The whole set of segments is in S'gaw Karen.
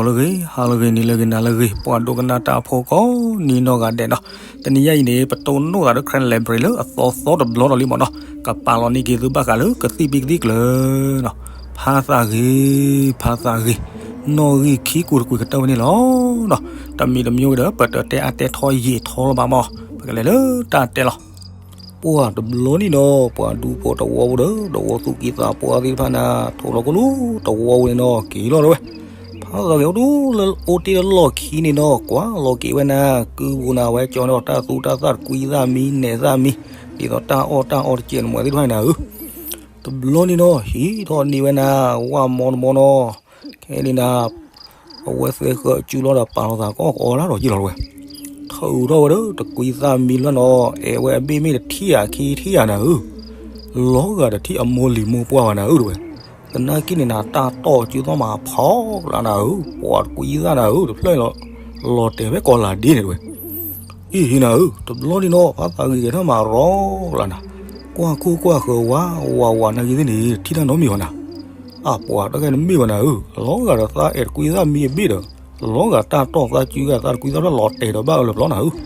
လၢဂ့ၤ ဟါလၢဂ့ၤ နံၤလၢဂ့ၤ နၤလၢဂ့ၤ ပှၤဒိကနၣ်တၢ်ဖိကိးနံၤနီၢ်ဂၤဒဲးနီၤ, တနံၤညါအံၤန့ၣ် ပတိၢ်နီၣ်သးဒီး Karen Library လၢအသီသီတဘျီဒီးလံမ့ၢ်နီၤ, ကပာ်လီၤန့ၢ်က့ၤသုဘၣ်ဃးလၢကသံၣ်ဘံၣ်ကသံၣ်ကျၢၤနီၤ, ဖါသးဂ့ၤ ဖါသးဂ့ၤ, နီၣ်ဂံၢ်ခံကူတကွံာ်ကတၢၢ်ဝဲန့ၣ်လီၤနီၤ, တမံၤတမံၤဝဲဒီး ပတတဲအါတဲထီယံာ်ထီလၢၤဘၣ်မ့ၢ်, ပကလဲၤလၢတၢ်တဲလီၤ. ပှၢ်တဘျီန့ၣ်နီၤ ပှၤဒူဖိတဝီဖိဒီး တဝီသူၣ်ကံၢ်သးပှၢ်သ့ၣ်တဖၣ်န့ၣ် ထိၣ်လီၤကလူတဝီဖိန့ၣ်နီၤ က့ၤလီၤဝဲ, ဖါသးဂ့ၤအိၣ်တ့ၢ်လၢ အိၣ်တ့ၢ်လၢလီၢ်ခံန့ၣ်နီၤ ကွၢ်လီၤက့ၤဝဲန့ၣ် ကုပူၤန့ၣ် အဝဲကၠီန့ၣ် တၢ်သူတၢ်သၣ်တကွံသၣ်မံ နဲၣ်သၣ်မံ, ဒ်သိးတၢ်အီၣ်တၢ်အီတကဲးန့ၣ်မ့ၢ်သ့ၣ်တဖၣ်န့ၣ်ဧၢ, တဘျီန့ၣ်နီၤ ဟံးထီၣ်န့ၢ်ဝဲန့ၣ် ဝၣ်မီတမီနီၤ, ခဲန့ၣ်န့ၣ် အဝဲသဲဃၢအစုလီၤဒီးပာ်လီၤသးကအီၣ်ကအီလၢ်ဒီးက့ၤလီၤဝဲ, ထုးထီၣ်ဝဲဒီး တကွံသၣ်မံလၢနီၤ အဲၣ်ဝဲအဘ့ၣ်မ့ၢ်တထံၣ်ဧါခံထံၣ်ဧါန့ၣ်ဧၢ, လီၤဂာ်တထံၣ်အမိၢ်လံၤမိၢ်ပှၢ်ဘၣ်န့ၣ်ဧၢတဝဲ, သနာ်က့န့ၣ်န့ၣ် တၢ်တီၢ်စုသီၣ်မးဖီကလးန့ၣ်ဧၢ, ပှၤတကွံသၣ်န့ၣ်ဧၢ တဖျၢၣ်လီၤတဲာ်ဝဲကိးလးဒ့န့ၣ်တဝဲ အံၤဟံးန့ၣ်ဧၢ, တဘျီန့ၣ်နီၤ ဖါသးဂ့ၤကဲထီၣ်မးရီကလးန့ၣ်, ကွၢ်ခိၣ်ကွၢ်ဃၢၤဝးဝးဝးနာ်က့သ့ၣ်န့ၣ် တထံၣ်တၢ်နီတမံၤဘၣ်န့ၣ်, အပှၤတၢ်ဂ့ၢ်တမ့ၢ်ဘၣ်န့ၣ်ဧၢ, လီၤဂာ်ဒီးသးအဲၣ်တကွံသၣ်မံအဘ့ၣ်ဒီး လီၤဂာ်တၢ်တီၢ်သးစုဂာ်သးတကွံသၣ်ဖျၢၣ်လီၤတဲာ်ဒီးဘၣ်အၢလၢပျီန့ၣ်ဧၢ,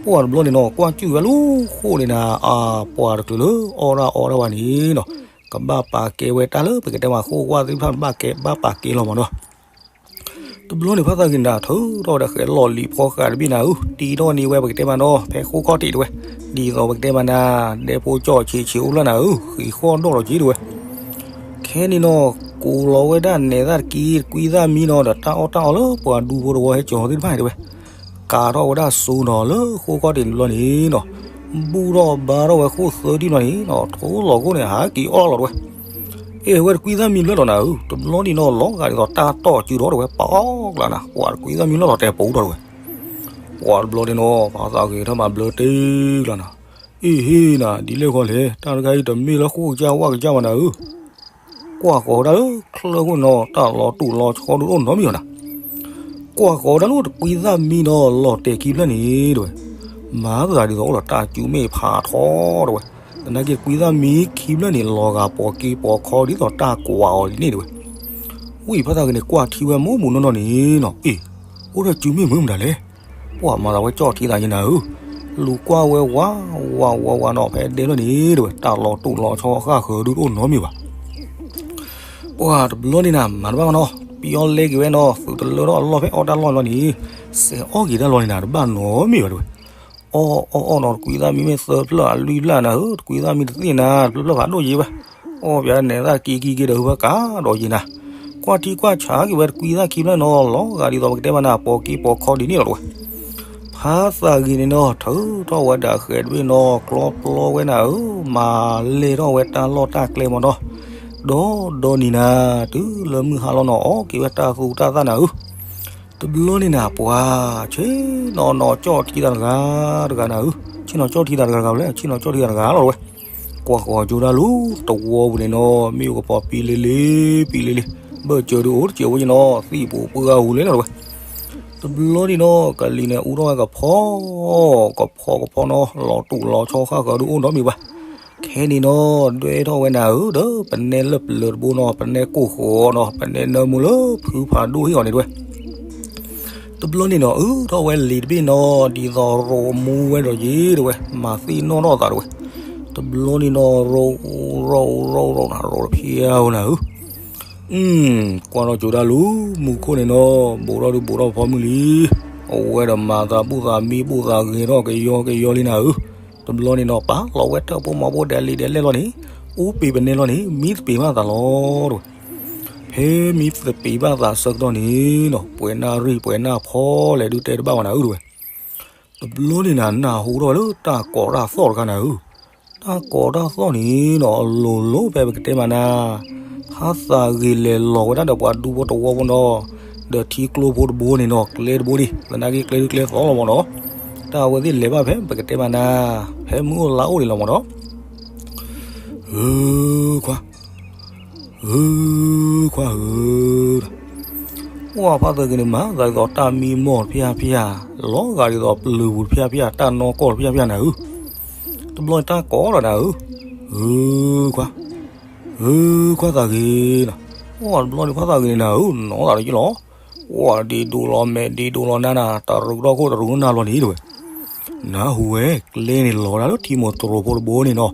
ပှၢ်တဘျီန့ၣ်နီၤ ကွၢ်စုၣ်ဝဲလၢဃိၣ်န့ၣ်န့ၣ် အပှၤတချုးလၢအီၣ်ဒၣ်အီဒၣ်ဝဲန့ၣ်နီၤ, ကဘၣ်ပာ်ကဲဝဲတၢ်လၢပကတဲမးဃိၣ်ကွၢ်သ့ၣ်တဖၣ်ဘၣ်ကဲဘၣ်ပာ်ကဲလီၤမးနီၤ တဘျီန့ၣ် ဖါသးဂ့ၤန့ၣ် ထုးထီၣ်ဝဲဒၣ်ဃဲးလီၢ်လံၤဖီဃာ်တဘ့ၣ်န့ၣ်ဧၢ, တံထီၣ်န့ၢ်ဝဲပကတဲမးနီၤ ဖဲဃိၣ်ခီၣ်ထံးတဝဲ, ဒ်သိးပကတဲမးန့ၣ် ဒဲဖိကၠီၣ်ဆံးဆံးအိၣ်ဖျၢၣ်န့ၣ်ဧၢ, ဃံးဃီၣ်ဒီၣ်လီၤက့ၤတဝဲ, ခဲန့ၣ်နီၤ ကိးလီၤဝဲဒၣ်နဲၣ်သၣ်တကံ တကွံသၣ်မံနီၤ ဒီးတၢ်အီၣ်တၢ်အီလၢပှၤဒူဖိတဝီဟဲကၠီၤသ့ၣ်တဖၣ်န့ၣ်တဝဲ, ကၤထီၣ်ဝဲဒၣ်စိနီၤလၢဃိၣ်ခီၣ်ထံးတဘျီန့ၣ်နီၤ, ဘူၣ်ထီၣ်ဘါထီၣ်ဝဲဃိၣ်သၢထံၣ်တဘျီန့ၣ်နီၤ ထိလီၤခိၣ်န့ၣ် ဟးက့ၤအီၣ်လီၤတဝဲ အဲၣ်ဝဲတကွံသၣ်မံဖျၢၣ်လီၤန့ၣ်ဧၢ, တဘျီန့ၣ်နီၤ လီၤဂာ်ဒ်သိးတၢ်တီၢ်စုထီၣ်တဝဲ ပီၣ်ကျါန့ၣ် ပှၤတကွံသၣ်မံလီၤလီၤတဲာ်ပူၤထီၣ်တဝဲ, ပှၤတဘျီန့ၣ်နီၤ ဖါသးဂ့ၤထီၣ်မးဘျၢတ့ကျါန့ၣ်, အ့ၣ်ဟ့ၣ်န့ၣ် ဒ်လဲၣ်ဃီလဲၣ် တၢ်တခါအံၤတမ့ၢ်လၢဃိၣ်ကစၢ်ဝၣ်ကစၢ်ဘၣ်န့ၣ်ဧၢ, ကွၢ်ဃီၤဝဲဒၣ်လၢချၢဃိၣ်နီၤ တၢ်လီၤတူာ်လီၤဆီဒုးအိၣ်နီတမံၤဘၣ်န့ၣ် ကွၢ်ဃီၤဝဲဒၣ်လၢတကွံသၣ်မံနီၤ လီၤတဲာ်ခံဖျၢၣ်န့ၣ်တဝဲ, မၤသးဒ်သိးအိၣ်ဒီးတၢ်စုမ့ၢ်ဖးထီတဝဲ, သနာ်က့တကွံသၣ်မံခံဖျၢၣ်န့ၣ် လီၤဂာ်ပိာ်က့ၤပိာ်ခီဒ်သိးတၢ်ကွၢ်အီၤဒ်န့ၣ်တဝဲ, ဝံၣ်ဖါသးဂ့ၤန့ၣ် ကွၢ်ထံဝဲမူးမူးနီၢ်နီၢ်န့ၣ်နီၤ အ့ၣ်, အိၣ်ဒီးစုမ့ၢ်မုာ်မတၤလဲၣ်, ပှၤမၤသးဝဲကၠီၣ်ထံသးယနၤဧၢ, လူၤကွၢ်ဝဲဝးဝးဝးဝးနီၤ ဖဲဒဲဖျၢၣ်န့ၣ်တဝဲ တၢ်လီၤတူာ်လီၤဆီဃၣ်ဃၢၤဒုးတအိၣ်နီတမံၤဘၣ် ပှၤတဘျီန့ၣ်နၤ မၤတဘၣ်မနီၤ ပယီၤလဲက့ၤဝဲနီၤ သုးတလၢထီၣ်အလီၢ်ဖဲအီၣ်တၢ်လီၢ်တဘျီန့ၣ်, စဲးအီၣ်က့ၤတၢ်လီၢ်န့ၣ်နၤ တဘၣ်နီတမံၤဘၣ်တဝဲ, အီၣ်အီၣ်အီၣ်နီၤ တကွံသၣ်မံမ့ၢ်သၢဖျၢၣ်အလွံၢ်ဖျၢၣ်နၤဧၢ တကွံသၣ်မံတသ့ၣ်နၤ တဖျၢၣ်ဖျၢၣ်ဖးဒိၣ်ယံၤဝဲ, အီၣ်ပၠးနဲၣ်သၣ်က့ၤက့ၤက့ၤဒီးဟူးဝဲကးဒီးယံၤနၤ, ကွၢ်ထံကွၢ်ဆးက့ၤဝဲတကွံသၣ်ခံဖျၢၣ်နီၤ လီၤဂာ်ဒ်သိးပကတဲမးနၤ ပိာ်က့ၤပိာ်ခီဒ်န့ၣ်လီၤတဝဲ ဖါသးဂ့ၤန့ၣ်နီၤ ထုးထီၣ်ဝဲဒၣ်ဃဲးတဘ့ၣ်နီၤ ကျီပျီဝဲနၤဧၢ, မၤလဲၢ်ထီၣ်ဝဲတၢ်လီၢ်တၢ်ကျဲမနီၤ, ဒီးဒီးန့ၣ်နၤ တုၤလၢမုၢ်ဟါလီၤနီၤ အီၣ်က့ၤဝဲတၢ်သူတၢ်သၣ်နၤဧၢ, တဘျီန့ၣ်နၤ ပှၤ ဆ့ၣ်နီၤနီၤ ကၠီၣ်ထံသးတဂၤတဂၤနၤဧၢ, ဆ့ၣ်နီၤကၠီၣ်ထံသးတဂၤဂၤလဲၣ် ဆ့ၣ်နီၤကၠီၣ်ထံသးတဂၤလီၤတဝဲ, ကွၢ်ဃီၤကၠိဒၣ်လူၤ တဝီပူၤန့ၣ်နီၤ မ့ၣ်အူကပီၤပံလ့လ့ ပံလ့လ့, ဘၢၣ်စၢၤဒုးအိၣ်တစဲးဝဲယနီၤ သံၣ်ပူၤပှၢ်ဟူးလဲလီၤတဝဲ တဘျီန့ၣ်နီၤ ကလံၤန့ၣ်အူထီၣ်ဝဲကဖီ, ကဖီကဖီနီၤ လီၤတူာ်လီၤဆီဃၣ်ဃၢၤဒုးအိၣ်နီတမံၤဘၣ်. ခဲန့ၣ်နီၤ ဒွဲၣ်ထီၣ်ဝဲနၤဧၢ ဒီးပနဲလၢပျၢၤတဘိနီၤ ပနဲကိၢ်ဃီနီၤ ပနဲနၢမူလၢဖုဖးဒိၣ်ဟ့ၣ်အီၤန့ၣ်တဝဲ တဘျီန့ၣ်နီၤ အုးထီၣ်ဝဲလံာ်တဘ့ၣ်နီၤ ဒ်သိးရိးမူဝဲဒီးယ့ၣ်တဝဲ မၤသ့ၣ်နီၣ်ထီၣ်သးတဝဲ တဘျီန့ၣ်နီၤ ရိးရိးရိးရိးနၤ ရိးတဖျဲဝဲနၤဧၢ ကွၢ်ထီၣ်ကၠိဒၣ်လူၤ မူခိၣ်န့ၣ်နီၤ ဘူးထီၣ်ဒုးဘူးထီၣ်ဖီမုၢ်လံ. အဝဲဒီးမၤသးဘူၣ်သးမံဘူၣ်သးဂဲၤထီၣ်ကယီကယီလံနၤဧၢ. တဘျီန့ၣ်နီၤ ပာ်လီၤဝဲထၢၣ်ဖိမီဖိဒဲးလံာ်ဒဲးလဲၣ်လီၤန့ၣ် အူပ့ၤပနဲလီၤန့ၣ် မံသပ့ၤဘၣ်သးလီၤတဝဲ. ဖဲမံသပ့ၤဘၣ်သးဆၢကတီၢ်န့ၣ်နီၤ ပှဲၤနၢ်ရံၣ်ပှဲၤနၢ်ဖီလဲၣ်ဒုးတဲတဘၣ်ဝဲနၤဧၢတဝဲ. တဘျီန့ၣ်နၤ နၢ်ဟူထီၣ်ဝဲလၢတၢ်ကိးတၢ်သီၣ်တခါနၤဧၢ. တၢ်ကိးတၢ်သီၣ်န့ၣ်နီၤ အလိၤလိၤဖဲပကတဲမးနၤ ဖါသးဂ့ၤလဲၤလီၤဝဲဒၣ်ဒီးပှၤဒူဖိတဝီဖိနီၤ ဒီးထံကျိဖိတဘိန့ၣ်နီၤ ကျဲတဘိန့ၣ် သနာ်က့ကျဲဒုးကျဲသီၣ်လီၤမးနီၤ. တၢ်အဝဲသ့ၣ်လဲၤဘၣ်ဖဲပကတဲမးနၤ ဖဲမုၢ်အိၣ်လါအိၣ်န့ၣ်လီၤမးနီၤ. ဧၢ ခွါ ဧၢ ခွါဧၢ ပှၢ်ဖါသးဂ့ၤန့ၣ် မၤသးဒ်သိးတၢ်မံမီၢ်တဖျၢၣ်ဖျၢၣ် လီၤဂာ်ဒ်သိးပျၢၤပူၤတဖျၢၣ်ဖျၢၣ် တၢ်နီၢ်ကီၢ်တဖျၢၣ်ဖျၢၣ်နၤဧၢ. တဘျီန့ၣ်တၢ်ကိးဒီးနၤဧၢ, ဧၢ ခွါ ဧၢ ခွါသးဂ့ၤနီၤ. ပှၢ်တဘျီန့ၣ်ခွါသးဂ့ၤန့ၣ်နၤဧၢ နီၢ်သးလၢက့လီၤ. ပှၤဒ့ဒိၣ်လီၤမဲာ်ဒ့ဒိၣ်လီၤနါနၤ တရူးထီၣ်ခိၣ်တရူးနၢ်လီၤန့ၣ်တဲဝဲ, နၢ်ဟူဝဲ ကျဲန့ၣ်လီၤတၢ်လၢထံမိၢ်တရူးဖိတဘိန့ၣ်နီၤ, ဒ်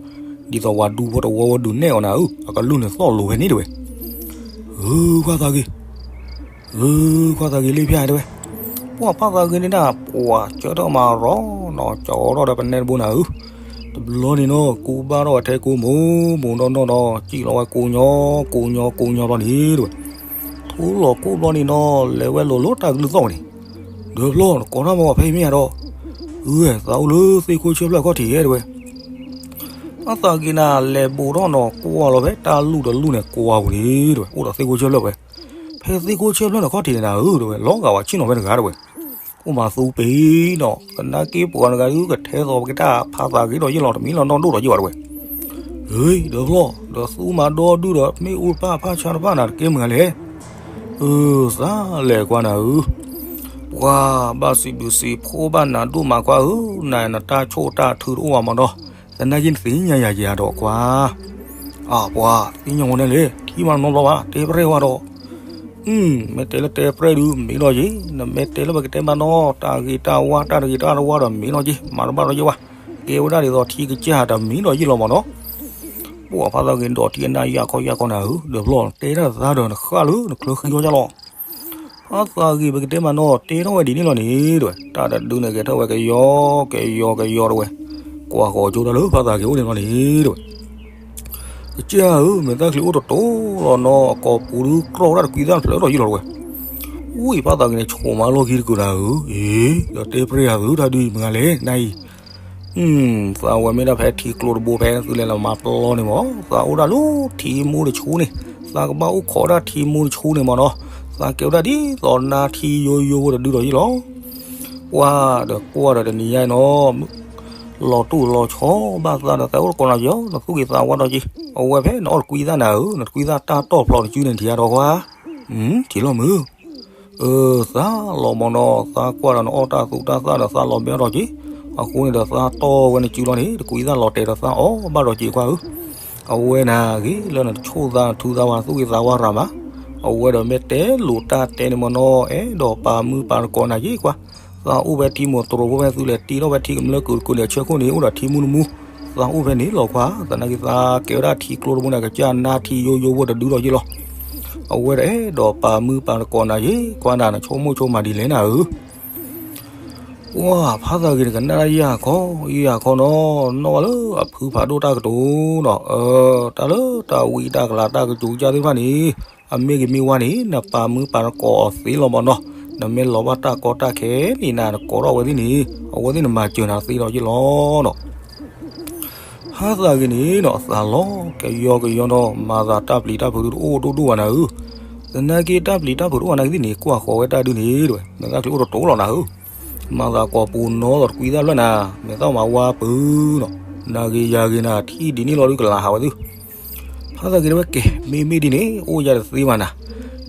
သိးပှၤဒူဖိတဝီဝဲဒုးနဲၣ်အီၤနၤဧၢ အကလုၢ်န့ၣ်သီၣ်လိၤဝဲန့ၣ်တဲဝဲ, ဧၢ ခွါသးဂ့ၤ ဧၢ ခွါသးဂ့ၤလ့ဖၠါတဲဝဲ, ပှၤဖါသးဂ့ၤန့ၣ်ဒၣ် ပှၤကၢထီၣ်မၤရီနီၤ ကၠီထီၣ်ဒီးပနဲတဘိနၤဧၢ, တဘျီန့ၣ်နီၤ ကူဘၣ်ထီၣ်ဝဲထဲကိးမိၢ်မိၢ်နီၢ်နီၢ်နီၤ စံၣ်လီၤဝဲကိးညီ ကိးညီကိးညီဘျီန့ၣ်တဲဝဲ, ထူလီၤကိးဘျီန့ၣ်နီၤ လဲၤဝဲလိၤလိၤတၢ်ကလုၢ်သီၣ်ဝဲန့ၣ်, ဒီးဘျီနကိးထီၣ်မၤဝဲဖဲအံၤမ့ၢ်ဧါဒီး, ဧၢ သးအိၣ်လၢသ့ၣ်ခိၣ်ဆၢဖျၢၣ်ခီၣ်ထံးဧါတဲဝဲ ဖါသးဂ့ၤနၤ လဲၤဘိးထီၣ်နီၤ ကွၢ်လီၤဖဲတၢ်လူၢ်တလူၢ်န့ၣ် ကွၢ်ပူၤန့ၣ်တဲဝဲ အိၣ်ဒီးသ့ၣ်ခိၣ်ဆၢဖျၢၣ်ဝဲ, ဖဲသ့ၣ်ခိၣ်ဆၢဖျၢၣ်န့ၣ်ခီၣ်ထံးန့ၣ်နၤဧၢတဲဝဲ လီၤဂာ်ဝဲဆ့ၣ်နီၤဖဲတဂၤတဲဝဲ, အိၣ်မးသူပ့ၤနီၤ ကနၣ်က့ပှၤတဂၤဒုးကထဲသိးပကတၢ်ဖါသးဂ့ၤဒီးယ့ၢ်လီၤ တမံၤလီၤနီၢ်ဒိၣ်ဒီးယ့ၢ်ဘၣ်တဲဝဲ, ဧၢ ဒီးဘျီ ဒီးသူမၤဒီဒုၣ်ဒီးမ့ၣ်အူတဖၣ်ဖၣ်ဆါတဖၣ်နၤတကဲမုၢ်ဂၤလဲၣ်, ဧၢ သးလဲၤကွၢ်နၤဧၢ ပှၤဘၣ်စံးဘျုးစံးဖှိၣ်ဘၣ်နၤဒိၣ်မးခွါဧၢ, နၤနတၢ်ဆိၣ်တၢ်ထုတအိၣ်ဘၣ်မးနီၤ, သနာ်က့နသ့ၣ်ညါယၤယၤဒီးခွါ, အပှၤသ့ၣ်ညါဝဲန့ၣ်လဲၣ် ထံမၤနီတဘျီဘၣ် တဲပြဲၢ်ဝဲဒီး, မ့ၢ်တဲလၢတဲပြဲၢ်ဒုးမ့ၢ်နီၢ်က့ၤ, နမ့ၢ်တဲလၢပကတဲမၤနီၤ တၢ်ဂ့ၤတၢ်ဝါတၢ်တဂ့ၤတၢ်တဝါဒီးမ့ၢ်နီၢ်က့ၤ မၤတဘၣ်ဒီးယ့ၢ်ဝဲ, ကဲဝဲဒၣ်ဒ်သိးထံကစၢ်တမံၤဒီးယ့ၢ်လီၤမးနီၤ ပှၤဖါသးဂ့ၤဒီးထံအနၢ်ယၢ်ခီယၢ်ခီနၤဧၢ, ဒီးဘျီတဲတၢ်သးဒီးနဃၣ်လၢနချၢဃံအီၣ်ယၢ်လီၤ, ဖါသးဂ့ၤပကတဲမၤနီၤ တဲထီၣ်ဝဲဒ်န့ၣ်လီၤန့ၣ်တဲဝဲ, တၢ်တဒုန့ၣ်ဂဲၤထီၣ်ဝဲကယီကယီကယီတဲဝဲ, ကွၢ်ဃီၤကၠိတၢ်လၢဖါသးဂ့ၤအိၣ်န့ၣ်လီၤန့ၣ်တဲဝဲ, ကစၢ်ဧၢ မဲာ်သၣ်ချံအိၣ်တတိၤလီၤနီၤ အကိာ်ပူၤဒုးကြီတၢ်တကွံသၣ်တဖျၢၣ်ဒီးယ့ၢ်လီၤတဲဝဲ, ဝံၢ်ဖါသးဂ့ၤန့ၣ် ဆိးမၤလီၢ်ခံတကုာ်နၤဧၢ, အ့ ဒီးတဲပြဲၢ်ယၤသုတၢ်ဒုးအံၤမုၢ်ဂၤလဲၣ် နၤအံၤ သးဝဲမ့ၢ်ဒၣ်ဖဲထံကျိတဘိဖဲသုလဲၤလီၤမၤပျီန့ၣ်မး, သးအိၣ်ဒၣ်လၢထံမူတဆူန့ၣ်, သးကဘၣ်အိၣ်ခိးဒၣ်ထံမူတဆူန့ၣ်မးနီၤ, သးကဲဝဲဒၣ်ဒ်သိးနါထံယိယိဖိတဒုဒီးယ့ၢ်လီၤ, ပှၤဒီးကွၢ်ဒီးတနံၤညါအံၤနီၤ, လီၤတူၢ်လီၤဆီဘၣ်သးဒီးသးအိၣ်တကိးနၤယီၤ နသူၣ်က့ၤသးဝါဒီးက့ၤ, အဝဲဖဲနအီၣ်တကွံသၣ်နၤဧၢ, နတကွံသၣ်တၢ်တီၢ်ဖျိးနစုန့ၣ်ထံၣ်အါဒီးကွၢ်, ထံၣ်လီၤမုၢ် အၢ သးလီၤမးနီၤ, သးကွၢ်ဒီးနအီၣ်တၢ်သူတၢ်သၣ်ဒီးသးလီၤဘဲအီၣ်ဒီးက့ၤ, အဃိန့ၣ်ဒီးသးတီၢ်ဝဲနစုလီၤန့ၣ် တကွံသၣ်လီၤတဲာ်ဒီးသးအီၣ်ဘၣ်ဒီးက့ၤကွၢ်ဧၢ, အဝဲနၤဂ့ၤလၢနတဆိၣ်သးနထုသးဝဲနသူၣ်က့ၤသးဝါရၤမး, အဝဲဒီးမ့ၢ်တဲလိာ်တၢ်တဲန့ၣ်မးနီၤ အဲၣ်ဒိးပာ်မုၢ်ပာ်သကိးနၤယ့ၢ်ကွၢ်, သးအိၣ်ဖဲထံမိၢ်တရိးဖိဖဲသုလဲၤတ့ထီၣ်ဖဲထံကမျၢၢ်ကုာ်တကုာ်န့ၣ် အဆၢခိၣ်န့ၣ် အိၣ်ဒီးထံမူတမူ, သးအိၣ်ဖဲန့ၣ်လီၤကွၢ်, သနာ်က့သးကဲဝဲဒၣ်ထံကျိတဘိန့ၣ် ကစၢ်နါထံယိယိဖိတဒုဒီးယ့ၢ်လီၤ, အဝဲဒီးအဲၣ်ဒိးပာ်မုၢ်ပာ်သကိးနၤယ့ၢ်ကွၢ်နၤ နဆိကမိၣ်ဆိမးဒ်လဲၣ်နၤဧၢ ပှၤဖါသးဂ့ၤနကနၣ်တၢ်ယၢ်ခီယၢ်ခီနီၤ, နီၣ်ဝဲလၢအဖုဖးဒိၣ်တၢ်ကတိၤနီၤ, တၢ်လၢတၢ်ဝံတၢ်ကလၤတၢ်ကစူၤကစၢ်သ့ၣ်တဖၣ်န့ၣ်, အမ့ၢ်ဂ့ၤမ့ၢ်ဝါန့ၣ် နပာ်မုၢ်ပာ်သကိးအီၤသ့လီၤမးနီၤ, နမ့ၢ်လီၤဘၣ်တၢ်ကီတၢ်ခဲန့ၣ်နၤ နကိးထီၣ်အဝဲသ့ၣ်န့ၣ် အဝဲသ့ၣ်န့ၣ်မၤစၢၤနၤသ့ဒီးယ့ၢ်လီၤနီၤ ဖါသးဂ့ၤန့ၣ်နီၤ အသးလီၤကယီကယီနီၤ, မၤသးတၢ်ပျံၤတၢ်ဖုးဒုးတအိၣ်ဒိၣ်ဒိၣ်ဘၣ်နၤဧၢ, သနာ်က့တၢ်ပျံၤတၢ်ဖုးတအိၣ်ဘၣ်နၤကသ့ၣ်န့ၣ် ကွၢ်ဃီၤဝဲတၢ်ဒုးန့ၣ်တဲဝဲ, မဲာ်သၣ်ချံအိၣ်တတိၤလီၤနၤဧၢ, မၤသးကိာ်ပူၤနီၤသိးတကွံသၣ်ဖျၢၣ်နၤ, မဲာ်သၣ်မၤဝါပုၤနီၤ, နၤဂ့ၤယၤဂ့ၤနၤ ထံၣ်ဒ်န့ၣ်လီၤဒုးကလၤဟးဝဲသု ဖါသးဂ့ၤတဲဝဲ ကဲ မ့မ့ၢ်ဒ်န့ၣ် အိၣ်ယၤတသ့ဘၣ်နၤ,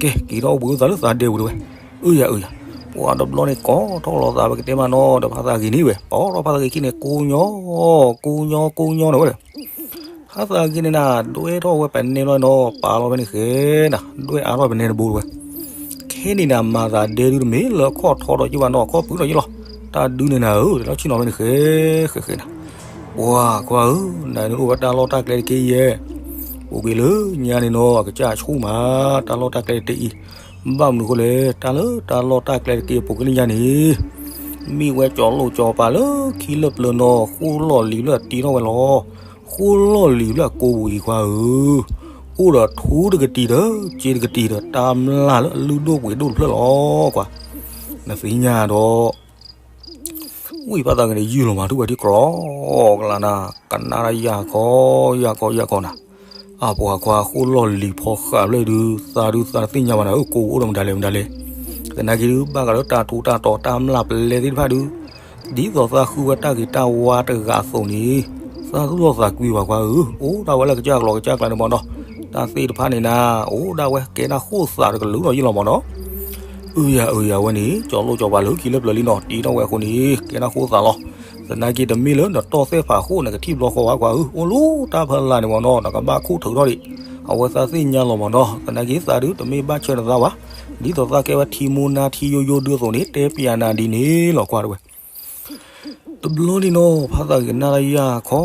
ကဲ က့ၤထီၣ်အိၣ်ဘှံးအိၣ်သးလၢသးဒဲပူၤတဲဝဲ, အၢယၤအၢယၤ, ပှၤတဘျီန့ၣ်ကိးထီၣ်လီၤသးပကတဲမးနီၤ ဒီးဖါသးဂ့ၤန့ၣ်ဝဲ ကိးထီၣ်ဖါသးဂ့ၤခံန့ၣ် ကိးညီ, ကိးညီကိးညီန့ၣ်ဝဲဒီး ဖါသးဂ့ၤန့ၣ်နၤ ဒွဲၣ်ထီၣ်ဝဲပနဲလီၤနီၤ ပာ်လီၤဖဲန့ၣ်ဃဲနၤ ဒွဲၣ်အါထီၣ်ပနဲတဘိတဲဝဲ, ခဲန့ၣ်နၤ မၤသးဒဲဒုးတမ့ၢ်လၢအခီၣ်ထီဒီးယ့ၢ်ဘၣ်နီၤ အခီၣ်ပုၤဒီးယ့ၢ်လီၤ, တၢ်ဒုးန့ၣ်နၤဧၢ တဲလီၤဆ့ၣ်နီၤဖဲန့ၣ်ဃဲ ဃဲဃဲနၤ ပှၤခွါဧၢ, နၤန့ၣ်အိၣ်ဝဲတၢ်လီၢ်တၢ်ကျဲတက့ၢ်ယဲၢ်, အိၣ်က့ၤလၢညါန့ၣ်နီၤ အကစၢ်အဆူၣ်မး, တၢ်လီၢ်တၢ်ကျဲတက့ၢ်အံၤ, ဘၣ်မနုၤအဃိလဲၣ်, တၢ်လၢတၢ်လီၢ်တၢ်ကျဲတက့ၢ်အပူၤကလၢညါန့ၣ်, မ့ၢ်ဝဲကၠီၤလိၣ်ကၠီၤပၤလၢခံလၢပျၢၤနီၤ ဃိၣ်လီၢ်လံၤလၢအတ့ထီၣ်ဝဲလီၤ, ဃိၣ်လီၢ်လံၤလၢအကိာ်ပူၤအံၤခွါဧၢ အိၣ်ဒီးထူတကတံာ်ဒီး စ့တကတံာ်ဒီး တၢ်မျၢ်လၢအလုၢ်ဒိၣ်ပှ့ၤဒိၣ်တဖျၢၣ်လီၤကွၢ်, နသ့ၣ်ညါဒီး ဝံၢ်ဖါသးဂ့ၤန့ၣ် ယုၢ်လီၤမးထူၣ်ဝဲထံကျီကလးနၤ, ကနၣ်တၢ်ယၢ်ခီ ယၢ်ခီ ယၢ်ခီနၤ, အပှၤခွါဃိၣ်လီၢ်လံၤဖီဃာ်ဖျၢၣ်ဒုး သးဒုးသးတသ့ၣ်ညါဘၣ်နၤဧၢ ကိာ်ပူၤအိၣ်ဒီးမတၤလဲၣ်မတၤလဲၣ်, သနာ်က့ဒုး ဘၣ်ဃးလၢတၢ်ထူးတၢ်တီၤတၢ်မျၢ်ပလဲသ့ၣ်တဖၣ်ဒုး ဒ်သိးသးဃုဝဲတၢ်ဂ့ၤတၢ်ဝါတဂၤအသိးန့ၣ်, သးသူၣ်လီၤသးကွံဘၣ်ခွါဧၢ, အိၣ်ဒၣ်ဝဲလၢကစၢ်ကလီကစၢ်ကျါန့ၣ်မးနီၤ, တၢ်သ့ၣ်တဖၣ်န့ၣ်နၤ, အိၣ်ဒၣ်ဝဲကဲဒၣ်ဃိၣ်သးတကလုာ်ဒီးယ့ၢ်လီၤမးနီၤ, အုယၤအုယၤဝဲန့ၣ် ကၠီၤလိၣ်ကၠီၤပၤလၢခံလၢပျၢၤလံနီၤ တ့ထီၣ်ဝဲအဃိန့ၣ် ကဲဒၣ်ဃိၣ်သးလီၤ, သနာ်က့တမ့ၢ်လၢနတီၢ်သဲၣ်ဖးဃိၣ်နကထံၣ်ဘျီဃီဝဲခွါဧၢ, အိၣ်လၢတၢ်ဖီလာ်န့ၣ်မးနီၤ နကဘၣ်ခူၣ်ထုးထီၣ်ဒံး, အဝဲသးသ့ၣ်ညါလီၤမးနီၤ, သနာ်က့သးဒုးတမ့ၢ်ဘၣ်ဆၢနသးဘၣ်, ဒ်သိးသးကဲဝဲထံမူနါထံယိယိဒုအသိးန့ၣ် တဲပျးနၤဒ်န့ၣ်လီၤကွၢ်တဲဝဲ. တဘျီန့ၣ်နီၤ ဖါသးဂ့ၤကနၣ်တၢ်ယၢ်ခီ,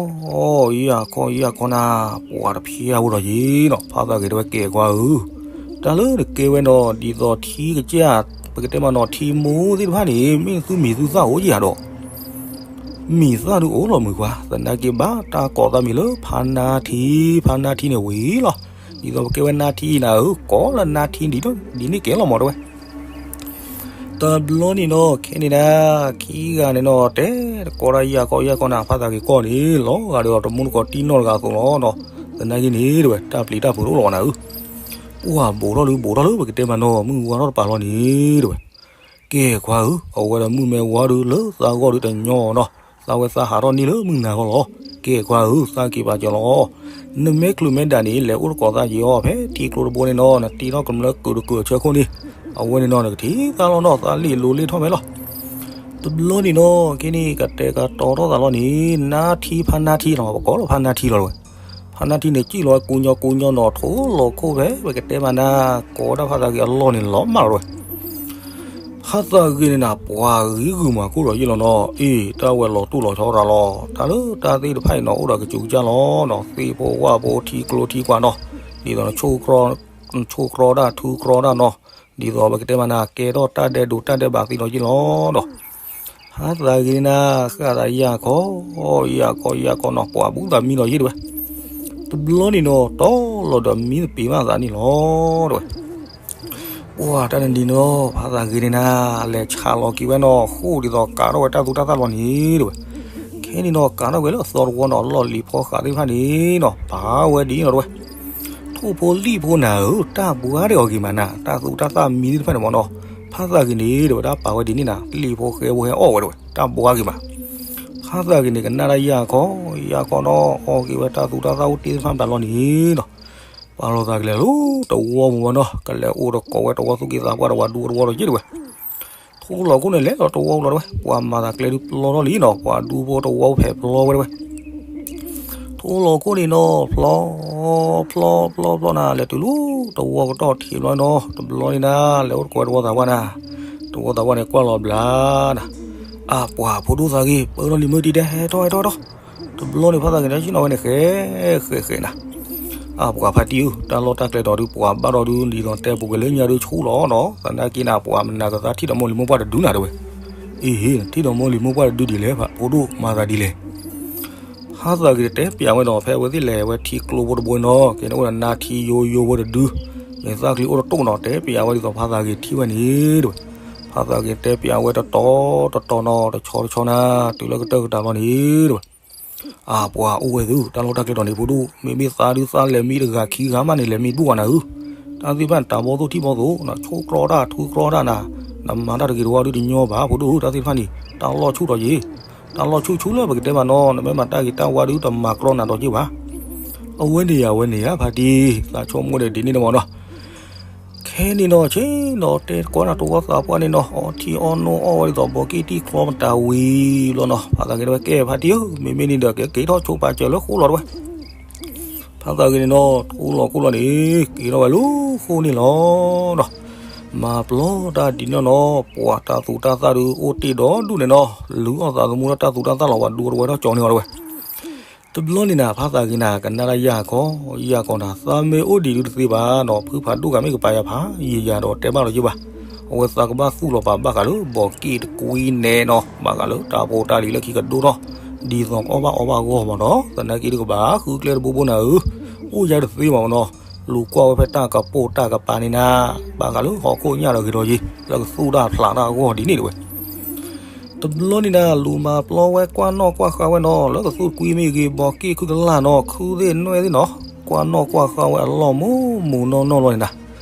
ယၢ်ခီ ယၢ်ခီနၤ, ပှၤတဖျါဝဲဒီးယ့နီၤ, ဖါသးဂ့ၤတဲဝဲကဲကွၢ်ဧၢ, တၢ်လၢနကဲဝဲနီၤ ဒ်သိးထံကစၢ် ပကတဲမးနီၤ ထံမူသ့ၣ်တဖၣ်န့ၣ် မ့ၢ်သုမံၤသုသၣ်အိၣ်ယၤဒီး မံၤသၣ်ဒုအိၣ်လီၤမုၢ်ကွၢ်, သနာ်က့ဘၣ်တၢ်ကိးသးမံၤလၢဖါနါထံ, ဖါနါထံန့ၣ်ဝံၤလီၤ. ဒ်သိးပကဲဝဲနါထံနၤဧၢ, ကိးလၢနါထံဒ်, ဒ်န့ၣ်ကဲလီၤမးတဲဝဲ. တဘျီန့ၣ်နီၤ ခဲန့ၣ်နၤ ခံဂၤန့ၣ်နီၤ တဲတကိးတၢ်ယၢ်ခီယၢ်ခီနၤ ဖါသးဂ့ၤကီၢ်န့ၣ် လီၤဂာ်ဒီးတမူတကိးတံၢ်နီၢ်တဂၤအသိးလီၤ. သနာ်က့န့ၣ်တဲဝဲ တၢ်ပျံၤတၢ်ဖုးတအိၣ်လီၤနၤဧၢ, ပှၤဘိးထီၣ်ဒုဘိးထီၣ်လၢပကတဲမးနီၤ မုၢ်ဝါထီၣ်တပၤလီၤန့ၣ်တဲဝဲ. ကဲကွၢ်ဧၢ, အဝဲဒီးမုၢ်မ့ၢ်ဝါဒုလၢသးဂီၢ်ဒုတညီနီၤ, သးဝဲသးဟးထီၣ်န့ၢ်လၢမုၢ်နၤဂီၢ်လီၤ. ကဲကွၢ်ဧၢ, သးက့ၤပာ်စၢၤလီၤ. နမ့ၢ်ချုးမ့ၢ်ဒၣ်န့ၣ် လဲၤအိၣ်တကိးသးယံၤအီၤ ဖဲထံကျိတဘိန့ၣ်နီၤ, နတ့ထီၣ်ကမျၢၢ်ကုာ်တကုာ်အဆၢခိၣ်န့ၣ်, အဝဲန့ၣ်နီၤ နကထံၣ်သးလီၤနီၤ, သးလ့ၣ်လိၤလ့ၣ်ထီၣ်မဲလီၤ. တဘျီန့ၣ်နီၤ ခဲန့ၣ် ကတဲာ်ကတီၤထီၣ်သးလီၤန့ၣ် နါထံဖါနါထံလီၤ, ပကိးလီၤဖါနါထံလီၤတဲဝဲ. ဖါနါထံန့ၣ် စံၣ်လီၤဝဲကူညီကူညီနီၤ, ထိၣ်လီၤခိၣ်ဖဲ ပကတဲမးနၤ ကိးဒၣ်ဖါသးဂ့ၤအလီၢ်န့ၣ်လီၤမၢ်လီၤတဲဝဲ. ဖါသးဂ့ၤန့ၣ်နၤ ပှၤဂံၤဂုာ်မၤကိၢ်ဒီးယ့ၢ်လီၤနီၤ, အ့ၣ် တၢ်ဝဲလီၤတူၢ်လီၤဆီရၤလီၤ, တၢ်လၢတၢ်သ့ၣ်တဖၣ်အံၤနီၤ အိၣ်ဒီးကစူၤကစၢ်လီၤနီၤ, သ့ၣ်ဖိဝၣ်ဖိထံကျိထံကွၢ်နီၤ, ဒ်သိးန ဆိၣ်ကြီဒၣ်ထူကြီဒၣ်နီၤ, ဒ်သိးပကတဲမးနၤ ကဲထီၣ်တၢ်ဒဲးဒိးတၢ်ဒဲးဘးသ့ဒီးယ့ၢ်လီၤနီၤ. ဖါသးဂ့ၤန့ၣ်နၤ ဃၣ်သးယၢ်ခီ, ယၢ်ခီ ယၢ်ခီနီၤ ပှၤဘူးသးမံလီၤယ့ၢ်တဲဝဲ. တဘျီန့ၣ်နီၤ တီလီၤဒီးမံသပ့ၤမးသးန့ၣ်လီၤတဲဝဲ. ပှၤတၢ်တနံၤနီၤ ဖါသးဂ့ၤန့ၣ်နၤ လဲၤဆးလီၤက့ၤဝဲနီၤ ဃိၣ်ဒ်သိး ကးထီၣ်ဝဲတၢ်သူတၢ်သၣ်လီၤန့ၣ်တဲဝဲ. ခဲန့ၣ်နီၤ ကးထီၣ်ဝဲလၢအသီတဝီနီၤ အလီၢ်လံၤဖီဃးသ့ၣ်တဖၣ်န့ၣ်နီၤ ပာ်ဝဲဒ်န့ၣ်လီၤတဲဝဲ. ထိၣ်ဖိလံၣ်ဖိနၤဧၢ, တၢ်ဘှါဒဲးအီၤဂ့ၤမးနၤ, တၢ်သူတၢ်သၣ်မံသ့ၣ်တဖၣ်န့ၣ်မးနီၤ, ဖါသးဂ့ၤန့ၣ်တဲဝဲ တၢ်ပာ်ဝဲဒ်န့ၣ်နၤ လံၣ်ဖိဃဲဖိဟဲအီၣ်ဝဲတဲဝဲ တၢ်ဘှါဂ့ၤမး. ဖါသးဂ့ၤန့ၣ် ကနၣ်တၢ်ယၢ်ခီ, ယၢ်ခီနီၤ အီၣ်က့ၤဝဲတၢ်သူတၢ်သၣ်အိၣ်တ့ၢ်တဖၣ်ဘျးလီၤန့ၣ်နီၤ ပာ်လီၤသးကလဲၤလၢတဝီပူၤဝဲနီၤ, ကလဲၤအိၣ်တကိးဝဲတဝီသူၣ်က့သးပှၢ်တဝီဒူတဝီဒီးယ့ၢ်တဲဝဲ. ထိၣ်လီၤခိၣ်န့ၣ်လဲၤလီၤတဝီပူၤလီၤတဲဝဲ, ပှၤမၤသးကျဲဒုပျီထီၣ်လံနီၤ, ပှၤဒူဖိတဝီဖဲးပျီဝဲတဲဝဲ. ထိၣ်လီၤခိၣ်န့ၣ်နီၤ ဖျီ ဖျီ ဖျီ ဖျီနၤ လဲၤတုၤလၢတဝီကတီၢ်ထံးဘျီနီၤ, တဘျီန့ၣ်နၤ လဲၤအိၣ်တကိးဝဲတဝီသးပှၢ်နၤ, တဝီသးပှၢ်န့ၣ်ကွၢ်လီၤဘျါနၤ, အါပှၤဖိဒိၣ်သးဂ့ၤ ပၢၢ်ထီၣ်လံမုၢ်တံၢ်တဲ ဟဲထီၣ်ဟဲထီၣ်ဟဲထီၣ်. တဘျီန့ၣ် ဖါသးဂ့ၤန့ၣ် ဆ့ၣ်နီၤဝဲန့ၣ် ဃဲ ဃဲ ဃဲနၤ, အါပှၤဖါတံၢ်ဧၢ, တၢ်လီၢ်တၢ်ကျဲဒီးဒုး ပှၤဘၣ်ဒီးဒုး ဒ်သိးတဲပူၤကွံာ်လၢညါဒုးဆူၣ်လီၤနီၤ, သနာ်က့နၤ ပှၤမနၤကသးထံၣ်ဒီးမိၢ်လံၤမိၢ်ပှၢ်တဒုနၤတဲဝဲ. အ့ဟ့ ထံၣ်ဒီးမိၢ်လံၤမိၢ်ပှၢ်တဒုဒ်လဲၣ်, ဖိဒိၣ်မၤသးဒ်လဲၣ်. ဖါသးဂ့ၤန့ၣ်တဲပျးဝဲနီၤ, ဖဲအဝဲသ့ၣ်လဲၤဝဲထံကျိဖိတဘိနီၤ, ကဲန့ၣ်အိၣ်ဒီးနါထံယိယိဖိတဒု, မ့ၢ်သၣ်ချံအိၣ်တတိၢ်နီၤ, တဲပျးဝဲဒ်သိးဖါသးဂ့ၤထံၣ်ဝဲန့ၣ်တဲဝဲ. ဖါသးဂ့ၤန့ၣ်တဲပျးဝဲတတီၤတတီၤနီၤ, တဆီတဆီနၤ, တုၤလၢကတၢၢ်ကတၢၢ်လီၤန့ၣ်တဲဝဲ. အါပှၤအိၣ်ဝဲသု တၢ်လီၢ်တၢ်ကျဲဒီးန့ၣ် ဖိဒိၣ်, မ့မ့ၢ်သးဒုးသးလဲၤမံတဂၤခံဂၤမးန့ၣ် လဲၤမံဘူၣ်ဝဲနၤဧၢ, တၢ်သ့ၣ်တဖၣ်န့ၣ် တၢ်ဘီၣ်သိၣ်ထံၣ်ဘီၣ်သိၣ်, ဆိၣ်ကြီတၢ်ထူကြီတၢ်နၤ, နမၤတၢ်တဂ့ၤတဝါဒုးတညီဘၣ် ဖိဒိၣ်ဧၢ, တၢ်သ့ၣ်တဖၣ်န့ၣ် တၢ်လီၢ်ဆူၣ်ထီၣ်ယ့ၣ်, တၢ်လီၢ်ဆူၣ်ဆူၣ်လၢပကတဲမးနီၤ, နမ့ၢ်မၤတၢ်ဂ့ၤတၢ်ဝါဒုးတမၤကြီနၤဒီးယ့ၣ်ဘၣ်. အဝဲန့ၣ်ယၤ အဝဲန့ၣ်ယၤ ဖါတံၢ်, သးဆိကမိၣ်ဒီးဒ်န့ၣ်န့ၣ်မးနီၤ. ခဲန့ၣ်နီၤ ဆ့ၣ်နီၤတဲတကိးနၤတဝီသးပှၢ်န့ၣ်နီၤ, အီထံအီနိအီၣ်ဝဲဒ်သိး ဘီးက့ၣ်တံၢ်ချီပတၢ်ဝံၤလီၤနီၤ, ဖါသးဂ့ၤတဲဝဲ ကဲဖါတံၢ်ဧၢ, မ့မ့ၢ်န့ၣ်ဒီး ကက့ၤထီၣ်ဆိပာ်စၢၤလၢဃိလီၤတဲဝဲ. ဖါသးဂ့ၤန့ၣ်နီၤ ထိၣ်လီၤခိၣ်လီၤန့ၣ် က့ၤထီၣ်ဝဲလၢဃိန့ၣ်လီၤနီၤ. မၤပျီတၢ်ဒ်န့ၣ်နီၤ, ပှၤတၢ်သူတၢ်သၣ်ဒုးအိၣ်တ့ၢ်ဒီးဒူၣ်န့ၣ်နီၤ, လုၢ်အီၣ်သးသမူလၢတၢ်သူတၢ်သၣ်လီၤ, ပှၤဒူတဝဲထီၣ်ကၠီန့ၢ်အီၤတဲဝဲ. တဘျီန့ၣ်နၤ ဖါသးဂ့ၤနၤ ကနၣ်တၢ်ယၢ်ခီ, ယၢ်ခီနၤ, သးမ့ၢ်အိၣ်ဒံးဒုးတသ့ဘၣ်နီၤ, ဖုဖးဒိၣ်ဂၤမ့ၢ်ကပာ်ယၤဖးယံာ်ယၤဒီး တဲဘၣ်လီၤယ့ၣ်ဘၣ်. အဝဲသးကဘၣ်သူၣ်လီၤပာ်ဘၣ်ဃးလၢ ဘီးက့ၣ်တကွံနဲနီၤ, ဘၣ်ဃးလၢတၢ်ဖိတၢ်လံၤလၢခံကဒိၣ်ထီၣ်, ဒ်သိးကအီၣ်ဘၣ်အီဘၣ်အဂီၢ်မးနီၤ, သနာ်က့တကဘၣ်ဃုကျဲတဘိဘိနၤဧၢ, အိၣ်ယၤတသ့ဘၣ်မးနီၤ, လူၤကွၢ်ဝဲဖဲတၢ်ကပိာ်တၢ်ကပၤန့ၣ်နၤ, ဘၣ်ဃးလၢဟီၣ်ခိၣ်ညၣ်ဒီးဂ့ၤဒီးယ့ၣ်, လၢကသူၣ်တၢ်ဖျးတၢ်အဂီၢ်ဒ်န့ၣ်တဲဝဲ. တဘျီန့ၣ်နၤ လူၤမၤပျီဝဲကွၢ်နီၣ်ကွၢ်ဃါဝဲနီၤ, လၢကသူၣ်တကွံမ့ၢ်ဂ့ၤ ဘီးက့ၣ်ခုကလၢ်နီၤ, ခုသ့ၣ်နွဲၣ်သ့ၣ်နီၤ, ကွၢ်နီၣ်ကွၢ်ဃါဝဲအလီၢ်မူးမူးနီၢ်နီၢ်လီၤန့ၣ်နၤ,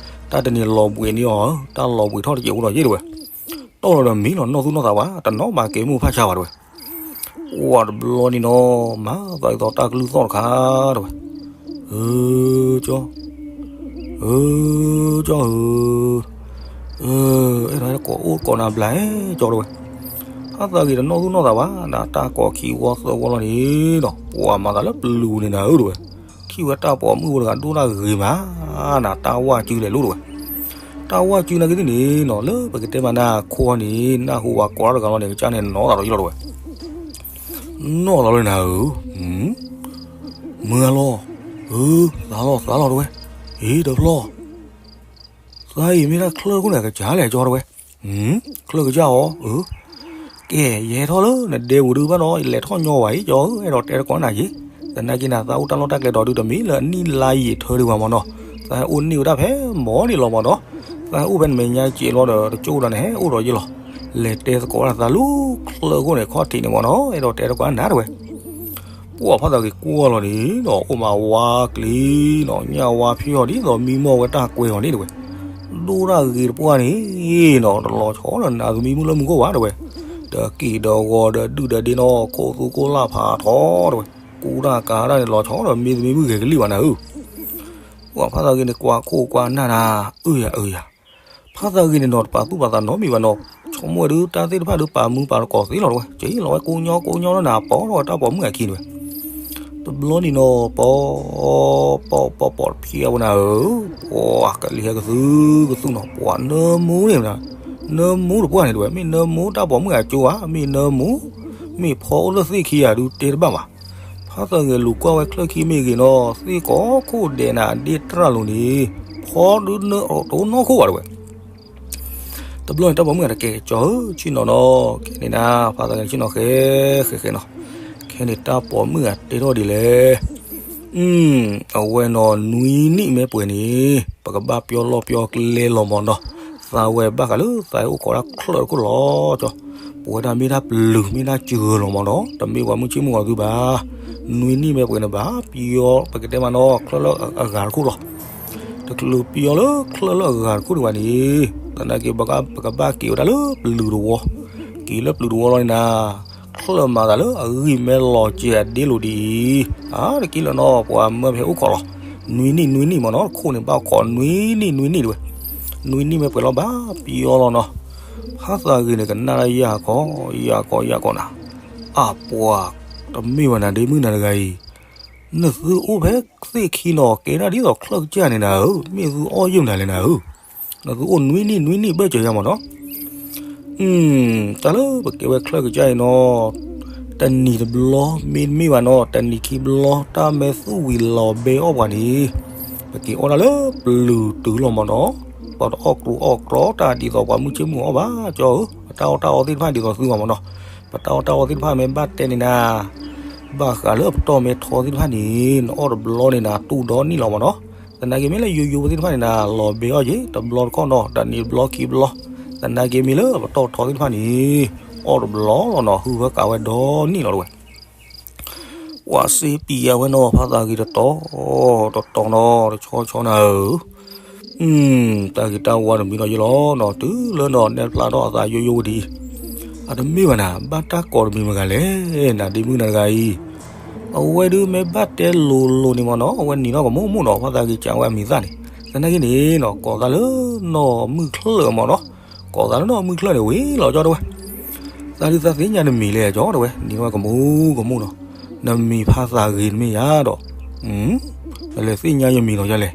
တၢ်တန့ၢ်လီၤဘှံးန့ၢ်အီၤ, တၢ်လီၤဘှံးထီၣ်တစဲးဖိလီၤယ့ၣ်တဲဝဲ. တီၢ်လီၤဒီးမံလီၤနီၢ်သူၣ်နီၢ်သးဝဲ, တနီၤမၤကဲမုၢ်ဖးဆါဘၣ်တဲဝဲ. ပှၤတဘျီန့ၣ်နီၤ မၤသးဒ်သိးတၢ်ကလုၢ်သီၣ်တခါတဲဝဲ. အၢ ကၠီ, အၢ ကၠီဧၢ, အဲၣ်ဒိးကိးအိၣ်ကိးနၤဘျါ ကၠီတဲဝဲ. ဖါသးဂ့ၤတနီၢ်သူၣ်နီၢ်သးဘၣ်, နတၢ်ကိးခံဝီသၢဝီလီၤန့ၣ်ဒီး ပှၤမၤသးလၢပလူၤန့ၣ်နၤဧၢတဲဝဲ. ထံၣ်ဝဲတၢ်ပိာ်မုၣ်ဖိတဂၤဒိၣ်တၢ်ဂ့ၤမး, နတၢ်ဝၢ်စုလဲၣ်လိၣ်တဲဝဲ. တၢ်ဝၣ်စုနာ်က့သ့ၣ်န့ၣ်နီၤ လၢပကတဲမးနၢ်ခိန့ၣ် နၢ်ဟူဝဲကိးတၢ်တဂၤလီၤန့ၣ် ကစၢ်န့ၣ်နီၤသးဒီးယလီၤတဝဲ, နီၤသးလီၤနၤဧၢ, မုၢ်ဂၤလီၤ, အၢ သးလီၤသးလီၤတဝဲ, အ့ တဖျီ သးအံၤမ့ၢ်ဒၣ်ချၢၣ်ခိၣ်န့ၣ် အကစၢ်လဲၣ်ကၠီတဝဲ, ချၢၣ်ကစၢ်အီၤ, အၢ ကဲ ယဟဲထီၣ်လၢနဒဲပူၤဒုးဘၣ်နီၤ ယလဲၤထီၣ်ညီဝဲအံၤကၠီဧၢ အဲၣ်ဒိးတဲတကိးနၤယ့ၣ်, သနာ်က့နၤ သးအိၣ်တၢ်လီၢ်တၢ်ကျဲဒီးဒုးတမ့ၢ်လၢအနံၣ်လါယံာ်ထၢဒံးဘၣ်မၢ်နီၤ, သးအိၣ်န့ၢ်ဝဲဒၣ်ဖဲမီၤန့ၣ်လီၤမၢ်နီၤ, သးအိၣ်ဖဲနမဲာ်ညါစဲးလီၤဒီးတကၠိၣ်ဒီးန့ၣ် ဟဲအိၣ်ဒီးယ့ၣ်လီၤ, လဲၤတဲသကိးဒၣ်သးလၢချၢၣ်ခိၣ်န့ၣ် ခီၣ်ထံးန့ၣ်မၢ်နီၤ အဲၣ်ဒိးတဲတကိးနၤတဝဲ ပှၤဖးသးဂ့ၤကွၢ်လီၤန့ၣ်နီၤ အိၣ်မးဝါကျံၤနီၤ ညၣ်ဝါဖံအီၤဒ်သိးမံမီၢ်ဝဲတၢ်ကွဲအီၤန့ၣ်တဝဲ, ဒိၣ်တၢ်ဂ့ၤတပှၢ်န့ၣ်နီၤ တလီၤဆီဒီးနၤသမံမုၣ်လၢမူခိၣ်ဘၣ်တဝဲ, ဒီးက့ၣ်ဒီးဂီၤဒီးဒုၣ်ဒီးဒ့နီၤ ခိၣ်သူခိၣ်လၢ်ဖးထီတဝဲ, ကူတၢ်ကၤတၢ်န့ၣ်လီၤဆီဒီးမ့သမံမုၣ်ဂဲၤကလံၣ်ဘၣ်နၤဧၢ ပှၤဖးသးဂ့ၤန့ၣ် ကွၢ်ခိၣ်ကွၢ်နၢ်နၤ, အၢယၤအၢယၤ, ဖးသးဂ့ၤန့ၣ်နီၤ တပာ်သူၣ်ပာ်သးနီတမံၤဘၣ်နီၤ, ဆိကမိၣ်ဝဲဒုး တၢ်သ့ၣ်တဖၣ်ဒုးပာ်မူပာ်သကိးသ့လီၤတဝဲ, က့ၤလီၤဝဲကိးညီကိးညီလၢနၤ ပိာ်ထီၣ်ဝဲတၢ်ပိာ်မုၣ်အခံတဝဲ, တဘျီန့ၣ်နီၤ ပိာ် ပိာ်ပိာ်ပိာ်တဖျဲးဝဲနၤဧၢ, ပှၤကလံၤဟဲကသုကသုနီၤ ပှၤနၢမူန့ၣ်, နၢမူတပှၢ်န့ၣ်တဝဲ မ့ၢ်နၢမူတၢ်ပိာ်မုၣ်အကၠိဧါ မ့ၢ်နၢမူ, မ့ၢ်ဖီအိၣ်လၢသ့ၣ်ခံဂၤဒုးတဲတဘၣ်ဘၣ် ဖးသးဂ့ၤလူၤကွၢ်ဝဲချၢၣ်ခံမ့ၢ်ဂ့ၤနီၤ သ့ၣ်ကိးခိၣ်ဒဲးနၤဒ့တြၢ်လိၤန့ၣ်, ဖီဒုးနၢတအိၣ်နီတခိၣ်ဘၣ်တဝဲ, တဘျီန့ၣ် တၢ်ပိာ်မုၣ်ဂၤတကဲကၠီဧၢ ဆ့ၣ်နီၤနီၤ, ခဲန့ၣ်နၤ ဖးသးဂ့ၤန့ၣ် ဆ့ၣ်နီၤဃဲဃဲဃဲနီၤ, ခဲန့ၣ်တၢ်ပိာ်မုၣ်ဂၤတဲထီၣ်ဒ်လဲၣ် အဝဲနီၤ နွံနံၣ်မ့ၢ်ပှဲၤန့ၣ် ပကဘၣ်ပျီလီၢ်ပျီကျဲလီၤမၢ်နီၤ, သးဝဲဘၣ်ဃးလၢသးအိၣ်ခိးဒၣ်ချၢၣ်တခိၣ်လီၤကၠီ, ပဝဲဒၣ်မ့ၢ်ဒၣ်ပျုၤမ့ၢ်ဒၣ်စၢၤလီၤမၢ်နီၤ, တမ့ၢ်ပှၤမုၢ်ဆ့ၣ်မုၢ်ဂီၤသုဘၣ်, နွံနံၣ်မ့ၢ်ပှဲၤန့ၣ်ဘၣ် ပယီၤ ပကတဲမးနီၤ ချၢၣ်လၢအဂၤတခိၣ်လီၤ, တချုးပယီၤလၢချၢၣ်လၢအဂၤတခိၣ်ဒံးဘၣ်န့ၣ်, သနာ်က့ ပကဘၣ်က့ၤဝဲဒၣ်လၢပျုၤတဝီ, က့ၤလၢပျုၤတဝီလီၤန့ၣ်နၤ, ချၢၣ်မၤသးလၢအဂံၢ်မဲလီၤစဲၤအဒ့လိၤဒ်အံၤ, အါတက့ၢ်လၢနီၤ ပှၤမၢဖဲအိၣ်ခိးလီၤ, နွံနံၣ်နွံနံၣ်မၢ်နီၤ တခိၣ်န့ၣ်ဘၣ်ခိးနွံနံၣ်နွံနံၣ်တဝဲ, နွံနံၣ်မ့ၢ်ပှဲၤလီၤဘၣ်ပယီၤလီၤနီၤ, ဖးသးဂ့ၤန့ၣ် ကနၣ်ဒၣ်ယၢ်ကီ ယၢ်ကီယၢ်ကီနၤ, အပှၤ, တမ့ၢ်ဘၣ်နၤဒ့မုၣ်နၤတဂၤအံၤ, နသုအိၣ်ဖဲသ့ၣ်ခံနီၤ ကဲဒၣ်ဒ်သိးချၢၣ်ကစၢ်န့ၣ်နၤဧၢ, မ့ၢ်သုအီၣ်ယုၢ်မနုၤလဲၣ်နၤဧၢ, နသုအိၣ်နွံနံၣ်နွံနံၣ်ဘၢၣ်စၢၤယါမၢ်နီၤ တၢ်လၢပကဲဝဲချၢၣ်ကစၢ်အံၤနီၤ, တနံၤတဘျီ မ့တမ့ၢ်ဘၣ်နီၤ တနံၤခံဘျီ တၢ်မ့ၢ်သူၣ်ဝံၤလီၤဘဲအီၣ်ပှၤန့ၣ်, ပက့ၤအီၣ်ဒၣ်လၢပျုၤတုၤလီၤမၢ်နီၤ, ပတအီၣ်ကျိၤအီၣ်ကျီတၢ်ဒ်သိးပှၤမုၢ်ဆ့ၣ်မုၢ်အီၣ်ဘၣ်ကၠီဧၢ, ပတၢ်အီၣ်တၢ်အီသ့ၣ်တဖၣ်ဒ်သိးသုမၢ်နီၤ, ပတၢ်အီၣ်တၢ်အီသ့ၣ်တဖၣ်မ့ၢ်ဘၣ်တဲန့ၣ်နၤ ဘၣ်ဃးလၢအပတီၢ်မ့ၢ်ထီသ့ၣ်တဖၣ်န့ၣ် နအီၣ်တဘျီန့ၣ်နၤ တူၢ်ဒီနံၣ်လီၤမၢ်နီၤ, သနာ်က့မ့ၢ်လၢယိယိဖိသ့ၣ်တဖၣ်န့ၣ်နၤ လီၤဘဲအီၣ်က့ၤ တဘျီတခီၣ်နီၤ တနံၤတဘျီခံဘျီ, သနာ်က့မ့ၢ်လၢအပတီၢ်ထီသ့ၣ်တဖၣ်န့ၣ် အီၣ်တဘျီလီၤနီၤ ဟုဖၢကးဝဲဒီနံၣ်လီၤတဝဲ ပှၤစ့ပံၤယၤဝဲနီၤ ဖးသးဂ့ၤတတီၤ, တတီၤနီၤ တဆီဆီနၤဧၢ, တၢ်ဂ့ၤတၢ်ဝါတမံၤနီၤယလီၤနီၤ တုၤလၢနီၤ နဲၣ်ဖျါထီၣ်အသးယိယိဝဲဒ်အံၤ, အတမ့ၢ်ဘၣ်နၤ ဘၣ်တၢ်ကိးတမံၤမတၤလဲၣ် နၤဒ့မုၣ်နၤတဂၤအံၤ, အဝဲဒုးမ့ၢ်ဘၣ်တဲလိၤလိၤန့ၣ်မၢ်နီၤ အဝဲနံၤနီၢ်ကမူၣ်မူၣ်နီၤ ဖးသးဂ့ၤကးဝဲအမံၤသၣ်န့ၣ်, သနာ်က့န့ၣ်နီၤ ကိးသးလၢနီၢ်မုၢ်ချၢၣ်မၢ်နီၤ, ကိးသးလၢနီၢ်မုၢ်ချၢၣ်န့ၣ်ဝံၤလီၤကၠီတဝဲ သးဒုးသးသ့ၣ်ညါနမံၤလဲၣ်ကၠီတဝဲ နံၤနီၢ်ကမူၣ်ကမူၣ်နီၤ, နမံၤဖးသးဂ့ၤတမ့ၢ်ယါဒီး, နလဲၤသ့ၣ်ညါယမံၤလီၤယလဲၣ်,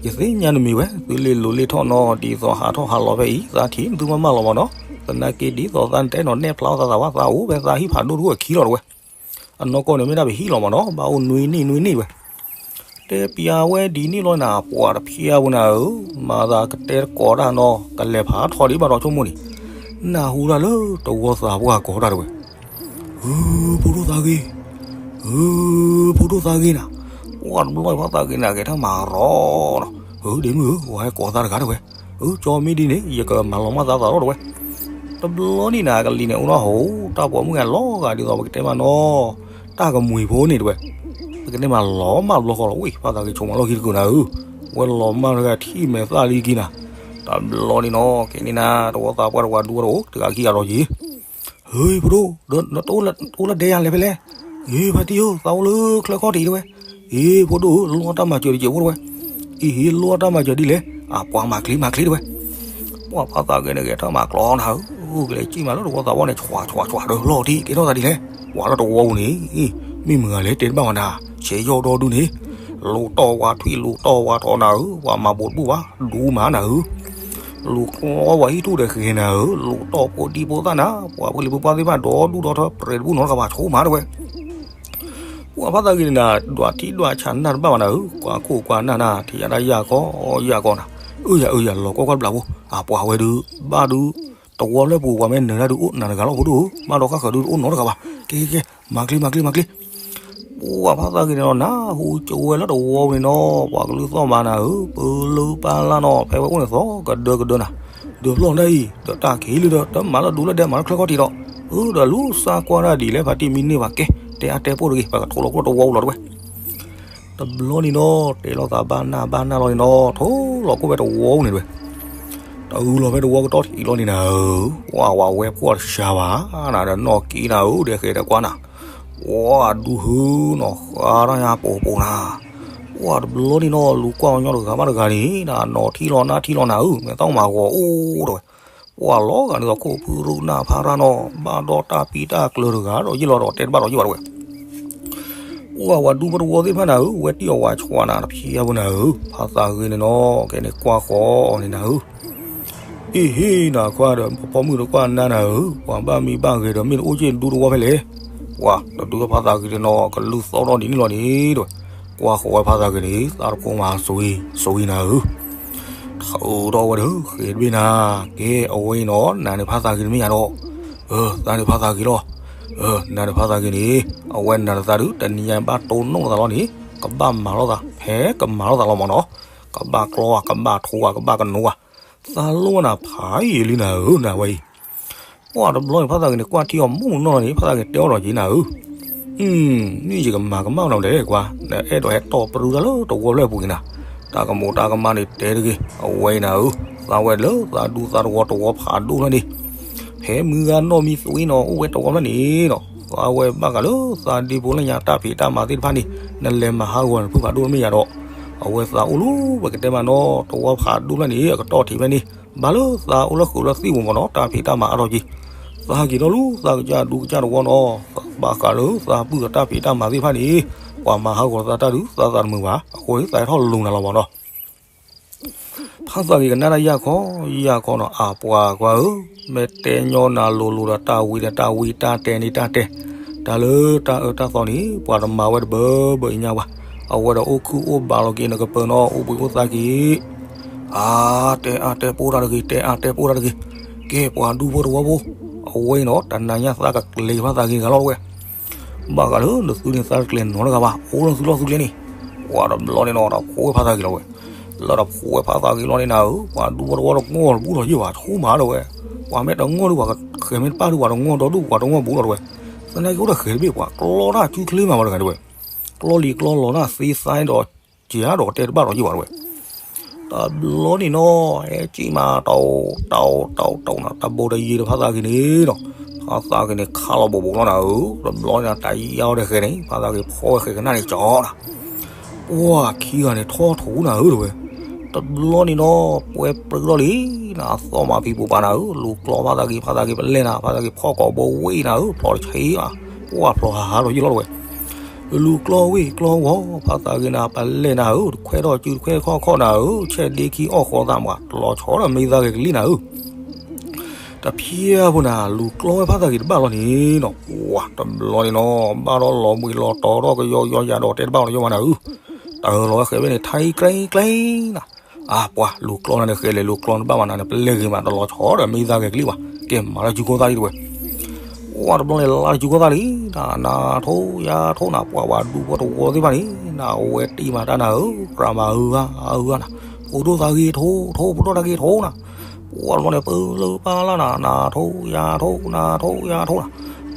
ယသ့ၣ်ညါနမံၤဝဲ သုလ့ၣ်လိၤလ့ၣ်ထီၣ်နီၤ ဒ်သိးဟးထီၣ်ဟးလီၤဖဲအံၤ သးထံၣ်သုမးမးလီၤမၢ်နီၤ, သနာ်က့ဒ်သိးသးနတဲနီၤ နဲၣ်ဖျါအီၣ်သးသးဝဲ သးအိၣ်ဖဲသးဟံၣ်ဖးဒိၣ်တခိၣ်အခံလီၤတဝဲ အနီၢ်ကီၢ်န့ၣ်မ့ၢ်ဒၣ်ပဟံၣ်လီၤမၢ်နီၤ ဘၣ်အိၣ်နွံနံၣ်နွံနံၣ်ဝဲ, တဲပျးဝဲဒ်န့ၣ်လီၤနၤ ပှၤတဖျါဝဲနၤဧၢ, မၤသးကတဲတကိးတၢ်နီၤ ကလဲၤဖးထီဒံးဘၣ်ဒီးဆိကမိၣ်န့ၣ်, နၢ်ဟူတၢ်လၢတဝီသးပှၢ်ကိးတၢ်တဝဲ, ဧၢ ဖိဒိၣ်သးဂ့ၤ, ဧၢ ဖိဒိၣ်သးဂ့ၤနၤ, ပှၤတဘျီဖးသးဂ့ၤနၤ ဂဲၤထၢၣ်မၤရီနီၤ, ဧၢ ဒ့မုၣ်ဧၢ ဝဲဟဲကိးသးတဂၤတဝဲ, ဧၢ ကၠီမ့ၢ်ဒ်န့ၣ် ယကမၤလီၤမၢ်သးသးထီၣ်တဝဲ တဘျီန့ၣ်နၤ ကလံၤန့ၣ်အိၣ်နီၢ်ဟူ တၢ်ပိာ်မုၣ်ဂၤလီၤဂာ်ဒ်သိးပကတဲမးနီၤ, တၢ်ကမှံၤဖိန့ၣ်တဝဲ, ပကတဲမးလီၤမၢ်တဘျီဃီလီၤ ဝံၤ ဖးသးဂ့ၤဆိကမိၣ်လီၢ်ခံတကုာ်နၤဧၢ, ဝဲလီၤမၢ်တဂၤထံၣ်မဲာ်သၣ်လံက့ၤနၤ, တဘျီန့ၣ်နီၤ ကဲန့ၣ်နၤ တဝီသးပှၢ်တဝီဒူဝဲတအိၣ် တဂၤခံဂၤလီၤက့ၤ ဟ့ ဖိဒိၣ်, နအိၣ်လၢဒဲယၤလဲၤဖဲလဲၣ်, ဟ့ ဖါတံၢ်ဧၢ သးအိၣ်လၢချၢၣ်ခီၣ်ထံးတဝဲ, ဟ့ ဖိဒိၣ်ဧၢ လိၣ်တၢ်မၤစၢၤတစဲးဖိတဝဲ, အံၤဟ့ လိၣ်တၢ်မၤစၢၤဒ်လဲၣ်, အပှၤမၤချ့မၤချ့တဝဲ, ပှၤဖးသးဂ့ၤန့ၣ်ဂဲၤထၢၣ်မၤကျီနၤဧၢ, ကလဲၤစံၣ်မးလၢတဝီသးပှၢ်န့ၣ် ဆွးဆွးဆွးဒီးလီၤထံကဲထီၣ်သးဒ်လဲၣ်, ပှၤလၢတဝီပူၤန့ၣ်, မ့ၢ်မုၢ်ဂၤလဲၣ်တဲတဘၣ်ဝဲနၤ, ဆဲးယီၢ်ဒီဒူၣ်န့ၣ်, လူၤတီၢ်ဝါထွံၣ်လူၤတီၢ်ဝါထီနၤဧၢ, ပှၤမၤဘူးတဘူၣ်ဘၣ်, ဒူမးနၤဧၢ လူၤကျီဝဲဟံၣ်ထူၣ်ဒီးဃဲၤနၤဧၢ, လူၤတီၢ်ဖိဒံဖိသၣ်နၤ, ပှၤဖိလံၤဖိပှၢ်သ့ၣ်တဖၣ်ဒီဒူၣ်ဒီထၢ ပြဲၤတဘူၣ်နီတဂၤဘၣ် ဆိကမိၣ်တဝဲ. ပှၤဖါသးဂ့ၤန့ၣ်နၤ ဒွးထံဒွးဆးနၢ်တဘၣ်ဘၣ်နၤဧၢ, ကွၢ်ခိၣ်ကွၢ်နၢ်နၤ ထံၣ်ယၤတၢ်ယၢ်ကီယၢ်ကီနၤ, အၢယၤအၢယၤ လီၤကွၢ်ကွၢ်တဘျီဖိ, အပှၤဝဲဒုး ဘၣ်ဒုး တဝီဖျၢၣ်ပူၤ ပှၤမ့ၢ်နၢၤတၢ်ဒုးအိၣ်နၤတဂၤလီၤဖိဒိၣ်ဧၢ, ဘၣ်ဒီးဃၣ်ဃၢၤဒုးတအိၣ်နီတဂၤဘၣ်, ကဲကဲကဲ မၤချ့မၤချ့မၤချ့ ပှၤဖါသးဂ့ၤန့ၣ်နီၤ နၢ်ဟူကၠိဝဲလၢတဝီပူၤန့ၣ်နီၤ, ပှၤကလုၢ်သီၣ်မးနၤဧၢ, ပၢလၢပၢလၢ်နီၤ ဖဲဝဲအိၣ်န့ၣ်သီကဒၢကဒၢနၤ, ဒၢဖျီၣ်ဒၣ်အံၤ ဒီးတၢ်ခံးလံဒီး တမၤလၢဒူလၢဒဲ မၤလၢချၢခီၣ်ထံးဒီး, အၢ ဒီးလူၤစါကွၢ်တၢ်ဒ်လဲၣ် ဖါတံၢ်မံန့ၢ်ဘၣ်ကဲ, တဲအါတဲပိၢ်တဂ့ၤ ပှၤကထိးလီၤကျိၣ်တဝီပူၤလီၤတဝဲ တဘျီန့ၣ်နီၤ တဲလိာ်သးဘၣ်နၢ်ဘၣ်နၢ်လီၤန့ၣ်နီၤ ထိးလီၤကွၢ်ဖဲတဝီပူၤန့ၣ်တဝဲ, တအုလီၤဖဲတဝီကတီၢ်ထံးလီၤန့ၣ်နၤဧၢ, ပှၤဝဲပှၢ်တဆါဘၣ်နၤ ဒီးနီၢ်က့နၤဧၢ ဒီးဃဲၤဒီးကွၢ်နၤ, ပှၤဒူဟၢနီၤ ဃါတၢ်ညါပိာ်ပိာ်နၤ, ပှၤတဘျီန့ၣ်နီၤ လူၤကွၢ်အီၤညီတဂၤဘၣ်တဂၤန့ၣ် နနီၤထံၣ်လီၤနၢ်ထံၣ်လီၤနၤဧၢ မဲာ်သၣ်မၤဂီၤအိၣ်တဝဲ, ပှၤလီၤဂာ်န့ၣ်ဒီးခိၣ်ဖုရူနၢ်ဖါရၣ်နီၤ ဘၣ်ဒီးတၢ်ပံတၢ်ကျၢၤတဂၤဒီးယ့ၢ်လီၤဒီးတဲတဘၣ်ဒီးယ့ၢ်ဘၣ်တဝဲ ပှၤဝဲဒူဖိတဝီသ့ၣ်တဖၣ်နၤဧၢ ဝဲတံၢ်အီၤဝးဆှးနၤတဖျၢၣ်ဖိနၤဧၢ, ဖါသးဂ့ၤန့ၣ်နီၤ ကဲန့ၣ်ကွၢ်ဃီအီၤန့ၣ်နၤဧၢ, အ့ဟ့နၤခွါဒီး ပှၤပိာ်မုၣ်တကွၢ်နၤနၤဧၢ, ပှၤဘၣ်မံဘၣ်ဂဲၤဒီးမ့ၢ်တအိၣ်က့ၢ်ဒူတဝီဖဲလဲၣ်, ပှၤတဒုဖါသးဂ့ၤန့ၣ်နီၤ ကလုၢ်သီၣ်ထီၣ်ဒ်န့ၣ်လီၤန့ၣ်တဝဲ, ကွၢ်ဃီဝဲဖါသးဂ့ၤန့ၣ် သးတဖိမၤစဝံစဝံနၤဧၢ ထၢထီၣ်ဝဲဒီးဃဲၤတဘ့ၣ်နၤ, ကဲအဝဲအံၤနီၤ နၤန့ၣ်ဖါသးဂ့ၤတမ့ၢ်ယၤဒီး, အၢ သးန့ၣ်ဖါသးဂ့ၤလီၤ, အၢ နၤန့ၣ်ဖါသးဂ့ၤန့ၣ် အဝဲနၤတသးဒုး တနံၤညါဘၣ်တိၢ်နီၣ်သးလီၤန့ၣ် ကဘၣ်မၤလိာ်သး ဖဲကမၤလိာ်သးလီၤမၢ်နီၤ, ကဘၣ်ကျီဧါ ကဘၣ်ထိဧါ ကဘၣ်ကနိဧါ, သးလိၣ်ဝဲနၤဖးယံာ်လံနၤဧၢ နၤဝဲအံၤ ပှၤတဘျီန့ၣ် ဖါသးဂ့ၤန့ၣ် ကွၢ်ထံအီၤမုၢ်မုၢ်နီၢ်နီၢ်န့ၣ် ဖါသးဂ့ၤတဲအီၤဒီးက့ၤနၤဧၢ, မ့ၢ်ယကမၤကမၣ်နၤဒဲးကွၢ် နအဲၣ်ဒိးဟဲတီၢ်ပြူတၢ်လၢတဝီဖျၢၣ်ပူၤက့ၤနၤ, တၢ်ကမူးတၢ်ကမၣ်န့ၣ်တဲတဂ့ၤ အဝဲအံၤနၤဧၢ, သးဝဲလၢသးဒူသးတဝီတဝီဖးဒိၣ်ဖျၢၣ်န့ၣ်, ဖဲမုၢ်ဂၤနီၢ်မံသွံနီၤ အိၣ်ဝဲတဝီဖျၢၣ်န့ၣ်နီၤ, သးဝဲဘၣ်ဃးလၢသးဒ့ဖိလၢညါတၢ်ဖံးတၢ်မၤသ့ၣ်တဖၣ်န့ၣ် နလဲၤမၤဟးဂီၤနဖုဖးဒိၣ်တမ့ၢ်ယၤဒီး, အဝဲသးအိၣ်လၢပကတဲမးနီၤ တဝီဖးဒိၣ်ဖျၢၣ်န့ၣ် အကတီၢ်ထံးဖဲန့ၣ် ဘၣ်လၢသးအိၣ်လၢဃုာ်လၢသံၣ်ပူၤမၢ်နီၤ တၢ်ဖံးတၢ်မၤအါထီၣ်က့ၤ, သးက့ၤထီၣ်လၢသးကစၢ်ဒူကစၢ်တဝီနီၤ, ဘၣ်ဃးလၢသးပုၢ်အတၢ်ဖံးတၢ်မၤသ့ၣ်တဖၣ်န့ၣ်, ပှၤမၤဟးဂီၤသးတၢ်ဒုး သးသးတမုာ်ဘၣ်, အဃိန့ၣ် သးဟဲထီၣ်လူၤနၤလီၤမၢ်နီၤ ဖါသးဂ့ၤကနၣ်တၢ်ယၢ်ခီယၢ်ခီနီၤ အပှၤကွၢ်ဧၢ, မ့ၢ်တဲညီနၤလိၤလိၤဒီးတၢ်ဝံၤဒီးတၢ်ဝံၤ တၢ်တဲန့ၣ်တၢ်တဲ, တၢ်လၢတၢ်အၢတၢ်သီန့ၣ် ပှၤတမၤဝဲတဘၢဘၢအံၤညါဘၣ်, အဝဲဒီးအိၣ်ခုၣ်အိၣ်ဘၣ်လီၤက့ၤနကပၢၤနီၤ အိၣ်ဘှံးအိၣ်သါက့ၤ အါ, တဲအါတဲပိၢ်တၢ်တဂ့ၤ တဲအါတဲပိၢ်တၢ်တဂ့ၤ, ကဲပှၤဒူဖိတဝီဖိ, အဝဲအံၤနီၤ တနၤညါသးကကျဲၤဖါသးဂ့ၤတဂၤလီၤတဝဲ, ဘၣ်ဃးလၢနသုန့ၣ်သးတကျဲၤနီတဂၤဘၣ် အိၣ်လၢသုလီၢ်သုကျဲန့ၣ်, ပှၤတဘျီန့ၣ်နီၤ တၢ်ဖိဝဲဖါသးဂ့ၤလီၤဝဲ, လၢတၢ်ဖိဝဲဖါသးဂ့ၤလီၤန့ၣ်နၤဧၢ, ပှၤဒူဖိတဝီတဂီၢ်တဘူၣ်လီၤယဲၢ်ဘၣ် ဆိကမိၣ်လီၤဝဲ, ပှၤမ့ၢ်တဂီၢ်ဒုး ပှၤဃဲၤမ့ၢ်တပၣ်ဒုး ပှၤတဂီၢ်ဒီဒူၣ် ပှၤတဂီၢ်ဘူးလီၤတဝဲ, သနာ်က့အိၣ်ဒီးဃဲၤတဘ့ၣ် ပှၤကျီတၢ်ကူချ့မးဝဲတဂၤတဝဲ, ကျီလံၤကျီလီၤနၢ်သ့သါဒီး က့ၤဒီးတဲတဘၣ်ဒီးယဲၢ်ဘၣ်တဝဲ တဘျီန့ၣ်နီၤ ဟဲကံၣ်မး တၢ်အိၣ်တၢ်အိၣ်တၢ်အိၣ်တၢ်အိၣ်နီၤ တၢ်ဘိတယံၤဒီးဖါသးဂ့ၤန့ၣ်နီၤ, ဖါသးဂ့ၤန့ၣ် ခးလီၤဘိးဘိးလီၤနၤဧၢ, တဘျီန့ၣ် တၢ်ယံာ်အါဒီးဃဲၤန့ၣ် ဖါသးဂ့ၤဖီၣ်ဝဲဃဲၤကနၣ်န့ၣ်ကၠီနၤ, ပှၤခံဂၤန့ၣ် ထီၣ်ထူးနၤဧၢတဝဲ, တဘျီန့ၣ်နီၤ ပှဲၤပြၢးထီၣ်လံနၤ အသီၣ်မးဖံးပူၤပာ်နၤဧၢ, လူၤကျီဖါသးဂ့ၤ ဖါသးဂ့ၤပလဲၢ်နၤ ဖါသးဂ့ၤဖီၣ်ကိာ်ဘိဝံၤနၤဧၢ, ဖျိးတဆံးနၤ, ပှၤဖျိးဟးဟးဒီးယံာ်လီၤတဝဲ လူၤကျီဝံၤကျီဝီၤ ဖါသးဂ့ၤနၤ ပလဲၢ်နၤဧၢ, တခွဲးထီၣ်စုတခွဲးခီၣ်ခီၣ်နၤဧၢ, ဆဲးဒ့ခံအီၣ်ဃီသးမး တလီၤဆီဒီးမ့ၢ်သးဂ့ၤကလံၣ်နၤဧၢ, တဖျဲဖိနၤ လူၤကျီဝဲဖါသးဂ့ၤတဘၣ်လီၤန့ၣ်နီၤ, ပှၤတဘျီန့ၣ်နီၤ ဘၣ်ဒီးလီၤဘှံးလီၤတီၤထီၣ်ကယီယီယၤဒီးတဲတဘၣ်လီၤယီၤဘၣ်နၤဧၢ, တၢ်လီၤဝဲဃဲၤဖဲန့ၣ် ထဲးကျဲကျဲနၤ, အါ ပှၤလူၤကျီနၤန့ၣ် ဃဲၤလဲၤလူၤကျီနဘၣ်မးနၤန့ၣ် ပလဲၢ်ဂ့ၤမး တလီၤဆီဒီးမ့ၢ်သးဂ့ၤကလံၣ်ဘၣ်, ကဲမၤလၢစုခိၣ်သၣ်လံတဝဲ ပှၤတဘျီန့ၣ် လါတစုခိၣ်သၣ်လံ, နၤနၤထိယၤထိနၤ ပှၤဝဲဒူဖိတဝီသ့ၣ်တဖၣ်န့ၣ် နဝဲတံၢ်မၤတၢ်နၤဧၢ, ကြၢးမၤအုဂၤအုဂၤနၤ, ဖိဒိၣ်သးဂ့ၤထိထိ ဖိဒိၣ်တၢ်ဂ့ၤထိနၤ, ပှၤတဘျီန့ၣ် ပလၢပလၢ်နၤ နၤထိယၤထိ နၤထိယၤထိနၤ,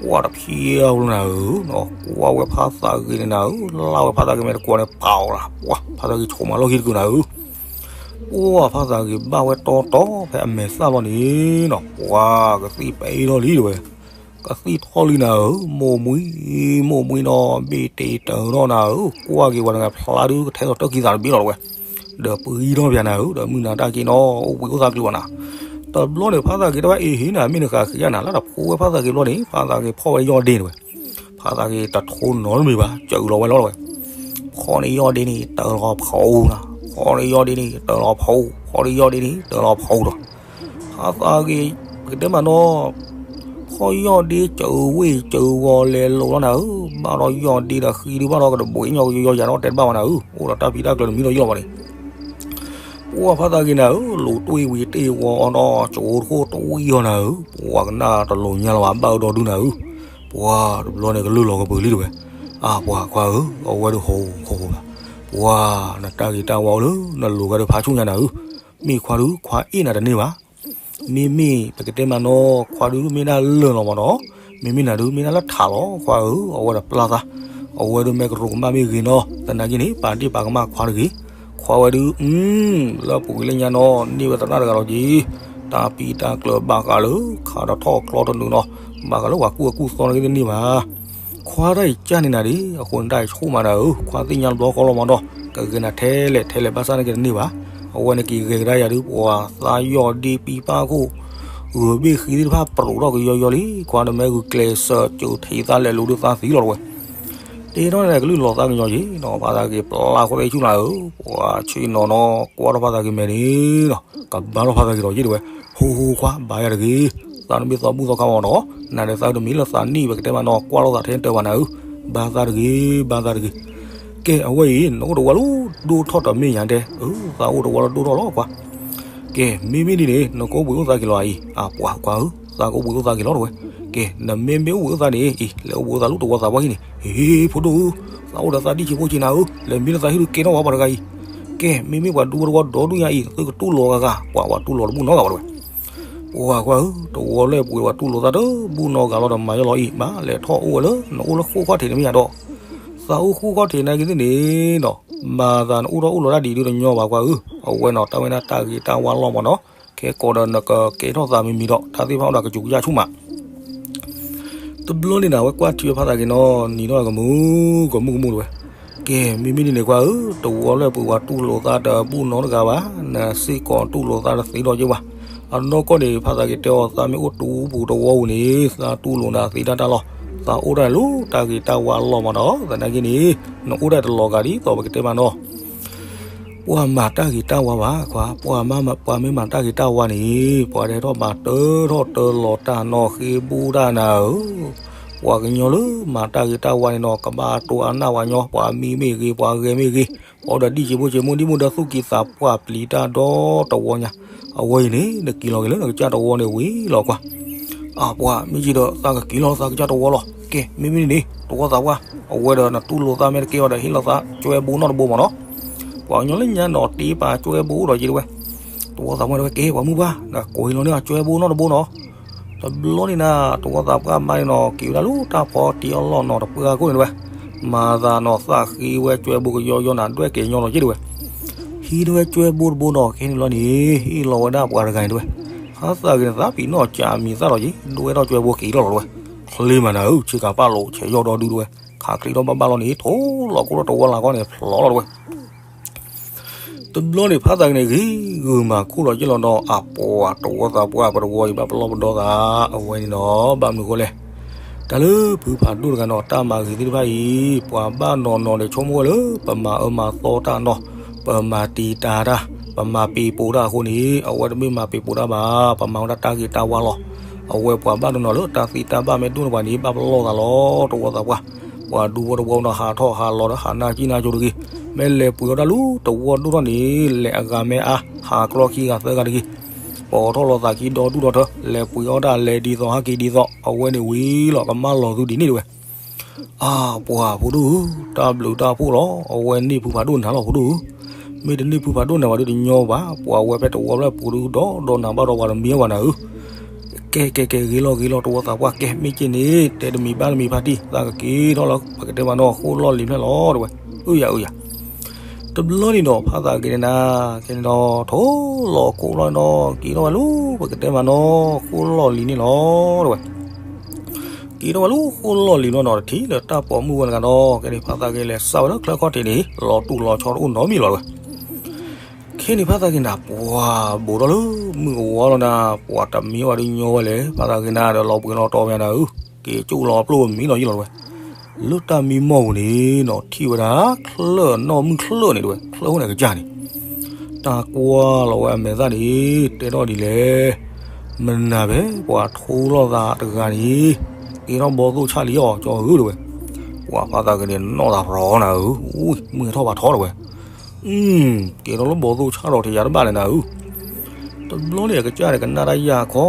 ပှၤတဖျဲဖိလၢနၤဧၢ, ကွၢ်ဝဲဖါသးဂ့ၤန့ၣ်နၤဧၢ, လၢ်ဝဲဖါသးဂ့ၤမ့ၢ်တကွၢ်န့ၣ် ပာ်အီၤလၢ ပှၤဖါသးဂ့ၤဆိးမၤလီၢ်ခံတကုာ်နၤဧၢ ပှၤဖါသးဂ့ၤဘၣ်ဝဲတီတီဖဲအမဲာ်သၣ်လီၤန့ၣ်နီၤ, ပှၤကသံၣ်ပဲထီၣ်လံတဝဲ, ကသံၣ်ထီၣ်လံနၤဧၢ, မိၢ်မှံ မိၢ်မှံနီၤ ဘ့ၣ်တ့တၢၤထီၣ်နၤဧၢ, ကွၢ်က့ၤဝဲတဂၤဖျါဒုးကထဲသိးတၢ်ခံသးတဘ့ၣ်လီၤတဝဲ, ဒီးပှံထီၣ်ပၠးနၤဧၢ, ဒီးမုၢ်နၤတၢ်က့ၤနီၤ အိၣ်ဘှံးအိၣ်သါကလုာ်ဘၣ်နၤ, တဘျီန့ၣ်ဖါသးဂ့ၤတဲဝဲအ့ဟ့နၤ မ့ၢ်နဃၣ်ဃ့ယၤနၤ လၢတၢ်ဖိဝဲဖါသးဂ့ၤဘျီန့ၣ် ဖါသးဂ့ၤဖီၣ်ဝဲယီၢ်ဒ့တဝဲ ဖါသးဂ့ၤတထိနီတမံၤဘၣ် စၢၤလီၤဝဲလီၤတဝဲ, ဖီၣ်န့ၢ်ယီၢ်ဒ့န့ၣ် တၢၤလီၤဖီနၤ, ဖီၣ်န့ၢ်ယီၢ်ဒ့န့ၣ် တၢၤလီၤဖီ, ဖီၣ်န့ၢ်ယီၢ်ဒ့န့ၣ် တၢၤလီၤဖီဒီး, အသးဂ့ၤ ပကတဲမးနီၤ, ဖီၣ်ယီၢ်ဒ့စၢၤဝ့ၢ်စၢၤဝီၤလဲၤလိာ်လီၤနၤဧၢ, ဘၣ်ဒီးယီၢ်ဒ့ဒီးဃံဒုးဘၣ်ဒီးကတဘိးညီကယီယၤဒီးတဲတဘၣ်ဝဲနၤဧၢ, အိၣ်ဒီးတၢ်ဖံးတၢ်ကျၢၤတမံၤဒီးယလီၤဘၣ်န့ၣ် ပှၤဖးသးဂ့ၤနၤဧၢ, လိၤတ့ၢ်ဝံၤတ့ၢ်ဝီအီၤဒီး ကၠိတခိၣ်တဝံၣ်အီၤနၤဧၢ, ပှၤကနၣ်တလိၤညါလီၤဘၣ် ဘၣ်အၢဒီဒုနၤဧၢ, ပှၤတဘျီန့ၣ်ကလုၢ်လီၤကပၢၤလံတဝဲ, အၢ ပှၤခွါဧၢ, အဝဲဒုးဟိဟိဘၣ်, ပှၤနတၢ်ဂ့ၤတၢ်ဝါအိၣ်လၢနလိၤဂၤဒီးဖးဆူၣ်ညါနၤဧၢ, မ့ၢ်ခွါဒုးခွါအ့ၣ်နၤတန့ၢ်ဘၣ် မ့မ့ၢ်ပကတဲမးနီၤ ခွါဒုးမ့ၢ်ဒၣ်လၢာ်လီၤမးနီၤ, မ့မ့ၢ်နၤဒုးမ့ၢ်ဒၣ်လၢထးလီၤ ခွါဧၢ, အဝဲဒီးပျၢ်သး, အဝဲဒုးမ့ၢ်ကရူၢ်ကမၣ်မ့ၢ်ဂ့ၤနီၤ, သနာ်က့န့ၣ် ပာ်ဒ့ၣ်ပာ်ကမၣ်ခွါတဂ့ၤ, ခွါဝဲဒုး လၢပူၤကွံာ်လၢညါနီၤ န့ၢ်ဝဲသရၣ်တဂၤလီၤက့ၤ, တၢ်ပံတၢ်ကျၢၤဘၣ်ဃးလၢ ခးဒီးထီၣ်ချီတနုာ်နီၤ, ဘၣ်ဃးလၢပှၤကူၣ်အကူၣ်သီနက့တန့ၢ်ဘၣ် ခွါတၢ်အံၤကၢ်န့ၢ်နၤဒၣ်, အဃိန့ၣ်တၢ်အံၤဆိၣ်မးနၤဧၢ, ခွါသ့ၣ်ညါတဘျီဃီလီၤမးဒီး ကဂဲၤနၤထဲလဲၣ်ထဲလဲၣ်ဘၣ်ဆၣ်နက့တန့ၢ်ဘၣ်, အဝဲန့ၣ်က့ၤဂဲၤကဒါယၤဒုး ပှၤသးယီၢ်ဒ့ပံပၢ်ခိၣ် ဂုာ်ဘ့ၣ်ဃံသ့ၣ်တဖၣ်ပြိးထီၣ်ကယီယီလံ, ခွါနမ့ၢ်ဂုာ်ကျဲးစၢးစၢၤထံးသးလဲၤလိၤဒုးသးသံလီၤတဝဲ တဲထီၣ်န့ၣ်ကလုၢ်လီၤသးကညီၤယံၤနီၤ, ဖးသးဂ့ၤပျၢ်ဃီသ့ၣ်ဆူၣ်နၤဧၢ, ပှၤဆ့ၣ်နီၤနီၤ ကွၢ်ထီၣ်ဖးသးဂ့ၤမဲာ်န့ၣ်နီၤ, ကဘါထီၣ်ဖးသးဂ့ၤဒီးယံၤတဝဲ, ဟိဟိခွါ ဘါယၤတဂ့ၤ, သးနမ့ၢ်သီဘူၣ်သီခါမးနီၤ, နၤဒီးသးတမံၤလၢသးနံၣ် ပကတဲမးနီၤ ကွၢ်ထီၣ်သးထဲတၢၤဘၣ်နၤဧၢ, ဘါသးတဂ့ၤ ဘါသးတဂ့ၤ, ကဲအဝဲအံၤ နအိၣ်တဝီလၢဒိၣ်ထီၣ်တမ့ၢ်ညါတဲ, အၢ သးအိၣ်တဝီလၢဒိၣ်ထီၣ်လီၤခွါ ကဲ မ့မ့ၢ်ဒ်န့ၣ် နကအိၣ်ဘှံးအိၣ်သါက့ၤလီၤအံၤ, အပှၤကွၢ်ဧၢ, သးကအိၣ်ဘှံးအိၣ်သါက့ၤလီၤတဝဲ, ကဲ နမ့မ့ၢ်အိၣ်ဘှံးအိၣ်သါန့ၣ်အံၤ လဲၤအိၣ်ဘှံးအိၣ်သါလၢတဝီသးပှၢ်ဟံၣ်န့ၣ်, ဟ့ ဖိဒိၣ်ဧၢ, သးအိၣ်ဒီးသးဒံၣ်ဆံးဖိဆံးနၤဧၢ, လဲၤမံလၢသးဟံၣ်ဒုးကဲထီၣ်ဝဲပှၤတဂၤအံၤ, ကဲ မ့မ့ၢ်ပှၤဒူဝီတဝီဒီဒူၣ်ညါအံၤ သုကတူၢ်လိာ်ဂၤဂၤ, ပှၤပှၤတူၢ်လိာ်တဘူၣ်နီတဂၤဘၣ်တဝဲ ပှၤကွၢ်ဧၢ, တဝီလၢပှဲၤပှၤတူၢ်လိာ်သးတဘူၣ်နီတဂၤလီၤဒီးမၤယီၢ်လီၤအံၤ, ဘၣ်လဲၤထီၣ်အိၣ်ဝဲလၢနအိၣ်လၢဃိၣ်ခီၣ်ထံးန့ၣ်မ့ၢ်ယၤဒီး, သးအိၣ်ဃိၣ်ခီၣ်ထံးနာ်က့သ့ၣ်န့ၣ်ဒီး, မၤသးနအိၣ်ထီၣ်အိၣ်လီၤတၢ်ဒ်အံၤဒုးတညီဘၣ်ကွၢ်ဧၢ, အဝဲနီၤတၢ်ဝဲဒၣ်တၢ်ဂ့ၤတၢ်ဝါလီၤမးနီၤ, ခဲကိးဒီးနကကဲထီၣ်သးမံၤမံၤဒီး တၢ်သ့ၣ်တဖၣ်အိၣ်ဒီးကစူၤကစၢ်ဆူၣ်မး တဘျီန့ၣ်နၤ အဝဲကွၢ်ထံဝဲဖးသးက့ၤနီၤ နံၤထီၣ်ကမူ ကမူကမူတဝဲ, ကဲ မ့မ့ၢ်ဒ်န့ၣ်ကွၢ်ဧၢ, တဝီလၢပှဲၤပှၤတူၢ်လိာ်သးတဘူၣ်နီတဂၤဘၣ်, နစ့ၢ်ကီးတူၢ်လိာ်သးတသ့ဒီးက့ၤဘၣ်, အနီၢ်ကီၢ်န့ၣ် ဖးသးက့ၤတဲအီၤ သးမ့ၢ်အိၣ်တူၢ်ပူၤတဝီပူၤန့ၣ် သးတူၢ်လိာ်နၤသ့တၢ်တၢ်လီၤ, သးအိၣ်ဒၣ်လၢတၢ်ဂ့ၤတၢ်ဝါလီၤမးနီၤ, သနာ်က့န့ၣ် နအိၣ်ဒၣ်တလီၤဂာ်ဒ်သိးပကတဲမးနီၤ ပှၤမၤတၢ်ဂ့ၤတၢ်ဝါဘၣ်ခွါ, ပှၤမ့ၢ်မၤတၢ်ဂ့ၤတၢ်ဝါန့ၣ် ပှၤတဟဲထီၣ်မၤတၢထီၣ်တၢလီၤတၢ်နီၢ်ဃ့ဘူၣ်တၢ်နၤဧၢ, ပှၤကညီလၢမၤတၢ်ဂ့ၤတၢ်ဝါန့ၣ်နီၤ ကဘၣ်တိၢ်အနၢ်ပှၤညီ, ပှၤမံမ့ၢ်ဂ့ၤ ပှၤဂဲၤမ့ၢ်ဂ့ၤ, ပှၤအိၣ်ဒီးဒံၣ်စ့ဖိစ့မိၢ်ဒံၣ်မိၢ်ဒီးသူၣ်ကံၢ်သးပှၢ်ပျံၤတၢ်ဒီတဝီညါ, အဝဲအံၤန့ၣ် နက့ၤလီၤက့ၤလၢနကစၢ်တဝီန့ၣ်ဝံၤလီၤကွၢ် အပှၤမ့ၢ်က့ၤဒီးသးကက့ၤလီၤသးကစၢ်တဝီလီၤ, ကဲ မ့မ့ၢ်န့ၣ် တဝီသးပှၢ်, အဝဲဒီးနတူၢ်လိာ်သးမ့ၢ်တကဲအီၤဒီးဟ့ၣ်လီၤသးကၠွဲဘိနီတဘိမးနီၤ, ပှၤကညီလၢညါနီၤတ့ပာ်ကၠွဲဘိအိၣ်ဒီးက့ၤတဝဲ, တဝီသးပှၢ်တဝဲ ကဲ ပှၤမုၢ်ပှၢ် နကိးဟ့ၣ်လီၤန့ၢ်အီၤကၠွဲဘိနီတဘိနီၤ, တဘျီန့ၣ်နၤ တဝီသးပှၢ်မါန့ၣ်နီၤ က့ၤဝဲဒၣ်လၢတၢ်ဖီတံၢ်အလီၢ်နီၤတပှၢ်ခိၣ်န့ၣ်တဝဲ, မၤသးနီၤသးဃ့ဝဲကၠွဲဘိကယီယီနၤ ဒွဲၣ်က့ၤညီလီၤက့ၤတဝဲ ဟံးတဝဲကၠွဲဘိတဘိနီၤ ခဲန့ၣ်လီၤန့ၣ် ဟ့ၣ်လီၤဝဲဒၣ်ပှၤတဂၤန့ၣ်တဝဲ, ဟးသးဂ့ၤန့ၣ်သးပံၤနီၣ်ကးမံၤသၣ်လီၤက့ၤ ဒိဝဲထီၣ်ကၠွဲဘိက့ၤလီၤလီၤတဝဲ, ချ့မးနၤဧၢ ဆ့ကၤပၣ်လိာ်ဆဲးယီၢ်ဒီဒုတဝဲ, ခးချံထီၣ်ဘၣ်ဘၣ်လီၤန့ၣ် ထိၣ်လီၤကိၢ်ထီၣ်တဝီလၢ်ကီၢ်န့ၣ် ဖျိးလီၤတဝဲ တဘျီန့ၣ် ဖးသးက့ၤန့ၣ် ဂ့ၤဂုာ်မၤခိၣ်လီၤက့ၤလီၤဒီး အပှၤတဝီသးပှၢ်ပတဝီအံၤ ဘၣ်ပလီၢ်ပဒီသး အဝဲန့ၣ်နီၤ ဘၣ်မနုၤအဃိလဲၣ်. တၢ်လၢဖုဖးဒိၣ်တဂၤနီၤ တၢ်မၤဂ့ၤသ့ၣ်တဖၣ်အံၤ ပှၤဘၣ်နီၢ်နီၢ်ဒီးဆိကမိၣ်ဝဲလၢ ပမၤအၢမၤသီတၢ်နီၤ, ပမၤတံာ်တာ်တၢ်, ပမၤပ့ၤပိာ်တၢ်အဃိန့ၣ် အဝဲတမ့ၢ်မၤပ့ၤပိာ်တၢ်ဘၣ်, ပမၤဝဲဒၣ်တၢ်ဂ့ၤတၢ်ဝါလီၤ. အဝဲပှၤဘၣ်နီၢ်နီၢ်လၢတၢ်သ့တၢ်ဘၣ်မ့ၢ်ဒိၣ်န့ၢ်ပှၤန့ၣ် ဘၣ်ပလီၢ်သးလီၤ တဝီသးပှၢ်. ပှၤဒူဖိတဝီနီၤ ဟးထီၣ်ဟးလီၤဒီးဟးနၢ်ကံၣ်နၢ်ကၠိတဂ့ၤ, မ့ၢ်လဲၤပှ့ၤအီၣ်တၢ်လၢတဝီဒိၣ်ထီၣ်န့ၣ် လဲၤအဂၤမ့ၢ်အါ ဟးကြီခံဂၤသၢဂၤတဂ့ၤ, ပိာ်ထီၣ်လီၤသးခံဒီဒူၣ်ဒီထၢ လဲၤပှ့ၤအီၣ်တၢ်လဲၤဒ်သိးဟးက့ၤဒ်သိး အဝဲန့ၣ်ဝံၤလီၤ ကမၣ်လီၤသုဒ်န့ၣ်တဝဲ. အါ ပှၤဖိဒိၣ်ဧၢ, တၢ်ဘျုးတၢ်ဖှိၣ်လီၤ. အဝဲန့ၢ်ဖုဖးဒိၣ်နၤလီၤ ဖိဒိၣ်ဧၢ, မ့ၢ်တန့ၢ်ဖုဖးဒိၣ်နၤဘၣ်ဒုးတညီဘၣ်, ပှၤဝဲဖဲတဝီဖျၢၣ်ပူၤဒုးဒီးဒီးနၤဘၣ်ဒီးပှၤတမံၤဘၣ်နၤဧၢ. ကဲကဲကဲ ဂ့ၤလီၤဂ့ၤလီၤ တဝီသးပှၢ် ကဲ မ့ၢ်က့န့ၣ် တဲတမံၤဘၣ်တမံၤဖါတံၢ် သးကက့ၤထီၣ်လၢ ပကတဲမးနီၤ ဃိၣ်လီၢ်လံၤဖျၢၣ်လီၤတဝဲ. အုယၤအုယၤ တဘျီန့ၣ်ဒီး ဖးသးက့ၤန့ၣ်နၤ ကဲန့ၣ်ဒီး ထိၣ်လီၤခိၣ်လီၤနီၤ က့ၤထီၣ်ဝဲလၢ ပကတဲမးနီၤ ဃိၣ်လီၢ်လံၤန့ၣ်လီၤတဝဲ. က့ၤထီၣ်ဝဲလၢဃိၣ်လီၢ်လံၤနီၤနီၤ တထံၣ်လၢတၢ်ပိာ်မုၣ်ဝဲတဂၤဒီး ကဲန့ၣ် ဖးသးက့ၤလဲၤစးဝဲလၢချၢခီၣ်ထံးန့ၣ် လီၤတူၢ်လီၤဆီတအိၣ်နီတမံၤလီၤတဝဲ. ခဲန့ၣ်ဖးသးက့ၤနၤ ပှၤဘူးထီၣ်လၢမုၢ်ကဝီၤလီၤနၤ ပှၤတမံၤဘၣ်ဒုးညီဝဲလဲၣ် ဖးသးက့ၤနၤဒီးလီၤပှ့ၤလီၤတီၤမ့ၢ်နၤဧၢ, က့ၤကၠိၣ်လီၤပျိၢ်မံလီၤယံလီၤတဝဲ. လၢတၢ်မံမီၢ်ပူၤန့ၣ်နီၤ ထံၣ်ဝဲဒၣ် ချၢၣ်နီၢ်မုၢ်ချၢၣ်န့ၣ်တဝဲ ချၢၣ်အိၣ်န့ၣ်ကစၢ်န့ၣ် တၢ်ကွၢ်လီၤဝဲအမဲာ်သၣ်န့ၣ် တဲထီၣ်ဒ်လဲၣ် မနၤဖဲပှၤထိလီၤသးတဂၤန့ၣ်, ကဲထီၣ်ဘီသိၣ်ဆၣ်လံအီၤ ကၠီဧၢ တဲဝဲ. ပှၤဖးသးက့ၤန့ၣ် နီၢ်သးရီနၤဧၢ, မုၢ်ဟဲထီၣ်ဘၣ်ထီ တဲဝဲ. ကဲထီၣ်လၢဘီသိၣ်ဆၣ်ဒီး ထဲယၤတဘၣ်လဲၣ်နၤဧၢ. တဘျီန့ၣ် အကစၢ်န့ၣ် ကနၣ်တၢ်ယၢ်ခီ,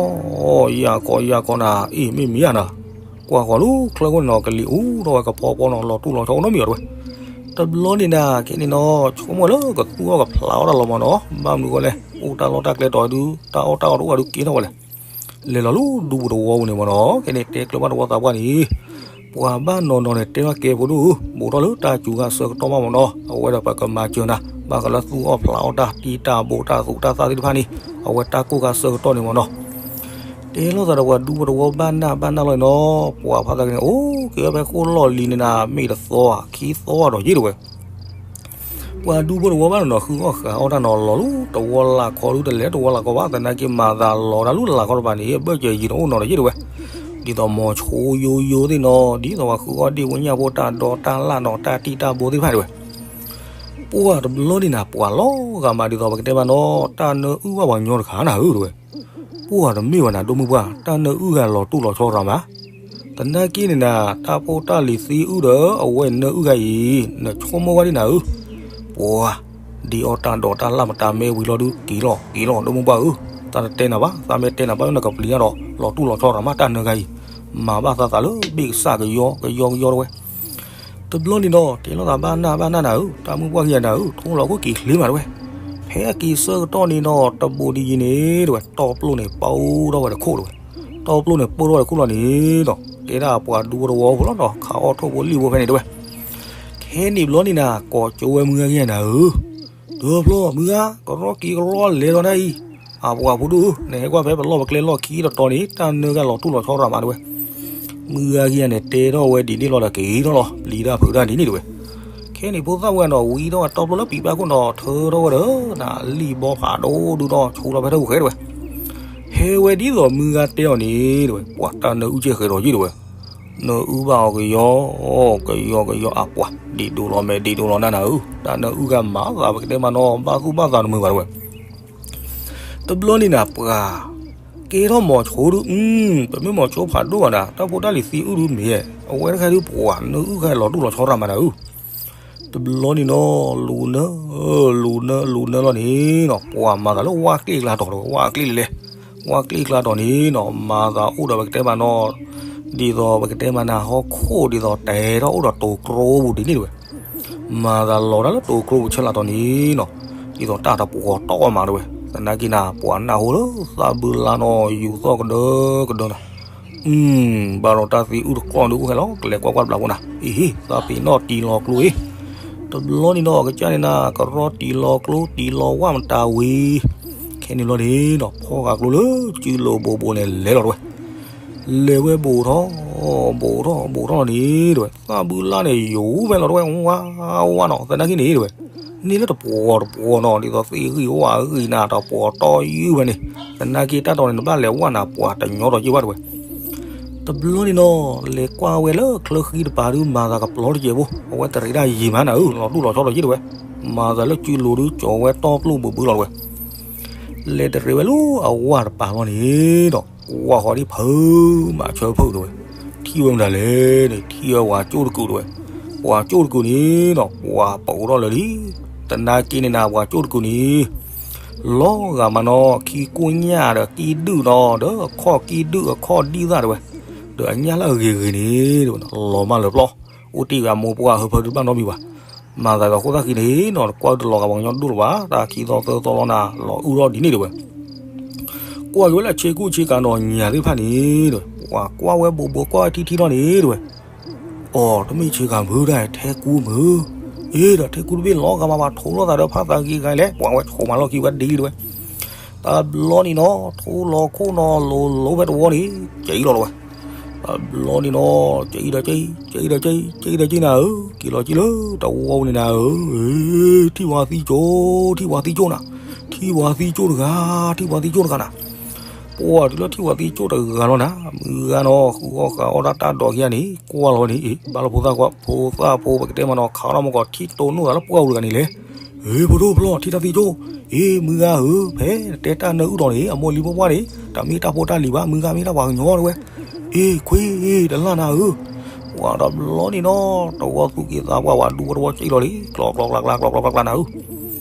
ယၢ်ခီ ယၢ်ခီနၤ, အ့ၣ် မ့ၢ်မ့ၢ်ဧါနၤ. ကွၢ်ဃီၤလၢချၢဃိန့ၣ်နီၤ ကလံၤအူထီၣ်ဝဲကဖီပီနီၤ, လီၤတူၢ်လီၤဆီအိၣ်နီတမံၤအီၤ တဲဝဲ. တဘျီန့ၣ်နၤ ခဲန့ၣ်နီၤ ဆိကမိၣ်လၢကသူၣ်အီၣ်ကဖျးအီၣ်တၢ်လီၤမးနီၤ, ဘၣ်မနုၤဃိလဲၣ်, အိၣ်တၢ်လီၢ်တၢ်ကျဲတီၤဒုး တၢ်အီၣ်တၢ်အီတအိၣ်ဂၤဒုးကဲထီၣ်ဝဲလဲၣ်. လဲၤလီၤလၢဒူပူၤတဝီပူၤန့ၣ်မးနီၤ, ခဲန့ၣ်တဲကျၢၤဘၣ်တဝီသးပှၢ်န့ၣ်, ပှၤဘၣ်နီၤနီၤန့ၣ် တဲထီၣ်ကဲဖိဒိၣ်ဧၢ, ဘူးထီၣ်လၢတၢ်စူၤဂၤဆၢကတီၢ်မးမးနီၤ, အဝဲဒီးပကမၤစၢၤနၤ ဘၣ်ဃးလၢသူၣ်အီၣ်ဖျးအီၣ်တၢ် တံၢ်တၢ်ဘိတၢ်သူးတၢ်သၣ်သ့ၣ်တဖၣ်န့ၣ်, အဝဲတၢ်ကိၢ်ခါဆၢကတီၢ်န့ၣ်မးနီၤ. တဲလိာ်သးဒီးပှၤဒူဖိတဝီဘၣ်နၢ်ဘၣ်နၢ်လီၤန့ၣ်နီၤ, ပှၤဖးသးက့ၤန့ၣ် အိၣ်က့ၤဝဲဖဲဃိၣ်လီၢ်လံၤန့ၣ်နၤ, မ့ၢ်တသီဧါ ခံသီဧါဒီးယ့ၢ် တဲဝဲ. ပှၤဒူဖိတဝီဘၣ်နီၤနီၤ ဃုအီၣ်ဃုအီၣ်တၢ်နီၤ လီၤလၢတဝီလၢ်ခီဒုး တလဲၤတဝီလၢ်ခီဘၣ်, သနာ်က့မၤသးလီၤတၢ်လၢလၢ်ခီတပၤန့ၣ် ဘၢၣ်စၢၤယံၤတအိၣ်နီၤဒီးယ့ၢ် တဲဝဲ. ဒ်သိးမိၤဆိယိယိသ့ၣ်နီၤ, ဒ်သိးပှၤဃုအီၣ်ဒ့ၣ်ဝဲညၣ်ဖိတၢ်ဒီတၢ်လၣ်နီၤ, တၢ်တံၢ်တၢ်ဘိသ့ၣ်တဖၣ် တဲဝဲ. ပှၤတဘျီန့ၣ်နၤ ပှၤလီၤဂာ်မးဒ်သိးပကတဲဘၣ်နီၤ, တၢ်နၢအုၣ်ဘၣ်ပှၤညီတခါနၤဧၢ တဲဝဲ. ပှၤတမ့ၢ်ဘၣ်နၤ ဒိၣ်မုၢ်ပှၢ်, တၢ်နၢအုၣ်ဂၤလီၤတူၢ်လီၤဆီရၤမး. သနာ်က့န့ၣ်နၤ တၢ်ဖိတၢ်လံၤသံအုၣ်ဒီး အဝဲနၢအုၣ်ဂၤအံၤ နဆိကမိၣ်ဝဲဒ်နၤဧၢ. ပှၤ ဒ်အီၣ်တၢ်ဒီးတၢ်လၣ်မတၤမ့ၢ်ဝံၤလီၤဒုး က့ၤလီၤ က့ၤလီၤ ဒိၣ်မုၢ်ပှၢ်ဧၢ, တၢ်တတဲနၤဘၣ်, သးမ့ၢ်တဲနၤဘၣ်လၢနကပျံၤတၢ်ဒီး လီၤတူၢ်လီၤဆီရၤမး တၢ်နၢဂၤအံၤ, မၤဘၣ်သးသးလၢဘ့ၣ်ကစၢ်ကယီကယီကယီ တဲဝဲ. တဘျီန့ၣ်ဒီး တဲလိာ်သးဘၣ်နၢ်ဘၣ်နၢ်နၤဧၢ, တၢ်မုၢ်ပှၢ်ခံဂၤနၤဧၢ, ထိလီၤခိၣ်က့ၤချ့မး တဲဝဲ. ဖဲအက့ၤဆၢကတီၢ်န့ၣ်ဒီး တဘူးဒ်အံၤန့ၣ် တဲဝဲ, တီပျိၣ်န့ၣ် ပၢထီၣ်ဝဲတခိၣ် တဲဝဲ. တီပျိၣ်န့ၣ် ပၢထီၣ်ဝဲတခိၣ်လီၤန့ၣ်ဒီး ကဲဒၣ်ပှၤဒူဖိတဝီဖိလီၤဒီး ခးအီၣ်ထိၣ်ဖိလံၣ်ဖိဖဲန့ၣ် တဲဝဲ. ခဲန့ၣ်ဘျီန့ၣ်နၤ ကိးကၠိဝဲမုၢ်ဂၤခံဂၤနၤဧၢ, တဘျီ မုၢ်ဂၤ ကရီက့ၤကရီလဲၤဒီးနၤအံၤ, အပှၤဖိဒိၣ်ဧၢ, နဟဲကွၢ်ဖဲပလီၢ်ပကျဲလီၢ်ခံတတီၤန့ၣ် တၢ်နၢဂၤလီၤတူၢ်လီၤဆီရၤမး တဲဝဲ. မုၢ်ဂၤခံဂၤန့ၣ် တဲထီၣ်ဝဲဒ်န့ၣ်လီၤဒီးက့ၤထီၣ်လီၤ, ပျံၤတၢ်ဖုးတၢ်ဒ်န့ၣ် တဲဝဲ. ခဲန့ၣ်ဖိသၣ်ဝဲနီၤ ဝံထီၣ်ဝဲတီပျိၣ်လၢပံၤပၢ်ခိၣ်နီၤ ထၢထီၣ်ဝဲဒီး နလံၣ်ဘီဖးဒိၣ်ဒုဒီး ဆူလီၤဖဲထၢၣ်ပူၤဃဲ တဲဝဲ. ဟဲဝဲဒ်သိးမုၢ်ဂၤတဲအီၤန့ၣ် တဲဝဲ, ပှၤတၢ်နၢအုၣ်ကဲဃဲၤဒီးယ့ၢ် တဲဝဲ. နၢအုၣ်ဘၣ်အီၤကယီ, ကယီကယီအပှၤ, ဒ့ၣ်ဒိၣ်လီၤမဲာ်ဒ့ၣ်ဒိၣ်လီၤနၢ်နၤဧၢ, တၢ်နၢအုၣ်ဂၤမၤသးပကတဲမးနီၤ ဘၣ်သူၣ်ဘၣ်သးတမုာ်ဘၣ် တဲဝဲ. တဘျီန့ၣ်နၤ ပှၤ ကဲထီၣ်မိၤဆိဒုး, ပမ့ၢ်မိၤဆိဖးဒိၣ်ဘၣ်နၤ တၢ်ဖိတၢ်လံၤသံအုၣ်ဒုးမ့ၢ်, အဝဲတခါဒုးပှၤနၢအုၣ်ဂၤလီၤတူၢ်လီၤဆီရၤမးနၤဧၢ. တဘျီန့ၣ်နီၤ လူၤနၢ, လူၤနၢ လူၤနၢလီၤန့ၣ်နီၤ ပှၤမၤသးလၢဝၣ်ကျ့ၣ်ကျါတီၤ တဲဝဲ, ဝၣ်ကျ့ၣ်လဲၣ်လဲၣ်, ဝၣ်ကျ့ၣ်ကျါတီၤန့ၣ်နီၤ မၤသးအိၣ်ဒီးပကတဲမးနီၤ, ဒ်သိးပကတဲမးနၤ ဟီၣ်ခိၣ်ဒ်သိးတဲထီၣ်အိၣ်ဒီးတိၤကျိပူၤဒ်န့ၣ် တဲဝဲ. မၤသးလီၤတၢ်လၢတိၤကျိပူၤဆၢလၢ်တီၤန့ၣ်နီၤ, ဒ်သိးတၢ်တပှီၤတီၢ်မး တဲဝဲ. သနာ်က့နၤ ပှၤနၢ်ဟူလၢသးဘုလါနီၤ ယူၤသီၣ်ကဒၢကဒၢနီၤ ဘၣ်ဒီးတၢ်သံအုၣ်တကျီၢ်ဒုးအိၣ်ဟဲလီၤ ကလဲၤကွၢ်ကွၢ်တဘျီဖိနၤ, အ့ဟ့ သးပ့ၤနီၣ်တံၤလီၤကျိအ့. တဘျီန့ၣ်နီၤ ကစၢ်န့ၣ်နၤ ကရီတံၤလီၤကျိ တံၤလီၤဝၣ်မတၤဝံၤ, ခဲန့ၣ်ဘျီန့ၣ်နီၤ ဖီၣ်ဃာ်ကျိလၢစုလိၤဘိးဘိးန့ၣ် လဲၤလီၤ တဲဝဲ. လဲၤဝဲဘူးထီၣ်, ဘူးထီၣ် ဘူးထီၣ်လီၤန့ၣ် တဲဝဲ, သးဘုလါန့ၣ် ယူၤဖဲလီၤ တဲဝဲ, ဝါဝါနီၤ. သနာ်က့န့ၣ် တဲဝဲ, န့ၢ်လၢတပှီၤတပှီၤနီၤ ဒ်သိးသ့ၣ်ဂံၢ်ဝၣ်ဂံၢ်နၤ တပှီၤတီၢ်ယုၢ်ဖဲန့ၣ်, သနာ်က့တၢ်တီၤန့ၣ် နဘၣ်လဲၤဝၣ်နၤ ပှၤတညီဒီးယုၢ်ဘၣ် တဲဝဲ. တဘျီန့ၣ်နီၤ လဲၤကွၢ်ဝဲလၢချၢဃံတပၤဒုး မၤသးကပျီတစဲးဖိ, အဝဲတရံးဒၣ်ယံာ်မးနၤဧၢ, လီၤတူၢ်လီၤဆီဒီးယ့ၢ် တဲဝဲ. မၤသးလၢစုလိၤဒုး ကၠီၤဝဲတီပျိၣ်ဘုးဘုလီၤ တဲဝဲ. လဲၤတရံးဝဲလၢအဝၣ်တပၤလီၤန့ၣ်ဒီး ကွၢ်ဃီၤဒ်ဖုးမးဆၢဖုး တဲဝဲ. ထံၣ်ဝဲမတၤလဲၣ်န့ၣ် ထံၣ်ဝဲပှၤကၠိၣ်တကုာ် တဲဝဲ. ပှၤကၠိၣ်တကုာ်န့ၣ်ဒီး ပှၤပိာ်ထီၣ်လၢာ်လံ. သနာ်က့န့ၣ်နၤ ပှၤကၠိၣ်တကုာ်န့ၣ် လီၤဂာ်မးနီၤ ခံကိၢ်ညၣ်ဒီးကံၣ်ဒုၣ်နီၤ ဒီးအခီၣ်ကံၣ်ဒုၣ်အခီၣ်ဒံၣ်သၣ် တဲဝဲ. ဒီးအညၣ်လၢအဂ့ၤဂ့ၤန့ၣ် တဲဝဲ လီၤမၢ်လၢပျီ, အိၣ်တ့ၢ်ဝဲအမိၢ်ပှၢ်ဟၢဖၢဒုးတဘၣ်နီတမံၤဘၣ်. မၤသးကီးခိၣ်သၣ်ဃံန့ၣ်နီၤ တကွၢ်တလီၤဂာ်ပှၤကညီဒိၣ်လၢၤဘၣ်, တၢ်ခံသီသၢသီလီၤနၤ လီၤအုၣ်ထီၣ်ဒ်န့ၣ် တဲဝဲ. ကွၢ်က့ၤဝဲလၢအဆ့ကူၣ်ဆ့ကၤနီၤ ညၣ်သ့ၣ်တဖၣ်န့ၣ် တဲဝဲ, ပှၤကွၢ်ဝဲဘူးဘူးကွၢ်ဝဲထံထံလီၤန့ၣ် တဲဝဲ. အိ တမ့ၢ်ဆ့ကၤမုၢ်ဒၣ် ထဲကူမုၢ်, အ့ဒီးထဲကူတဘ့ၣ်လီၤဂာ်မး ပှၤထိလိာ်သးဒီးဖးသးဂ့ၤဂၤလဲၣ် ပှၤဝဲဆိးမးလီၢ်ခံဝဲဒ် တဲဝဲ. တဘျီန့ၣ်နီၤ ထိလီၤခိၣ်နီၤ လိၤလိၤဖဲတဝီန့ၣ် ကၠံလီၤ တဲဝဲ. တဘျီန့ၣ်နီၤ ကၠံဒီးကၠံ ကၠံဒီးကၠံ ကၠံဒီးကၠံနၤဧၢ, က့ၤလီၤကၠံလၢတဝီပူၤန့ၣ်နၤဧၢ, ထံၣ်ဝဲသံကၠိၣ် ထံၣ်ဝဲသံကၠိၣ်နၤ, ထံၣ်ဝဲသံကၠိၣ်တဂၤ ထံၣ်ဝဲသံကၠိၣ်တဂၤနၤ. ပှၤတုၤလၢထံၣ်ဝဲသံကၠိၣ်တဂၤလီၤနၤ, မုၢ်ဂၤနီၤ ဃုအီၣ်ဃုအီၣ်တၢ်တၢ်ဒိးခံဂၤန့ၣ် ကွၢ်လီၤဝဲန့ၣ် အ့ ဘၣ်လၢဖိသၣ်ဖိ ဖိသၣ်ဖိပကတဲမးနီၤ ခးထီၣ်မ့ၢ်ကီး ထံၣ်တိၢ်နီၣ်သးလၢပှၢ်ပူၤတဂၤန့ၣ်လဲၣ်. ဧ့ ဖိဒိၣ်ဖျီၣ် ထံၣ်တၢ်သံကၠိၣ်, အ့ မုၢ်ဂၤဧၢ, ဖဲတဲတၢ်နၢအုၣ်ဒီးန့ၣ် အမိၢ်လံၤပှၢ်ပှၢ်န့ၣ် တမ့ၢ်တၢ်ဖိတၢ်လံၤဘၣ်, မုၢ်ဂၤမ့ၢ်တၢ်ပှၤကညီတဲဝဲ, အ့ ခွ့ တလၢ်နၤဧၢ, ပှၤတဘျီန့ၣ်နီၤ တဝီသူၣ်က့သးပှၢ် ပှၤဒူဖိတဝီကၠံၣ်လီၤလံ ကျီကျီကျါကျါ ကျီကျီကျါကျါနၤဧၢ,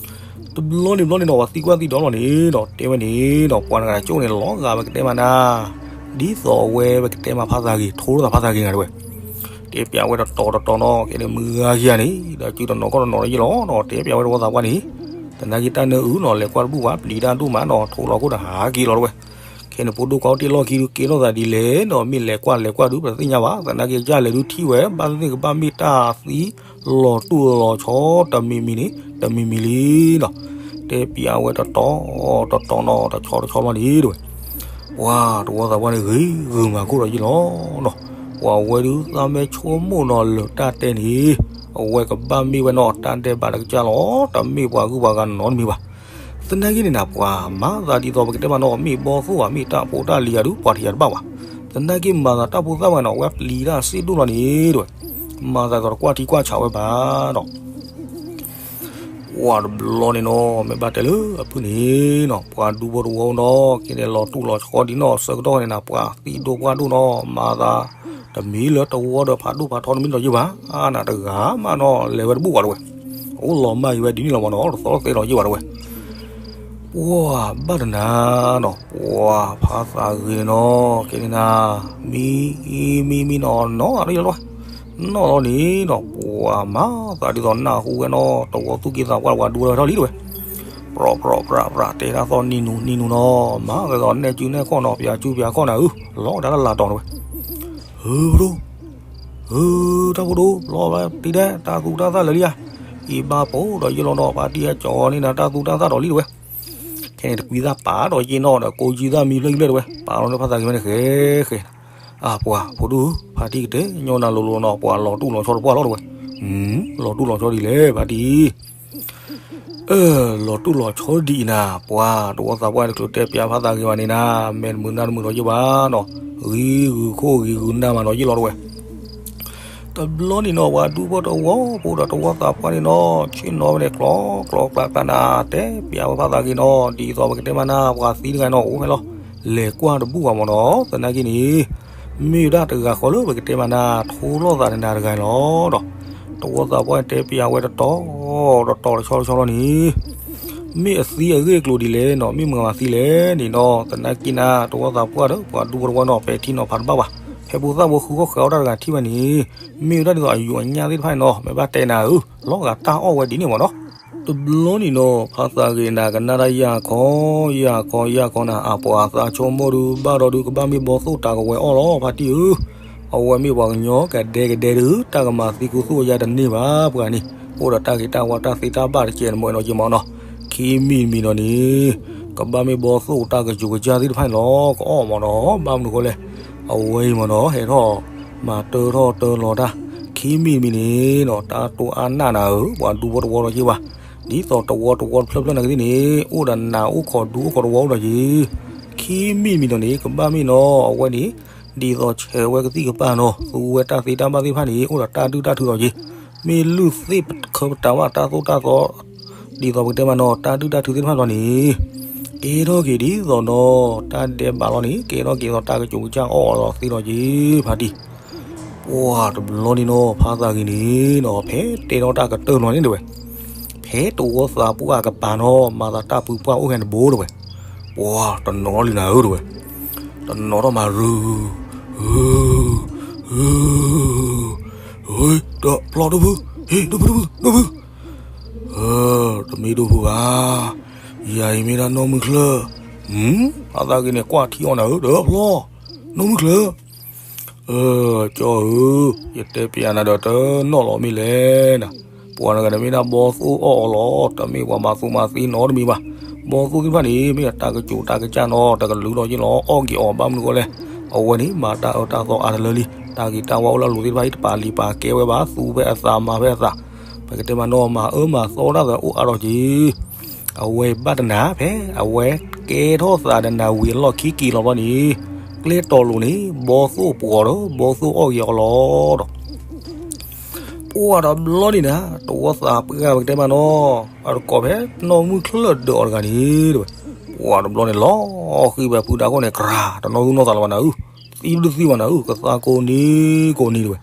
တဘျီန့ၣ်ဘျီန့ၣ်နီၤ ပှၤသံကွၢ်သံဒိးလီၤန့ၣ်ဒီး တဲဝဲန့ၣ်ဒီး ပှၤတဂၤကၠိၣ်န့ၣ် လီၤဂာ်ပကတဲမးနၤ, ဒ်သိးအဝဲပကတဲမးဖါသးဂ့ၤ ထိထီၣ်သးဖါသးဂ့ၤနၤတဲဝဲ တဲပျးဝဲတတီၤတတီၤနီၤ ကဲန့ၣ်မုၢ်ဂၤခံဂၤန့ၣ် ဒီးစုတနီၤခီၣ်တနီၤလီၤယ့ၢ်လီၤဒီး တဲပျးဝဲတဝီသးပှၢ်န့ၣ်, သနာ်က့တၢ်နၢအုၣ်နီၤ လဲၤကွၢ်တဘူၣ်ဘၣ် ပျံၤတၢ်ဒိၣ်မးနီၤ ထိးလီၤခိၣ်ဒီးဟးက့ၤလီၤတဲဝဲ, ခဲန့ၣ်ဖိဒိၣ်ခွါအိၣ်တ့ၢ်လီၢ်ခံဒုးကဲထီၣ်သးဒ်လဲၣ်နီၤ မ့ၢ်လဲၤကွၢ်လဲၤကွၢ်ဒုး ပတသ့ၣ်ညါဘၣ် သနာ်က့ကစၢ်လဲၤဒုးထံၣ်ဝဲ ဘၣ်သ့ၣ်သ့ၣ်ကဘၣ်မ့ၢ်တၢ်သံ လီၤတူၢ်လီၤဆီတမံၤမံၤန့ၣ် တမံၤမံၤလံနီၤ, တဲပျးဝဲတတီၤတတီၤနီၤ တဆီတဆီလီၤန့ၣ်တဲဝဲ ပှၤတဝီသးပှၢ်န့ၣ် ဂ့ၤဂုာ်မၤခိၣ်ဒီးယ့ၢ်လီၤနီၤ, ပှၤဝဲဒုးသးမဲဆိကမိၣ်နီၤလၢာ်တၢ်တဲန့ၣ်, အဝဲကဘၣ်မ့ၢ်ဝဲနီၤ တၢ်ဒဲးဘးတကစၢ်လီၤ, တမ့ၢ်ပှၤဂုၤပှၤဂၤနီတမံၤဘၣ်, သနာ်က့န့ၣ်နၤ ပှၤမၤသးဒ်သိးပကတဲမးနီၤ မ့ၢ်ဘီသိၣ်ဧါ မ့ၢ်တၢ်ဖိတၢ်လံၤဧါဒုး ပှၤတယၤတဘၣ်ဘၣ်, သနာ်က့မၤသးတၢ်ဖိသၣ်ဝဲနီၤ အဝဲပျံၤတၢ်စ့ၢ်ဒိၣ်လီၤန့ၣ်တဲဝဲ, မၤသးဒ်သိးတကွၢ်ထံကွၢ်ဆးဝဲဘၣ်နီၤ ပှၤတဘျီန့ၣ်နီၤ မ့ၢ်ဘၣ်တဲလၢအဖုၣ်န့ၣ်နီၤ ပှၤဒူဖိတဝီနီၤ ကဲန့ၣ်လီၤတူၢ်လီၤဆီဒ်နီၣ်အဆၢကတီၢ်န့ၣ်နၤ ပှၤသံဒိၣ်ပှၢ်ဒိၣ်နီၤ မၤသး တမ့ၢ်လၢတဝီဒီးဖးဒိၣ်ဖးထီတမ့ၢ်လီၤယ့ၢ်ဘၣ်, အါနၤတဂၤမးနီၤ လဲၤဝဲတဘူၣ်ဘၣ်တဲဝဲ, အိၣ်လီၤမၢ်အံၤဝဲဒ်န့ၣ်လီၤမးနီၤ တသီတသဲလီၤယ့ၢ်ဘၣ်တဲဝဲ ပှၤဘၣ်တနၤနီၤ ပှၤဖါသးဂ့ၤန့ၣ်နီၤ ကဲန့ၣ်နၤ မံ မံ မံနီၤနီၤ အါယလီၤ နီၢ်လီၤန့ၣ်နီၤ ပှၤမၤသးဒ်သိးနၢ်ဟူဝဲနီၤ တဝီသူၣ်က့သးပှၢ် ပှၤဒူဝဲထီၣ်လံတဲဝဲ, ပြီၣ်ပြီၣ်ပြးပြး တဲတၢ်သီၣ်နံၤနူၤနံၤနူၤနီၤ မၤကဲသိးနဲၣ်စုနဲၣ်ခီၣ်နီၤ ပၠးစုပၠးခီၣ်နၤဧၢ, လီၤကဒါလၢလၤတီၤတဲဝဲ, ဧၢ ဖိဒိၣ် ဧၢ တၢ်ဖိဒိၣ် လီၤဘၣ်တံၤဒဲး တၢ်သူတၢ်သၣ်လၢာ်လံဧါ, အံၤဘၣ်ပိာ်ဒီးယလီၤနီၤ ဖါတံၢ်ဟဲကၠီၤန့ၢ်နၤ တၢ်သူတၢ်သၣ်ဒီးလံတဲဝဲ, ခဲန့ၣ်တကွံသၣ်ပာ်ဒီးယ့ၢ်နီၣ်ဒီး ကိးယုၢ်သၣ်မံဖျၢၣ်ကံဖျၢၣ်တဲဝဲ, ပာ်လီၤလၢဖါသးဂ့ၤဝဲန့ၣ်ဃဲဃဲ အပှၤ ဖိဒိၣ်ဧၢ ဖါတံၢ်ကတဲညီနၤလိၤလိၤနီၤ ပှၤလီၤတူၢ်လီၤဆီတပှၢ်လီၤတဲဝဲ, လီၤတူၢ်လီၤဆီဒ်လဲၣ် ဖါတံၢ်, လီၤတူၢ်လီၤဆီဒ်အံၤနၤ ပှၤတဝီသးပှၢ်တချုးတဲပၠး ဖါသးဂ့ၤဘၣ်န့ၣ်နၤ မဲာ်တမုာ်နါတမုာ်ဒီးယ့ၢ်ဘၣ်နီၤ, ဂံၤဂုာ်ခိၣ်ဂံၤဂုာ်နၢ်မးဒီးယ့ၢ်လီၤတဲဝဲ တဘျီန့ၣ်နီၤ ပှၤဒူဖိတဝီဖိဒီးတဝီသးပှၢ်န့ၣ်နီၤ ဆ့ၣ်နီၤဝဲန့ၣ် ကျီကျီကျါကျါနၤ တဲပၠးဝဲဖါသးဂ့ၤနီၤ ဒ်သိးပကတဲမးနၤ ပှၤသံတဂၤနီၤ အိၣ်ဖဲလီၤ လဲၤကွၢ်တဘူၣ်ဘၣ်မးနီၤ သနာ်က့န့ၣ် မ့ၢ်ဒၣ်တဂၤဃီလၢပကတဲမးနၤ ထိလိာ်သးနၤတဂၤန့ၣ်လီၤဒီး တဝီသးပှၢ်တဲပၠးဝဲတတီၤ တတီၤတဆီတဆီလီၤန့ၣ် မ့ၢ်အသံအဂ့ၢ်အကျိၤဒ်လဲၣ်နီၤ မ့ၢ်မတၤသံလဲၣ်န့ၣ်နီၤ သနာ်က့နၤ တဝီသးပှၢ်ဒီး ပှၤဒူဖိတဝီနီၤ ပဲာ်ထံနီၤဖးတဘၣ်ဘၣ် ဖဲဖိသၣ်ဖိဃုဃီဃဲၤအီၣ်တၢ်တဂၤထံၣ်ဝဲန့ၣ် မ့ၢ်ဝဲဒၣ်ဒ်သိးအယူၤအညၣ်သ့ၣ်တဖၣ်န့ၣ်နီၤ မ့ၢ်ဘၣ်တဲနၤဧၢ လီၤဂာ်တၢ်အီၣ်ဝဲဒ်န့ၣ်မးနီၤ တဘျီန့ၣ်နီၤ ဖါသးဂ့ၤနၤကနၣ်တၢ်ယၢ်ခီ ယၢ်ခီ ယၢ်ခီနၤ အပှၤသးဆိကမိၣ်ဒုး ဘၣ်ဒီးဒုးကဘၣ်မ့ၢ်ဘီသိၣ်တၢ်ကဝဲၤအီၣ်လီၤ ဖါတံၢ်ဧၢ, အဝဲမ့ၢ်ပှၤကညီကဒဲကဒဲဒုး တၢ်ကမၤသံကူသူၣ်အယါတန့ၢ်ဘၣ် ပှၤန့ၣ် အိၣ်ဒီးတၢ်ဂ့ၤတၢ်ဝါတၢ်သ့တၢ်ဘၣ်တကဲးန့ၣ်မ့ၢ်နီၤ ယမ့ၢ်နီၤ, ခံမံၤတမံၤဒီးန့ၣ် ကဘၣ်မ့ၢ်ဘီသိၣ်တၢ်ကစူၤကစၢ်သ့ၣ်တဖၣ်န့ၣ်လီၤ ကအီၣ်မးနီၤ ဘၣ်မနုၤဃိလဲၣ်, အဝဲအံၤမ့ၢ်နီၤ ဟဲထီၣ် မၤတၢထီၣ်တၢလီၤတၢ်, ခံမံၤတမံၤန့ၣ်နီၤ တၢ်တိၢ်အါနၢ်နၤဧၢ, ပှၤဒူဖိတဝီဒီးယ့ၢ်ဘၣ်, ဒ်သိးတဝီတဝီတဖျၢၣ်ဖျၢၣ်နၤကသ့ၣ်န့ၣ် အိၣ်ဒီးနၤအိၣ်ခိးဒူအိၣ်ခိးတဝီအိၣ်ဒီးယ့ၢ်, ခံမံၤတမံၤဒီးန့ၣ် ကဘၣ်မ့ၢ်နီၤ အဝဲန့ၣ် ဒ်သိးဆဲးဝဲကသံၣ်ကပၤနီၤ သူဝဲတၢ်သ့တၢ်ဘၣ်သ့ၣ်တဖၣ်န့ၣ် အိၣ်ဒီးတၢ်ဒုၣ်တၢ်ထုးဒီးယ့ၢ်, မ့ၢ်လုၢ်သ့ၣ်ခၢပတၤဘၣ်တၢ်သိၣ်တၢ်သီ ဒ်သိးပကတဲမးနီၤ တၢ်ဒုၣ်တၢ်ထုးသ့ၣ်တဖၣ်လီၤန့ၣ် ကဲထီၣ်က့ၤဒ်သိးနီၤ တၢ်ဒဲးဘးလီၤန့ၣ် ကဲထီၣ်က့ၤသိးတၢ်ကစူၤကစၢ်အီၣ်အီၤလီၤသ့လီၤက့ၤ ဖါတံၢ်, ပှၤတဘျီန့ၣ်နီၤ ဖါသးဂ့ၤန့ၣ်နီၤ ဖဲတဲထီၣ်တၢ်ကတၢၢ်လီၤန့ၣ်တဲဝဲ, ဖဲတဝီသးပှၢ်ကပၤနီၤ မၤသးတၢ်ပူၤပှၢ်အိၣ်ဟဲတဘိတဲဝဲ, ပှၤတနီၤလံနၤဧၢတဲဝဲ, တနီၤထီၣ်မၤရူၤ ဟ့ ဒီးဖျီဒိၣ်ဖု ဟ့ ဒိၣ်ဖု ဒိၣ်ဖု ဒိၣ်ဖု တမ့ၢ်ဒိၣ်ဖုဘၣ်, ယၤအံၤမ့ၢ်ဒၣ်နီၢ်မုၢ်ချၢၣ်, ဖါသးဂ့ၤန့ၣ် ကွၢ်ထံအီၤနၤဧၢ ဒီးဖျီ, နီၢ်မုၢ်ချၢၣ်, ကၠီဧၢ, ယတဲပျးနၤဒီးတနီၣ်လီၤမ့ၢ်လဲၣ်နၤ, ပှၤတဂၤန့ၣ်မ့ၢ်ဒၣ်ဘီသိၣ်အီၣ်အီၤလီၤ, တမ့ၢ်ပှၤမၤသူမၤသံနီတမံၤဘၣ်, ဘီသိၣ်သ့ၣ်တဖၣ်န့ၣ် မ့ၢ်အတၢ်ကစူၤတၢ်ကစၢ်နီၤ တကလုာ်ဒီးယ့ၢ်လီၤ အီၣ်က့ၤအီၤဘၣ်မနုၤဃိလဲၣ်, အဝဲန့ၣ် မၤတၢ်အၢတၢ်သီအါတလၢလံ, တၢ်ဂ့ၤတၢ်ဝါအိၣ်လၢအလိၤသ့ၣ်တဖၣ်အံၤ တပာ်လံၤပာ်ကဲဝဲဘၣ် သူဖဲအသးမၤဖဲအသး, ပကတဲမးနီၤ မၤအၢမၤသီတၢ်သးအိၣ်အါထီၣ်က့ၤ အဝဲဘၣ်တနၤ ဖဲအဝဲကဲထီၣ်သးဒီးနၤဝံၤအလီၢ်ခံက့ၤလီၤဘျီန့ၣ်, ကျဲတီၤလိၤန့ၣ် ဘီသိၣ်ပှီၤဒီး ဘီသိၣ်အီၣ်က့ၤအီၤလီၤဒီး, ပ ပှၤတဘျီန့ၣ်နၤ တဝီသးပှၢ်ပကတဲမးနီၤ, အတကိးဖဲနီၢ်မုၢ်ချၢၣ်ဒၢးအီၤတဂၤန့ၣ် တဲဝဲ, ပှၤတဘျီန့ၣ်လီၤဃံၤဝဲဖုဒါခိၣ်န့ၣ် ကြၤ တနီၣ်သူၣ်နီၣ်သးလၢၤဘၣ်နၤဧၢ, သံတသံဘၣ်နၤဧၢ, ကသါကိးနံၤကိးနံၤတဲဝဲ.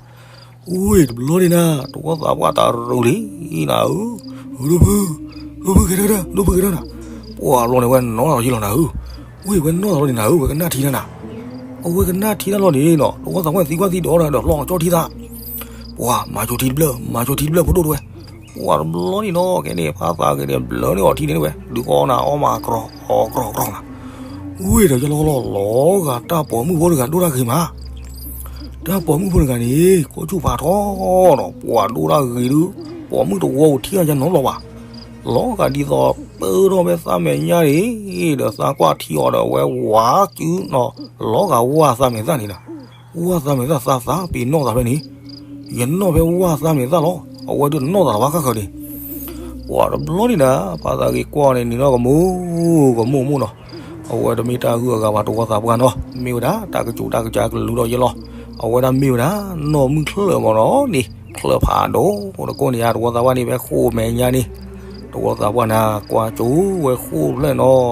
ဝ့ၢ်တဘျီန့ၣ်နၤ တဝီသးပှၢ်တရူးလံနၤဧၢ, ဒိၣ်ဖု, ဒိၣ်ဖုကဲထီၣ်ကဒါ, ဒိၣ်ဖုကဲထီၣ်နၤ, ပှၤတဘျီန့ၣ်ဝဲနီၣ်လီၤယံလီၤနၤဧၢ, ဝ့ၢ်ဝဲနီၣ်သးလီၤန့ၣ်နၤဧၢ, ဝဲကနၣ်ထံနၤနၤ, အဝဲကနၣ်ထံနၤလီၤန့ၣ်နီၤ တဝီသးပှၢ်သံကွၢ်သံဒိးဒီးဖျီကၠီထံသး ပှၤမၤကၠိထံတဘျၢၣ် မၤကၠိထံတဘျၢၣ်ဖိဒိၣ်တဲဝဲ, ပှၤတဘျီန့ၣ်နီၤ ခဲန့ၣ် ဖါသးဂ့ၤန့ၣ် ဘျၢန့ၢ်အီၤထံန့ၣ်တဲဝဲ ဒုးကအီၣ်နၤအီၣ်မးကြီ အီကြီကြီနၤ, ဝ့ၢ်ဒီးယလီၤလီၤလီၤ ဂၤတၢ်ပိာ်မုၣ်ဖိတဂၤဒိၣ်တၢ်ဂ့ၤမး, တၢ်ပိာ်မုၣ်ဖိတဂၤန့ၣ် ကိးဆူၣ်ဖးထီဒီး ပှၤဒိၣ်တၢ်ဂ့ၤဒုး ပိာ်မုၣ်တဝီအိၣ်ထံၣ်အယါနီတဘျီဘၣ်, လီၤဂာ်ဒ်သိးပၢထီၣ်ဖဲသးမဲာ်ညါန့ၣ် ဒီးသးကွၢ်ထံအီၤဒီးအဝဲဝးစုနီၤ, လီၤဂာ်ဝၢ်သးမဲာ်သၣ်န့ၣ်နၤ ဝၢ်သးမဲာ်သၣ်သးသးပ့ၤနီၣ်သးဖဲန့ၣ်, ယနီၣ်ဖဲဝၢ်သးမဲာ်သၣ်လီၤ, အဝဲဒုးတနီၣ်သးလၢၤဘၣ်ဃၣ်ဃၢၤန့ၣ်, ပှၤတဘျီန့ၣ်နၤ ဖါသးဂ့ၤကွၢ်န့ၣ် နံၤနီၢ်ကမူၣ်ကမူၣ်မူၣ်နီၤ, အဝဲတမ့ၢ်တၢ်ဂုၤအဂၤဘၣ်တဝီသးပှၢ်နီၤ, မ့ၢ်ဝဲဒၣ်တၢ်ကစူၤတၢ်ကစၢ်ကလူးဒီးယဲလီၤ, အဝဲဒၣ်မ့ၢ်ဝဲဒၣ် နီၢ်မုၢ်ချၢၣ်မ့ၢ်နီၤန့ၣ် ချၢၣ်ဖးဒိၣ်တကိးန့ၣ်ဧါ တဝီသးပှၢ်န့ၣ်ဖဲဃိာ်မဲာ်ညါန့ၣ်, တဝီသးပှၢ်နၤ ကွၢ်ကၠိဝဲဃိာ်ဖျၢၣ်နီၤ,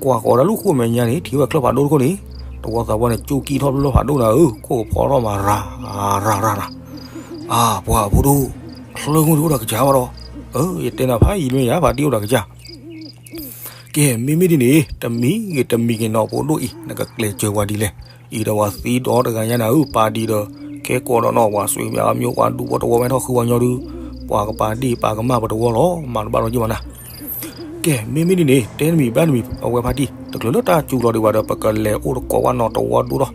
ကွၢ်ဃီၤဒၣ်လၢဃိာ်မဲာ်ညါန့ၣ် ထံၣ်ဝဲချၢၣ်ဖးဒိၣ်တခိၣ်န့ၣ်, တဝီသးပှၢ်န့ၣ် ကၠိကံထီၣ်ဖျၢၣ်ဖးဒိၣ်နၤဧၢ, ခိၣ်ကဖီထီၣ်မးရၤရၤရၤနၤ, အါ ပှၤဖိဒိၣ်, ချၢၣ်မုၢ်တအိၣ်ဒီးကစၢ်ဘၣ်ဒီး, ယတဲနၤဖးယံာ်မ့ၢ်ယါ ဖါတံၢ်အိၣ်ဒီးကစၢ် ကဲ မ့မ့ၢ်ဒ်န့ၣ် တမံၤဂ့ၤတမံၤဂ့ၤနီၤ ဖိဒိၣ်အံၤ နကကျဲးစၢးပှၤဒ်လဲၣ်, အံၤဒီးပှၤသံဒီးတဂၤညါနၤဧၢ, ပာ်ဒံးဒီး ခဲကိးဒီးနီၤ ပှၤဆွေမျိုးမျိုး ပှၤဒူဖိတဝီဝဲထီၣ်ဃုဝဲညီဒုး, ပှၤကပာ်ဒ့ၣ်ပာ်ကမၣ်ပတဝီလီၤ, မၤတဘၣ်ဒီးယံၢ်မးနၤ ကဲ မ့မ့ၢ်ဒ်န့ၣ် တဲတမံၤဘၣ်တမံၤ အဝဲဖါတံၢ် တချုးလၢတၢ်စူၤလီၤဒံးဘၣ်ဒီး ပကလဲၤအိၣ်တကိးဝဲနီၤ တဝီဒိၣ်ထီၣ်,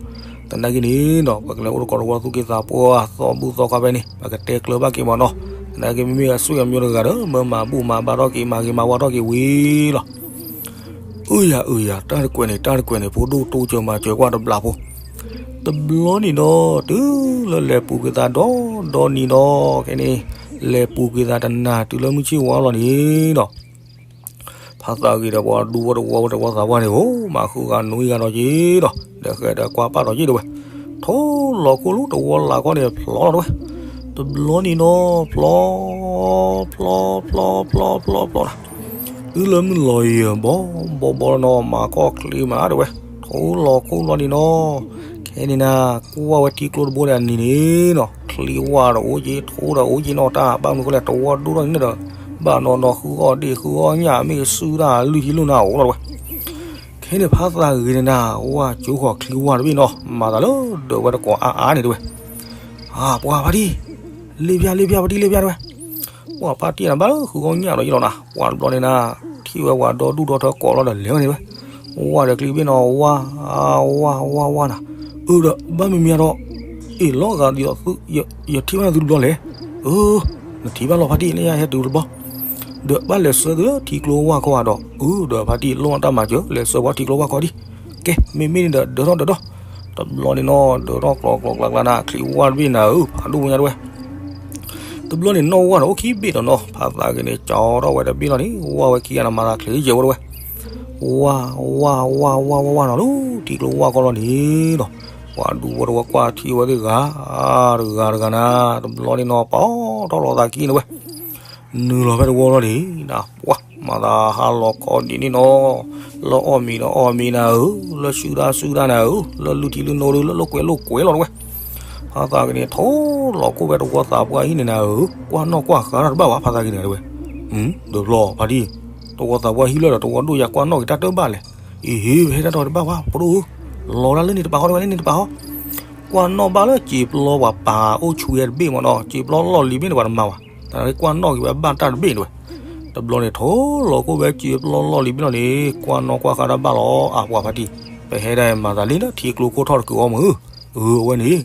သနာ်က့န့ၣ်နီၤ ပကလဲၤအိၣ်တကိးတဝီသူၣ်က့သးပှၢ်သီဘူၣ်သီခါဖဲန့ၣ် ပကတဲကျၢၤဘၣ်က့ၤမးနီၤ, သနာ်က့မ့မ့ၢ်အဆွေမျိုးတဂၤဒီး မ့ၢ်မၤဘူၣ်မၤဘါထီၣ်က့ၤ မၤဂ့ၤမၤဝါထီၣ်က့ၤဝံၤလီၤ အုယၤအုယၤ တၢ်တကွဲးန့ၣ် တၢ်တကွဲးန့ၣ် ဖိဒိၣ်တိစၢၤမၤစၢၤကွၢ်တဘျီဖိ, တဘျီန့ၣ်ဒီး တုၤလၢလဲၤပူၤကွံာ်သးဒီဒီနံၤဒီး ခဲန့ၣ် လဲၤပူၤကွံာ်သးတနၤ တုၤလၢမုၢ်ဆ့ၣ်ဝါလီၤန့ၣ်ဒီး ဖါသးဂ့ၤဒီးပှၤဒူဖိတဝီဖိတဝီသးပှၢ်န့ၣ် အိၣ်မၤဃုာ်ဂၤနွံဂၤဒီးက့ၤဒီး ဒီးဃဲဒီးကွၢ်ပာ်ဒီးက့ၤတဲဝဲ, ထိလီၤခိၣ်လၢတဝီလၢ်ခီန့ၣ်ဖျီလီၤတဲဝဲ, တဘျီန့ၣ်နီၤ ဖျီ ဖျီ ဖျီ ဖျီ ဖျီ ဖျီ တုၤလၢမုၢ်လီၤယၢၤဘီဘီဘီလီၤနီၤ မၤခီၣ်ချ့မးတဲဝဲ, ထိလီၤခိၣ်လီၤန့ၣ်နီၤ, ခဲန့ၣ်နၤ ကွၢ်ဝဲထံကျိတဘိန့ၣ်အနံၤန့ၣ်နီၤ ချံဝါဒီးအိၣ်က့ၤ ထိဒီးအိၣ်က့ၤနီၤ တၢ်ဘၣ်မနုၤဃိလဲၣ် တဝီဒိၣ်ထီၣ်န့ၣ်ဒီး ဘၣ်နီၤနီၤ ဃုအီၣ်ဒ့ၣ်ဃုအီၣ်ညၣ် မ့ၢ်စုတၢ်လုၢ်ဟံးလုၢ်နၤအိၣ်လီၤတဲဝဲ, ခဲန့ၣ်ဖါသးဂ့ၤန့ၣ်နၤ ဝါကၠိဃီၤချံဝါတဘ့ၣ်နီၤ မၤသးလၢဒၢးဝဲတကိးအါအါန့ၣ်တဲဝဲ, အါ ပှၤဖါတံၢ် လ့ၣ်ဖၠၣ်လ့ၣ်ဖၠၣ် ဖါတံၢ်လ့ၣ်ဖၠၣ်တဲဝဲ, ပှၤဖါတံၢ်နၤဘၣ်လၢဃုအီၣ်ညၣ်ဒီးယလီၤနၤ ပှၤတဘျီန့ၣ်နၤ ထံၣ်ဝဲပှၤဒီဒူၣ်ဒီထၢကိးလီၤဒီးလဲၤဝဲန့ၣ်ဝဲ, ဝါဒီးချံဘ့ၣ်နီၤ ဝါ ဝါဝါဝါနၤ, အၢဒီးဘၣ်မံၤမံၤဒီး အ့ၣ်လီၤဂာ်ဒ်သိးသု ယထံၣ်ဘၣ်သုတဘျီလဲၣ်, အၢ နထံၣ်ဘၣ်လီၤဖါတံၢ် လၢယဟဲတုၤတဘျီ, ဒီးဘၣ်လဲၤဆှၢသုလၢထံကျိဝါခီဧါဒီး အၢ ဒီးဖါတံၢ်လိၣ်အတၢ်မၤစၢၤ လဲၤဆှၢပှၤထံကျိဝါခီဒံး, ကဲ မ့မ့ၢ်န့ၣ်ဒီးဒၢးထီၣ်ဒၢးထီၣ်, တဘျီန့ၣ်နီၤ ဒၢးထီၣ်ကျီကျီကျါကျါနၤ ချံဝါတဘ့ၣ်နၤဧၢ ဖးဒိၣ်ညါတဲဝဲ တဘျီန့ၣ်နီၢ်ဝါဒီးအိၣ်ခံဘ့ၣ်ဒီးနီၤ ဖါသးဂ့ၤန့ၣ် ကၠီထီၣ်ဝဲတဘ့ၣ်လီၤန့ၣ် ဝါဝဲခံဂၤနီၤ မၤသးချ့ယဲၢ်ဝဲတဲဝဲ, ဝါ ဝါ ဝါ ဝါ ဝါ ဝါ ဝါနီၤ လၢထံကျိဝါခီလီၤန့ၣ်နီၤ, ပှၤဒူဖိတဝီကွၢ်ထံဝဲသ့ၣ်ဂၤ တဂၤတဂၤနၤ တဘျီန့ၣ်နီၤ ပာ်ထီၣ်လီၤသးခံန့ၣ်ဝဲ နုာ်လီၤဖဲတဝီလီၤန့ၣ်နၤ ပှၤမၤသးဟါလီၤခီဒ်န့ၣ်နီၤ, လၢအီၣ်မ့ၤဒီးအီၣ်မ့ၤနၤဧၢ, လၢစုဒၣ်စုဒၣ်နၤဧၢ, လၢလုၢ်ထံလုၢ်နိဒီး လၢလိာ်ကွဲလိာ်ကွဲလီၤတဲဝဲ ဖါသးဂ့ၤန့ၣ် ထိလီၤခိၣ်ဖဲတဝီသးပှၢ်ဟံၣ်န့ၣ်နၤဧၢ, ကွၢ်နီၣ်ကွၢ်ဃါတၢ်တဘၣ်ဘၣ် ဖါသးဂ့ၤန့ၣ်တဲဝဲ, ဒီးဖျီဖါတံၢ်, တဝီသးပှၢ်ဟံၣ်လၢဒီးတဝီဒိၣ်ယၤကွၢ်နီၣ်က့ၤတၢ်တဘၣ်လဲၣ်, အ့ဟ့ ပဟဲတၢ်တီၤတဘၣ်ဘၣ် ဖိဒိၣ်ဧၢ, လီၤဒၣ်လၢန့ၣ်တပၤဃီ တဝဲန့ၣ်တပၤဃီ ကွၢ်နီၣ်ဘၣ်လၢစံာ်ပျီပှၤပာ်အိၣ်ဆူၣ်ဝဲတဘ့ၣ်မ့ၢ်နီၤ, စံာ်ပျီလီၢ်လံၤဘ့ၣ်န့ၣ် ပှၤတမၤဘၣ်, တၢ်န့ၣ်ကွၢ်နီၣ်က့ၤဝဲဘၣ်တၢ်တဘ့ၣ်တဲဝဲ, တဘျီန့ၣ် ထိလီၤခိၣ်ဖဲစံာ်ပျီလီၢ်လံၤဘ့ၣ်လီၤန့ၣ် ကွၢ်နီၣ်ကွၢ်ဃါတၢ်တဘၣ်လီၤ, အါ ပှၤဖါတံၢ်, ပဟဲဒၣ်မၤသးလံလၢထံကျိခိၣ်ထီၣ်တကုာ်အီၤမ့ၢ်ဧၢ, အဝဲန့ၣ်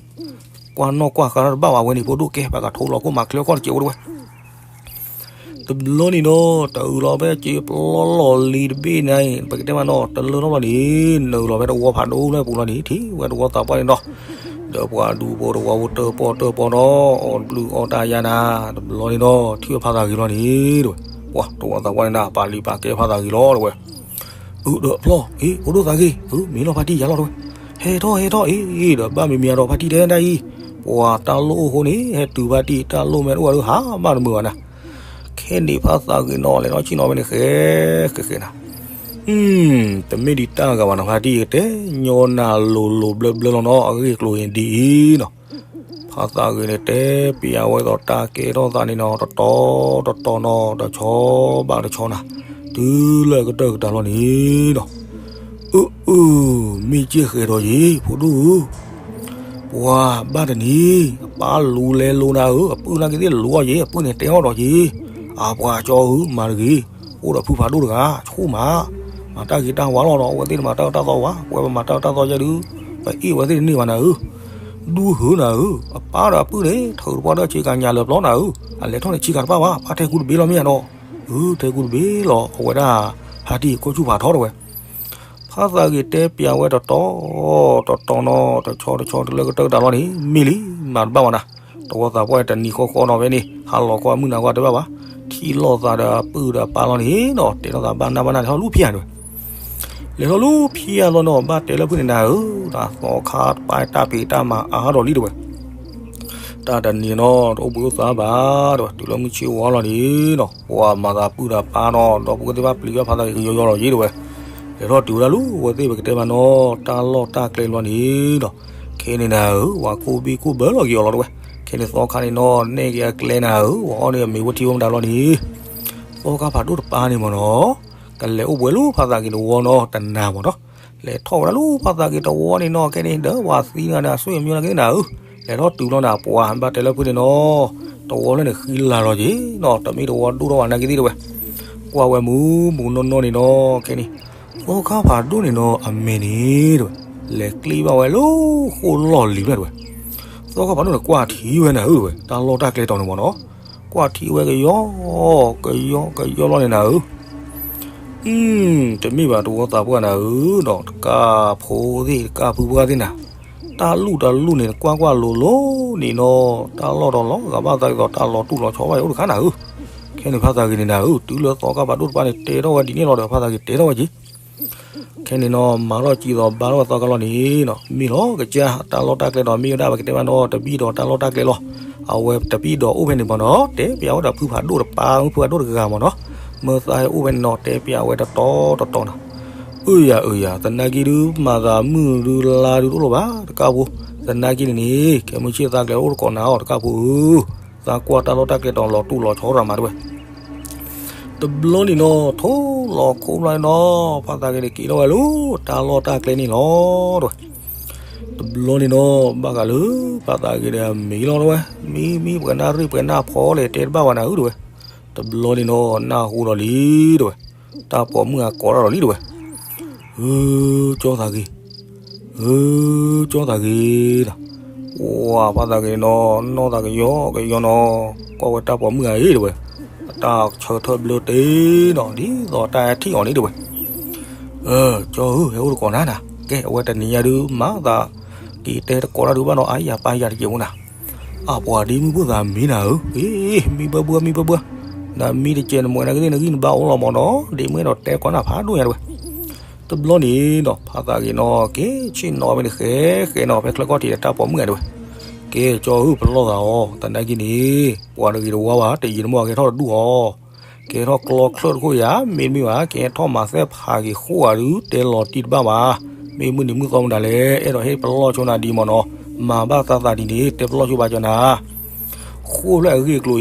ကွၢ်နီၣ်ကွၢ်ဃါတၢ်တဘၣ်ဝဲန့ၣ် ဖိဒိၣ်ကဲ ပကထိလီၤခိၣ်မၤချ့ခီၣ်တစဲးဝဲတဲဝဲ တဘျီန့ၣ်နီၤ တအုးလီၤဖဲစံာ်ပျီလီၢ်လံၤတဘ့ၣ်န့ၣ် ပကတဲမးနီၤ တလၢထီၣ်ဘၣ်န့ၣ် နုာ်လီၤဖဲတဝီဖးဒိၣ်လၢပူၤလီၤန့ၣ် ထံၣ်ဝဲတဝီသးပှၢ်န့ၣ်နီၤ ဒီးပှၤဒူဖိတဝီဖိတၢၣ်ပီၣ်တၢၣ်ပီၣ်ဒီး အီၣ်တဘျုးအီၣ်တၢ်ယါနၤ တဘျီန့ၣ်နီၤ ထံၣ်ဝဲဖါသးဂ့ၤလီၤန့ၣ် တဲဝဲ ပှၤတဝီသးပှၢ်န့ၣ်နၤ ပာ်လံၤပာ်ကဲဖါသးဂ့ၤလီၤ တဲဝဲ အုးဒီးဖျီ အ့ ဖိဒိၣ်သးဂ့ၤ အုး မ့ၢ်လီၤဖါတံၢ်ယၤလီၤ တဲဝဲ ဟဲထီၣ်ဟဲထီၣ်အ့ ဒီးဘၣ်မံၤမံၤအဒီးဖါတံၢ်တဲဒၣ်အံၤ ပှၤတၢ်လိၣ်အိၣ်အဃိန့ၣ် ဟဲတုၤဘၣ်ဒံး တၢ်လိၣ်မ့ၢ်တအိၣ်ဒီး ဟးဘၣ်တမုာ်ဘၣ်နၤ. ခဲန့ၣ်ဖါသးဂ့ၤနီၤ လဲၤထီၣ်ဆ့ၣ်နီၤဝဲန့ၣ် ဃဲဃဲဃဲနၤ. တမ့ၢ်ဒံးတၢ်ဂၤဘၣ်နီၤ ဖါတံၢ်တဲညီနၤလိၤလိၤဘျၢဘျၢလီၤနီၤ အဂ့ၢ်အကျိၤအံၤဒ်အံၤနီၤ. ဖါသးဂ့ၤန့ၣ် တဲပျးဝဲသိးတၢ်ကဲထီၣ်သးန့ၣ်နီၤ တတီၤတတီၤနီၤ တဆီဘၣ်တဆီနၤ, တုၤလၢအကတၢၢ်ကတၢၢ်လီၤန့ၣ်နီၤ. အၢ အၢ မ့ၢ်ကဲဃဲၤဒီးယ့ၤ ဖိဒိၣ်ဧၢ, ပှၤဘၣ်တနံၤ အပၢ်လူၤလဲၤလိၤနၤဧၢ, အပုၢ်နာ်က့ၤသ့ၣ်လူၤအီၤယ့ၤ, အပုၢ်န့ၣ်တဲအီၤဒီးယ့ၤ, အပှၤကၠီဧၢ မၤတဂ့ၤ, အိၣ်ဒီးဖုဖးဒိၣ်တဂၤ ဆိၣ်မး, မၤတၢ်ဂ့ၤတၢ်ဝါလီၤနီၤ, အဝဲသ့ၣ်တမၤတၢ်အၢတၢ်သီဘၣ်, ပဝဲပမၤတၢ်အၢတၢ်သီယဲဒုး, ပအ့ၣ်ဝဲသ့ၣ်တန့ၢ်ဘၣ်နၤဧၢ, ဒူဟၢနၤဧၢ, အပၢ်ဒီးအပုၢ်န့ၣ် ထုးတပှၢ်ဒီးဆ့ကၤညါလၢပျီနၤဧၢ, အလဲၤထီၣ်န့ၣ်ဆ့ကၤတပၣ်ဘၣ်, ပၢ်ထဲကူတဘ့ၣ်လီၤမ့ၢ်ဧါနီၤ, အၢ ထဲကူတဘ့ၣ်လီၤ, အဝဲဒၣ် ဖါတံၢ်ကိၢ်ဆူၣ်ဖးထီတဝဲ ဖါသးဂ့ၤတဲပျးဝဲတတီၤ တတီၤနီၤ တဆီတဆီတုၤလၢကတၢၢ်ကတၢၢ်လီၤန့ၣ် မ့ၢ်လံ မၤတဘၣ်ဘၣ်နၤ, တဝီသးပှၢ်တနံၤဃီဃီနီၤဖဲန့ၣ် ဟါလီၤခီအမုၢ်နၤခီတဲဘၣ်ဘၣ်, ထံၣ်လိာ်သးဒီးအပုၢ်ဒီးအပၢ်လီၤန့ၣ်နီၤ, တဲလိာ်သးဘၣ်နၢ်ဘၣ်နၢ်န့ၣ် ဟီၣ်လူၤဖံးဧါတဝဲ လဲၤထီၣ်လူၤဖံးအလီၤနီၤ, ဘၣ်တဲလၢဖုန့ၣ်နၤဧၢ, တၢ်သီခါတပၢ်တၢ်ဖံးတၢ်မၤအါထီၣ်လံတဝဲ, တၢ်တနံၤနီၤ တအိၣ်ဘှံးအိၣ်သါဘၣ်တဝဲ, တုၤလၢမုၢ်ဆ့ၣ်ဝါလီၤန့ၣ်နီၤ, ပှၤမၤသးပုၢ်ဒီးပၢ်နီၤ ဒီပုၢ်ဝဲၢ်သ့ၣ်ဘၣ်ပျံၤဘၣ်ဖါသးဂ့ၤကယီယီလီၤယ့တဝဲ, လဲၤထီၣ်တုၤဝဲဒၣ်လူၤ အဝဲသ့ၣ်ပကတဲမးနီၤ တၢ်လီၢ်တၢ်ကျဲလီၤန့ၣ်နီၤ, ခဲန့ၣ်နၤဧၢ, ဝၤကိၢ်ဘံၣ်ကိၢ်ဘၢလီၤက့ၤအီၤလီၤတဝဲ, ခဲန့ၣ်သီခါန့ၣ်နီၤ နဲၣ်က့ၤအကျဲနၤဧၢ, ဝၤအီၣ်န့ၣ်အမ့ၤဝဲထံဝဲမတၤလီၤန့ၣ်, သီခါဖးဒိၣ်တပၢ်န့ၣ်မးနီၤ ကလဲၤအိၣ်ဘှံးလူၤဖါသးဂ့ၤတဝီနီၤတနၤမးနီၤ, လဲၤထီၣ်ဝဲဒၣ်လူၤဖါသးဂ့ၤတဝီန့ၣ်နီၤ, ခဲန့ၣ်ဒီးပှၤသံနၤန့ၣ် အဆွေမျိုးန့ၣ်က့ၤနၤဧၢ, လဲၤထီၣ်တုၤလီၤနၤ ပှၤဘၣ်တဲလၢဖုန့ၣ်နီၤ, တဝီလၢန့ၣ်ဃံလၤလီၤက့ၤနီၤ, တမ့ၢ်တဝီဒိၣ်ထီၣ်ဘၣ်နာ်က့ၤသ့ၣ်တဝဲ, ကွၢ်ဝဲမူမူနီၢ်နီၢ်န့ၣ်နီၤ, ခဲန့ၣ် သီခါဖးဒိၣ်န့ၣ်နီၤ အမဲာ်န့ၣ်တဝဲ, လဲၤကျ့ဘၣ်ဝဲလၢဃိၣ်လီၢ်လံၤဖျၢၣ်တဝဲ, သီခါဖးဒိၣ်န့ၣ် ကွၢ်ထံဝဲနၤဧၢတဝဲ, တၢ်လီၢ်တၢ်ကျဲတီၤန့ၣ်မးနီၤ, ကွၢ်ထံဝဲကယီ ကယီ ကယီလီၤန့ၣ်နၤဧၢ အၢ တမ့ၢ်ဘၣ်တဝီသးပှၢ်နၤဧၢနီၤ, တကးဖိသ့ၣ် တကးဖုပှၢ်သ့ၣ်နၤ, တၢ်လူၢ်တၢ်လူၢ်န့ၣ် ကွၢ်ကွၢ်လိၤလိၤန့ၣ်နီၤ, တၢ်လီၢ်ဒီးလီၤဂာ်ဘၣ်သးဒ်သိး တၢ်လီၤတူၢ်လီၤဆီဘၣ်ယအိၣ်တခါနၤဧၢ, ခဲန့ၣ်ဖါသးဂ့ၤန့ၣ်နၤဧၢ, တုၤလၢသီခါဖးဒိၣ်တပၢ်န့ၣ် တဲထီၣ်ဝဲဒ်န့ၣ်လီၤဒီး ဖါသးဂ့ၤတဲထီၣ်ဝဲက့ၤ ခဲန့ၣ်နီၤ မၤထီၣ်ကံသိးဘါထီၣ်ဝဲသီခါလီၤန့ၣ်နီၤ, မ့ၢ်လီၤကစၢ် တၢ်လီၢ်တၢ်ကျဲဒီး မ့ၢ်ဝဲဒၣ်ပကတဲဘၣ်နီၤ တဘံၣ်ဒီးတၢ်လီၢ်တၢ်ကျဲလီၤ, အဝဲတဘံၣ်ဒီးအိၣ်ဖဲန့ၣ်မးနီၤ, တဲပျးဝဲဒီးဖုဖးဒိၣ်တပၢ် ဖုဖးဒိၣ်တဂၤမးနီၤ, မ့ၢ်သးဟဲအိၣ်ဖဲန့ၣ်နီၤ တဲပျးဝဲတတီၤတတီၤနၤ, အၢယၤအၢယၤ သနာ်က့ဒုး မၤသးမုၢ်ဒုးလါဒုးတအိၣ်လီၤဘၣ် တကးဖိ, သနာ်က့န့ၣ်န့ၣ် ခဲမုၢ်ဆ့ၣ်သးကျဲအိၣ်တကိးနၤအီၤတကးဖိဧၢ, သးကွၢ်တၢ်လီၢ်တၢ်ကျဲတီၤလီၤတူၢ်လီၤဆီရၤမးတဝဲ တဘျီန့ၣ်နီၤ ထိၣ်လီၤခိၣ်ဘျီန့ၣ်နီၤ ဖါသးဂ့ၤန့ၣ်က့ၤထီၣ်ဝဲလၢ တၢ်လီၢ်တၢ်ကျဲန့ၣ်လီၤတဝဲ. တဘျီန့ၣ်နီၤ ဘၣ်ဃးလၢ ဖါသးဂ့ၤန့ၣ် အမံၤလီၤတဝဲ, မံမံပှဲၤနၢ်ရ့ၣ်ပှဲၤနၢ်ဖီလဲၣ် တဲတဘၣ်ဝဲနၤဧၢတဝဲ. တဘျီန့ၣ်နီၤ နၢ်ဟူဒီးလံတဝဲ, တၢ်ပိာ်မုၣ်အကိးတၢ်ဒီးလံတဝဲ. ဧၢ ကၠီသးဂ့ၤ ဧၢ ကၠီသးဂ့ၤနီၤ, ပှၤဖါသးဂ့ၤန့ၣ်နီၤ နီၢ်သးကယီကယီနီၤ, ကွၢ်ဝဲတၢ်ပိာ်မုၣ်ဂၤအံၤတဝဲ, အတၢ်ဆၢထၢၣ်ဘျၢတ့ၢ်နီၤ ဒ်သိးတၢ်အဲၣ်ထံၣ်အီၤန့ၣ်တဝဲ. အၢ ကၠီဧၢ ဟဲအိၣ်တကိးနၤနၤ, ကဲ အဝဲတနံၤညါဒုး မၤသးက့ၤတဲတကိးတၢ်ဒုးဘၣ်နီၤ အါယၤပၢ်ယၤတကဲးဖိနၤ. အပှၤဒ့မုၣ်ဖိသးမံနၤဧၢ, မံဘၢဘှၢ မံဘၢဘှၢ, နမံတကဲးနမွဲနဂ့ၢ်နဂံၢ်နဘါအိၣ်လီၤမးနီၤ, ဒ့မုၣ်အဲၣ်ဒိးတဲကိးနၤဖးဒိၣ်ညါတဝဲ. တဘျီန့ၣ်နီၤ ဖါသးဂ့ၤနီၤ က့ၤဆ့ၣ်နီၤဝဲန့ၣ် ဃဲဃဲနီၤ ဖဲချၢကီၢ်ထံးဒီးတၢ်ပိာ်မုၣ်ဂၤတဝဲ. ကဲ ကၠီဧၢ ပလီၢ်သးအီၤ သနာ်က့န့ၣ် ပှၤတဂ့ၤတဝါဘၣ် တယံာ်တမီၢ်ကဟဲထီၣ်တဒူၣ်အီၤ, ကဟဲထီၣ်ကျီချၢၣ်တခိၣ်ယၤ မ့တမ့ၢ်ဘၣ် ကဟဲထီၣ်မၤသဲဖးက့ၤဃိၣ်ဂၤဒုး တဲလီၤတံၢ်တဘၣ်ဘၣ်. မ့ၢ်မုၢ်နံၤမုၢ်သီမတၤလဲၣ် အဲၣ်ဒိးဟ့ၣ်ပလီၢ်ဆိနၤဒ်မးနီၤ, မၤဘၣ်သးသးဒ်န့ၣ် တဲပလီၢ်ဆိဘၣ်ကၠီနၤ. ဃိၣ်ဖျၢၣ်အဂ့ၢ်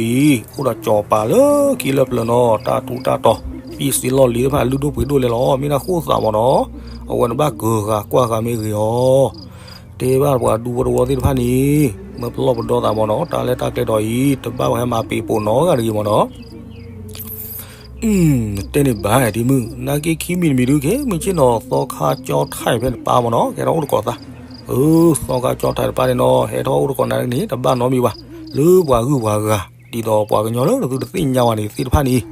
အကျိၤအံၤ အိၣ်ဒီးကၠီၤပၤလၢခံလၢပျၢၤနီၤ, တၢ်ထူးတၢ်တီၤ ပံၣ်စ့လီၢ်လံၤတဖၣ် လုၢ်ဒိၣ်ပှ့ၤဒိၣ်လဲလီၤ မ့ၢ်ဒၣ်ဃိၣ်သးမးနီၤ, အဝဲနဘၣ်ကၢၤဃာ်ကွၢ်ဃာ်မ့ၢ်ဂ့ၤအီၤ. တဲဘၣ်ပှၤဒူဖိတဝီသ့ၣ်တဖၣ်န့ၣ် မ့ၢ်ပလီၢ်ပဒီသးမးနီၤ, တၢ်လၢတၢ်ကျဲဒီးအံၤ တဘၣ်ပှၤဟဲမၤပ့ၤပိာ်နီတဂၤတဂ့ၤမးနီၤ. တဲန့ၣ်ဘၣ်ဒ့မုၣ် နာ်က့ခံမံၤတမံၤဒုးက့ၤ မုၢ်ဆ့ၣ်နီၤ သီခါကၠီထၢၣ်ဖဲန့ၣ်တပၢ်မးနီၤ ကဲထီၣ်အိၣ်တကိးသး. အၢ သီခါကၠီထၢၣ်တပၢ်န့ၣ်နီၤ ဟဲထီၣ်အိၣ်တကိးနၤန့ၣ် တဘၣ်နီတမံၤဘၣ်, လၢပှၤဂုၤပှၤဂၤ ဒ်သိးပှၤကညီလၢနသုတသ့ၣ်ညါဘၣ်န့ၣ်သ့ၣ်တဖၣ်န့ၣ်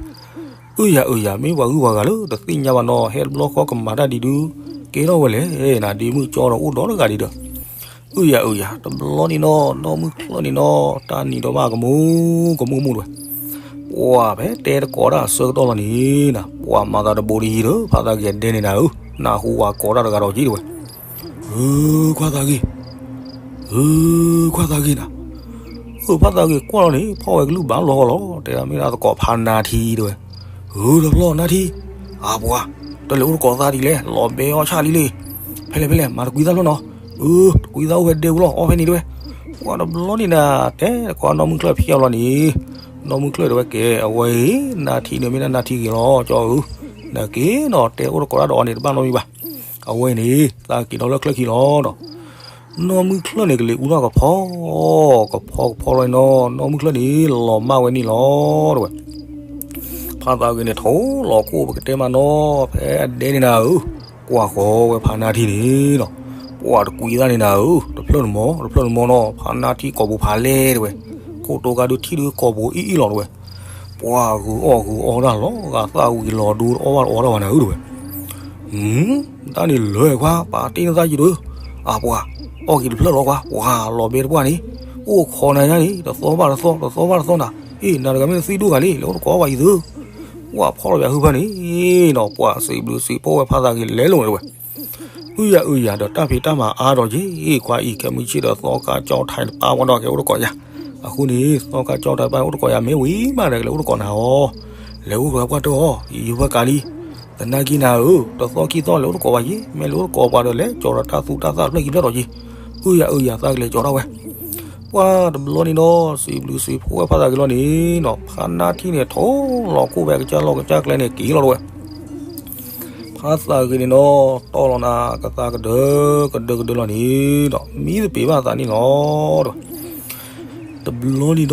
အၢယၤအၢယၤ မ့ၢ်ပှၤဂုၤပှၤဂၤလၢတသ့ၣ်ညါဘၣ်နီၤ ဟဲတဘျီဃီကမၤတၢ်ဒ်ဒုး ကဲထီၣ်ဝဲလဲၣ်နၤ ဒ့မုၣ်ကၠီဒီးအိၣ်ဒီတဂၤဒံးဒီး. အၢယၤအၢယၤ တဘျီန့ၣ်နီၤ နီၢ်မုၢ်ချၢၣ်န့ၣ်နီၤ တၢ်နံၤဒီးဘၣ်ကမူကမူကမူတဝဲ. ပှၤဖဲတဲတကိးတၢ်အဆၢကတီၢ်လီၤန့ၣ်နၤ ပှၤမၤသးတဘိးတယံၤဒီး ဖါသးဂ့ၤအဒဲန့ၣ်နၤဧၢ, နၢ်ဟူပှၤကိးတၢ်တဂၤဒီးက့ၤတဝဲ. ဧၢ ခွါသးဂ့ၤ, ဧ ဧၢ, ခွါသးဂ့ၤနၤ, အၢ ဖါသးဂ့ၤကွၢ်လီၤန့ၣ် ဖီၣ်ဝဲကလုၢ်ဘၣ်လီၤဃီလီၤ, တဲဒၣ်မ့ၢ်ဒၣ်သကိးဖါနါထံတဲဝဲ, ဧၢ တဖျီၣ်နါထံ, အပှၤ, တၢ်လဲၤအိၣ်သကိးသးဒ်လဲၣ်, လီၤဘဲအီၣ်ဆၣ်လံလံ, ဖဲလဲၣ်ဖဲလဲၣ် မၤတကွံသၣ်ဖျၢၣ်နီၤ, အၢ တကွံသၣ်အိၣ်ဖဲဒဲပူၤလီၤ အီၣ်ဖဲန့ၣ်တဲဝဲ, ပှၤတဘျီန့ၣ်နၤ တဲတကိးနီၢ်မုၢ်ချၢၣ်ဖံးအီၤလီၤန့ၣ်, နီၢ်မုၢ်ချၢၣ်တဲဝဲကဲ အဝဲအံၤ နါထံန့ၣ်မ့ၢ်ဒၣ်နါထံဂ့ၤလီၤ ကၠီဧၢ, နက့ၤနီၤ တဲအိၣ်သကိးတၢ်ဒီးအီၤန့ၣ် တဘၣ်နီတမံၤဘၣ်, အဝဲအံၤန့ၣ် သးက့ၤဒီးလၢချၢၣ်ခံလီၤဒီး နီၢ်မုၢ်ချၢၣ်န့ၣ် ကလဲၤအူထီၣ်ကဖီ, ကဖီကဖီလီၤနီၤ, နီၢ်မုၢ်ချၢၣ်န့ၣ် လီၤမၢ်ဝဲန့ၣ်လီၤတဲဝဲ, ဖါသးဂ့ၤန့ၣ် ထိၣ်လီၤခိၣ်ပကတဲမးနီၤ, ဖဲအဒဲန့ၣ်နၤဧၢ, ကွၢ်ဃီၤဝဲဖါနါထံန့ၣ်နီၤ, ပှၤတကွံသၣ်န့ၣ်နၤဧၢ, တဖျၢၣ်တမီၤ တဖျၢၣ်တမီၤနီၤ, ဖါနါထံကိာ်ပူၤဖးလဲၢ်တဲဝဲ, ခိၣ်တိကါဒုးထံၣ်ဒုး ကိာ်ပူၤအံၣ်အံၣ်လီၤတဲဝဲ, ပှၤဂုာ်အီၣ်ဂုာ်အီတၢ်လီၤဂာ်သၣ်ဝံၤလီၤဒိတအီၣ်ဘၣ်တအီတၢ်ဘၣ်နၤဧၢတဲဝဲ တၢ်န့ၣ်လၢာ်ခွါ ပာ်တ့ၢ်နသၣ်ယံၤတဧၢ, အပှၤ, အီၣ်က့ၤတဖျၢၣ်လီၤကွၢ်, ပှၤလီၤဘဲတပှၢ်န့ၣ်, အိၣ်ခိးနၤညါန့ၣ် တသီဘၣ်တသီ တသီဘၣ်တသီနၤ, အ့ၣ် နၤတဂၤမ့ၢ်တသံဒိၣ်ဂၤလံ လဲၤအိၣ်တကိးဘၣ်ယံၤသု, ပှၤဖီၣ်လီၤယၤဟုဖၢၣ်န့ၣ်နီၤ, ပှၤစံးဘျုးစံးဖှိၣ်ဝဲဖါသးဂ့ၤလဲၤလိာ်တဲဝဲ အုယၤအုယၤဒီးတၢ်ဖံးတၢ်မၤအါထီၣ်က့ၤ, ခွါအံၤခဲမုၢ်ဆ့ၣ်ဒီးသီခါကၠီထါတပၢ်ဝဲဒီးကဲအိၣ်တကိးယၤ, အဃိန့ၣ် သီခါကၠီထါတပၢ်အိၣ်တကိးယၤ မ့ၢ်ဝံၤမးဒီးကလဲၤအိၣ်တကိးနၤအီၤ, လဲၤအိၣ်တကိးပှၢ်တၢၢ်အီၤ ယံၤယံၤဖၢၣ်ကးလံ, သနာ်က့နၤဧၢ, တသီခံသီလဲၤအိၣ်တကိးပှၤယံၤ, မ့ၢ်လဲၤအိၣ်တကိးပှၤဒီးလဲၤကၠီၤဒီးတၢ်သူတၢ်သၣ်တဖျၢၣ်ခံဖျၢၣ်ဒီးက့ၤ, အုယၤအုယၤသးကလဲၤကၠီၤထီၣ်ဝဲ ပှၤတဘျီန့ၣ်ဒီး စံးဘျုးစံးဖှိၣ်ဝဲဖါသးဂ့ၤလီၤန့ၣ်နီၤ, ဖါနါထံန့ၣ် ထိၣ်လီၤခိၣ်ဖဲကစၢ်လီၢ်ကစၢ်ကျဲန့ၣ်က့ၤလီၤတဲဝဲ, ဖါသးဂ့ၤန့ၣ်နီၤ တီၢ်လီၤနၤကသးကဒၢကဒၢကဒၢလီၤန့ၣ်ဒီး မံသပ့ၤဘၣ်သးန့ၣ်လီၤတဲဝဲ, တဘျီန့ၣ်ဒီး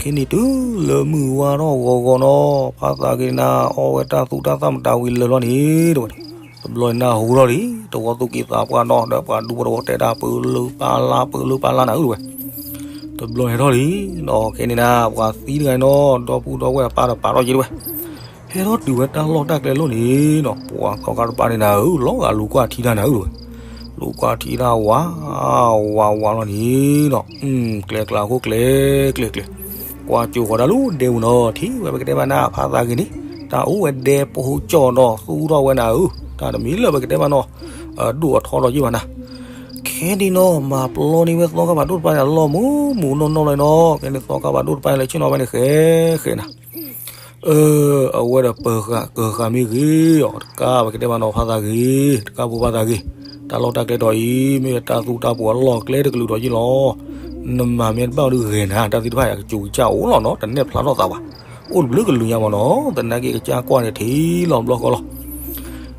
ခဲန့ၣ်တုၤလၢမုၢ်ဝါထီၣ်ဂီၤဂီၤနီၤ ဖါသးဂ့ၤန့ၣ်နၤ အီၣ်ဝဲတၢ်သူတၢ်သၣ်မတၤဝံၤလၢာ်လီၤန့ၣ်တဲဝဲ, တဘျီန့ၣ်နၤဟူထီၣ်လံ တဝီသူၣ်က့သးပှၢ်နီၤ ဒီးပှၤဒူဖိတဝီတဲဒၣ်ပၢလၢပၢ်လါပၢလၢပၢ်လါနၤဧၢတဲဝဲ, တဘျီဟဲထီၣ်လံနီၤ ခဲန့ၣ်နၤ ပှၤသံတဂၤန့ၣ်နီၤ ဒီပုၢ်ဒီဝဲၢ်အပၢ်ဒီးပာ်ထီၣ်က့ၤတဲဝဲ, ဟဲထီၣ်တုၤဝဲတၢ်လီၢ်တၢ်ကျဲလိၣ်န့ၣ်နီၤ ပှၤသီခါတပၢ်န့ၣ်နၤဧၢ လီၤဂာ်လူၤကွၢ်ထံတၢ်နၤဧၢတဲဝဲ, လူၤကွၢ်ထံတၢ်ဝး ဝးဝးလီၤန့ၣ်နီၤ ကျဲကျါခိၣ်ကျဲကျဲကျဲ, ကွၢ်ကၠိဃီၤတၢ်လၢဒဲပူၤနီၤ ထံၣ်ဝဲပကတဲဘၣ်နၤ ဖါသးဂ့ၤန့ၣ် တၢ်အိၣ်ဝဲဒဲပဟိကၠီၣ်နီၤ သူထီၣ်ဝဲနၤဧၢ, တၢ်တမံၤလၢပကတဲဘၣ်နီၤ ဒိၣ်အထီထီၣ်ယံၢ်ဘၣ်နၤ, ခဲန့ၣ်နီၤ မၤပျီန့ၢ်ဝဲသီခါဖးဒိၣ်တပၢ်န့ၣ် အလီၢ်မုာ်မုာ်နီၢ်နီၢ်လီၤနီၤ ခဲန့ၣ်သီခါဖးဒိၣ်တပၢ်န့ၣ် လဲၤဆ့ၣ်နီၤဝဲန့ၣ်ဃဲဃဲနၤ အၢ အဝဲဒီးပၢၤဃာ်ကၢၤဃာ်မ့ၢ်ဂ့ၤအီၤ တကးပကတဲဘၣ်နီၤ ဖါသးဂ့ၤ တကးဖိဖါသးဂ့ၤ, တၢ်လီၢ်တၢ်ကျဲဒီးအံၤ မ့ၢ်တၢ်သူတၢ်ပှီၤအလီၢ်ကျဲတကလုာ်ဒီးယ့ၢ်လီၤ, နမၤမ့ၢ်တဘၣ်ဒုးဂဲၤနၤ တၢ်သ့ၣ်တဖၣ်အံၤ အကစူၤကစၢ်အိၣ်လီၤနီၤ တနဲၣ်ဖျါထီၣ်သးဘၣ်, အိၣ်တဘျုးကလုာ်ညါမ့ၢ်နီၤ သနာ်က့ကစၢ်ကွၢ်န့ၣ်ထံၣ်လီၤဘျီဃီလီၤ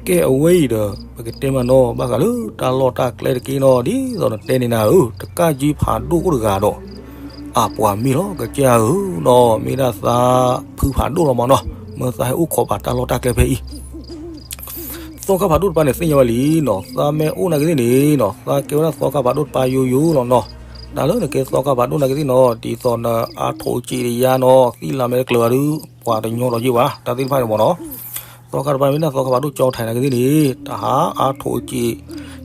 ကဲအဝဲအံၤဒီး ပကတဲမ့ၢ်နီၤ ဘၣ်ဃးလၢတၢ်လီၢ်တၢ်ကျဲတက့ၢ်နီၤ ဒ်သိးနတဲန့ၣ်နၤဧၢ, တကးက့ဖးဒိၣ်အိၣ်တဂၤဒီး အပှၤမ့ၢ်လီၤ ကစၢ်ဧၢနီၤ မ့ၢ်ဒၣ်သးဖုဖးဒိၣ်လီၤမ့ၢ်နီၤ, မ့ၢ်သးဟဲအိၣ်ခိးပာ်တၢ်လီၢ်တၢ်ကျဲဖဲအံၤ သီခါဖးဒိၣ်တပၤန့ၣ်သ့ၣ်ညါဝဲလံနီၤ, သးမ့ၢ်အိၣ်နာ်က့သ့ၣ်န့ၣ်နီၤ သးကဲဝဲဒၣ်သီခါဖးဒိၣ်တပၤယိယိလီၤနီၤ, တၢ်လၢနကဲသီခါဖးဒိၣ်နာ်က့သ့ၣ်နီၤ ဒ်သိးနအါထိးစံးတယါနီၤ သံလၢ်မ့ၢ်တကျၢၤဘၣ်ဒီး ပှၤတညီဒီးယ့ၢ်ဘၣ် တၢ်သ့ၣ်တဖၣ်န့ၣ်မ့ၢ်နီၤ, သီခါတပၤမ့ၢ်ဒၣ်သီခါဖးဒိၣ်ကၠီထံးနာ်က့သ့ၣ်န့ၣ် တဟးအါထိးစံး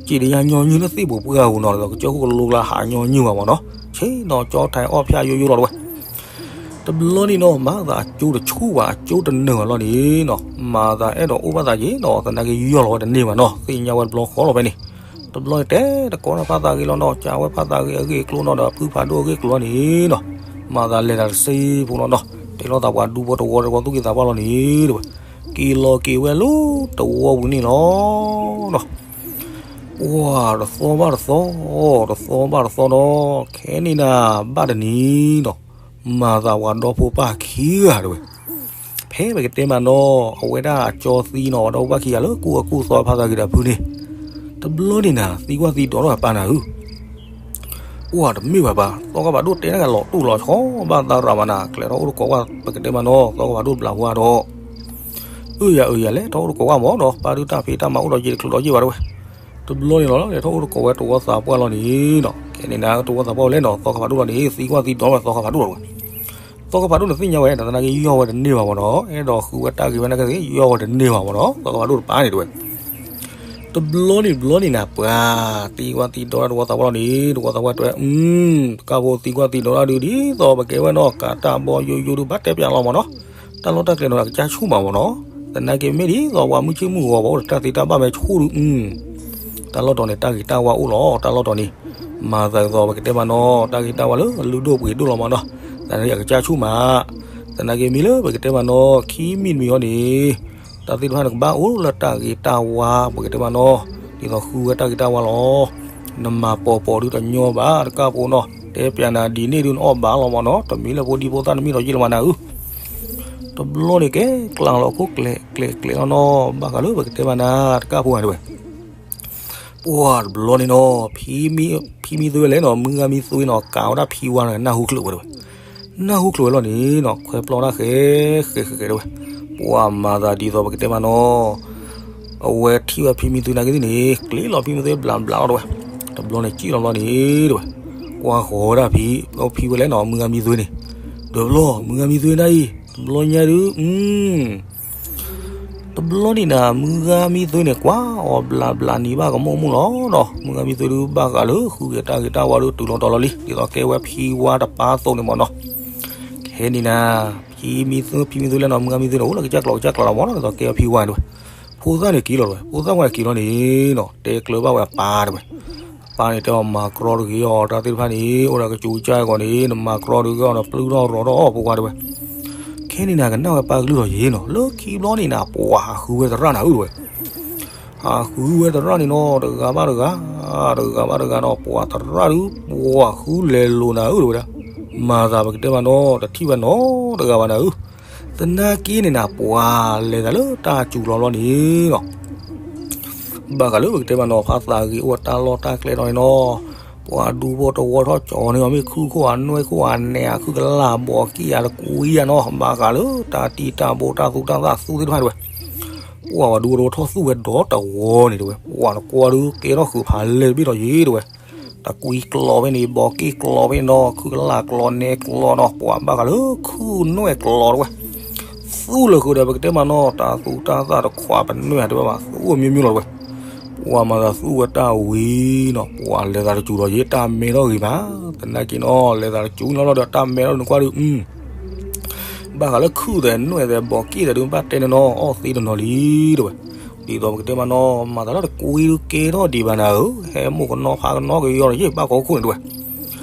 စံးတယါညီနုၢ်လၢသ့ၣ်ပူၤပှၢ်ပူၤနီၤ ဒီးကစၢၢ်ခိၣ်ကလိကျါဟးညီနုၢ်ဘၣ်မ့ၢ်နီၤ, ဆ့ၣ်နီၤကၠီထံးအီၣ်ဖျါယိယိလီၤတဝဲ တဘျီန့ၣ်နီၤ မၤသးအကၠိတဆူၣ်ဘၣ် အကၠိတနၢၤဘၣ်လီၤန့ၣ်နီၤ မၤသးအဲၣ်ဒိးအိၣ်ဘၣ်သးက့ၤနီၤ သနာ်က့ယီၢ်လီၤဝဲတန့ၢ်ဘၣ်နီၤ သ့ၣ်ညါဝဲတဘျီဃီလီၤဖဲန့ၣ်, တဘျီန့ၣ်တဲတကိးန့ၣ် ဖါသးဂ့ၤလီၤနီၤ ကးဝဲဖါသးဂ့ၤအဂ့ၢ်အကျိၤနီၤ ဒီးဖုဖးဒိၣ်အဂ့ၢ်အကျိၤလီၤန့ၣ်နီၤ, မၤသးလဲၤတၢ်တစ့ဖိလီၤနီၤ တဲလိာ်သးပှၤဒူဖိတဝီတဝီသူၣ်က့သးပှၢ်လီၤန့ၣ်တဲဝဲ, က့ၤလီၤက့ၤဝဲလၢတဝီပူၤန့ၣ်လီၤနီၤ ပှၤတသီဘၣ်တသီ, တသီဘၣ်တသီနီၤ, ခဲန့ၣ်နၤဘၣ်တနံၤနီၤ, မၤသးပှၤဒီဖိပၢ်ခံဂၤတဲဝဲ, ဖဲပကတဲမးနီၤ, အဝဲဒၣ်အကၠီသံနီၤ, ပှၤဒီဖိပၢ်ခံဂၤလၢကူၣ်အကူၣ်သီဖါသးဂ့ၤဒီးဖုန့ၣ်, တဘျီန့ၣ်နၤ သံကွၢ်သံဒိးထီၣ်အပၢ်နၤဧၢ ပှၤတမ့ၢ်ဘၣ်ဘၣ်, သီခါဖးဒိၣ်တဲတၢ်ဂၤလီၤတူၢ်လီၤဆီဘၣ်သးရၤမးနၤ, ကျဲထီၣ်အိၣ်တကိးဝဲပကတဲမးနီၤ, သီခါဖးဒိၣ်တဘျးဝါဒီး အၢ ယၤအၢ ယၤလဲၤထီၣ်အိၣ်တကိးဝဲမ့ၢ်နီၤ, ပၢ်ဒုးတၢ်ဖံးတၢ်မၤအိၣ်ဒီးယံာ်တချုးဒီးယံာ်ဘၣ်တဲဝဲ, တဘျီန့ၣ်လီၤ လဲၤထီၣ်အိၣ်တကိးဝဲတဝီသးပှၢ်လီၤန့ၣ်နီၤ, ခဲန့ၣ်နၤ တဝီသးပှၢ်ဝဲလဲၣ်နီၤ, သီခါဖးဒိၣ်လီၤန့ၣ် သံကွၢ်သံဒိးဝဲသီခါဖးဒိၣ်လီၤတဲဝဲ, သီခါဖးဒိၣ်န့ၣ်သ့ၣ်ညါဝဲ တၢ်သနာ်က့ယီၢ်ဝဲတန့ၢ်ဘၣ်မ့ၢ်နီၤ, အဲၣ်ဒိးဃုဝဲတၢ်ဂ့ၤဝဲနာ်က့သ့ၣ် ယီၢ်ဝဲတန့ၢ်ဘၣ်မ့ၢ်နီၤ, သီခါဖးဒိၣ်တပၤန့ၣ်တဲဝဲ တဘျီန့ၣ်တဘျီန့ၣ်နၤ ပှၤသံကွၢ်သံဒိးတၢ်တဝီသးပှၢ်လီၤန့ၣ်, တဝီသးပှၢ်တဲဝဲ, တကးဖိသံကွၢ်သံဒိးတၢ်ဒုးဒ်သိးပကဲဝဲနီၤ, ကးတၢ်ဘီယိယိဒုး ဘၣ်တဲပၠးလီၤမ့ၢ်နီၤ, တၢ်လီၢ်တၢ်ကျဲနီၤ အကစၢ်ဆူၣ်မးမ့ၢ်နီၤ, သနာ်က့မ့ၢ်ဒ်သိးပှၤမုၢ်ဆ့ၣ်မုၢ်ဂီၤ ပှၤအိၣ်ဒီးတၢ်သ့တၢ်ဘၣ်မဲာ်ဆူၣ်ဒုး, တၢ်လီၢ်တီၤန့ၣ် တၢ်ဂ့ၤတၢ်ဝါအိၣ်လီၤ, တၢ်လီၢ်တီၤန့ၣ်, မၤသးဒ်သိးပကတဲမးနီၤ တၢ်ဂ့ၤတၢ်ဝါလၢအလုၢ်ဒိၣ်ပှ့ၤဒိၣ်လီၤမးနီၤ, သနာ်က့အကစၢ်ဆူၣ်မး, သနာ်က့မ့ၢ်လၢပကတဲမးနီၤ ခံမံၤတမံၤအံၤန့ၣ် တၢ်သ့ၣ်တဖၣ်န့ၣ်ကဘၣ်အိၣ်လၢတၢ်ဂ့ၤတၢ်ဝါ ပကတဲမးနီၤ, ဒ်သိးဃုဝဲတၢ်ဂ့ၤတၢ်ဝါလီၤ. နမၤပိာ်ပိာ်ဒုးတညီဘၣ် တကၢ်ဖိနီၤ, တဲပျးနၤဒ်န့ၣ်ဒုးနအီၣ်ဘၣ်လီၤမးနီၤ, တမံၤလၢဖိဒံဖိသၣ်တမံၤဒီးယ့ၢ်လီၤမးနၤဧၢ. တဘျီန့ၣ်ကဲကျါလီၤခိၣ်ကျဲၤကျဲၤကျဲၤလီၤနီၤ, ဘၣ်ဃးလၢပကတဲမးနၤ တကၢ်ဖိဂၤတဲဝဲ ပှၤတဘျီန့ၣ်နီၤ ဖံမံသွ့ဝဲလဲၣ်နီၤ, မုၢ်ဂၤမံသွ့နီၤ ကးဝဲဒၣ်ဖံဝါန့ၣ် နၢ်ဟူချုးဝဲတဲဝဲ, နၢ်ဟူချုးဝဲလီၤန့ၣ်နီၤ ခွဲပျီတၢ်ဃဲဃဲဃဲဃဲတဲဝဲ, ပှၤမၤသးဒ်သိးပကတဲမးနီၤ အဝဲထံၣ်ဝဲဖံမံသွ့နာ်က့သ့ၣ်န့ၣ် ကျ့လီၤဖံမံသွ့ဘျးဘျးလီၤတဲဝဲ, တဘျီန့ၣ်စံၣ်လီၤဘျီန့ၣ်တဲဝဲ, ကွၢ်ဃီၤဝဲဒၣ်ဖံ ဖံဝဲလဲၣ်နီၤ မုၢ်ဂၤမံသွ့န့ၣ်, ဒီးဘျီ မုၢ်ဂၤမံသွ့နၤအံၤ တဘျီညါဒုး တဘျီန့ၣ်နၤ မုၢ်ဂၤမံသွ့န့ၣ် ကွၢ်အီၤဘျးဘျးနံၤဘၣ်ကမိၣ်မိၣ်လီၤနီၤ, မုၢ်ဂၤမံသွ့ဒုးဘၣ်ဃးလၢဃုဂဲၤတၢ်ဂ့ၤတၢ်ဝါဒုးတုၤလီၤတီၤလီၤလံ ဒ်သိးကဲဝဲဖံဝါတပၢ်အသိးန့ၣ်မးနီၤ. ခဲန့ၣ်နၤ ဖံမံသွ့ ဖံမံသွ့လဲၣ်နီၤ မုၢ်ဂၤမံသွ့န့ၣ် အိၣ်လၢကစၢ်ကျီၤကစၢ်ကျီၤလီၤမးနီၤ ဒ်သိးကဲဝဲဖံဝါန့ၣ်တဲဝဲ, ဖိသၣ်န့ၣ်က့ၤလီၤတဲဝဲ, ဖိသၣ်ဝဲက့ၤလီၤန့ၣ်နီၤ တဲကျၢၤဘၣ်ဝဲအပၢ်တဲဝဲ အပၢ်န့ၣ်တဲအီၤ မၤကြီတဂ့ၤအီၤ တၢ်သ့ၣ်တဖၣ်န့ၣ် အိၣ်ဒီးကစူၤကစၢ်အဂီၢ်န့ၣ် နမၤကြီတဂ့ၤအီၤ နပျုၢ်ထီၣ်ရီထီၣ်အီၤဖိခွါတဲဝဲ. ခဲန့ၣ်နၤ ကနၣ်ဝဲပၢ်ကလုၢ်ထီၣ်ယ့ၢ်နီၤ လၢခံဘျီန့ၣ်နၤ ပှၤဟးဃုဝဲသရၣ်နၤဧၢတဲဝဲ, ဟးဃုဝဲသရၣ်န့ၣ်နီၤ တဂၤဘၣ်တဂၤ တဂၤဘၣ်တဂၤနီၤ ပှၤသရၣ်ဒုး ပှၤဃုလဲၤလိာ်နၤဧၢတဲဝဲဒၣ်, မၤသးပကတဲမးနီၤ တထံၣ်ဝဲနီတဂၤဘၣ်နၤဧၢ. သနာ်က့န့ၣ်နၤ ပှၤလဲၤသးလၢတၢ်စူၤလီၤလီၤန့ၣ်နီၤ ဘၣ်ဃးလၢပကတဲမးနီၤ ဖးသးဂ့ၤအိၣ်တၢ်လီၢ်တၢ်ကျဲထီၣ်န့ၣ်နီၤ, ပှၤဒူဖိတဝီထီၣ်ကၠီၤန့ၣ် မ့ၢ်ခုၣ်ခိၣ်အနွဲၣ်ခိၣ်အနဲၣ် အခုၣ်ကလၢ်ဘီးကံၣ် အတကွံယါနီၤ ဘၣ်ဃးလၢတၢ်တံၢ်တၢ်ဘိတၢ်သူတၢ်သၣ်သူသ့ၣ်တဖၣ်တဲဝဲ, ပှၤပှၤဒူဖိတဝီထီၣ်သူၣ်ဝဲဒီတဝီန့ၣ်တဲဝဲ ပှၤနကွၢ်ဒုးကဲထီၣ်ဃုာ်ဖးလဲၢ်တဘ့ၣ်ဒီးယ့ၢ်တဲဝဲ တကွံကျီၤဖဲန့ၣ် ဘီးကံၣ်ကျီၤဖဲန့ၣ်နီၤ ခုၣ်ကလၢ်ကျီၤနဲကျီၤနီၤ ပှၤဘၣ်ဃးလၢခုၣ်နွဲၣ်ကျီၤတဲဝဲ, သူၣ်လၢာ်ဃုာ်ဒီးပကတဲမးနီၤ တၢ်သူတၢ်သၣ်တခွးပနွဲၣ်တဲဝဲဘၣ် သူၣ်အမျိုးမျိုးလီၤတဲဝဲ, ပှၤမၤသးသူၣ်ဝဲတၢ်ဝံၤနီၤ ပှၤလဲၤသးတစူၤဒီးယ့ၢ်တၢ်မဲထီၣ်ဂ့ၤမး, သနာ်က့နီၤ လဲၤသးတစူၤလီၤလီၤဒီးတၢ်မဲထီၣ်နကွၢ်ဒုး ဘၣ်ဃးလၢခုၣ်သဲးနွဲၣ်သဲးဘီးကံၣ်သဲးဒုး ဘၣ်တဲန့ၣ်နီၤ အီၣ်သ့တနီၤလံတဲဝဲ, ဒ်သိးပကတဲမးနီၤ မၤသးလၢတကွံဒုးကဲထီၣ်ဒံးဘၣ်နၤဧၢ, ဟဲမိၢ်ကနီၤဖးကနီၤကယီလီၤယ့ၢ် ဘၣ်ကီခိၣ်န့ၣ်တဲဝဲ,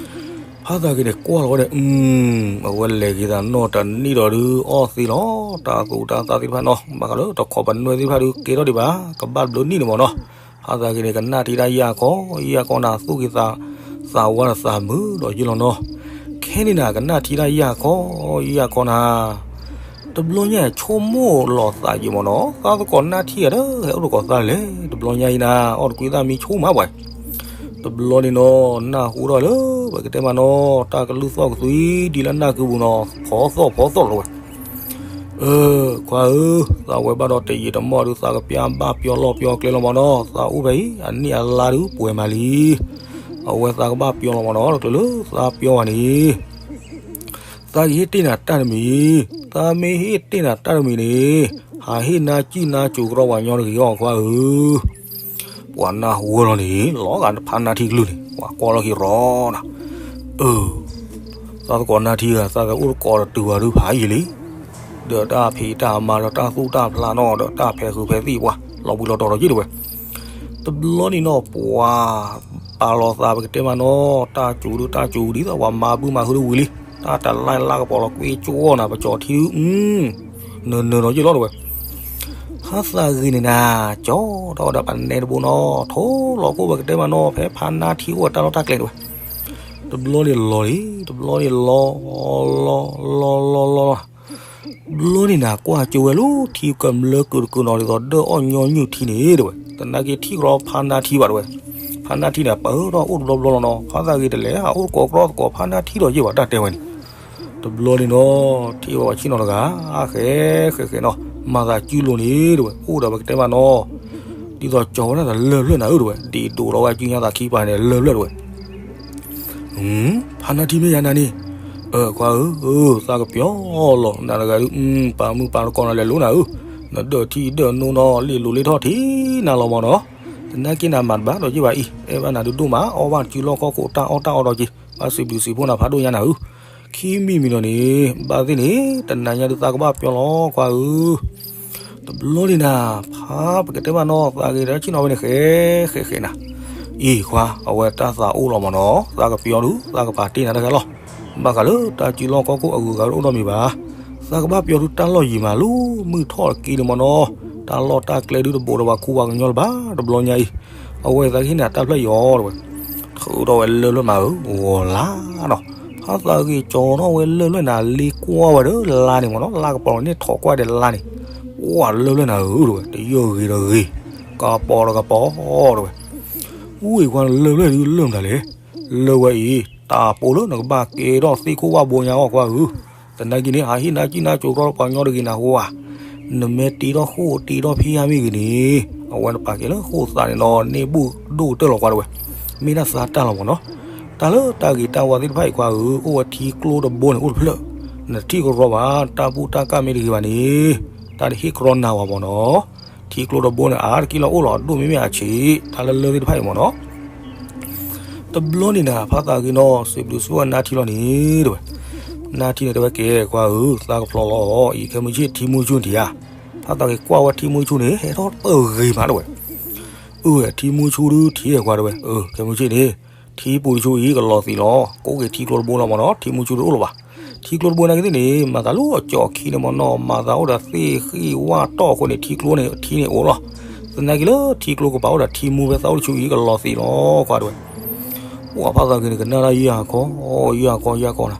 ဖးသးဂ့ၤန့ၣ် ကွၢ်လီၤဝဲန့ၣ် အဝဲလဲၤဂ့ၤသးနီၢ်တနံၣ်ဒီးဒုးအီၣ်သ့လီၤ, တၢ်သူတၢ်သၣ်သ့ၣ်တဖၣ်နီၤ ဘၣ်ဃးလၢတခိးပနွဲၣ်သ့ၣ်တဖၣ်ဒုးကဲထီၣ်ဒံးဘၣ် ကဘၣ်တဘျုးနံၣ်န့ၣ်မးနီၤ, ဖးသးဂ့ၤန့ၣ် ကနၣ်ထံတၢ်ယၢ်ခီ, ယၢ်ခီနၤသူၣ်ဂ့ၤသးဝါဒီးသးမုာ်ဒီးယ့ၢ်လီၤနီၤ, ခဲန့ၣ်နၤ ကနၣ်ထံတၢ်ယၢ်ခီ, ယၢ်ခီနၤ တဘျီညါဆိကမိၣ်လီၤသးယံာ်မးနီၤ သးသကိးနၢ်ထံဂၤဒီး ဟဲအိၣ်သကိးသးလဲၣ် တဘျီညါအံၤနၤ အီၣ်တကွံသၣ်မံဆိကမိၣ်မးပှၤ, တဘျီန့ၣ်နီၤ နၢ်ဟူထီၣ်လၢ ပကတဲမးနီၤ တၢ်ကလုၢ်သီၣ်ကသွံဒ်လၢနၢ်ကုပူၤနီၤ ဖီသီၣ်ဖီသီၣ်လီၤဝဲ အၢ ခွါဧၢ, သးဝဲဘၣ်ဒီးတယံာ်တမီၢ်ဒုး သးကပျၢ်ဘၣ်ပျီလီၢ်ပျီကျဲလီၤမးနီၤ သးအိၣ်ဖဲအံၤ အနံၣ်အလါဒုးပှဲၤမးလံ, အဝဲသးကဘၣ်ပျီလီၤမးနီၤ တချုးလၢသးပျီဘၣ်န့ၣ် သးကဟ့ၣ်တ့ၢ်နၤတၢ်တမံၤ, သးမ့ၢ်ဟ့ၣ်တ့ၢ်နၤတၢ်တမံၤန့ၣ် ဟးဟ့ၣ်နါစုၣ်နါစူၤကရီပှၤညီတဂ့ၤအီၤခွါဧၢ, ပှၤနၢ်ဟူလီၤန့ၣ် လီၤဂာ်ဖးနါထံကလုၢ်န့ၣ် ပှၤကွၢ်လီၤက့ၤရီနၤ, အၢ သးသကိးနၢ်ထံဂၤ သးသကိးအိၣ်သကိးတတုၤဝဲဒုးဖးယံာ်လံ, ဒီးတၢ်ဖံးတၢ်မၤဒီးတၢ်သူၣ်တၢ်ဖျးနီၤ ဒီးတၢ်ဖဲးဃုာ်ဖဲးသံၣ်ပှၤ လီၤဘှံးလီၤတီၤဒီးယ့ၢ်တဲဝဲ, တဘျီန့ၣ်နီၤ ပှၤပာ်လီၤသးပကတဲမးနီၤ တၢ်စူၤဒုးတၢ်စူၤဒ်သိးပှၤမၤဘုမၤဟုဒုးဝံၤလံ, တၢ်တလါလါကပီၤလီၤကွံကၠိအီၣ်နၤ ပကၠီထံဒုး နၢၤနၢၤဒီးယ့ၢ်လီၤတဲဝဲ ဖးသးဂ့ၤန့ၣ်နၤ ကၠီထီၣ်ဝဲဒၣ်ပနဲတဘိနီၤ ထိၣ်လီၤခိၣ်ပကတဲမးနီၤ ဖဲဖးနါထံအိၣ်ဝဲတၢ်လီၢ်တၢ်ကျဲန့ၣ်ဝဲ, တဘျီန့ၣ်လီၤလံ တဘျီန့ၣ်လီၤ လီၤလီၤလီၤလီၤ ဘျီန့ၣ်နၤ ကွၢ်ကၠိဝဲလၢထံကမျၢကုာ်တကုာ်နီၤ ဒ်သိးဒၢၣ်အီၣ်ညီနုၢ်ထံန့ၣ်တဲဝဲ, သနာ်က့ထံၣ်ကရီဖးနါထံဘၣ်တဲဝဲ, ဖးနါထံန့ၣ် ပၢၢ်ထီၣ်အိၣ်တဘျီဘျီလီၤနီၤ ဖးသးဂ့ၤတလဲၤဟးအိၣ်သကိးကရီသကိးဖးနါထံဒီးယ့ၢ်ဘၣ်တၢ်တဲဝဲန့ၣ် တဘျီန့ၣ်နီၤ ထံၣ်ဝဲပှၤဆ့ၣ်နီၤတဂၤ ဃဲဃဲဃဲနီၤ မၤသးစုလိာ်န့ၣ်တဲဝဲ အိၣ်ဒီးပကတဲမးနီၤ ဒ်သိးကၠီဝဲဒၣ်သးလၢၢ်ဖျၢၣ်နၤဧၢတဲဝဲ ဒ်ဒိးထီၣ်ဝဲစုညါသးခံပၤန့ၣ် လၢၢ်ဖျၢၣ်တဲဝဲ ဖးနါထံမ့ၢ်ယၤနၤန့ၣ်, အၢ ခွါဧၢ, သးကပျီလီၤ နၤတဂၤဒုး ပာ်မုၢ်ပာ်သကိးနၤလဲၤလိၤနၤဧၢ, နဒၢၣ်ထံဒၢၣ်နိနီၤ လ့ၣ်လိၤလ့ၣ်ထီၣ်ထံနၤလီၤမးနီၤ, သနာ်က့နၤမၤတဘၣ်ဒီးယ့ၢ်ဘၣ်အံၤ အဲၣ်ဘၣ်နၤဒုးဒိၣ်မး အီၣ်ဘၣ်စုလီၢ်ခီၣ်ခိၣ်တၢ်အီၣ်တၢ်အီဒီးက့ၤ ဘၣ်စံးဘျုးစံးဖှိၣ်နၤဖးဒိၣ်ညါနၤဧၢ, ခံမံၤမံၤဒီးန့ၣ် ဘၣ်သ့ၣ်န့ၣ် တနၤညါဒုးသးကဘၣ်ပျီလီၤ ခွါဧၢ တဘျီန့ၣ်နၤ ဖးပကတဲမးနီၤ သးဂ့ၤဒီးဆ့ၣ်နီၤဝဲန့ၣ် ဃဲဃဲဃဲနၤ, အံၤခွါ အဝဲတၢ်သးအိၣ်လီၤမ့ၢ်နီၤ, သးကပျီဒုး သးကပာ်တ့ၢ်နၤတဂၤလီၤ. ဘၣ်ဃးလၢတၢ်စုလီၢ်ခီၣ်ခိၣ်အဂုၤအဂၤတအိၣ်ဒီးမံၤဘၣ်. သးကဘၣ်ပျီဒုးတၢ်လီၢ်ယံၤမးလၢ မုၢ်ထီၣ်တက့ၢ်န့ၣ်မ့ၢ်နီၤ, တၢ်လီၢ်တၢ်ကျဲဒုးတဘူးဒီးပှၤခူပှၤကညီလၢၤဘၣ် တဘျီညါအံၤ. အဝဲသးကဟ့ၣ်နၤတၢ်ဖျၢၣ်ယီၤတဲဝဲ, ထုးထီၣ်ဝဲလၢၢ်ဖျၢၣ်မးဧၢ, ဂီၤလါနီၤ. ဖါသးဂ့ၤကၠီထီၣ်ဝဲလၢၢ်ဖျၢၣ်နၤ လ့ကွၢ်ဝဲဒီးလါန့ၣ်မ့ၢ်နီၤ, လါကပီၤန့ၣ်ထီၣ်ကွၢ်ဒီးလါန့ၣ်, ပှၤလၢၢ်ဖျၢၣ်နၤဧၢတဲဝဲ, တယၢၢ်ဂ့ၤဒီးဂ့ၤ, ကပီၤဒီးကပီၤတဲဝဲ. အူအံၤခွါ လၢၢ်ဖျၢၣ်ဒုးလၢၢ်မတၤလဲၣ်. လၢၢ်ဝဲအံၤ တၢ်ပိာ်လၢနကဘၣ်ကဲထီၣ်သ့ၣ်ခိၣ်ဝၣ်ဘိညါအီၤခွါဧၢ. သနာ်က့န့ၣ် ဟးဟ့ၣ်နါကံၣ်နါကိၤထီၣ်ပှၤကညီတဂ့ၤနၤဝဲ, နမ့ၢ်တ့ထီၣ်ဃိၣ်တ့ထီၣ်ဖံးဟါမ့ၢ်ဂ့ၤန့ၣ်, အဝဲနပာ်ကဲလၢဃိၣ်သးန့ၣ်နီၤ န့ၢ်ဘူၣ်ဒိၣ်ကတၢၢ်လီၤခွါတဲဝဲ. မ့ၢ်ဒၣ်သးတၢ်လီၤမ့ၢ်နီၤ. တၢ်လၢတၢ်ဂ့ၤတၢ်ဝါသ့ၣ်တဖၣ်အံၤခွါဧၢ, အိၣ်ဝဲထံကျိတဘိန့ၣ်အိၣ်တဖျၢၣ်, နတထံၣ်ကရီဘၣ်, တၢ်ဘူၣ်တၢ်ကၢ်မ့ၢ်တဂ့ၤဘၣ်န့ၣ်, တၢ်တဟ့ၣ်ကရီနၤဝဲမ့ၢ်နီၤ. ထံကျိတဘိန့ၣ် အါတက့ၢ်လီၤအိၣ်လီၤအဒိၣ်မ့မ့ၢ်အဆံး, တၢ်လၢလၢၢ်သ့ၣ်တဖၣ်အံၤမ့ၢ်နီၤ. တဘျီန့ၣ်နၤ ဖါသးဂ့ၤနီၤ စံးဘျုးစံးဖှိၣ်နါထံလီၤန့ၣ်တဲဝဲ. နါထံန့ၣ်တဲဝဲကဲခွါဧၢ, သးကဖျီလီၤအီၤအံၤ ခဲမုၢ်ဆ့ၣ်ထံမူဆူၣ်တံၢ်ဧါ. ဖါသးဂ့ၤကွၢ်ဝဲထံမူဆူၣ်န့ၣ် ဟဲထီၣ်တဂ့ၤမးတဲဝဲ. အၢ ထံမူဆူၣ်ဒုးထံးကွါတဲဝဲ, အၢ ခဲမုၢ်ဆ့ၣ်န့ၣ် ထံပူၤတဆူၣ်အံၤကလီၤသံးလီၤ, ကိးက့ၤထံကျိတဘိလီၤမ့ၢ်နီၤ, ထံမူဆူၣ်တအိၣ်လၢၤဘၣ်. ထံကျိတဘိနာ်က့သ့ၣ်န့ၣ် မၤသးလၢအကၠီၣ်ခံန့ၣ်မ့ၢ်နီၤ, မၤသးအိၣ်ဒီးသ့ၣ်ဃံၣ်ဝၣ်တီၢ်အဃိန့ၣ် ထံကျိန့ၣ် ထံန့ၣ်အိၣ်လီၤ. သနာ်က့လၢထံကျိကပၤအိၣ်ဒီးထံမူဖဲသးအိၣ်တဆူၣ်အံၤ ကလီၤသံးလီၤခွါတဲဝဲ. ပှၤဖါသးဂ့ၤန့ၣ် ကနၣ်တၢ်ယၢ်ခီ, ယၢ်ခီ ယၢ်ခီနၤ,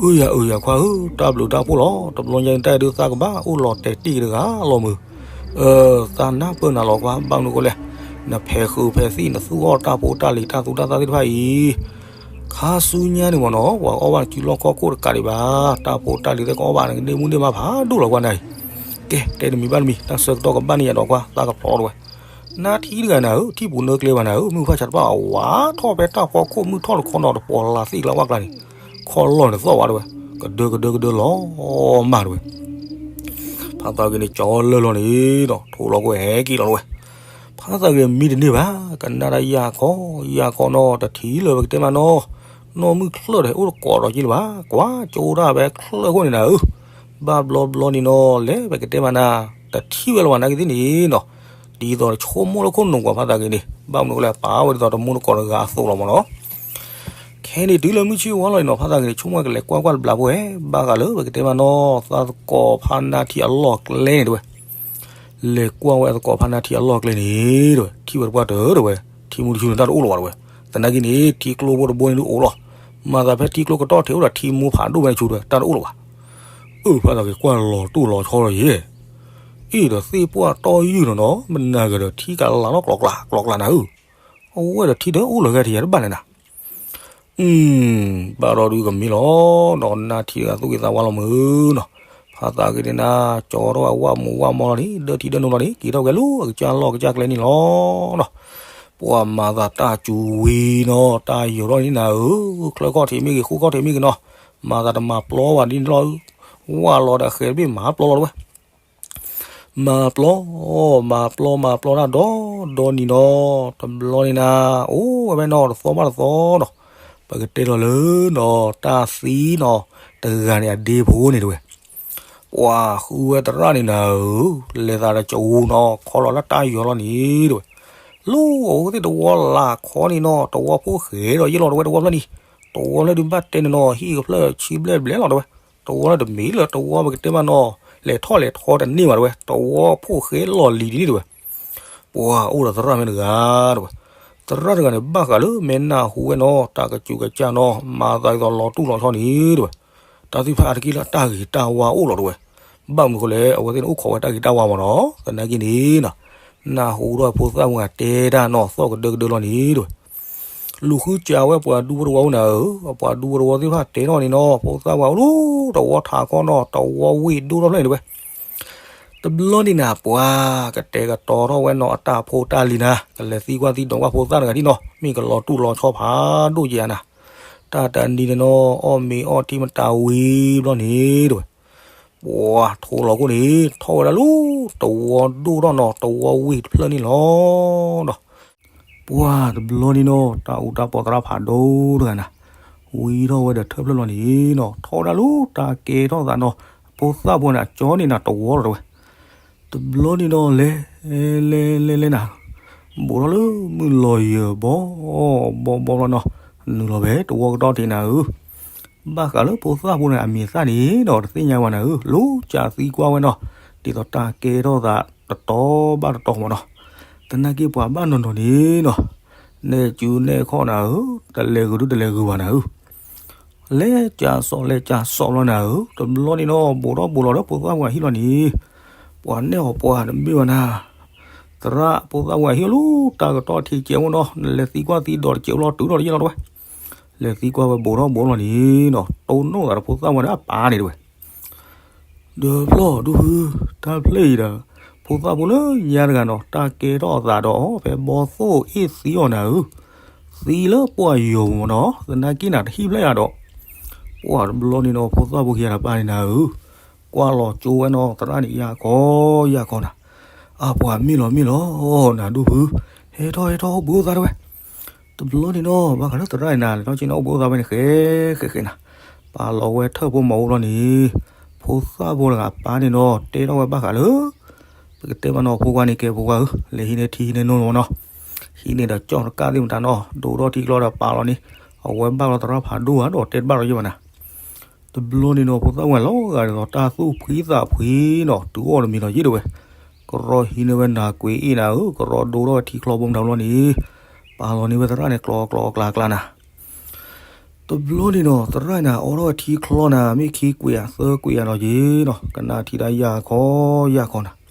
အၢ ယၤအၢ ယၤခွါဧၢ, တၢ်ဘျုးတၢ်ဖှိၣ်လီၤ, တဘျီညါန့ၣ် တၢ်အံၤဒုးသးကဘၣ်အိၣ်လီၤတဲာ်တံၢ်က့ၤတဂၤလီၤမုၢ်. အၢ သးနၢ်ပၢၢ်နၤလီၤခွါ, ဘၣ်မနုၤအဃိလဲၣ်, နဖဲးဃုာ်ဖဲးသံၣ် နသူၣ်အီၣ်တၢ်ဖိတၢ်လံၤတၢ်သူတၢ်သၣ်သ့ၣ်တဖၣ်အံၤ ခါဆူညါန့ၣ်မ့ၢ်နီၤ, ပှၤအီၣ်ဘၣ်နစုလီၢ်ခီၣ်ခိၣ်တကးဒံးဘၣ်, တၢ်ဖိတၢ်လံၤသ့ၣ်ကအီၣ်ဘၣ်နကန့ၢ်မူန့ၢ်မးဖးဒိၣ်လီၤကွၢ်နၤအံၤ. ကဲ တဲတမံၤဘၣ်တမံၤ, တၢ်ဆၢကတီၢ်ကဘၣ်န့ၢ်ယၤဒီးကွၢ် သးကဖျီတဲဝဲ. နါထံတဂၤနၤဧၢ, ထံပူၤနၢကျဲဘၣ်နၤဧၢ, မုၢ်ဖၣ်ဆါတဖၣ်အဝးထီၣ်ဖဲတၢ်ဖီခိၣ်မုၢ်ထီၣ်တခီနီၤ တပီၤလၢသ့ၣ်ကျါဝၣ်ကျါန့ၣ်, ခီၣ်လီၢ်န့ၣ်သီၣ်ဝဲတဲဝဲ, ကဒၢကဒၢကဒၢလီၤမၢ်တဲဝဲ. ဖါသးဂ့ၤန့ၣ်ကၠီလၢာ်လီၤန့ၣ်ဒီး ထိၣ်လီၤကွဲဟဲက့ၤလီၤတဲဝဲ. ဖါသးဂ့ၤမံတန့ၢ်ဘၣ်, ကနၣ်တၢ်ယၢ်ခီ, ယၢ်ခီနီၤ, တထံၣ်လၢၤပကတဲမးနီၤ, နီၢ်မုၢ်ချၢၣ်ဒီးအိၣ်တကိးဒီးက့လၢၤဘၣ်, ကွၢ်ကၠိတၢ်ဖဲချၢၣ်ခိၣ်န့ၣ်နၤဧၢ, ဘၣ်ဘျီဘျီန့ၣ်နီၤ လဲၤပကတဲမးနၤ, တထံၣ်ဝဲလၢၤဘၣ်နာ်က့သ့ၣ်န့ၣ်နီၤ, ဒ်သိးတဆိကမိၣ်လၢခိၣ်နူာ်ကွၢ်ဖါသးဂ့ၤန့ၣ်, ဘၣ်မနုၤအဃိလဲၣ် ပာ်ဝဲဒ်သိးတမူတကိးတဂၤအသိးလီၤမ့ၢ်နီၤ. ခဲန့ၣ်တုၤလၢမုၢ်ဆ့ၣ်ဝါလီၤန့ၣ်နီၤ ဖါသးဂ့ၤန့ၣ် ဆိကမိၣ်ကလဲၤကွၢ်ကွၢ်တဘျီဖိဧဲ, ဘၣ်ဃးလၢပကတဲမးနီၤ သးသကိးဖါနါထံအလီၢ်ကျဲန့ၣ်တဲဝဲ. လဲၤကွၢ်ဝဲအသကိးဖါနါထံအလီၢ်ကျဲန့ၣ်တဲဝဲ, ထံၣ်ဝဲတပှၢ်တၢၢ်တဲဝဲ, ထံမူတဆူၣ်န့ၣ်တၢ်တအိၣ်လၢၤဘၣ်တဲဝဲ. သနာ်က့န့ၣ် ထံကျိဖိတဘိန့ၣ်ဒုးအိၣ်လီၤ, မၤသးဖဲထံကျိကတီၢ်ထံးအိၣ်ဒီးထံမူဖးဒိၣ်ဝဲတဆူၣ်တဲဝဲ တၢ်တအိၣ်လၢၤဘၣ်. အၢ ဖါသးဂ့ၤကွၢ်လီၤတိၢ်လီၤဆီလီၤယဲၢ် အ့ၣ်ဒီးသ့ၣ်ပှၢ်တီၢ်ယုၢ်နီၤနီၤ မနၤဂၤဒီးထံကလးနီၤ ကျီကျါ ကျီကျါနၤဧၢ, အဝဲဒီးထံဒီးအိၣ်လၢၤဂၤထံၣ်ယၤတဘၣ်လဲၣ်နၤ. အု ဘၣ်ဒီးဒုးကမ့ၢ်လီၤ, ဒီးနါထံတဂၤသူၣ်ဂ့ၤသးဝါလီၤမုၢ်နီၤ, ဖါသးဂ့ၤန့ၣ်နၤ ကၠီထီၣ်ဝဲဝၣ်မူးဝၣ်မီလီၤန့ၣ် ဒၢထံဒၢနူၤလီၤန့ၣ် က့ၤထီၣ်ကဲလၢအကစၢ်လီၢ်ကစၢ်ကျဲန့ၣ်လီၤနီၤ. ပှၤမၤသးတၢ်စူၤဝံၤနီၤ တၢ်ယီၤထီၣ်န့ၣ်နၤဧၢ, ချၢၣ်ခီၣ်ထံးမ့ၢ်ဂ့ၤ ဃုခီၣ်ထံးမ့ၢ်ဂ့ၤနီၤ, မၤသးတမၤပျီဝဲဒ်န့ၣ်လီၤ, ဝၢ်လီၤဒီးဃဲၤတဘ့ၣ်မၤပျီလီၤတဲဝဲ. မၤပျီ, မၤပျီ မၤပျီတၢ်ဒီဒီနံၤနီၤ, တဘျီန့ၣ်နၤ, အိၣ်ဝဲဖဲနီၤ တသီဘၣ်တသီနီၤ, ပကတဲလီၤလၢနီၤ တၢ်သံနီၤ, တဂၤန့ၣ်အဒ့ဖိန့ၣ်တဲဝဲ. ပှၤဃုဝဲသရၣ်န့ၣ်နၤဧၢ, လဲၤသးဒီးကဝူၤနီၤ ခီလီၤလၢတၢ်ယီၤလီၤန့ၣ်တဲဝဲ. လၢအဝဲသ့ၣ်တဝီလၢ်ခီန့ၣ်နီၤ တဝီဖိၣ်ဃဲဒီးယဲၢ်လီၤတဲဝဲ တဝီဖျၢၣ်န့ၣ်, တဝီဖျၢၣ်ဒုးဘၣ်တဲန့ၣ်နီၤ ဟံၣ်ကဖျၢၣ်ဆံဘျဲၣ်ဘျဲၣ်လီၤတဲဝဲ. တဝီလၢတမ့ၢ်လၢတဝီပကတဲမးနီၤ, လဲၤထီၣ်လဲၤထီတန့ၢ်ဘၣ်တဲဝဲ, တဝီဖိၣ်ဃဲလီၤလံၤဒ်န့ၣ်တဲဝဲ. ပှၤအိၣ်ဒီးသရၣ်မ့ၢ်တဂၤတဲဝဲ, သရၣ်တဂၤန့ၣ် ဘၣ်ဃးလၢမ့ၢ်နၢ်ဟူဝဲနီၤ တၢ်ကစူးကစၢ်နီၤ မၤသးဒ်သိးလီၤတူၢ်လီၤဆီန့ၣ်တဲဝဲ, တၢ်သ့ၣ်တဖၣ်အါတက့ၢ်လၢအတၢ်ဂ့ၤတၢ်ဝါအိၣ်လီၤတဲဝဲ. ဘၣ်မနုၤအဃိလဲၣ် အဝဲသ့ၣ်န့ၣ်အိၣ်ခိးဝဲတၢ်ဂ့ၤတၢ်ဝါမ့ၢ်နီၤ, သနာ်က့န့ၣ်နီၤ, နၢ်ဟူဒီးဖိသၣ်မုၣ်ဂၤတဲတၢ်နီၤ သီၣ်ကဒၢကဒၢလီၤန့ၣ်တဲဝဲ. လူၤဃုစၢၤဝဲပှၤဒူဖိတဝီအိၣ်နၤဧၢ, ပှၤဒူဖိတဝီသ့ၣ်တဖၣ်တဲထီၣ်န့ၣ်နီၤ ဖိသၣ်ဝဲအိၣ်လၢတဝီထးခီနီၤ တဝီဝ့ၢ်ဒိၣ်ထီၣ်ဖျၢၣ်န့ၣ်တဲဝဲ. တဘျီန့ၣ်နၤ ပှၤကတဲာ်ကတီၤထီၣ်ဝဲနီၤ အတၢ်ဖိတၢ်လံၤနၤ ကလဲၤသံကွၢ်သံဒိးကွၢ်ဖိသၣ်တဂၤဒ်နီၤ မ့ၢ်ကလီၤတူၢ်လီၤဆီဖးဒိၣ်ယဲၢ်နၤ. တၢ်တနံၤန့ၣ်နီၤ အီၣ်မ့ၤအီထံမတၤဝံၤဘျီန့ၣ်တဲဝဲ, ပှၤထိလီၤခိၣ်န့ၣ် ထီၣ်ဝဲဒၣ်လၢ တဝီဒိၣ်ထီၣ်နီၤ တဝီဝ့ၢ်တဖျၢၣ်န့ၣ်လီၤဒီး ပှၤတဘျီန့ၣ်နီၤ တၢ်အူတၢ်ပီးသရၣ်ဖးဒိၣ်တဂၤနၤ ဝံထီၣ်ဝဲဒီးထၢၣ်ဖျၢၣ်လီၤန့ၣ်နီၤ ထီၣ်ဝဲဒၣ်လၢတၢ်ကဲထီၣ်သးနီၤ ဖိသၣ်ဖိန့ၣ် အကၠီန့ၣ်နၤ တဝီလီၤတဲဝဲ. တဘျီန့ၣ်နီၤ လဲၤ လဲၤ လဲၤ လဲၤနၤ ဘူးထီၣ်လၢမုၢ်လီၤယၢၤဘီဘီဘီလီၤနီၤ, နုာ်လီၤဖဲတဝီကတီၢ်ထံးနၤဧၢ, ဘၣ်ဃးလၢဖိသၣ်ဖိန့ၣ်အမံၤသၣ်န့ၣ်ဒီး တသ့ၣ်ညါဝဲနၤဧၢ, လိၤကးသံကွၢ်ဝဲနီၤ, ဒ်သိးတၢ်ကဲထီၣ်သးတတီၤဘၣ်တတီၤမးနီၤ, သနာ်က့ပှၤဘၣ်နီၤနီၤန့ၣ်နီၤ, နဲၣ်ကူနဲၣ်ခီၣ်နၤဧၢ, တလဲၤဂုာ်ဒုတလဲၤဂုာ်ဘၣ်နၤဧၢ, လဲၤကးစီၣ်လဲၤကးစီၣ်လီၤနၤဧၢ, တဘျီန့ၣ်နီၤ ဘူးထီၣ်ဘူးလီၤဒီးဖိသၣ်ဖိအဟံၣ်လီၤန့ၣ်, ပှၤနဲၣ်အီၤပှၤတမ့ၢ်ဘၣ်နၤ သရၣ်ဖိသၣ်ဝဲအဟံၣ်အိၣ်လၢတၢ်ကတီၢ်ထံးကဲအိၣ်နီၤ, နလဲၤသံကွၢ်သံဒိးတကဲအိၣ်လီၤတုၤထီၣ်တယဲၢ်လီၤတဝဲ, လဲၤသံကွၢ်ဝဲဘူးထီၣ်ဘူးလီၤန့ၣ်နီၤ, တိၢ်နီၣ်သးဒီးဖိသၣ်ဝဲဒီးအပၢ်န့ၣ်တဝဲ, ဒီးဖျီၣ်ဒိၣ်ဖု, တၢ်ဖျၢၣ်အံၤဒီး, ဖိသၣ်ဖိလၢညါတဂၤနီၤ တၢ်ကဲထီၣ်အသးဒီးအီၤဖဲဘီသိၣ်အ့ၣ်သံအီၤနၤဧၢ, သံလၢပှၢ်ယိာ်မးနီၤ, သနာ်က့နၤတဟံၣ်ဖျၢၣ်ယၤဒီး, ပှၢ်တဘျီန့ၣ်နီၤ ဖိသၣ်ဖိခံဂၤဒီးပၢ်န့ၣ်နၤဧၢ ကွၢ်လီၤကၠိဝဲနီၤ သရၣ်န့ၣ်ယၤခီယၤခီနၤ, အပှၤမ့ၢ်လီၤမ့ၢ်လီၤ နၤဒိၣ်ဖု, ဟဲထီၣ်ဟဲထီၣ်အိၣ်ဘှံးအိၣ်သါတဝဲ, တဘျီန့ၣ်နီၤ ဘၣ်ဃးလၢသရၣ်န့ၣ်နၤ လဲၤထီၣ်က့ၤန့ၣ်အိၣ်ဘှံးအိၣ်သါဝဲန့ၣ် ဃဲဃဲဃဲနၤ, ပာ်လီၤဝဲထၢၣ်ဖိမၤအိၣ်လီၤန့ၣ်, ဖိသၣ်ဖိတဂၤအပၢ်န့ၣ်နီၤ တဲထီၣ်ဝဲဘၣ်ဃးလၢ ပကတဲမးနီၤ ဖိခွါန့ၣ် ကဲဖိခွါဧၢ, လဲၤဟံးန့ၢ်ထံဟံးန့ၢ်နိလီၤမးနီၤ, ဟံးန့ၢ်ဒီးကၠီၣ်တကၣ်သ့ၣ်မတၤနီၤ ဒိၣ်ထီၣ်ထံချီဒီးပာ်လီၤန့ၣ်, အဝဲဘၣ်လီၤသရၣ်ဖးဒိၣ်ဧါဒီးတဲတဘၣ်လီၤယဲၢ်ဘၣ်နၤ, တဘျီန့ၣ်နီၤ ဖိသၣ်ဝဲလီၤဂာ်ဒ်သိးတၢ်သူၣ်ဖှံသးဖှံနီၤ တုၤအီၣ်တမံၤလီၤယဲၢ်တဝဲ, ကရီဟံးန့ၢ်ဝဲနၤကွ့ၤအ့ၣ်နၤဧၢ, ကရီဒိၣ်ထီၣ်ဝဲထံချီဘိမတၤဘျီန့ၣ်, ပာ်လီၤန့ၢ်ဝဲသရၣ်န့ၣ် ကျီကျီကျါကျါနၤ တဘျီန့ၣ်နီၤ သရၣ်န့ၣ် အိးထီၣ်ဝဲထံချီနၤ မ့ၢ်ခံကွံာ်ဧါသၢကွံာ်ဧါနီၤယ့နီၤ ကနၣ်ထံတၢ်ယၢ်ခီယၢ်ခီနၤ,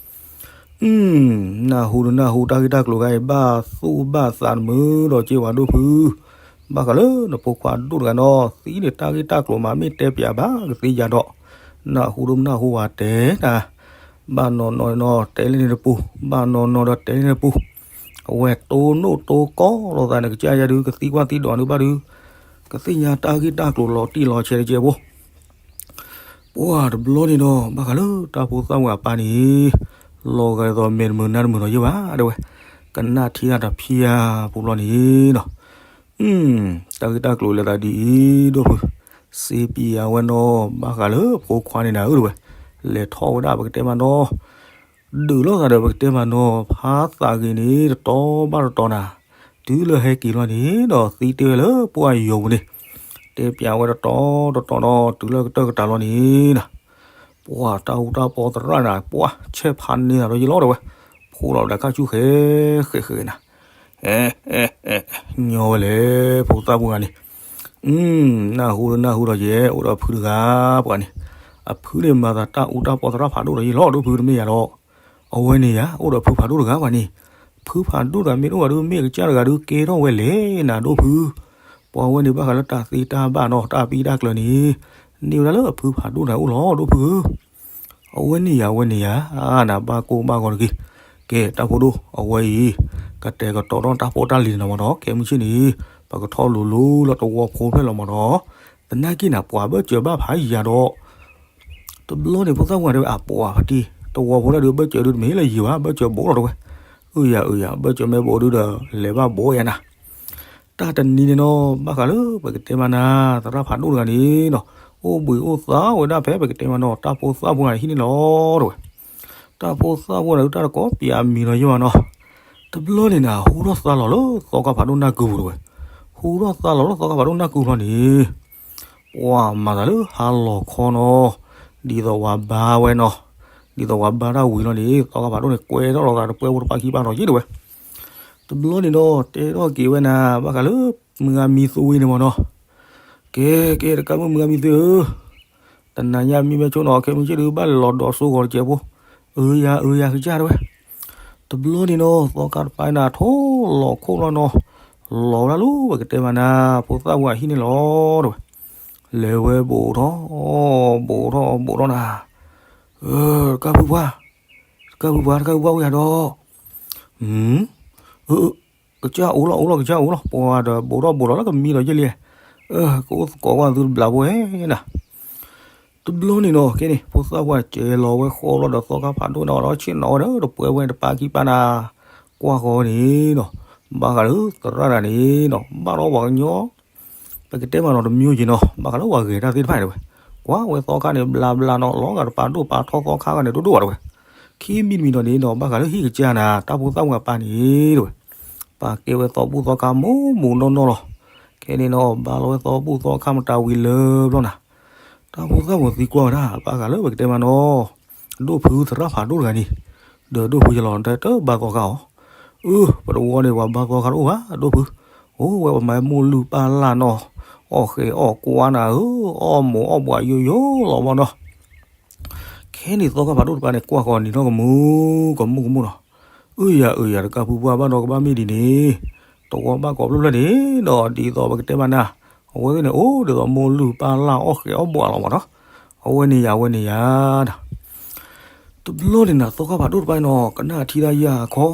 နၢ်ဟူတနၢ်ဟူတၢ်ဂ့ၢ်တၢ်ကျိၤဂၤအံၤ ဘၣ်သူၣ်ဘၣ်သးတမုာ်ဒီးက့ၤဝဲဒိၣ်ဖု, ဘၣ်ဃးလၢနဖိခွါဒိၣ်တဂၤနီၤ သံန့ၣ်တၢ်ဂ့ၢ်တၢ်ကျိၤမး မ့ၢ်တဲပျးဘၣ်ကသ့ယၤဒီး, နၢ်ဟူတနၢ်ဟူဝဲတဲနၤ, ဘၣ်နီၢ်နီၢ်နီၤ တဲလၢန့ၣ်တပူၤ, ဘၣ်နီၢ်နီၢ်ဒီးတဲလၢန့ၣ်တပူၤ အဝဲတိၢ်နီၣ်တိၢ်ကီလိာ်သးန့ၣ် ကစၢ်ယၤဒုး ကသံကွၢ်သံဒိးဒုးဘၣ်ဒုး, ကသ့ၣ်ညါတၢ်ဂ့ၢ်တၢ်ကျိၤလီၤတံၢ်လီၤဆဲးတကဲဖိ, ပှၢ်တဘျီန့ၣ်ဒီး ဘၣ်ဃးလၢတၢ်ဖိသၣ်ဝဲအပၢ်န့ၣ်, လီၤဂာ်ဒ်သိးမဲာ်တမုာ်နါတမုာ်ဒီးယဲၢ်ဘၣ်တဲဝဲ, ကနၣ်ထံတၢ်တဖံယၤဖိဘျီန့ၣ်နီၤ, တၢ်ဂ့ၢ်တၢ်ကျိၤလဲၤသးဒ်အံၤ ဒိၣ်ဖု, စ့ပံယၤဝဲနီၤ ဘၣ်ဃးလၢဖိခွါန့ၣ်နၤဧၢတဲဝဲ, လဲၤထီၣ်ဝဲဒၣ်ပကတဲမးနီၤ ဒုးလိာ်သးဒီးပကတဲမးနီၤ ဖးသးဂ့ၤန့ၣ် တတီၤဘၣ်တတီၤနၤ, တုၤလၢဟဲက့ၤလီၤန့ၣ်ဒီး သံတဲဝဲလၢပှၢ်ယိာ်ပူၤန့ၣ်, တဲပျးဝဲတတီၤတတီၤနီၤ တုၤလၢကတၢၢ်ကတၢၢ်လီၤန့ၣ်နၤ, ပှၢ်တၢ်အူတၢ်ပီသရၣ်နၤ ပှၢ်ဆဲးဖးန့ၢ်သးဒီးယလီၤတဲဝဲ, ဖိးလီၤဒၣ်ခါဆူၣ်ဃဲဃဲဃဲနၤ ညီဝဲလဲၣ် ဖိသၣ်ဖိဂၤန့ၣ်, နၢ်ဟူဒီးနၢ်ဟူဒီးယဲ အိၣ်ဒီးဖုတဂၤပှၤန့ၣ်, အဖုန့ၣ်မၤသးတၢ်အူတၢ်ပီသရၣ်ဖးဒိၣ်ဒီးယလီၤ ဒိၣ်ဖုတမ့ၢ်ယၤဒီး, အဝဲန့ၣ်ယၤ အိၣ်ဒီးဖုဖးဒိၣ်တဂၤပှၤန့ၣ်, ဖုဖးဒိၣ်တဂၤမ့ၢ်တအိၣ်ဘၣ်ဒီး မ့ၢ်အကစၢ်တဂၤဒုးကဲထီၣ်ဝဲလဲၣ်နၤဒိၣ်ဖု, ပှၤဝဲန့ၣ်ဘၣ်ဃးလၢတၢ်သ့တၢ်ဘၣ်နီၤ တၢ်ပံတၢ်ကျၢၤန့ၣ်, န့ၢ်ဝဲဒၣ်လၢအဖုဖးဒိၣ်တဂၤအိၣ်လီၤ ဒိၣ်ဖုဧၢ အဝဲန့ၣ်ယၤ အဝဲန့ၣ်ယၤ, နဘၣ်ကိၢ်ဘၣ်ဂီၤတဂ့ၤ, ကဲတၢ်ဖိဒိၣ် အဝဲအံၤ, ကတဲာ်ကတီၤထီၣ်တၢ်ဖိတၢ်လံၤန့ၣ်လီၤမးဒီး ခဲမုၢ်ဆ့ၣ်န့ၣ်, ပကထီၣ်လိၤလိၤလၢတဝီဖိဖျဲၣ်လီၤမးဒီး, သနာ်က့နၤ ပှၤဘၢၣ်စၢၤဘၣ်ဖးယၤဒီး, တဘျီန့ၣ် ဖိသၣ်ဝဲတဲဝဲ အပှၤဖးတံၢ် တဝီဖိလၢဒုးဘၢၣ်စၢၤဒုးတမ့ၢ်လၢယံၤဘၣ် ဘၢၣ်စၢၤဘိးလီၤတဲဝဲ, အုယၤအုယၤ ဘၢၣ်စၢၤမ့ၢ်ဘိးဒုးဒီး လဲၤဘၣ်ဘိးယၤနၤ တၢ်တနံၤန့ၣ်နီၤ ဘၣ်ဃးလၢပကတဲမးနၤ သရၣ်ဖးဒိၣ်တဂၤန့ၣ်နီၤ, အိၣ်ဘှံးအိၣ်သါဝဲဒၣ်ဖဲပကတဲမးနီၤ တၢ်ဖိသၣ်ဖိဂၤန့ၣ်ဟံးန့ၢ်လီၤတဲဝဲ, တၢ်ဖိသၣ်ဖိဂၤန့ၣ် တၢ်တကိးပျးမံၤလီၤယဲၢ်ဘၣ်နီၤ, တဘျီန့ၣ်နၤ ဟူထီ၁ီၣ်သါလီၤလၢသီခါဖးဒိၣ်နၢ်ကုပူၤတဲဝဲ, ဟူထီၣ်သါလီၤလၢသီခါဖးဒိၣ်နၢ်ကုပူၤလီၤန့ၣ် ပှၤမၤသးလၢဟါလီၤခီနီၤ, ဒ်သိးဝၤဘါဝဲနီၤ, ဒ်သိးဝၤဘါတၢ်ဝံၤလီၤန့ၣ် သီခါဖးဒိၣ်န့ၣ် ကွဲထီၣ်လီၤသးတပှဲၤဖိတပၢ်ခံပၢ်နီၤယဲၢ်တဲဝဲ, တဘျီန့ၣ်နီၤ တဲထီၣ်က့ၤဝဲနၤ ဘၣ်ဃးလၢ မုၢ်ဂၤမံၤသူဝံၤန့ၣ်မးနီၤ, ကဲ ကဲ တကးမုၢ် မုၢ်ဂၤမံၤသူဧၢ, တနၤညါမံမ့ၢ်ဆိနီၤ ခဲမုၢ်ဆ့ၣ်ဒုးဘၣ်လဲၤလီၤဒီးစိဂီၤတစဲးဖိ, အုယၤ အုယၤ ကစၢ်တဲဝဲ, တဘျီန့ၣ်နီၤ သီခါတပၤနၤ ထိၣ်လီၤခိၣ်လီၤနီၤ, လီၤဝဲဒၣ်လၢပကတဲမးနၤ ဖိသၣ်ဝဲဟံးန့ၢ်လီၤတဲဝဲ, လဲၤဝဲဘူးထီၣ် ဘူးထီၣ် ဘူးထီၣ်နၤ, တကးဖုပှၢ်, တကးဖုပှၢ် တကးဖုပှၢ်အိၣ်ယၤဒီး, ကစၢ်အိၣ်လီၤ အိၣ်လီၤ ကစၢ်အိၣ်လီၤ ပှၤဒီးဘူးထီၣ်ဘူးလီၤလၢကမံဒီးယဲၢ်လံ, ကအိၣ်သကိးကွၢ်သုတဘျးဖိဧါနၤ, တဘျီန့ၣ်နီၤ ကဲန့ၣ် ဖိသၣ်ပှၢ်စဲးလီၤဝဲဃီလီၤဒီးသီခါဖးဒိၣ်နၤ အီၤဒီးဆ့ၣ်နီၤဝဲဒီးတပှဲၤဝဲတပၢ်ခံပၢ်နၤ, ကွၢ်ဃီန့ၣ်နီၤ, ဘၣ်ဃးလၢသရၣ်တဂၤန့ၣ်နီၤ ဘၣ်ဒီးပှၤကညီ ပကတဲမးနီၤတမျိုးက့ၤနီၤ ဘၣ်ဃးလၢပှၤဂဲၤတၢ်သ့ၣ်တဖၣ်န့ၣ်တဲဝဲ, ကွၢ်ဝဲသီခါန့ၣ် ဘျါဘျါနီၤ လီၤဂာ်တပာ်ဒိၣ်ပာ်ထီသီခါဂၤန့ၣ် ဒိၣ်ဒိၣ်ဘၣ်တဲဝဲ, ခံမံၤတမံၤနီၤန့ၣ်နီၤ ဘၣ်ဃးလၢဟံၣ်ကစၢ်နၤ တၢ်ဖိသၣ်ဝဲအပၢ်န့ၣ်တဲဝဲ, ပာ်ကဲဝဲသီဘူၣ်သီခါမိၢ်မိၢ်နီၢ်နီၢ်လီၤ. ခဲန့ၣ်နီၤ ဘါလီၤဝဲသီဘူၣ်သီခါမတၤဝံၤလၢဘျီနၤ, တၢ်ဖိသၣ်ဖိသံကွၢ်ဝဲဒၣ် ဘၣ်ဃးလၢပကတဲမးနီၤ, ဒိၣ်ဖုသရၣ်ဖးဒိၣ်တဂၤန့ၣ်, ဒီးဒိၣ်ဖုယလီၤတဘါသီခါအီၤ, အၢ ပတဝီန့ၣ် ပှၤဘါသီခါတအိၣ်ဘၣ် ဒိၣ်ဖု, အိၣ်ဝဲပမၤမိၢ်လုၢ်ပၢ်လၢ်နီၤ, အီၣ်ဃဲၤအီၣ်ကွၢ်နၤဧၢ, အီၣ်မိၢ်အီၣ်ဘှးယိယိလီၤမးနီၤ. ခဲန့ၣ်သီခါဖးဒိၣ်တပၤန့ၣ် ကွၢ်ဃီၤနံၤထီၣ်ကမူၤ, ကမူၤကမူၤနီၤ, အၢယၤအၢယၤ တကးဖုပှၢ် ဘၣ်ဒီးကဘၣ်မ့ၢ်ဒ်န့ၣ်, တဝီဘၣ်ကိးဖျၢၣ်ဖျၢၣ်န့ၣ်ဒီး ဒ်သိးပကတဲမးနၤ, အဝဲသ့ၣ်န့ၣ် အိၣ်ဒ်သိးမိၢ်လုၢ်ပၢ်လၢ်အီၣ်ဃဲၤအီၣ်ဘှးလီၤမးနီၤ, အဝဲန့ၣ်ယၤ အဝဲန့ၣ်ယၤ တဘျီန့ၣ်နၤ သီခါဖးဒိၣ်တပၤနီၤ ကနၣ်ထံတၢ်ယၢ်ခီ,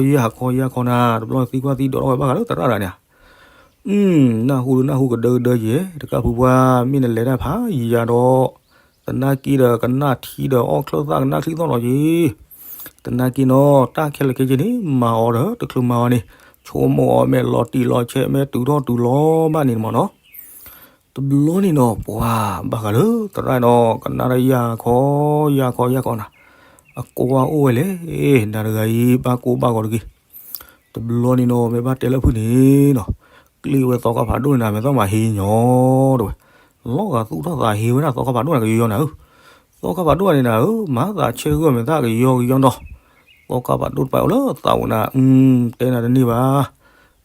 ယၢ်ခီယၢ်ခီနၤ တဘျီန့ၣ်သံကွၢ်သံဒိးထီၣ်ဝဲဘၣ်ဃးလၢသရၣ်တဂၤန့ၣ်ဧါ, နၢ်ဟူဒုနၢ်ဟူကဒၢကဒၢယဲ တကးဖုပှၢ် မ့ၢ်နလဲၤတၢ်ဖးယံၤယၤဒီး, သနာ်က့ဒီးကနၣ်ထံဒီးအီၣ်ချၢၣ်သၣ်ကနၣ်ချံသီၣ်လီၤက့ၤ, သနာ်က့နီၤ တၢ်ခဲလၢာ်ခဲဆ့န့ၣ် မၤအီၤဒီးတချုးမၤအီၤန့ၣ် ဆိကမိၣ်အီၤမ့ၢ်လီၤတံၢ်လီၤဆဲး မ့ၢ်တုၤထီၣ်တုၤလီၤဘၣ်န့ၣ်မးနီၤ တဘျီန့ၣ်နီၤ ပှၤဘၣ်ဃးလၢသရၣ်နီၤ ကနၣ်တၢ်ယၢ်ခီ ယၢ်ခီယၢ်ခီနၤ, အကွၢ်အိၣ်ဝဲလဲၣ်, နၤတဂၤအံၤ ဘၣ်ကိၢ်ဘၣ်ဂီၤတဂ့ၤ, တဘျီန့ၣ်နီၤ မ့ၢ်ဘၣ်တဲလၢဖုန့ၣ်နီၤ, ကျ့ဝဲသီခါဖးဒိၣ်န့ၣ်နၤ မ့ၢ်သီၣ်မၤဟ့ညီ တဲဝဲ, လီၤဂာ်သူၣ်ထီၣ်သးဟ့ဝဲဒၣ်သီခါဖးဒိၣ်န့ၣ်ကယီယီနၤဧၢ, သီခါဖးဒိၣ်န့ၣ်နၤဧၢ မၤသးဆၢဂၢၢ်မ့ၢ်သၣ်ကယီကယီနီၤ, သီခါဖးဒိၣ်တပၤအိၣ်လၢသးဝဲနၤ တဲနၤတန့ၢ်ဘၣ်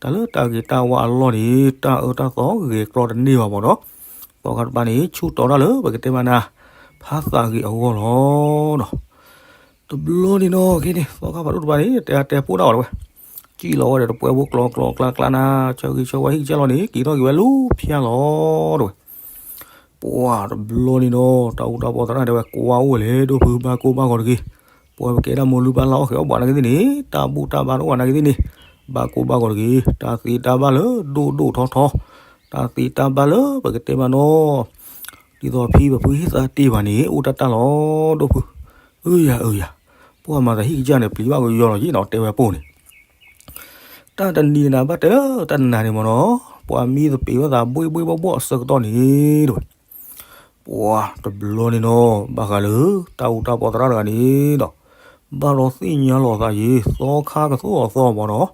တၢ်လၢတၢ်ဂ့ၤတၢ်ဝါအလီၢ်န့ၣ် တၢ်အၢတၢ်သီဂဲၤကျီတန့ၢ်ဘၣ်မးနီၤ, သီခါတပၤန့ၣ် ဆူၣ်တီၤတၢ်လၢပကတဲမးနၤ ဖးသးဂ့ၤအဂီၢ်လီၤနီၤ, တဘျီန့ၣ်နီၤ ခဲန့ၣ် သီခါဖးဒိၣ်တပၤန့ၣ် တဲတဲပိၢ်ဒၣ်ဝဲတဝဲ, စံၣ်လီၤဝဲဒီးတပှဲၤဖိကျီကျီကျါကျါနၤ ဆၢဂ့ၤဆၢဝါဟံၣ်ကစၢ်လီၤန့ၣ် က့ၤထီၣ်က့ၤဝဲလၢဖၠၣ်လီၤတဲဝဲ ပှၤတဘျီန့ၣ်နီၤ တၢ်အူတၢ်ပီသရၣ်တဲဝဲ ကွၢ်အိၣ်ဝဲလဲၣ် ဒိၣ်ဖု ဘၣ်ကိၢ်ဘၣ်ဂီၤတဂ့ၤ, ပဝဲပကဲဒၣ်မိၢ်လုၢ်ပၢ်လၢ်အီၣ်ဃဲၤအီၣ်ဘှးနာ်က့သ့ၣ်န့ၣ် တၢ်ဘူၣ်တၢ်ဘါတအိၣ်ဘၣ်နာ်က့သ့ၣ်န့ၣ်, ဘၣ်ကိၢ်ဘၣ်ဂီၤတဂ့ၤ, တၢ်သ့တၢ်ဘၣ်လၢဒိၣ်ဒိၣ်ထီထီ, တၢ်သ့တၢ်ဘၣ်လၢပကတဲမးနီၤ, ဒ်သိးဖံပဖုဟ့ၣ်သါတ့ၢ်ဘၣ်န့ၣ် အိၣ်တၢ်တၢ်လီၤ ဒိၣ်ဖု, အၢယၤအၢယၤ, ပှၤမၤသးဟံၣ်ကစၢ်န့ၣ် ပျံၤဘၣ်ကယီလီၤယ့ၣ်နီၤ တဲဝဲပိၢ်န့ၣ် တၢ်တနံၤန့ၣ်နၤဘၣ်တဲလၢတၢ်နၤန့ၣ်မးနီၤ, ပှၤမံသပ့ၤဝဲသးဘှ့ၣ်ဘှ့ၣ်ဘှီၣ်ဘှီၣ်အဆၢကတီၢ်န့ၣ်တဲဝဲ, ပှၤတဘျီန့ၣ်နီၤ ဘၣ်ဃးလၢ တၢ်အူတၢ်ပီသရၣ်တဂၤန့ၣ်ဒီး, ဘၣ်ဒီးသ့ၣ်ညါလီၤသးယံၤ သီခါကသိၣ်အသီမးနီၤ,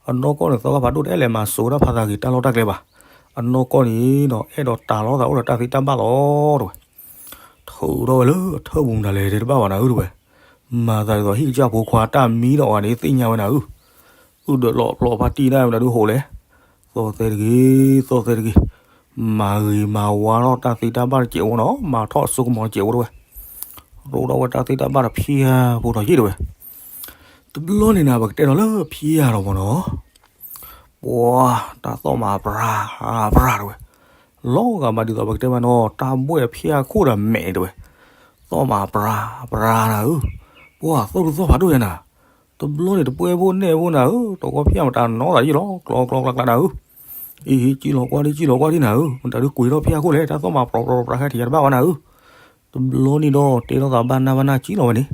အနီၢ်ကီၢ်န့ၣ် သီခါဖးဒိၣ်တအဲၣ်လဲၤမၤစိာ်တၢ်ဖးသးဂ့ၤတၢ်လီၢ်တၢ်ကျဲဘၣ်, အနီၢ်ကီၢ်န့ၣ်ဒီး အဲၣ်ဒိးတၤလီၤသးအိၣ်ဒီးတၢ်သ့တၢ်ဘၣ်လီၤတဲဝဲ ထုးထီၣ်ဝဲလၢအထၢၣ်ပူၤမတၤလဲၣ်တဲတဘၣ်ဘၣ်နၤဧၢတဲဝဲ, မၤသးဒ်သိးဟံၣ်ကစၢ်ဖိခွါတၢ်မံဒီးအီၤန့ၣ် သ့ၣ်ညါဝဲနၤဧၢ, အုၣ်ဒီးလီၤပျီဖါတံၢ်နၤမတၤဒုးဟိးလဲၣ်, သီၣ်သဲတဂ့ၤ သီၣ်သဲတဂ့ၤ, မၤဂ့ၤမၤဝါထီၣ်တၢ်သ့တၢ်ဘၣ်တစဲးဖိနီၤ မၤထီၣ်အစိကမီၤတစဲးဖိတဲဝဲ, ရိးထီၣ်ဝဲတၢ်သ့တၢ်ဘၣ်တဖၠၣ်ဖိထီၣ်ယ့ၣ်တဲဝဲ, တဘျီန့ၣ်နၤ ပကတဲဒီးလၢဖၠၣ်လီၤမးနီၤ ပှၤတၢ်သီၣ်မၤပြၤပြၤတဲဝဲ, လီၤဂာ်မးဒ်သိးပကတဲမးနီၤ တၢ်ဘှဲၣ်ဖၠၣ်ခိၣ်ဒီးမဲာ်တဲဝဲ, သီၣ်မၤပြၤပြၤနၤဧၢ, ပှၤသီၣ်ဒုးသီၣ်ဖးဒိၣ်ယဲနၤ, တဘျီန့ၣ်တပှဲၢ်ဖိနဲၣ်ဖိနၤဧၢ တဝီဖၠၣ်မတၤနီၤသးယ့ၣ်လီၤ ကျီကျီကျါကျါနၤဧၢ, အံၤ စံၣ်လီၤကွၢ်ဒံး စံၣ်လီၤကွၢ်ဒံးနၤဧၢ မတၤဒုးကွံာ်ထီၣ်ဖၠၣ်ခိၣ်လဲၣ် တၢ်သီၣ်မၤပြၤပြၤပြၤခဲထံးယၤတဘၣ်ဝဲနၤဧၢ, တဘျီန့ၣ်ဒီးတဲထီၣ်သးဘၣ်နၢ်ဘၣ်နၢ်စံၣ်လီၤဝဲန့ၣ်,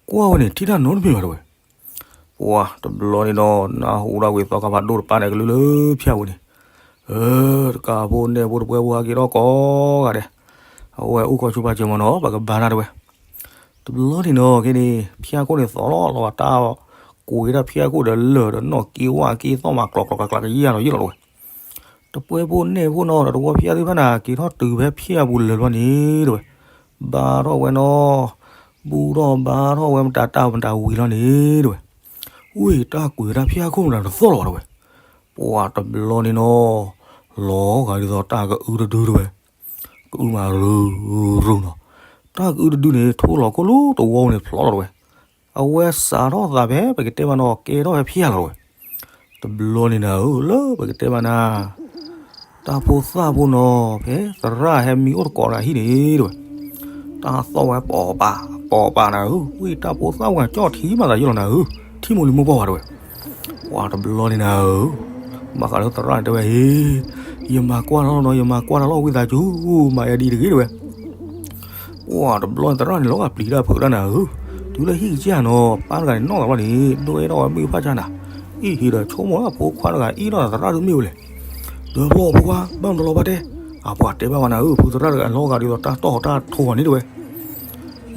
ကွၢ်ဝဲန့ၣ် ထံၣ်တၢ်နီတမံၤဘၣ်တဲဝဲ ပှၤတဘျီန့ၣ်ဒီး နၢ်ဟူဒၣ်ဝဲသီခါဖးဒိၣ်တပၤန့ၣ် ကလုာ်လၢဖၠၣ်ပူၤန့ၣ်, အၢ တကးဖိနဲၣ်ဖိတပှဲၢ်ဖိဟဲက့ၤထီၣ်ကိးဂၤဒဲး, အဝဲအိၣ်ခိးဆိပာ်စၢၤမးနီၤ ပကဘါနၤတဲဝဲ, တဘျီန့ၣ်နီၤ ခဲန့ၣ် ဖၠၣ်ခိၣ်န့ၣ်သီၣ်လီၤလီၤတၢ်, ကွံာ်ဝဲဒၣ်ဖၠၣ်ခိၣ်ဒီးလၢၢ်ဒီးနီၣ်က့ဝၣ်က့သီၣ်မၤကျီကျီကျါကျါကယၢ်လီၤယ့ၣ်လီၤတဲဝဲ တပှဲၢ်ဖိနဲၣ်ဖိနီၤဒီးတဝီဖၠၣ်သ့ၣ်တဖၣ်န့ၣ် က့ၤထီၣ်တုၤဖဲဖၠၣ်ပူၤလၢာ်လီၤန့ၣ်တဲဝဲ, ဘါထီၣ်ဝဲနီၤ, ဘူၣ်ထီၣ်ဘါထီၣ်ဝဲမတၤတၢ်မတၤဝံၤလီၤန့ၣ်တဲဝဲ, ဝံၤတၢ်ကွံာ်ဝဲဒၣ်ဖၠၣ်ခိၣ်မတၤတသီၣ်လီၤဘၣ်တဲဝဲ, ပှၤတဘျီန့ၣ်နီၤ, လီၤဂာ်ဒ်သိးတၢ်ကအုတဒုတဲဝဲ, ကအုမးရူၤရူၤနီၤ, တၢ်ကအုတဒုန့ၣ်ထိၣ်လီၤခိၣ်လိတဝီန့ၣ်ဖျိးလီၤတဲဝဲ အဝဲစးထီၣ်သးဖဲပကတဲမးနီၤ ကဲထီၣ်ဖဲဖၠၣ်လီၤတဲဝဲ, တဘျီန့ၣ်နၤဧၢ လၢပကတဲမးနၤ, တၢ်ဖိသၣ်ဖိနီၤ ဖဲသရၣ်ဟဲမံအိၣ်တကိးတဂၤဟံၣ်န့ၣ်တဲဝဲ, တၢ်သီၣ်ဝဲပိာ်ပာ်ပိာ်ပာ်နၤဧၢ, ဝံၤတၢ်ဖိသၣ်ဝဲကၠီၣ်ထံမးသးယ့ၣ်လီၤနၤဧၢ, ထံမိၢ်လံၤမိၢ်ပှၢ်ဝဲတဲဝဲ ပှၤတဘျီန့ၣ်နၤဧၢ, ဘၣ်ဃးလၢသရၣ်န့ၣ်တဲဝဲ, ဟ့, ယမၤကွၢ်တၢ်လီၤနီၤ ယမၤကွၢ်တၢ်လီၤ ဝံသးစူၤ, မၤယၤဒ်တဂ့ၤတဲဝဲ, ပှၤတဘျီန့ၣ်သရၣ်န့ၣ် လီၤဂာ်ပျံၤတၢ်ဖုးတၢ်နၤဧၢ, တုၤလၢဟံၣ်ကစၢ်နီၤ ပၢ်တဂၤန့ၣ်နီၣ်သးဘျီန့ၣ် ဒိၣ်အဲၣ်ထီၣ်ဝဲမုၢ်ဖၣ်ဆါနၤ, အံၤဟ့ဒီးဆိကမိၣ်လၢဖိခွါတဂၤအံၤလီၤသရၣ်ဒုးမ့ၢ်ဝဲလဲၣ်, ဒီးဘျီဖိခွါ ဘၣ်မတၤလီၤဘၣ်တဲ, အပှၤတဲဘၣ်ဝဲနၤဧၢ ဖုသရၣ်တဂၤလီၤဂာ်ဒ်သိးတၢ်တီၢ်တၢ်ထိးန့ၣ်တဲဝဲ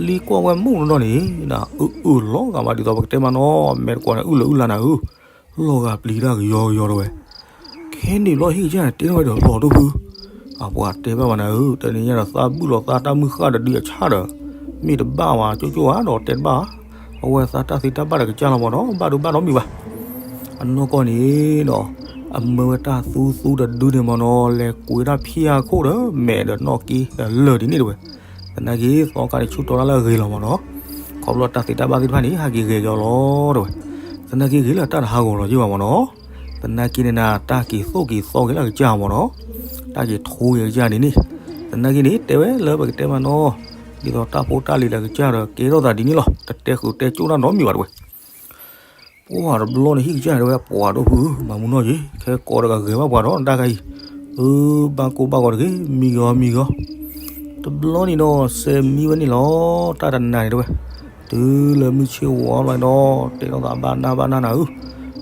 လံကွၢ်ဝဲမုၢ်နီၢ်နီၢ်န့ၣ် နအုၣ်အုၣ်လီၤဂာ်မးဒ်သိးပကတဲမးနီၤ မဲာ်တကွီၤန့ၣ် အုၣ်လၢအုၣ်လၢနၤဧၢ, လီၤဂာ်ပျံၤတၢ်ကယီကယီတဝဲ. ခဲန့ၣ်ဘျီဟံၣ်ကစၢ်န့ၣ်တဲထီၣ်ဝဲဒီး လီၤဒိၣ်ဖု, အပှၤတဲဘၣ်ဘၣ်နၤဧၢ, တနံၤညါဒီးသးဘုၣ်လီၤသးတၢ်မုၢ်ဃၢ်တဒုအဆၣ်ဒီး, မ့ၢ်တဘၣ်ဝဲကၠိကၠိဧါဒီးတဲတဘၣ်ဧါ. အဝဲသးတၢ်သ့တၢ်ဘၣ်ဒီးကစၢ်လီၤမ့ၢ်နီၤ, ဘၣ်ဒိဘၣ်နီတမံၤဘၣ်. အနီၢ်ကီၢ်န့ၣ်ဒီး အမၢဝဲတၢ်သူသူတဒုန့ၣ်မ့ၢ်နီၤ, လဲၤကွံာ်ဝဲဒၣ်ဖံးအခိၣ်ဒီး မဲာ်ဒီးနီၣ်က့ဒီးလၢာ်ဒ်န့ၣ်တဝဲ. သနာ်က့ သီခါန့ၣ်ဆူၣ်တီတၢ်လၢအဂ့ၤလီၤမ့ၢ်နီၤ, ခီဖျိတၢ်သ့တၢ်ဘၣ်သ့ၣ်တဖၣ်န့ၣ် ဟးက့ၤဂ့ၤကီလီၤတဝဲ. သနာ်က့ဂ့ၤလၢတၢ်တဟးဂီၤလီၤယ့ၢ်ဘၣ်မ့ၢ်နီၤ, သနာ်က့န့ၣ်နၤ တၢ်က့ၤသိၣ်က့ၤသီက့ၤလၢအကစၢ်မ့ၢ်နီၤ, တၢ်က့ၤထိက့ၤအကစၢ်ဒ်န့ၣ်. သနာ်က့န့ၣ် တဲဝဲလၢပကတဲမ့ၢ်နီၤ, ဒ်သိးတၢ်ဖိတၢ်လံၤလၢအကစၢ်ဒီး ကဲထီၣ်သးဒ်န့ၣ်လီၤ, တတဲဃုာ်တဲကၠိၣ်တၢ်နီတမံၤဘၣ်တဝဲ. ပှၢ်တဘျီန့ၣ်ဟံၣ်ကစၢ်တဲဝဲ ပှၤဒိၣ်ဖုဧၢ, မၤမူနီၢ်ယ့ၤ, ခဲကိးဒီးကဂဲၤဘၣ်ပှၤဒီးတၢ်ခါအံၤ, အၢ ဘၣ်ကိၢ်ဘၣ်ဂီၤတဂ့ၤ, မံဂီၤမံဂီၤ. တဘျီန့ၣ်ဒီး စဲးမံဝဲန့ၣ်လီၤ, တၢ်တနၤန့ၣ်တဲဝဲ, တုၤလၢမုၢ်ဆ့ၣ်ဝါဘျီန့ၣ်ဒီး တဲထီၣ်သးဘၣ်နၢ်ဘၣ်နၢ်နၤဧၢ,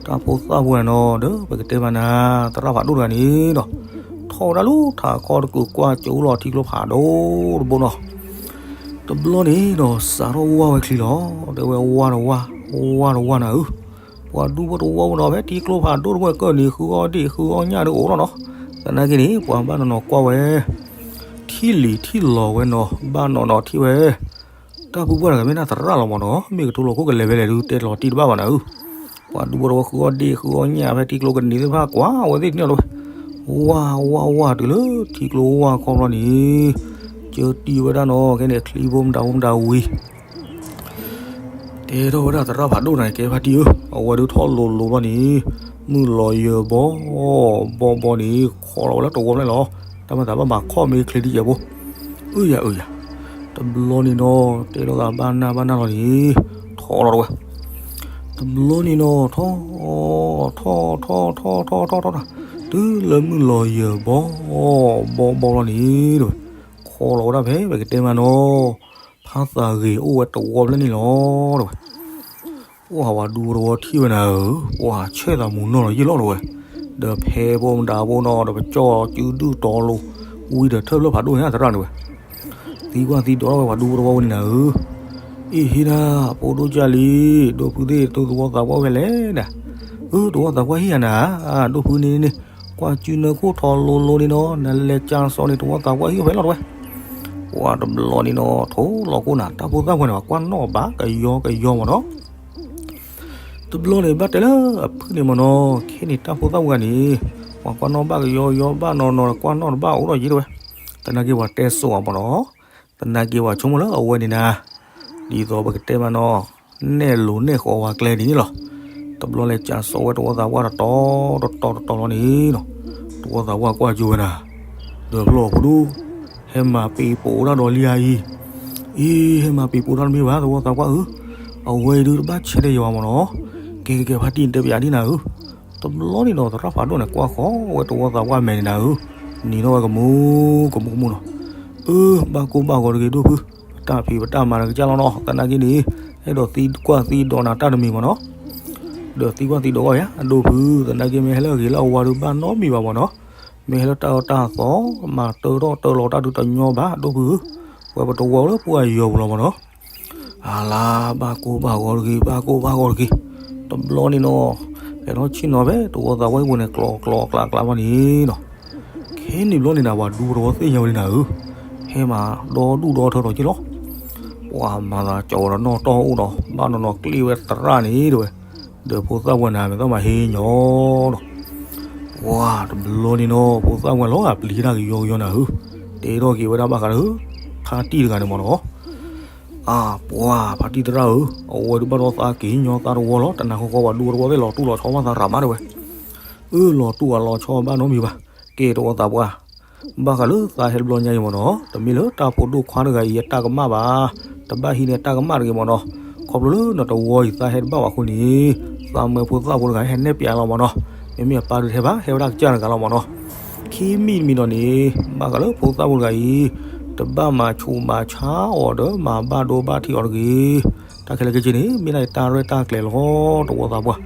တၢ်ဖိသၣ်ဖိန့ၣ်နီၤ ဒီးပကတဲမ့ၢ်နၤ သရၣ်ဖးဒိၣ်တဂၤန့ၣ်ဒီး ထီၣ်ဝဲဒၣ်လၢထးခီတကုာ်ကွၢ်ကၠိလီၤထံကျိဖးဒိၣ်တဘိနီၤ. တဘျီန့ၣ်ဒီး စးထီၣ်ဝါဝဲချံလီၤ, တဲဝဲဝါတဝါ, ဝါတဝါနၤဧၢ, ပှၤဒူဖိတဝီဖိနီၤ ဖဲထံကျိဖးဒိၣ်တဝဲၢ်ကၢၢ်န့ၣ် ဃုအီၣ်ဒ့ၣ်ဃုအီၣ်ညၣ်ဒ်အိၣ်လီၤနီၤ. သနာ်က့န့ၣ် ပှၤဘၣ်နီၤနီၤကွၢ်ဝဲ ထံၣ်လံၤထံၣ်လီၤဝဲနီၤ ဘၣ်နီၤနီၤထံၣ်ဝဲ တၢ်ဖုပှၢ်တဂၤမ့ၢ်နၢ်သရၣ်လီၤမ့ၢ်နီၤ, မ့ၢ်ကထိလီၤခိၣ်ကလဲၤဖဲလဲၣ်ဒုး တဲလီၤတံၢ်တဘၣ်ဘၣ်နၤဧၢ, ပှၤဒူဖိတဝီဃုအီၣ်ဒ့ၣ်ဃုအီၣ်ညၣ်ဖဲထံကျိကန့ၢ်သ့ၣ်တဖၣ်ကွၢ်ဝဲသ့ၣ်တန့ၢ်လီၤဝဲ, ဝါဝါဝါတုၤလၢထံကျိဝါခီဘျီန့ၣ် ကၢတံၢ်ဝဲဒၣ်နီၤ ခဲန့ၣ်ချံဘိမတၤဘိမတၤဝံၤ တဲထီၣ်ဝဲဒၣ်သရၣ်ဖးဒိၣ်နၤ ကဲဖါတံၢ်ဧၢ, အဝဲဒုးထီၣ်လိၤလိၤဘျီန့ၣ် မုၢ်လီၤယၢၤဘီ ဘီဘီန့ၣ် ခီလီၤဝဲလၢတဝီဖျၢၣ်လီၤ, တၢ်မၤသးဘၣ်မၤခီၣ်မ့ၢ်ချ့ဒ်ယဲၢ်ဘိ, အုယၤအုယၤ, တဘျီန့ၣ်နီၤ တဲထီၣ်သးဘၣ်နၢ်ဘၣ်နၢ်လီၤန့ၣ် ထီလီၤတဝဲ, တဘျီန့ၣ်နီၤ ထီ ထီ ထီ ထီ ထီ ထီ ထီ ထီ တုၤလၢမုၢ်လီၤယၢၤဘီ ဘီဘီလီၤန့ၣ်တဝဲ, ခီလီၤဝဲဒၣ်ဖဲပကတဲမ့ၢ်နီၤ ဖါသးဂ့ၤအိၣ်ဝဲတဝီဖျၢၣ်န့ၣ်လီၤတဝဲ, ပှၢ်ဝဲဒူဖိတဝီထံၣ်ဝဲနၤဧၢ, ပှၢ်ဆဲၣ်သးမူနီၢ်လီၤယ့ၢ်လီၤတဝဲ, ဒီးဖဲဘိမတၤဘိနီၤ ဒီးပကၠီၣ်စုဒုၣ်တီလိၤ ဝံၤဒီးထၢၣ်ဖျၢၣ်ဖးဒိၣ်န့ၣ် သရၣ်န့ၣ်ဝဲ သံကွၢ်သံဒိးထီၣ်ဝဲပှၤဒူဖိတဝီဝဲန့ၣ်နၤဧၢ, အ့ၣ်ဟ့ၣ်နၤ ဖိဒိၣ်ကၢ်လံ, ဒိၣ်ဖုသ့ၣ် သုသဝီသးပှၢ်အိၣ်ဖဲလဲၣ်နၤ, အၢ သဝီသးပှၢ်ဟံၣ်ဧါနၤ, ဒိၣ်ဖုန့ၣ်န့ၣ် ကွၢ်စုနၢခိၣ်ထီလိၤလိၤန့ၣ်နီၤ နလဲၤကၠၢ်စီၤန့ၣ် သဝီသးပှၢ်ဟံၣ်အိၣ်ဖဲလီၤတဝဲ, ပှၢ်တဘျီန့ၣ်နီၤ ထိလီၤခိၣ်နၤ တၢ်ဖိသၣ်ဝဲန့ၣ် ပှၤကွၢ်နီၣ်ဘၣ်ကယီကယီမ့ၢ်နီၤ တဘျီန့ၣ် ဘၣ်တဲလၢအဖုၣ်န့ၣ်မ့ၢ်နီၤ ခဲန့ၣ်တၢ်ဖိသၣ်ဝဲန့ၣ် ပှၤကွၢ်နီၣ်ဘၣ်ကယီကယီ ဘၣ်နီၤနီၤ ကွၢ်နီၣ်တဘၣ်အိၣ်ဒီးယ့ၢ်တဝဲ, သနာ်က့ပှၤတဲစိာ်အီၤမ့ၢ်နီၤ, သနာ်က့ပှၤဆိကမိၣ်လၢအဝဲန့ၣ်နၤ ဒ်သိးပကတဲမ့ၢ်နီၤ နဲၣ်လိၤနဲၣ်ဃီဝဲကျဲဒ်န့ၣ်လီၤ, တဘျီလဲၤကၠၢ်စီၤဝဲသဝီသးပှၢ်တတီၤတတီၤတတီၤလီၤန့ၣ်နီၤ, သဝီသးပှၢ်ကွၢ်ကၠိဝဲနၤ ဒီးဖျီၣ်ဖိဒိၣ် ဟဲမၤပ့ၤပိာ်ဝဲဒၣ်ဒီးလံဧါအံၤ, အ့ ဟဲမၤပ့ၤပိာ်တၢ်တမ့ၢ်ဘၣ် သဝီသးပှၢ်ဧၢ, အဝဲအံၤဒုးတဘၣ်ဆဲးတယံာ်ဘၣ်မ့ၢ်နီၤ, ကဲကဲကဲ ဖါတံၢ်တဲပယၤဒ်နၤဧၢ, တဘျီန့ၣ်ဒီးသရၣ်ဖးဒိၣ်န့ၣ် ကွၢ်ဃီဝဲသဝီသးပှၢ်မဲာ်န့ၣ်နၤဧၢ, နံၤထီၣ်ဝဲကမူကမူကမူနီၤ, အၢ ဘၣ်ကိၢ်ဘၣ်ဂီၤတဂ့ၤဒိၣ်ဖု, ပတၢ်ဖံးပတၢ်မၤဒီးကစၢ်လီၤနီၤ, သနာ်က့န့ၣ် အဲၣ်ဒိးသံကွၢ်သံဒိးနၤတၢ်တမံၤမ့ၢ်နီၤ, ဒီးသံကွၢ်သံဒိးကွၢ်ယၤ ဒိၣ်ဖု, သနာ်က့မ့ၢ်ဟဲလၢအဂ့ၤလၢအဝါဒုးဘၣ်နီတမံၤဘၣ်မ့ၢ်နီၤ, မ့ၢ်ဟဲလၢတၢ်အၢတၢ်သီ မၤတၢထီၣ်တၢလီၤတၢ်ဒုးတညီဘၣ် ဒိၣ်ဖု, ပဝဲပတဝီလၢပှၢ်ယီၤပူၤလီၤမ့ၢ်နီၤ, အလါ ဘၣ်ကိၢ်ဘၣ်ဂီၤတဂ့ၤ ဘၣ်ကိၢ်ဘၣ်ဂီၤတဂ့ၤ, တဘျီန့ၣ်နီၤ, ဟဲထီၣ်ဆ့ၣ်နီၤဖဲသဝီသးပှၢ်ဟံၣ်ပူၤန့ၣ် ကျီကျီကျါကျါဘၣ်န့ၣ်နီၤ, ခဲန့ၣ်ဘျီန့ၣ်နၤ ပှၤဒူဖိတဝီသ့ၣ်ညါဝဲလံနၤဧၢ, ဟဲမၤဒီဒူၣ်ဒီထၢထီၣ်က့လီၤ, ပှၤမၤသးကၠီဝဲဒီးနီၣ်တီၢ်အိၣ်ဒီး ဘၣ်နီၢ်နီၢ်ကျ့ၣ်ဝဲသရၣ်န့ၣ်တဲဝဲ, ဒီးဖိသၣ်ဝဲနၤမ့ၢ်သီၣ်မၤဟ့ၣ်ညီဒီး ပှၤတဘျီန့ၣ်နီၤ ဖိသၣ်ဝဲလီၤဂာ်ပျံၤတၢ်ကယီကယီနၤဧၢ, တဲထီၣ်က့ၤဝဲဒၣ်ဘၣ်ဃးလၢ ဖါတံၢ်တဂၤန့ၣ်မ့ၢ်နီၤ, အါ ပှၤဖါတံၢ်သရၣ်ဧၢ, အဝဲဒုးဘၣ်ဒီးသးက့ၤညီသးတဝီလီၤ, တနၤဃီဃီပှၤဒူဖိတဝီသ့ၣ်လီၤတူၢ်လီၤဆီဘၣ်သးရၤမးတဲဝဲ, အၢ လီၤတူၢ်အလီၤဆီဘၣ်နီတမံၤဘၣ်, ကဲသဝီသးပှၢ် ဘၣ်ဃးလၢသးဟဲတဘျီညါအံၤမ့ၢ်နီၤ, တမ့ၢ်လၢတၢ်ဖိဒိၣ်ခွါတဂၤအံၤအတၢ်ကမၣ်ဘၣ်, တဘၣ်ဟံးန့ၢ်တၢ်ကမၣ်တဂ့ၤမ့ၢ်နီၤ, ခီဖျိလၢနတဝီအံၤသးဟဲတဘၣ်ဘၣ်အဃိန့ၣ်, သးမၢဖိသၣ်ဖိတဂၤဟဲနဲၣ်ပျးလီၤမ့ၢ်နီၤ, မ့မ့ၢ်အပၢ်ဒုးတဟဲဘၣ် ဟဲဝဲဒၣ်ကစၢ်တဂၤလီၤမ့ၢ်နီၤ, ခံမံၤတမံၤဒီးန့ၣ်, ဘၣ်ဃးလၢဖိသၣ်ဖိတဂၤအံၤ, တဘၣ်မၤဆူးမၤဆါအီၤဒီးမၤဘၣ်ဒိဘၣ်ထံးအီၤတဂ့ၤ, တၢ်ခဲလၢာ်ခဲဆ့န့ၣ် မ့ၢ်ဒၣ်အတၢ်ရဲၣ်တၢ်ကျဲၤလီၤ တဝီသးပှၢ်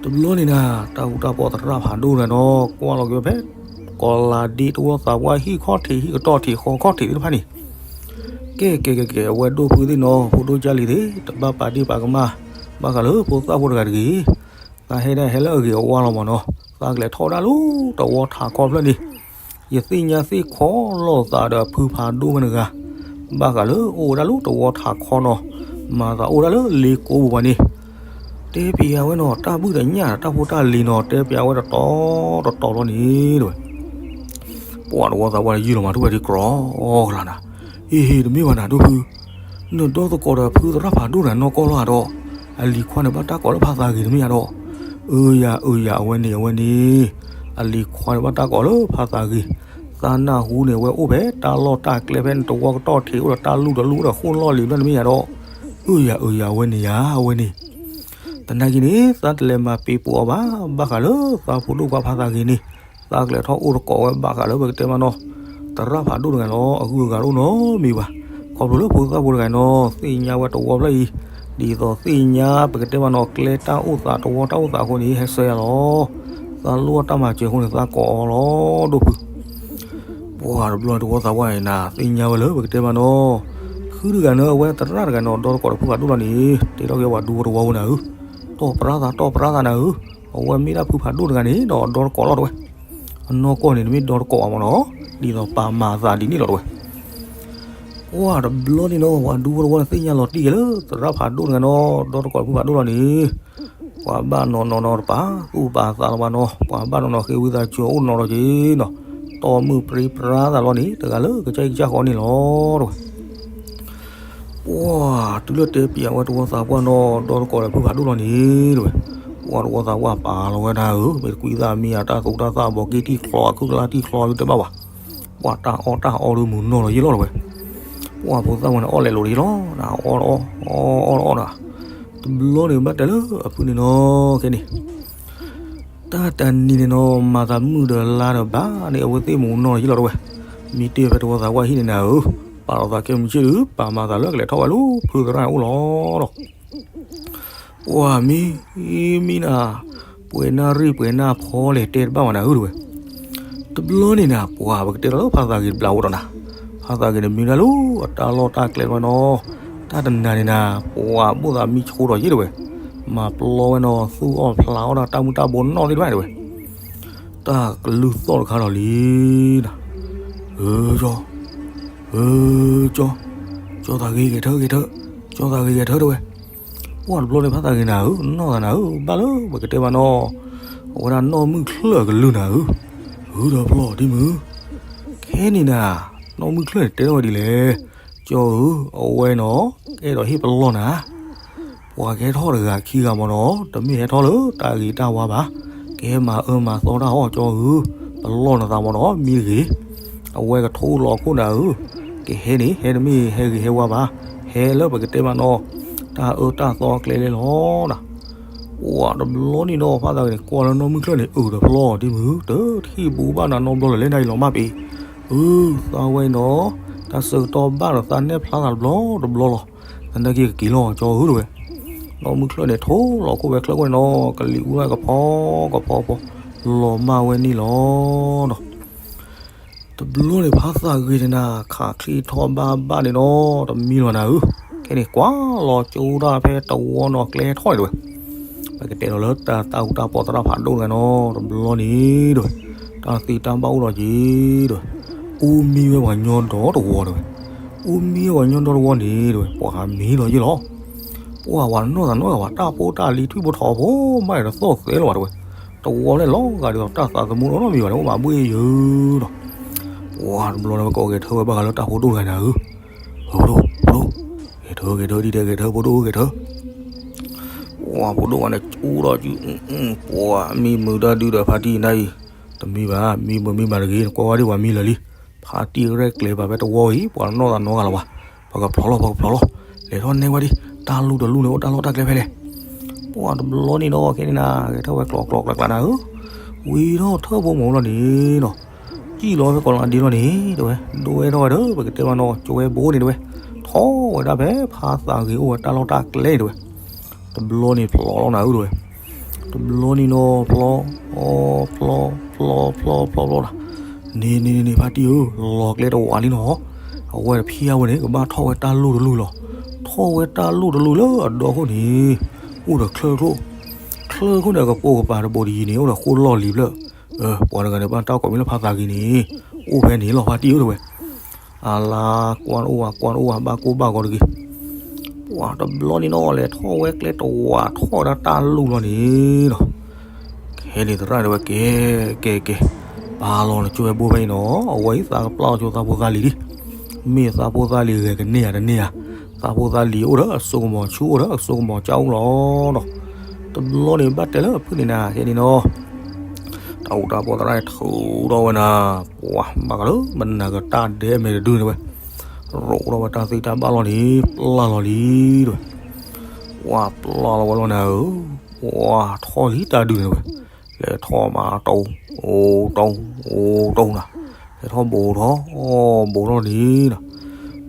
တဘျီန့ၣ်နၤ, တၢ်ဃူတၢ်ဖိးသရၣ်ဖးဒိၣ်တဂၤဒီး ကွၢ်လီၤက့ၤဝဲဖဲ ကီၤလၤဒ့တဝီသးပှၢ်ဟံၣ်ခီၣ်ထံးဟံၣ်ကတီၢ်ထံးဃီခီၣ်ထံးသ့ၣ်တဖၣ်န့ၣ်, ကဲကဲကဲကဲ အဝဲဒိၣ်ဖုသ့ၣ်နီၤ ဖိဒိၣ်ကၢ်လံၤသ့ၣ် တဘၣ်ပာ်ဒ့ၣ်ပာ်ကမၣ် ဘၣ်ဃးလၢဖိသၣ်ဖိတဂၤတဂ့ၤ, သးဟဲဒၣ်ဟဲလၢအဂ့ၤအဝါလီၤမးနီၤ, သးကလဲၤထီၣ်ဝဲဒၣ်လၢတဝီထးခီဖျၢၣ်န့ၣ်, ယသ့ၣ်ညါသ့ၣ်ခီလိာ်သးဒီးအဖုဖးဒိၣ်ဝဲတဂၤ, ဘၣ်ဃးလၢအိၣ်ဝဲဒၣ်လၢတဝီထးခီနီၤ, မၤသးအိၣ်ဝဲဒၣ်လၢလ့ကိပူၤဘၣ်န့ၣ်, တဲပျးဝဲနီၤ တၢ်ဘုၣ်တညၣ် တၢ်ဖိတၢ်လံၤနီၤ, တဲပျးဝဲတတီၤတတီၤလီၤန့ၣ်တဝဲ ပှၤတဝီသးပှၢ်န့ၣ် ယံာ်လီၤမး ထူၣ်ဝဲဒ်ကြီကလးနၤ, အ့ တမ့ၢ်ဘၣ်နၤ ဒိၣ်ဖု, နဒီသကိးဒီးဖုသရၣ်ဖးဒိၣ်တဂၤနီၢ်ကီၢ်လီၤဧါဒီး, အလံၤခွါန့ၣ်ဘၣ်တၢ်ကိးလၢဖးသးဂ့ၤတမ့ၢ်ဧါဒီး, အၢယၤအၢယၤ အဝဲန့ၣ် အဝဲန့ၣ်, အလံၤခွါန့ၣ်ဘၣ်တၢ်ကိးလၢဖးသးဂ့ၤ, သးနၢ်ဟူန့ၣ် အဝဲအိၣ်ဖဲတၢ်လီၢ်တၢ်ကျဲဖဲန့ၣ် တဝီကတီၢ်ထံး အိၣ်ဒီးတၢ်လူၢ်တလူၢ်အိၣ်ဒီးဃိၣ်လီၢ်လံၤဘျီတမ့ၢ်ဧါဒီး, အၢယၤအၢယၤ အဝဲန့ၣ်ယၤ အဝဲန့ၣ် သနာ်က့န့ၣ် သးတလဲၤမၤပ့ၤပိာ်အီၤဘၣ်, ဘၣ်ဃးလၢသးဖိဒိၣ်ခွါဖးသးဂ့ၤန့ၣ်, သးကလဲၤထီၣ်အိၣ်သကိးဝဲဘၣ်ဃးလၢပကတဲမးနီၤ, သရၣ်ဖးဒိၣ်တဂၤလီၤ, အဂုၤအဂၤတအိၣ်နီတမံၤဘၣ်, ခီဖျိလၢဖိသၣ်ဖိတဂၤနီၤ သ့ၣ်ညါဝဲတဝီဖျၢၣ်အံၤ, ဒ်သိးသ့ၣ်ညါပကတဲမးနီၤ ကျဲတၢ်အိၣ်သးတဝီတၢ်အိၣ်သးအဃိန့ၣ် ဟဲဆှၢယၤလီၤ, သးလိၣ်တၢ်မၤစၢၤအဃိန့ၣ် သးကိးအီၤလီၤ ဒိၣ်ဖု ပှၤတဘျီန့ၣ် တဝီသးပှၢ်န့ၣ်နၤ သ့ၣ်ညါဝဲလၢပကတဲမးနီၤ, ဖုတဂၤန့ၣ် အဝဲသရၣ်တဂၤန့ၣ် အဒီသကိးဒီးဖုဖးဒိၣ်လီၤန့ၣ် တဲထီၣ်က့ၤပှၤဒူဖိတဝီဖိနၤဧၢ, တီၢ်ပြါသး တီၢ်ပြါသးနၤဧၢ, အဝဲမ့ၢ်ဒၣ်ဖုဖးဒိၣ်တဂၤန့ၣ်ဒီး အဒီသကိးလီၤတဝဲ, အနီၢ်ကီၢ်န့ၣ် တမ့ၢ်ဒီသကိးဘၣ်မးနီၤ, ဒ်သိးပာ်မၤအသးဒ်န့ၣ်လီၤတဝဲ ပှၤတဘျီန့ၣ်နီၤ ပှၤဒူဖိတဝီန့ၣ် သ့ၣ်ညါလီၤတံၢ်က့ၤလၢ သရၣ်ဖးဒိၣ်တဂၤနီၤ ဒီသကိးဖုဖးဒိၣ်လီၤန့ၣ်, ပှၤဘၣ်နီၤနီၤနီၤတပာ်သူၣ်ပာ်သးလီၤဘၣ်နီၤ, ပှၤဘၣ်နီၤနီၤဃ့ဝံသးစူၤအိၣ်နီၤလီၤက့ၤနီၤ, တီၢ်မုၢ်ပြံပြါသးလီၤန့ၣ် တဂၤလၢကစၢ်အံၤကစၢ်ဃီန့ၣ်လီၤတဝဲ ပှၤတုၤလၢတဲပျးဝဲတဝီသးပှၢ်နီၤ ဒီသကိးဒီးဖုဖးဒိၣ်လီၤန့ၣ်တဝဲ, ပှၤတဝီသးပှၢ်ပာ်လီၤဝဲဒၣ်ဧၢ, မ့ၢ်တကွံသးမံအတၢ်သူတၢ်သၣ် ဘီးက့တံၢ်ချီ အခုကလါတံၢ်ချီဒုးတဘၣ်ဘၣ်, ပှၤတၢ်အီၣ်တၢ်အီဒုးမုာ်နီၢ်လီၤယ့ၢ်လီၤတဝဲ, ပှၤဖိသၣ်ဝဲန့ၣ် အီၣ်လဲၤလိာ်တယ့ၢ်လီၤ, အီၣ်အီၣ်အီၣ်အီၣ်အီၣ်, တဘျီန့ၣ်ဘၣ်တဲလၢအဖုန့ၣ်နီၤ ခဲန့ၣ် တၢ်တနံၤန့ၣ်နီၤ မၤသးမုၢ်ဒီးလါဒီးဘၣ်န့ၣ် အဝဲသ့ၣ်မုာ်နီၢ်လီၤယ့ၢ်လီၤတဝဲ, မ့ၢ်တ့ၢ်ဖဲတဝီသးပှၢ်ဟံၣ်န့ၣ်နၤဧၢ, ပာ်လီၤသးခဲမုၢ်ဆ့ၣ်ဒုး ပာ်မၤသးလၢကလဲၤထီၣ်ဝဲလၢဖုသရၣ်န့ၣ်အိၣ်လီၤဒီး ပှၤမံမံနၤ, ပှဲၤနၢ်ရံၣ်ပှဲၤနၢ်ဖီလဲၣ်တဲတဘၣ်ဝဲနၤဧၢတဝဲ, တဘျီန့ၣ်နၤ ပှၤပကတဲလီၤလၢဖးသးဂ့ၤတဘျီအိၣ်ဒီးနၤ, ဖးသးဂ့ၤန့ၣ်မ့ၢ်ဒၣ်လၢအတၢ်လီၢ်တၢ်ကျဲဝဲနီၤ, တၢ်တနၤန့ၣ်နၤ ပှၤဘိၣ်သးမံဆိဒီးယ့ၢ်တဝဲ, မၤပျီဝဲနီၤ သူၣ်အီၣ်ဖျးအီၣ်ဒီးတၢ်မုၢ်တၢ်ဘိနီၣ်သ့ၣ်တဖၣ်တဝဲ, တၢ်ကလုၢ်သီၣ်တခါဒီးလံနၤ, ဧၢ ကၠီ, ဧၢ ကၠီ, ကၠီသးဂ့ၤဂဲၤထၢဂဲၤထၢ, ကၠီသးဂ့ၤဂဲၤထၢတဝဲ, ပှၤတဘျီန့ၣ်ဖးသးဂ့ၤနၤဧၢ, နီၢ်သးနၤဧၢ, ဘၣ်လၢပကတဲမးနီၤ, အဝဲဒၣ်နီၢ်မုၢ်ချၢၣ်အကလုၢ်နၤဧၢ, ဧၢဒီးဖျီဒ်မုၢ်, ခဲန့ၣ်နၤ, နီၢ်မုၢ်ချၢၣ်န့ၣ်တဲထီၣ်ဝဲဒ်လဲၣ်, ကၠီဧၢ, အဝဲနီၤ, အဲၣ်ဒိးဟ့ၣ်ပလီၢ်နၤ ပှၤကဟဲထီၣ်တဂၤခံဂၤမးနီၤ, တမ့ၢ်ဟဲထီၣ်လၢတၢ်ဂ့ၤတၢ်ဝါဘၣ်, ကဟဲမၤအၢမၤသီတၢ်အီၣ်ကၠီဧၢ, ပလီၢ်နသးမးနီၤ မံတဂ့ၤ, အဝဲကထိလီၤခိၣ်နၤဧၢ, ကဟဲန့ၣ် ဟဲတမ့ၢ်ဟဲဂ့ၤဟဲဝါဘၣ်, ဟဲလၢပကတဲမးနီၤ, တၢ်အၢတၢ်သီကျဲလဲၣ်လီၤနၤ ပှၤတဘျီန့ၣ်နီၤ ဖးသးဂ့ၤန့ၣ် ကွၢ်လၢနီၢ်မုၢ်ချၢၣ်န့ၣ် အၢဒီးဖျီဒ်မုၢ် တထံၣ်ဘူးဘၣ်နၤနီတဘျီလၢၤ လဲၤနၤအံၤလီၤမၢ်ပ့ၤ, အၢ သးဝဲအံၤနီၤ, တၢ်ဆၢကတီၢ်ဘၣ်ဒီးသးနဲၣ်ဖျါသးတဘျီတဘျီလီၤ, သနာ်က့ကက့ၤလီၤကၠီဧၢတဝဲ, နီၢ်မုၢ်ချၢၣ်န့ၣ် ထိလီၤခိၣ်ဝဲချၢၣ်ခိၣ်န့ၣ်နီၤ ကလံၤအူဒၣ်ကဖီကဖီဖီ, လီၤမၢ်ဝဲန့ၣ်လီၤနီၤ တဘျီန့ၣ် ဖးသးဂ့ၤန့ၣ်နၤ ခးချံထီၣ်ဘၣ်ဘၣ်န့ၣ်နီၤ တမံလီၤနၤဧၢ, ခဲန့ၣ် ကွၢ်လီၤကၠိဒၣ်ဖဲတဝီနီၤကျဲထီၣ်န့ၣ်တဝဲ, ပကတဲလီၤလၢတၢ်သးအူတၢ်ပီသရၣ်ဖးဒိၣ်တဂၤနီၤ တဘျီန့ၣ်တဝဲ, တၢ်သံတၢ်ဘၣ်အိၣ်လီၤက့ၤတဝဲ, အူမံဝဲပှၤညီဒီတဝီတဝဲ, အူမံဝဲပှၤညီဒီတဝီန့ၣ်တဝဲ ပှၤမံလီၤယ့ၢ်လီၤ ပှၤဝဲနီၢ်သးနီၢ်ဂၤဝဲ တၢ်ဖိတၢ်လံၤထွံၣ်ဖိထိးဖိမးဒီးသီၣ်သဲလီၤဘၣ်တဝဲ, တဝီန့ၣ်လီၤဂာ်ဒ်သိးတၢ်သးသမူနီတမံၤဘၣ်န့ၣ် အိၣ်ဘၣ်ဘှ့ၣ်ယၢၤဒီး, ပှၤတဘျီန့ၣ် ဝဲကိးဂဲၤထၢဝဲဘၣ်ဃးလၢတၢ်ဖိဒိၣ်တဂၤန့ၣ်ဧၢ, ဖိဒိၣ် ဖိဒိၣ်, ဂဲၤထၢဂဲၤထၢဒ်တဲဂဲၤထၢဖိဒိၣ်ဂဲၤထၢ ပှၤဖိဒိၣ်ဝဲန့ၣ် အူဒီးစု, ပှၤမံမုာ်တၢ်ဒုဒီးဖါတံၢ်နၤအံၤ, တမံဘၣ် မံမုာ်မံမၤတဂ့ၤ နကွၢ်ဝဲဒၣ်ပှၤမံလၢာ်လံ, ဖါတံၢ်ရဲၣ်ကျဲၤဘၣ်ဖဲတဝီအံၤ ပှၤနီၢ်သးနီၢ်ဂၤလၢၤဘၣ်, ပကဖျီလီၤ ပကဖျီလီၤ, လဲၤထီၣ်နဲဝဲဒၣ်, တၢ်လူၢ်တလူၢ်န့ၣ် အိၣ်တၢ်လီၢ်တၢ်ကျဲဖဲလဲၣ် ပှၤတဘျီန့ၣ်ဒီးခဲန့ၣ်နၤ ဂဲၤထၢဝဲကျီကျီကျးကျးနၤဧၢ, ဝံၤထီၣ်ထၢၣ်ဖိမုၢ်လီၤန့ၣ်ဒီး, စံၣ်လီၤဖဲကိးလီၤဒ့လီၤန့ၣ် တဝဲ, ဒိဝဲထီၣ်ဝဲဒီး ပကတဲမးနီၤ ကၠိဝဲဘိန့ၣ်တဝဲ, ထီၣ်ဝဲဒၣ်ဖဲဖးသးဂ့ၤအိၣ်ဝဲတၢ်လီၢ်တၢ်ကျဲန့ၣ်တဝဲ, တဘျီန့ၣ်ဖျီလီၤနၤဧၢတဝဲ, တဘျီန့ၣ်နီၤ ဖျီ, ဖျီ, ဖျီ, ဖျီ, ဖျီ, ဖျီ, န့ၣ်န့ၣ်န့ၣ် ဖါတံၢ်ဧၢ, လီၤကျဲတဝးလံနီၤ, အဝဲတဖျါဝဲန့ၣ် ကဘၣ်ထီၣ်ဝဲတၢ်လူၢ်တလူၢ်လီၤ, ထီၣ်ဝဲတၢ်လူၢ်တလူၢ်လၢအဒီခိၣ်န့ၣ်, အိၣ်ဒီးချၢၣ်ချိၣ်, ချၢခိၣ်န့ၣ် အကပိာ်ကပၤတဘိးတယံၤန့ၣ် အိၣ်ဒီးဃိၣ်လီၢ်လံၤဖျၢၣ်. ပှၤတဂၤန့ၣ် ဘၣ်တၢ်ကိးမံၤလၢဖါသးဂ့ၤန့ၣ် အိၣ်ဖဲန့ၣ်လီၤ ဖါတံၢ်ဧၢ တဲဝဲ. အလါ ကွၢ်တအိၣ်ဝဲ ကွၢ်တအိၣ်ဝဲ ဘၣ်ကိၢ်ဘၣ်ဂီၤတဂ့ၤ. ပှၤတဘျီန့ၣ်နီၤ လဲၤထီၣ်ဝဲကျဲတဝးထီၣ်ဝဲဒၣ်တၢ်လူၢ်လီၤန့ၣ်နီၤ. ခဲန့ၣ်သရၣ်တဲဝဲ ကဲ ကဲ ကဲ ပာ်လီၤနကၠိဝဲဘိဖဲအံၤနီၤ အဝဲအံၤသးကပျၢ်လီၤကၠိသးဖိသးလံၤလံ. မ့ၢ်သးဖိသးလံၤဂဲၤကန့ၢ်ဧါတန့ၢ်ဧါ. သးဖိသးလံၤအိၣ်ဒီးအစိကမီၤဆူၣ်အိၣ်ဒီးအစိကမီၤကၠၢ်အိၣ်လီၤနီၤ. တဘျီန့ၣ်ဘၣ်တဲလၢအဖုၣ်န့ၣ်နၤ ခဲန့ၣ်နီၤ တၢ်အူတၢ်ပီၢ်သရၣ်ထုးထီၣ်ဝဲနၤ, ပှၤဘၣ်ဃးလၢမနၤကတၢ်ဒဲမဲာ်တဒုန့ၣ်ဝဲ, ရိးထီၣ်ဝဲတၢ်သ့ၣ်တၢ်ဘၣ်လီၢ်န့ၣ် ပျၢ်လီၤလံတဲဝဲ, ပှၤပျၢ်လီၤဝဲလီၤနၤဧၢ, ပှၤထီၣ်လံတၢ်ဒုန့ၣ်ဝဲ, လဲၤထီၣ်မၤတိၤ, အိၣ်တိၤ, အိၣ်တိၤနၤ, လဲၤထီၣ်ဘိးထီၣ်, ဘိးထီၣ်န့ၣ်နၤ,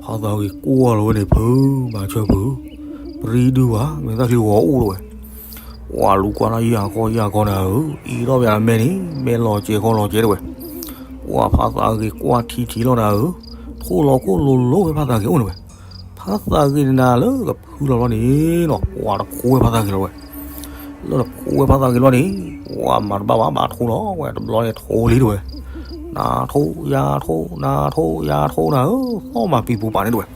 ဖါသးဂ့ၤကွၢ်လီၤဝဲန့ၣ်ဖု, မၤဆၢဖု, ပရံဒုဘၣ် မ့ၢ်သၣ်ချံဂီၤအိၣ်တဝဲ ပှၤလူၤကွၢ်တၢ်ယၢ်ခီယၢ်ခီနၤဧၢ, အံၤထီၣ်ပယါမဲာ်န့ၣ် မဲာ်လီၤစဲးခီလီၤစဲးတဝဲ, ပှၤဖါသးဂ့ၤကွၢ်ထံထံလီၤနၤဧၢ, ထိၣ်လီၤခိၣ်လိၤလိၤဝဲဖါသးဂ့ၤအိၣ်န့ၣ်ဝဲ, ဖါသးဂ့ၤန့ၣ်နၤလၢကဖုလီၤဘျီန့ၣ်နီၤ ပှၤတဖိဝဲဖါသးဂ့ၤလီၤဝဲ, လၢတဖိဝဲဖါသးဂ့ၤလီၤန့ၣ်, ပှၤမၤတဘၣ်ဘၣ်ဘၣ်ထိၣ်လီၤဝဲ တဘျီန့ၣ်ထိၣ်လံတဝဲ, နၤထိၣ်ယၤထိၣ် နၤထိၣ်ယၤထိၣ်နၤဧၢ, သီၣ်မၤပံၤပူၤပာ်န့ၣ်တဝဲ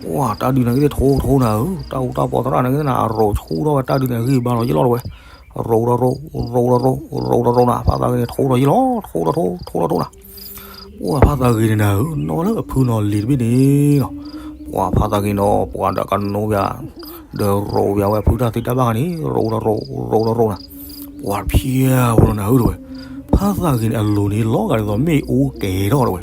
ပှၤတၢ်ဒုးန့ၣ်ဂ့ၤထိၣ်ထိၣ်နၤဧၢ, တၢ်အူတၢ်ပီၢ်သရၣ်န့ၣ်ဂ့ၤနၤ အရိးဆူၣ်ထီၣ်ဝဲတၢ်ဒုးန့ၣ်ဂ့ၤဘၣ်လီၤယ့ၣ်လီၤတဝဲ, ရိးဒီးရိး, ရိးဒီးရိး, ရိးဒီးရိးနၤ, ဖါသးဂ့ၤန့ၣ်ထိၣ်ဒီးယ့ၣ်လီၤ, ထိၣ်ဒီးထိၣ်, ထိၣ်ဒီးထိၣ်နၤ, ပှၤဖါသးဂ့ၤန့ၣ်နၤဧၢ, နီၢ်လၢအဖုနီၤလံၤတဘ့ၣ်န့ၣ်နီၤ, ပှၤဖါသးဂ့ၤနီၤ ပှၤဒီးကနိပျး, ဒီးရိးပျးဝဲအဖုတၢ်သ့တၢ်ဘၣ်န့ၣ် ရိးဒီးရိး, ရိးဒီးရိးနၤ, ပှၤဖျါဝဲလီၤနၤဧၢတဝဲ, ဖါသးဂ့ၤန့ၣ်အလိၤန့ၣ် လီၤဂာ်ဒ်သိးမ့ၣ်အူကဲၤထီၣ်တဝဲ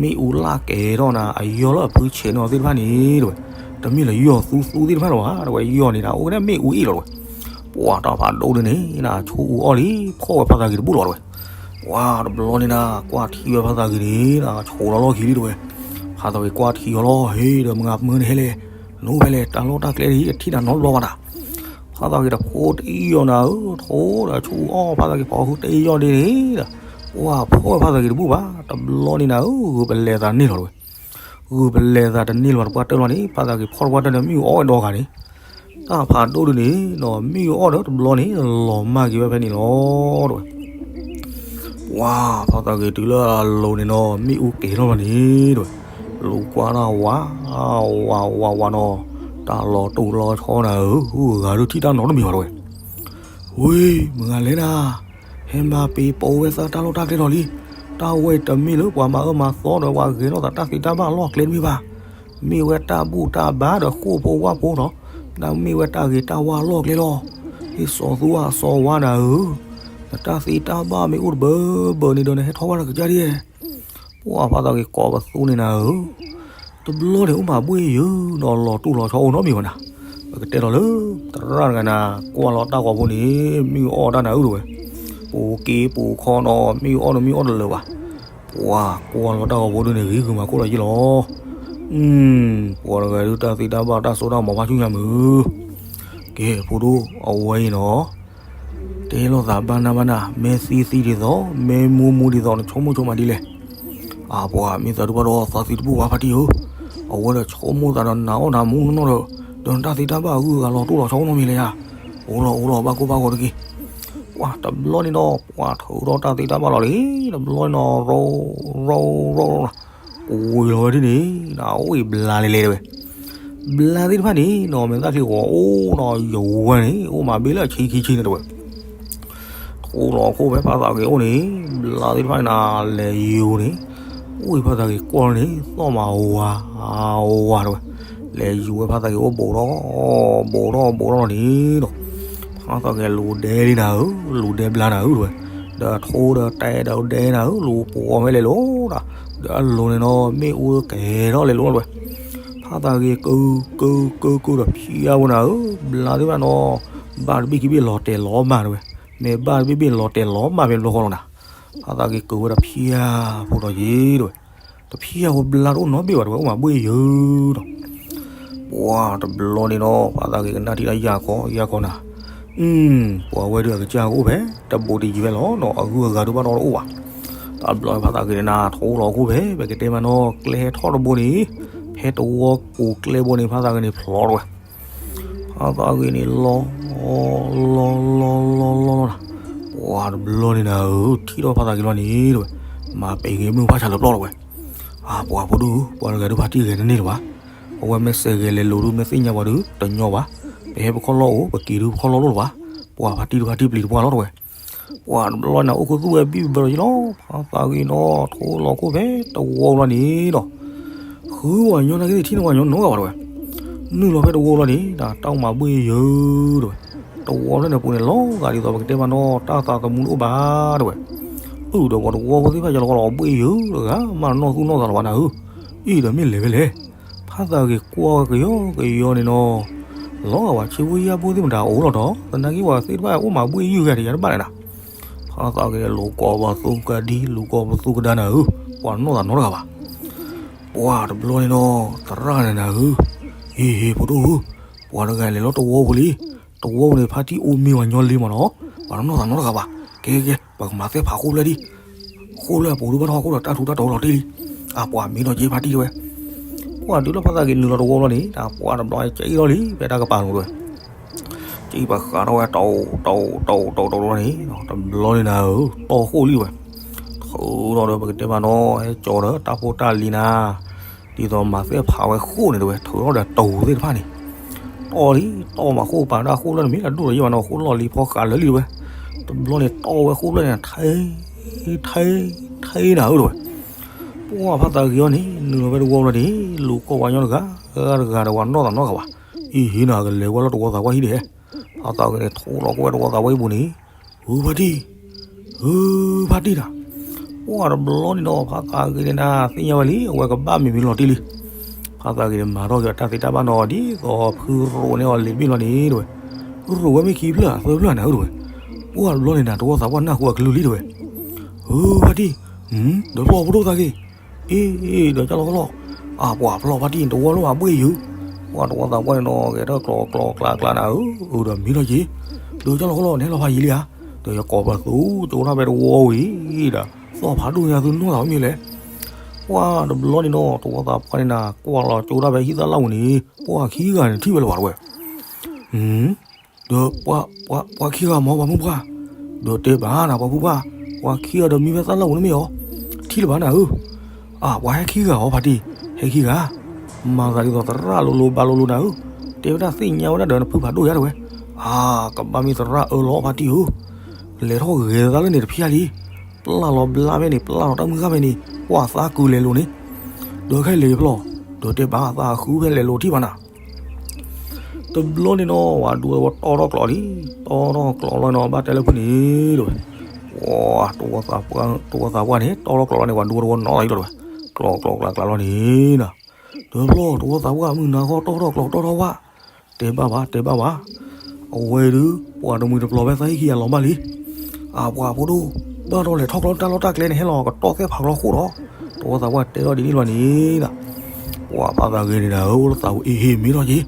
မ့ၣ်အူလၢကဲၤထီၣ်နၤ အယီၢ်လၢအဖုဆဲးန့ၢ်အီၤသ့ၣ်တဖၣ်န့ၣ်တဝဲ, တမ့ၢ်လၢယီၢ်သူသူသ့ၣ်တဖၣ်လၢၤဘၣ် တဝဲ ယီၢ်န့ၣ်နၤ အိၣ်ကနဲၣ်မ့ၣ်အူအ့ၣ်လီၤတဝဲ, ပှၤတၢ်ဖးဒိၣ်ဒုန့ၣ်နၤ ဆိအူအီၣ်လံ ဖီၣ်ဝဲဖါသးဂ့ၤတဘူၣ်လီၤတဝဲ, ပှၤတဘျီန့ၣ်နၤ ကွၢ်ထံဝဲဖါသးဂ့ၤန့ၣ်နၤ ဆိးလီၤလီၢ်ခံလံတဝဲ, ဖါသးဂ့ၤကွၢ်ထံအီၤလီၤ ဟ့ၣ်ဒီးမုၢ်ဂၤမုၢ်နဟဲလဲၣ်, နအိၣ်ဖဲလဲၣ် တၢ်လီၢ်တၢ်ကျဲတထံၣ်နၤနီတဘျီဘၣ်နၤ ဖါသးဂ့ၤတဖိတအံၣ်အီၤနၤဧၢ, ထိၣ်ဒီးဆိအူအီၣ်ဖါသးဂ့ၤဖီဃုတအံၣ်အီၤဒ်န့ၣ်ဒီး, ပှၤဖီၣ်ဝဲဖါသးဂ့ၤတဘူၣ်ဘၣ်, တဘျီန့ၣ်နၤဧၢ, ဂုာ်ပလဲၤသးန့ၢ်လီၤတဝဲ, ဂုာ်ပလဲၤသးတန့ၢ်လီၤ တပှၢ်တၢၢ်လီၤန့ၣ် ဖါသးဂ့ၤဖီၣ်တပှၢ်တၢၢ်န့ၣ် မ့ၣ်အူအီၣ်ဝဲဒီဂၤန့ၣ်, တၢ်ဖးဒိၣ်ဒုန့ၣ်နီၤ မ့ၣ်အူအီၣ်ဒီးတဘျီန့ၣ် လီၤမၢ်က့ၤဝဲဖဲန့ၣ်လီၤတဝဲ ပှၤဖါသးဂ့ၤတုၤလၢအလိၤန့ၣ်နီၤ မ့ၣ်အူကဲၤထီၣ်လီၤန့ၣ်တဝဲ, လူၤကွၢ်တၢ်ဝး, ဝးဝးဝးနီၤ, တၢ်လီၤတိၢ်လီၤဆီနၤဧၢ, ဂုၤဂၤဒုထံၣ်တၢ်နီတမံၤဘၣ်တဝဲ, ဝ့ၢ် မုၢ်ဂၤလဲၣ်နၤ, ဟဲမၤပ့ၤပိာ်ဝဲသးတၢ်လီၢ်တၢ်ကျဲလီၤလံ, တၢ်ဝဲအံၤတမ့ၢ်လၢပှၤမၤအၢမၤသီဒီးပှၤဂဲၤထီၣ်သးတၢ်သ့တၢ်ဘၣ်လီၢ်ကျဲတမ့ၢ်ဘၣ်, မ့ၢ်ဝဲတၢ်ဘူၣ်တၢ်ဘါဒီးဃိၣ်ဖိဝၣ်ဖိနီၤ, တၢ်မ့ၢ်ဝဲတၢ်ဂ့ၤတၢ်ဝါလီၢ်ကျဲလီၤ, ဟ့ၣ်စီၤသူအစီၤဝါနၤဧၢ, နတၢ်သ့တၢ်ဘၣ်မ့ၢ်အိၣ်တဘၢဘၢန့ၣ်ဒီးနဟဲထီၣ်ဝဲဒီးကစၢ်ဒ် ပှၤဖါသးဂ့ၤကိးပသူန့ၣ်နၤဧၢ, တဘျီန့ၣ်အိၣ်မးဘှ့ၣ်ယၢၤနီၤ လီၤတိၢ်လီၤဆီအိၣ်နီတမံၤဘၣ်နၤ, ပကတဲလီၤလၢ သရၣ်တဂၤနၤ ကွၢ်လီၤတၢ်ဂီၤဖိန့ၣ် မ့ၣ်အူအီၣ်တၢ်နၤဧၢတဝဲ, ပူၤက့ၤပူၤခီနီၤ မ့ၣ်အူအီၣ်နီၤမ့ၣ်အီၣ်တလၢာ်ဘၣ်, ပှၤကွၢ်လီၤတၢ်ဂီၤဖိဒုန့ၣ် ဂ့ၤဂုာ်မၤခိၣ်လီၤယ့ၣ်လီၤ, ပှၤတဂၤဒုတၢ်သ့တၢ်ဘၣ်တၢ်စိတၢ်ကမီၤဖးဆူညါမုၢ်, ကဲ ဖိဒိၣ် အဝဲအံၤနီၤ တဲလိာ်သးဘၣ်နၢ်ဘၣ်နၢ် မ့ၢ်သံသံဒ်သိး မ့ၢ်မူမူဒ်သိး နဆိကမိၣ်ဆိကမးဒ်လဲၣ်. အပှၤမ့ၢ်သးဒူၣ်ဘၣ်ဒီး သးသံတဘူၣ်ဘၣ်ဖါတံၢ်ဧၢ, အဝဲဒီးဆိကမိၣ်သးဒီးနၤအီၣ်နၤမူနီၢ်နီၢ်ဒီး ဒီးနတၢ်သံတၢ်ဘၣ်အဂုၤအဂၤလီၤတိၢ်လီၤဆီအိၣ်နီတမံၤလၢၤယါ. အိၣ်လီၤအိၣ်လီၤ ဘၣ်ကိၢ်ဘၣ်ဂီၤတက့ၢ်. ပှၤတဘျီန့ၣ်ဒီး ပှၤထုးထီၣ်တၢ်သံတၢ်ဘၣ်လီၤလံ, တဘျီန့ၣ်ဒီး ရိရိရိ ကွံာ်လီၤဝဲဒ်န့ၣ် နအိၣ်အံၤဘျါလဲၤလဲၤတဝဲ ဘျါသ့ၣ်တဖၣ်န့ၣ်နီၤ မ့ၢ်သၣ်ချံဂီၤအိၣ်နီၤ ယဝဲန့ၣ် အိၣ်မးဘ့ၣ်လၢအဆံခံဆံန့ၣ်တဝဲ ထိၣ်လီၤခိၣ်ဖဲဖါသးဂ့ၤအိၣ်န့ၣ် ဘျါသ့ၣ်တဖၣ်န့ၣ်နၤ လဲၤယူၤန့ၣ် အိၣ်အံၤဖါသးဂ့ၤကွၢ်န့ၣ် သီၣ်မးဝး ဝးတဝဲ လဲၤယူၤဝဲဖါသးဂ့ၤအိၣ်ဘိးထီၣ် ဘိးထီၣ်ဘိးထီၣ်လီၤန့ၣ်နီၤ ဖါသးဂ့ၤလူၤဒဲလံနၤဧၢ လူၤဒဲဘျါနၤဧၢတဝဲ ဒီးထိၣ်ဒီးတဲဒီးဒဲနၤဧၢ လူၤပှီၤဝဲလဲၤလိၤဒီး ဒီးအလိၤန့ၣ်နီၤ မ့ၣ်အူကဲၤထီၣ်လဲၤလိၤတဝဲ ဖါသးဂ့ၤကုာ်ကုာ်ကုာ်ကုာ်ဒီးဖျါဝဲနၤဧၢ ဘျါသ့ၣ်တဖၣ်နီၤ ဘၣ်တဘ့ၣ်ခံဘ့ၣ်လီၤတဲာ်လီၤမၢ်တဝဲ မ့ၢ်ဘၣ်တဘ့ၣ်ဘ့ၣ်လီၤတဲာ်လီၤမၢ်ဖဲတဘျီဃီလီၤနၤ ဖါသးဂ့ၤကုာ်ဝဲဒီးဖျါဖိဒီးယ့ၣ်တဝဲ တဖျါဖိဘျါတအိၣ်နီတဘ့ၣ်ဘၣ်တဝဲ အိၣ်မးဘှ့ၣ်ယၢၤဒီး ပှၤတဘျီန့ၣ်နီၤ ဖါသးဂ့ၤကနၣ်ထံၣ်တၢ်ယၢ်ခီယၢ်ခီနၤ ပှၤဝဲဒုးအကစၢ်ကအိၣ်ဖဲ တဘိးတယံၤဖဲလီၤနီၤ အဂုၤအဂၤဒုးဘၣ်နီတအိၣ်ဘၣ် တဘျီဖါသးဂ့ၤန့ၣ်နၤ ထိၣ်လီၤခိၣ်ဖဲ ပကတဲမးနီၤ ကျဲဟဲထီၣ်တဘိန့ၣ် ဖဲတဝီပူၤကျဲဘိန့ၣ် ဖါသးဂ့ၤန့ၣ်ဖျိးတဝဲ ဖါသးဂ့ၤန့ၣ်လီၤ လီၤလီၤလီၤလီၤလီၤလီၤ, ပှၤတဘျီန့ၣ်နၤဧၢ, ထံၣ်ထီၣ်ဖါသးက့ၤလီၤန့ၣ်တဲဝဲ, မၤပဲာ်ဂ့ၤမုၢ်ဖးဆါလၢပျီၢ်တဲဝဲ, အါ ပှၤဖိဒိၣ်ဧၢ, ပှၤတဂၤဒုးဖါတံၢ်ဂဲၤတန့ၢ်လၢၤဘၣ်, အဝဲမ့ၢ်စဲးဂဲၤလဲၤလိာ်ဒုး မ့ၢ်သ့ၣ်ညါပှၤဒုး တညီဘၣ်, ပဟဲပခီၣ်လီၢ်အိၣ် ပက့ၤဒုးပခီၣ်လီၢ်လိၣ်လၢၤဘၣ်, ပှၤဖါတံၢ်ဒုးဖါတံၢ်ပျံၤတပှၢ်လီၤတဲဝဲ, ပှၤတဘျီန့ၣ် အိၣ်ခိးသူၣ်ဝဲဘံၣ်ဘၢလီၤက့ၤလီၤ, ဖါသးဂ့ၤနီၤ ထိလီၤခိၣ်ဖဲတဝီလီၤန့ၣ်ဒီး ဃုဝဲညီနာ်က့သ့ၣ် ထံၣ်န့ၢ်ဝဲညီနီတဂၤဘၣ်တဲဝဲ, နုာ်လီၤဖဲတဝီလီၤန့ၣ် တၢ်အိၣ်မးဘှ့ၣ်ယၢၤတဲဝဲ, တဝီဖျၢၣ်န့ၣ်ပူၤန့ၣ် လီၤဂာ်ဒ်သိးပကတဲမးနီၤ တၢ်သးသမူတအိၣ်ဘၣ်တဲဝဲ, အုၣ်ဒီးပှၤတဝီဖိသ့ၣ်တဖၣ်ယလီၤကီလီၤ ဘှ့ၣ်ယၢၤတဂၤမးနီၢ်သူၣ်နီၢ်သးလၢၤဘၣ်နၤဧၢ, အံၤဒီးမ့ၢ်လဲၤဖဲလဲၣ်, ဖါသးဂ့ၤကွၢ်ကယီကယီန့ၣ်နီၤ လီၤဂာ်ဝဲဆ့ဖိယာ်ဖိသ့ၣ်မတၤအိၣ်လီၤဒီး သနာ်က့ဝဲသ့ၣ်တဖၣ်အိၣ်မးဘှ့ၣ်ယၢၤဂၤဒ်ယၤတဘၣ်လဲၣ်နၤ, ဖါသးဂ့ၤန့ၣ်လူၤကိးပသူကဒံ လူၤကိးပသူကဒါနၤဧၢ, ပှၤနီၢ်သးနီတဂၤဘၣ်, ပှၤတဘျီန့ၣ်နီၤ သရၣ်န့ၣ်နၤဧၢ, ဟ့ၣ်ဟ့ၣ်ဖိဒိၣ်ဧၢ, ပှၤတဂၤလဲၤလီၤတဝီပူၤလံ, တဝီပူၤန့ၣ် ဖါတံၢ်အိၣ်မ့ၢ်ဝဲညီလ့မးနီၤ, ပှၤနီၢ်သးနီတဂၤဘၣ်, ကဲကဲ ပကမၤသ့ၣ်ဖးဃိၣ်ဖျၢၣ်ဒံး ဃိၣ်ဖျၢၣ်အပူၤဒုးဘၣ်ထီၣ်ဃိၣ်ဒီးတၢ်ထူးတၢ်တီၤလီၤတံၢ်လံ, အပှၤမ့ၢ်ထီၣ်က့ၤဖါတံၢ်တဲဝဲ, ပှၤတုၤလၢဖါသးဂ့ၤနုာ်လီၤတဝီလီၤန့ၣ် တၢ်ပှၤတဘျီကဲအံၤလီၤလံ ဖဲတၢ်ကပၤလိၤတဲဝဲ, ကံပဃးထီၣ်ဝဲတီတီတီတီတီန့ၣ် တဘျီန့ၣ်နၤဧၢ, တီၢ်ဃိၣ်လံတဲဝဲ, ထုးထီၣ်ဒီးပကတဲမးနီၤ ဟဲကၠီဒီးတၢ်ဖိတၢ်လံၤနၤ, ဒ်သိးမၤသ့ၣ်ဖးဝဲဃိၣ်န့ၣ်တဲဝဲ ထုးထီၣ်ဒီးတိၤသ့ၣ်တဖၣ်န့ၣ်, တီၢ်လံ တီၢ်မးဃိၣ်ပာ်တၢ်ဃိၣ်ဖျၢၣ်န့ၣ် မ့ၢ်တၢ်ဒိၣ်ဒီးယံာ်ဘၣ်နီၤ ဃိၣ်လီၢ်လံၤဖီဃးလၢာ်လံတဲဝဲ, တဘျီန့ၣ်တီၢ်ဝဲဃိၣ်ဖျၢၣ်န့ၣ် ထဲ ထဲ ထဲနၤဧၢတဲဝဲ, ပှၤဖါသးဂ့ၤအီၤန့ၣ် နုာ်လီၤဖဲတဝီလီၤန့ၣ် လူၤကိးပှၤညီတဂၤ ဂၤတဂၤဒီးပှၤနီၢ်သးနီတဂၤဘၣ်, အံၤဟ့ၣ်နၤကလဲၤဝဲလၢတဝီသးပှၢ်ဟံၣ်ဒဲး, ဖါသးဂ့ၤန့ၣ် ထိလီၤကိၣ်ဝဲတဝီသးပှၢ်ဟံၣ်ပူၤန့ၣ်, ဧၢဖါတံၢ် ဧၢဖါတံၢ်နၤ, ပှၤတဘျီန့ၣ်ဒီး ဖါသးဂ့ၤန့ၣ်နၤ သ့ၣ်ညါဝဲလံ အဝဲကဘၣ်မ့ၢ်မ့ၢ်လီၤတံၢ်လံ, ဖါသးဂ့ၤန့ၣ် မၤထီၣ်က့ၤအတၢ်သ့တၢ်ဘၣ်နီၤ ဒ်သိးဖုရိးန့ၢ်အီၤလံာ်တဘ့ၣ်လီၤန့ၣ်တဲဝဲ, ရိးဝဲမ့ၢ်ခံဖျၢၣ်သၢဖျၢၣ်နၤဧၢတဲဝဲ, ပှၤတဘျီန့ၣ်နၤ တဝီသးပှၢ်နၢ်ဟူအကလုၢ်လံတဲဝဲ, ဧၢဖါတံၢ်, ဒီးဖျီၣ်ဖိဒိၣ်သးဂ့ၤ, အ့ ဒီးကၢ်လီၤကလီၢ်, အပှၤဖျီၣ်ဖါတံၢ် တဝီလၢမၤဘှ့ၣ်ယုာ်, ပှၤတဝီသးပှၢ်န့ၣ်နီၤ ဂဲၤထီၣ်ကျီကျီကျါကျါနၤဧၢ, အၢဒီးမ့ၢ်ထီၣ်က့ၤ, ဒီးကၢ်လီၤကလီၢ် နဟဲလီၤဖးယံၤလံဧါ, ဒီးယကိးပသူကၠိထီၣ်ဖဲတဝီဝံၤဒီး သီၣ်ဖးဒိၣ်ညါသုနီၢ်သးဝဲမ့ၢ်လဲၣ်, ပှၤတဘျီန့ၣ်နီၤ တဝီသးပှၢ်န့ၣ်နၤ ကွၢ်လီၤကၠိထီၣ်ဖဲဟံၣ်သၣ်လၣ်ပူၤန့ၣ် ပှၤခံဂၤန့ၣ်ထံၣ်ဝဲလၢၤဘၣ်တဲဝဲ ဒီးပှၤခံဂၤမ့ၢ်ပှၤမုၣ်ပှၢ်, ဒီးတဲဘၣ်နၤပှၤမုၣ်ပှၢ်, ပှၤခံဂၤဒီးမံဖဲသၣ်လၣ်ပူၤန့ၣ်မ့ၢ်အီၤ, ထံၣ်လၢၤဘၣ်နၤဧၢ, အပှၤဟဲခံဂၤအီၤဖါတံၢ်, ဟဲခံဂၤ, မၤသးဒ်သိးသရၣ်လိၤလိၤဘၣ်လိၤလိၤနၤဧၢ, တဲဝဲဒၣ်သ့ၣ်ညါဝဲဒၣ်ဒီးနဖုဖးဒိၣ်ယါတဲဝဲ, အါ ကဘၣ်မ့ၢ်သရၣ်အၢလီၤဖါတံၢ်ဧၢ, လဲၤထီၣ်ဂဲၤသးလၢန့ၣ်တဖျၢၣ်လံ, ပျၢ်လီၤဘျါဖဲန့ၣ် ပျၢ်လီၤတၢ်မုၢ်ဃၢ်ဖဲန့ၣ် ပှၤသးကုၤလဲၤလိၤန့ၣ်, ဒီးခဲအံၤလဲၤဖျီၣ်, ဒီးတဲဘၣ်သးဃုဖဲလဲၤလိၤထံၣ်ဘၣ်နၤ တဘျီန့ၣ်နီၤ ပှၤဒူတဝီတီထီၣ်ကျိးလံ, တီထီၣ်ကျိးလီၤနီၤ ဘၣ်တဲလၢဖုန့ၣ်တဲဝဲ, ပှၤတဝီသးပှၢ်န့ၣ် တီထီၣ်ကျိးလီၤန့ၣ် ပှၤဒူတဝီနီၤလီၤလီၤတဲဝဲ, ကျိးကျိးကျါကျါလီၤန့ၣ်နၤ, တဘျီတဝီသးပှၢ်မုၢ်နၤဃီတီထီၣ်ကျိးတီထီၣ်ဝၣ်, တဲဘၣ်ဘၣ် တဲဘၣ်ဘၣ်, အဝဲဒုး ပှၤတမှံၤတပျီၤဖဲသးဟံၣ်ခံဂၤလီၤဘၣ်လံ, အပှၤဖိဒိၣ် ဘၣ်ထီၣ်လဲၤထီၣ်ကျီတၢ်လီၢ်တၢ်ကျဲန့ၣ် ဟဲလီၤကတီၢ်သဲၣ်ဖးကျီဃိၣ်ဒီး, တဝီသးပှၢ်တဲထီၣ်ဒ်န့ၣ်လီၤန့ၣ်နၤ ပှၤဖါသးဂ့ၤန့ၣ်နၤဧၢ လၢသးဝဲအ့ဟ့ၣ်မ့ၢ်ထီၣ်က့ၤ,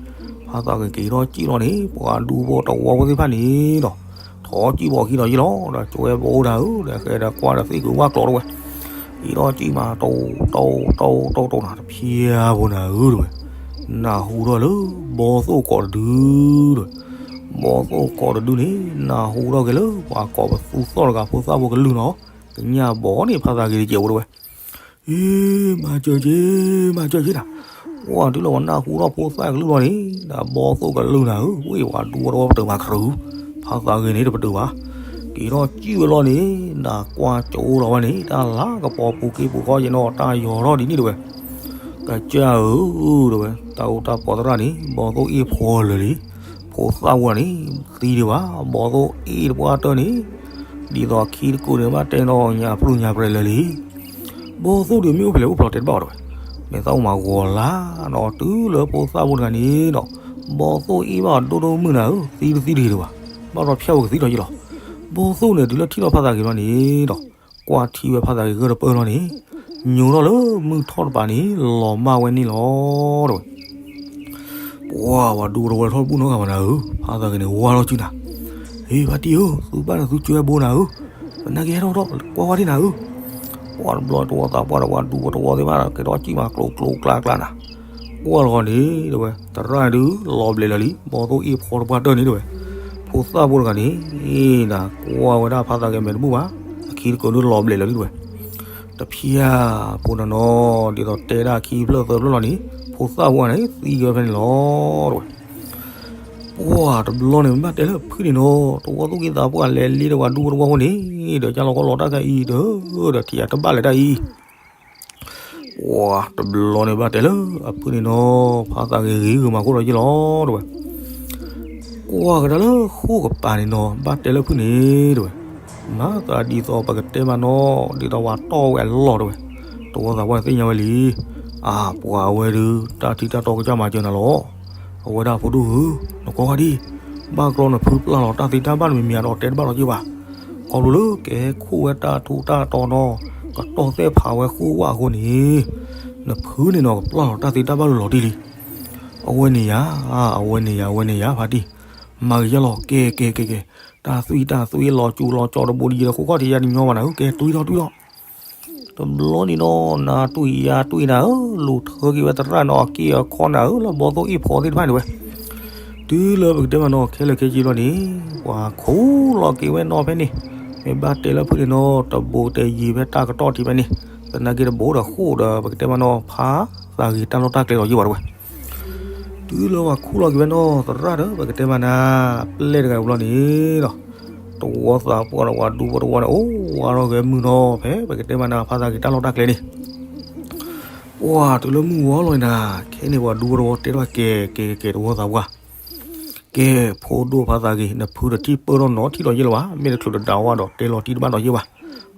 ဖါသးဂ့ၤက့ၤထီၣ်ကံၣ်လီၤန့ၣ် ပှၤဒူဖိတဝီဖိသ့ၣ်တဖၣ်န့ၣ်ဒီး, ထီၣ်ကံၣ်ဘီခံဒီးယံၤလီၤ ဒီးကၠိဝဲဘိနၤဧၢ ဒီးဃဲဒီးကွၢ်ဒီးသ့ၣ်ကဝၣ်ကျိးတဝဲ, က့ၤထီၣ်ကံၣ်မး တိတိတိတိတိနၤ တဖျၢၣ်ဖိနၤဧၢတဝဲ, နၢ်ဟူထီၣ်လၢ ဘီသိၣ်ကိးတဒုဒီး, ဘီသိၣ်ကိးတဒုန့ၣ် နၢ်ဟူထီၣ်က့ၤလၢ ပှၤကိးပသူသီၣ်တဂၤဖိသၣ်ဖိကလုၢ်နီၤ, ကညၣ်ဘီန့ၣ် ဖါသးဂ့ၤတကဲးဖိတဝဲ အ့ မၤစၢၤက့ၤ မၤစၢၤက့ၤနၤ, ပှၤတုၤလၢပှၤနၢ်ဟူထီၣ်ဖိသၣ်ကလုၢ်လီၤန့ၣ် ဒီးဘီသိၣ်ကလုၢ်နၤဧၢ ဝ့ၢ်ပှၤဒူဖိတဝီပတၢၢ်မၤခရူၤ, ဖါသးဂ့ၤန့ၣ်တပတုာ်ဘၣ်, က့ၤထီၣ်ကံၣ်ဝဲလီၤန့ၣ် ဒီးကွၢ်ကၠိလီၤဝဲန့ၣ် တၢ်လၤကပီၤပူၤက့ၤပူၤဃီယဲနီၤ တၢ်ယီၤထီၣ်ဒ်န့ၣ်တဝဲ, ကစၢ်ဧၢ တဝဲ တၢ်အိၣ်တၢ်ပီသရၣ်န့ၣ် ဘီသိၣ်အ့ၣ်ဖီလၢာ်လံ, ဖိသၣ်ဝဲန့ၣ် သံဒံးဘၣ် ဘီသိၣ်အ့ၣ်တပှၢ်တၢၢ်န့ၣ် ဒ်သိးခံတကိးန့ၣ် ဘၣ်တဲနီၤညါပြူၢ်ညါပြဲလၢာ်လံ, ဘီသိၣ်ဒုးမ့ၢ်အိၣ်ဖဲလဲၣ်အိၣ်ဖျီတဲတဘၣ်အီၤတဝဲ, မ့ၢ်သးအိၣ်မၤဂီၤလၢ်ဒီးတုၤလၢဖိသၣ်ဖိတဂၤန့ၣ်ဒီး, ဘီသိၣ်အ့ၣ်ဘၣ်အီၤဒိၣ်ဒိၣ်မုၢ်နၤဧၢ သံတသံတဂ့ၤတဘၣ်, ဘၣ်ဒီးဖျါဝဲကသံထီၣ်ယံၤလီၤ, ဘီသိၣ်န့ၣ်တုၤလၢထံၣ်လီၤဖါသးဂ့ၤလီၤန့ၣ်ဒီး, ကွၢ်ထံဝဲဖါသးဂ့ၤဂၢၢ်တပၢၢ်လီၤန့ၣ်, ညိးထီၣ်လၢမုၢ်ထီၣ်တပၤန့ၣ် လီၤမၢ်ဝဲန့ၣ်လီၤတဝဲ ပှၤဝဲဒူတဝီထီၣ်တဘူၣ်နီတဂၤဘၣ်နၤဧၢ, ဖါသးဂ့ၤန့ၣ်ဝါထီၣ်စုနၤ, ဟ့ၣ်ဖါတံၢ်ဧၢ သုဘၣ်ဒီးသုကၠိဝဲဘိနၤဧၢ, သနာ်က့ဟဲထီၣ်ထီၣ်ကွၢ်ဝဲဒၣ်နၤဧၢ, ပှၤတဘျီတဝီသးပှၢ်ဒီးပှၤဒူတဝီသ့ၣ်တဖၣ်ဒီး က့ၤထီၣ်ကံၣ်မးကျိၤကျိၤကျါကျါနၤ, ကွၢ်လီၤန့ၣ်တဝဲ သရၣ်ဒုးလီၤဘျဲးလၢာ်လံ ဘီသိၣ်အ့ၣ်ဖီတပှၢ်တၢၢ်န့ၣ်တဝဲ, ပ ဖိသၣ်ဖိတဂၤန့ၣ် ဒၣ်ကွၢ်ဝဲဒၣ်ဖါသးဂ့ၤမဲာ်တဘူၣ်ဘၣ်, အခံတကိးဒုလီၤဘျဲးလီၤဒ်တဝဲ, တဖျၢၣ်ဖိနီၤနီၤ ဒ်သိးတဲဒၣ်ခံဖျၢၣ်သၢဖျၢၣ်လီၤန့ၣ် ဖိသၣ်ဖိန့ၣ် သံက့ၤဝဲဖဲန့ၣ်လီၤတဝဲ. ပှၢ်တဘျီန့ၣ် မ့ၢ်ဘၣ်တဲလၢဖုန့ၣ်နီၤ တဝီသူၣ်က့သးပှၢ်လဲၤလ့ဒီးပှၤဒူဖိတဝီဖိန့ၣ် ဒီးကၢ်လီၤကီလီၤတၢ်ခဲအံၤဒီး ဒီးထံၣ်ယၤတဘၣ်လဲၤတၢ်အံၤ ပှၢ်တဘျီန့ၣ်ဘၣ်တဲလၢအဖုန့ၣ်နီၤ ဖါသးဂ့ၤဂ့ၤဂ့ၤမၤခိၣ်လီၤယ့ၢ်လီၤတဝဲ, ကွၢ်ကဒါလၢဃိၣ်ကပၤန့ၣ်နီၤ ဘၣ်တဲလၢဖုန့ၣ်တဝဲ, မၤသးဒ်သိးပကတဲမးနီၤ ဒ်သိးပှၤတီၢ်ဝဲအလီၢ်တဝဲ, တဝီသးပှၢ်သ့ၣ်ညါဝဲလံ, အါ ပှၤအဝဲဒုး တၢ်ထံတၢ်တီကစၢ်မၤစၢၤနၤလီၤ, အဝဲဒၣ်ဖိဒိၣ်ဧၢ, နကွၢ်ဃီဒံး, ဘၣ်ကျီနဖုပျၢ်လီၤတၢ်သ့တၢ်ဘၣ်နမံၤမံၤဒီးတဲတဘၣ်လီၤယ့ၢ်ဘၣ် ခီဖျိလၢကဟဲခိၣ်ဝဲတၢ်ထူးတၢ်တီၤနီၤ, ကတီၢ်သဲၣ်ဖးဝဲဃိၣ်ဝၣ်အဃိန့ၣ်, နဖုန့ၣ်နီၤ ကပျၢ်လီၤတၢ်သ့တၢ်ဘၣ်လၢလီၤတံၢ်လံ. အဝဲန့ၣ်ယၤ, အဝဲန့ၣ်ယၤ, အဝဲန့ၣ်ယၤ ဖါတံၢ်, မၤဂ့ၤယလီၤ ကဲ ကဲ ကဲ ကဲ, တၢ်သွံၣ်တၢ်သွံၣ်လီၤစူၤလီၤကၠီတဘိဒ်ယံၤဒီး ဃိၣ်ခီၣ်ထံးယၤတညီဘၣ်နၤဧၢ, ကဲ တွံၢ်ထီၣ်တွံၢ်ထီၣ် တဘျီန့ၣ်နီၤ နၤတွံၢ်ယၤတွံၢ်နၤဧၢ, လူၤထၢက့ၤဝဲသရၣ်နီၤ အက့ၢ်အခီနၤဧၢ လၢဘီသိၣ်အ့ၣ်ဖီသ့ၣ်တဖၣ်န့ၣ်ဝဲ, တုၤလၢပကတဲမးနီၤ ခဲလၢာ်ခဲဆ့ဘျီန့ၣ်, ပှၤခိးလီၤက့ၤဝဲနီၤဖဲန့ၣ်, မ့ၢ်ဘၣ်တဲလၢဖုန့ၣ်နီၤ တဘိတဲယံၤဖဲတၢ်ကတီၢ်ထံးဖဲန့ၣ်, သနာ်က့တဘိဒီးဃိၣ်ဒီး ပကတဲမးနီၤ ဖါသးဂ့ၤတၢ်လီၢ်တၢ်ကျဲလီၤယ့ၢ်ဘၣ်တဝဲ တုၤလၢပှၤခူၣ်လီၤက့ၤဝဲနီၤ သရၣ်ဒီး ပကတဲမးနၤ ပျဲၢ်တဂၤဘျီန့ၣ်ဒီး, တဝီသးပှၢ်ဒီးပှၤဒူဖိတဝီန့ၣ် အိၣ်ဝါထီၣ်ဂဲၤမုၢ်နီၤ ဖဲပကတဲမးနၤ ဖါသးဂ့ၤတၢ်လီၢ်တၢ်ကျဲန့ၣ်, ပှၢ်တုၤလၢမုၢ်ဝီလီၤနၤ ခဲန့ၣ်ပှၤဒူဖိတဝီတဲထီၣ်ကဲ ကဲ ကဲ တဝီသးပှၢ် ကဲ ဖိဒိၣ်ဖါသးဂ့ၤ နဖုတထံၣ်ပၢၢ်ထီၣ်နီၤထံၣ်လီၤယ့ၢ်လၢၤဘၣ်, မ့ၢ်တချုးတဒၣ်ဝဲဒီး တဲလီၤတံၢ်တဘၣ်နီၤယ့ၢ်ဘၣ်,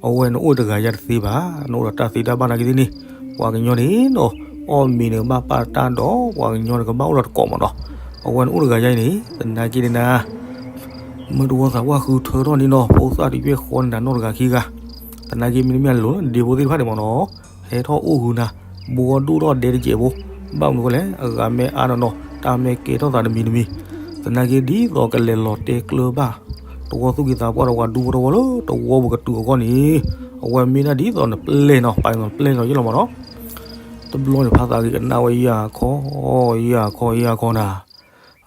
အဝဲနအိၣ်တဂၤယါတသ့ဘၣ်, နအိၣ်ဒီးတၢ်သ့တၢ်ဘၣ်နာ်က့သ့ၣ်န့ၣ်, ပှၤကညီန့ၣ်နီၤ, အီၣ်မ့ၤန့ၣ်ကဘၣ်ပာ်တၢ်ဒီး ပှၤကညီန့ၣ်ကဘၣ်အိၣ်ဒီးတကိးမးနီၤ, အဝဲနအိၣ်တဂၤယါအံၤန့ၣ် သနာ်က့န့ၣ်နၤ မ့ၢ်တဝီသးပှၢ်ဃုထၢထီၣ်န့ၣ်နီၤ ဖိသၣ်တယွဲၢ်ဃီန့ၣ်နၤနီၢ်တဂၤခံဂၤ, သနာ်က့မ့တမ့ၢ်အလိၤလၢနဒ့ဖိသ့ၣ်တဖၣ်န့ၣ်မးနီၤ, ဟဲထီၣ်အိၣ်ဃုာ်နၤ, ဘှီဒိၣ်ထီၣ်ဒဲတစဲးဖိ, ဘၣ်မနုၤဃိလဲၣ် အဂၤမ့ၢ်အါနီၢ်နီၢ် တၢ်မ့ၢ်ကဲထီၣ်သးတမံၤတမံၤ, သနာ်က့ဒ်သိးကလဲၤလီၤတဲကျၢၤဘၣ် တဝီသူၣ်က့သးပှၢ်ဒီးပှၤဒူဖိတဝီလၢတဝီပူၤကတုၤအဂီၢ်န့ၣ်, အဝဲမ့ၢ်ဒၣ်ဒ်သိးနပျဲၢ်နီၤ ပာ်နပျဲၢ်လီၤယ့ၢ်လီၤမးနီၤ, တဘျီန့ၣ်ဖါသးဂ့ၤကနၣ်ဝဲယၤခီ, ယၤခီ ယၤခီနၤ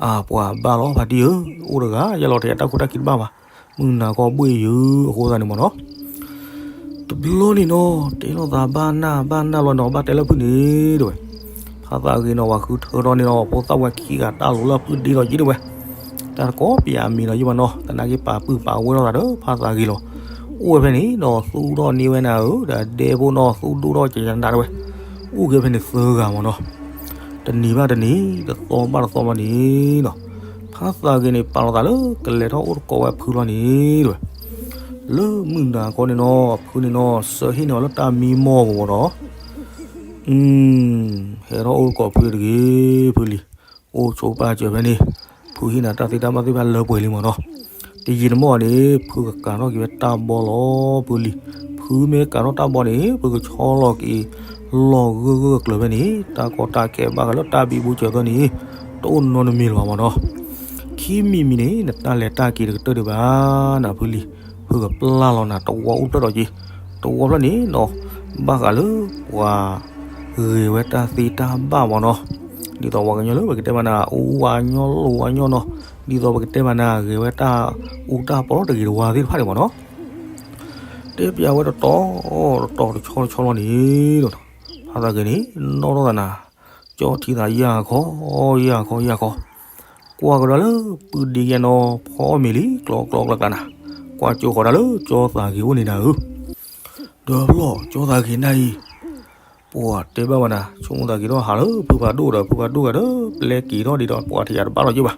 အါ ပှၤဘၣ်လီၤဖါတံၢ်ဧၢ, အိၣ်တဂၤယဲလီၤ ထဲယတၢ်ခိၣ်တၢ်ခံတဘၣ်ဘၣ်, မုၢ်နၤခီဘှ့ၣ်ယုာ်အဃိသတးန့ၣ်မးနီၤ, တဘျီန့ၣ်နီၤ တဲလိာ်သးဘၣ်နၢ်ဘၣ်နၢ်လီၤနီၤ ဘၣ်တဲလၢဖုန့ၣ်တဝဲ, ဖါသးဂ့ၤနီၤ ပှၤဃုထၢထီၣ်န့ၣ်နီၤ ဖိသၣ်ဝဲခံဂၤတၢ်လိၤလၢအပုၢ်ဒ့လီၤယံၤတဝဲ, တၢ်တကိးပယၤမံၤလီၤယံၤမးနီၤ သနာ်က့ပာ်ပုၢ်ပာ်ဝဲထီၣ်သးဒီးဖါသးဂ့ၤလီၤ, အိၣ်ဝဲဖဲန့ၣ်နီၤ သူၣ်ထီၣ်န့ၢ်ဝဲနၤဧၢ ဒီးဒဲဖိနီၤ သူၣ်ဒိၣ်ထီၣ်ကယၤနၤတဝဲ, အိၣ်က့ၤဖဲန့ၣ်သၢဂၤမးနီၤ တနံၤဘၣ်တနံၤ တသီဘၣ်တသီဘျီန့ၣ်နီၤ, ဖါသးဂ့ၤန့ၣ် ပာ်လီၤသးလၢကလဲၤထီၣ်အိၣ်တကိးဝဲအဖုဘျီန့ၣ်တဝဲ, လၢမုၢ်နၤခီန့ၣ်နီၤ အဖုန့ၣ်နီၤ စၢဟ့ၣ်န့ၢ်အီၤလၢတၢ်မံမီၢ်ပူၤမးနီၤ, ဟဲထီၣ်အိၣ်တကိးဖုတဂ့ၤ ဖုလံၤ, အိၣ်ဆိးပာ်စၢၤဖဲန့ၣ်, ဖုဟ့ၣ်နၤတၢ်သ့တၢ်ဘၣ်သ့ၣ်တဖၣ်လၢပှဲၤလံမးနီၤ, တယံာ်တမီၢ်န့ၣ် ဖုကကၤထီၣ်က့ၤဝဲတၢ်ဘီလီၤ ဖုလံၤ, ဖုမ့ၢ်ကၤထီၣ်တၢ်ဘီန့ၣ် ဖုကဆီလီၤက့ၤ လီၤဂၢၢ်ဂၢၢ်ကျၢၤဖဲန့ၣ် တၢ်ကီတၢ်ခဲဘၣ်ဃးလၢတၢ်ဘံဘူဆးဃၢၤန့ၣ် တအိၣ်နီတမံၤလၢၤဘၣ်မးနီၤ, ခံမံၤမံၤန့ၣ် နတၢ်လဲၤတၢ်က့ၤတကတၢၢ်ဒံးဘၣ် နဖုလံၤ, ဖုကပျၢ်လီၤနၤ တဝီအိၣ်ဖျၢၣ်ဒီးက့ၤ, တဝီဖျၢၣ်န့ၣ်နီၤ, ဘၣ်ဃးလၢပှၤ ဂ့ၤဝဲတၢ်သ့တၢ်ဘၣ်မးနီၤ, ဒ်သိးပှၤကညီလၢပကတဲမးနၤ အူဝါညီလိာ်ဝါညီနီၤ, ဒ်သိးပကတဲမးနၤ ဂ့ၤဝဲတၢ်အူတၢ်ပီတဂ့ၤတဝါသ့ၣ်တဖၣ်န့ၣ်မးနီၤ, တဲပျးဝဲတတီၤတတီၤတဆီတဆီလီၤန့ၣ်ဒီး, ဖါသးဂ့ၤန့ၣ် နီၣ်ထီၣ်သးနၤ, ကၠီထံသးယၢ်ခီ, ယၢ်ခီ ယၢ်ခီ, ကွၢ်ကဒီးလၢပုၢ်ဒ့ယဲနီၤ ဖီအီၣ်မ့ၤလံ ကျီကျီကျီကျါနၤ, ကွၢ်ကၠိဃီၤဒၣ်လၢကၠီသးဂ့ၤအိၣ်န့ၣ်နၤဧၢ, ဒီးဖျီၣ်ကၠီသးဂ့ၤနၤအံၤ ပှၤတဲဘၣ်ဝဲနၤ ဆိကမိၣ်သးက့ၤထီၣ်ဟးလၢဖုဖးဒိၣ်ဒီး ဖုဖးဒိၣ်ဂၤဒီး ပျဲက့ၤထီၣ်ဒံးဒီး ပှၤထံၣ်ယၤတဘၣ်လီၤယ့ၢ်ဘၣ်,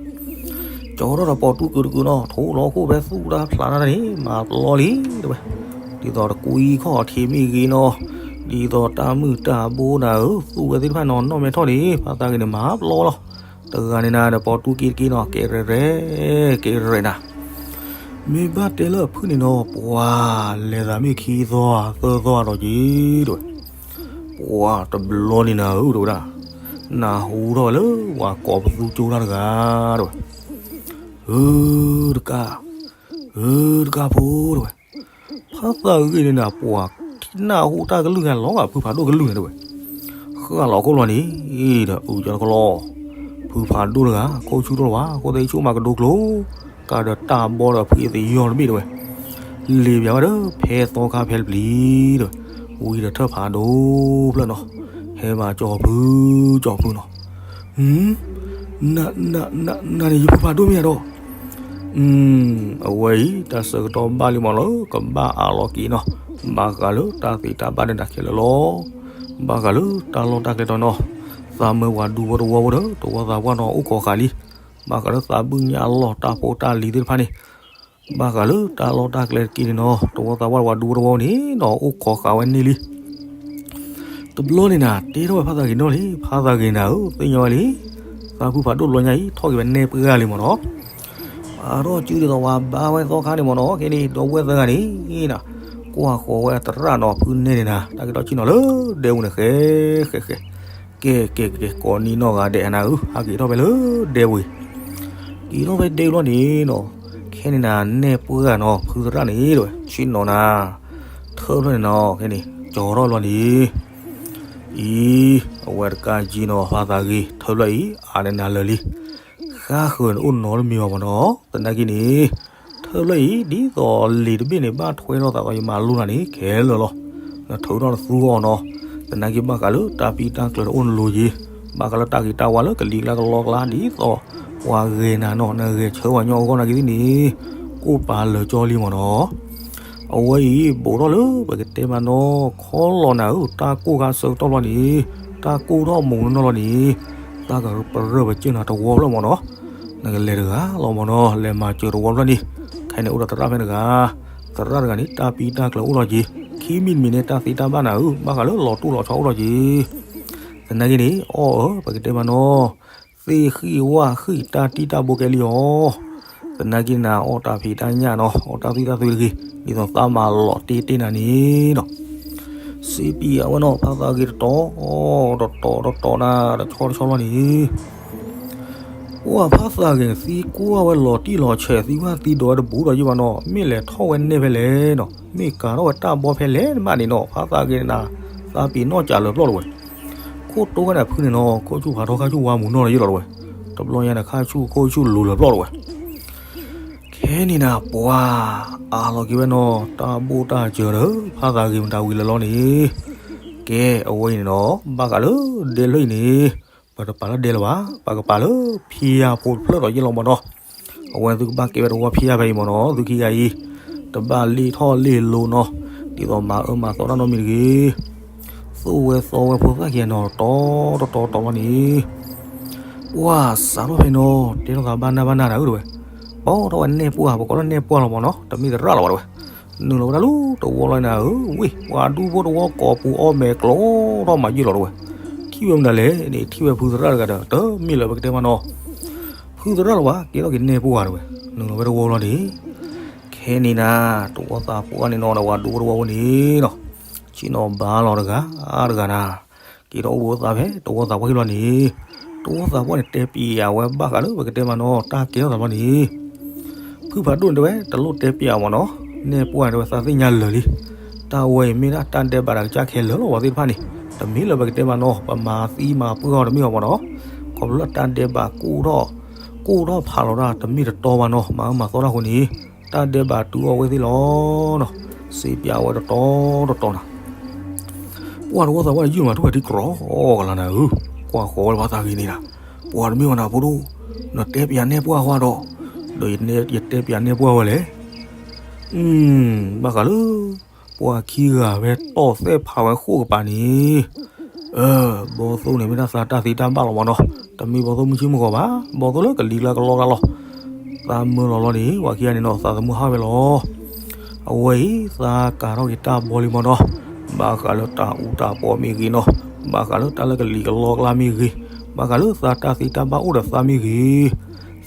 ကၠီထီၣ်ဒီးပိာ်တူၢ်ကုာ်တကုာ်နီၤ ထိၣ်လီၤခိၣ်ဖဲသူၣ်တၢ်ဖျးတၢ်န့ၣ် မၤပျီလံတဝဲ, ဒ်သိးတကွံခီၣ်ထံးမ့ၢ်ဂ့ၤနီၤ, ဒ်သိးတၢ်မုၢ်တၢ်ဘိနၤဧၢ သူၣ်ဝဲသ့ၣ်တဖၣ်နီၤ နီၣ်မဲထီၣ်န့ၣ် ဖါသးဂ့ၤန့ၣ် မၤပျီလီၤ, တဂၤန့ၣ်နၤဒီးပိာ်တူၢ်က့ၤတက့ၢ်နီၤ ကဲရဲၣ်ရဲၣ် ကဲရဲၣ်နၤ မ့ၢ်ဘၣ်တဲလၢအဖုန့ၣ်နီၤ ပှၤလဲၤသးမ့ၢ်ခံသီသၢသီဒီးက့ၤတဝဲ, ပှၤတဘျီန့ၣ်နၤဧၢတဝဲဒၣ်, နၢ်ဟူထီၣ်ဝဲလၢပှၤကိးပသူကၠိတၢ်တဂၤတဝဲ, ဧၢတကး, ဧၢတကးဖိတဝဲ, ဖါသးဂ့ၤန့ၣ်နၤ ပှၤထံၣ်နၢ်ဟူတၢ်ကလုၢ်ဂၤလီၤဂာ်ဖုဖးဒိၣ်ကလုၢ်န့ၣ်တဝဲ, ဃၣ်လီၤခိၣ်လီၤန့ၣ်ဒီး အုကၠီတကလီၤ, ဖုဖးဒိၣ်တဂၤ ခိၣ်ဆူၣ်ထီၣ်လီၤဘၣ် ခိၣ်သ့ၣ်ဆူၣ်မးကဒိကျိၤ ကးဒီးတၢ်ဘီဒီးဖုအသယီၤတဘ့ၣ်တဲဝဲ, လ့ၤပၠးဝဲဒီး ဖဲသီခါဖဲတပျံၤတဲဝဲ, ဝံၤဒီးထၢၣ်ဖးဒိၣ်ဖျၢၣ်နီၤ, ဟဲဘၣ်ကၠီဖု, ကၠီဖုနီၤ, န, နန့ၣ်ယဖုဖးဒိၣ်မ့ၢ်ဧါဒီး အဝဲအံၤ တၢ်ဆၢကတီၢ်ဘၣ်လံမ့ၢ်နီၤ ကဘၣ်အးလီၤက့ၤနီၤ, ဘၣ်ဃးလၢတၢ်သ့တၢ်ဘၣ်န့ၣ်တၢ်ခဲလၢာ်လီၤ, ဘၣ်ဃးလၢတၢ်လီၢ်တၢ်ကျဲတီနီၤ, သးမၢပှၤဒူဖိတဝီဖိဒီး တဝီသးပှၢ်နီၤ အိၣ်ခိးဃာ်လံ, ဘၣ်ဃးလၢသးဘုၣ်ညၣ်လီၢ်တၢ်ဖိတၢ်လံၤသ့ၣ်တဖၣ်န့ၣ်, ဘၣ်ဃးလၢတၢ်လီၢ်တၢ်ကျဲတက့ၢ်န့ၣ်နီၤ တဝီသးပှၢ်ပှၤဒူဖိတဝီန့ၣ်နီၤ အိၣ်ခိးဃာ်ဝဲန့ၢ်လံ တဘျီန့ၣ်နၤ တဲထီၣ်ဝဲဖါသးဂ့ၤနီၢ်လံ, ဖါသးဂ့ၤနၤဧၢ သ့ၣ်ညါဝဲလံ, သးဖုဖးဒိၣ်တဘျီညါအံၤ ထီၣ်က့ၤဝဲနဲၣ်ပှၢ်ဂၤလံမ့ၢ်နီၤ, အါထီၣ်စုဒ်သိးပှၤဘါဝဲသီခါန့ၣ်မ့ၢ်နီၤ ခဲန့ၣ် ဒီပုၢ်ဝဲၢ်သၢဂၤန့ၣ်နၤ, ကွၢ်ဃီၤဝဲသရၣ်နီၤ ဖုနဲၣ်န့ၣ်နၤ တၢ်က့ၤထီၣ်ဆ့ၣ်နီၤလၢဒဲပူၤန့ၣ် ဃဲဃဲဃဲ, ကဲကဲကဲ ကိးနံၤနီၢ်ဂၤဒဲးနၤဧၢ ဟးက့ၤထီၣ်ဖဲလၢဒဲပူၤအံၤ, က့ၤထီၣ်ဖဲဒဲပူၤလီၤန့ၣ်နီၤ, ခဲန့ၣ်နၤ နဲၣ်ပှၢ်ဂၤနီၤ ဖုသရၣ်န့ၣ်တဲဝဲ ဆ့ၣ်နီၤနၤ ထၢဖျၢၣ်န့ၣ်နီၤ ခဲန့ၣ် ကၠီထီၣ်ဘျီန့ၣ်, အံၤ အဝဲတကးက့ၤနီၤ ဖါသးဂ့ၤ ထၢဖျၢၣ်အံၤ အါန့ၢ်နၤလၢာ်လံ, ဃါဃၢၤန့ၣ်အိၣ်နီတမံၤဘၣ်မ့ၢ်နီၤ, သနာ်က့န့ၣ် ထၢဖျၢၣ်အံၤ ဒ်သိးလံာ်တဘ့ၣ်န့ၣ် ဘၣ်ထွဲထီၣ်သးဒီးယမၤလိနၤန့ၣ် ခဲလၢာ်လီၤ, နထုးထီၣ်နသူအီၤနီၤ, သနာ်က့ဘၣ်ဃးလၢတၢ်ပံတၢ်ကျၢၤတအိၣ်နလိၤက့ၤ, ဘၣ်ဃးလၢတၢ်ဂ့ၤတၢ်ဝါလၢကလံၤကျါကလီကျါ ဒ်သိးပှၤဂဲၤနၤနီၤ နဂဲၤဆၢဝဲညီအဂီၢ်နာ်က့သ့ၣ်န့ၣ်, ကိၣ်ပာ်လၢာ်ကၠီလံမ့ၢ်နီၤ အဝဲအံၤ ဘူးထီၣ်လၢပကတဲမးနီၤ ခီလီၤနၤဧၢ တၢ်ကိၢ်ခါဆၢကတီၢ်ဘျီန့ၣ်, တၢ်ကိၢ်ထီၣ်မူးနီၢ်လီၤန့ၣ်, တၢ်ကပရၢၢ်ပစၢၢ်နၤတဝီဖျၢၣ်မ့ၢ်နီၤ, နကလဲၤတဂၤလီၤမ့ၢ်နီၤ လဲၤမၤစၢၤတဝီဖျၢၣ်န့ၣ်, ခဲန့ၣ်အိၣ်ဒီးသရၣ်ဖဲတဂၤ, သရၣ်တဂၤန့ၣ် တၢ်ပံတၢ်ကျၢၤအိၣ်လီၤက့ၤ, ခံမံၤတမံၤန့ၣ် တၢ်သ့တၢ်ဘၣ်နၤဧၢ ဘၣ်ဃးလၢလီၤတိၢ်လီၤဆီအိၣ်လီၤက့ၤ, သနာ်က့န့ၣ် အီၣ်ဧၢ ပကတဲမးနီၤ သ့ၣ်ဃံၣ်ဝၣ်ဃံၣ်တၢ်တံၢ်တၢ်ဘိကဲလံအီၤ, သနာ်က့နၤ အီၣ်တၢ်ဖံးတၢ်ညၣ်နီၤ အီၣ်တၢ်သွံၣ်တၢ်သွဲတဂ့ၤ, ဒ်သိးသးမၤလီၤတ့ၢ်တ့ၢ်နၤန့ၣ်နီၤ, စ့ပံၤအဝဲနီၤ ဖါသးဂ့ၤတတီၤ, တတီၤတတီၤနၤ တဆီတဆီလီၤန့ၣ် ပှၤဖါသးဂ့ၤန့ၣ် သံကွၢ်ဝဲလီၤတံၢ်လီၤဆဲး သံကွၢ်သံဒိးဝဲတဘူးဒီးယံၢ်ဘၣ်နီၤ မ့ၢ်လဲၤထီၣ်ဝဲနဲၣ်ဖဲလဲၣ်နီၤ မ့ၢ်ကၤထီၣ်ဝဲတၢ်ဘီဖဲလဲၣ်မးန့ၣ်နီၤ ဖါသးဂ့ၤန့ၣ်နၤ သးပ့ၤနီၣ်ကးလၢာ်ပျီၢ်တဝဲ, ခိၣ်တိခါန့ၣ်ဖုန့ၣ်နီၤ ခိၣ်ဆူၣ်ဖးထီခါဆူၣ်ဝါမူးနီၢ်လၢယလီၤတဝဲ, တဘျီညါန့ၣ် ခါဆူၣ်ခိၣ်ဆူၣ်လူၤလၢာ်ပျီၢ်တဝဲ ခဲန့ၣ်နၤ ပှၤအးလီၤက့ၤဝဲနီၤ တၢ်ဘိၣ်တၢ်စၢၤဒီး ဖါသးဂ့ၤမတၤဝံၤလၢာ်လီၤန့ၣ်, ကဲ အဝဲအံၤန့ၣ်နီၤ ဘၣ်ဃးလၢဒဲဖျၢၣ်အံၤန့ၣ်, ပတပာ်လၢဒဲလၢၤဘၣ် ပကပာ်လၢဖံယါဖိတဖျၢၣ်ဒီးယဲၢ်လီၤမ့ၢ်နီၤ, အဝဲသုကဘၣ်ကဲဝဲတဝီဖံယါဖဲအံၤမ့ၢ်နီၤ သုခံဂၤအံၤ, တဘၣ်လ့ၣ်ထီၣ်လ့ၣ်လိၤနီၤ, ဒ်သိးမၤအၢမၤသီတၢ်နီတမံၤတဂ့ၤ သိၣ်ဝဲသီဝဲဖိသၣ်ခံဂၤနီၤ တတီၤတတီၤတတီၤလီၤန့ၣ်, ပှၤစးထီၣ်ဖဲနီၤ တဲထီၣ်သးဘၣ်နၢ်ဘၣ်နၢ်နၤဧၢတဝဲ, ပိာ်ထီၣ်ဝဲနဲၣ်ပှၢ် ပကိးထီၣ်နဲၣ်ပှၢ်လီၤမ့ၢ်နီၤ တမ့ၢ်သရၣ်လီၤဘၣ်တဝဲ, နုာ်လီၤဝဲဒၣ်လၢတဝီလီၤနၤဧၢ ဝ့ၢ် ပှၤဒူဖိတဝီကိးပူၤအီၣ်မဲာ်ကျိထီၣ်မၤယုၢ်လီၤတဝဲ, ထံၣ်ဝဲမတၤလဲၣ်န့ၣ် ထံၣ်ဝဲဖုသရၣ်တဂၤဒီး တမ့ၢ်လၢၤပကတဲမးနီၤ ဖုသရၣ်လၢၤဘၣ် ကဲထီၣ်က့ၤနဲၣ်ပှၢ်တဝဲ, နုာ်လီၤဝဲတဝီလီၤန့ၣ်, ခဲန့ၣ်နၤ တဝီသးပှၢ်န့ၣ်နီၤ ပှၤဒူဖိတဝီဖိန့ၣ်နီၤ, ဆ့ၣ်နီၤဘါလီၤတဂၤ အါတဂၤနၤ, က့ၤထီၣ်အိၣ်ဘှံးအိၣ်သါဖဲတဝီသးပှၢ်ခံဘျီန့ၣ်, တဝီသးပှၢ်န့ၣ် တဲပံၤယၤဝဲဘၣ်ဃးလၢပကတဲမးနီၤ တၢ်ကဲထီၣ်သးဘျီန့ၣ် ဖုဖးဒိၣ်န့ၣ်တဲဝဲ တလိၣ်တဲပံၤယၤမ့ၢ်နီၤ, နဲၣ်ပှၢ်န့ၣ်တဲဝဲသးသ့ၣ်ညါလၢာ်လံ, တၢ်ဝဲအံၤမ့ၢ်ဒၣ်တၢ်ဒဲးဘးတၢ်ကစၢ်ခဲလၢာ်လီၤ ပှၤသ့ၣ်တဖၣ်န့ၣ်, တမ့ၢ်လၢၤပကတဲမးနီၤ ပမၤသံမၤပှၢ်အီၤတမ့ၢ်အီၤမ့ၢ်နီၤ, ခီဖျိလၢတၢ်ဒဲးဘးကိၢ်ထီၣ်, ကိၢ်ထီၣ်ဖးလီၤတၢ်တမ့ၢ်တတီဘၣ်နီၤ မၤအၢမၤသီတၢ်အဃိန့ၣ်, တၢ်ဒဲးဘးတုၤအီၣ်ဝဲသ့ၣ်လီၤနီၤ, စ့ပံၤအဝဲတတီၤတတီၤနၤ ပှၤတဝီသးပှၢ်န့ၣ် ယုၢ်မးထူၣ်ဖဲထံကြီကလၤနၤဧၢ, ကွၢ်ဃီၤဝဲလၢဖါသးဂ့ၤန့ၣ်နၤ, ပှၤတမ့ၢ်ဝဲနၤဖိဒိၣ်, နတဲပယၤနဲၣ်ပှၢ်ဃီဒီး, ဒီးယတဲပယၤနဲၣ်ပှၢ်ဝဲလဲၣ်, ဘၣ်ဃးလၢ ပှၤခံဂၤဖဲတီၢ်သဲၣ်ဖးဝဲဃိၣ်ကပၤန့ၣ်, ဘီသိန့ၣ် မ့ၢ်ဒၣ်သးတၢ်သ့တၢ်ဘၣ်လီၤမးနီၤ, တမ့ၢ်ဘီသိမုၢ်ဆ့ၣ်မုၢ်ဂီၤဘၣ်, ဘီသိလၢကလံၤကျါကလီကျါလီၤ, သးမၢလီၤလီၤန့ၣ် ပှၤခံဂၤန့ၣ်နီၤ သးသမူဟးဝဲလီၤ အဝဲအံၤ သးကၤထီၣ်က့ၤတၢ်ဘီလံမးနီၤ, ဘၣ်ဃးလၢတၢ်အူတၢ်ပီမ့ၢ်ဂ့ၤနီၤ, ဘၣ်ဃးလၢတၢ်လၢကလံၤကလီကျါမ့ၢ်ဂ့ၤ, ဘၣ်ဃးလၢသးတၢ်သ့တၢ်ဘၣ်အိၣ်ဒီးသးမ့ၢ်ဂ့ၤ,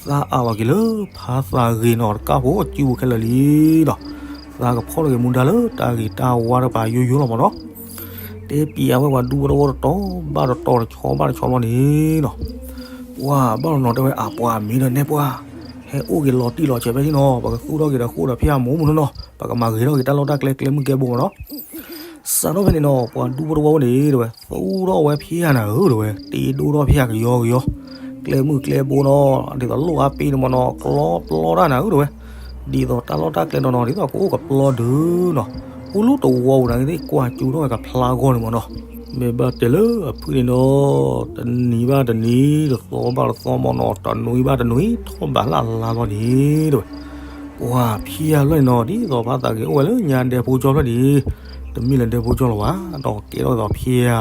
သးအးလီၤက့ၤလၢဖါသးဂ့ၤနီၤတကၢ်ဖိစုပူၤခဲလၢာ်လံနီၤ, သးကဖီၣ်ထီၣ်က့ၤမူဒါလၢတၢ်ဂ့ၤတၢ်ဝါတကပၤယိယိလီၤမးနီၤ, တဲပံၤအဝဲပှၤဒူဖိတဝီတတီၤဘၣ်တတီၤ တဆီဘၣ်တဆီဘျီန့ၣ်နီၤ ပှၤဘၣ်လီၤနီၤ တဲဝဲအပှၤမ့ၢ်ဒီးနဲၣ်ပှၢ်, ဟဲအိၣ်က့ၤလီၤတံၢ်လီၤဆဲးဖဲန့ၣ်နီၤ, ပကသူၣ်ထီၣ်က့ၤဒီးဃိၣ်ဒီးဖၠၣ်မိၢ်မုၢ်နီၤနီၤ, ပကမၤဂ့ၤထီၣ်က့ၤတၢ်လီၢ်တၢ်ကျဲကျဲမုၢ်ကဲဘိမးနီၤ, စးထီၣ်ဖဲန့ၣ်နီၤ ပှၤဒူဖိတဝီဖိန့ၣ် တဲဝဲ သူၣ်ထီၣ်ဝဲဖၠၣ်နၤဧၢ တဲဝဲ, တ့ဒိၣ်ထီၣ်ဖၠၣ်ကယီကယီ, ကျဲ ကျဲမုၢ်ကျဲဘိနီၤ, ဒ်သိးလိၣ်အါပ့ၤန့ၣ်မ့ၢ်နီၤ ကျီပျီတၢ်နၤဧၢ တဲဝဲ, ဒ်သိးတၢ်လီၢ်တၢ်ကျဲနီၤနီၤ ဒ်သိးကအိၣ်ကပျီဒုနီၤ, ပူလူတဝီပူၤနၤကသ့ၣ် ကွၢ်ကၠူထီၣ်ဝဲကဖျါဂီၢ်န့ၣ်မ့ၢ်နီၤ, မ့ၢ်ဘၣ်တဲလၢအဖုၣ်န့ၣ်နီၤ, တနံၤဘၣ်တနံၤ တသီဘၣ်တသီမ့ၢ်နီၤ တနွံဘၣ်တနွံ ထီၣ်ဘးလၢ်လါလီၤန့ၣ် တဲဝဲ ပှၤဖံယါဖျၢၣ်န့ၣ်နီၤ ဒ်သိးဖါသးဂ့ၤအိၣ်ဝဲလၢညါဒဲဖိကၠီဖျၢၣ်န့ၣ်, တမ့ၢ်လၢဒဲဖိကၠီလီၤဘၣ်, ဒီးကဲထီၣ်ဒ်သိးဖံယါ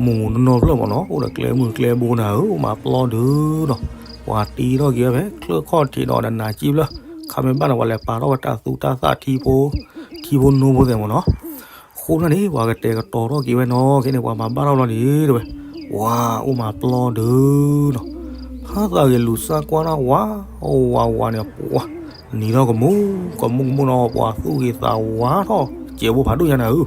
မိၢ်မိၢ်နီၢ်နီၢ်ဖျၢၣ်မ့ၢ်နီၤ အိၣ်ဒီးကျဲမုၢ်ကျဲဘိနၤဧၢ အိၣ်မးပျီဒုနီၤ, ပှၤတံထီၣ်က့ၤဝဲဖဲချၢၣ်ခီၣ်ထံးဒီးနးနးကံဖျၢၣ်, ခါမ့ၢ်ဘၣ်န့ၣ် ပှၤလဲၤပာ်ထီၣ်ဝဲတၢ်သူတၢ်သၣ်ထံဖိ, ထံဖိနိဖိသဲးမ့ၢ်နီၤ, အဃိန့ၣ် ပှၤကတဲာ်ကတီၤထီၣ်က့ၤဝဲနီၤ ခဲန့ၣ် ပှၤမၤဘၣ်ထီၣ်လီၤန့ၣ် တဲဝဲ, ပှၤအိၣ်မးပျီဒုနီၤ, ဖါသးဂ့ၤလူၤစၢ်ကွၢ်တၢ်ဝး ဝးဝးန့ၣ် ပှၤ နံၤထီၣ်ကမူၣ် ကမူၣ်ကမူၣ်နီၤ ပှၤသူၣ်ဂ့ၤသးဝါထီၣ် စဲးဘိဖးဒိၣ်ညါနၤဧၢ,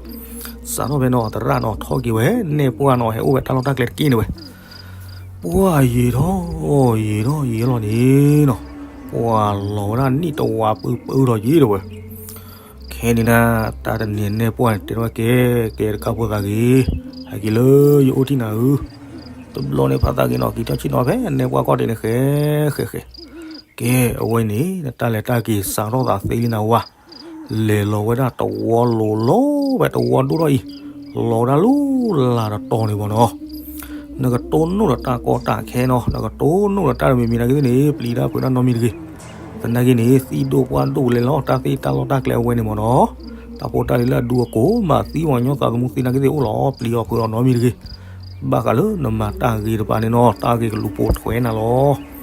စးထီၣ်ဖဲနီၤ သရၣ်နီၤ ထီၣ်က့ၤဝဲ နဲၣ်ပှၢ်နီၤ ဟဲအိၣ်ဝဲတၢ်လီၢ်တၢ်ကျဲတက့ၢ်န့ၣ်ဝဲ, ပှၤယံာ်ထီၣ် ယံာ်ထီၣ်ယံာ်လီၤန့ၣ်နီၤ, ပှၤလီၤဝဲဒၣ်နံၣ်တဝးပၢပၢထီၣ်ယံာ်တဲဝဲ, ခဲန့ၣ်ဒၣ် တၢ်တနံၤန့ၣ်ပှၢ်န့ၣ် တဲထီၣ်ဝဲကဲ ကဲတကးဖိသးဂ့ၤ, ဟဲက့ၤလၢယအိၣ်ထံၣ်နၤဧၢ, တဘျီန့ၣ်ဖါသးဂ့ၤနီၤ က့ၤထီၣ်ဆ့ၣ်နီၤဖဲနဲၣ်ပှၢ်ခီၣ်ထံးန့ၣ် ဃဲ ဃဲ ဃဲ, ကဲ အဝဲန့ၣ် နတၢ်လဲၤတၢ်က့ၤစးထီၣ်သးသ့လံနၤဝါ, လဲၤလီၤဝဲဒၣ်တဝီလိၤလိၤဖဲတဝီဒိၣ်ထီၣ်အံၤ, လီၤဝဲဒၣ်လၢလၢ်တတီၤန့ၣ်မ့ၢ်နီၤ နကတိၢ်နီၣ်ဒီးတၢ်ကီတၢ်ခဲနီၤ နကတိၢ်နီၣ်ဒီးတၢ်တမံၤမံၤနာ်က့သ့ၣ်န့ၣ် ပျံၤတၢ်ဖုးတၢ်နီတမံၤတဂ့ၤ, သနာ်က့န့ၣ် သံၣ်ဒိၣ်ပှၢ်ဒိၣ်လဲၤလီၤ တၢ်သ့ၣ်တၢ်လီၢ်တၢ်ကျဲအဝဲန့ၣ်မ့ၢ်နီၤ, တၢ်ဖိတၢ်လံၤလၢအဒူအကိးမၤသံပှၤကညီသးသမူသ့နာ်က့သ့ၣ်အိၣ်လီၤ ပျံၤအီၤဖုးအီၤနီတမံၤတဂ့ၤ, ဘၣ်ဃးလၢနမၤတၢ်ဂ့ၤတဖၣ်န့ၣ်နီၤ တၢ်ဂ့ၤကလူၤပိာ်ထွဲနၤလီၤ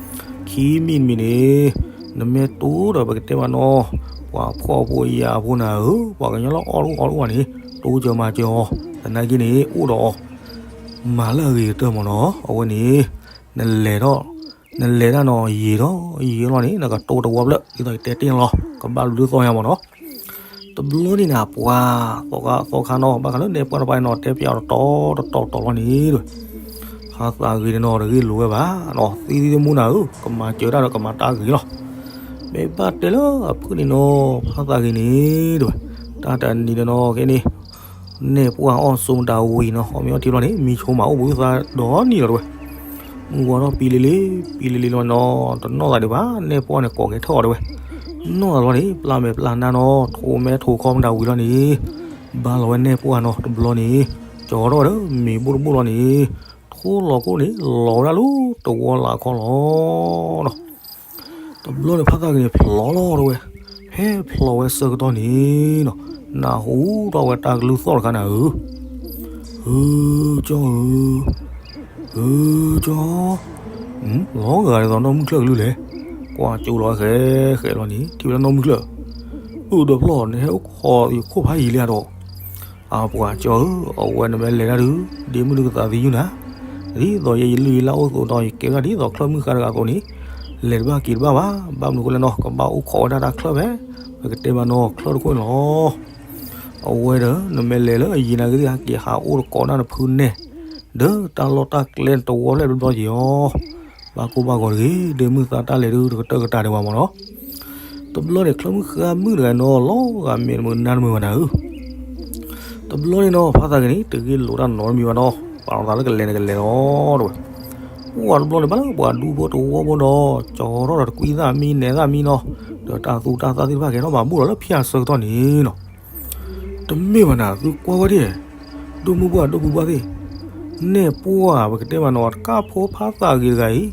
ခံမံၤတမံၤန့ၣ် နမ့ၢ်တိၢ်ဒီးပကတဲဘၣ်နီၤ, ပှၤဖှီၣ်ဖိယာ်ဖိနၤဧၢ, ပှၤကညီလၢအီၣ်တအိၣ်အီတအိၣ်ဘၣ်န့ၣ် တိၢ်စၢၤမၤစၢၤအီၤ, သနာ်က့န့ၣ် အိၣ်ဒီးအီၤ မၤလၢအဂ့ၤကတၢၢ်မ့ၢ်နီၤ, အဝဲန့ၣ် နလဲၤထီၣ် နလဲၤတၢ်နီၤ ယံာ်ထီၣ်ယံာ်လီၤန့ၣ် နကတိၢ်တဝီဖျၢၣ် ဒ်သိးယတဲတ့ၢ်န့ၣ်လီၤ, ကဘၣ်လူၤဒုးသီၣ်ညါမ့ၢ်နီၤ တဘျီန့ၣ်နၤ ပှၤသီခါနီၤ ဘၣ်ဃးလၢနဲၣ်ပှၢ်တဖၣ်န့ၣ်နီၤ တဲပၠးအီၤတတီၤတတီၤတတီၤလီၤန့ၣ် ဖါသးဂ့ၤန့ၣ်နီၤ တဂ့ၢ်လိာ်ဝဲဘၣ်နီၤ သံသံသမူနၤဧၢ ကမၤစၢၤတၢ်ဒီးကမၤတၢ်ဂ့ၤလီၤ, မ့ၢ်ဘၣ်တဲလၢအဖုၣ်န့ၣ်နီၤ ဖါသးဂ့ၤန့ၣ် တဲဝဲ တၢ်တနံၤန့ၣ်နီၤ ခဲန့ၣ် နဲၣ်ပှၢ်အီၣ်ဆိးမတၤဝံၤနီၤ အီၣ်မ့ၤအီထံဘျီန့ၣ် မံဆိမးအိၣ်ဘှံးသးဒီနံၤလီၤတဲဝဲ, မုၢ်ဝါထီၣ်ပံလံလံ ပံလံလံလီၤနီၤ တနီၣ်သးဒံးဘၣ် နဲၣ်ပှၢ်န့ၣ်ကိးကဲထီၣ်အီၤတဲဝဲ, နီၣ်သးလီၤန့ၣ် ပျၢ်မဲာ်ပျၢ်နါနီၤ ထိးမဲထိးခီမတၤဝံၤလီၤန့ၣ် ဘၣ်လီၤဝဲနဲၣ်ပှၢ်နီၤ တဘျီန့ၣ် ကၠီထီၣ်ဝဲဒီးမ့ၤဘိၣ်တဘိၣ်လီၤန့ၣ် ထိၣ်လီၤခိၣ်န့ၣ် လီၤဝဲဒၣ်လၢတဝီလၢအခီလီၤနီၤ တဘျီန့ၣ် ဖါသးဂ့ၤန့ၣ် ဖျိးလီၤတဲဝဲ, ဖဲဖျိးဝဲဆၢကတီၢ်န့ၣ်နီၤ နၢ်ဟူထီၣ်ဝဲတၢ်ကလုၢ်သီၣ်တခါနၤဧၢ, ဧၢ, ကၠီဧၢ, ဧၢ, ကၠီ, လီၤဂာ်ဒ်သိးနီၢ်မုၢ်ချၢၣ်ကလုၢ်လဲၣ်, ကွၢ်ကၠိလီၤဃဲဃဲလီၤန့ၣ် ထံၣ်ဝဲဒၣ်နီၢ်မုၢ်ချၢၣ်, အၢ ဒီးဖျီၣ် နဟဲအိၣ်ခိးယခိၣ်ဖးယံၤလံဧါဒီး အပှၤကၠီဧၢ, အဝဲနမ့ၢ်လဲၤတၢ်ဒုး ဒ့မုၣ်ဒုးကသးသယုၢ်နၤ, ဒ်သိးယဲယလုၢ်ယလၢ်အိၣ်အသိးဒီး ယကဲဝဲဒၣ်ဒ်သိးချၢၣ်မုၣ်ဃါတဂၤအသိးန့ၣ်, လဲၤတဘၣ်က့ၤတဘၣ်ဘၣ်, ဘၣ်မနုၤအဃိလဲၣ်နီၤ ကဘၣ်အိၣ်ခိးဝဲဒၣ်တၢ်ချၢၣ်ဖဲ ပကတဲမးနီၤ ချၢၣ်တခိၣ်န့ၣ်လီၤ. အဝဲဒီး နမ့ၢ်လဲၤလၢအယံၤနာ်က့သ့ၣ် ဟဲက့ၤဟးအိၣ်တကိးဒၣ်နဖုနဲၣ်, ဒီးတၢ်လီၢ်တၢ်ကျဲတဝီဖျၢၣ်တဘျီက့ၤအီၤ ဘၣ်ကိၢ်ဘၣ်ဂီၤတဂ့ၤ, ဒ့မုၣ်သးတၢ်လဲၤဒုး တကတၢၢ်ကတၢၢ်ဒံးဘၣ်မ့ၢ်နီၤ. တဘျီန့ၣ် ချၢၣ်မုၣ်ဃါမုၣ်တဂၤနီၤ လီၤဂာ်မဲာ်တမုာ်နါတမုာ်ဘၣ်နၤဧၢ. တဘျီန့ၣ်နီၤ ဖါသးဂ့ၤန့ၣ် တဂ့ၢ်လိာ်တၢ်နီတမံၤဘၣ်နီၤ, ပာ်လီၤသးလၢကလဲၤန့ၣ်ကလဲၤလီၤတဲဝဲ. ပှၢ်တဘျီန့ၣ် ဘၣ်လၢပှၤဒူဖိတဝီဖိဒီး ကၠီထီၣ်ဒီးတကွံသၣ်မံနဲၤသၣ်မံနီၤ, ဒီးတၢ်သူတၢ်သၣ်သ့ၣ်တဖၣ်ကဲထီၣ်မၤဘူၣ်လီၤလၢဖၠၣ်ဆၢကတီၢ်န့ၣ်နီၤ. တမ့ၢ်ဘၣ်နၤ သုကွၢ်ဝဲဒၣ် ဒိၣ်မုၢ်ပှၢ်ဒိၣ်ဖုဘၣ်သ့ၣ်, နဲၣ်ပှၢ်ပကတဲမးနီၤ တကးဖိဖါသးဂ့ၤတဂၤအံၤ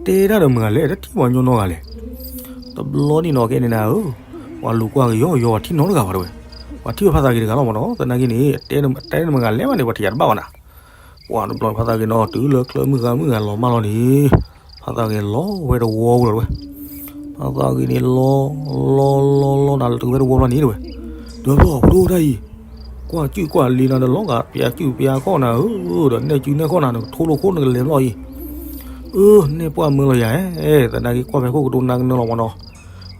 တဲတၢ်ဒီးမတၤဂၤလဲၣ်, တထံၣ်ပှၤညီနီတဂၤလဲၣ်. တဘျီန့ၣ်နီၤ ခဲန့ၣ်နၤဧၢ, ပှၤလူၤကွၢ်ကယီကယီ ပှၤထံၣ်နီတဂၤဘၣ်တဲဝဲ, ပှၤထံၣ်ဝဲဖါသးဂ့ၤတဂၤလီၤမ့ၢ်နီၤ, သနာ်က့န့ၣ် တဲတၢ်ဒီးမတၤဂၤလဲၣ်ဘၣ်န့ၣ် ပှၤထံၣ်တဘၣ်ဘၣ်နၤ. ပှၢ်တဘျီဖါသးဂ့ၤနီၤ တုၤလၢချၢၣ်မုၣ်ဃါမုၣ်ဂၤလီၤမၢ်လီၤန့ၣ်, ဖါသးဂ့ၤလီၤဝဲတဝီပူၤလီၤတဲဝဲ. ဖါသးဂ့ၤန့ၣ်လီၤ လီၤလီၤလီၤနၤလၢတုၤဝဲတဝီလီၤန့ၣ်တဲဝဲ, ဒီးဖျီၣ်ဖိဒိၣ်တၢ်အံၤ, ကွၢ်စုၣ်ကွၢ်လံနၤဒီးလီၤဂာ်ပျၢ်စုၣ်ပျၢ်ခီၣ်နၤဧၢ, ဒီးနဲၣ်စုနဲၣ်ခီၣ်နၤ နကထိလိာ်ခိၣ်နကလဲၤဖျီၣ်အံၤ, အၢ နဲၣ်ပှၢ်မၢလီၤယၤဧဲ, သနာ်က့ကွၢ်ဖဲခိၣ်ကဒိနၢ်ကနၢလီၤမ့ၢ်နီၤ,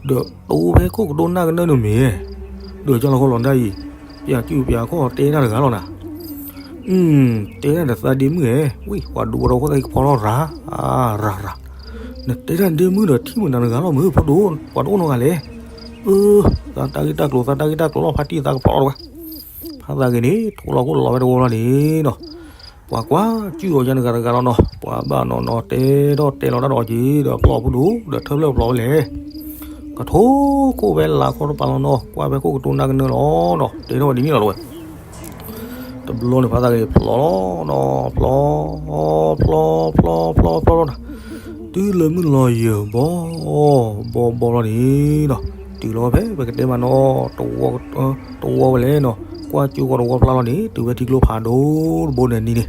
ဒီးတိဖဲခိၣ်ကဒိနၢ်ကနၢန့ၣ်မ့ၢ်, ဒီးကၠီလီၤခိၣ်လီၤဒၣ်အံၤ, ပျၢ်စုၣ်ပျၢ်ခီၣ်တဲနၤတဂၤလီၤနၤ. တဲဒၣ်နသးဒ့မုၣ်ဧဲ, ဝံၤ ပှၤဒူဖိတဝီဖိသၣ်ကဖီထီၣ်ရၤ, ရၤရၤ, နတဲဒၣ်ဒ့မုၣ်ဒီးထံၣ်မုၢ်နၤတဂၤလီၤမ့ၢ်ဖိဒိၣ် ပှၤတအိၣ်နီတဂၤလဲၣ်. အၢ သးတၢ်ဂ့ၢ်တၢ်ကျိၤ သးတၢ်ဂ့ၢ်တၢ်ကျိၤလီၤ ဖါတံၢ်သးကဖီထီၣ်တဝဲ. ဖါသးဂ့ၤန့ၣ် ထိလီၤခိၣ်လီၤဝဲတဝီလီၤန့ၣ်နီၤ. ပှၤကွၢ်စူၣ်အီၤယါတဂၤတဂၤလီၤနီၤ, ပှၤဘၣ်နီၤနီၤ တဲထီၣ်တဲလီၤတၢ်ဒီးက့ၤဒီး ပျီၢ်ဖုဒိၣ်ဒီး ထၢဖျၢၣ်ဖျီၣ်ဝဲလဲၣ်, ကထိခိၣ်ဝဲလၢခီတပၤလီၤနီၤ, ကွၢ်ဖဲခိၣ်ကတိၤနၢ်ကနၢလီၤနီၤ, တဲထီၣ်ဝဲဒ်န့ၣ်လီၤတဝဲ. တဘျီန့ၣ်ဖးသးက့ၤန့ၣ် ဖျီၣ်လီၤနီၤ, ဖျီၣ် ဖျီၣ် ဖျီၣ် ဖျီၣ် ဖျီၣ်လီၤနီၤ, တုၤလၢမုၢ်လီၤယၢၤဘီ ဘီဘီလီၤန့ၣ်နီၤ, တုၤလီၤဖဲပကတဲမးနီၤ, တဝီဝဲလဲၣ်နီၤ, ကွၢ်ကၠိဃီတဝီဖျါလီၤန့ၣ် တုၤဝဲထံကျိဖးဒိၣ်တဘိန့ၣ်န့ၣ်,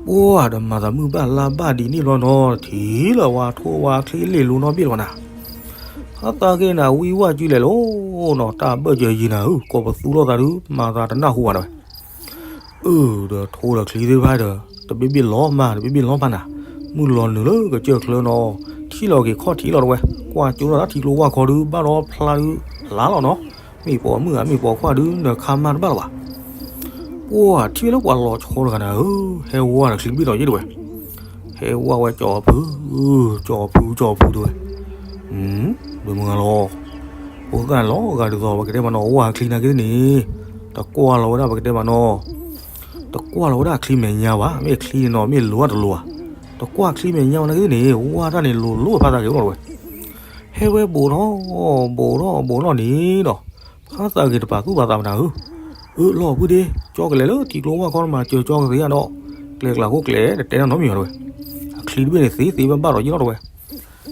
ပှၢ်ဒီးမၤသးမုၢ်ဘၣ်လါဘၣ်ဒ်န့ၣ်ဘျီနီၤ, ထံၣ်လၢဝဲထိၣ်ဝဲချံလ့ၣ်လိၤနီတဘ့ၣ်လီၤနၤ. ဖးသးက့ၤန့ၣ် ဝံဝဲကၠူလဲၣ်လီၤနီၤ, တၢ်ဘၢၣ်စၢၤယံၤနၤဧၢ, ကိးပသူလိာ်သးဒုး မၤသးတနၢ်ဟူဘၣ်တဝဲ. အၢ ဒီးထိၣ်ဒီးချံသ့ၣ်တဖၣ်ဒီး တဘ့ၣ်ဘ့ၣ်လီၤမး တဘ့ၣ်ဘ့ၣ်လီၤမးနၤ, မုၢ်လီၤနုာ်လၢကစၢၢ်ချၢနီၤ, ထံၣ်လီၤက့ၤခီၣ်ထံးလီၤတဝဲ, ကွၢ်ကၠိလီၤတၢ်ထံကျိဝၢ်ခီဒုး ဘၣ်ဒီဖျါဒုး ဖျါလီၤနီၤ, မ့ၢ်ပိာ်မုၣ်ဧါ မ့ၢ်ပိာ်ခွါဒုး နခါမါတဘၣ်လၢၤဘၣ်. ပှၢ်ထံၣ်ဝဲလၢပှၤလီၤဆီတဂၤနၤဧၢ, ဟဲဝါဒီးချံတဘ့ၣ်ဒီးယ့ၣ်တဝဲ, ဟဲဝါဝဲကၠီဖု, ကၠီဖု ကၠီဖုတဝဲ, ဒိမုၢ်ဂၤလီၤ, ဖိသၣ်န့ၣ်လီၤဂာ်ဒ်သိးပကတဲမးနီၤ ဝါချံနာ်က့န့ၣ်, တကွၢ်လီၤဝဲဒၣ်ပကတဲမးနီၤ တကွၢ်လီၤဝဲဒၣ်ချံမဲာ်ညါဘၣ်, မ့ၢ်ချံန့ၣ်နီၤ မ့ၢ်လိၤအတလိၤဧါ, တကွၢ်ချံမဲာ်ညါဝဲနာ်က့န့ၣ် ဝါတၢ်န့ၣ်လိၤလိၤဖးသးက့ၤအိၣ်လီၤတဝဲ, ဟဲဝဲဘူးထီၣ်, ဘူးထီၣ်ဘူးထီၣ်န့ၣ်နီၤ, ဖးသးက့ၤတပာ်သူၣ်ပာ်သးမနၤဧၢ, အၢ လီၤဖုဒ့, ကၠီကလဲၤလၢထံကျိဝၢ်ခီတမၤ စၢၤကၠီကသ့ဧါဒီး, ကျဲကျါခိၣ်ကျဲ တတဲတၢ်နီတမံၤဘၣ်တဝဲ, အချံတဘ့ၣ်န့ၣ် သ့သ့ဘၣ်ဘၣ်ဒီးယ့ၣ်လီၤတဝဲ,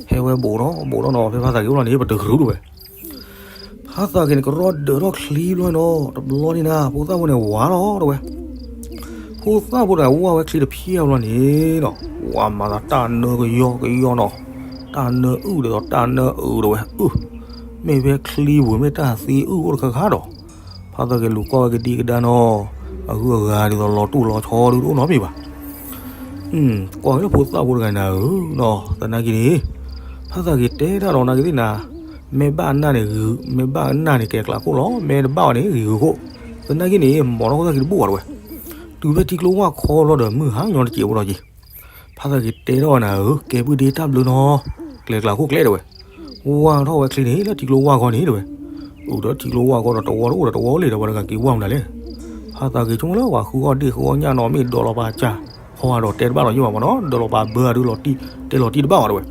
ဟဲဝဲဘူးထီၣ်ဘူးထီၣ်နီၤ ဖဲဖးသးက့ၤအိၣ်လီၤန့ၣ် ပတကရူၢ်တဝဲ ဖးသးက့ၤန့ၣ် ကရီဒၢးထီၣ်ချံဘျီနီၤ, တဘျီန့ၣ်နၤ ဖိသၣ်ဖိန့ၣ်ဝါလီၤတဝဲ, ဖိသၣ်ဖိတဂၤဝါဝဲချံတဖျၢၣ်ဘျီန့ၣ်နီၤ, ဝါမၤသးတၢ်နၢကယီကယီနီၤ, တၢ်နၢအုၣ်ဒ်သိးတၢ်နၢအုၣ်တဝဲ, အုၣ်, မ့ၢ်ဖဲချံပူၤမ့ၢ်တၢ်သံအုၣ်အိၣ်တခါခါဒီး, ဖးသးက့ၤလူၤကွၢ်ဝဲကဒံကဒါနီၤ, အဂုၤအဂၤဒ်သိးလီၤတူၢ်လီၤဆီဒုးတအိၣ်နီတမံၤဘၣ် ကွၢ်က့ၤလၢဖိသၣ်ဖိတဂၤနၤဧၢနီၤ, သနာ်က့န့ၣ်, ဖးသးက့ၤတဲတၢ်ဒီးနာ်က့သ့ၣ်နၤ, မ့ၢ်ဘၣ်အနၢ်န့ၣ်ဂ့ၤ, မ့ၢ်ဘၣ်အနၢ်န့ၣ် ကဲကျးခိၣ်လီၤ, မ့ၢ်တဘၣ်အီၤန့ၣ် ဂ့ၤဂုၤခိၣ်, သနာ်က့န့ၣ် မ်ထီၣ်ဖိသၣ်က့ၤတဘူၣ်ဘၣ်တဝဲ, တုၤဖဲထံကျိဝၢ်ခီဘျီဒီး မုၢ်ဟါညီတစဲးဖိဒီးက့ၤ, ဖးသးက့ၤတဲထီၣ်နၤဧၢ, ကဲပုၢ်ဒ့တၢ်ဘျုးနီၤ, ကျဲကျးခိၣ်ကျဲတဝဲ, ဝါထီၣ်ဝဲချံန့ၣ် လၢထံကျိဝၢ်ခီန့ၣ်တဝဲ, အိၣ်ဒီးထံကျိဝၢ်ခီဒီးတဝီတအိၣ်ဒီးတဝီလံဒီး ပှၤတဂၤက့ၤဝါမနုၤလဲၣ်, ဖးသးက့ၤဆိကမိၣ်လၢပှၤဃုအီၣ်ဒ့ၣ်ဃုအီၣ်ညၣ်နီၤ မ့ၢ်ဒိးလီၤပာ်စၢ်, ဖီအဒီးတဲတဘၣ်လီၤယ့ၢ်ဘၣ်မနီၤ, ဒိးလီၤပာ်ဘၢအဒုးလီၤတံၢ်, တဲလီၤတံၢ်တဘၣ်ဘၣ်တဝဲ,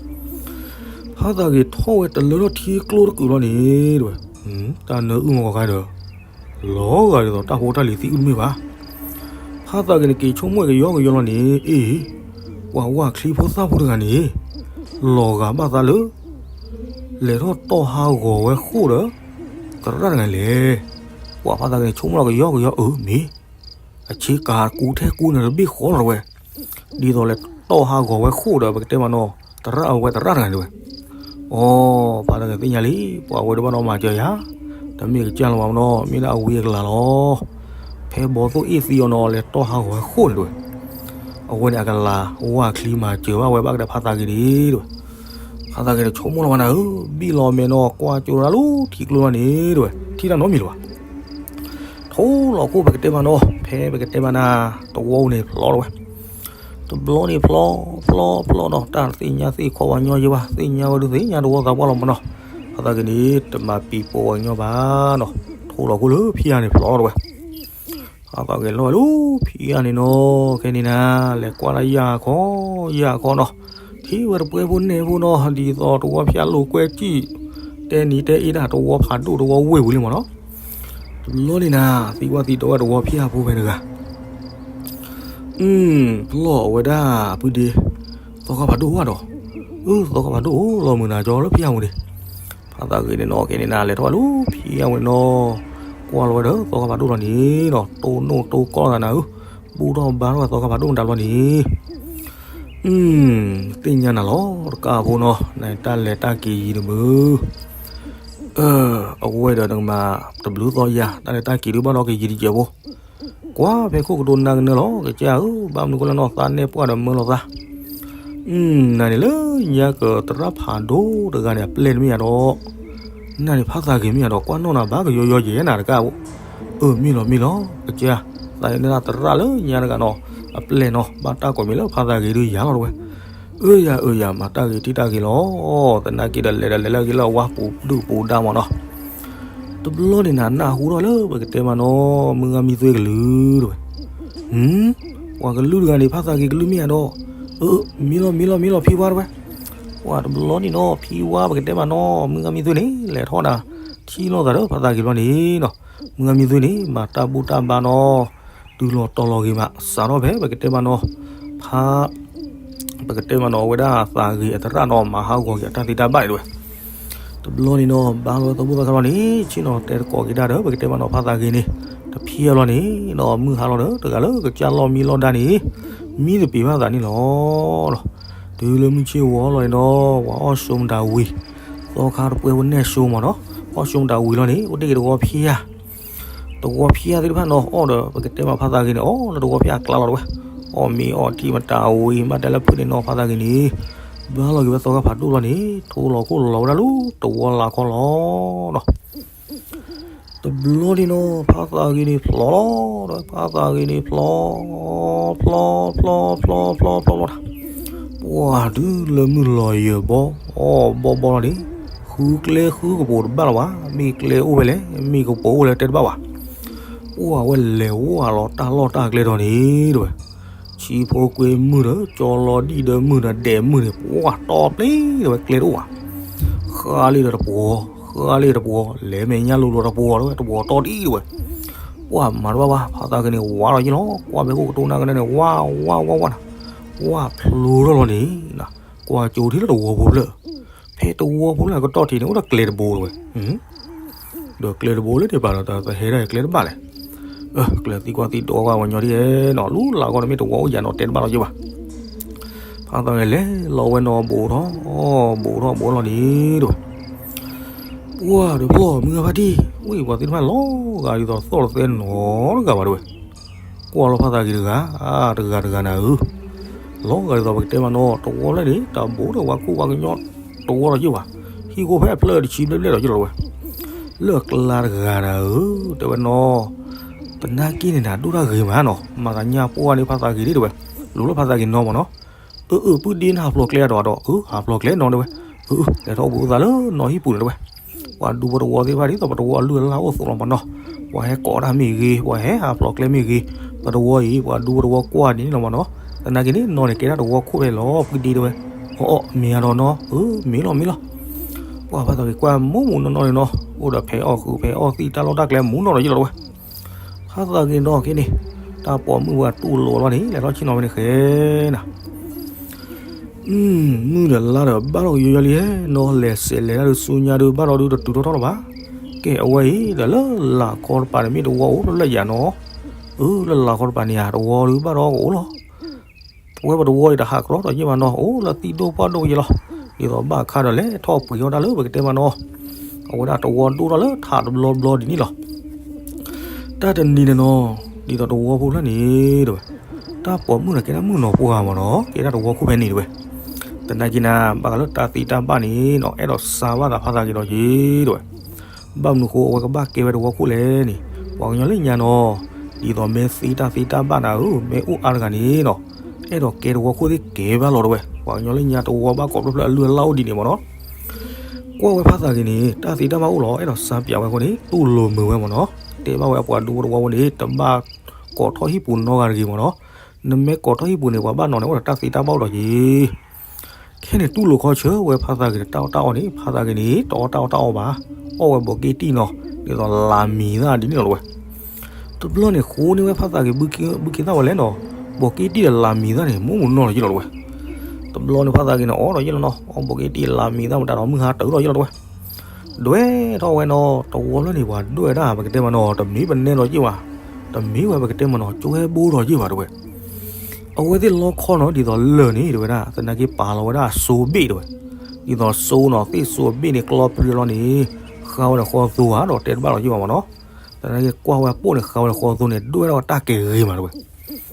ဖးသးက့ၤထီၣ်ဝဲတလၢထီၣ်ထံကျိတကုာ်လီၤန့ၣ်တဝဲ, တၢ်နၢအုၣ်မီၤကီၢ်ခါဒီး လီၤဂာ်ဒ်သိးတၢ်ဖိတၢ်လံၤသံအုၣ်တမ့ၢ်ဘၣ်, ဖးသးက့ၤန့ၣ်က့ၤဆိကမိၣ်ကယီကယီလီၤန့ၣ်, အ့ၣ်, ပှၤဝါချံဖိသၣ်ဖိတဂၤန့ၣ်, လီၤဂာ်ဘၣ်သးလၢ လဲၤထီၣ်တီၢ်ဟးဂီၤဝဲဃိၣ်ဒီး သရၣ်တဂၤလဲၣ်, ပှၤဖးသးက့ၤန့ၣ်ဆိကမိၣ်လီၤကယီကယီအၢမ့ၢ် အဆ့ကၤကူထဲကူန့ၣ်တဘ့ၣ်ဃီလီၤတဝဲ, ဒ်သိးလဲၤတီၢ်ဟးဂီၤဝဲဃိၣ်ဒီး ပကတဲမနီၤ, သရၣ်အဝဲသရၣ်တဂၤန့ၣ်တဝဲ, အိ, ဖးသးက့ၤသ့ၣ်ညါလံ, ပှၤဝဲတဘၣ်နီၤမၤစၢၤယၤ, တမ့ၢ်ကစၢ်လၢၤဘၣ်မနီၤ, မ့ၢ်လၢအဝံအကလၤလီၤ, ဖဲဘီသိၣ်အ့ၣ်သံအီၤနီၤ လဲၤတီၢ်ဟးဂီၤဝဲဃိၣ်န့ၣ်တဝဲ, အဝဲန့ၣ်အကလၤဝါချံမၤစၢၤဘၣ်ဝဲဘၣ်ကဒီးဖးသးက့ၤဒံးတဝဲ, ဖးသးက့ၤန့ၣ်ဆိကမိၣ်လီၤဝဲနၤဧၢ, ဘံၣ်လီၤမဲာ်နီၤ ကွၢ်ကၠိတၢ်လၢထံကျိလီၤန့ၣ်တဝဲ, ထံၣ်တၢ်နီတမံၤလၢၤဘၣ် ထိၣ်လီၤခိၣ်ပကတဲမးနီၤ, ဖဲပကတဲမးနၤ, တဝီန့ၣ်ဖျီလီၤဝဲ, တဘျီန့ၣ်ဖျီ, ဖျီဖျီနီၤ, တၢ်သ့ၣ်ညါသ့ၣ်ခီပှၤညီယဲဘၣ်, သ့ၣ်ညါဝဲဒုးသ့ၣ်ညါတဝီသးပှၢ်လီၤမနီၤ, ဖးသးက့ၤန့ၣ် တမၤပံၤပိာ်ဝဲညီဘၣ်နီၤ, ထိၣ်လီၤခိၣ်လၢဖံးအါန့ၣ်ဖျီလီၤတဝဲ ဖးသးက့ၤလီၤဝဲလၢဖံးအါန့ၣ်နီၤ, ခဲန့ၣ်နၤ, လဲၤကွၢ်လၢယၢ်ခီ, ယၢ်ခီနီၤ, ထံၣ်ဝဲတပှဲၤဖိနဲၣ်ဖိနီၤ, ဒ်သိးတဝီဖၠၣ်လိာ်ကွဲစံၣ်, တဲနံၤတဲအ့ဒၣ်တဝီဖးဒိၣ်တဝီဝ့ၢ်ပူၤလံမနီၤ, တဘျီန့ၣ်နၤ, သံကွၢ်သံဒိးဝဲတဝီဖၠၣ်ဖိဖဲတဂၤ အၢ, ပလီၢ်အဝဲဒၣ်ပုၢ်ဒ့, သီခါဖးဒိၣ်ဝဲဒီး, အၢ သီခါဖးဒိၣ်အိၣ်လီၤမုာ်နၤကၠီလၢဖံးအါဝဲန့ၣ်, ဖးသးက့ၤန့ၣ်နီၤ, ကဲန့ၣ်နၤလဲၤထီၣ်ဝဲလၢဖံးအါဝဲနီၤ, ကွၢ်လီၤဝဲဒီးသီခါဖးဒိၣ်လီၤန့ၣ်နီၤ, တိၢ်နီၣ်တိၢ်ကီၢ်သးနၤဧၢ, ဘူၣ်ထီၣ်ဘါထီၣ်ဝဲသီခါဖးဒိၣ်မတၤဘျီန့ၣ် အၢ, သ့ၣ်ညါနၤလီၤ တကးဖိနီၤ, နတၢ်လဲၤတၢ်က့ၤယံၤတမုာ် အဝဲဒီးနကမၤတဘျုးသီယၤ, တၢ်လဲၤတၢ်က့ၤဒုးဘၣ်ဒီးကယံၤတကဲးဖိ, ကွၢ်ဖဲခိၣ်ကတိၤနၤကနၢလီၤ ကစၢ်ဧၢ, ဘၣ်မနုၤဃိလဲၣ်နီၤ, သးနဲၣ်ပှၢ်ဒီးမၢလီၤသး, နၤန့ၣ်လၢညါကသရၣ်ဖးဒိၣ်တဂၤန့ၣ် အပျဲၢ်တမ့ၢ်ယၤဒီး, နၤန့ၣ်ဖးသးဂ့ၤမ့ၢ်ယၤဒီး ကွၢ်နီၣ်နၤဘၣ်ကယီယီယဲနၤတကးဖိ, အၢ မ့ၢ်လီၤမ့ၢ်လီၤ ကစၢ်, သးန့ၣ်သရၣ်လၢညါတဂၤနီၤ, အပျဲၢ်နီၤ, ဘၣ်တၢ်ကိးမံၤလၢဖးသးဂ့ၤဒုးယၤလီၤတဝဲ အၢယၤအၢယၤ မၤတၢ်ဂ့ၤထံၣ်တၢ်ဂ့ၤလီၤ, သနာ်က့ဒီးလဲၤဒီးလဲၤလၢအဂ့ၤလၢအဝါပူၤဒုၣ်ပူၤဒါမးနီၤ, တဘျီန့ၣ်နၤ နၢ်ဟူထီၣ်လၢပကတဲမးနီၤ, မုၢ်ဂၤမံသွ့ကလုာ်တဝဲ, ဟၢ ပှၤကလုၢ်တဂၤန့ၣ် ဖါသးဂ့ၤကလုၢ်မ့ၢ်ဧါဒီး, အၢ မ့ၢ်လီၤ မ့ၢ်လီၤ မ့ၢ်လီၤ ဖံဝါတဲဝဲ. ပှၤတဘျီန့ၣ်နီၤ ဖံဝါပကတဲမးနီၤ မုၢ်ဂၤမံသွ့န့ၣ် လဲၤထီၣ်ဒၣ် ထံၣ်လိာ်သးဒီးဖါသးဂ့ၤဘျီန့ၣ်နီၤ, မုၢ်ဂၤမံသွ့န့ၣ် မၤတၢ်ဘူၣ်တၢ်ဘါနီၤ, တုၤလီၤတီၤလီၤဂ့ၤမး စးထီၣ်ဖဲပကတဲမးနီၤ ဖါ ပကတဲမးနီၤ အဝဲဒၣ်သးဂ့ၤအသရၣ်နီၤ မၤဟးဂီၤက့ၤအတၢ်သ့တၢ်ဘၣ်န့ၣ်တဲဝဲ. တဘျီန့ၣ်နီၤ ဘါလီၤဝဲသီဘူၣ်သီခါလီၤန့ၣ် ဆ့ၣ်နီၤတဲသကိးက့ၤဒၣ်ဒီး ပကတဲမးနီၤ ဖါသးဂ့ၤန့ၣ် တဖံအလီၤန့ၣ်နီၤ မုၢ်ဟါလီၤဒီး တဂၤလၢကစၢ်လီၢ်မံလီၢ်ဒါန့ၣ် မံသပ့ၤဘၣ်သးန့ၣ်လီၤ. တုၤလၢမုၢ်ဆ့ၣ်ဝီလီၤန့ၣ်နီၤ ပှၤအီၣ်ဆိမတၤဝံၤ သီခါတပှဲၤဝဲနဲၣ်ဆိမးနီၤ, အီၣ်ဆိမတၤဝံၤလီၤန့ၣ် အိၣ်တ့ၢ်က့ၤတဝီဖံယါ တဝီဖံယါသ့ၣ်တဖၣ်နီၤ အီၣ်ဒီး ပကတဲမးဖါသးဂ့ၤန့ၣ် အီၣ်လၢတဝီဖံယါအကျါလီၤတဲဝဲ. အီၣ်မ့ၤအီထံမတၤဝံၤ ဘၣ်တဲလၢဖုန့ၣ်နီၤ ဖါသးဂ့ၤန့ၣ် ဘါလီၤက့ၤဝဲသီခါဖးဒိၣ်လီၤန့ၣ် ထိလီၤခိၣ်လီၤလီၤဝဲဒၣ်လၢတဝီလၢ်ခီလီၤနီၤ. တဘျီန့ၣ်နီၤ ဖါသးဂ့ၤန့ၣ်ဖျိးလီၤဒီး ဖါသးဂ့ၤန့ၣ်ဖျိး ဖျိး ဖျိး ဖျိး ဖျိး ဖျိး ဖျိးလီၤတၢ် ပှၤဒုးလၢမုၢ်လီၤယၢၤဘီ အီၣ်ဘီဘီလီၤန့ၣ် ဃုကျဲဃုကပိၤတဘၣ်လီၤဘၣ်, မ့ၢ်ကျဲအိၣ်ဖဲလဲၣ် မ့ၢ်ကပိၤအိၣ်ဖဲလဲၣ်တဲတဘၣ်ဘၣ်. ပှၤဝဲလဲၤဝၢ်လီၤတၢ်လီၢ်တၢ်ကျဲဒီးန့ၣ်တဲဝဲ, ဆံဖိကွ့မုၢ်ဒီး ကၠီလီၤဒံၣ်ဒီးမုၢ်ဒီးဒဲးမုၢ်န့ၣ် ပှၤတီပျ့ၤတဲဝဲ ကျဲတအိၣ်ဘၣ်. ဃါလံဒီးတပှီၤ, ဃါလံတပှီၤ, လဲၤမဲာ်ညါလိၤလိၤတပှီၤတဲဝဲ, တပှီၤတီဒံးတဲဝဲ. ပှၤမၤတဘၣ်ဘၣ်, ဖါသးဂ့ၤန့ၣ် ဝါလီၤယ့ၢ်လီၤ, ကွၢ်ဖဲခိၣ်ကတိၤနၢ်ကနၢန့ၣ် ဝါ ဝါ ဝါ ဝါနၤ, ကွၢ်ဖျိထီၣ်လီၤန့ၣ်, ကွၢ်ကၠိထံလၢတဝီဖိဖျၢၣ်, ဖဲတဝီဖိဖျၢၣ်အကတီၢ်ထံးန့ၣ် အိၣ်ဒီးကျဲတဘိတဲဝဲ. ဒီးကျဲတဘိလၢန့ၣ်ပာ်ဒီးတၢ်ဟဲဒၣ်ကျဲတဘၣ်လဲၣ်. အၢ ကျဲသံကွၢ်သံဒိးကွၢ်ဝဲညီဒ်နီၤ, လူလၢ်ဂီၢ်န့ၣ်မ့ၢ်တဝီအိၣ်ယၤနီၤ တဲတဘၣ်လီၤယ့ၢ်ဘၣ်. ဖါသးဂ့ၤလဲၤလီၤဝဲနီၤ ဘူးထီၣ်, ဘူးထီၣ်ဘူးလီၤန့ၣ်တဲဝဲ. ပှၤတဖျီၣ်မုၢ်ဂၤဖါတံၢ်, ဝံၢ်ပှၤသ့ၣ်တဖၣ်လီၤဂာ်ဒ်သိးသီၣ်တသဲနီတဂၤဘၣ်တဲဝဲ. ကွၢ်လီၤဖါသးဂ့ၤတဂၤ, တဂၤတဂၤနၤဧၢ, လီၤဂာ်ဒ်သိးပကတဲမးနီၤ တဝီဖျၢၣ်န့ၣ် တၢ်ဘူးဒီးပှၤကူၣ်ပှၤကညီတဝီလီၤယ့ၢ်ဘၣ်, ဟံၣ်ခိၣ်ဖဲအဖျၢၣ်တဆံဘျဲၣ်ဘျဲၣ်လီၤယ့ၢ်လီၤတဲဝဲ. လၢအကျါတဂၤနၤဧၢ, တဲဝဲနီၤ, သနာ်က့န့ၣ်နၤဒိၣ်တၢ်ဂ့ၤမးနီၤ, မၤသးညါပှၢ်န့ၣ်ဖါသးဂ့ၤဒ်တဲဝဲ, လူၤလီၤဖါသးဂ့ၤနီၤမးနီၤ. အၢ အၢ ပုၢ်ဒ့နဟးဖျိးကျဲအါဒီးဒီး, အၢ ဟးဖျိးကျဲနီၤတဲဝဲ. အၢ လဲၤထီၣ်အိၣ်ဘှံးအိၣ်သါလၢနီၢ်ဟံၣ်ပူၤန့ၣ်တဲဝဲ. ပှၤဒူပတဝီသ့ၣ်တဖၣ်ဒ်သိးပတဝီအလုၢ်အလၢ်အိၣ်သိးလီၤမးနီၤ, ပှၤဟဲကိးတၢ်မ့ၢ်ဂ့ၤ, ပှၤဟဲဟးဖျိးကျဲမ့ၢ်ဂ့ၤ, ပတဝီအံၤ ပှၤဒူပတဝီကွၢ်ဒ်န့ၣ်လီၤမးနီၤ. သနာ်က့န့ၣ် နီၢ်န့ၣ်ကဲဒၣ်တဝီခိၣ်ဖဲလီၤ ပုၢ်ဒ့တဲဝဲ. အီၣ်အီၣ် မ့ၢ်ဧါဒီးနီၤ, အၢ မ့ၢ်လီၤမ့ၢ်လီၤ. ပှၤဖါသးဂ့ၤကွၢ်မိၢ်မိၢ်နီၢ်နီၢ်န့ၣ်နီၤ, အိၣ်ဒီးဖဲအီၣ်ဃုာ်ဖဲအီၣ်သံၣ်တၢ်လီၢ်တၢ်ကျဲမူနီၢ်နီၢ်ယ့ၢ်လီၤတဲဝဲ. ဖါသးဂ့ၤနီၤက့န့ၣ်, တၢ်ပိာ်မုၣ်ဝဲတူၢ်လိာ်လီၤန့ၣ် လဲၤထီၣ်ဆ့ၣ်နီၤဝဲန့ၣ်ဃဲနၤ. မုၢ်ဒီးလါဒီးဘၣ်ထီၣ်ကယီယီလံနီၤ, လဲၤစဲးလဲၤတၢ်ဒုးဆူညါဒုးဘၣ်ထီၣ်ဒုးတတုၤထီၣ်ထီၣ်လၢၤဘၣ်. ကဲအဝဲအံၤဒီးလၢလၢ်ခီတပၤန့ၣ်မ့ၢ်တဝီအိၣ်ဖျၢၣ်ယၤနီၤ, အၢ လၢလၢ်ခီတပၤန့ၣ်ယၤ တဝီဒုးဘၣ်ထီၣ်ကအိၣ်လီၤ. ပဝဲပတဝီအံၤတဟးကြီဒီးယ့ၢ်မးနီၤ, အိၣ်လၢသံၣ်ဒိၣ်ပှၢ်ဒိၣ်ယ့ၢ်လီၤ. ဒ်သိးဘၣ်ခါဒီးလဲၤထီၣ်ပှ့ၤအီၣ်တၢ်လၢပကတဲမးနီၤ, အဝဲဒၣ်တဝီဒိၣ်ထီၣ်လၢထးတဘျီဘျီဒ်န့ၣ်လီၤ. တၢ်တနံၤန့ၣ်နီၤ, ဒ်သိးတဝီဖိဖျၢၣ်န့ၣ်တဲဝဲ, တၢ်ပိာ်မုၣ်န့ၣ်ကဲဒၣ်မုၣ်နီၤပှၢ်မးနီၤ, ကဲဒၣ်တဝီခိၣ်ဖဲန့ၣ်တဲဝဲ. သနာ်က့နၤ ဘၣ်ဃးလၢတၢ်သ့တၢ်ဘၣ်န့ၣ်နီၤ အဲၣ်ဒိးစါဘၣ်သးဖါသးဂ့ၤဒီးက့ၤတဲဝဲ. ဘၣ်မနုၤဃိအဝဲကဘၣ်ကဲဝဲတဝီခိၣ်လဲၣ်န့ၣ်, ပှၤကညီလၢညါနီၤ, ဒ်သိးမ့ၢ်သ့တၢ်သ့တၢ်ဘၣ်နၤဧၢ, မ့ၢ်အိၣ်အါတဂၤန့ၣ်နီၤ, အဲၣ်ဒိးကဲတဝီခိၣ်သ့ၣ်ကဲဘၣ်လီၤတဲဝဲ. ပှၤကညီလၢညါတဝီဘၣ်ကိးဖျၢၣ်ဖျၢၣ်အလုၢ်အလၢ်အိၣ်ဒ်န့ၣ်မးနီၤ. ကွၢ်ဝဲဖါသးဂ့ၤန့ၣ် တၢ်သ့တၢ်ဘၣ်အိၣ်လီၤ အဲၣ်ဒိးစါပၠးဝဲအဃိန့ၣ် တူၢ်လိာ်မုာ်ဝဲမးနီၤ. တဲဘၣ်ဝဲအပှၤဒူဖိတဝီဖိန့ၣ် တဘၣ်ကိးထီၣ်ဟံၣ်ပူၤနီတဂၤတဂ့ၤမးနီၤ. နမ့ၢ်ကိးထီၣ်ဟံၣ်ပူၤန့ၣ် ပှၤဘၣ်နီၤန့ၣ် အိၣ်ဒီးတၢ်သ့တၢ်ဘၣ်အိၣ်ဒီးက့ၤ ခဲန့ၣ်တူၢ်လိာ်ခီဆၢဝဲဖါသးဂ့ၤန့ၣ် တၢ်အီၣ်တၢ်အီန့ၣ် ဖါသးဂ့ၤန့ၣ် တအီၣ်တၢ်အီၣ်တၢ်အီဘၣ်, အီၣ်ဝဲဘီးက့တံၢ်နီၤ, ဒ်သိးလၤမံၤသၣ်ဒ်န့ၣ်လီၤတဲဝဲ. တဘျီန့ၣ်ဃိန့ၢ်ဝဲဖါသးဂ့ၤ ဘုခ့သၣ်ဝဲလဲၣ်နီၤ, ဘီးက့တံၢ်ဒီးလၤမံၤသၣ်န့ၣ် မိၢ်မုၢ်နီၢ်လီၤယ့ၢ်လီၤတဲဝဲ. တဘျီန့ၣ်ဖါသးဂ့ၤန့ၣ် အီၣ်ဒီးယ့ၢ်လီၤနီၤ, အီၣ်ဘီးက့တံၢ်လၤမံၤသၣ်မတၤဒီးမုၢ်ဟါတၢၢ်လီၤယ့ၢ်လီၤတဲဝဲ. ဒွဲၣ်ထီၣ်ဝဲနီၤ, တဝီဖျၢၣ်န့ၣ် ပှၤဒွဲၣ်ဒၣ်ပကတဲမးနီၤ တမ့ၢ်ပနဲဒီးယ့ၢ်ဘၣ်, တမ့ၢ်ဝဲပကတဲမးနီၤ ကၠိဟဲဘိဒီးယ့ၢ်ဘၣ်တဲဝဲ. အဝဲသ့ၣ်လီခီနီၤ ဒ်သိးလၢၢ်န့ၣ်တဲဝဲဒၣ် သနာ်က့ပာ်လီၤဝဲဒၣ်စိဘ့ၣ်တဲဝဲ, ဒ်သိးစိနီၤ သ့ၣ်စိအဘ့ၣ်န့ၣ် ကျီပျံၤလီၤန့ၣ် ဃါဝဲဒီးဃီသိဧါဒီးတဲတဘၣ်လီၤယ့ၢ်ဘၣ်မးနီၤ. သနာ်က့ကွၢ်ဝဲပိၢ်န့ၣ် ဃါဝဲဒီးဃီသိန့ၣ် ဒွဲၣ်ထီၣ်ဝဲတၢ်ကဲၤဂ့ၤမးတဲဝဲ.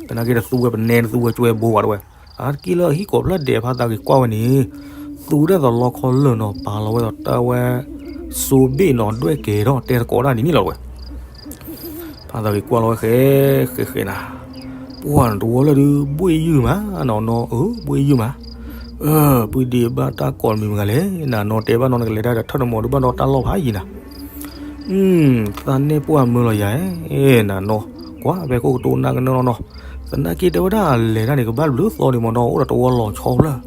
သနာ်က့တသူဝဲပနဲတသူဝဲကၠိဟဲဘိဘၣ်တဲဝဲ. အါတက့ၢ်လၢဟံၣ်ကိးဖျၢၣ်ဒဲးဖါသးဂ့ၤကွၢ်ဝဲန့ၣ် သူဒၣ်သိးလီခီလၢၢ်နီၤ ပာ်လီၤဝဲဒီးတၢ်ဝဲ စိဘ့ၣ်နီၤ ဒွဲၣ်ကဲၤထီၣ်တဲသကိးတၢ်ဒ်န့ၣ်လီၤတဲဝဲ. ဖါသးဂ့ၤကွၢ်လီၤဝဲဃဲ ဃဲဃဲနၤ, ပှၢ်နတဝီလၢဒုး ဘှ့ၣ်ယုၢ်မးနီၤနီၤ အၢ ဘှ့ၣ်ယုၢ်မး, ပုၢ်ဒ့ဘၣ်တၢ်ကိးတမံၤမတၤလဲၣ် နၤနီၤ တဲဘၣ်နီၤ နကလဲၤတၢ်ဒီးထၢၣ်တမီၤဒုးဘၣ်ဒီးတၢ်လီၢ်ဖးယံၤနၤ. သးနဲၣ်ပှၢ်မၢလီၤယၤ နၤနီၤ, ကွၢ်ဖဲခိၣ်ကတိၤနၢ်ကနၢနီၤနီၤ, သ သနာ်က့တဲဝဲဒၣ်လဲၤတၢ်န့ၣ် ကဘၣ်ဘျုးသီန့ၣ်မ့ၢ်နီၤ, အိၣ်ဒီးတဝီလီၤဆီဖျၢၣ်,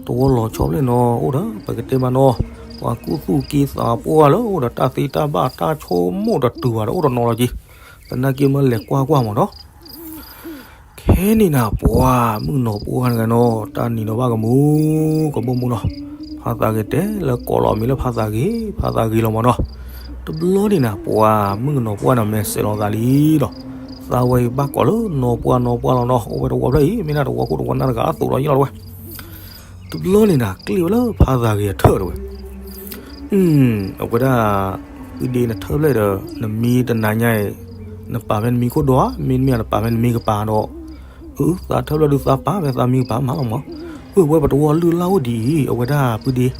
တဝီလီၤဆီဖျၢၣ်နီၤ, အိၣ်ဒီးပကတဲမးနီၤ, ပှၤကူသူၣ်က့သးပှၢ်လၢအိၣ်ဒီးတၢ်သ့တၢ်ဘၣ်တၢ်ဆိကမိၣ်တတုၤဘၣ်ဒီးအိၣ်တနီၤလီၤက့ၤ, သနာ်က့မ့ၢ်လဲၤကွၢ်ကွၢ်မ့ၢ်နီၤ ခဲန့ၣ်နၤ ပှၤမုၣ်ကနီၤပှၢ်တဂၤနီၤ တၢ်နံၤဒီးဘၣ်ကမူၣ် ကမိၣ်မူၣ်နီၤ, ဖါသးဂ့ၤတဲလၢကိးလီၤမံၤလၢဖါသးဂ့ၤ ဖါသးဂ့ၤလီၤမ့ၢ်နီၤ, တဘျီန့ၣ်နၤ ပှၤမုၣ်ကနီၤပှၢ်န့ၣ် မဲာ်စဲးလီၤသးလံဒီး, သးဝဲအံၤဘၣ်ကိးလၢနီၤပှၢ်နီၤပှၢ်လီၤနီၤ, အိၣ်ဝဲတဝီဖျၢၣ်အံၤ မ့ၢ်ဒၣ်တဝီခိၣ်တဝီနၢ်တဂၤအသိးလီၤယ့ၣ်လီၤတဝဲ တဘျီန့ၣ်နၤ ကျ့ၣ်ဝဲလၢဖါသးဂ့ၤအထၢၣ်တဝဲ အဝဲဒၣ် ဖုဒ့နထၢၣ်ဖျၢၣ်ဒီး နမံတနၤညါအံၤ နပာ်ဖဲနမံခိၣ်ဒိၣ်ဧါ, မ့တမ့ၢ်နပာ်ဖဲနမံကပၤဒီး, အသးထၢၣ်ဖျၢၣ်ဒုးသးပာ်ဖဲသးမံကပၤမးလီၤမး, အဝဲပတဝီလုၢ်လၢ်အိၣ်ဒ်အံၤ အဝဲဒၣ်ဖုဒ့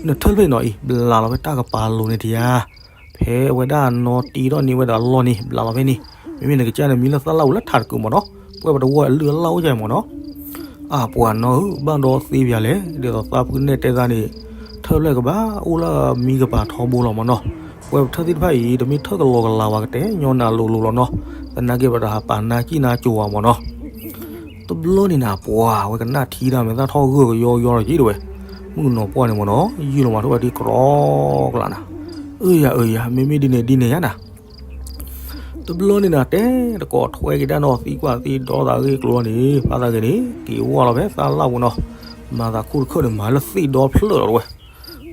နထၢၣ်ဖျၢၣ်နီၤအံၤ ဘျးလီၤဖဲတၢ်ကပၤလိၤန့ၣ်တယါ ဖဲအဝဲဒၣ်နီၢ်တံထီၣ်န့ၢ်ဝဲဒီးအလီၢ်န့ၣ် ဘျးလီၤဖဲန့ၣ်, မ့မ့ၢ်နကစၢ်န့ၣ်မံလၢသၣ်လၣ်အူလၢထးတကုာ်မ့ၢ်နီၤ, ပှဲပတဝီအလုၢ်အလၢ်အိၣ်ယါမ့ၢ်နီၤ, အပှၤနီၢ်ဧၢ ဘၣ်ဒီးသ့ပၠးလဲၣ်, ဒ်သိးသးဖုနဲၣ်တဲသးန့ၣ်, ထၢၣ်ဖျၢၣ်ကဘၣ်အိၣ်လၢမံကပၤထီဘိလီၤမ့ၢ်နီၤ, ပှဲပထၢၣ်သ့ၣ်တဖၣ်အံၤ တမ့ၢ်ထၢၣ်ကလီကလးဝဲကတဲညီနၤလိၤလိၤလီၤနီၤ, သနာ်က့ပတဟးပာ်နါကံၣ်နါကိၤဝဲမ့ၢ်နီၤ တဘျီန့ၣ်နၤပှၤဝဲကနၣ်ထံတၢ်မဲာ်သၣ်ထီၣ်ဂၢၢ်ကယီကယီလီၤက့ၤတဝဲ, မုၣ်ကနီၤပှၢ်န့ၣ်မ့ၢ်နီၤ ယုၢ်လီၤမးထိၣ်ဝဲဒ်ကြီကလးနၤ, အၢယၤအၢယၤ မ့မ့ၢ်ဒ်န့ၣ်ဒ်န့ၣ်ယါနၤ, တဘျီန့ၣ်နၤ တဲတကိးထွဲက့ၤတၢ်နီၤသံကွၢ်သံဒီသးဂ့ၢ်ကျိၤန့ၣ် ဖါသးဂ့ၤန့ၣ် က့ၤဝဲလီၤဖဲသၣ်လၣ်ပူၤနီၤ, မၤသးခိၣ်တခၢၣ်န့ၣ် မၤလၢသ့ၣ်ဒီဖျၢၣ်လီၤတဝဲ,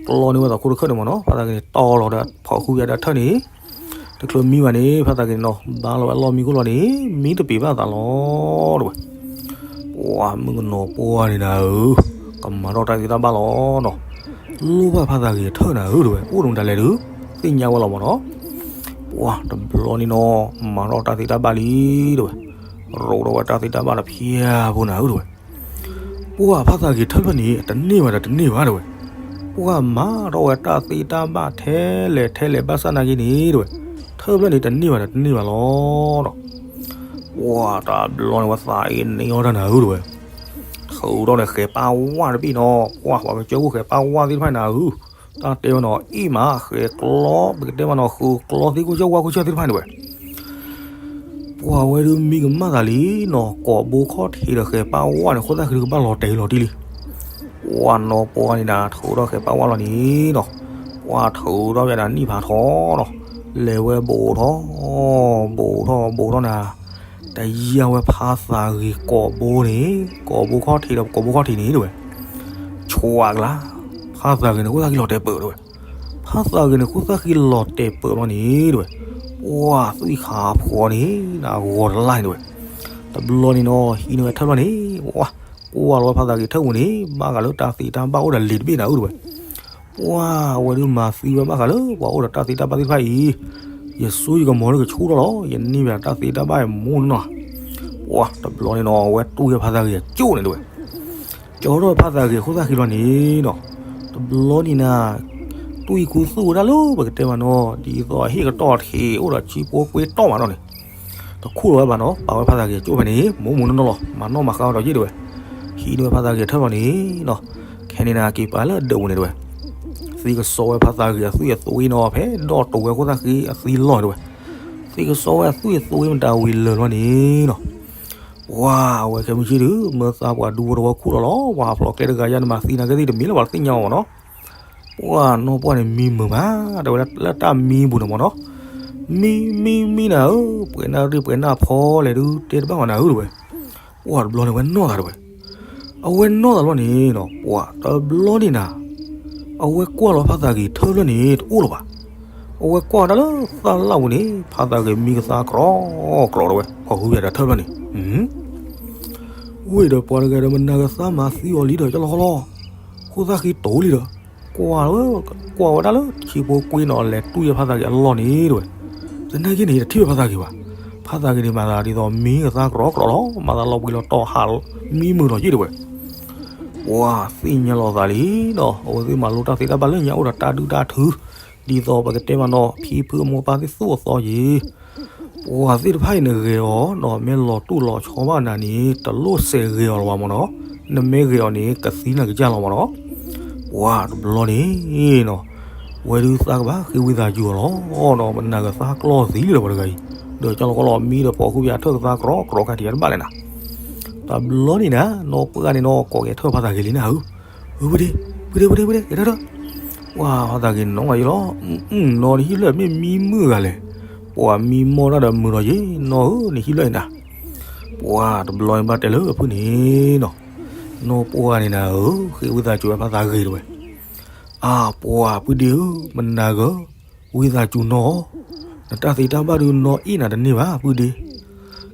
ကျီန့ၢ်ဝဲသးခိၣ်တခၢၣ်န့ၣ်မ့ၢ်နီၤ ဖါသးဂ့ၤန့ၣ် တီလီၤဒီးဖီၣ်ဃုာ်ဝဲဒၣ်ထၢၣ်န့ၣ် တချုးမံဘၣ်န့ၣ် ဖါသးဂ့ၤန့ၣ်နီၤ ဘါလီၤဝဲအလီၢ်မံခိၣ်လီၤန့ၣ် မံတပ့ၤဘၣ်သးလီၤတဝဲ, ပှၤမုၣ်ကနီၤပှၢ်န့ၣ်နၤဧၢ, ကမၤထီၣ်တၢ်သ့တၢ်ဘၣ်လီၤနီၤ, လိၣ်ဘၣ်ဖါသးဂ့ၤထၢၣ်နၤဧၢတဝဲ အိၣ်ဒိးမတၤလဲၣ်ဒုး သ့ၣ်ညါဝဲလီၤမ့ၢ်နီၤ, ပှၤတဘျီန့ၣ်နီၤ မၤထီၣ်တၢ်သ့တၢ်ဘၣ်လံတဝဲ, ရိးထီၣ်ဝဲတၢ်သ့တၢ်ဘၣ်ဒီးဖၠါဖိနၤဧၢတဝဲ ပှၤဖါသးဂ့ၤထၢၣ်ဖျၢၣ်န့ၣ် တန့ၢ်ဘၣ်ဒီးတန့ၢ်ဘၣ်တဝဲ, ပှၤမၤထီၣ်ဝဲတၢ်သ့တၢ်ဘၣ်ထဲလဲၣ်ထဲလဲၣ်ဘၣ်ဆၣ်နာ်က့န့ၣ်တဝဲ, ထၢၣ်ဖျၢၣ်န့ၣ်တန့ၢ်ဘၣ်ဒီးတန့ၢ်ဘၣ်လီၤဒီး, ပှၤတဘျီန့ၣ်ဝဲသးအ့န့ၢ်အီၣ်တၢ်နၤဧၢတဝဲ, ထုးထီၣ်န့ၣ်ဃဲၤပၢ်ဝါတဘ့ၣ်နီၤ, ပှၤပှၤကစၢၢ်ခိၣ်ဃဲၤပၢ်ဝါသ့ၣ်တဖၣ်နၤဧၢ, တၢ်တဲဝဲနီၤ အ့ၣ်မးဃဲၤကျီ ပကတဲမးနီၤ ဃုာ်ကျီသ့ၣ်ခိၣ်ဆၢဝါခိၣ်ဆၢသ့ၣ်တဖၣ်န့ၣ်ဝဲ ပှၤဝဲဒုးမံကမၣ်သးလံနီၤ, ကိာ်ဘိခီၣ်ထံးဒီးဃဲၤပၢ်ဝါန့ၣ် ခိၣ်သၣ်ဃံကဘၣ်လီၤတဲာ်လီၤတံၢ်လံ, ပှၤနီၢ်ပှၢ်န့ၣ်နၤ ထုးထီၣ်ဃဲၤပၢ်ဝါလီၤန့ၣ်နီၤ, ပှၤထုးထီၣ်ဝဲဒၣ်နံၣ်ဖးထီနီၤ, လဲၤဝဲဘူးထီၣ်, ဘူးထီၣ်ဘူးထီၣ်နၤ, တယံာ်ဝဲဖါသးဂ့ၤကိာ်ဘိန့ၣ်, ကိာ်ဘိခီၣ်ထံးဒီးကိာ်ဘိခီၣ်ထံးန့ၣ်တဝဲ ဆိးအကျါ, ဖါသးဂ့ၤန့ၣ် ခိၣ်သၣ်ဃံလီၤတဲာ်ပၢၢ်တဝဲ, ဖါသးဂ့ၤန့ၣ် ခိၣ်သၣ်ဃံလီၤတဲာ်ပၢၢ်လီၤန့ၣ်တဝဲ, ပှၤသွံၣ်ခါဖှီန့ၣ် နဂီၤတလါန့ၣ်တဝဲ, တဘျီန့ၣ်နီၤ ဟံးန့ၢ်ဝဲထၢၣ်ဖျၢၣ်န့ၣ်, ပှၤကွၢ်လီၤဝဲဖါသးဂ့ၤထၢၣ်ပူၤန့ၣ် ဘၣ်ဃးလၢတၢ်သ့တၢ်ဘၣ်အိၣ်ဒီးလံာ်တဘ့ၣ်နၤဧၢတဝဲ ပှၤဝဲဒုးမၤသံဝဲဘၣ်ဃးလၢပှၤအိၣ်ဒီးတၢ်သ့တၢ်ဘၣ်သ့ၣ်တဖၣ်အံၤ, ယစိယကမီၤလၢကဆူၣ်ထီၣ်လီၤ, ယန့ၢ်ဘၣ်တၢ်သ့တၢ်ဘၣ်အံၤမူနီၤ, ပှၤတဘျီန့ၣ်နီၤ အဝဲတူၢ်ဝဲဖါသးဂ့ၤအကၠိၣ်န့ၣ်တဝဲ, ကၠီထီၣ်ဖါသးဂ့ၤအခိၣ်သၣ်ဃံလီၤန့ၣ်နီၤ, တဘျီန့ၣ်နၤ တွံၢ်ခူသူၣ်ဝဲဒၣ်လၢပကတဲမးနီၤ ဒ်သိးအဟ့ၣ်ကတီၢ်ထံးအိၣ်ဒီးဆံဖိကွ့တီၢ်မးနီၤန့ၣ်, တခူၣ်လီၤဝဲဘၣ်နီၤ ပာ်ဝဲဖါသးဂ့ၤအကၠိၣ်ဖဲန့ၣ် မိၢ်မူနီၢ်နီၢ်လီၤ မၤနီၣ်မၤဃါဝဲဒီးယ့ၣ်တဝဲ, ဟံးန့ၢ်ဝဲဖါသးဂ့ၤအထၢၣ်လီၤန့ၣ်နီၤ, ခဲန့ၣ်နၤက့ၤပာ်လၢအဒၢးပူၤန့ၣ်တဝဲ, သံကစီဝဲဖါသးဂ့ၤအသွံၣ်အသွ့နီၤ ဖဲဒီးတိၤဝဲခိၣ်သၣ်ဃံအသံလီၢ်န့ၣ်တဝဲ, သံကစီဝဲအသွံၣ်အသွ့မတၤဝံၤလၢာ်လီၤန့ၣ်နီၤ ပှၤအဝဲခဲမုၢ်ဆ့ၣ်ဒုး မၢသးပှၤဒူဖိတဝီခူၣ်လီၤလီၤ ပှၤဖျိးကျဲတဂၤယါ နမၤသံနာ်က့သ့ၣ်တမံၤလၢပှၤတသ့ၣ်ညါအီၤမးနီၤ, ပှၤနီၢ်ပှၢ်န့ၣ်မံမုာ်မး တဲဝဲလၢတၢ်မံပူၤန့ၣ်မးနီၤ, မံမံမံနၤဧၢ, ပှဲၤနၣ်ရံၣ်ပှဲၤနၣ်ဖီလဲၣ်ဒုးတဲတဘၣ်မးနၤဧၢတဝဲ, ပှၤတဘျီန့ၣ်ဝဲနီၢ်သးတဝဲ အဝဲနီၢ်သးလီၤန့ၣ်နီၤ ပှၤတဘျီန့ၣ်နၤ အဝဲကွၢ်လီၤဖါသးဂ့ၤထၢၣ်ဖျၢၣ်န့ၣ် တအိၣ်လၢၤဘၣ်. အဝဲကွၢ်ဝဲဒၣ်လၢသၣ်လၣ်ပူၤန့ၣ် ဖါသးဂ့ၤမံကသါကြီကြီတဝဲ ဖီၣ်ဃုာ်ယၤဒီးထၢၣ်ဖျၢၣ်န့ၣ် ဝ့ၢ်ဒီးပှၤတဂၤဒီးမနၤကသါမၤသံအီၤလံဒီး ကၠီလီၤဃီလီၤ. ခိၣ်သၣ်ဃံတိၤလံဒီး ကွၢ်ဝဲ ကွၢ်ဝဲဒၣ်လၢဆံဖိကွ့နီၤ လဲၤတွံၢ်ယဖါသးဂ့ၤအလီၢ်န့ၣ်တဝဲ. သနာ်က့န့ၣ် တထံၣ်ဝဲဖါသးဂ့ၤဘၣ်. ဖါသးဂ့ၤန့ၣ်မၤသးဒ်သိးမံကသါကြီကြီလီၤ. မၤသးလီၤဘှံးလီၤတီၤဟးမံမုာ်လီၤယ့ၣ်တဝဲ. ပှၤသ့ၣ်ညါလီၤသးလံနီၤ အဝဲသ့ၣ်မၤလိတၢ်သ့တၢ်ဘၣ်လၢညါအိၣ်ဒီးတၢ်ဒုၣ်တၢ်ထု ဒ်သိးပကတဲမးနီၤ ဖံဖုအမိၢ်ပၢ်သ့ၣ်သူၣ်အသီယံၤ ပှၤသ့ၣ်တဖၣ်အံၤနဂဲၤအီၤနီၤ မ့ၢ်လီၤတူၢ်လီၤဆီဘၣ်နၤန့ၣ် တလိၣ်စဲးဂဲၤအီၤလၢၤဘၣ်မးနီၤ. နမ့ၢ်ဂဲၤအီၤန့ၣ် ကသံနၤကစၢ်လီၤမးနီၤ. ပှၤတဘျီန့ၣ်နီၤ ဝဲဒုးသးကဘၣ်ဃ့ဝံသးစူၤအီၤလီၤနီၤ. မနၤကသါကျီၢ်သံလံဒီးပှၤတဂၤအံၤ ဒီးကၠီလီၤကီလီၤမံဒီးဖီၣ်ဃုာ်ပယၤထၢၣ်ကသါကြီကြီခါထံးတဘၣ်လဲၣ်နၤ. တဘျီန့ၣ်နၤ နီၢ်ပှၢ်န့ၣ်နီၤ ကိးက့ၤထၢၣ်ဖါသးဂ့ၤလံနၤဧၢ, ဝ့ၢ်ဒ့, ဝ့ၢ်ဒ့ ဝ့ၢ်ဒ့ ဝ့ၢ်ဒ့ က့ၤထၢၣ်ထၢၣ်, ပှၤဖါသးဂ့ၤန့ၣ်နီၤလီၤယလီၤ, နီၢ်နဟံၣ်ဖျၢၣ်မ့ၢ်မံမုၢ်ဂၤလဲၣ်, ပှၤမံမီၢ်တၢ်ဒီးမုာ်ဒီးယ့ၢ် နီၢ်ဧၢ နဟံၣ်ဖျၢၣ်အံၤနၤ, ပှၤတဘျီန့ၣ်ဘၣ်တဲလၢအဖုၣ်န့ၣ်နီၤ, နီၢ်ပှၢ်န့ၣ်နၤဧၢ ဃ့ဝံသးစူၤဝဲဖါသးဂ့ၤတဝဲ အၢ ပှၤပုၢ်ဒ့ဧၢ, မနၤဂၤ, ဝံသးစူၤနီၢ်, နတၢ်သ့တၢ်ဘၣ်ဒုးနီၢ်အ့ၣ်နၤတန့ၢ်ဘၣ် ပုၢ်ဒ့,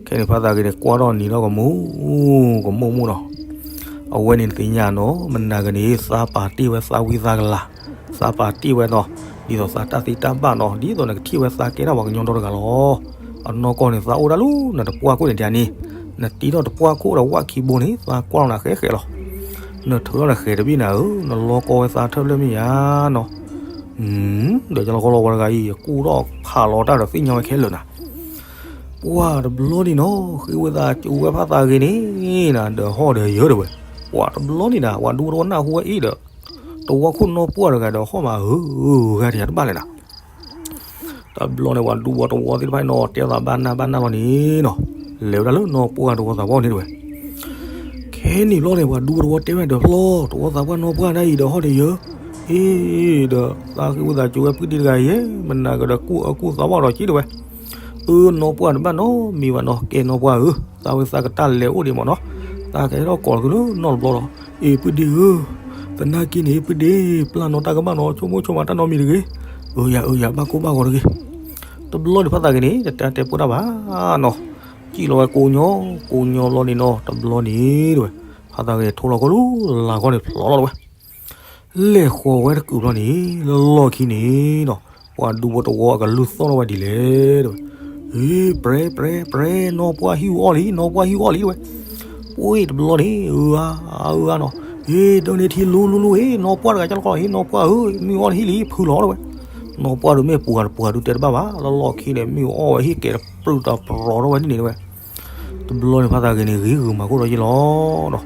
ခဲန့ၣ်ဖါသးဂ့ၤန့ၣ် ကွၢ်ထီၣ်နံၤထီၣ်ကမူ, ကမူၣ်မူၣ်နီၤ, အဝဲန့ၣ်နသ့ၣ်ညါနီၤ မနၤဂၤန့ၣ် သးပာ်တ့ၢ်ဝဲသးဝံသးကလၤ, သးပာ်တ့ၢ်ဝဲနီၤ, ဒ်သိးသးတၢ်သ့တၢ်ဘၣ်နီၤ ဒ်သိးနကထံၣ်ဝဲသးကဲထီၣ်ပှၤကညီဒီတဂၤလီၤ, အနီၢ်ကီၢ်န့ၣ် သးအိၣ်ဒၣ်လၢနတပှၢ်ခိၣ်န့ၣ်ဒ်န့ၣ်, နတ့ထီၣ်တပှၢ်ခိၣ်ဒီးဝၣ်ခံဘိန့ၣ် သးကွၢ်လီၤနၤဃဲဃဲလီၤ နထုးထီၣ်နဃဲၤတဘ့ၣ်နၤဧၢ, နလီၤကီဝဲသးထၢၣ်ဖျၢၣ်မ့ၢ်ယါနီၤ, ဒီးကလီၤကီလီၤဝဲတဂၤအံၤ ကူၣ်ထီၣ်ဖးလီၤတၢ်ဒီးသ့ၣ်ညါဝဲခဲလၢာ်နၤ, ပှၤတဘျီန့ၣ်နီၤ ဃ့ဝံသးစူၤဝဲဖါသးဂ့ၤန့ၣ်နၤ ဒီးဟီၣ်ဒီးယၢၤတဝဲ, ပှၤတဘျီန့ၣ်နၤ ပှၤဒူတဝီနၢ်ဟူဝဲအံၤဒီး, တဝီခိၣ်နီၢ်ပှၢ်တဂၤဒီးဟီၣ်မးဧၢ, ဂၤတယၤတဘၣ်လဲၣ်နၤ တဘျီန့ၣ် ပှၤဒူဝီတဝီသ့ၣ်တဖၣ်နီၤ တဲသးဘၣ်နၢ်ဘၣ်နၢ်လီၤန့ၣ်နီၤ, လဲၤဝဲဒၣ်လၢနီၢ်ပှၢ်တဝီသးပှၢ်န့ၣ်တဝဲ, ခဲန့ၣ်ဘျီန့ၣ် ပှၤဒူဝီတဝီတဲဝဲဒီးဖျီ, တဝီသးပှၢ်နီၢ်ပှၢ်ဒၣ်အံၤဒီးဟီၣ်ဒီးယၢၤ, အ့ဒီး သးဃ့ဝံသးစူၤဝဲပုၢ်ဒ့တဂၤအံၤယဲ, မနၤကဒီးကူၣ်အကူၣ်သးဝီဒီးက့တဝဲ, အၢ နီၢ်ပှၢ်တဘၣ်နီတမံၤဘၣ်နီၤ ကဲနီၢ်ပှၢ်ဧၢ, သးဝဲသးကတၢၢ်လဲၤအိၣ်ဒံးမ့ၢ်နီၤ, သးကဟဲထီၣ်ကိးသုလၢနီၢ်တဘျီလီၤ, အ့ ပုၢ်ဒ့ဧၢ, သနာ်က့န့ၣ် ပုၢ်ဒ့, ပျၢ်နီၢ်တၢ်ကမၣ်နီၤ ဆိကမိၣ်ဆိကမးတၢ်နီတမံၤတဂ့ၤ, အၢ ယၤအၢ ယၤဘၣ်ကိၢ်ဘၣ်ဂီၤတဂ့ၤ, တဘျီန့ၣ်ဖါသးဂ့ၤန့ၣ် တတဲတဲပိၢ်တၢ်ဘၣ်နီၤ, စံၣ်လီၤဝဲကိးညီ, ကိးညီဘျီန့ၣ်နီၤ တဘျီန့ၣ်တဝဲ, ဖါသးဂ့ၤန့ၣ် ထိလီၤခိၣ်လၢလၤခီန့ၣ် ဖျိးလီၤတဝဲ လဲၤဃီၤဝဲတကုာ်ဘျီန့ၣ် လၢလီၢ်ခံန့ၣ်နီၤ, ပှၤဒူဖိတဝီအကလုၢ်သီၣ်ထီၣ်ဝဲဒ်လဲၣ်တဝဲ, ဟ့ ပြဲ ပြဲ ပြဲ နီၢ်ပှၢ်ဟံၣ်အူအီၣ်လံ နီၢ်ပှၢ်ဟံၣ်အူအီၣ်လံတဝဲ, ပှ့ၤတဘျီန့ၣ် အၢ အၢ နီၤ, ဟ့ ဒၢန့ၣ်ထံလူလူလူ ဟ့ နီၢ်ပှၢ်တဂၤကလီကီ ဟ့ နီၢ်ပှၢ်ဧၢ မ့ၢ်အူအီၣ်လံဟံၣ်လံ ဖုလီၤတဝဲ, နီၢ်ပှၢ်ဒုးမ့ၢ်ပှၤတပှၤဒုးတဲတဘၣ်ဘၣ် လၢလီၢ်ခံန့ၣ် မ့ၢ်အူအီၣ်ဝဲဟံၣ်ကဲတပြူၢ်တပြီၤထီၣ်ဝဲဒ်န့ၣ်တဝဲ တဘျီန့ၣ်ဖါသးဂ့ၤန့ၣ် ဂ့ၤဂုာ်မၤခိၣ်ဒီးယ့ၢ်လီၤနီၤ,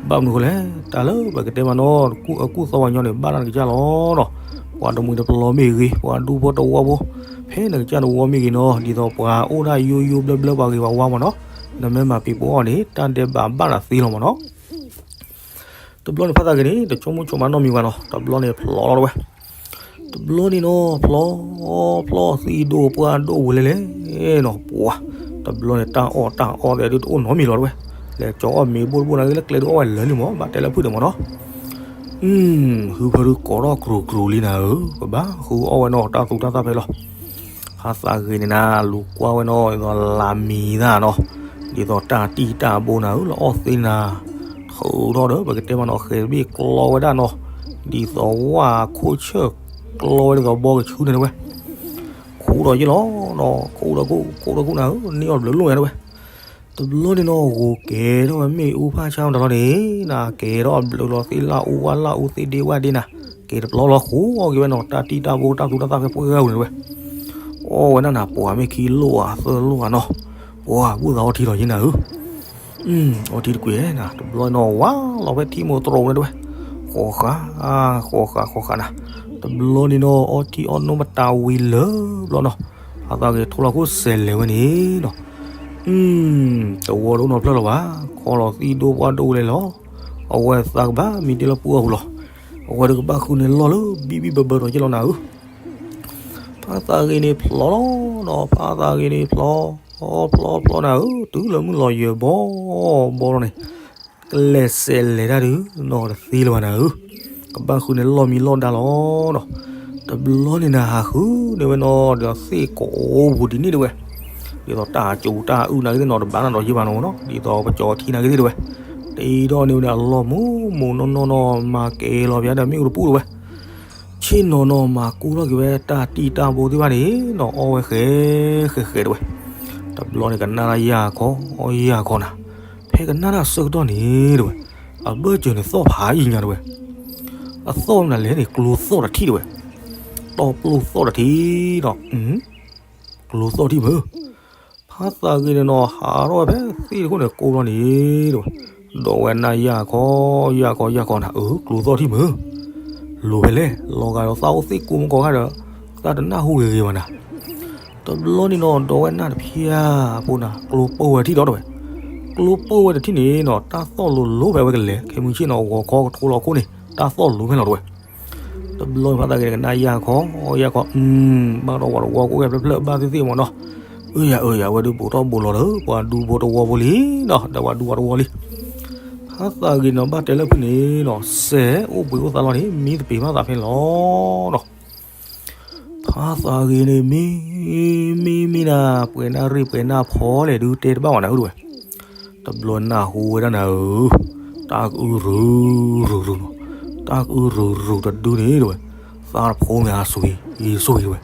ဘၣ်မနုၤဃိလဲၣ် တၢ်လၢပကတဲမးနီၤ ကူၣ်အကူၣ်သီဝဲညီန့ၣ် ဘၣ်တၢ်နကစၢ်လီၤနီၤ, ပှၤတမှံၤတပျီၤမ့ၢ်ဂ့ၤ ပှၤဒူဖိတဝီဖိ ဖဲနကစၢ်တဝီမ့ၢ်ဂ့ၤနီၤ ဒ်သိးပှၤအိၣ်ဒၣ်ယိယိဘျၢဘျၢပှၤဂ့ၤပှၤဝါမးနီၤ, နမ့ၢ်မၤပံၤပအီၣ်န့ၣ် တၢ်ဒဲးဘးဘၣ်နၤသ့လီၤမးနီၤ တဘျီန့ၣ်ဖါသးဂ့ၤန့ၣ် တဆိကမိၣ်ဆိကမးနီတမံၤဘၣ်နီၤ တဘျီန့ၣ်ဖျိးလီၤတဝဲ, တဘျီန့ၣ်နီၤ ဖျိ ဖျိသံဒိၣ်ပှၢ်ဒိၣ်ဝဲလဲၣ်လဲၣ်နီၤ ပှၤ, တဘျီန့ၣ်တၢ်အီၣ်တၢ်အီသဲးဒုးတအိၣ်နီတမံၤလီၤတဝဲ, လဲၤကၠီအီၣ်မ့ၤဘိၣ်တဘိၣ်နာ်က့လၢကျဲဒုးအီၣ်ဝဲလၢာ်လံမး ဘၣ်တဲလၢဖုၣ်ဒံးမးနီၤ ဟုဖၢဒုးကိးထီၣ်ကြူးကြူးလံနၤဧၢ, ကဘၣ်ဃုအီၣ်ဝဲနီၤ တၢ်သူတၢ်သၣ်ဖဲလီၤ. ဖါသးဂ့ၤန့ၣ်နၤ လူၤကွၢ်ဝဲနီၤ ဒ်သိးလါမံၤသၣ်နီၤ, ဒ်သိးတၢ်တံၢ်တၢ်ဘိနၤဧၢ လၢအီၣ်သ့နၤ, ထုးထီၣ်ဒီး ပကတဲမးနီၤ ဃဲၤတဘ့ၣ်ကျီဝဲဒၣ်နီၤ, ဒ်သိးဝၣ်ခိၣ်ဆၢၣ်ကျီဝဲဒ်သိးဘီကဆူန့ၣ်တဝဲ, ခူၣ်ဒီးယ့ၢ်လီၤနီၤ, ခူၣ်ဒီးခူၣ် ခူၣ်ဒီးခူၣ်နၤဧၢ န့ၢ်အီၣ်တဘျုးလိၣ်ညါတဝဲ တဘျီန့ၣ်နီၤ ဂိၤကဲထီၣ်ဝဲမ့ၣ်အူဖးဆါမတၤလီၤန့ၣ် နကဲထီၣ်အဘျုးလီၤသ့ၣ်လၣ်အူဝၣ်လၣ်အူသ့ၣ်ဒ့ဝၣ်ဒ့နၤ, ကဲတပျီလီၤဃိးက့ၤဝဲနီၤ တၢ်တံၢ်တၢ်ဘိတၢ်သူတၢ်သၣ်ဖဲပှဲၤဂၤဝဲန့ၣ်ဝဲ, အီၣ်ဝဲဒၣ်နၤ ပှၤမ့ၢ်ခံလိၣ်ဧါသၢလိၣ်ဧါနီၤ, ပှၤဘူၣ်သးအီထံလီၤယ့ၢ်နၤဧၢ, အီထံတကွံာ်နၤ တဘျီနီၤ ဝါလီၤဖဲထံမိၢ်တြီၤန့ၣ်တဝဲ, ဃိးဃာ်, ဃိးဃာ် ဃိးဃာ်နၤ, တဘျီန့ၣ်နီၤ အီထံအီနိမတၤဝံၤလၢဘျီနီၤ, ဖါသးဂ့ၤထိလီၤခိၣ်စဲးလဲၤဝဲန့ၣ်နီၤ တဝီတအိၣ်နီတဖျၢၣ်လၢၤဘၣ်, ခီလီၤသံဒိၣ်ပှၢ်ဒိၣ်လဲၣ်လီၤ, အဝဲသးကဘၣ်မံတ့ၢ်လၢပှၢ်အပူၤလီၤ, အဝဲတကဘၣ်ဃုန့ၣ်လီၢ်လၢဘံၣ်ဘံၣ်ဘၢဘၢဒီးယ့ၢ်လီၤနၤဧၢ, ဖါသးဂ့ၤန့ၣ်ဖျိးလီၤနီၤ, ဖါသးဂ့ၤန့ၣ်ဖျိး, ဖျိးဖျိးနၤဧၢ, တုၤလၢမုၢ်လီၤယၢၤဘီ ဘီလီၤန့ၣ် ကလဲၤစဲးလဲၤတၢ်ဒုးနီၤတသ့လၢၤဘၣ်နၤဧၢ, ကဘၣ်ဃုန့ၣ်လီၢ်မံလီၢ်ဒါလီၤနီၤ, တဘျီန့ၣ်နၤဟးဃုန့ၢ်ဝဲနီၤ ဒီးသ့ၣ်ကိးပူၤဒ်န့ၣ်တဝဲ, ဒ်သိးတၢ်စူၤတၢ်အုၣ်နာ်က့သ့ၣ်နီၤ တဘၣ်နၤဒီးယ့ၢ်ဘၣ်နီၤနီၤ ဒ်သိးပကၠီထံနာ်က့သ့ၣ်တဝဲ, တအံၤဒီးန့ၣ်ဝဲဒၣ်အလီၢ်မူမူနီၢ်နီၢ်နီၤ မၤကဲလီၤပယါဒီးမ့ၣ်အူတပူၤတဝဲ ဆ့ၣ်နီၤနီၤ မၤကူထီၣ်က့ၤဝဲတၢ်တံၢ်တၢ်ဘိသ့ၣ်တဖၣ်န့ၣ်နီၤ အီၣ်ဝဲဃဲဃဲဃဲတဝဲ, တဘျီန့ၣ်ကနၣ်တၢ်ယၢ်ခီ ယၢ်ခီနၤ, ဖဲကနၣ်တၢ်ဆၢကတီၢ်န့ၣ်တဝဲ, အဘၢၣ်စၢၤန့ၣ်သီၣ်ဖးယံၤညါတဝဲ, အသီၣ်မနုၤလဲၣ်န့ၣ် ကျိသီၣ်တထံၣ်တဝဲ, တီပျိသီၣ်တထံၣ်ဒီး ကျိသီၣ်ထံၣ်မုၢ် ဖါသးဂ့ၤန့ၣ်နီၤ ဟးထီၣ်ဝဲဖဲသ့ၣ်တခိၣ်န့ၣ်ကိးဘျီန့ၣ်တဝဲ, ဒီးဝဲနၢ်ယၢ်ခီ ယၢ်ခီ ယၢ်ခီနၤ အၢ ကျိသီၣ်ထံၣ်မုၢ်, လိၤဖဲလဲၣ် လီၤဂာ်ဒီးသးအိၣ်သ့ၣ်ကိးမုၢ်ကိးဂၤဒီး သးတနၢ်ဟူဂ့ၤဂ့ၤဘၣ်နၤ, တဘျီန့ၣ်နီၤ ဒီးဝဲနၢ်တဖျၢၣ်ဖိနၤ ကျိပှိၢ်ဝဲထံၣ်ဒီးတဝဲ, ပ ကျိပိၢ်ဝဲတထံၣ်န့ၣ်နီၤ တၢ်သီၣ်လိၤလိၤဖဲအဝဲကလဲၤ ခဲမုၢ်ဆ့ၣ်နီၤ ဂီၤခီကထိလီၤခိၣ်န့ၣ် တၢ်သီၣ်လိၤဖဲလီၤတဝဲ. တဘျီန့ၣ်ဖါသးဂ့ၤန့ၣ် ကနၣ်ယၢ်ခီ ယၢ်ခီ ဘၣ်ဒီးဝးတဝီကိးဂၤဖျၢၣ်ဖျၢၣ် ဘၣ်သ့ၣ်သ့ၣ်မးနီၤ. အၢယၤ အၢယၤ ဝဲဒုးဘူးထီၣ်ဘူးလီၤဒီး ပှၤဒူဖိတဝီဖိလံနီၤ ဒီးပှၤဒူဝးတဝီလံ. ဖါသးဂ့ၤန့ၣ် ဘၣ်တဲလၢဖုန့ၣ်နီၤ စဲးအိၣ်ဘှံးအိၣ်သါလီၤန့ၣ် မံသပ့ၤဘၣ်သးဖဲန့ၣ်လီၤနီၤ. ဖါသးဂ့ၤန့ၣ် မံ မံမံနၤ ပှဲၤနၣ်ရံၣ်ပှဲၤနၣ်ဖီလဲၣ်ဒုးတဲတဘၣ်ဝဲနၤဧၢတဝဲ. တဘျီနၢ်ဟူဝဲဒၣ်နၤဧၢ, တၢ်ကအုရူၤရူၤရူၤနီၤ, တၢ်ကအုရူၤရူၤတဒုန့ၣ်တဝဲ, သးတဖိမ့ၢ်အဆိၣ်ဂ့ၤ ယဆိၣ်ဂ့ၤတဝဲ.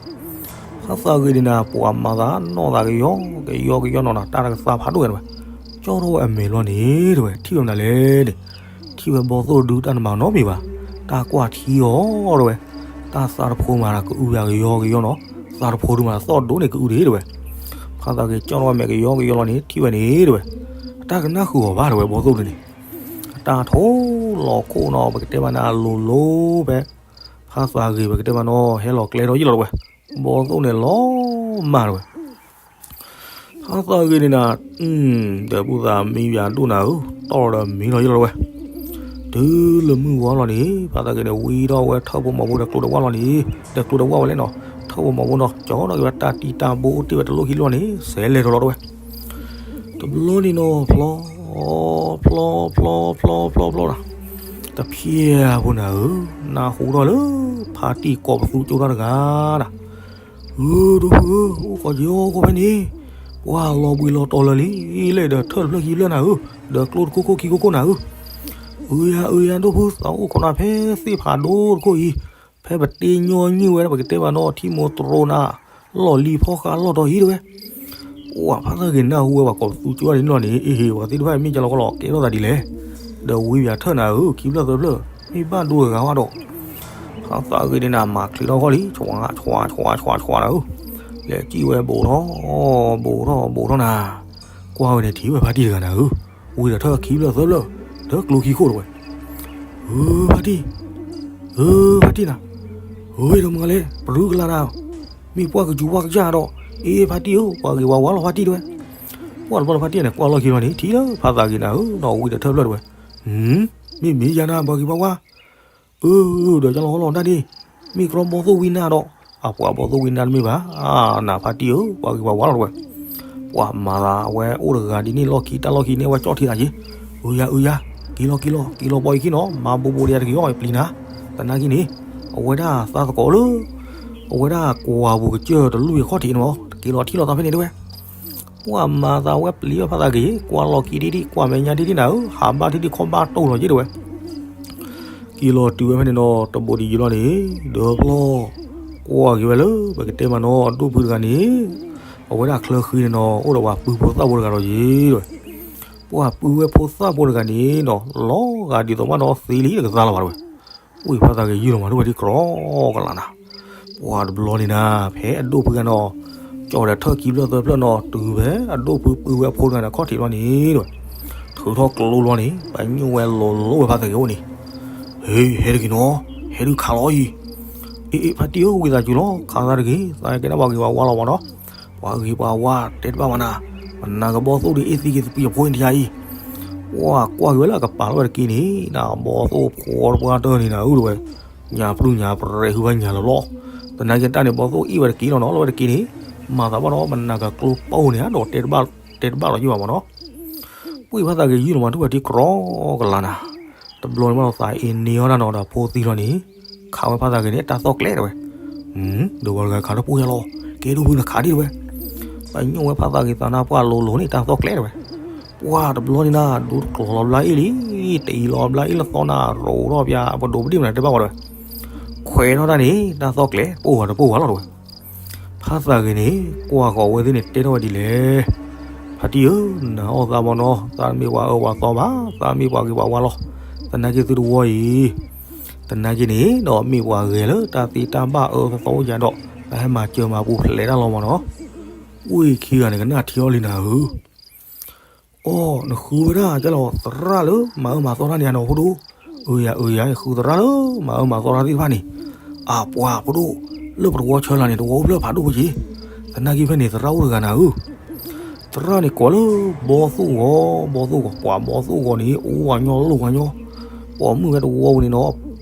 ဖါသးဂ့ၤန့ၣ်နၤ ပှၤမၤသးနီၢ်သးကယီကယီကယီနီၤနၤ တၢ်တကသါဖးဒိၣ်ဝဲတဝဲ. ကၠီထီၣ်ဝဲအမဲာ်လီၤန့ၣ်တဝဲ ထံၣ်ဝဲမနုၤလဲၣ်န့ၣ်, ထံၣ်ဝဲဘီသိၣ်ဒုတၢ်တမၤနီတမံၤဘၣ်, တၢ်ကွၢ်ထံအီၤတဝဲ, တၢ်သးတဖိမးကအုယၤကယီကယီနီၤ, သးတဖိဒုမးသီၣ်ဒိၣ်န့ၣ်ကအုဒၣ်တဝဲ. ဖါသးဂ့ၤကၠီထီၣ်ဝဲမဲာ်ကယီကယီလီၤန့ၣ် ထံၣ်ဝဲန့ၣ်တဝဲ, အတၢ်ကနၣ်ဃုာ်အီၤဘၣ်တဝဲ ဘီသိၣ်ဒုန့ၣ်, အတၢ်ထိလီၤခိၣ်နီၤ ပကတဲမးနၤလိၤလိၤဖဲ ဖါသးဂ့ၤ ပကတဲမးနီၤ ဟဲလီၤကျဲထီၣ်ယံာ်လီၤတဝဲ, ဘီသိၣ်န့ၣ်လီၤမၢ်တဝဲ. ဖါသးဂ့ၤန့ၣ်နၤ, ဒီးပုၢ်သးမံယၤဒိၣ်နၤဧၢ, တီၢ်ဒီးမံလီၤယံာ်လီၤတဝဲ. တုၤလၢမုၢ်ဝါလီၤန့ၣ် ဖါသးဂ့ၤန့ၣ် ဝံထီၣ်ဝဲထၢၣ်ဖိမီၤဖိဒီးကျိတဝၣ်လီၤန့ၣ်, ဒီးကျိတဝၣ်ဝဲလဲၣ်နီၤ, ထၢၣ်ဖိမီၤဖိနီၤ ကၠီထီၣ်က့ၤဝဲတၢ်တံၢ်တၢ်ဘိအိၣ်တ့ၢ်ဝဲတလိၣ်ခံလိၣ်န့ၣ် စဲးလဲၤထီၣ်လီၤတဝဲ. တဘျီန့ၣ်နီၤ ဖျီ ဖျီ ဖျီ ဖျီ ဖျီ ဖျီ တဖျၢၣ်ဖိနၤဧၢ, နၢ်ဟူထီၣ်လၢ ဖါတံၢ်ကိးပသူကၠိတၢ်တဂၤနၤ, အၢ ဒိၣ်ဖုဧၢ, အိၣ်ခိးက့ၤအီၣ်ခိၣ်ဖဲန့ၣ်, ပှၤလီၤဘှံးလီၤတီၤလၢာ်လံ, လဲၣ်ဒီးထၢၣ်တဖျၢၣ်ခံဖျၢၣ်နၤဧၢ, ဒီးကျိတခိၣ်ခိၣ်ခံခိၣ်ခိၣ်နၤဧၢ. အၢယၤ အၢယၤ ဒိၣ်ဖု သးအိၣ်ခိးနၤဖဲသ့ၣ်ဖးဒိၣ်တခိၣ်အံၤ, ဖဲပတ့ညီနုၢ်ဝဲဒၣ် ပကတဲမးနီၤ ထံမိၢ်တရိနၤ, လီၢ်လံၤဖီဃးလီၢ်တီၤအံၤတဝဲ. ပှၤဖါသးဂ့ၤနၢ်ဟူဝဲပှၤကိးပသူကၠိန့ၣ်လီၤန့ၣ်, အ့ဟ့ၣ် ပှၤသ့ၣ်တဖၣ်မ့ၢ်ကလီကလီ ကဲထီၣ်သးဒ်လဲၣ်, ဒီးဝံပၠးထၢၣ်နၤဧၢ, ခံဖျၢၣ်သၢဖျၢၣ်, မ့ၢ်ဘၣ်ဒိတဂၤဝဲဒီး ဖါသးဂ့ၤန့ၣ်နၤ မၤချ့ထီၣ်ခီၣ်လံ, ဆှးဆှးဆှးဆှးနၤဧၢ, လဲၤစံၣ်ဝဲဘူးထီၣ် ဘူးထီၣ်ဘူးထီၣ်နၤ, ကွၢ်ဝဲန့ၣ်ထံၣ်ဝဲဖါတံၢ်တဂၤနၤဧၢ, ဝံဒီးထၢၣ်ခံဖျၢၣ်သၢဖျၢၣ်, ဒီးကျိခံခိၣ်တဝဲ. ဧၢ ဖါတံၢ်, ဧၢ ဖါတံၢ်နၤ, ဧၢ ဒီးမုၢ်ဂၤလဲၣ် ပရူကလၤနၤ, မ့ၢ်ပှၢ်ကစူၤပှၢ်ကစၢ်ဒီး, အ့ ဖါတံၢ်ဧၢ ပှၤဂ့ၤပှၤဝါလီၤဖါတံၢ်တဝဲ. ပှၢ်တဘျီန့ၣ်ဖါတံၢ်န့ၣ် ကွၢ်လီၢ်ခံလီၤန့ၣ် ထံၣ်လၢဖါသးဂ့ၤနၤဧၢ, နီၢ်ဝံဒီးထၢၣ်ဖျၢၣ်တဝဲ. မ့မ့ၢ်ယၤနၤ ပှၤဂ့ၤပှၤဝါ အၢ ဒီးကလီကလီတၢ်ဒ့ၣ်, မ့ၢ်ကြီဘီသိၣ်ဝံနၤဒီး, အပှၤဘီသိၣ်ဝံနၤတမ့ၢ်ဘၣ်, အါ နၤဖါတံၢ်ဧၢ ပှၤဂ့ၤပှၤဝါလီၤတဝဲ. ပှၤမၤသးအဝဲအိၣ်တဂၤဒ်န့ၣ်လီၢ်ခံတၢ်လီၢ်ခံန့ၣ် အဝဲကၠီၣ်ထံသးက့ၤ, အၢယၤ အၢယၤ, က့ၤလီၤက့ၤလီၤ က့ၤလီၤဘီယခံနီၤ, မၤဘိးဘိးဒီးယၤတက့ၤအီၣ် ပျံၤနၤ, သနာ်က့န့ၣ်, အဝဲဒၣ်သးသကိးလၢ အဝဲဒၣ်ကွၢ်ပူၤကစၢၢ်တလူၢ်အခီၣ်ထံးန့ၣ်မး, က့ၤလီၤထံၣ်လီၤသးဖဲန့ၣ်တဝဲ. ပှၤမၤသးဝဲပျံၤဝဲဖါသးဂ့ၤ, ကွၢ်လီၢ်ခံဒံးဒံး ကွၢ်မဲာ်ညါဒံးဒံးနၤဧၢ, ဟးဘၣ်ထံဒံးခီၣ်ဘၣ်တိၢ်လီၤယ့ၣ်တဝဲ. က့ၤလီၤတုၤဝဲဖဲန့ၣ်နီၤ တဘိးဒံးယံၤလီၤန့ၣ်, ဒီးဖျီ ကွၢ်က့ၤဝဲလၢ ပကတဲမးနီၤ အဒိၣ်ဖုတဂၤန့ၣ်, အဝဲဒၣ်ချၢဃံန့ၣ်နီၤ အိၣ်ဒီးပှၤပုၢ်ဖိသၣ်ဖိတဂၤဒီးယ့ၣ်တဝဲ. ပှၤပုၢ်ဝဲဖိသၣ်ဖိတဂၤန့ၣ်နီၤ လီၤဂာ်ဒ်သိးဘၣ်ဒီးသ့လံတကသါလီၤဘၣ်တဝဲ. ဝံဖါသးဂ့ၤယုၢ်လီၤမး ဒိၣ်ဝဲဒ်ကြီကလးနၤ. ပှၤတဘျီန့ၣ်နၤ ဖဲအဒိၣ်ဖုဂၤနီၤ ကၠီၣ်ဒီးထၢၣ်ခံဖျၢၣ်သၢဖျၢၣ်နီၤ တုၤဖဲအဒိၣ်ဖုပုၢ်ဝဲၢ်ဖိတဂၤန့ၣ်ခီၣ်ထံးလီၤန့ၣ်တဝဲ. ထုးထီၣ်ကျိလီၤန့ၣ် ပညိၣ်ဝဲလိၤလိၤဝဲဖါသးဂ့ၤအိၣ်န့ၣ်, ဟ့ ဟဲတဂ့ၤနီၤ, ဟဲဒုးခးလီၤအံၤ. အ့ အ့ ဖါတံၢ်ဧၢ ဝံသးစူၤလီၤ ခးသးတဂ့ၤ, သးကဲဒၣ်ပှၤဂ့ၤပှၤဝါလီၤမးနီၤ. ပှၤဂ့ၤပှၤဝါတဲတဘၣ်မးနၤ, မနၤကဘီသိၣ်ဒုးအ့ၣ်သံက့ၤသပံးအဖိန့ၣ်တယါအံၤ. ပှၤကွၢ်က့ၤဝဲလၢအကပၤလီၤဝဲတက့ၢ်န့ၣ် နဘီသိၣ်ဖိတပှၢ်တၢၢ်န့ၣ်နၤဧၢတဝဲ, ညါပျုၢ်ညါပရဲၤဟုဘၣ်ညါလီၤလီၤ. သနာ်က့တၢ်န့ၣ်ဘီသိၣ်အ့ၣ်ဝဲတက့ၢ်လီၤနီၤ လီၤဝဲတက့ၢ်န့ၣ်, မၤသးဘၣ်ဒီးမနၤကကျိပအိၣ်န့ၣ်ဒီး တဲတဘၣ်လီၤယံၢ်ဘၣ်မးနီၤ. ပှၤဖါသးဂ့ၤယုၢ်လီၤမး ဒိၣ်ဝဲဒ်ကြီကလးနၤ. တဘျီန့ၣ်ဘၣ်ဒီးသးအ့န့အီၣ်တၢ်နီၤဒီးဖိသံလီၤန့ၣ်, ခးဝဲဖါသးဂ့ၤန့ၣ် တၢ်သီၣ်ကျဲတဝဲ. ဒီးပှၤတဂၤခးထီၣ်ပှိၢ်ယါလီၤ, ကဲဒိၣ်ဖုနခးဒံးတဝဲ. ပညိၣ်ဝဲဖါသးဂ့ၤသးနါပှၢ်လိၤလိၤန့ၣ် တၢ်သီၣ်ကျဲတဝဲ. ပှၤတဘျီန့ၣ်နၤ ဒိတကျိၤလီၤဘျါအ့ၣ်လံ, တအံၤလီၤဘျါအ့ၣ်လၢသီနၤ ရိးထီၣ်ပၠး ပဒိးပဒံၣ်မနုၤတဲဘၣ်ဝဲတဝဲ. ခွဲးထီၣ်တၢ်န့ၣ် တၢ်သီၣ်ကျဲ တပိၢ်ဝဲတပိၢ်ဝဲလီၤတဝဲ. ဖါသးဂ့ၤန့ၣ် ကွၢ်ဃီၤဝဲသ့ၣ်န့ၣ် တဲထီၣ်ဝဲဒ်လဲၣ်. ဖါတံၢ်ဧၢ, နအီၣ်သးမးနီၤ, သးမ့ၢ်ပှၤအၢပှၤသီဘၣ်, သးမ့ၢ်ပှၤဂ့ၤပှၤဝါလီၤ. သနာ်က့သုတဝီအံၤ, သနာ်က့န့ၣ်ဒီးမ့ၢ်ပှၤဂဲၤလၢတၢ်သ့တၢ်ဘၣ်အၢသီအိၣ်ယၤဒီး, တၢ်ဟဲမၤစၢၤမၤပူၤဖျဲးတၢ်လီၤမးနီၤ. ဝ့ၢ်ခံဂၤန့ၣ် ကနၣ်ထံအီၤလံနၤဧၢ. အိ, နဃုဝဲဒၣ်ကလီၤသရၣ်လၢမၤအၢမၤသီတၢ်န့ၣ်နီၤ ဖိဒိၣ်. အၢယၤ အၢယၤ ယဃုသရၣ်လၢမၤအၢမၤသီတၢ်သ့ၣ်တဖၣ်န့ၣ်. အပှၤဖိဒိၣ်, လၢပတဝီဆၢလၢ်န့ၣ် တဝီအိၣ်ဖျၢၣ်ဖးဒိၣ်ဖိက့ၤ. သနာ်က့ဖဲန့ၣ် သရၣ်အိၣ်တဂၤနၤဧၢ. သရၣ်န့ၣ်ကိးလၢဘီသိၣ်ဂီၤ, ဘီသိၣ်ဂီၤ, ပှၤဘီသိၣ်ဂီၤန့ၣ် အိၣ်ဝဲညီလိၣ်ဝဲညီ, ပိာ်မုၣ်ဝဲတဝီပူၤန့ၣ်နီၤ,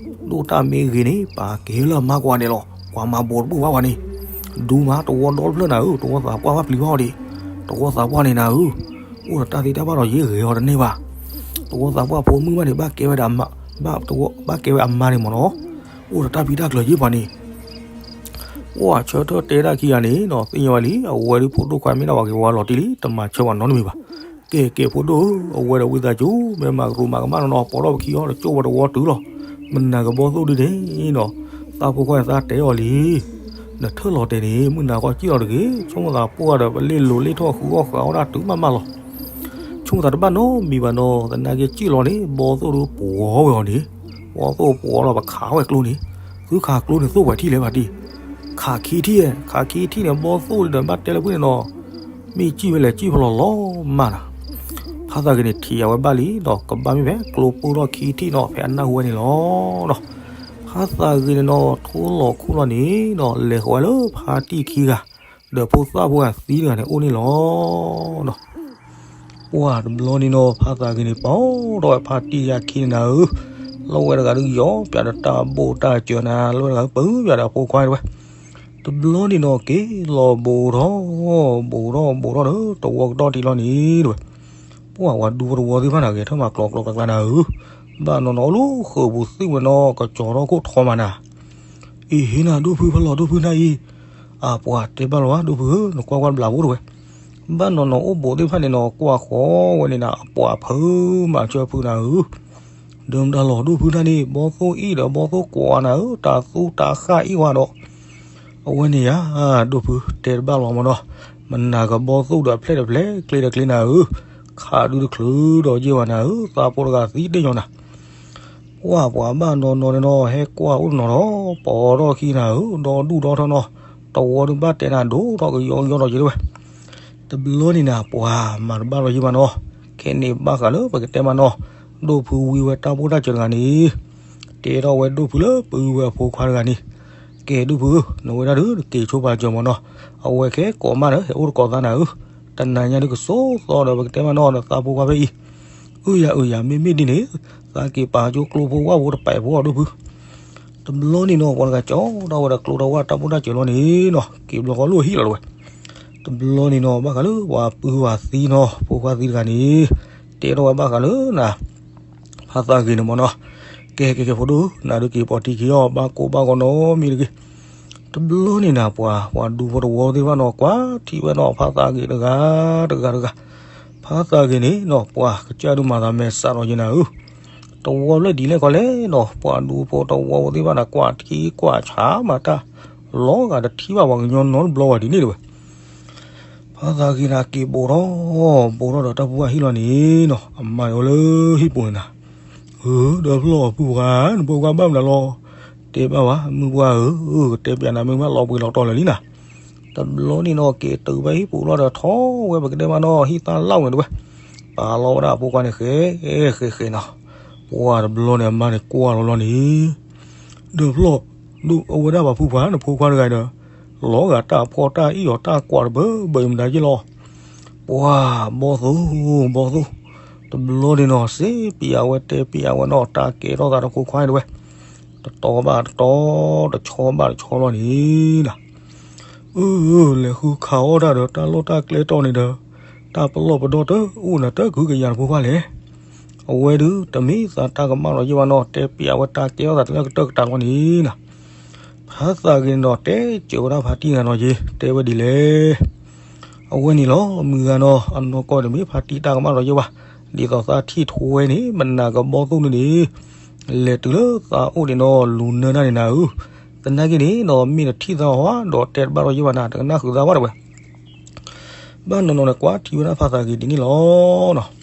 ဒိၣ်တၢ်မ့ၢ်ဂ့ၤန့ၣ် ပာ်ကဲလၢအမါကွၢ်န့ၣ်လီၤ. ကွၢ်မၤဘိးတဘူၣ်ဘၣ်ဝဲန့ၣ်, ဒူမးတဝီဒီတဖျၢၣ်နၤဧၢ, တဝီသးပှၢ်ဘၣ်ပျံၤဘၣ်အီၤဒံး, တဝီသးပှၢ်န့ၣ်နၤဧၢ, အိၣ်ဒီးတၢ်သ့တၢ်ဘၣ်ဒီးယဲဂ့ၤအီၤတန့ၢ်ဘၣ်. တဝီသးပှၢ်ဖိမုၣ်ဘၣ်န့ၣ် ဘၣ်ကဲဝဲဒၣ်အမါ, ဘၣ်ကဲဝဲအမါန့ၣ်မ့ၢ်နီၤ, အိၣ်ဒီးတၢ်ဖံးတၢ်ကျၢၤယဲပှၤန့ၣ် ပှၢ်ဆၢထၢၣ်တဲဒၣ်ခံဂၤန့ၣ်နီၤ, သ့ၣ်ညါဝဲလံ, အဝဲဒၣ်ဖိဒိၣ်ခွါမ့ၢ်ဒၣ်ပှၤက့ၤဝဲလီၤတံၢ်လံ, တမၤဆၢပှၤနီတမံၤဘၣ်. ကဲကဲဖိဒိၣ်ဧၢ, အဝဲဒီးဝံသးစူၤ မ့ၢ်မၤကရူၢ်မၤကမၣ်နီၤနီၤ, ပိာ်ထီၣ်ပခံအီၤဒီးကၠိၣ်ဝဲတဝီတုၤလီၤ. မနၤကဘီသိၣ်ဒ်န့ၣ်နီၤ, သးဖိခွါန့ၣ်သးတဲအီၤလံ, နထၢၣ်လီၤတဲာ်န့ၣ် မုၢ်နၤဃီစံၣ်လီၤတဂ့ၤ, ဆိကမိၣ်သးပှၢ်ဒီးပလ့ၣ်လိၤလ့ၣ်ထီၣ်ဃုအီၣ်ဃုအီဒၣ်တုၤမးမးလီၤ. ဆိကမိၣ်သးတဘၣ်နီတမံၤဘၣ်နီၤ, သနာ်က့စံၣ်လီၤန့ၣ် ဘီသိၣ်ဒီးပှီၤဝဲအီၤန့ၣ်, ဘီသိၣ်ပှီၤလီၤ ပခးဝဲကျိန့ၣ်, သုခးကျိန့ၣ်သိၣ်ပှဲၤထံၣ်လဲၣ်ဖါတံၢ်, ခးခံထံၣ်, ခးခံထံၣ်န့ၣ် ဘီသိၣ်ဒီးဘၣ်တဲလၢဖုန့ၣ်နီၤ, မ့ၢ်စံၣ်ဝဲလဲၣ်စံၣ်ဖဲလီၤလီၤမးနီၤ. ဖါသးဂ့ၤန့ၣ်ထံၣ်အဝဲဘၣ်လံဒီး ကဘၣ်မ့ၢ်ဖဲကျိပူထီၣ်ခံထံၣ်နီၤ, ဖဲအနၢ်ဟူဝဲန့ၣ်လီၤ. ဖါသးဂ့ၤန့ၣ်နီၤ ထိလီၤခိၣ်လီၤန့ၣ်နီၤ, လဲၤဃီၤဝဲလၢဖါတံၢ်ခံဂၤ, ဒီးဖိသၣ်ဖိဂၤသံတဂၤန့ၣ်အိၣ်န့ၣ်လီၤ. ပှၢ်တဘျီန့ၣ်နီၤ ဖါသးဂ့ၤန့ၣ် ပာ်ထီၣ်ဝဲဖါတံၢ်ယါခံန့ၣ်နၤဧၢ, လီၢ်ဝဲတဂၤဒုးယီၤပၠးဒီးတၢ်ဘိၣ်တၢ်စၢၤနၤ, လီၢ်ဝဲတဂၤပၢပၠးဒီးဖိခွါတဝဲ, တဘျီန့ၣ်နီၤ က့ၤလီၤဘိးထီၣ်, ဘိးထီၣ်ဘိးထီၣ်ဒီး တဝီကတီၢ်ထံလီၤန့ၣ်တဝဲ, ပှၢ်ဝဲဒူဖိတဝီသ့ၣ်တဖၣ်န့ၣ် ဂဲၤထၢၣ်မၤကျိးကျိးကျါကျါနၤဧၢ, ဘၣ်နီၤနီၤအိၣ်လၢဃုာ်ပူၤသ့ၣ်ဝဲနီၤ ကစီၤထီၣ်ခိၣ်ထီမးနၤ အ့ဟ့နၤဒိၣ်ဖုဖဲလီၤဒိၣ်ဖုနၢ်အံၤ, အပှၤတဲဘၣ်လီၤဘၣ်ဒိၣ်ဖုဧၢ, နကွၢ်ကွၢ်တဘျီဖိတဝဲ, ဘၣ်နီၤနီၤအိၣ်ဘိးသ့ၣ်တဖၣ်န့ၣ်နီၤ ကွၢ်ဃီဝဲန့ၣ်နၤ အပှၤဖုမၤဆၢဖုနၤဧၢ, ဒၢမတၤလီၤဒိၣ်ဖုနၢ်န့ၣ် ဘီသိၣ်အံၣ်ဒီးဘီသိၣ်ကွီးနၤဧၢ, တၢ်သူတၢ်ဃၣ်အံၣ်ဝဲဒီး အဝဲန့ၣ်ယါ, ဒိၣ်ဖုတဲတဘၣ်လီၤမ့ၢ်နီၤ, မနၤကဘီသိၣ်ဒီးအဖျဲၣ်တဖျဲၣ်ကျဲတကျဲနၤဧၢ, ခးဒုတချုးဒီးယဲၢ်ဘၣ်နၤဧၢ, သးဖိတဂၤသံတညီနၤ ပှၢ်ပှၤဘၣ်နီၤနီၤန့ၣ်နီၤ ဟဲကွၢ်အိၣ်တနီၤဒီး ပိာ်ထီၣ်ခံနၤဧၢ, ဒီဒူၣ်ဒီထီၣ်နီၤ, တဝီဒုးဘၣ်တဲနၤဒိၣ်ထီၣ်ကယီကယီဒီးယဲၢ်တဝဲ, တဘျီန့ၣ်နၤ ပှၤမၤတဘၣ်လီၤယဲၢ်ဘၣ်နီၤ, ခဲန့ၣ်ဘၣ်ဃးလၢပကတဲမးနီၤ, ဒိၣ်ဖုဝံဝဲတၢ်ဘိၣ်တၢ်စၢၤတဂၤန့ၣ်, တဲထီၣ်ဝဲဒိၣ်ဖုလၢပုၢ်ဝဲအဖိခွါတဂၤန့ၣ်, ကဲဒိၣ်ဖုဧၢ, နဝဲဒၣ်ဒုးက့ၤဆိပာ်စၢၤမ့ၢ်နီၤ, အဝဲခဲကိးမးဒီး ဟဲအိၣ်တကိးသးနၤဧၢ, တနၤညါဒုးကစိာ်သီဒီးပကတဲမးနီၤ နသးဖိခွါဖဲအံၤ အၢယၤအၢယၤ မ့မ့ၢ်ဒ်န့ၣ်, သးက့ၤပာ်ကၠိကျိဖိဝၣ်ဖိတပာ်ဖိအီၤဒိၣ်ဖု, တဘျီန့ၣ်နီၤ ပှၤတဂၤကၠီထီၣ်ဝဲဒီးကျိထီၣ်ဝၣ်တၢ်ဘိၣ်တၢ်စၢၤလီၤန့ၣ်နီၤ က့ၤဘျီဃီလိၣ်ဟံၣ်လီၤတဝဲ, တဘျီန့ၣ်နီၤ ဘၣ်ဃးလၢပှၤပုၢ်ဝဲသံနီၤ ဖိခွါသံတဂၤန့ၣ်, တဲထီၣ်ဝဲဘၣ်ဃးလၢနၤ ဖါသးဂ့ၤန့ၣ်မ့ၢ်နီၤ, ကဲကဲကဲဖိဒိၣ်ဧၢ, နၤဒုးက့ၤပိာ်ထံခံအီၤ ဘၣ်ကိၢ်ဘၣ်ဂီၤနီတမံၤတဂ့ၤ, တဘျီန့ၣ်နၤ ပှၤ ပှၤဒူဖိတဝီသ့ၣ်တဖၣ်နီၤ ကွၢ်ထံၣ်ဝဲနီၤ ဖါသးဂ့ၤတဂၤတဂၤတဂၤ, ဖါသးဂ့ၤန့ၣ်နီၤ ပှၤကစၢ်ဒုးမၤသးမဲာ်ဆှးလီၤယဲၢ်နၤဧၢ, တဝီဖျၢၣ်ဒ်လဲၣ်ခီလဲၣ်နီၤ ပှၤဒူဖိတဝီဖိသ့ၣ်တဖၣ်န့ၣ် ကွၢ်ထံကွၢ်ဆးမးတၢ်, လီၤဂာ်တထံၣ်ဘၣ်ပှၤကညီနီတဘျီဝဲဒ်န့ၣ်တဝဲ ဖါသးဂ့ၤန့ၣ် က့ၤဘိးထီၣ်, ဘိးထီၣ်ဒီးတၢ်ဖိဝၣ်ဟံၣ်လီၤန့ၣ်နီၤ အမါန့ၣ်အိၣ်လၢဟံၣ်ပူၤန့ၣ်နၤ, ဧၢ, ဒီးဖျီၣ်ဖုပှၢ် နဖိခွါဘၣ်မနုၤလီၤ, တဲဘၣ်ဝဲ မုၢ်ပှၢ်ဧၢ, ကတဲပျးနၤမ့ၢ်ဘၣ်လီၤပှ့ၤလီၤတီၤလၢာ်လံနၤ, တဘျီန့ၣ်နီၤ က့ၤတုၤဘၣ်ဟံၣ်ပူၤလီၤဒီး ထီၣ်ဝဲပကတဲမးနီၤ ဟံၣ်သၣ်လၣ်ဝဲန့ၣ်တဝဲ, ပာ်လီၤဝဲဒၣ်အဖိခွါန့ၣ်ဃဲဃဲဃဲနီၤ, ပှၢ်တဘျီန့ၣ် အမါန့ၣ်ကွၢ်လီၤလီၤန့ၣ် ဒီးဖျီၣ်, ဒ်အဝဲဒၣ်ပှၤဖုပှၢ်နဖိခွါတဂၤဒီး, လီၤဂာ်တၢ်ဖှီၣ်တၢ်အံၣ်အီၤတၢ်ကွၢ်တဘၢဘၢအံၤမတၤယ့ၢ်လီၤ, ပှၢ်ဘီၣ်သိၣ်, ဘီၣ်သိၣ်, တဘျီန့ၣ်နီၤ စ့ပျးဝဲတဲပျးဝဲနီၤ တၢ်ကဲထီၣ်သးတဖိခွါန့ၣ်တဝဲ, တတီၤဘၣ်တတီၤ, တဆီဘၣ်တဆီလီၤန့ၣ်နၤ အၢ, လဲၤဃုခးအီၣ်တၢ်ဒီးတၢ်လီၢ်တၢ်ကျဲတီၢ်န့ၣ်ဒီး, တၢ်ပလီၢ်ပဒီတအိၣ်နၤတကဟုကယာ်နဖိခွါလဲၣ်, အဝဲဒုးတမ့ၢ်သးတၢ်ကမၣ်လီၤယဲၢ်ဘၣ်နီၤ တဲပျးဝဲတၢ်ကဲထီၣ်သးတလၢကတၢၢ်ကတၢၢ်လီၤန့ၣ်နၤ ဖါသးဂ့ၤန့ၣ်ဒီး တဲစၢၤဝဲဒၣ်ဖါတံၢ်ဂၤနီၤယ့ၢ် တဲဝဲဒ်လဲၣ်, အဝဲန့ၣ်လီၤ မုၢ်ဂၤနီၤ အနီၢ်ကီၢ်တမ့ၢ်ဖါတံၢ်တၢ်ကမၣ်လီၤယဲၢ်ဘၣ်, ဒ်သိးသးထံၣ်ထိဝဲန့ၣ် မနၤကဘီၣ်သိၣ်န့ၣ်န့ၣ်, လဲၤတုၤလၢသးအိၣ်န့ၣ်နီၤ လူၤနၢတၢ်န့ၣ်နၤဧၢ, သနာ်က့န့ၣ်နီၤ မ့ၢ်နထံၣ်သးဟီဒီးတဲတဘၣ်လီၤယဲၢ်ဘၣ်နၤ တကနၣ်ဃုာ်သးဘၣ်တဝဲ ဘၣ်နီၤနီၤန့ၣ် ကွၢ်ထံဝဲဒၣ်ဖါသးဂ့ၤဒ်န့ၣ်လီၤနီၤ.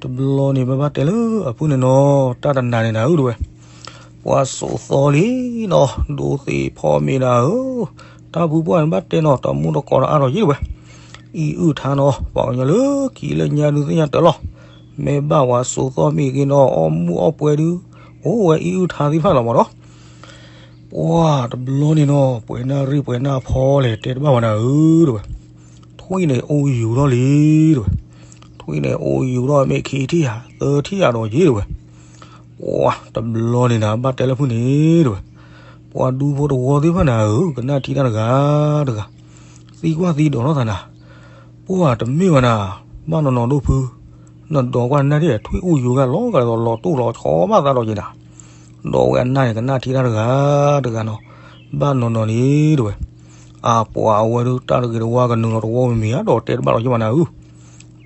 တဘျီန့ၣ် မ့ၢ်ဘၣ်တဲလၢအဖုန့ၣ်နီၤ တၢ်တနၤန့ၣ်နၤဧၢတဝဲ, ပှၤစိာ်သီလံနီၤ ဒိးသ့ၣ်ဖီမ့ၢ်နၤဧၢ, တၢ်ဖုပှၢ်န့ၣ်ဘၣ်တဲနီၤ တမူတကိးဒီးအါထီၣ်ယ့ၢ်တဝဲ, အံၣ်အုၣ်ထါနီၤ ပှၤကညီလၢခံလၢညါဒုးသ့ၣ်ညါတၢ်လီၤ, မ့ၢ်ဘၣ်ပှၤစိာ်သီမ့ၢ်ဂ့ၤနီၤ အီၣ်မူးအီၣ်ပွဲဒုး အိၣ်ဝဲအံၣ်အုၣ်ထါသ့ၣ်တဖၣ်လီၤမးနီၤ. ပှၢ်တဘျီန့ၣ်နီၤ ပှဲၤနၢ်ရံၣ်ပှဲၤနၢ်ဖီလဲၣ် တဲတဘၣ်ဝဲနၤဧၢတဝဲ, ထိ ထွံၣ်န့ၣ်အိၣ်ယူၤထီၣ်လံတဝဲ, ထွံၣ်န့ၣ်အိၣ်ယူၤထီၣ်မ့ၢ်ခံထံၣ်ဧါ သၢထံၣ်ဧါဒီးယ့တဝဲ, ပှၤတဘျီန့ၣ်နၤ ဘၣ်တဲလၢဖုၣ်န့ၣ်တဝဲ, ပှၤဒူဖိတဝီသ့ၣ်တဖၣ်နၤဧၢ ကနၣ်ထံတၢ်တဂၤတဂၤ, သံကွၢ်သံဒိးထီၣ်သးနၤ, ပှၤတမ့ၢ်ဘၣ်နၤ, ဘၣ်နီၢ်နီၢ်ဒိၣ်ဖု, နဒိးကွၢ်နၢ်ထံၣ် ထွံၣ်အိၣ်ယူၤဂၤလီၤဂာ်ဒီးလီၤတိၢ်လီၤဆီဘၣ်သးဒီးယ့နၤ, ဒီးဝဲအနၢ်န့ၣ် ကနၣ်ထံတၢ်တဂၤတဂၤနီၤ, ဘၣ်နီၢ်နီၢ်န့ၣ်တဝဲ, အပှၤအဝဲဒၣ်တၢ်တဂ့ၤတဝါကနုာ်လီၤတဝီမ့ၢ်မ့ၢ်ဧါ ဒီးတဲတဘၣ်လီၤယ့ၢ်ဘၣ်နၤဧၢ,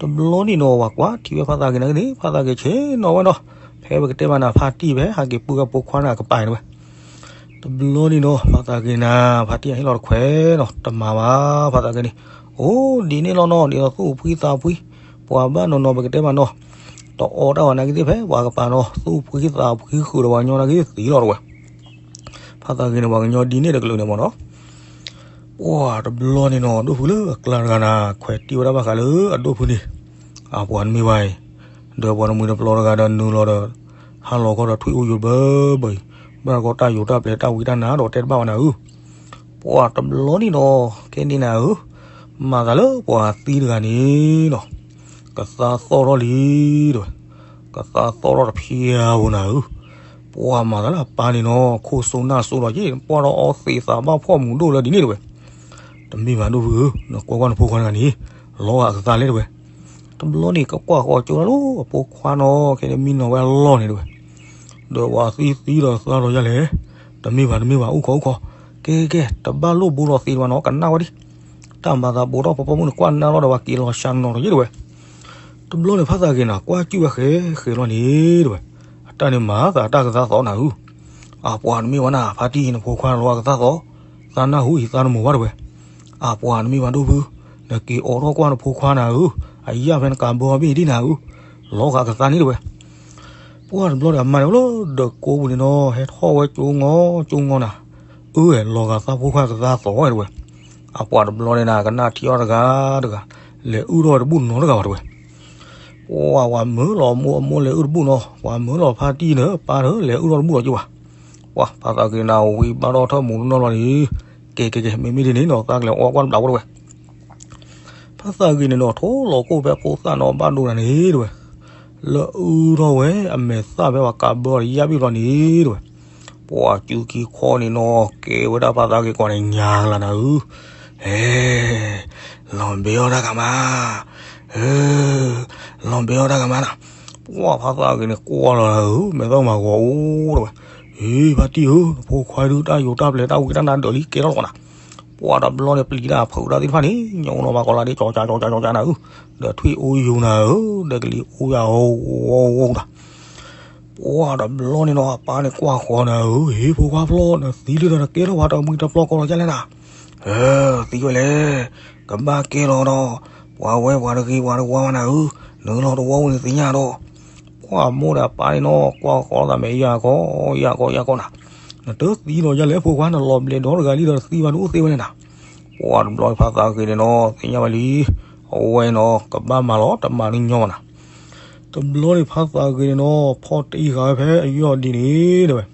တဘျီန့ၣ်နီၤ ပှၤကွၢ်ထံဝဲဖါသးဂ့ၤနၤဂ့ၤန့ၣ် ဖါသးဂ့ၤဆ့ၣ်နီၤဝဲနီၤ, ဖဲပကတဲဘၣ်နၤဖါတံၢ်ဖဲ ဟဲက့ၤပုၢ်ကဖိခွါနၤကပၤန့ၣ်တဝဲ, တဘျီန့ၣ်နီၤ ဖါသးဂ့ၤနၤ ဖါတံၢ်အဟ့ၣ်လီၤတခွဲးနီၤ တမၤဘၣ် ဖါသးဂ့ၤန့ၣ်, အိၣ်ဒ်န့ၣ်လီၤနီၤ ဒ်သိးသူၣ်ဖှံသးဖှံ, ပှၤဘၣ်နီၢ်နီၢ်ပကတဲဘၣ်နီၤ, တအီၣ်တၢ်ဝဲနၤဂ့ၤသ့ၣ်ဖဲ ပှၤကပၤနီၤ သူၣ်ဖှံသးဖှံဃုာ်ဒီးပှၤကညီနၤဂ့ၤသ့ၣ်သံလီၤတဝဲ, ဖါသးဂ့ၤန့ၣ် ပှၤကညီဒ်န့ၣ်တကလုာ်န့ၣ်မ့ၢ်နီၤ ပှၤတဘျီန့ၣ်နီၤ ဒိၣ်ဖုလၢအကျါတဂၤနၤ ခွဲးတံၢ်ဝဲဒၣ်ဘၣ်ဃးလၢအဒိၣ်ဖုန့ၣ်, အပှၤတမ့ၢ်ဘၣ်အံၤ, ဒီးပှၤတမှံၤတပျီတဂၤဒီးနုာ်လီၤဒီး, ဟါလီၤခီဒီးထွံၣ်အိၣ်ယူၤဘၢဘၢအံၤ, ဘၣ်တကီတၢ်ယိၤတၢ်ပျဲတၢ်ဝံတၢ်နါဒီးတဲတဘၣ်ဝဲနၤဧၢ, ပှၤတဘျီန့ၣ်နီၤ ခဲန့ၣ်နၤဧၢ, မၤသးလၢပှၤသံတဂၤန့ၣ်နီၤ ကသါသီၣ်ထီၣ်လံတဝဲ, ကသါသီၣ်ထီၣ်တဖျါဧိၤနၤဧၢ, ပှၤမၤသးလၢအပၢ်န့ၣ်နီၤ ခိၣ်စိနၢ်စိဒီးက့ၤ ပှၤဒီးအီသံးသးဘၣ်ဖှီၣ်မူၤဒိၣ်လၢဒ်န့ၣ်တဝဲ, တမ့ၢ်ဘၣ်ဒိၣ်ဖုဧၢ, နကွၢ်ကွၢ်နဖိခွါတဂၤန့ၣ်, လီၤဂာ်အကသါလဲၣ်တဝဲ, တဘျီန့ၣ်ကကွၢ်ဃီကၠိလၢအဖိခွါနီၤ ခဲန့ၣ်မံနီၤဝဲအလီၢ်န့ၣ်တဝဲ, ဒီးပှၤသံသံဒီးသါဒီးယၤလဲၣ်, တမ့ၢ်ဘၣ်တမ့ၢ်ဘၣ်အိၣ်ခိးအိၣ်ခိး, ကဲကဲ တဘၣ်လိၣ်ဘိလီၤသ့တဝဲနီၤ ကနၣ်ဝဲဒံး, တၢ်မၤသးဘိထီၣ်ဖီဖီမုၢ်န့ၣ် ကွၢ်နၢ်လီၤဒီးပှၤက့ၤလီၤစှၤနီၤဒီးယ့ၢ်တဝဲ တဘျီန့ၣ်ဖါသးဂ့ၤနၤ ကွၢ်စူၣ်ဝဲဃဲဃဲလီၤန့ၣ်တဝဲ, အတၢ်န့ၣ်မၤသးတၢ်ကသါသီၣ်နၤဧၢ, အပှၤတမ့ၢ်ဝဲနၤ ဖါတံၢ်နဖိခွါလီၤအကသါသီၣ်, သးနၢ်ဟူအံၤသးနမိၢ်ဘၣ်တဝဲ, အပှၤတမ့ၢ်ဘၣ်ဒိၣ်ဖု, နက့ၤအိးထီၣ်ကွၢ်နဖိခွါနၤဧၢ, အယၢ်ဖဲနကးဘၢအီၤဘ့ၣ်ဒ်နၤဧၢ, လီၤဂာ်ကသါန့ၣ်တဝဲ ပှၤတဘျီဒီးအမါန့ၣ်လၢဒၢးကိးပူၤန့ၣ်နီၤ ဟဲထီၣ်ဝဲကၠိငီကၠိငီနၤ, အၢ လီၤဂာ်သးဖိခွါကသါသီၣ်ဝဲတဝဲ, အပှၤတဘျီန့ၣ်နၤ ကနၣ်ထံအီၤတဂၤတဂၤ, လဲၤအုၣ်ထီၣ်ဝဲတဘူၣ်နီတဂၤဘၣ်တဝဲ, ပှၤဝဲမၢလီၤမိၢ်အမိၢ်လဲၤအုၣ်တဘူၣ်နီၤ, ပှၤမၢလီၤဖါတံၢ်န့ၣ် ပၢ်ဒီးလဲၤအုၣ်ထီၣ်တဘူၣ်လီၤက့ၤဘၣ်, ပှၤဖါသးဂ့ၤနၤဝံၤဘၣ်ထီၣ်ထၢၣ်မူးနီၢ်လီၤန့ၣ်, ကဲကဲကဲ မ့မ့ၢ်ဒ်န့ၣ်နီၤ သးကလဲၤအီၣ်ကွၢ်တဘျီဝဲတဝဲ ဖါသးဂ့ၤန့ၣ်နီၤ ထိၣ်လီၤခိၣ်ဖဲဖိသၣ်နီၤဘၣ်ဒိနၤန့ၣ်တဝဲ, လၢအုၣ်ထီၣ်ဝဲအမဲာ်သၣ်ဖဲပှၤကးဘၢအီၤယၢ်ဘ့ၣ်ဘျီန့ၣ်တဝဲ, ပှၤကၠူက့ၤခီန့ၣ်နီၤ ကဲဝဲဒၣ်ဖါသးဂ့ၤကွၢ်န့ၣ်ညါကလၤနၤဧၢ, ဟဲ, လီၤဘဲအီၣ်တၢ်ကမၣ်, ဟဲ, လီၤဘဲအီၣ်တၢ်ကမၣ်နၤ, ပှၤဖါသးဂ့ၤန့ၣ်ကွၢ်လီၤနၤဧၢ မဲာ်သၣ်မၤဂီၤအိၣ်တဝဲ, ဟ့ ဖါတံၢ်ဧၢ နဖိခွါဒုးတၢ်ယိၤတၢ်ပျဲတၢ်ဝံတၢ်နါဒၢးလံကဲထီၣ်လီၤနၤ ပှၤတဘျီန့ၣ်ပျံၤတၢ်ဖုးတၢ်သ့ၣ်တဖၣ်န့ၣ် ညိးလီၤဘၣ်ကီးလါဒ်ကၠီကၠီကၠီကၠီကၠီနၤဧၢ, ဒီးထွံၣ်အိၣ်ယူၤနၤဧၢ, ဒီးကလံၤအိၣ်ယၤအိၣ်အိၣ်အိၣ်နၤ, ပှၤတဘျီန့ၣ်နီၤ အပၢ်န့ၣ်ကွၢ်ဃီၤနၤဧၢ, ဟ့ ဖိခွါဖျီ နသံလံဒီးနကဲထီၣ်ပှၤတမှံၤတပျီကီးလီၤဒ်လဲၣ်နၤ, အၢ သံဝဲလဲၣ်, ကဘၣ်ကဲလီၤဒီး ပှၤဝဲပှၤတဂ့ၤပှၤတဝါဘၣ်နၤဧၢ, နုာ်လီၤတဝီဝဲန့ၣ်သ့ၣ်ညါဒီး ပှၤမိၢ်ဒီးအပၢ်န့ၣ်နီၤ ကွၢ်ဃီၤသးမဲာ်ယၢ်ကီယၢ်ကီယၢ်ကီနၤ, နတသံလီၤဒ်လဲၣ် ဖိခွါ နလီၤဘျဲးဒီတဂၤလံဒီးတသံဘၣ်ဒုးအိၣ်သ့ဝဲန့ၣ်နၤ, ပှၤတဘျီဖါသးဂ့ၤန့ၣ်နီၤ သ့ၣ်ညါဝဲလံ, အဝဲနီၤ ကဘၣ်မၤလီၤ တမၤန့ၣ်ညီနၤ, တဘျီန့ၣ်ဖါသးဂ့ၤန့ၣ်နီၤ ဖီၣ်တံၢ်ဃာ်ဝဲဖဲအယီၢ်ဒ်န့ၣ်တဝဲ,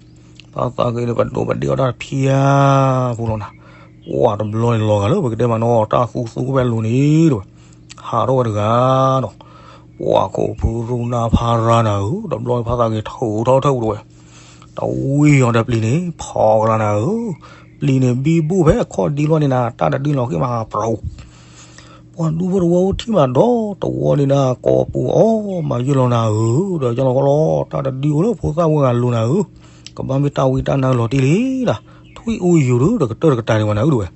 ဖါသးဂ့ၤန့ၣ်ပဒိးပဒ့အီၣ်တၢ်တဖျါဖိလီၤနၤ, ပှၤတဘျီန့ၣ်လီၤဂာ်လၢပကတဲမးနီၤ တၢ်သူသူဖဲအလိၤန့ၣ်တဝဲ, ဟးထီၣ်ဝဲတဂၤနီၤ, ပှၤခိးဖုရူနါဖါရါနၤဧၢ, တဘျီဖါသးဂ့ၤထိးထီၣ်ထၢၣ်ပူၤတဝဲ, တဝံၣ်အီၤဒီးပျံၤန့ၣ် ဖီကလါနၤဧၢ, ပျံၤန့ၣ်ဘံဘူၣ်ဖဲအခီၣ်ဒံလီၤန့ၣ်နၤ တၢ်တဒုလီၤဃ့မးပြူၤ ပှၤဒူဖိတဝီအိၣ်ထံၣ်မးဒီးတဝီန့ၣ်နၤ ကိးပူၤအီၣ်မၤယုၢ်လီၤနၤဧၢ, ဒီးယလီၤဃီလီၤ တၢ်တဒုအိၣ်လၢဖိသၣ်ဝဲဂၤလိၤနၤဧၢ, ကဘၣ်မ့ၢ်တၢ်ဝံတၢ်နါလီၤတံၢ်လံနၤ, ထွံၣ်အိၣ်ယူၤဒီးတကတၢၢ်တကတၢၢ်န့ၣ်ဝဲနၤဧၢတဝဲ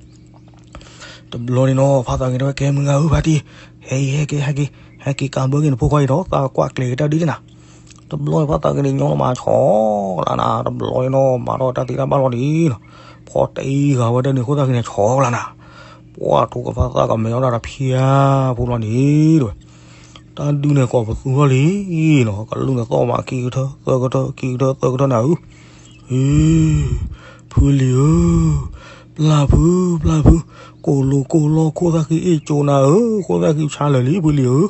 တဘျီန့ၣ်နီၤ ဖါသးဂ့ၤန့ၣ်ဝဲကဲမုၢ်ဂၤဧၢ ဖါတံၢ်, ဟဲအံၤ ဟဲက့ၤ ဟဲက့ၤ ဟဲက့ၤကးဘၢက့ၤနဖိခွါအံၤဒီး သးကွၢ်ကျဲၤက့ၤတၢ်ဒ်န့ၣ်နၤ, တဘျီဖါသးဂ့ၤန့ၣ် ညီလီၤမးဆီကလါနၤ, တဘျီန့ၣ်နီၤ မၤထီၣ်တၢ်သ့တၢ်ဘၣ်လီၤဒ်နီၤ, ဖီၣ်တံၢ်ဃာ်ဝဲတၢ်န့ၣ် ခိၣ်သၣ်ဂ့ၤန့ၣ် ဆီကလါနၤ, ပှၤထိးကဖါသၣ်ကမဲာ်အီၣ်တၢ်တဖျါဖိလီၤန့ၣ်တဝဲ, တၢ်ဒုးန့ၣ်ကိးပသူထီၣ်လံနီၤ, ကလူးန့ၣ်သီၣ်မးခံကထၢ သၢကထၢ ခံကထၢ သၢကထၢနၤဧၢ ဟ့ ဖုလံၤဧၢ, ပျၢ်ဖု ပျၢ်ဖု, ကိၢ်လိာ်ကိၢ်လီၢ်ခိၣ်သၣ်ဃံအ့ၣ်ကၠိနၤဧၢ, ခိၣ်သၣ်ဃံဆါလၢာ်လံ ဖုလံၤဧၢ,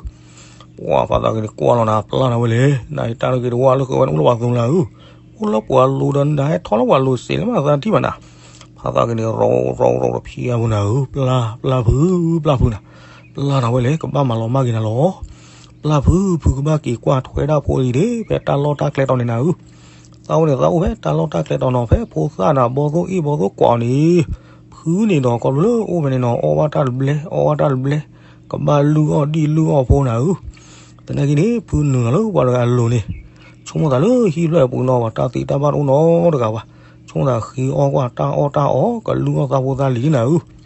ပှၤဖါသးဂ့ၤန့ၣ်ကွၢ်လီၤနၤ ပျၢ်နၤဝဲလဲၣ်, နၤအံၤတၢ်တဂ့ၤတဝါလၢဃုာ်ဝဲန့ၣ် အိၣ်လၢပှၤသိလၢၤဧၢ, အိၣ်လၢပှၤလိၤဒီးနၤဟဲထီၣ်လၢပှၤလိၤစ့ၢ်လၢမၤသးတံၢ်ဘၣ်နၤ, ဖါသးဂ့ၤန့ၣ် ရီရီရီတဖျါဖိနၤဧၢ, ပျၢ် ပျၢ်ဖု ပျၢ်ဖုနၤ ပျၢ်နၤဝဲလဲၣ် ကဘၣ်မၤလီၤမၢ်က့ၤနၤလီၤ. ပျၢ်ဖု ဖုကဘၣ်က့ၤကွၢ်ထွဲဒၣ်ဖိလံၤဒ့ ဖဲတၢ်လီၢ်တၢ်ကျဲတီၤန့ၣ်နၤဧၢ. သးအိၣ်န့ၣ် သးအိၣ်ဖဲတၢ်လီၢ်တၢ်ကျဲတီၤနီၤ ဖဲဖိသၣ်နၤ ဘီသိၣ်အ့ၣ်ဘီသိၣ်ကွၢ်အီၤန့ၣ်, ဖုန့ၣ်ဒီး ခီဖျိလၢအိၣ်ဖဲန့ၣ်နီၤ အီၣ်ဘၣ်တၢ်တဘျဲ အီၣ်ဘၣ်တၢ်တဘျဲ, ကဘၣ်လုၢ်အီၣ်ဒံၣ်လုၢ်အီၣ်ဖိနၤဧၢ. သနာ်က့န့ၣ် ဖုနုာ်လီၤလၢပှၤတဂၤအလိၤန့ၣ်, ဆိကမိၣ်သးလၢဟံၣ်ဖျၢၣ်အပူၤနီၤ ပှၤတၢ်သံတၢ်ဘၣ်တအိၣ်နီတဂၤဘၣ်. ဆိကမိၣ်သးဃ့အီၣ်ကွၢ်တၢ်အီၣ်တၢ်အီ ကလုၢ်အီၣ်သးဖိသၣ်လံၤနၤဧၢ.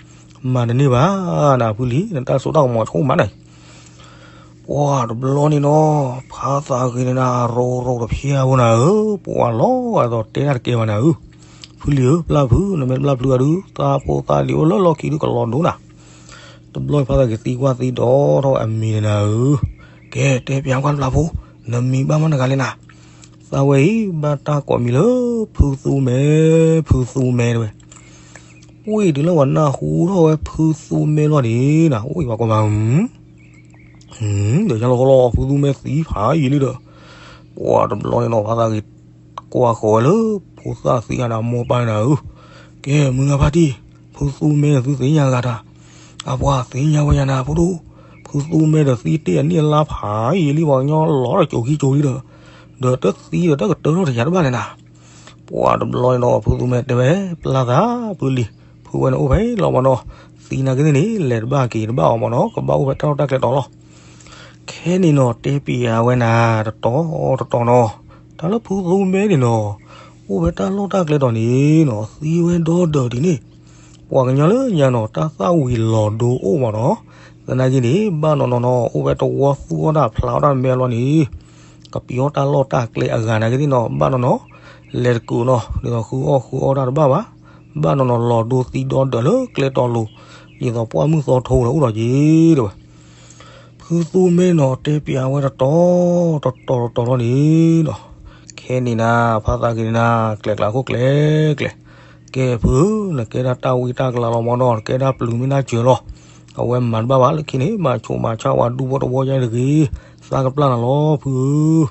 မၤတန့ၢ်ဘၣ်နၤဖုလံၤ နတၢ်စိတၢ်ကမီၤဆိကမိၣ်မးနၤအံၤ ပှၤတဘျီန့ၣ်နီၤ ဖါသးဂ့ၤန့ၣ်နၤ ရိရိတဖျၢၣ်ဖိနၤဧၢ, ပှၤလီၤဂာ်သိးတဲတၢ်တကဲဘၣ်နၤဧၢ. ဖုလံၤဧၢ ပျၢ်ဖု နမ့ၢ်တပျၢ်ဖုအဒုး သးဖိသၣ်လံၤအိၣ်လၢလီၢ်ခံဒုးကလီၤဒိနၤ. တဘျီဖါသးဂ့ၤသံကွၢ်သံဒီးထီၣ်အမံၤန့ၣ်နၤဧၢ. ကဲ တဲပျးကွၢ်ပျၢ်ဖိ, နမံၤဘၣ်မနုၤဂၤလဲၣ်နၤ. သးဝဲအံၤ ဘၣ်တၢ်ကိးမံၤလၢ ဖုသူမဲ, ဖုသူမဲတဝဲ ပှ့ၤတုၤလၢပှၤနၢ်ဟူထီၣ်ဝဲဖုသူမဲလီၤန့ၣ်နၤ အိၣ်အံၤပှၤကိးမံၤ, ဒီးယလီၤလီၤ ဖုသူမဲသံဖးယံာ်လံဒီး, ပှၤတဘျီန့ၣ်နီၤ ဖါသးဂ့ၤကွၢ်ဃီၤဝဲလၢ ဖိသၣ်သံအဒၣ်မိၢ်ပၢ်န့ၣ်နၤဧၢ. ကဲ မုၢ်ဂၤဖါတံၢ်, ဖုသူမဲန့ၣ်သုသ့ၣ်ညါဂၤတၢ်, အပှၤသ့ၣ်ညါဝဲယၤနၤဖိဒိၣ်, ဖုသူမဲဒီးသံတ့ၢ်အနံၣ်အလါဖးယံာ်လံ ပှၤကညီလီၤဒီးကိၤခံကိၤလံဒီး, ဒီးတသံဒီးတကတၢၢ်ထီၣ်တယၤတဘၣ်န့ၣ်နၤ. ပှၤတဘျီန့ၣ်နီၤ ဖုသူမဲတဲဝဲ ပျၢ်သးဖုလံၤ, ဖုဝဲန့ၣ်အိၣ်ဖဲလီၤမးနီၤ, သံနာ်က့သ့ၣ်န့ၣ် လဲၤတဘၣ်က့ၤတဘၣ်အီၤမးနီၤ ကဘၣ်အိၣ်ဖဲတၢ်လီၢ်တၢ်ကျဲတီၤလီၤ. ခဲန့ၣ်နီၤ တဲပျးဝဲနၤ တတီၤတတီၤနီၤ, တၢ်လၢဖုသူမဲန့ၣ်နီၤ, အိၣ်ဖဲတၢ်လီၢ်တၢ်ကျဲတီၤန့ၣ်နီၤ သံဝဲဒီဒၢးဒ်န့ၣ်, ပှၤကညီလၢညါနီၤ တၢ်သၣ်ဝံၤလီၤဒိအိၣ်မးနီၤ, သနာ်က့န့ၣ် ဘၣ်နီၤနီၤနီၤ အိၣ်ဖဲတဝီသူၣ်အီၣ်တၢ်ဖျးအီၣ်တၢ်မဲလီၤန့ၣ် ကပျီတၢ်လီၢ်တၢ်ကျဲအဂၤနာ်က့သ့ၣ်နီၤ ဘၣ်နီၤနီၤ လဲၤတကူာ်နီၤ ဒ်သိးဃုအီၣ်ဃုအီတၢ်တဘၣ်ဘၣ်, ဘၣ်နီၤနီၤလီၤဒိသံဒီဒၢးလၢကျဲတီၤလိၤ, ဒ်သိးပှၢ်မုၢ်သီထိဒီးအိၣ်ဒီးက့ၤတဝဲ. ဖုသူမဲနီၤ တဲပျးဝဲတတီၤ, တတီၤတတီၤလီၤန့ၣ်နီၤ, ခဲန့ၣ်နၤ ဖါသးဂ့ၤန့ၣ်နၤ ကျဲကျါခိၣ်ကျဲကျဲ, ကဲဖုဧၢ, နကဲဒၣ်တၢ်ဝံတၢ်ကလၤလီၤမးနီၤ နကဲဒၣ်ပျုၤမ့ၢ်နၢ်စၢၤလီၤ, အဝဲမၤတဘၣ်ဘၣ်လၢခံန့ၣ် မၤဆိးမၤဆါဝဲဒူဖိတဝီယါတဂ့ၤ, သးကပျၢ်နၤလီၤဖုဧၢ.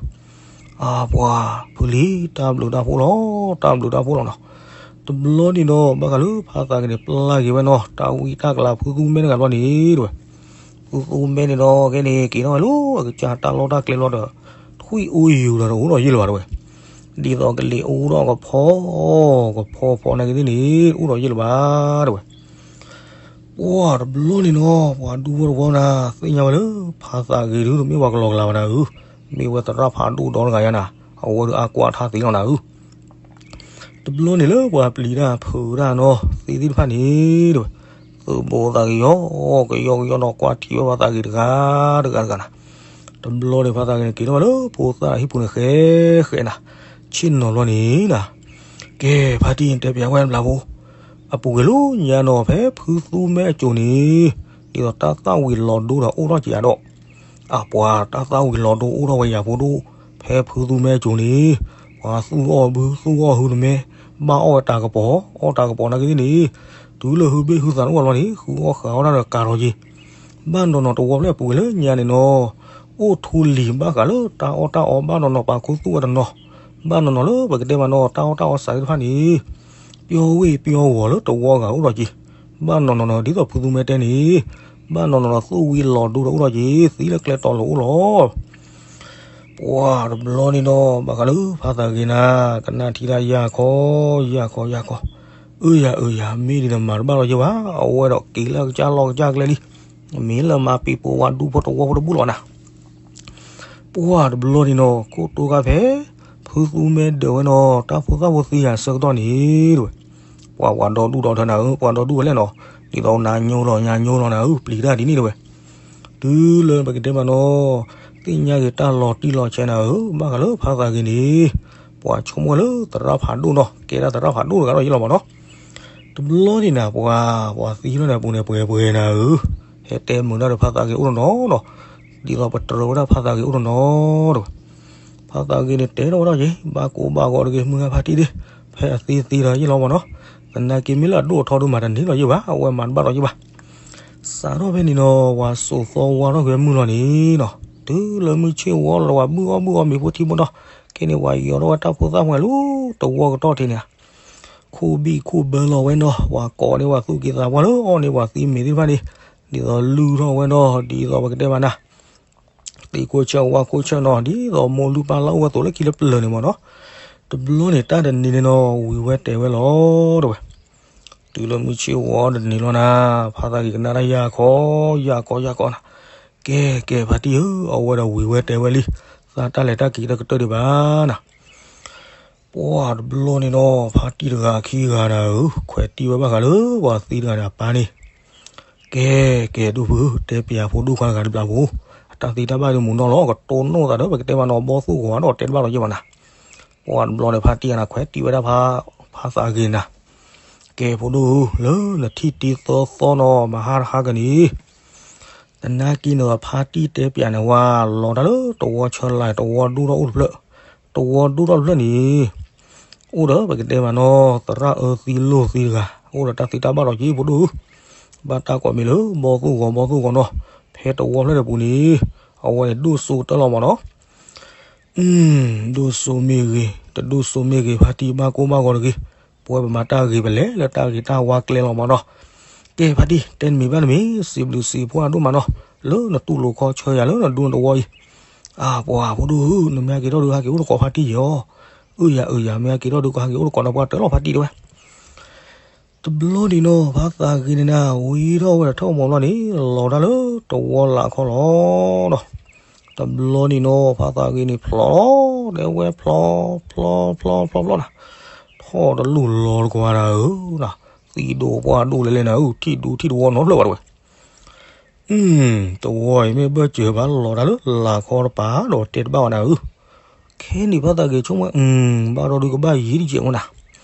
အပှၤဖုလံၤ တၢ်ဘျုးတၢ်ဖှိၣ်လီၤ, တၢ်ဘျုးတၢ်ဖှိၣ်လီၤနီၤ. တဘျီန့ၣ်ဒီး ဘၣ်ဃးလၢဖါသးဂ့ၤန့ၣ် ပျၢ်က့ၤဝဲနီၤ တၢ်ဝံတၢ်ကလၤဖုသူမဲတဂၤဘျီန့ၣ်တဝဲ, ဖုသူမဲန့ၣ်ဒီး ကဲန့ၣ် က့ၤထီၣ်ဝဲလၢအကစၢ်တၢ်လီၢ်တၢ်ကျဲလီၤဒီး ထွံၣ်အူယူၤဒီးတအိၣ်ဒီးယ့ၢ်လၢၤဘၣ်တဝဲ, ဒ်သိးကလံၤအူဒီးကဖီ, ကဖီဖီနာ်က့သ့ၣ်န့ၣ် တအိၣ်ဒီးယ့ၢ်လၢၤဘၣ်တဝဲ. ပှၤတဘျီန့ၣ်နီၤ ပှၤဒူဖိတဝီနၤ သ့ၣ်ညါဝဲလၢ ဖါသးဂ့ၤဒုးတမ့ၢ်ပှၤကလီကလၤဘၣ်နၤဧၢ, မ့ၢ်ဝဲသရၣ်ဖးဒိၣ်ဒီတဂၤယါနၤ, အဝဲဒုးအါကွၢ်ထါသ့လီၤနၤဧၢ. တဘျီန့ၣ်လၢပှၤပျံၤတၢ်ဖုးတၢ်နီၤ သ့သ့ၣ်တဖၣ်န့ၣ်တဝဲ, သုးဘိသးကယီ ကယီကယီနီၤ ကွၢ်ထံဝဲဖါသးဂ့ၤတဂၤတဂၤတဂၤနၤ. တဘျီန့ၣ် ဖါသးဂ့ၤန့ၣ် က့ၤထီၣ်ဝဲလၢဖိသၣ်ဟံၣ်ပူၤန့ၣ် ဃဲဃဲနၤ, ဆ့ၣ်နီၤဘျီန့ၣ်နၤ, ကဲ ဖါတံၢ် တဲပျးဝဲဘျးဖိ, အပူၤကွံာ်လၢညါနီၤ ဖဲဖုသူမဲအစိၤန့ၣ်, ဒ်သိးတၢ်သၣ်ဝံၤလီၤဒိဒီးအိၣ်ထီၣ်က့ၤယၤဒီး အပှၤတၢ်သၣ်ဝံၤလီၤဒိအိၣ်ထီၣ်ဝဲယၤဖိဒိၣ်, ဖဲဖုသူမဲအစိၤန့ၣ်, ပှၤသူၣ်အီၣ်ဘုသူၣ်အီၣ်ဟုတမဲ, ဘၣ်အီၣ်ဝဲတၢ်ကပီၤ, အီၣ်တၢ်ကပီၤနာ်က့သ့ၣ်န့ၣ်, တုၤလၢဟုဘ့ၣ်ဟုသးတအိၣ်ဘၣ်လီၤန့ၣ် ဃုအီၣ်ဃုအီတၢ်ဒီးကၤထီၣ်က့ၤ, ဘၣ်နီၤနီၤတဝီဖျၢၣ်အပူၤကွံာ်လၢညါန့ၣ်နီၤ, အိၣ်ထူလံၤဘၣ်ဃးလၢတၢ်အီၣ်တၢ်အီဘၣ်နီၤနီၤ ပာ်ခူသူၣ်ဝဲတနီၤ, ဘၣ်နီၤနီၤလၢပကတဲမးနီၤ တၢ်အီၣ်တၢ်အီစးသ့ၣ်တဖၣ်န့ၣ် ပျီဝ့ၢ်ပျီဂီၤလၢတဝီဂၤအိၣ်ထီၣ်က့ၤ, ဘၣ်နီၢ်နီၢ်နီၢ် ဒ်သိးဖုသူမဲတဲန့ၣ်, ဘၣ်နီၢ်နီၢ်နီၢ် သူၣ်ဝံၤလီၤဒိဒီးအိၣ်ထီၣ်က့ၤ သံလၢကျဲတီၤလိၤအိၣ်လီၤ. ပှၤတဘျီန့ၣ်ဒီး ဘၣ်ဃးလၢဖါသးဂ့ၤနၤ ကနၣ်ထံတၢ်ယၢ်ခီ ယၢ်ခီ ယၢ်ခီ, အၢယၤအၢယၤ မ့ၢ်ဒ်န့ၣ်မၤတဘၣ်လီၤယဲဘၣ်, အဝဲဒီးက့ၤလၢအကစၢ်လီၢ်ကစၢ်ကျဲလံ, မ့ၢ်လၢမၤပံၤပိာ်ဝဲဒူဖိတဝီဖိတဘူၣ်လီၤနၤ. ပှၤတဘျီန့ၣ်နီၤ ခိၣ်တိခါဖဲ ဖုသူမဲဒၢးဝဲနီၤ တၢ်ဖိသၣ်ဖိသံယၤဆၢကတီၢ်န့ၣ်တဝဲ, ပှၤပှၤဒီဒူၣ်ဒီထၢနၤဧၢ, ပှၤဒီဒူၣ်ဝဲလဲၣ်နီၤ, ဒ်သိးနၤညိလီၤ ညါညိလီၤနၤဧၢ, ပျံၤတၢ်ဒ်န့ၣ်တဝဲ, တုၤလၢပကတဲမးနီၤ, သ့ၣ်ညါက့ၤတၢ်လီၤတံၢ်လီၤဆဲးနၤဧၢ, ဘၣ်ဃးလၢဖါသးဂ့ၤန့ၣ်, ပှၤဆိကမိၣ်လၢသရၣ်ဖးဒိၣ်နီၤ, ကဲဒၣ်သရၣ်ဖးဒိၣ်တဂၤဒီးယ့ၢ်လီၤမးနီၤ. တဘျီန့ၣ်နၤ ပှၤ ပှၤသံလီၤန့ၣ် အပူၤန့ၣ် ပှဲၤပှဲၤနၤဧၢ, ဟဲတဲမုာ်နၤဒီးဖါသးဂ့ၤအိၣ်တနီၤနီၤ, ဒ်သိးပတြၢၤဝဲဒၣ်ဖါသးဂ့ၤအိၣ်တနီၤတဝဲ. ဖါသးဂ့ၤန့ၣ်တဲထီၣ်ဝဲဒၣ်က့ၤ ဘၣ်ကိးဘၣ်ဂီၤတဂ့ၤ မုၢ်ဂၤဖါတံၢ်ဒ့ၣ်, ဖဲအသံသံဒီးယ့ၢ်လီၤမးနီၤ, သနာ်က့မ့ၢ်လၢအဒိၣ်အထီဒုးမၤတန့ၢ်လီၤယဲဘၣ်, အဝဲမၤတဘၣ်လီၤယဲဘၣ်. စးထီၣ်ဖဲန့ၣ်နီၤ ပှၤစိာ်သီဝါထီၣ်က့ၤမုၢ်လီၤန့ၣ်နီၤ, တုၤလၢမုၢ်ဆ့ၣ်ဝီလီၤ ပှၤဘုၣ်အီၣ်ဘုၣ်အီမ့ၤဖိထံဖိဒီး, ခဲန့ၣ်ပှၤယီၤထီၣ်ဝဲတၢ်ဖိသၣ်မွဲလၢတဝီကတီၢ်ထံးန့ၣ်, ခိၣ်ဘံၣ်ခိၣ်ဘၢလီၤဝဲနီၤ, ပှၤကိးန့ၢ်ပှၤသူၣ်က့သးပှၢ်လၢအီၣ်န့ၢ်ပှၤသံမ့ၤသ့ၣ်တဖၣ်န့ၣ်, ဒ်သိးလုၢ်ထီၣ်ဝဲဒီး ဒ်သိးပကတဲမးနၤ သံးခိၣ်ဆၢဝါခိၣ်ဆၢနီၤ ဒ်သိးမိၢ်လုၢ်ပၢ်လၢ်အိၣ်ဝဲသိးလၢခံလၢပျၢၤန့ၣ်မးနီၤ. တဘျီန့ၣ် တၢ်တနံၤန့ၣ်နီၤ ဝံၤဝဲတဲဝဲလီၤ တဲဝဲ. တုၤလၢမုၢ်ဆ့ၣ်ဝီတနံၤလီၤနၤ ဖါသးဂ့ၤကနၣ်တၢ်ယၢ်ခီ ယၢ်ခီ ယၢ်ခီနၤ. ကဲ ကဲ ဖါတံၢ်ဧၢ, အဝဲဒီးဝံၤဝဲတဲဝဲလံ, သးတၢ်လဲၤတၢ်က့ၤတကတၢၢ်ဒံးဘၣ်နၤ. ပှၢ်တဘျီန့ၣ်နီၤ ဖါတံၢ်တဂၤခံဂၤနၤဧၢ, ခွဲးတံၢ်ဝဲဘၣ်ဃးလၢပှၤသံတဂၤန့ၣ်အပၢ်န့ၣ်. ကဲ ကဲ ဒိၣ်ဖုဧၢ, တဲပျးဖိဒိၣ်ခွါတဂၤတဘျီဖိ, အတၢ်သံတၢ်ဘၣ်ဒုးမုာ်နီၢ်လီၤ, ကတိၢ်နီၣ်သးဒီး ပကတဲမးနီၤ ဘီၣ်သိၣ်ဂီၤဒီးတဲတဘၣ်လီၤယဲၢ်မးနၤ. ပှၢ်တဘျီန့ၣ် ဖါတံၢ်ဂၤနၤ ခွဲးတံၢ်ဝဲဒၣ်ဖါ ဖါသးဂ့ၤနၤ. ကဲ ဖိဒိၣ်ဧၢ, လၢနထံၣ်တံၢ်သၢသီနီၤ မဟါတဟါကန့ၣ် နနာ်က့ၤန့ၣ် ဖါတံၢ်တဲပျးန့ၣ်ဝဲ လီၤတၢ်လၢတဝီဆၢလၢ် တဝီဒိၣ်ထီၣ်အိၣ်တဖျၢၣ်, တဝီဒိၣ်ထီၣ်တဖျၢၣ်န့ၣ် အိၣ်ဒီးပကတဲမးနီၤ သရၣ်အၢသံလိၢ်သံတဂၤ, အိၣ်ဒီးတၢ်သံတၢ်ဘၣ်ဒီးက့ၤ ဖိဒိၣ်ဧၢ, ဘၣ်တၢ်ကိးမံၤလၢ ဘီၣ်သိၣ်ဂီၤ ဘီၣ်သိၣ်ဂီၤနီၤ, ဖဲတဝီဖျၢၣ်တပူၤန့ၣ် အဝဲန့ၣ်ဒိၣ်စိတၢ်လီၤမးနီၤ. ဒိၣ်စိမ့ၢ်ဂ့ၤ တဒိၣ်စိမ့ၢ်ဂ့ၤ ဖါတံၢ်ဘၣ်ကိၢ်ဘၣ်ဂီၤတဂ့ၤ, ပဝဲပမၤတၢ်ဂ့ၤပလဲၤလၢတၢ်ဂ့ၤတၢ်ဝါကျဲလီၤမးနီၤ. ကဲ ဖါတံၢ် တဲနမံၤဘၣ်နမံၤ စံးဘျုးစံးဖှိၣ်အဒိၣ်မးနီၤ, လၢနတူၢ်လိာ်ခီဆၢယၤလၢနဒူနတဝီအံၤ. အါ ပှၢ်ဖိဒိၣ်ဧၢ, နမ့ၢ်ဟဲက့ၤထီၣ်ဒုးဟဲက့ၤအိၣ်တကိးဖါတံၢ်ယီၤ, အၢယၤအၢယၤ မ့ၢ်ဟဲက့ၤထီၣ်ဒုးကဟဲက့ၤအိၣ်တကိးနီၤ ပှၢ်တၢ်လီၤဖါတံၢ်တဲဝဲ. တဘျီန့ၣ်နီၤ ဖါသးဂ့ၤန့ၣ်နၤ ဝံထီၣ်ဝဲဒီးထီၣ်မီၤလီၤန့ၣ် လီၤတၢ်လၢတဝီလၢ်ခီလီၤနီၤ. တဘျီန့ၣ်နီၤ ဖါသးဂ့ၤန့ၣ်ဖျီလီၤ တဲဝဲဖျီ ဖျီ ဖျီ ဖျီ ဖျီနၤ, ထီၣ်တလူၢ်လီၤတကွၢ်နၤဧၢ, သံဒိၣ်ပှၢ်ဒိၣ်လဲၣ်လဲၣ်နၤဧၢ, ထံၣ်ဒူထံၣ်တဝီနီတဖျၢၣ်ဘၣ်တဲဝဲ. တဝီအံၤမ့ၢ်ဘၢၣ်စၢၤဘၣ်လီၤတၢ်လၢလၢ်ခီတပၤ ဒီးတဲတဘၣ်ဝဲနၤဧၢ. ခဲန့ၣ်ဖါသးဂ့ၤဆိကမိၣ်ဝဲ ဘၣ်ဒီးဒုးကဘၣ်ယံာ်တကဲးမ့ၢ်နၤ.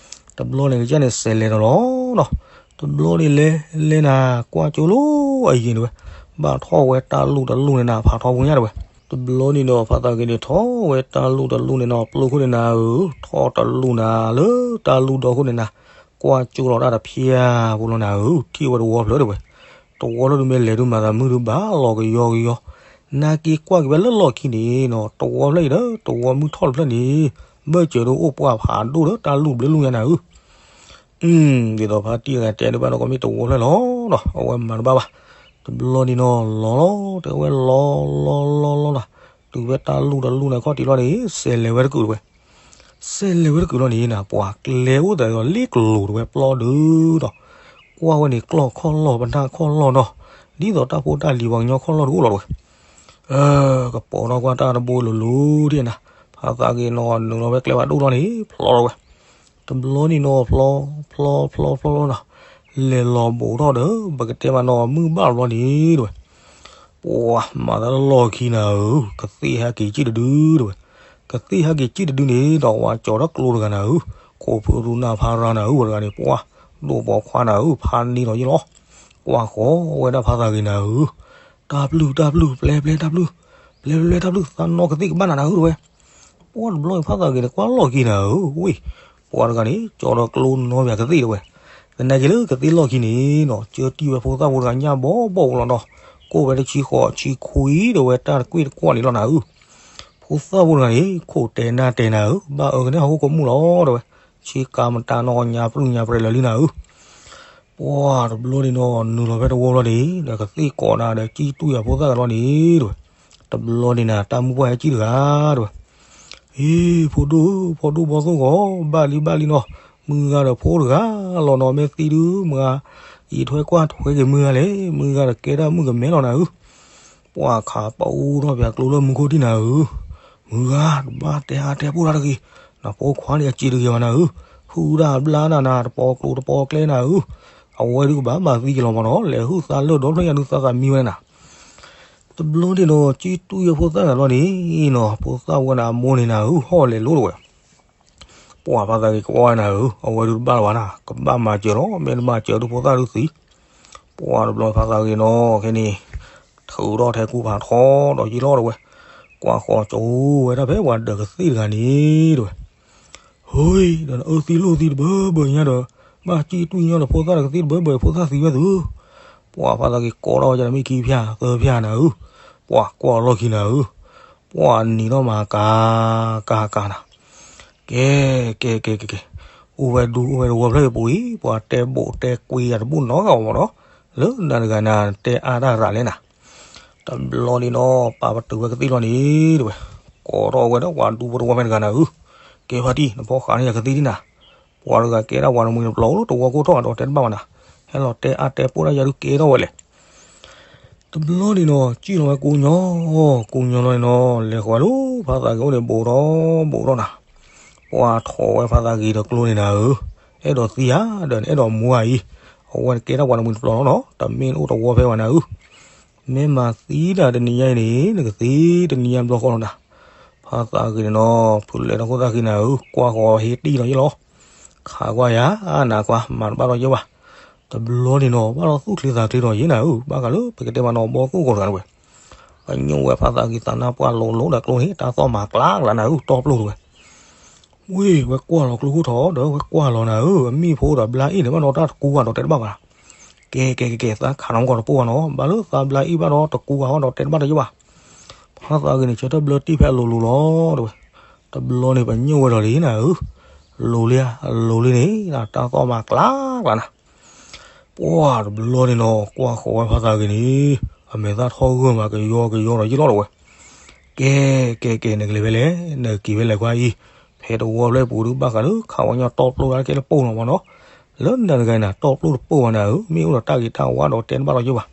တဘျီန့ၣ်ကစၢ်န့ၣ်စဲးလဲၤဒီးလီၤနီၤ. တဘျီန့ၣ်လဲၤလဲၤနၤ ကွၢ်ကၠိလီၤအယံာ်န့ၣ်ဝဲ, ဘၣ်ထီၣ်ဝဲတၢ်လူၢ်တလူၢ်န့ၣ်နၤ ဖးထီဖိညါတဲဝဲ. တဘျီန့ၣ်ဒီးဖါသးဂ့ၤန့ၣ်ထီၣ်ဝဲတၢ်လူၢ်တလူၢ်န့ၣ်နီၤ ပျိခိၣ်န့ၣ်နၤဧၢ, ထီၣ်တလူၢ်နၤလၢတၢ်လူၢ်ဒီခိၣ်န့ၣ်နၤ, ကွၢ်ကၠိလီၤတၢ်တဖျၢၣ်ဖိလီၤနၤဧၢ, ထံၣ်ဝဲတဝီဖျၢၣ်တဲဝဲ. တဝီဖျၢၣ်ဒုးမ့ၢ်လဲၤဒုးမၤသးမုၢ်ဒုးဘၣ်လီၤကယီကယီ, နာ်က့ကွၢ်က့ၤဝဲလၢလီၢ်ခံန့ၣ်နီၤ တဝီဖျၢၣ်အံၤဒီးတဝီမုၢ်ထီၣ်တဖျၢၣ်န့ၣ် ဘၢၣ်စၢၤဒုးအိၣ်ပှၢ်ဖးဒိၣ်ဒီးတၢ်လူၢ်ဘျ့လူၢ်ညါနၤဧၢ. ဒ်သိးဖါတံၢ်ဂၤတဲဒုးဘၣ်နီၤ ကီမ့ၢ်တဝီဖျၢၣ်လီၤနီၤ အဝဲမၤတဘၣ်ဘၣ်. တဘျီန့ၣ်နီၤ လီၤလီၤ တဲဝဲလီၤလီၤလီၤလီၤလီၤ, တုၤဝဲတၢ်လူၢ်တလူၢ်န့ၣ်ခီၣ်ထံးလီၤန့ၣ် စဲးလဲၤဝဲတကုာ်တဲဝဲ. စဲးလဲၤဝဲတကုာ်လီၤန့ၣ်နၤ ပှၤကျဲအိၣ်သးလ့ကျိၤတဲဝဲ ပျီဒုးဒီး ကွၢ်ဝဲန့ၣ်ကျီၢ်ခီၣ်လီၢ်ပနၢ်ခီၣ်လီၢ်နီၤ, ဒ်သိးတၢ်ဖိတၢ်လံၤပှၤကညီခီၣ်လီၢ်ဒုးအိၣ်လီၤတဲဝဲ. ကပိာ်ထီၣ်ကွၢ်တၢ်တဘိလိၤလိၤဒ်နၤ, ဖါသးဂ့ၤနီၤ နုာ်လီၤဝဲကျဲဘၣ်ဒိၣ်လီၤန့ၣ် ဖျီထီၣ်ဝဲ. တဘျီန့ၣ်နီၤ ဖျီ ဖျီ ဖျီ ဖျီ ဖျီနီၤ, လဲၤလီၤဘူးထီၣ်ဒီး ပကတဲမးနီၤမုၢ်ဘၣ်ဘျီန့ၣ်တဲဝဲ. ပှၤမၤတၢ်လၢလီၢ်ခံနၤဧၢ, ကသ့ၣ်ဟဲက့ၤစံၣ်တဒုတဲဝဲ. ကသ့ၣ်ဟဲက့ၤစံၣ်တဒုန့ၣ်ဒီး ဝၤကၠီၤထီၣ်ကျိတဂၤနၤဧၢ, ခိၣ်ဖုရူနၢ်ဖါရၤနၤဧၢ, ဝဲတဂၤန့ၣ် ပှၤဒိၣ်ပိာ်ခွါနၤဧၢ, ဖးန့ၢ်လီၤယ့ၢ်လီၤ. ကွၢ်ဃီဝဲဒၣ်ဖါသးဂ့ၤနၤဧၢ, တၢ်ပျုၢ် တၢ်ပျုၢ် ပျဲ ပျဲ တၢ်ပျုၢ်, ပျဲ ပျဲ ပျဲ တၢ်ပျုၢ်, သးနီၢ်ကသ့ၣ်ကဘၣ်နၤနၤဧၢတဲဝဲ. ပှၢ်တဘျီအံၤဖါသးဂ့ၤန့ၣ် ကွၢ်လီၢ်ခံနၤဧၢ, ဝ့ၢ်, ပှၤတဂၤန့ၣ် ကၠီၤဒီးကျိနီၤ ပၠးကသ့ၣ်တဲဝဲ. သနာ်က့လၢကသ့ၣ်လီၢ်ခံန့ၣ်နီၤ ကၠၢတံၢ်ဝဲဖိသၣ်ဖိတဂၤညၣ်ဘီဘီဖိလီၤနီၤ, ကိၣ်ဝဲတဆံဃိးဆံခွံဒီးဝဲတၢ်တကွ့ၢ်တကွီၢ်န့ၣ်လီၤနၤဧၢ. ဖိသၣ်ဖိတဂၤန့ၣ် ခိၣ်တဲနၢ်တဲနၤဧၢ, ဘၣ်အၢကန့ၢ်ဟီၣ်ခိၣ်ကမူၣ်လီၤတဲဝဲ. ဆ့ကၤမတၤနီၤ ညါပြုၢ်ညါပြဲးလၢာ်လံနၤဧၢ. ပှၢ်တဘျီန့ၣ်နီၤ နုာ်လီၤဖဲတဝီလီၤန့ၣ် ဒီးကသ့ၣ်ကိးနၤဒီး ကံၣ်တူၢ်ယၤဖိသၣ်ဂၤလီၤန့ၣ်တဲဝဲ. တဘျီန့ၣ်နၤ တၢ်မုၢ်ပှၢ်ဟဲကံၣ်တဂၤတဲဝဲ. ဟ့ၣ် ဖိဒိၣ်ဧၢ ဖိဒိၣ်ဘီၣ်သိၣ်ဂီၤ, ဘၣ်လံဘၣ်လံနီၤ, မုၢ်ဂၤဒီးဖိတဂၤလီၤနီၤ, မ့ၢ်သံဒုးမုၢ်ဂၤ, အံးထွဲကွၢ်ထွဲက့ၤမုၢ်ဂၤလဲၣ်, မုၢ်ဂၤဒီးကဲတၢ်မုၣ်ကမဲလီၤနၤဧၢ. ပှၢ်ခးပအူထီၣ်ပၠးကျိလၢမူခိၣ်ထံၣ်နၤဧၢ. မုၢ်ဂၤ တဘၣ်တဲအါတဲပိၢ်တၢ်တဂ့ၤ, နဖိခွါန့ၣ်အစ့တဂ့ၤဘၣ်နၤဧၢ. ဟုၣ်ဒၣ်ဘျါနၤနၤ တပီကျိတပီကျဲနၤဧၢ. အဝဲဒုးကဘၣ်မၤသံက့ၤလီၤမးနီၤ, လဲၤဟုၣ်သးလၢာ်ဒီဖျၢၣ်ညါဒုးသးသးမံဝဲနၤ. တဘျီန့ၣ်ဒီး ကံၣ်တူၢ်ယၤဖိသၣ်ဂၤလီၤန့ၣ်နီၤ, ဖိသၣ်ဝဲန့ၣ်အမိၢ်န့ၣ်နၤဧၢ, ဟီၣ်လဲၤလိၤတဲဝဲ. ပှၢ်ဖါသးဂ့ၤကွၢ်နၤဧၢ, အဝဲဒုးတဘၣ်လၢၤဘၣ်နၤ, ကဘၣ်မၤစၢၤလီၤ, မ့ၢ်တမၤစၢၤဒုးဖိသၣ်ဒုးသံ. ပှၢ်တဘျီဖါသးဂ့ၤနီၤ, ခဲန့ၣ် ထုးထီၣ်ထဲကူဖးထီဒီးယံာ်လီၤတဲဝဲ. ကွၢ်ဃီကၠိဝဲဒၣ်ဖဲပှၤဒၢးကသ့ၣ်တဂၤန့ၣ်တဲဝဲ. ဟူ, ဒီးနအၢသံလိာ်သံတဘၢဘၢညါဒီး, ဘၣ်ကံၣ်တူၢ်ညီဒီးဖိသၣ်တကသ့ၣ်တဘၢဘၢ ဖိသၣ်သံဝဲသု. ပှၢ်ဖါသးဂ့ၤကိးထီၣ်ဝဲဒၣ်မ့ၢ်ခံဖၠၣ်သၢဖၠၣ်နၤဧၢ, ပှၢ်ကွၢ်လီၢ်ခံနၤဧၢ, ပှၢ်နံၤထီၣ်မၤကၤကၤကၤနၤ. ကဲ, ကဲ ကဲ ကဲ ကဲ, အိၣ်ဝဲဒူ အိၣ်ဝဲတဝီဖျၢၣ်အံၤပူၤအံၤ ပှၤတဲဘိးတဲကွံယၤတဘူၣ်နီတဂၤဘၣ်မးနီၤ. လၢနၤတဂၤနၤ တဲအါတၢ်ရၤလဲၣ်နၤ. တဘျီန့ၣ်နီၤ ပာ်ပတုာ်ဝဲကသံၣ်လီၤန့ၣ် တဲဝဲ, ကိးထီၣ်ဝဲဒီးပှၤဒူဖိတဝီဖဲတဂၤနၤဧၢ, ကဲဖါတံၢ် နဖီၣ်ဃာ်န့ၢ်ယၤကသံၣ်ဒံနၤ, ပှၤတဂၤကဲဒၣ်ပှၤတမှံၤတပျီၤလၢတဝီကိၢ်ထီၣ်ဒီးတဲတဘၣ်ဘၣ်နၤ, ဟဲလီၤတဲအါတဲပိၢ်ဒၣ်ယၤဒုးကဲထီၣ်ဝဲလဲၣ်. တဘျီန့ၣ်နီၤ စံၣ်လီၤဝဲကိညိ, ကိညိလီၤန့ၣ်နီၤ လဲၤဃီၤလၢဖါသးဂ့ၤအိၣ်န့ၣ် ဘူးထီၣ်ဘူးထီၣ်နၤ, ပှၤထိးဝဲဖါသးဂ့ၤဒီးကျိန့ၣ်နၤဧၢ, အဲၣ်ဒိးသံဧါ ဒီးနအဲၣ်ဒိးမူဧါအံၤ, အဝဲနကဲဒၣ်ပှၤတမှံၤတပျီၤလီၤနီၤ တမ့ၢ်နအိၣ်တဝီဖဲဘၣ်နၤဧၢ, မ့ၢ်မၤသံတၢ်တနံၤညါအံၤန့ၣ် နကသံတနံၤညါတဘျီဃီလီၤနၤ. ဖါသးဂ့ၤန့ၣ်နီၤ ဖုးလဲၤထီၣ်ခိၣ်သၣ်ဃံနၤဧၢ, ကွၢ်ဃီၤဟ့တံၢ်လီၤယ့ၣ်လီၤ, ခးကွၢ်ယၤနၤကွၢ် မၤတဘၣ်ထီၣ်ယဲၢ်ဘၣ်. တဘျီန့ၣ်နီၤ ဘၣ်ဒီးသူၣ်ချ့သးချ့ဒီးယ့ၣ်နၤဧၢ, ဘၣ်ဃးလၢပကတဲမးနီၤ ဘီသိၣ်ဂီၤတဂၤတဝဲ ပညိၣ်ဝဲဖါသးဂ့ၤသးနါပှၢ်လိၤလိၤဒီးကျိန့ၣ် တၢ်သီၣ်မၤကျါကျါနၤဧၢ, တီပျိတဝဲ ဝ့ၢ် ဝဲကွၢ်လီၤကျိခိၣ်ထီၣ်ဒီး ဝဲကွၢ်လီၤနၤဧၢ, အမ့ၣ်ဖိဒီးဘျါအ့ၣ်န့ၣ် ဘၣ်ဒီးတၢ်တကူဘၣ်ဒီးတဲတဘၣ်ဘၣ်. ကဲကဲကဲကဲ သးခးနီၢ်ကီၢ်တပိၢ်ဘၣ်နီၤ, ဘၣ်လၢသးဘျါအ့ၣ်ဘၣ်ဒီးတကူဘၣ်ဟီဒီးတဲတဘၣ်ဒီးယ့ၢ်ဘၣ်. ဖါသးဂ့ၤန့ၣ် ဆၢထၢၣ်ဘျၢတံၢ်ဖဲအလိၤလိၤလီၤ တဲဝဲ. တဘျီန့ၣ် ပညိၣ်ဝဲဒီးလံနၤဧၢ, လိၤလံဧါ, အလိၤလံန့ၣ် တၢ်သီၣ်မၤကျါကျါနၤ ပှၢ်တဘျီန့ၣ်နီၤ ကွၢ်ဃီၤဝဲဖါသးဂ့ၤန့ၣ် အမဲာ်သၣ်ထီၣ်ဂၢၢ်မးကယီကယီဒီးယ့ၢ်လီၤတဝဲ. ကဲ ကဲ ကဲ နကလဲၤဖဲလဲၣ်, နက့ၤဖဲလဲၣ်ခွါအံၤ, ဖဲတဝီဖျၢၣ်ပူၤဒုးဘၣ်ဃးလၢခးဝဲညီတီပျိတၢ်ကဲလၢပိၢ်လီၤမးနီၤ. လၢနၤတဂၤနၤ တီပျိတပိၢ်ဘၣ်နၤဧၢ, မ့ၢ်အိၣ်ဒီးတၢ်ဂ့ၤတၢ်ဝါဒီးတဲတဘၣ်လီၤယ့ၢ်ဘၣ်.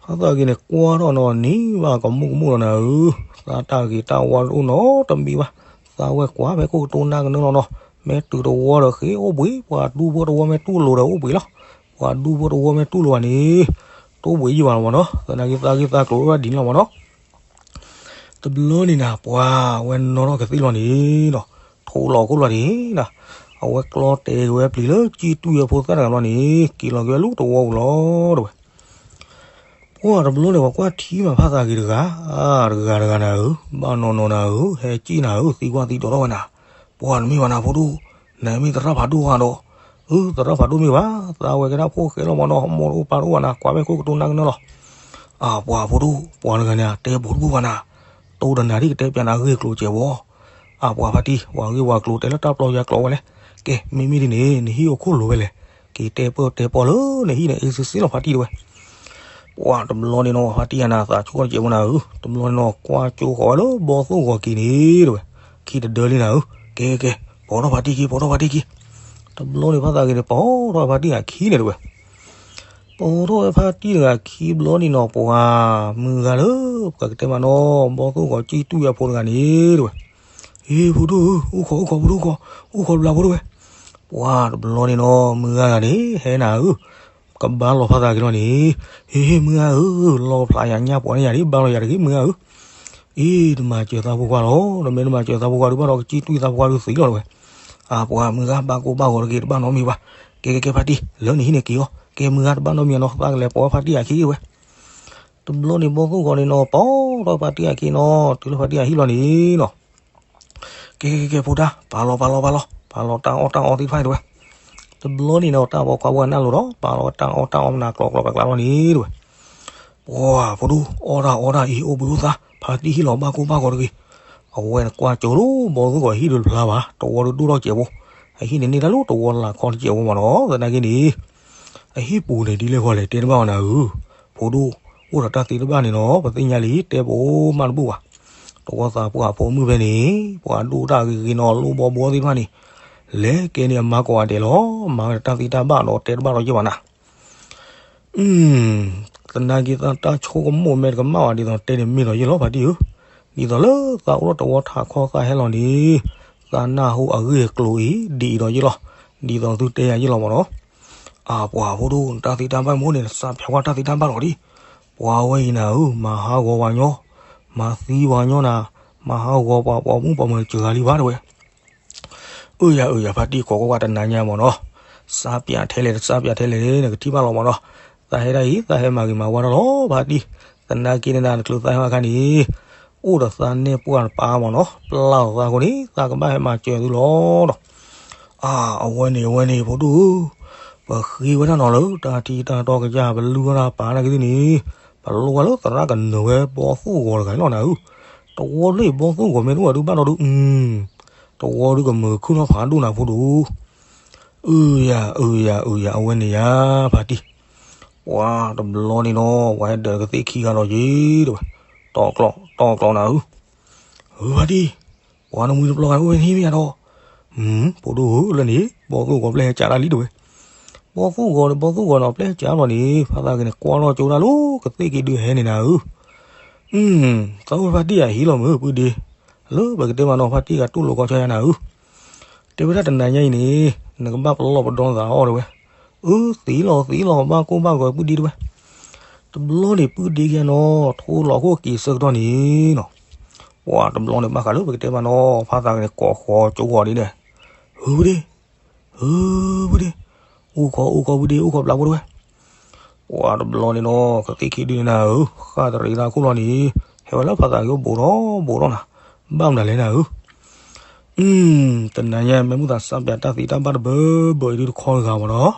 ဖါသးဂ့ၤန့ၣ် ကွၢ်ထီၣ်နီၤန့ၣ်ဘၣ်ကမူၣ်ကမူၣ်လီၤနၤဧၢ, သးတၢ်ဂ့ၤတၢ်ဝါတအိၣ်နီတမံၤဘၣ်. သးဝဲကွၢ်ဖဲခိၣ်ကတိၤနၢ်ကနၢလီၤနီၤ, မ့ၢ်တုၤတဝီဒီးဃ့အိၣ်ဘှံး, ပှၤဒူဖိတဝီမ့ၢ်တူၢ်လိာ်ဒီးအိၣ်ဘှံးလီၤ. ပှၤဒူဖိတဝီမ့ၢ်တူၢ်လိာ်ဘၣ်န့ၣ် တအိၣ်ဘှံးယံာ်ဘၣ်လီၤမးနီၤ, သနာ်က့သးဂ့ၢ်သးကျိၤဝဲဒ်န့ၣ်လီၤမးနီၤ. တဘျီန့ၣ်နၤ ပှၤဝဲနီၣ်ထီၣ်ကသံၣ်လီၤန့ၣ်နီၤ, ထိးလီၤခိၣ်လီၤန့ၣ်နၤ, အဝဲကျီတဲာ်က့ၤဝဲပျံၤလၢကံၣ်တူၢ်အဖိသၣ်တဂၤလီၤန့ၣ် က့ၤလီၤက့ၤဝဲလၢတဝီပူၤလီၤ တဲဝဲ. ပှၢ်တဘျီန့ၣ် ပှၤကွၢ်ထံမးဖါသးဂ့ၤတဂၤ, တဂၤတဂၤနၤဧၢ, ဘၣ်နီၢ်နီၢ်နၤဧၢ, ဟဲကံၣ်နၤဧၢ, သံကွၢ်သံဒိးထီၣ်ဝဲနၤ. ပှၢ်တမ့ၢ်ဘၣ်နၤဖိဒိၣ်, နမ့ၢ်သရၣ်ဖးဒိၣ်ဧါဒီး, အၢ သရၣ်ဖးဒိၣ်မ့ၢ်ဘၣ်, သးဝဲကဲဒၣ်ဖိၣ်ဃဲလီၤမးနီၤ, မိၢ်တအိၣ်ပၢ်တအိၣ်ဘၣ်နၤ, ကွၢ်ဖဲခိၣ်ကတိၤနၢ်ကနၢလီၤ. အၢ ပှၢ်ဖိဒိၣ်, ပှၤတဂၤန့ၣ် တဲဘူးတဘူးဘၣ်နၤ, တိၢ်တနၤဒ်ကတဲပျးနၤအဂ့ၢ်အကျိၤစဲးဝီ အၢ ပှၤဖါတံၢ်, ပှၤဂ့ၢ်ပှၤကျိၤတဲလၢတၢ်ပျီယွၤကျိၤဝဲလဲၣ်. ကဲ မ့မ့ၢ်ဒ်န့ၣ် နဟံၣ်အိၣ်ခိၣ်လိၤဝဲလဲၣ်. က့ၤတဲပၢၢ်တဲပီၢ်လၢနဟံၣ်န့ၣ် အ့စ့စ့လီၤဖါတံၢ်တဲဝဲ. ပှၢ်တဘျီန့ၣ်နီၤ ဖါတံၢ်ဧါနၤ သးဆိကတစဲးဖိနၤဧၢ, တဘျီန့ၣ်နီၤ ကွၢ်ကၠိဃီၤဝဲလၢဘီသိၣ်ဂီၤက့ၤန့ၣ်တဲဝဲ. ခံတဒၢလံနၤဧၢ, ကဲကဲကဲ ပိာ်ထီၣ်ဖါတံၢ်ခံ ပိာ်ထီၣ်ဖါတံၢ်ခံ. တဘျီန့ၣ်ဖါသးဂ့ၤန့ၣ် ပိာ်ထီၣ်ဖါတံၢ်အခံန့ၣ်တဲဝဲ. ပိာ်ထီၣ်ဝဲဖါတံၢ်တဂၤခံဘျီန့ၣ်နီၤ ပှၤမုၢ်ဂၤလၢ ပှၤကတဲမးနီၤ ဘီသိၣ်ဂီၤကံၣ်တူၢ်အဖိတဂၤန့ၣ်တဲဝဲ. ဟ့ ဖိဒိၣ်ဧၢ, အိၣ်ခိးအိၣ်ခိးဖိဒိၣ်ခိး, အိၣ်ခိးတဘျီဖိတဲဝဲ. ပှၢ်တဘျီန့ၣ်နီၤ မုၢ်ဂၤဂၤန့ၣ် ဟဲနၤဧၢ, ကဘါလီၤဖါသးဂ့ၤလီၤန့ၣ်, ဟ့ ဟ့ မုၢ်ဂၤဧၢ, လီဖျးယၤညၣ်ပှီၤန့ၢ်ယၤဒ် ဘါလီၤယၤတဂ့ၤ မုၢ်ဂၤဧၢ. အံၤ တမၤစၢၤသးဖိခွါလီၤ, နမ့ၢ်တမၤစၢၤသးဖိခွါဒုးဘၣ်ဒီးကစံၣ်တွံၢ်သးဖိခွါဒုးသံလီၤတဲဝဲ. အၢ ပှၤမုၢ်ဂၤဘၣ်ကိၢ်ဘၣ်ဂီၤတဂ့ၤ တဘၣ်နီတမံၤဘၣ်. ကဲကဲကဲဖါတံၢ် လၢနဟံၣ်န့ၣ်က့ၤအီၤ, ကဲမုၢ်ဂၤတဘၣ်နီတမံၤနီၤ သးကလဲၤပိာ်ဝဲဖါတံၢ်အခံတဲဝဲ. တဘျီန့ၣ်ဘီသိၣ်ဂီၤန့ၣ်နီၤ ပိာ်ထီၣ်ဖါတံၢ်အခံနီၤ တုၤလၢဖါတံၢ်အဟံၣ်လီၤန့ၣ်နီၤ. ကဲကဲကဲဖိဒါ ပာ်လီၤပာ်လီၤပာ်လီၤ ပာ်လီၤတၢ်အီၣ်တၢ်အီသ့ၣ်တဖၣ်အံၤတဲဝဲ. တဘျီန့ၣ်နီၤ တၢ်ပိာ်ခွါဖိအနၢ်လိၤဒီး ပာ်လီၤတၢ်အီၣ်တၢ်အီမနၤကျိၤကျိၤကျဲကျဲလီၤန့ၣ်တဲဝဲ. ပှၢ်ဖိဒိၣ် အီၣ်တၢ်အီတၢ်အံၤ အိၣ်ဘှံးအိၣ်သါ ဖါတံၢ်ဟံၣ်လီၤဘၣ်ကိၢ်ဘၣ်ဂီၤတဂ့ၤ. အဝဲန့ၣ်ကွၢ်ကၠိလၢဘီသိၣ်ဂီၤဟံၣ်ဒုးတဖျါဘၣ် တဝီဒုးဒိၣ်ထီၣ်စဲးဖိ, အဟံၣ်န့ၣ်န့ၢ်တၢ်လၢတဝီလၢ်ခီတစဲးဖိမးနီၤ သနာ်က့န့ၣ် အဟံၣ်ပူၤန့ၣ်ဒ်လဲၣ်ဃီလဲၣ် တဲတဘၣ်ဝဲနၤဧၢ. ဖိဒိၣ် အိၣ်ဒီးတၢ်သ့တဘၣ်န့ၣ်နီၤ ပသ့ၣ်ညါလံ တဲပအိၣ်မးတဘူၣ်ဘၣ်. တဝီသးပှၢ်ဖိမုၣ်ဖဲန့ၣ် ပှၤဒိၣ်တၢ်ဂ့ၤဂ့ၤနီၤ လိၣ်ဘီဘီသ့ၣ်တဖၣ်န့ၣ် လဲၤကဲန့ၣ်အမါကိးဂၤဒဲးလီၤ. မၤဝဲဒီးတၢ်သ့တၢ်ဘၣ်ဒီးတဲတဘၣ်ဒီးယဲၢ်ဘၣ်နၤ. သနာ်က့သးတၢ်ဆိကမိၣ်မ့ၢ်တကမၣ်ဘၣ်ဒ်သိးတဲန့ၣ်မ့ၢ်ဒီးယဲၢ်လီၤဖါတံၢ်ဧၢ. ဒ်သိးလၢသးအိၣ်ဒီးတဝီထးခီသးဟဲလီၤန့ၣ် သးနၢ်ဟူအဂ့ၢ်အကျိၤအံၤ ဒ်အံၤဒီးယဲၢ်လီၤ. ဒ်သိးသုတဲယၤယဲၢ်လီၤမးနီၤ. အၢ ပှၤဖိဒိၣ် နတၢ်သ့တၢ်ဘၣ်မ့ၢ်န့ၣ် နစးပၠးကွၢ်တၢ်သ့တၢ်ဘၣ်လီၤဒံး. ပှၤဝဲအံၤနၤဧၢ မၤဟးဂီၤပှၤညီ, မၤသံပှၤညီနၤ, မၤဟးဂီၤပှၤပိာ်မုၣ်ပိာ်မၢၤစှၤလံဘၣ်တဲဝဲ. အၢယၤအၢယၤ ဖါတံၢ်ကိးကွၢ်ကွၢ်တနၤညါမးနီၤ, စးပၠးထဲလဲၣ် တစးပၠးထဲလဲၣ်န့ၣ် နကထံၣ်ဘၣ်လီၤမးနီၤ. သးဟဲဒၣ်အံၤ သးဟဲမၤဂ့ၤမၤဝါတၢ်လီၤ ဖါတံၢ်, သနာ်က့န့ၣ်နၤ နချုးသးဟဲမၤခါန့ၣ် အိၣ်ဒီးသးနဲၣ်ပှၢ်တပၤမးနီၤ, ပျၢ်လီၤသးအဃိန့ၣ် သးကဘၣ်ဟဲမၤစၢၤသုလီၤဒီး. အၢ အဝဲန့ၣ် အဝဲန့ၣ် ဖိဒိၣ်ဧၢ, ပဃ့ဝဲဒၣ်နီၤလၢတၢ်ထံတၢ်တီကစၢ် ပလုၢ်ဝဲဒၣ်ပာ်နာ်က့သ့ၣ်န့ၣ်, ပလိၣ်ဝဲလၢသရၣ်ကနၢၤဝဲဘီသိၣ်ဂီၤတဂၤလီၤနၤဧၢ. တဝီလၢဘီသိၣ်ဂီၤမ့ၢ်တအိၣ်ဝဲဒုးဘၣ်နီၤဒုး, တဝီဒုးကမုာ်ခုၣ်ထီၣ်ဖးဒိၣ်နၤဖိဒိၣ်ဧၢ. အၢယၤ အၢယၤ အၢယၤ အဝဲန့ၣ်ယၤ ဖါတံၢ်. ပှၤတဘျီန့ၣ်နီၤ ပှၤဟဲဒၢးကသ့ၣ်ခံဂၤလီၤက့ၤတဲဝဲ, တီၢ်ကျီၢ် တီၢ်ကျီၢ်နၤဧၢ, ဧၢဖါတံၢ်, ပှၤနမှံၤတပျီဂၤအိၣ်ဝဲန့ၣ်မ့ၢ်ဧါဒီး, ဖိဒိၣ်ဧၢ လၢန့ၣ် ဘီၣ်သိၣ်ဂီၤပျဲၢ်ဟဲကးတၢ်လံတဲဝဲ, ဘီၣ်သိၣ်ဂီၤဒီး ဘီၣ်သိၣ်ဂီၤနီၤ ပျဲၢ်ဟဲကးလီၤန့ၣ် ဖါသးဂ့ၤန့ၣ် ကွၢ်လီၤကၠိဒၣ်လၢကသ့ၣ်ခံဒုဟဲန့ၣ်နၤဧၢ, သးအိၣ်ဖါတံၢ်အဟံၣ်လီၤမုၢ် ပုၢ်ဒ့, လၢပကတဲမးနီၤ ဖါတံၢ်ဂၤတူၢ်လိာ်ကီၢ်ဆၢယၤနၤဧၢ တဲဝဲဒၣ်တနၤညါအံၤန့ၣ် နကဘၣ်ပလီၢ်ပဒီသးအီၤတဲဝဲ, အၢ သံလီၤသံလီၤ ဘၣ်ကိၢ်ဘၣ်ဂီၤပုၢ်ဒ့တဲဝဲ, တဘျီန့ၣ်ပုၢ်ဒ့ခံဂၤနီၤ ထိလီၤခိၣ်က့ၤဆၢကတီၢ်န့ၣ်နီၤ, ပှၤတဘျီန့ၣ်ဘၣ်ဃးလၢပကတဲမးနီၤ ဖါသးဂ့ၤန့ၣ် ကိးဃီကၠိဂီၤဒ်န့ၣ်, ဧၢ ပုၢ်ဒ့, ဧၢ ပုၢ်ဒ့, အိၣ်ခိးအိၣ်ခိးပုၢ်ဒ့ အိၣ်ခိးဘျးဖိတဲဝဲ ပှၤတဘျီန့ၣ်နီၤ ကသ့ၣ်ခံဒုန့ၣ်နၤဧၢ ဃၣ်တရံးသးခိၣ်လီၤန့ၣ်, ဟဲဝဲလၢဖါသးဂ့ၤအိၣ်ဘူးထီၣ်ဘူးထီၣ်နၤ, ဘၣ်မနုၤလဲၣ်နၤဧၢ, တနၤညါ မ့ၢ်မုၢ်သးစၢ်ပၠးတၢ်သံတၢ်ဘၣ်တဘၢဘၢအံၤဒုတခီတဂၤမးနီၤ,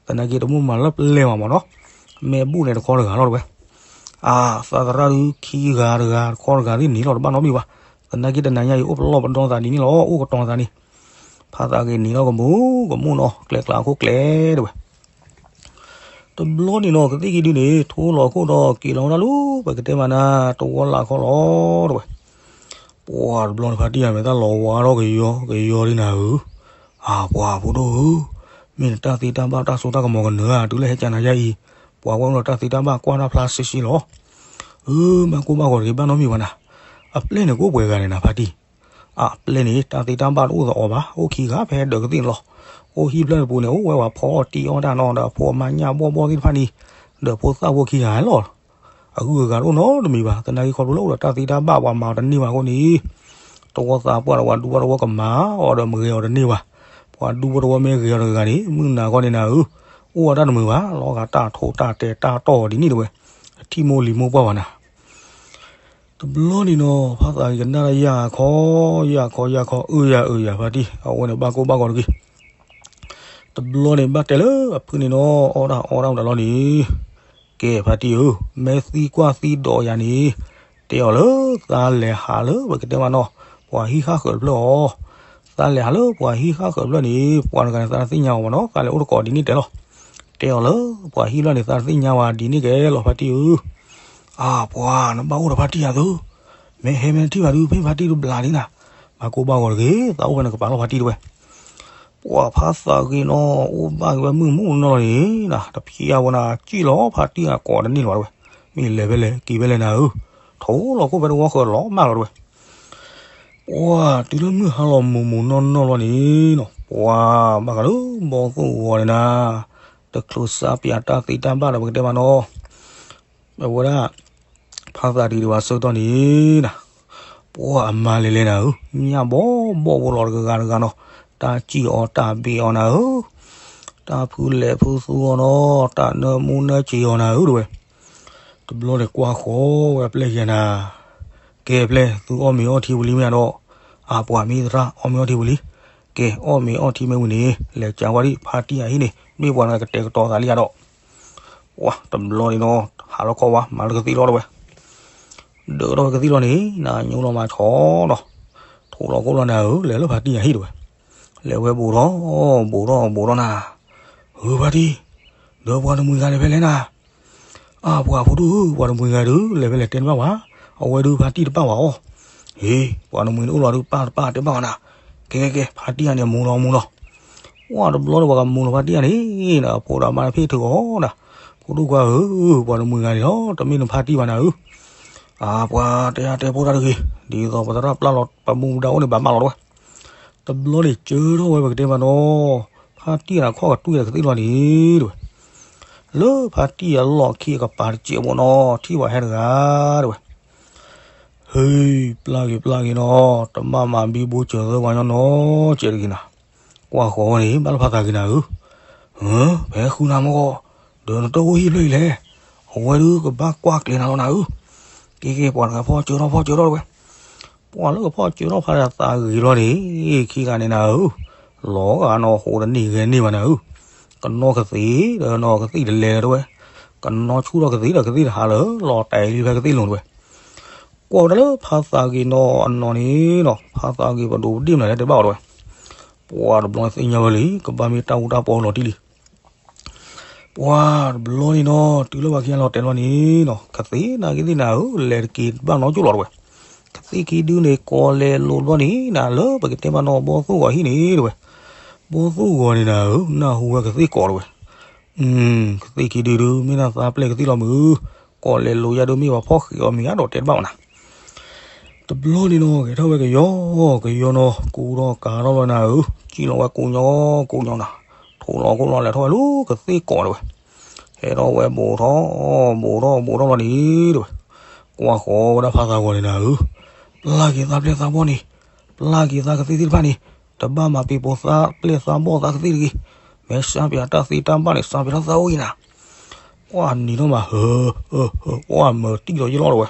သနာ်က့တမိၢ်မၤလၢပျဲၢ်မးမးနီၤ, မ့ၢ်ဘူၣ်န့ၣ်တခီတဂၤလီၤတဲဝဲ, အသးသရၣ်ဒုခံဂၤတဂၤတခီတဂၤသ့ၣ်န့ၣ်လီၤတဘၣ်နီတမံၤဘၣ်, သနာ်က့တနၤညါအံၤအိၣ်ပလီၢ်ပဒီသးဒ်န့ၣ်လီၤ အိၣ်ကတီၤသးန့ၣ်, ဖါသးဂ့ၤန့ၣ်လီၤကမူးကမူးနီၤ ကျဲကျါခိၣ်ကျဲတဲဝဲ တဘျီန့ၣ်နီၤ ကသ့ၣ်ခံဒုန့ၣ် ထိလီၤခိၣ်ဒီးက့ၤလီၤဝဲဒၣ်လၢ ပကတဲမးနၤ တဝီလၢ်ခီလီၤတဲဝဲ, ပှၤတဘျီန့ၣ် ဖါတံၢ်ယၤမဲာ်သၣ်လီၤဝါထီၣ်ကယီကယီဒ်နၤဧၢ, အၢ ပှၤဖိဒိၣ်ဧၢ, မ့ၢ်နတၢ်သံတၢ်ဘၣ်တၢ်စိတၢ်ကမီၤကနၢၤဧါ တုၤလၢဟဲကနၤယါအံၤ, ပှၤဝဲအိၣ်ဒီးတၢ်သံတၢ်ဘၣ်ကွၢ်တၢ်ဖျါဆှဲဆှဲလီၤ, အၢ ဘၣ်ကိၢ်ဘၣ်ဂီၤတဂ့ၤ ဘၣ်နီတမံၤဘၣ်နၤ, အပျဲၢ်န့ၣ်ကအိၣ်ပှဲၤဂၤန့ၣ်နၤဖါတံၢ် အပျဲၢ်န့ၣ် တၢ်သံတၢ်ဘၣ်တအိၣ်သးအီၤဘၣ် အိၣ်ခံဂၤဖဲဒၢးကသ့ၣ်န့ၣ်လီၤ, အိၣ်ဟံၣ်ဖျၢၣ်တပူၤန့ၣ် အိၣ်ဝဲပှၤဖီအီၣ်တံၢ်အီၣ်တၢ်နီၤ ဒီးဖိအမါညၣ်ဘီၣ်ဘီၣ်သ့ၣ်တဖၣ်န့ၣ်, ဒီးဖိသၣ်ဖိခံဂၤလီၤ, အဂုၤအဂၤတအိၣ်နီတမံၤဘၣ် သနာ်က့ခီဖျိလၢအိၣ်ဒီးတၢ်သံတၢ်ဘၣ်ပှၤမၤအီၤတန့ၢ်ဘၣ်အဃိန့ၣ်, တဝီသးပှၢ်ဒီးပှၤဒူပှၢ်တဝီကမၤအီၤဒီးမဂဲၤအီၤတန့ၢ်ဘၣ်, ပှၤဒူပှၢ်တဝီမ့ၢ်ဂဲၤအီၤတဂၤန့ၣ် မုၢ်နၤခီန့ၣ်နၤဧၢ, အိၣ်ဝဲတၢ်တမုာ်ဘၣ် လီၤဂာ်တၢ်ထိးတၢ်တဲာ်တၢ်တီၢ်အီၤဒ်န့ၣ်တဲဝဲ, အထံၣ်မိၢ်လံၤမိၢ်ပှၢ်ဘၣ်နၤ တဘျီန့ၣ်နီၤ ဖါသးဂ့ၤကနၣ်တၢ်ယၢ်ခီ, ယၢ်ခီယၢ်ခီ အၢယၤအၢယၤဖါတံၢ် အဝဲန့ၣ်ဘၣ်ကိၢ်ဘၣ်ဂီၤတဂ့ၤ, တဘျီန့ၣ်ဘၣ်တဲလၢအဖုန့ၣ်နီၤ အီၣ်တၢ်အီတၢ်မတၤလီၤန့ၣ်, ကဲဖါတံၢ်ဧၢ, မ့ၢ်သံကွၢ်သံဒိးယၤန့ၣ်, တဲအီၤလၢသးလဲၤဟးလၢပကတဲမးနီၤ, ပှၤဟံၣ်ဃၣ်ဃၢၤတဖျၢၣ်အီၤ, သးလဲၤဟးလၢပှၤဟံၣ်ဃၣ်ဃၢၤတဖျၢၣ်န့ၣ် ပှၤတဂၤန့ၣ်သးတသ့ၣ်ညါအီၤမးနီၤ သးလဲၤအိၣ်တကိးဒ်န့ၣ်တဲလီၤ, တဲအီၤလၢပှၤဟံၣ်ဖျၢၣ်န့ၣ်သးတသ့ၣ်ညါဝဲဒ်န့ၣ်ကဲလီၤဖါတံၢ်ဧၢ, အၢ ပှၤနဘၣ်အိၣ်ဒီးဖါတံၢ်ယၤသု, မ့ၢ်ဟဲမ့ၢ်ထံၣ်ဘၣ်ဒုး ဖဲဖါတံၢ်တဘျးလံနၤ, ဘၣ်ကိၢ်ဘၣ်ဂီၤတဂ့ၤ သးအိၣ်ဖဲနကပၤလီၤဖါတံၢ်တဲဝဲ, ပှၤဖါသးဂ့ၤနီၤ အိၣ်ဘၣ်က့ၤဝဲမုၢ်မုၢ်နီၢ်နီၢ်န့ၣ်နၤ တဖျါဝဲနၤ ကံၣ်လီၤဖါတံၢ်အကိးတန့ၢ်လီၤတဲဝဲ, မ့ၢ်လဲၤဖဲလဲၣ်က့ၤဖဲလဲၣ်နၤဧၢ, ထိးလီၤခိၣ်ဖဲတဝီဃၢၤလီၤမၢ်လီၤတဲဝဲ ပှၤတုၤလၢမုၢ်ဟါလီၤမုၢ်မုၢ်နီၢ်နီၢ်လီၤန့ၣ်နီၤ ပှၤဘၣ်ဃးလၢဘီၣ်သိၣ်ဂီၤန့ၣ်နၤ, တချုးစးပၠးတၢ်သ့တၢ်ဘၣ်ဒီးပကတဲမးနီၤ, အဝဲဒၣ် ဖါသးတံၢ်ဒံးဘၣ်ဆၢကတီၢ်န့ၣ်နၤ, ပှၤအမါလဲၤလဲၤနၤဧၢ, ညၣ်ဘီဘီဖိလီၤတဂၤဂၤတဂၤနီၤ, တၢ်စံၣ်အီၤတၢ်ဘ့ၣ်အီၤနၤဧၢ, တၢ်ဖုလဲၤဖုသူအီၤနီၤ, တၢ်နၢမူနၢစ့အီၤနၤဧၢတဲဝဲ တဘျီန့ၣ်ကွၢ်ဃီဝဲအပျဲၢ်ယၤနၤ, ကဲပျဲၢ် သုအီၣ်မ့ၤအီထံဝံၤလံမ့ၢ်ဧါဒီး, အါပှၤမ့ၢ်သရၣ်အီၣ်မ့ၤအီထံဝံၤလံ, ကဲအီၣ်မ့ၤအီထံမ့ၢ်ဝံၤန့ၣ် လဲၤကးဝဲဒၣ်ဖါတံၢ်အဟံၣ်န့ၣ် မ့ၢ်ပှၤတဂၤကတဲာ်ကတီၤသးလံဧါဒီး, ပှၤတဘျီန့ၣ်နီၤ ဟးလီၤခီဝဲ မၤလၢကသံၣ်လီၤတဲဝဲ ဒၢးထီၣ်ဝဲကသံၣ်လီၤန့ၣ် နညိလီၤမၤဆီနီၤ, ထိးလီၤကိၣ်လီၤနၤဧၢ, လဲၤလၢဖါတံၢ်အဟံၣ်တဲဝဲ, လဲၤဝဲဘူးထီၣ် ဘူးထီၣ်ဘူးထီၣ်နၤ, ဧၢ ဖါတံၢ်, ဒီးပှၤတမှံၤဂၤလဲၤဖဲလဲၣ်နၤ, အါ ပှၤဖိဒိၣ်ဧၢ, ပှၤတမှံၤဂၤဒုး လဲၤဖဲလဲၣ်တဲတဘၣ်ဝဲ, အဝဲဒုးဖါတံၢ်တပၣ်ဝဲအီၤ, ဟ့ၣ် ပှၤတမှံၤန့ၣ်အိၣ်လီၤဒုးပၣ်တပၣ်တဲဘၣ်ဝဲနၤ, ကဲကဲကဲ ဖါတံၢ်အန့ၣ်မူလီၤမူလီၤ ပှၤတဘျီန့ၣ် ပှၤကမူလီၤဖါတံၢ်အန့ၣ်နၤ, ဖိဒီးမါတဖ့ၣ်ထုးအီၤနၤ, ဖိဒိၣ်ခွါဧၢ, ပှၤတမှံၤဂၤန့ၣ်လီၤ တမ့ၢ်နဖါတံၢ်ဘၣ်နၤဧၢ, အါ ပှၤတဲအါတဲဖိတၢ်တဂ့ၤ, ဒ်သိးပသရၣ်ပျၢ်လီၤပမူပဒါအိၣ်န့ၣ် ဘၣ်မးလီၤတဲဝဲ, တဘျီန့ၣ်စၢထီၣ်ဝဲပကတဲမးနီၤ, ဖါတံၢ်အတၢ်ခီၣ်ကတွံၢ်ဒီးကသံၣ်လီၤန့ၣ်တဲဝဲ, လၢဖါတံၢ်အလီၢ်ခံအကပၤတစဲးဖိနီၤ ထံၣ်ပှၤဟဲတဂၤတဲဝဲ ဟ့ၣ် ပျၢ်ဂ့ၤပျၢ်ဂ့ၤနီၤ, တဘၣ်မၤဘံဘူစၢၤသၢပှၤညီနီၤ စဲးတဂ့ၤနၤ, ကွၢ်ဃီဝဲန့ၣ် ဘၣ်လၢဖါသးဂ့ၤနၤဧၢ, ဟၢ ဖဲဃုနၤမ့ၢ်ဂီၢ်, ဒီးနတအိၣ်ဟံၣ်ဖျၢၣ်အံၤလဲၣ်, အဝဲဒုးကဘၣ်ကွၢ်ကျဲၤနၤလီၤနၤဧၢ, က့ၤက့ၤ ပှၤတဂၤဖီၣ်စၢထီၣ်ဖီၣ်စၢထီၣ်တဲဝဲ, ပှၤလၢကဖီၣ်စၢထီၣ်ဖါသးဂ့ၤလီၤန့ၣ် ခံဂၤန့ၣ်နၤဧၢ, လီၤဂာ်နီၢ်ဟိတန့ၢ်ဂဲၤန့ၢ်ဘၣ်နၤဧၢ, ကနီၢ်ကသ့ၣ်ဒီးနီၢ်ကသ့ၣ်တလဲၤလၢၤတဲဝဲ, ကနီၢ်ဆူၣ်ထီၣ်ကသ့ၣ်ဒီးကသ့ၣ်တဟးလၢၤ လီၤတဲာ်လံဖဲကသ့ၣ်လိၤတဲဝဲ ကွၢ်ဝဲဒၣ်လၢဖါသးဂ့ၤနီၤအနီၢ်န့ၣ်နီၤ, ဖါသးဂ့ၤပဒိၣ်ပဒ့ၣ်မနုၤလဲၣ်တဲဘၣ်အီၤတဲဝဲ, ပှၤတဘျီသ့ၣ်ညါဝဲလံ ကဘၣ်မ့ၢ်တၢ်အူတၢ်ပီလီၤတံၢ်လံ. ပှၤတဘျီန့ၣ်နီၤ တုၤလၢပှၤခံဂၤလီၤတဲာ်လီၤန့ၣ်နီၤ ကသ့ၣ်နာ်က့သ့ၣ်နၤဧၢ လဲၤတက့ၤတဘၣ်နီတကၠိၢ်လီၤတဲဝဲ. ကသ့ၣ်ခံဒုန့ၣ် ကိးလဲၤလိာ်တဘျီန့ၣ် နၤလၢပကတဲမးနီၤ ဘီသူၣ်ဂီၤဟံၣ်န့ၣ်တဲဝဲ. ဘီသူၣ်ဂီၤန့ၣ်နၤဧၢ နၢ်ဟူဝဲကသ့ၣ်ကိးတဲဝဲ. ကသ့ၣ်ခံဒုဒု မ့ၢ်နသးပျဲၢ်ကသံၣ်လီၤမုၢ်, ကိးလဲၤလိာ်ယၤဒုးမ့ၢ်ပှၤဖီၣ်ဃံးအီၤမ့ၢ်ဧါဒီးတဲတဘၣ်အီၤနၤ. တဘျီန့ၣ်နီၤ ဂဲၤထီၣ်ဝဲကယီကယီနီၤ ကူဒီးကၤထီၣ်လီၤနၤဧၢ, ကံၣ်လီၤဝဲကိးညီကိးညီနၤ, ထိးလီၤခိၣ်လီၤလဲၤထီၣ်ဝဲလၢကသ့ၣ်ကိးတဲဝဲ. ဟဲထီၣ်ဝဲဘူးထီၣ် ဘူးထီၣ်ဘူးထီၣ်လီၤန့ၣ်တဲဝဲ. ကွၢ်ဃီၤဝဲဒၣ်ဖါသးဂီၤန့ၣ်နၤဧၢ, ပျၢ်က့ၤသးပျဲၢ်သးဘီၣ်န့ၣ်, ပျၢ်က့ၤသးကသ့ၣ်သ့ၣ်တဖၣ်န့ၣ်, တဘၣ်မၤပ့ၤပိာ်သးပျဲၢ်သးဘီၣ်သးကသ့ၣ်တဂ့ၤ, မ့ၢ်စၢ်ပၠးတၢ်သ့တၢ်ဘၣ်န့ၣ် စၢ်ပၠးထီၣ်သးအိၣ်အံၤနၤ. ပှၢ်နံၤထီၣ်မး ဟၢ ဟၢ ဟၢ ပှၢ်မၤတံၢ်လီၤယ့ၢ်လီၤတဲဝဲ.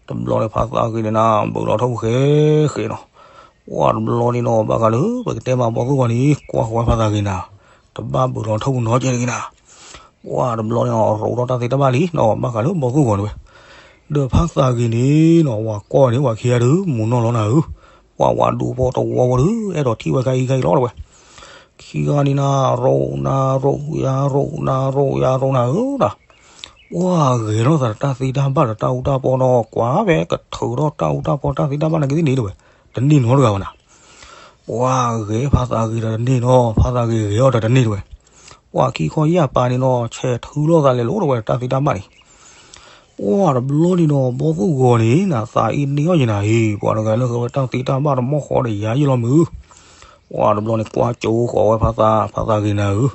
တဘျီန့ၣ်ဖါသးဂ့ၤန့ၣ်နၤ ဘူးလီၤထီၣ်ပူၤဃဲဃဲနီၤ. ပှၢ်တဘျီန့ၣ်နီၤ ဘၣ်ဃးလၢပကတဲမးဘီသူၣ်ဂီၤန့ၣ် ကွၢ်ဃီၤဝဲဖါသးဂ့ၤနၤ, တဘၣ်ဘူးလီၤထီၣ်ပူၤနီတကဲတဂ့ၤနၤ. ပှၢ်တဘျီန့ၣ်နီၤ ရိးထီၣ်တၢ်သ့တၢ်ဘၣ်လံနီၤ ဘၣ်ဃးလၢဘီသူၣ်ဂီၤန့ၣ်ဝဲ. ဒီးဖါသးဂ့ၤန့ၣ်နီၤ ဝၤကွၢ်န့ၣ် ဝၤခံဂၤဒုး မူနီၢ်လီၤနၤဧၢ, ပှၢ်ဝၤဒူဖိတဝီဝီဒုး အဲၣ်ဒိးထံၣ်ဝဲခါအံၤခါအံၤလီၤတဲဝဲ. ခံဂၤန့ၣ်နၤ ရိးနၤရိးယၤရိးနၤရိးယၤရိးနၤဧၢနၤ. ပှၢ်ဂဲၤထီၣ်သးတၢ်သ့တၢ်ဘၣ်ဒီးတၢ်အူတၢ်ပီနီၤ ကွၢ်ဖဲကထုးထီၣ်တၢ်အူတၢ်ပီတၢ်သ့တၢ်ဘၣ်နာ်က့သ့ၣ်န့ၣ်တဲဝဲ, တန့ၢ်နီတဂၤဘၣ်နၤ. ပှၢ်ဂဲၤဖါသးဂ့ၤဒီးတန့ၢ်နီၤ ဖါသးဂ့ၤဂဲၤအီၤဒီးတန့ၢ်တဲဝဲ. ပှၢ်ခံခီယၢ်ပၤန့ၣ်နီၤ ဆဲးထုးလိာ်သးလဲၤလိာ်တဲဝဲတၢ်သ့တၢ်ဘၣ်န့ၣ်. ပှၢ်တဘျီန့ၣ်နီၤ ဘီသူၣ်ဂီၤန့ၣ်နၤ သးအံၤန့ၢ်အီၣ်ယဲနၤအံၤ ပှၤတဂၤလၢဃဲဝဲတၢ်သ့တၢ်ဘၣ်တမီၢ်ဃီဒီးယၤယ့ၢ်လီၤမုၢ်. ပှၢ်တဘျီန့ၣ် ကွၢ်ကၠိဃီၤဝဲဖါသး ဖါသးဂ့ၤနၤဧၢ,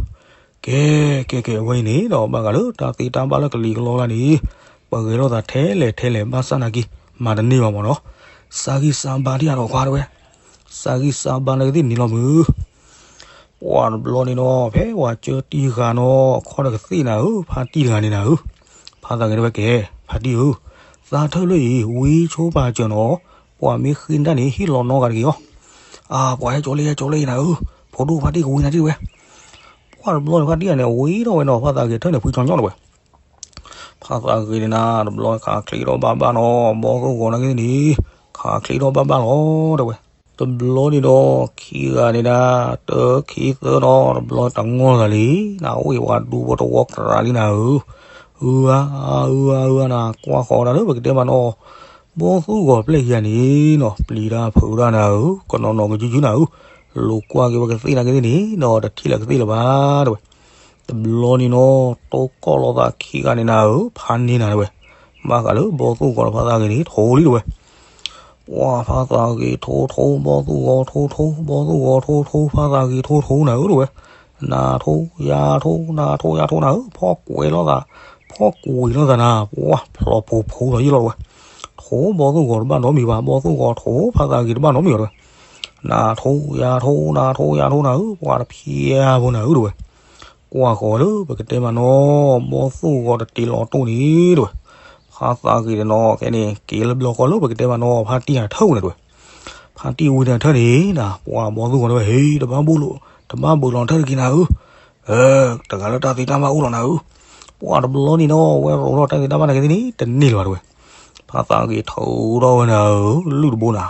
ကဲ ကဲ ကဲ အဝဲအံၤန့ၣ်ဒီး ဘၣ်ဃးလၢတၢ်သ့တၢ်ဘၣ်လၢကလံၤကလီလၢ်န့ၣ် ပဂဲၤလိာ်သးထဲလဲၣ်ထဲလဲၣ်ဘၣ်ဆၣ်နာ်က့ မၤတန့ၢ်ဘၣ်မ့ၢ်နီၤ. စၢ်ဂံၢ်စၢ်ဘါဒံးဧါဒီးခွါတဲဝဲ, စၢ်ဂံၢ်စၢ်ဘါနာ်က့သ့ၣ်န့ၣ်လီၤမုၢ်. ပှၢ်တဘျီန့ၣ်နီၤ ဖဲပှၤကၢတံၢ်ဃာ်နီၤ ခီၣ်ဒီးကသ့ၣ်နၤဧၢ ဖါတံၢ်တဂၤန့ၣ်နၤဧၢ. ဖါသးဂ့ၤတဲဝဲကဲ ဖါတံၢ်ဧၢ, သးထၢၣ်လၢအံၤ ဝံဆိပာ်စၢၤနီၤ, ပှၤမ့ၢ်ဃ့တၢ်န့ၣ် ဟ့ၣ်လီၤနီတဂၤတဂ့ၤအီၤ. အါ ပှၤဟဲကၠီလၢဟဲကၠီလၢအံၤနၤဧၢ, ဖိဒိၣ်ဖါတံၢ်ကဝံနၤတံၢ်တဲဝဲ. ပှၢ်တဘျီန့ၣ်ဖါတံၢ်ဂၤန့ၣ် ဝံထီၣ်ဝဲနီၤ ဖါသးဂ့ၤထၢၣ်န့ၣ် ဖုကၠီညီတဲဝဲ. ဖါသးဂ့ၤန့ၣ်နၤ တဘျီခးချ့ထီၣ်ဘၣ်ဘၣ်နီၤ ဘီသူၣ်ဂီၤနာ်က့သ့ၣ်န့ၣ် ခးချ့ထီၣ်ဘၣ်ဘၣ်လီၤတဲဝဲ. တဘျီန့ၣ်ဒီး ခံဂၤန့ၣ်ဒၣ် တၢခံသၢနီၤ တဘျီတၢ်ငီၢ်သးလံ, နအိၣ်အံၤပှၤဒူဖိတဝီကြးလံနၤဧၢ. အၢ အၢ အၢ အၢ နၤ ကွၢ်ဃီၤဒၣ်လၢပကတဲမးနီၤ ဘီသူၣ်ဂီၤပျဲၢ်ခံဂၤန့ၣ်နီၤ ပျံၤတၢ်ဖုးတၢ်နၤဧၢ, ကနီၤနီၤကယုၢ်ကယုၢ်နၤဧၢ, လိာ်ကွၢ်က့ၤဝဲကသ့ၣ်နာ်က့သ့ၣ်န့ၣ်နီၤ တထံၣ်လၢကသ့ၣ်လၢၤဘၣ်တဲဝဲ. တဘျီန့ၣ်နီၤ တိၢ်ကီၢ်လိာ်သးခံဂၤန့ၣ်နၤဧၢ ဖးန့ၢ်နၤတဲဝဲ. ဘၣ်ဃးလၢဘီသူၣ်ဂီၤဒီးဖါသးဂ့ၤန့ၣ် ထိလံတဲဝဲ. ပှၢ်ဖါသးဂ့ၤထိထိ ဘီသူၣ်ဂီၤထိထိ ဘီသူၣ်ဂီၤထိထိ ဖါသးဂ့ၤထိထိနၤဧၢတဲဝဲ. နၤထိ ယၤထိ နၤထိယၤထိနၤဧၢ ဖီၣ်ကွံာ်လိာ်သး, ဖီၣ်ကွံာ်လိာ်သးနၤ ပှၢ်ဖျိးဖိးဖိးဒီးယ့ၢ်လီၤတဲဝဲ. ထိဘီသူၣ်ဂီၤတဘၣ်နီတမံၤဘၣ်, ဘီသူၣ်ဂီၤထိ ဖါသးဂ့ၤတဘၣ်နီတမံၤဘၣ်တဲဝဲ. နၤထိ ယၤထိ နၤထိ ယၤထိနၤဧၢ ပှၢ်တဖျါဖိနၤဧၢတဲဝဲ. ကွၢ်ဃီၤလၢပကတဲမးနီၤ ဘီသူၣ်ဂီၤတတ့လီၤတိၢ်န့ၣ်တဲဝဲ. ဖါသးဂ့ၤတနီၤ ခဲန့ၣ် က့ၤလၢဘျီဃီလၢပကတဲမးနီၤ ဖါတံၢ်အထၢၣ်ဝဲန့ၣ်တဲဝဲ. ဖါတံၢ်ဝံတၢ်ထၢၣ်န့ၣ်နၤ ပှၢ်ဘီသူၣ်ဂီၤတဲဝဲ ဟ့ တဘၣ်ဘူးလိာ်, တဘၣ်ဘူးလီၤထၢၣ်တဂ့ၤနၤဧၢ. တဂၤလၢတၢ်သ့တၢ်ဘၣ်အိၣ်လီၤနၤဧၢ. ပှၢ်တဘျီန့ၣ်နီၤ ဝဲရိးထီၣ်တၢ်သ့တၢ်ဘၣ်နာ်က့သ့ၣ်န့ၣ် တန့ၢ်လၢၤဘၣ်တဲဝဲ. ဖါသးဂ့ၤထုးထီၣ်ဝဲနၤဧၢ လုၢ်တဘိနၤ,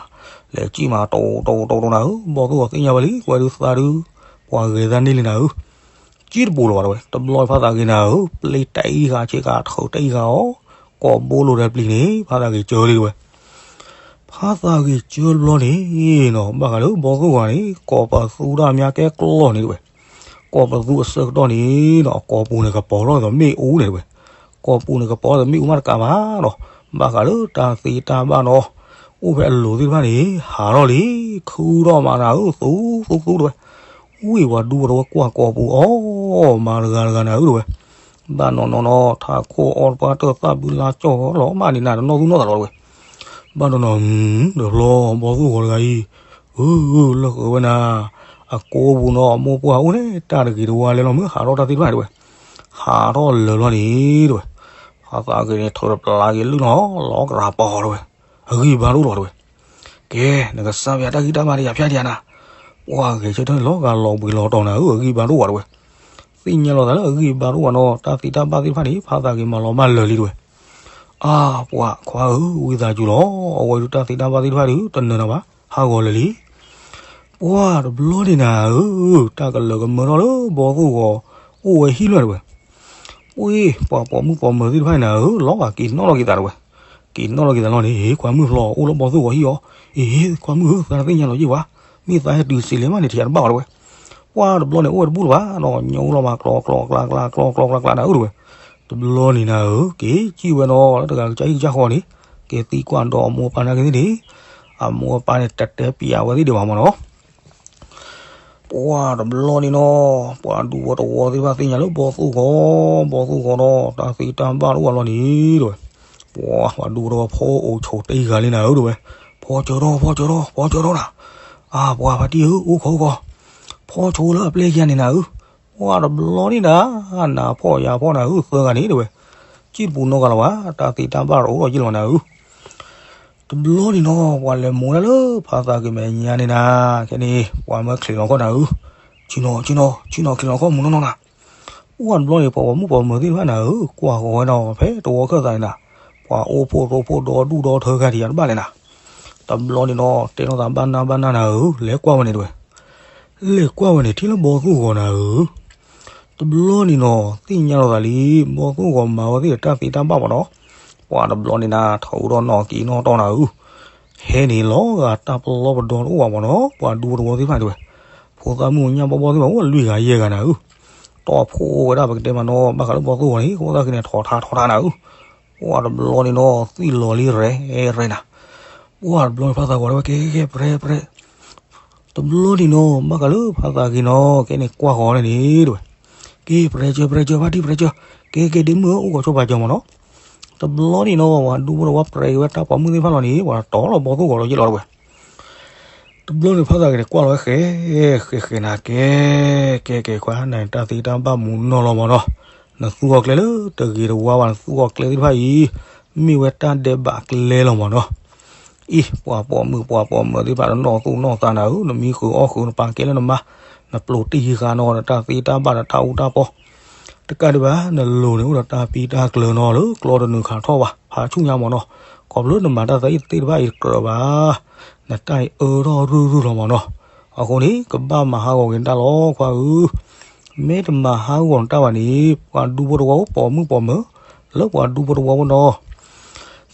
လဲၤစံၣ်မးတိတိတိတိနၤဧၢ ဘီသူၣ်ဂီၤသ့ၣ်ညါဝဲလံ ဝဲဒုးသးဒုး ပှၤဂဲၤသးန့ၢ်လံနၤဧၢ. စံၣ်တဘိလၢၤဘၣ်တဲဝဲ. တဘျီဖါသးဂ့ၤနၤဧၢ ပျံၤတၢ်အံၤဃာ်ဆ့ကၤထုးတၢ်အံၤဃာ်အီၤ, ကိးဘိလိာ်ဒီးပျံၤန့ၣ် ဖါသးဂ့ၤစၢလံတဲဝဲ. ဖါသးဂ့ၤစၢတဘျီန့ၣ်နီၤ ဘၣ်ဃးလၢဘီသူၣ်ဂီၤန့ၣ် ကိးပသူတၢ်မၤကဲကျီၢ်န့ၣ်တဲဝဲ. ကိးပသူအဆၢကတီၢ်န့ၣ်နီၤ ကိးပူၤန့ၣ်ကပီၤထီၣ်ဒီးမ့ၣ်အူန့ၣ်တဲဝဲ. ကိးပူၤန့ၣ်ကပီၤဒီးမ့ၣ်အူမးတကးဘၣ်ဒီး ဘၣ်ဃးလၢတၢ်သ့တၢ်ဘၣ်နီၤ အိၣ်ဖဲအလိၤသ့ၣ်တဖၣ်န့ၣ် ဟးထီၣ်လံ, ခုထီၣ်မးနၤဧၢ သူသူသူတဲဝဲ. ဝံၤပှၤဒူဖိတဝီကွၢ်ကိးပူၤအီၣ်မးတဂၤတဂၤနၤဧၢတဲဝဲ. ဘၣ်နီၢ်နီၢ်နီၤ ထးခိၣ်အီၣ်တပှၢ်တၢၢ်သၣ်ဘုလါကၠီၣ်လီၤမးန့ၣ် နၤတနီၣ်သူၣ်နီၣ်သးလီၤတဲဝဲ. ဘၣ်နီၢ်နီၢ် တဘျီဘီသူၣ်ဂီၤတဂၤအံၤ အၢ လၢဃုာ်ဝဲနၤ အကိးပူၤနီၤ အမိၢ်ပှၢ်အိၣ်န့ၣ် တၢ်တဂ့ၤတဝါလဲလီၤမ့ၢ် ဟးထီၣ်တၢ်သ့ၣ်တဖၣ်တဲဝဲ. ဟးထီၣ်လၢာ်လီၤန့ၣ်တဲဝဲ. ဖါသးဂ့ၤန့ၣ် ထုးတပျၢ်က့ၤလုၢ်နီၤ လီၤကရၤပီၤတဲဝဲ. အဂံၢ်ဘါတအိၣ်လီၤတဲဝဲ. ကဲ နကစၢ်ပၠးတၢ်ဂံၢ်တၢ်ဘါဒီးယၤဖၠါဒံးဧါနၤ. ပှၢ်ဂဲၤဆၢထၢၣ်န့ၣ်လီၤဂာ်လီၤဘှံးလီၤတီၤနၤဧၢ အဂံၢ်ဘါတအိၣ်ဘၣ်တဲဝဲ. သ့ၣ်ညါလီၤသးလၢအဂံၢ်ဘါတအိၣ်ဘၣ်နီၤ တၢ်သ့တၢ်ဘၣ်သ့ၣ်တဖၣ်န့ၣ် ဖါသးဂ့ၤမၤလီၤမၢ်လၢာ်လံတဲဝဲ. အါ ပှၢ်ခွါဧၢ ဝံသးစူၤလီၤ အဝဲဒုးတၢ်သ့တၢ်ဘၣ်သ့ၣ်တဖၣ်ဒုး တနၢၤနၤဘၣ် ဟးဂီၤလၢာ်လံ. ပှၢ်တဘျီန့ၣ်နၤဧၢ တၢ်ကလၢၤကမၢထီၣ်လၢဘီသူၣ်ဂီၤ အိၣ်ဝဲဟံၣ်လွဲၢ်တဲဝဲ. ပှ့ၤ ပှၤပိာ်မုၣ်ပိာ်မၢၤသ့ၣ်တဖၣ်န့ၣ်နၤဧၢ လီၤဂာ်က့ၤနီၣ်လီၤက့ၤသးတဝဲ, က့ၤနီၣ်လီၤက့ၤသးလီၤန့ၣ် ဟ့ၣ် ခွါမုၣ်ဖျီအိၣ်လၢဘီၣ်သိၣ်ဂီၤဟံၣ်အီၤ, အ့ ခွါမုၣ်ဧၢ သးတသ့ၣ်ညါလီၤယ့ၢ်ဝဲ, မ့ၢ်သးဟဲတုၤစ့လဲၣ်မးန့ၣ် ထံၣ်တဘၣ်အီၤတဝဲ, ပှၤတဘျီန့ၣ် အိၣ်ဝဲတဘူၣ်လၢၤဘၣ်ဒီး ညိလီၤမး ကျီကျီကျါကျါ ကျီကျီကျါကျါနၤဧၢတဝဲ, တဘျီန့ၣ်နၤဧၢ က့ၤစံၣ်ဝဲနီၤ လၢတဂၤကစၢ်ဟံၣ်ကစၢ်ဃီန့ၣ်, က့ၤသံကွၢ်ဒီးအမိၢ်အပၢ်နာ်က့ၤသ့ၣ်န့ၣ်, အမိၢ်အပၢ်န့ၣ် တတဲပၠးဝဲသ့ၣ်ဒံးဘၣ်မးနီၤ ပှၤတဘျီန့ၣ်နီၤ ပှၤဒူဖိတဝီသ့ၣ်တဖၣ်သ့ၣ်ညါလၢဘီၣ်သိၣ်ဂီၤ, ဘီၣ်သိၣ်ဂီၤဒီး တၢ်သ့တၢ်ဘၣ်တအိၣ်ဘၣ်လီၤန့ၣ်တဝဲ, ပှၤ ပှၤဒူဖိတဝီဖီအိၣ်ဆိးတ့ၢ်ဂၤလံနၤဧၢတဝဲ, ဖီစၢၤထီၣ် ဖီစၢၤထီၣ် ဖီစၢၤထီၣ်နၤ, အါ ပှၤဖါတံၢ်ဧၢ အိၣ်ခိးအိၣ်ခိး, ဖီဆိလၢအပျဲၢ်ယၤန့ၣ်နၤဧၢ, ပှၤတဘျီန့ၣ်နၤ, နၤဖီၣ်ယၤဖီၣ်နၤဧၢ သၢဂၤန့ၣ်တဝဲ, စံၣ်တပူၤနီတဂၤလၢၤဘၣ် တၢ်သ့တၢ်ဘၣ်တအိၣ်လီၤယ့ၢ်လီၤနၤဧၢ တဘျီန့ၣ်နီၤ ပှၤလဲၤမိၢ်ဒၣ်လၢဖါသးက့ၤမဲာ်ညါန့ၣ်နၤ, ခဲန့ၣ် ပှၤမၢချံးလီၤခီၣ်နၤဧၢ, ဆ့ၣ်နီၤ ဆ့ၣ်နီၤ ဆ့ၣ်နီၤချံးလီၤခီၣ်မုၢ်နီၢ်နီၢ်နၤ, ပှၤတဘျီန့ၣ် ပှၤပိာ်မုၣ်ပိာ်မၢၤသ့ၣ်တဖၣ်နၤဧၢ ကွၢ်ဃီၤဝဲဒီးဖဲတဝီခၢၣ်သးန့ၣ်နၤ, ပှၤအိၣ်ဖှိၣ်ရိဖှိၣ်ဒီဒူၣ်ဒီထၢခါထံးယၤတဘၣ်လဲၣ်နၤ, တဘျီန့ၣ်နီၤ တဲထီၣ်သးဘၣ်နၢ်ဘၣ်နၢ်နၤဧၢ လဲၤကွၢ်ဝဲန့ၣ်တဝဲ လဲၤကွၢ်ဝဲန့ၣ် ထံၣ်လၢဘီၣ်သိၣ်ဂီၤနၤဧၢ, တဘျီန့ၣ်နီၤ သ့ၣ်ညါလီၤသးလံ ဘီၣ်သိၣ်ဂီၤမၤဝဲသ့ၣ်ဒီးတၢ်သ့တၢ်ဘၣ်မးနီၤ, ပှၤတဘျီန့ၣ်နၤ ထီၣ်အူဒီးနီၣ်က့ၤနီၣ်တီၢ်နၤဧၢ, ဟဲန့ၣ်လီၤဂာ်တၢ်ပလီၢ်ပဒီတအိၣ်ဘၣ်မးနီၤ ပှၤဒူဖိတဝီသ့ၣ်တဖၣ်တဝဲ, ဖိသၣ်မုၣ်ညၣ်ဘီဘီသ့ၣ်တဖၣ်အိၣ်လွံၢ်ဂၤယဲၢ်ဂၤနၤဧၢ, တီၢ်ဖှိၣ်ဝဲဒၣ်ပကတဲမးနီၤ ဘၣ်ဃးလၢဘီၣ်သိၣ်ဂီၤန့ၣ် ဖိသၣ်ခံန့ၣ် ထီၣ်ထါထီၣ်ထါနၤဧၢ, ပှၤတဘျီန့ၣ်နီၤ သွံၣ်လီၤလံရဲၣ်ရဲၣ်နၤ, ပှၤတဘျီန့ၣ်ဖါသးဂီၤတဲဝဲ ကဲကဲကဲ ပြဲပြဲ တဘျီန့ၣ်နီၤ ဘၣ်ဃးလၢဖါသးဂ့ၤနီၤ ကဲန့ၣ်ကွၢ်ဃီၤန့ၣ်န့ၣ်တဝဲ, က့ၤပြဲကၢပြဲကၢ ဖါတံၢ်ပြဲကၢ, က့ၤက့ၤဒ့မုၣ်ဧၢ အိၣ်ဂီၤဆိပာ်စၢၤမးနီၤ, တဘျီန့ၣ်နီၤ ပှၤဒူဖိတဝီပြဲက့ၤဝဲတၢ်ပိာ်မုၣ်သ့ၣ်တဖၣ်လီၤန့ၣ် ပှၤတီၤလီၤဘီၣ်သိၣ်ဂီၤလီၤယ့ၢ်လီၤတဝဲ တဘျီန့ၣ်ဖါသးဂ့ၤန့ၣ် ကွၢ်လီၤဝဲဃဲ ဃဲဃဲနၤ ကဲ ကဲကဲခွါ နတၢ်သ့တၢ်ဘၣ်မူနီၢ်လီၤမးနီၤ, နသူအီၤကျဲလၢတဂ့ၤတဝါဘၣ် နသူအီၤကျဲသ့ၣ်တဖၣ်အံၤ မ့ၢ်ဝဲတၢ်ဒဲးဘးကျဲလီၤမးနီၤ, အံၤ ပှၤပိာ်မုၣ်ပှၤပိာ်မၢၤသ့ၣ်တဖၣ် နနီၢ်သူၣ်နီၢ်သးနၤဧၢ, နမံဃုာ်အီၣ်ဃုာ် နပာ်ကဲလၢနမါ, နပျိးတ့ၢ်ဃာ်နီၤ နတၢ်သ့တၢ်ဘၣ် နတၢ်အူတၢ်ပီ တကးဒံးဘၣ် နလိၤန့ၣ်အိၣ်ဒီးတၢ်ပံတၢ်ကျၢၤနီၤ လၢကျီတနုာ်ခးထီၣ်ဘၣ် ဖးဆူညါမးနီၤ, ခီဖျိနမၤတၢ်သ့တၢ်ဘၣ်အံၤတကြၢးဘၣ်, နတၢ်အံၤအၢထီၣ်ရုၢ်ရုၢ်လီၤမးနီၤ, အဃိန့ၣ် ကဘၣ်မၤဟးဂီၤက့ၤနတၢ်လီၤ ခွါဧၢ, မ့ၢ်တမၤဟးဂီၤနတၢ်ဘၣ်န့ၣ် ပှၤဒူဖိတဝီ ပိာ်မုၣ်ပိာ်မၢၤ လၢပှၤဒူဖိတဝီဖိနီၤ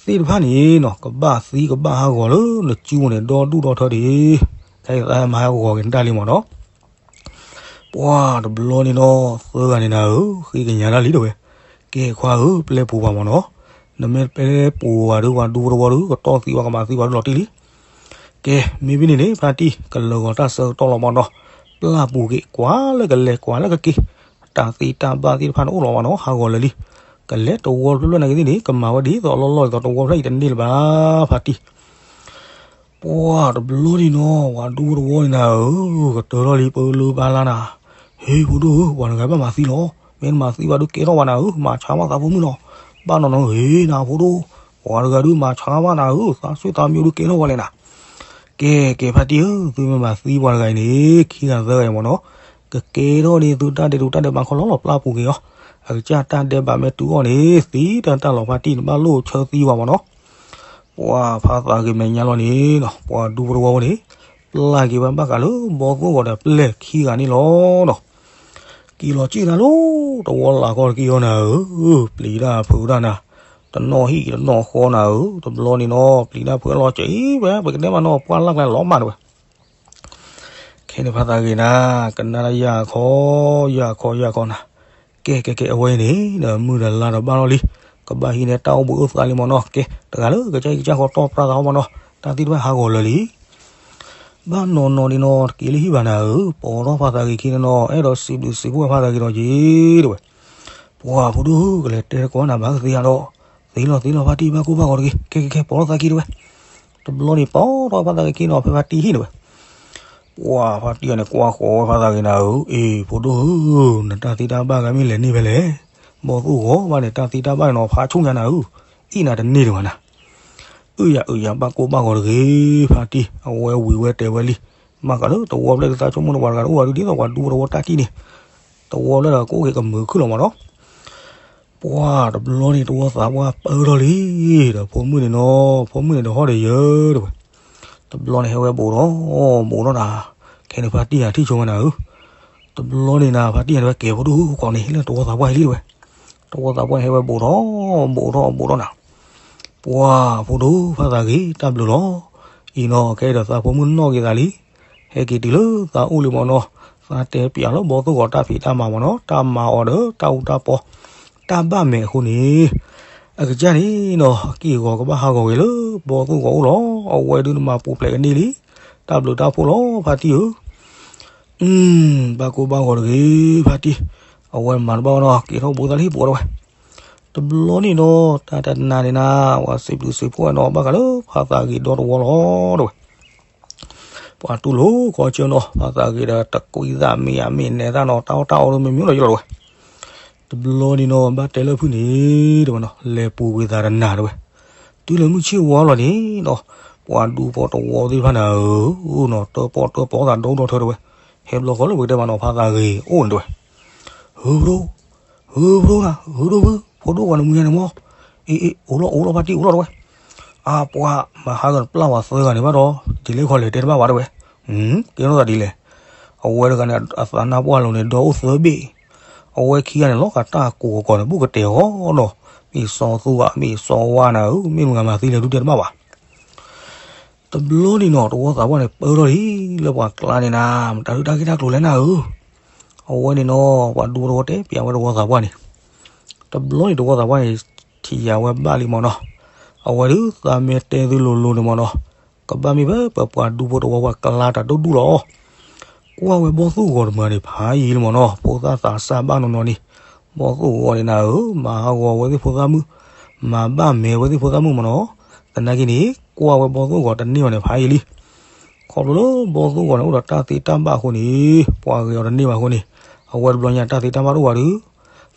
သ့ၣ်တဖၣ်န့ၣ်နီၤ ကဘၣ်သံကဘၣ်ဟးဂီၤလၢနစုပူၤန့ၣ် ဒီဒူၣ်ဒီထၢဒံး, တၢ်အံၤသးမၤဟးဂီၤက့ၤနတၢ်လံမးနီၤ, ပှၤတဘျီန့ၣ်နီၤ သၢဂၤန့ၣ်နၤဧၢ ဃ့ကညးတၢ်လံတဝဲ, ကဲခွါဧၢ ပျဲပူၤပှၤမးနီၤ, နမ့ၢ်ပျဲပူၤပှၤဒီး ပှၤဒူဖိတဝီဒီး ကတီၢ်သံပှၤကမၤသံပှၤဒိၣ်လီၤတံၢ်လံ ကဲ မ့ၢ်ဖဲန့ၣ်န့ၣ် ဖါတံၢ် ကလၢာ်ဂီၤတၢ်ဆၢကတီၢ်လီၤမးနီၤ, ပျၢ်ပူၤက့ၤ ကွၢ်လၢကလဲၤကွၢ်လၢကက့ၤ, တၢ်သ့တၢ်ဘၣ်သ့ၣ်တဖၣ်န့ၣ်အိၣ်လီၤမးနီၤ ဟးဂီၤလၢာ်လံ, ကလဲၤတဝီဖျၢၣ်ဖျၢၣ်နာ်က့ၤသ့ၣ်န့ၣ် ကမၤဝဲဒ်သိးလီၢ်လီၢ်ဒ်သိးတဝီဖျၢၣ်အံၤတန့ၢ်လၢၤဘၣ် ဖါတံၢ် ပှၤတဘျီန့ၣ်နီၤ ပှၤဒူဖိတဝီန့ၣ်နၤဧၢ, ကတၢၢ်ထီၣ်လံပလၢဘါလါနၤ, ဟ့ၣ်ဖိဒိၣ်ဧၢ ပှၤတဂၤဘၣ်မၤသံလီၤ, မ့ၢ်နမၤသံဘၣ်ဒုးကဲထီၣ်ဘၣ်နၤဧၢ, မၤဆါဘၣ်သးဖိမုၣ်လီၤ, ဘၣ်နီၢ်နီၢ်ဂ့ၤနၤဖိဒိၣ်, ပှၤတဂၤဒုးမၤဆါဘၣ်နၤဧၢ, သးဆူၣ်သးမံဒုးကဲထီၣ်ဝဲလဲၣ်နၤ, ကဲကဲဖါတံၢ်ဧၢ, သုမ့ၢ်မၤသံပှၤတဂၤအံၤန့ၣ် ခံဂၤသၢဂၤအံၤမးနီၤ, ကကဲထီၣ်န့ၣ် သုတၢ်ဒဲးတူးတၢ်ဒဲးဘးခီလီၤလီၤ ပျၢ်ပူၤက့ၤအီၤ, အကစၢ်တၢ်ဒဲးဘးမ့ၢ်တုၤအီၤန့ၣ် သံတၢ်တၢ်လီၤဖါတံၢ်န့ၣ် ဘၣ်လိၣ်ဆၢသံဝဲမးနီၤ ပှၤဖါသးဂ့ၤမဲာ်ညါလီၤန့ၣ်နီၤ ပှၤဒူဖိတဝီဖိန့ၣ် ပျၢ်က့ၤဝဲဘၣ်ဃးလၢဘီၣ်သိၣ်ဂီၤဒီးပျဲၢ်ခံဂၤန့ၣ်လီၤနီၤ က့ၤလီၤစ့ၢ်နၤလီၤ တဝီလၢ်ကီၢ်တက့ၢ်အီၤနၤဧၢ, ပျံၤတၢ်ဖုးတၢ်နၤ, တနီၣ်ဟံၣ်တနီၣ်ဃီနၤဧၢ, တဘျီန့ၣ်နီၤ ပျံၤတၢ်ဖုးလီၤစ့ၢ်ဝဲ ပကတဲမးနီၤ ပှၢ်လၢ်ကျဲလီၤမးတဝဲ ခဲန့ၣ်ဖါသးဂ့ၤနၤ, ကနၣ်တၢ်ယၢ်ခီ, ယၢ်ခီ ယၢ်ခီနၤ, ကဲ ကဲ ကဲ အဝဲအံၤန့ၣ် ဒီးမုၢ်ဒီးလါဒီးဘၣ်လီၤလံ, ကဘၣ်ဟံးန့ၢ်တၢ်အိၣ်ဘှံးအိၣ်သါလံမ့ၢ်နီၤ, ကဲ တဂၤလၢကစၢ်အံၤကစၢ်ဃီတီၢ်ပြၢသးဟီမ့ၢ်နီၤ, တၢ်သ့ၣ်တဖၣ်ဟးဂီၤလၢာ်လံ. ဘၣ်နီၢ်နီၢ်န့ၣ်နီၤ တက့ၤလၢဟံၣ်ဘၣ်နၤဧၢ, ပိာ်ထီၣ်ဖါသးဂ့ၤခံန့ၣ်နီၤ, အဲၣ်ဒိးစံးဘျုးစံးဖှိၣ်ဝဲဖါသးဂ့ၤဒီးက့ၤ တဲဝဲ ပှၤဖိဒိၣ်ဧၢ ကလဲၤတဲတကိးနၤဘၣ်ကသ့ဧါဒီး, သ့လီၤသ့လီၤ ဖါတံၢ်ဘၣ်ကိၢ်ဘၣ်ဂီၤတဂ့ၤ, ကဲ ကဲ ကဲ ပိာ်ထီၣ်သးခံတဝဲ. တဘျီန့ၣ် ပိာ်ထီၣ်ဖါသးဂ့ၤခံနီၤ ဖဲဖါတံၢ်ဟံၣ်န့ၣ်ဝဲ. ပှၤဖါတံၢ်အံၤန့ၣ် ကွၢ်ဃီၤဝဲဖါသးဂ့ၤနၤဧၢ, အ့ ဖိဒိၣ်ဧၢ, နတၢ်သ့တၢ်ဘၣ်ဂၤမ့ၢ်လဲၤန့ၢ်ဖဲလဲၣ်, ဘီၣ်သိၣ်ဂီၤဘၣ်န့ၣ် တၢ်သ့တၢ်ဘၣ်န့ၣ်နီၤ ဖးဆူညါနၤဧၢ, အ့ၣ်နၤတန့ၢ်တဂၤနၤ အုၣ်ယၤအုၣ်ယၤ ဘၣ်ကိၢ်ဘၣ်ဂီၤတဂ့ၤ, ဖါတံၢ် အဝဲဝံၤဝဲတဲဝဲလံ, မ့ၢ်ဃးလၢတဝီဖျၢၣ်ဒ်သးဆိကမိၣ်န့ၣ် ပှၤတဂၤတအိၣ်ဘၣ်ဒုး ဒ်သိးပှၤဒူဖိတဝီတၢ်တံၢ်န့ၣ်, တဝီဖျၢၣ်ဒီးကအိၣ်က့ၤကမုာ်ခုၣ်လီၤမးနီၤ. ပှၤတဘျီန့ၣ် တဝီသးပှၢ်ပၢထီၣ်လံ, ဒီးဖိမုၣ်န့ၣ်နီၤ, ဖိမုၣ်န့ၣ်ဒီးဟီၣ်ဒီးယၢၤတဝဲ. တဘျီန့ၣ် ဟဲဝဲဘူးဒီး, ဘူးဒီးနၤ, ခဲန့ၣ်ဖါတံၢ်ယၤထံၣ်ဆိဝဲနၤဧၢ. တဘျီန့ၣ်နၤ ဖါတံၢ်ယၤတဝဲ ကဲဖိဒိၣ်ဧၢ ကိးန့ၣ် လၢတဝီသးပှၢ်ဟံၣ်လံတဝဲ. တဝီသးပှၢ်န့ၣ် ဟဲဝဲဘူးထီၣ်ဘူးထီၣ်ဘူးထီၣ်နၤ, ပှၤဖိဒိၣ်ဖးသးဂ့ၤ တၢ်ဘျုးလီၤ. အံၤနီၤ ခဲအံၤဒီးသးဖိမုၣ်နီၢ်က့ၤသးလံ, ဟဲက့ၤတုၤလၢသးအိၣ်လံမ့ၢ်နီၤ, သးတဲပၠးလၢဘီသိၣ်ဂီၤတၢ်ဖံးတၢ်မၤမ့ၢ်နီၤ, တၢ်မၤအီၤဒီးတၢ်အူတၢ်ပီ တၢ်ဘၣ်မဲာ်အဃိန့ၣ်, အကစၢ်န့ၣ်နီၤ က့ၢ်ဂီၤကဘၣ်ဟးဂီၤဂ့ၤလၢဘီသိၣ်ဂီၤအိၣ်လီၤ. အဝဲဒုးနမၤပူၤဖျဲးကန့ၢ်လံ, တၢ်ဘျုးတၢ်ဖှိၣ်လီၤ ဖါတံၢ်ဧၢ. ဘၣ်ကိၢ်ဘၣ်ဂီၤတဂ့ၤ ဖါတံၢ်, အဝဲမၤတဘၣ်ဝဲနီၤ က့ၤထီၣ်ဘူးသးလံ ဘူးဝဲတဝဲ. တဘျီန့ၣ်နီၤ တၢ်တနၤန့ၣ်နၤ ပှၤစံးဘျုးစံးဖှိၣ်ဝဲနီၤ ဘၣ်ဃးလၢဖးသးဂ့ၤဒီတဝီလီၤ တဝဲ. ပှၤတူၢ်လိာ်ခီဆၢနီၤ ဖးသးဂ့ၤဒီးတကွံသးမ့ၢ်အမ့ၢ်နဲသးနီၤ တၢ်အီၣ်တၢ်အီဒ်မ့ၢ်မ့ၢ်လီၤယလီၤ တဝဲ. တဘျီန့ၣ်နီၤ ဘၣ်တဲလၢဖုန့ၣ် တဝဲနီၤ လဲၤပူၤကွံာ်သးတနၤ တဝဲ. တုၤလၢမုၢ်ဆ့ၣ်ဝါလီၤန့ၣ်နီၤ ပှၤဒူဖိတဝီသ့ၣ်တဖၣ်န့ၣ်ဧၢနီၤ တၢၣ်ပီၣ်တၢၣ်ပီသးဒီဒီထၢ တဝဲ. ဟဲဘျီဃီလၢပကတဲမးနီၤ ဖးသးဂ့ၤအိၣ်န့ၣ် တဝဲ. ဟုဖဒိၣ်, ဟုဖဒိၣ်နၤ, ဟုဒိၣ်ဖု, ဖိဒိၣ်ပှၤနမုၢ်ညါန့ၣ်မ့ၢ်, အ့ အ့ အိၣ်လီၤ အိၣ်လီၤ ဖါတံၢ် အိၣ်လီၤ တဝဲ. အါ ပှၤမၤဟးဂီၤနပျၢ်ဝဲသၢဂၤန့ၣ်ဘၣ်ဒီး ဒ်လဲၣ်ခီလဲၣ်တဲတဘၣ်ဘၣ် တဝဲ. ကဲထီၣ်သးဒ်လဲၣ်. အဝဲတဂၤန့ၣ် အသးနါပှၢ်လိၤန့ၣ် ဒီအိၣ်သၢဘ့ၣ်, အဝဲခံဂၤန့ၣ် လီၤဂာ်တၢ်ကိးကီးန့ၣ် ဘူးကတဲာ်အီၤနီၤ, မ့ၢ်စီၤသူဧါ မ့ၢ်စီၤဝါနၤဧၢ, မ့ၢ်မဂၤမၤသံလဲၣ်ဒုးတဲတဘၣ်ဘၣ် တဘျီန့ၣ်နီၤ တဝီသးပှၢ်န့ၣ် ပၢထီၣ်လံလၢပှၤကျါန့ၣ်နၤ, မတၤဒုးတၢ်ဂ့ၢ်တၢ်ကျိၤလဲၣ်နၤဧၢ. အဝဲန့ၣ်နီၤ ပှၤဒူတဝီတဲပၠးဝဲတဝီသးပှၢ်န့ၣ်, တဘျီန့ၣ်တဝီသးပှၢ်န့ၣ် ထံၣ်ယၤဝဲဘၣ်လံမ့ၢ်နီၤ, အဝဲဒုးသးမ့ၢ်တဲသုလိၤလိၤန့ၣ်မ့ၢ်နီၤ, ကဘၣ်မ့ၢ်ဖဲပပှၤဒူဖိတဝီပှၤကျါတၢ်ဒိၣ်ဒူၣ်လီၤ. ကွၢ်ဝဲဘီၣ်သိၣ်ဂီၤတမုာ်န့ၣ် ဖးယံာ်လံမ့ၢ်နီၤ, ဖိသၣ်သးစၢ်ဘၣ်နီၢ်နီၢ်န့ၣ်, ဘီၣ်သိၣ်ဂီၤန့ၣ်နၤဧၢ, မၤဟးဂီၤဝဲသ့ၣ်ဖိသၣ်မုၣ်, မၤဘၣ်မဲာ်ဝဲသ့ၣ်ဖိသၣ်မုၣ်မ့ၢ်နီၤ, သနာ်က့န့ၣ် ကွၢ်ဝဲဘီၣ်သိၣ်ဂီၤတန့ၢ်ဘၣ်န့ၣ် ဖးယံာ်လံ. ခီဖျိလၢဘီၣ်သိၣ်ဂီၤန့ၣ် အိၣ်ဒီးတၢ်သ့တၢ်ဘၣ်အဃိန့ၣ်, ပှၤဂ့ၤအီၤတန့ၢ်ဘၣ်အဃိန့ၣ်, အဝဲတဘျီညါတၢ်သ့တၢ်ဘၣ်တအိၣ်ဘၣ်ဒီး,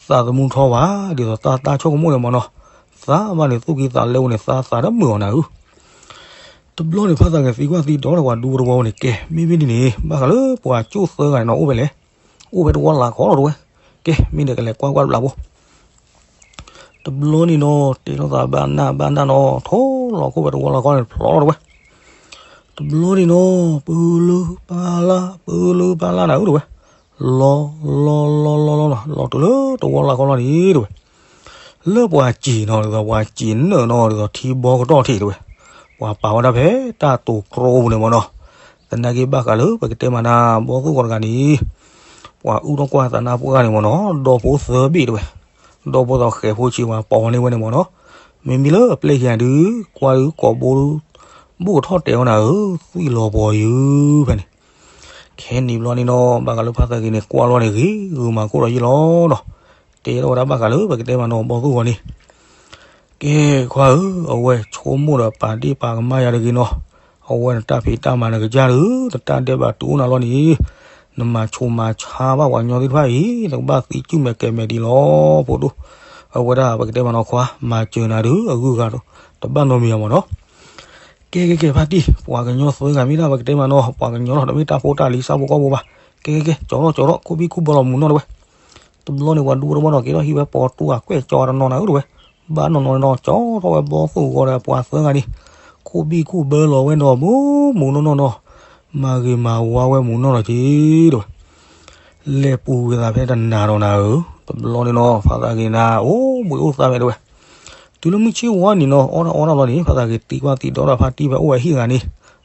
သးသမူထီဘၣ်, ဒ်သိးသးသးဆိကမိၣ်န့ၣ်မ့ၢ်နီၤ, သးဘၣ်န့ၣ်သူၣ်ကံၢ်သးလဲအိၣ်န့ၣ် သးသးတမုာ်အီၤနၤဧၢ. တဘျီန့ၣ် ဖါသးဂ့ၤသံကွၢ်သံဒိးဒီးပှၤဒူဖိတဝီန့ၣ်, ကဲ, မ့မ့ၢ်ဒ်န့ၣ် ဘၣ်ဃးလၢပှၤကၠိၣ်သၢဂၤန့ၣ်နီၤ အိၣ်ဖဲလဲၣ်, အိၣ်ဖဲတဝီလၢ်ခီလီၤတဝဲ, ကဲ, မ့ၢ်ဒီးကလဲၤကွၢ်ကွၢ်တဘျီဖိ တဘျီန့ၣ်နီၤ တဲထီၣ်သးဘၣ်နၢ်ဘၣ်နၢ်နီၤ, ထိလီၤခိၣ်ဖဲတဝီလၢ်ခီန့ၣ် ဖျိလီၤတဝဲ. တဘျီန့ၣ်နီၤ ပလၢပလၢ် ပလၢပလၢ်နၤဧၢတဝဲ, လီၤ လီၤ လီၤ လီၤ လီၤ လီၤတုၤလၢတဝီလၢ်ခီလီၤန့ၣ် တဝဲ. လၢပှၤစံာ်နီၤ ဒ်သိးပှၤစံာ်နၢၣ်နီၤ ဒ်သိးထံဘီကတီၢ်ထံးတဝဲ, ပှၤပာ်ဝဲဒၣ်ဖဲတၢ်တိၤတြီပူၤန့ၣ်မ့ၢ်နီၤ, သနာ်က့ဘၣ်ဃးလၢပကတဲမးနၤ ဘီၣ်သိၣ်ဂီၤတဂၤန့ၣ်, ပှၤအုၣ်ထီၣ်ကွၢ်သးနါပှၢ်န့ၣ်မ့ၢ်နီၤ ဒီဖိသၢဘ့ၣ်တဝဲ, ဒီဖိသီဃဲၤဖိဆံးဝဲပိာ်န့ၢ်ဝဲန့ၣ်မ့ၢ်နီၤ, မ့မ့ၢ်လၢအပျဲၢ်ယၤဒုး ကွၢ်ဒုးကိာ်ဘိ ဘူးကထီၣ်တဲာ်ဝဲနၤဧၢ, သွံၣ်လီၤပှီၤယုၤဖဲန့ၣ် ခဲနံၣ်ဘျီန့ၣ်နီၤ ဘၣ်ဃးလၢဖါသးဂ့ၤန့ၣ် ကွၢ်လီၤန့ၣ်ဂ့ၤဂုာ်မၤခိၣ်ဒီးယုၢ်လီၤနီၤ, တဲထီၣ်ဝဲဒၣ်ဘၣ်ဃးလၢပကတဲမးနီၤ ဘီၣ်သိၣ်ဂီၤန့ၣ်, ကဲခွါဧၢ, အဝဲဆိကမိၣ်ဒီးပာ်ဒ့ၣ်ပာ်ကမၣ်ယၤတဂ့ၤနီၤ, အဝဲနတၢ်ဖံးတၢ်မၤနကစၢ်ဒုး နတၢ်ဒဲးဘးတုၤအိၣ်နၤလီၤန့ၣ်, နမၤဆိမၤဆါဘၣ်ပှၤကညီသ့ၣ်တဖၣ်အံၤ နကဘၣ်သံစုၣ်မဲာ်ကဲၤမဲာ်ဒံးလီၤ ဖိဒိၣ်, အဝဲဒၣ်ပကတဲမးနီၤခွါ မၤစၢၤနၤဒုး အဂုၤအဂၤတဘၣ်နီတမံၤအမ့ၢ်နီၤ ကဲကဲကဲ ဖါတံၢ် ပှၤကညီသၢဂၤမ့ၢ်ဒၣ်ပကတဲမးနီၤ ပှၤကညီလီၤ တမ့ၢ်တၢ်ဖိတၢ်လံၤဆၣ်ဖိကီၢ်ဖိဘၣ်, ကဲကဲကဲ ကၠီထီၣ်ကၠီထီၣ် ခိၣ်ဘံၣ်ခိၣ်ဘၢလီၤမူနီၢ်တဝဲ. တဘျီန့ၣ် ပှၤဒူဖိတဝီနီၤ က့ၤထီၣ်ဟံၣ်ဝဲပိာ်တူၢ်အကွဲၢ်ကၠီတနီၤနၤဧၢတဝဲ, ဘၣ်နီၢ်နီၢ်နီၤ ကၠီထီၣ်ဝဲဘီၣ်သိၣ်ဂီၤဒီးပှၤသၢဂၤန့ၣ်, ခိၣ်ဘံၣ်ခိၣ်ဘၢလီၤဝဲနီၤ မူမူနီၢ်နီၢ်နီၤ, မၤဂ့ၤမၤဝါဝဲမူနီၢ်နီၢ်က့ၤတဝဲ လဲၤပူၤကွံာ်သးဖဲတနၤဒီးနၤဧၢ, တဘျီန့ၣ်နီၤ ဖါသးဂ့ၤနၤ အိၣ်ဘှံးအိၣ်သါဖဲတဝဲ. တုၤလၢမုၢ်ဆ့ၣ်ဝါနံၤနီၤ အီၣ်တၢ်အီတၢ်လီၤန့ၣ် ဖါသးဂ့ၤသံကွၢ်သံဒိးဒီးဖါတံၢ်ဖဲအိၣ်ဝဲဟံၣ်ဂၤန့ၣ်,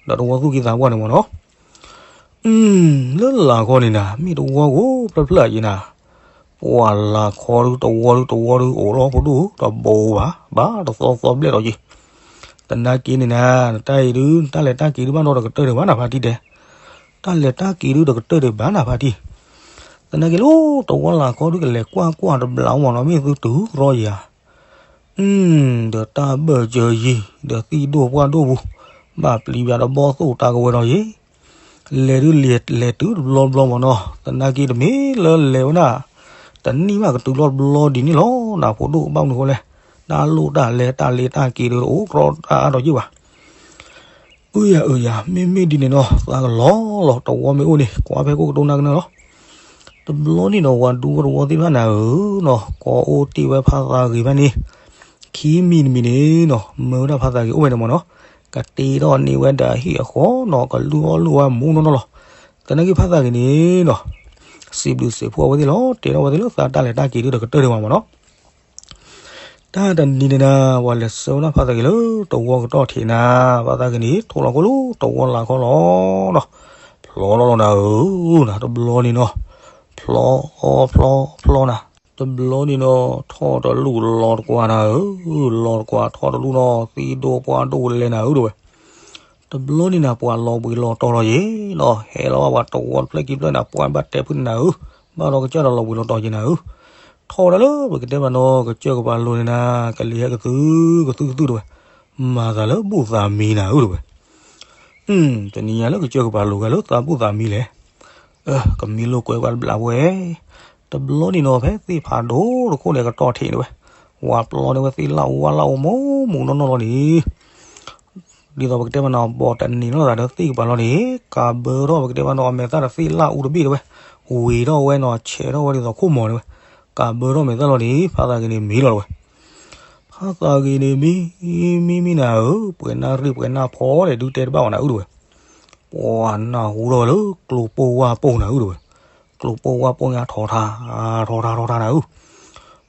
ဒီးတဝီသူၣ်ကံၢ်သးပှၢ်န့ၣ်မ့ၢ်နီၤ. လၢလာ်ခီန့ၣ်နၤ မ့ၢ်တဝီကိးဖျၢၣ်ဖျၢၣ်အံၤနၤ, ပှၤလာ်ခီဒုးတဝီဒုးတဝီဒုးအိၣ်လီၤဖိဒိၣ် တဘိဘၣ် ဘၣ်တသီသီဘျဲၣ်ဒီးက့ၤ. သနာ်က့န့ၣ်နၤ နတၢ်အံၤဒုး နတၢ်လဲၤတၢ်က့ၤဒုးဘၣ်နီတကတၢၢ်ဒံးဘၣ်နၤဖါတံၢ်တဲ တၢ်လဲၤတၢ်က့ၤဒုးတကတၢၢ်ဒံးဘၣ်နၤဖါတံၢ်. သနာ်က့လၢတဝီလာ်ခီဒုးကလဲၤကွၢ်ကွၢ်တဘျီမ့ၢ်နီၤ မ့ၢ်သုတုၤရီယၤ, ဒီးတၢ်ဘၢၣ်စၢၤယံၤ ဒီးသံၣ်ဒိၣ်ပှၢ်ဒိၣ်ပူၤ, ဘၣ်ပျံၤဘၣ်ဒီးဘီၣ်သိၣ်တၢ်ကဝဲၤဒီးယံၤ, လဲၤဒုးလဲၤတုၤတဘျီဘျီမ့ၢ်နီၤ. သနာ်က့တမ့ၢ်လၢလဲၤဝဲဒၣ် တနံၣ်ဘၣ်ကတုၤလီၤတဘျီဒ်န့ၣ်လီၤ. နဖိဒိၣ်ဘၣ်မနုၤဃိလဲၣ်, တၢ်လိၣ်တၢ်လဲၤတၢ်လ့တၢ်က့ၤဒုးတအိၣ်ကြီတၢ်အါထီၣ်ယံာ်ဘၣ်. အၢယၤအၢယၤ မ့မ့ၢ်ဒ်န့ၣ်နီၤ သးကလီလီၤ တဝီမ့ၢ်အိၣ်န့ၣ် ကွၢ်ဖဲခိၣ်ကဒိနၤကနၢၤလီၤ. တဘျီန့ၣ်ဒီး ပှၤဒူဖိတဝီသ့ၣ်တဖၣ်နၤဧၢနီၤ ကိးအိၣ်တ့ၢ်ဝဲဖါသးဂ့ၤဖဲန့ၣ် ခံမံၤတမံၤန့ၣ်နီၤ မၢဝဲဒၣ်ဖါသးဂ့ၤအိၣ်ဝဲန့ၣ်မ့ၢ်နီၤ ကတ့ထီၣ်န့ၢ်ဝဲဒၣ်ဟံၣ်အဃီနီၤ ကလုၢ်အီၣ်လုၢ်ဝဲမူနီၢ်နီၢ်လီၤ. သနာ်က့ဖါသးဂ့ၤန့ၣ်နီၤ စံးဘျုးစံးဖှိၣ်အဝဲသ့ၣ်လီၤ တဲထီၣ်ဝဲသ့ၣ်လၢသးတၢ်လဲၤတၢ်က့ၤဒုးတကတၢၢ်ဒံးဘၣ်မ့ၢ်နီၤ. တၢ်တနံၤန့ၣ်နၤ ပှၤလဲၤဆှၢဝဲဒၣ်ဖါသးက့ၤလၢတဝီကတီၢ်ထံးနၤ, ဖါသးက့ၤန့ၣ် ထိၣ်လီၤခိၣ်လၢတဝီလၢ်ခီလီၤဒီး ဖျီလီၤလီၤနၤဧၢ, နၤတဘျီန့ၣ်နီၤ, ဖျီအီၤဖျီဖျီနၤ, တဘျီန့ၣ်နီၤ ထီၣ်တလူၢ်လီၤတကွၢ်နၤဧၢ, လီၤတကွၢ်ထီၣ်တလူၢ်နီၤ သံၣ်ဒိၣ်ပှၢ်ဒိၣ်လဲၤနၤဧၢတဝဲ. တဘျီန့ၣ်နၤ ပှၤလီၤဘှံးလီၤတီၤလီၤယ့ၤနီၤ, ဟဲလီၤဘၣ်ပှၤတဝီတဖျၢၣ်ခံဖျၢၣ်နၤ ပှၤဘၣ်တဲဖုန့ၣ်နၤဧၢ, ဘၣ်ဒီးကစၢ်ဒီးလီၤဘှံးလီၤတီၤယ့ၤနၤဧၢ, ထီၣ်ဝဲဒၣ်လၢပကတဲဘၣ်နီၤ ကစၢၢ်ကပၤလိၤန့ၣ်နၤ ကလံၤဟဲကသုကသုကသုတဝဲ, မၤသးလၢဘူၣ်သးမံနၤဧၢတဝဲ. တနံၤညါလၢကစၢၢ်ကပၤလိၤဂၤလၢသးဘူၣ်သးမံလဲၣ်, ကမံလိာ်ကွဲပှၤတဘျးဝဲ, တဘျီန့ၣ်နီၤ ဖဲသ့ၣ်ဖးဒိၣ်တခိၣ်န့ၣ်ကတီၢ်ထံးန့ၣ်ဝဲ, ဝၤပျီန့ၢ်ဝဲသ့ၣ်လၢ်အူဝါလၢ်အူမူးမူးနီၢ်နီၢ်လီၤန့ၣ် ဒ်သိးပကတဲဘၣ်နီၤ ဘီၣ်တနံၤလီၤသးဒီးသ့ၣ်ကပၤလီၤန့ၣ် ကးဘၢထီၣ်ပကတဲဘၣ်နီၤ အမဲာ်သၣ်ဒီးသ့ၣ်လၢ်အူတဘ့ၣ်တဝဲ, ဝံၤထီၣ်ဝဲနီၤ ဆဲးထီၣ်ဝဲဒ်သိးခိၣ်မီၤတဝဲ, ကးဘၢထီၣ်မဲာ်သၣ်လီၤန့ၣ် ဖါသးက့ၤန့ၣ်မံလီၤတဝဲ. ဖါသးက့ၤန့ၣ်မံ မံမံနၤဧၢ, ပှဲၤနၢ်ရံၣ်ပှဲၤနၢ်ဖီလဲၣ် ဒုးတဲတဘၣ်ဝဲနၤဧၢတဝဲ. ပှၤနၢ်ဟူထီၣ်ဝဲလၢကျိၤပိၢ်ဝါပိၢ်နၤဧၢတဝဲ, ကျိၤပိၢ်ဝါပိၢ်န့ၣ် ထီထါ ထီထါထီထါနၤဧၢ.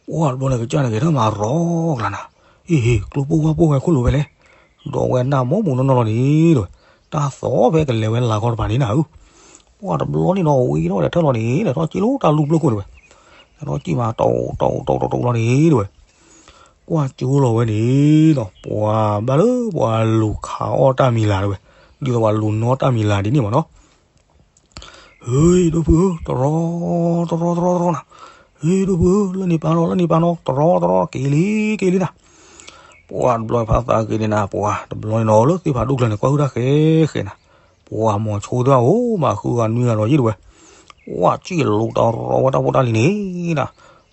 ပှၤတဘျီန့ၣ် ကစၢ်န့ၣ်ဂဲၤထီၣ်မၤရီကျါနၤ, အ့ဟ့ ကျိၤပိၢ်ဝါပိၢ်ဝဲခိၣ်လိၤဖဲလဲၣ်, ဒီးဝဲနၢ်မူးမူးနီၢ်နီၢ်လီၤန့ၣ်တဝဲ, တၢ်သီၣ်ဖဲကလဲၤဝဲလၤခီတဖၣ်န့ၣ်နၤဧၢ. ပှၤတဘျီန့ၣ်နီၤ ဝံထီၣ်ဒီးထၢၣ်လီၤန့ၣ် လဲၤထီၣ်စံၣ်လၢတၢ်လူၢ်ဖျၢၣ်ခိၣ်တဝဲ, လဲၤထီၣ်စံၣ်မး တီတီတီတီတီလီၤန့ၣ်တဝဲ, ကွၢ်ကၠိလီၤဝဲန့ၣ်နီၤ ပှၤဘၣ်လၢပှၤလူၤခးအီၣ်တၢ်မံၤလၤတဝဲ, ဒ်သိးပှၤလူၤနီၣ်တၢ်မံၤလၤဒ်န့ၣ်မးနီၤ. ဟ့ ဒိၣ်ဖုဧၢ တရီတရီတရီတရီနၤ, ဟ့ ဒိၣ်ဖုဧၢ လၢန့ၣ်ပာ်နီၤ လၢန့ၣ်ပာ်နီၤ တရီတရီ က့ၤလံ က့ၤလံနၤ. ပှၤတဘျီဖါသးက့ၤန့ၣ်နၤ ပှၤတဘျီန့ၣ်နီၤ လၢသ့ၣ်ဖးဒိၣ်ကျၢၤန့ၣ် ကွၢ်ဟုၣ်တၢ်ဃဲဃဲနၤ, ပှၤမိၤဆိသ့ၣ်အိၣ်မးဃုဂၤနွံဂၤဒီးယ့ၣ်တဝဲ, ပှၤစံၣ်လိၤတရီဝဲတၢ်ဖိတၢ်လံၤန့ၣ်နၤ,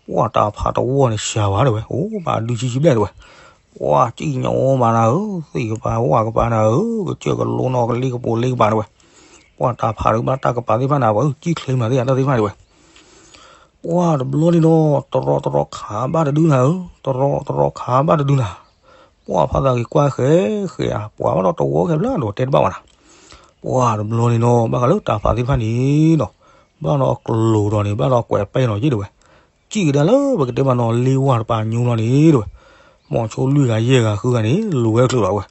ပှၤတၢ်ဖးတဝီန့ၣ်စှၤဝဲတဝဲ အိၣ်မးဒုဆံဆံဘျဲၣ်တဝဲ, ပှၤစံၣ်ညီမးနၤဧၢ, သ့ၣ်ကပၤဝၣ်ကပၤနၤဧၢ, ကစၢၢ်ကလိနီၤကလ့ကပိာ်လ့ကပၤတဝဲ, ပှၤတၢ်ဖးတဘၣ်တၢ်ကပၤသ့ၣ်တဖၣ်နၤ ပှၤစံၣ်ချ့မးသ့ၣ်ယၤတၢ်သ့ၣ်တဖၣ်တဝဲ. ပှၤတဘျီန့ၣ်နီၤ တရီတရီခးဘၣ်တဒုနၤဧၢ, တရီတရီခးဘၣ်တဒုနၤ, ပှၤဖါသးက့ၤကွၢ်ဃဲဃဲဧါ, ပှၤဘၣ်ဒီးတဝီခဲဘျါဒီးတဲတဘၣ်ဝဲနၤ. ပှၤတဘျီန့ၣ်နီၤ ဘၣ်ဃးလၢတၢ်ဖးသ့ၣ်တဖၣ်န့ၣ်နီၤ, ဘၣ်ဒီးအကျိၤဒီးန့ၣ် ဘၣ်ဒီးကွဲးပဲနီၤယ့ၣ်တဝဲ, စံၣ်ကဒါလၢပကတဲမးနီၤလ့ဝါတပၤညိလီၤန့ၣ်တဝဲ, မိၤဆိလွံၢ်ဂၤယဲၢ်ဂၤဃုဂၤန့ၣ် လိၤဝဲကျိၤလီၤဝဲ,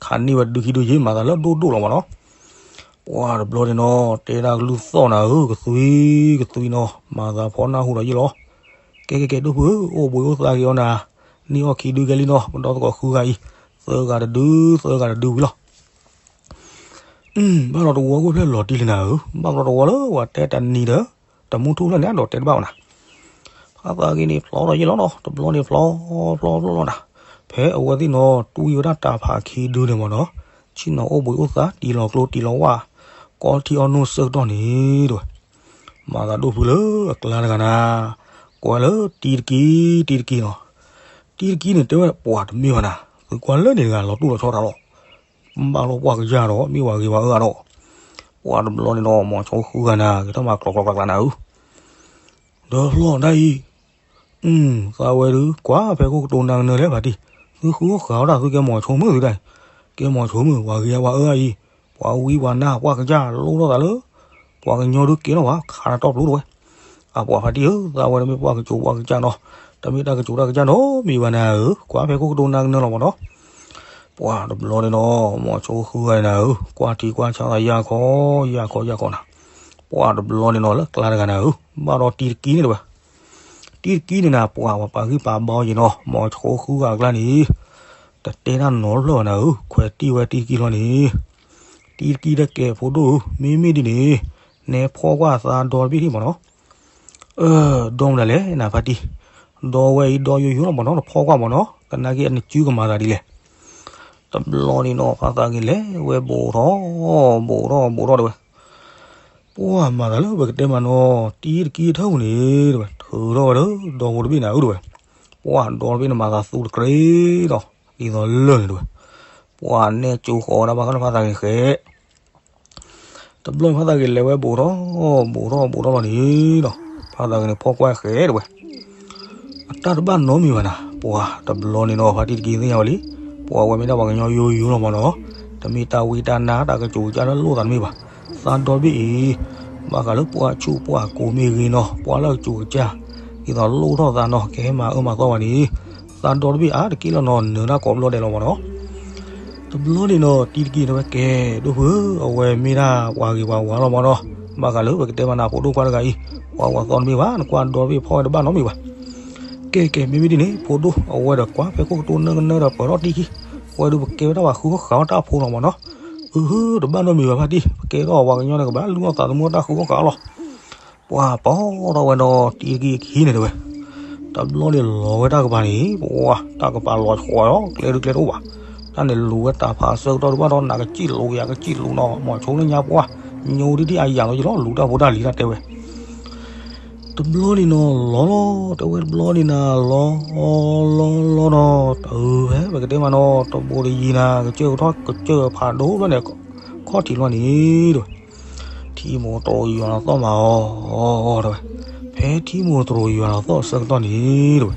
ခးန့ၢ်ဝဲဒုခံဒုယ့ၣ်မၤသးလၢဒိၣ်ဒိၣ်လီၤမးနီၤ. ပှၤတဘျီန့ၣ်နီၤ တဲဒၣ်ကလုၢ်သီၣ်နၤဧၢ, ကသွံ ကသွံနီၤ မၤသးဖီနၢ်ဟူဒီးယ့ၣ်လီၤ. ကဲကဲကဲ ဒိၣ်ဖုဧၢ အိၣ်ဘှံးအိၣ်သါက့ၤအီၤနၤ, န့ၢ်အီၣ်ခံဒုကဲလံနီၤ, ပဒီသကိးဃုဂၤအံၤ, သၢဂၤတဒု သၢဂၤတဒုဝံၤလီၤ. ဘၣ်ဒီးတဝီခိၣ်ဖျဲၣ်လီၤတံၢ်လံနၤဧၢ, ဘၣ်ဘျီတဝီလၢပှၤတဲတနံၤဒီး တမူထူၣ်ဖျၢၣ်န့ၣ် အဒိးတဲတဘၣ်ဝဲနၤ. ဖါသးက့ၤန့ၣ်ဖျီဒီးယ့ၣ်လီၤနီၤ, တဘျီန့ၣ်ဖျီ ဖျီဖျီလီၤနၤ, ဖဲအဝဲသ့ၣ်နီၤ တွံၢ်ဝဲဒၣ်တၢ်ဖးခံဒုန့ၣ်မးနီၤ, ဆ့ၣ်နီၤအိၣ်ဘှံးအိၣ်သါ တံၢ်လီၤကျိတံၢ်လီၤဝၣ်, ကီထံအီနိၣ်ဆၢကတီၢ်န့ၣ်တဝဲ, မၤသးဒိၣ်ဖုလၢအကျါတဂၤနၤ, ကွၢ်လၢတံၤတကံ တံၤတကံနီၤ, တံၤတကံန့ၣ်တဲဝဲပှၤတမ့ၢ်ဘၣ်နၤ, သုကွၢ်လၢန့ၣ်တဂၤလီၤတူၢ်လီၤဆီတၢ်လီၤ ဘၣ်လီၤပှၢ်ကယၢ်ဒီး မ့ၢ်ဝဲဂ့ၤဝဲအၢအါဒီး, ပှၤတဘျီန့ၣ်နီၤ မိၤဆိဃုဂၤနၤ ကထီၣ်မၤကျိးကျိးကျါကျါနၤဧၢ, ဒီးဖျီဒၣ်အံၤ, သးဝဲဒုး ကွၢ်ဖဲခိၣ်ကတိၤနၤကနၢၤလဲၣ်ဖါတံၢ်, သုဃုအီၣ်ဃာ်အီၣ်တၢ်သုကဲမိၤဆိမုၣ်သုဒၣ်အံၤ, ကဲမိၤဆိမုၣ် ပှၤဂ့ၤဝဲအၢအါအံၤ, ပှၤဝံပှၤနါပှၢ်ကယၢ်လိၣ်ထီၣ်သးလၢ ပှၤကညီဒုးကဲထီၣ်ဘၣ် ခးတၢ်တီပျိတဝဲ အပှၤဖါတံၢ်ဧၢ, သးဝဲတမ့ၢ်ပှၢ်ကစိၤပှၢ်ကစၢ်နီၤ, တမ့ၢ်တၢ်ကစိၤတၢ်ကစၢ်နီတမံၤဘၣ်နၤဧၢ, ကွၢ်ဖဲခိၣ်ကတိၤနၤကနၢၤလီၤမးနီၤ. ပှၤတဘျီန့ၣ်နီၤ မိၤဆိဃုဂၤနၤဧၢ, ကွၢ်ထံကွၢ်ဆးသးယၢ်ခီ ယၢ်ခီယၢ်ခီနၤ, ပှၤတဘျီန့ၣ်နီၤ လၢကျါတဂၤနၤဧၢ, ဘၣ်ဒီးတံၤတကံန့ၣ်တဝဲ, တံၤတကံန့ၣ်နၤ ပှၤပှၤပာ်ဂံၢ်ပာ်ဘါအီၤယံၤနီၤ, မိၤဆိဃုဂၤအကျါန့ၣ် တတဲတၢ်နီတဖျၢၣ်ဘၣ်နၤဧၢ, ခွဲးတံၢ်ဝဲတံၤတကံလီၤန့ၣ်, တံၤတကံဒီးကဲဖိဒိၣ်ဧၢ, မ့မ့ၢ်ဒ်န့ၣ် နဲဖီၣ်ကွၢ်သးဒီတဘ့ၣ်ဒံးမးနီၤ. ဒီမနုၤလဲၣ်နဖါတံၢ်, ဒီဝဲအံၤဒီယိယိလီၤမးနီၤ, နဖီၣ်ကွၢ်မးနီၤ, ကနၣ်က့အနစုကမၤသးဒ်လဲၣ်. တဘျီန့ၣ်နီၤ ဖါသးက့ၤလဲၤဝဲဘိးထီၣ် ဘိးထီၣ်ဘိးထီၣ်တဝဲ ပှၤမၤသးလၢပကတဲမးနီၤ, တံၤတကံထၢၣ်ပူၤန့ၣ်တဝဲ ထုးထီၣ်ဝဲဒီးဒီဖိတဘ့ၣ်နၤဧၢတဝဲ, ပှၤဒီတဘ့ၣ်န့ၣ်မၤသးသူတကြ့ဒီး ဒ်သိးလၢာ်န့ၣ်တဝဲ, ပှၤနဲၣ်ကၠိဃီၤဝဲဒၣ်ဘၣ်ဃးလၢဖါသးက့ၤဃဲး တဘျီဖါသးက့ၤလဲၤဝဲဘိးထီၣ် ဘိးထီၣ်ဘိးထီၣ်လီၤန့ၣ်ဒီး ဖါသးက့ၤန့ၣ်ဖီၣ်ကွၢ်ဃဲးတဝဲ အတၢ်တဘၣ်နီတမံၤဘၣ်နၤ, ပှၤတဘျီန့ၣ်နီၤ ဖါတံၢ်တကံသ့ၣ်ညါဝဲလံ, ပှၤဝဲမ့ၢ်ဒၣ်ပှၤကညီယိယိလီၤမးနီၤ, တမ့ၢ်တၢ်ဝံတၢ်နါတၢ်ကစူၤကစၢ်လၢလိၣ်သးတမ့ၢ်ဘၣ်, သးဒီဘ့ၣ်အံၤ ဘၣ်ဃးလၢပှၤဆူၣ်ပှၤကိးမ့ၢ်ဂ့ၤနီၤ, ပှၤလၢအကစူၤကစၢ် ဒ်သိးလိၣ်ထီၣ်သးနီၤ, ကဟဲမၤအၢမၤသီပှၤန့ၣ်, သ သးဒီတဘ့ၣ်အါတက့ၢ်လီၤနီၤ နၢၤတၢ်ကိးဘျီဒဲးလီၤမၢ်နီၤ. တဘျီန့ၣ်နီၤ တံၤတကံၤတဲဝဲကဲ ဒိၣ်ဖုဧၢ အဝဲမ့ၢ်ဒၣ်ပှၤဂ့ၤပှၤဝါလီၤမၢ်နီၤ. ဘၣ်ဃးလၢပကတဲမးနၤဖိဒိၣ်ခွါတဂၤအံၤ ပှၤဝဲသီတမ့ၢ်ဘၣ် နကွၢ်ဒီတဘ့ၣ်ဖီၣ်ဝဲတဘၣ်နီတမံၤဘၣ်. ကဲကဲ မ့မ့ၢ်ဒ်န့ၣ် ဖိဒိၣ် အဝဲဒီးကွၢ်ဖဲခိၣ်ကတိၤနၢကနၢဒီးပၢၤထီၣ်တံၤခံ အဝဲဒုးပကဲဝဲဒၣ်ပှၤဃုအီၣ်ဃးအီၣ်တၢ်ဖိလီၤမၢ်နီၤ. အဟၢ တဘၣ်နီတမံၤဘၣ်ဖါတံၢ် ပကဲထီၣ်ပှၤကညီန့ၣ် ကဘၣ်လုၢ်အီၣ်သးသမူအီၣ်တၢ်ဃုအီၣ်ဃးအီၣ်လီၤ. ပှၤပီထီၣ်ဝဲဒီးတံၤတကံၤအခံန့ၣ်တဲဝဲ တဘျီန့ၣ်လီၤဝဲတၢ်ကပၤန့ၣ် ပှၤတၢ်ကပၤလီၤဆှီလီၤ ကျဲဒုးကျဲတအိၣ်ဘၣ်. တၢ်န့ၣ်လူၤဝဲတၢ်ဖးအဆၢကတီၢ်ဒုးဘၣ်ဒီး နးကစံၣ်လူၤယၤကစံၣ်လူၤနီၤ မီၤဆိလၢညါပှၢ် ညိဒ်ဒ်အယၤလီၤယလီၤ လူၤတၢ်ဖိတၢ်လံၤတၢ်တဲဝဲ တဘျီန့ၣ်နီၤ လီၤလီၤ တဲဝဲတဘျီန့ၣ်နၤ လီၤ လီၤလီၤနီၤ တအုးဖဲပကတဲမးနီၤ တဘိးတယံၤနၤ ကစၢၢ်ကထီၣ်ကစၢၢ်ဖးဒိၣ်ဘျီန့ၣ် ခီၣ်ထံးလီၤန့ၣ်တဲဝဲ ထံမိၢ်တရိၤယွၤလီၤသီၣ်မးအီၤ တဲဝဲ ဖဲထံမိၢ်တရိၤယွၤလီၤသီၣ်အဆၢကတီၢ်န့ၣ်တဲဝဲ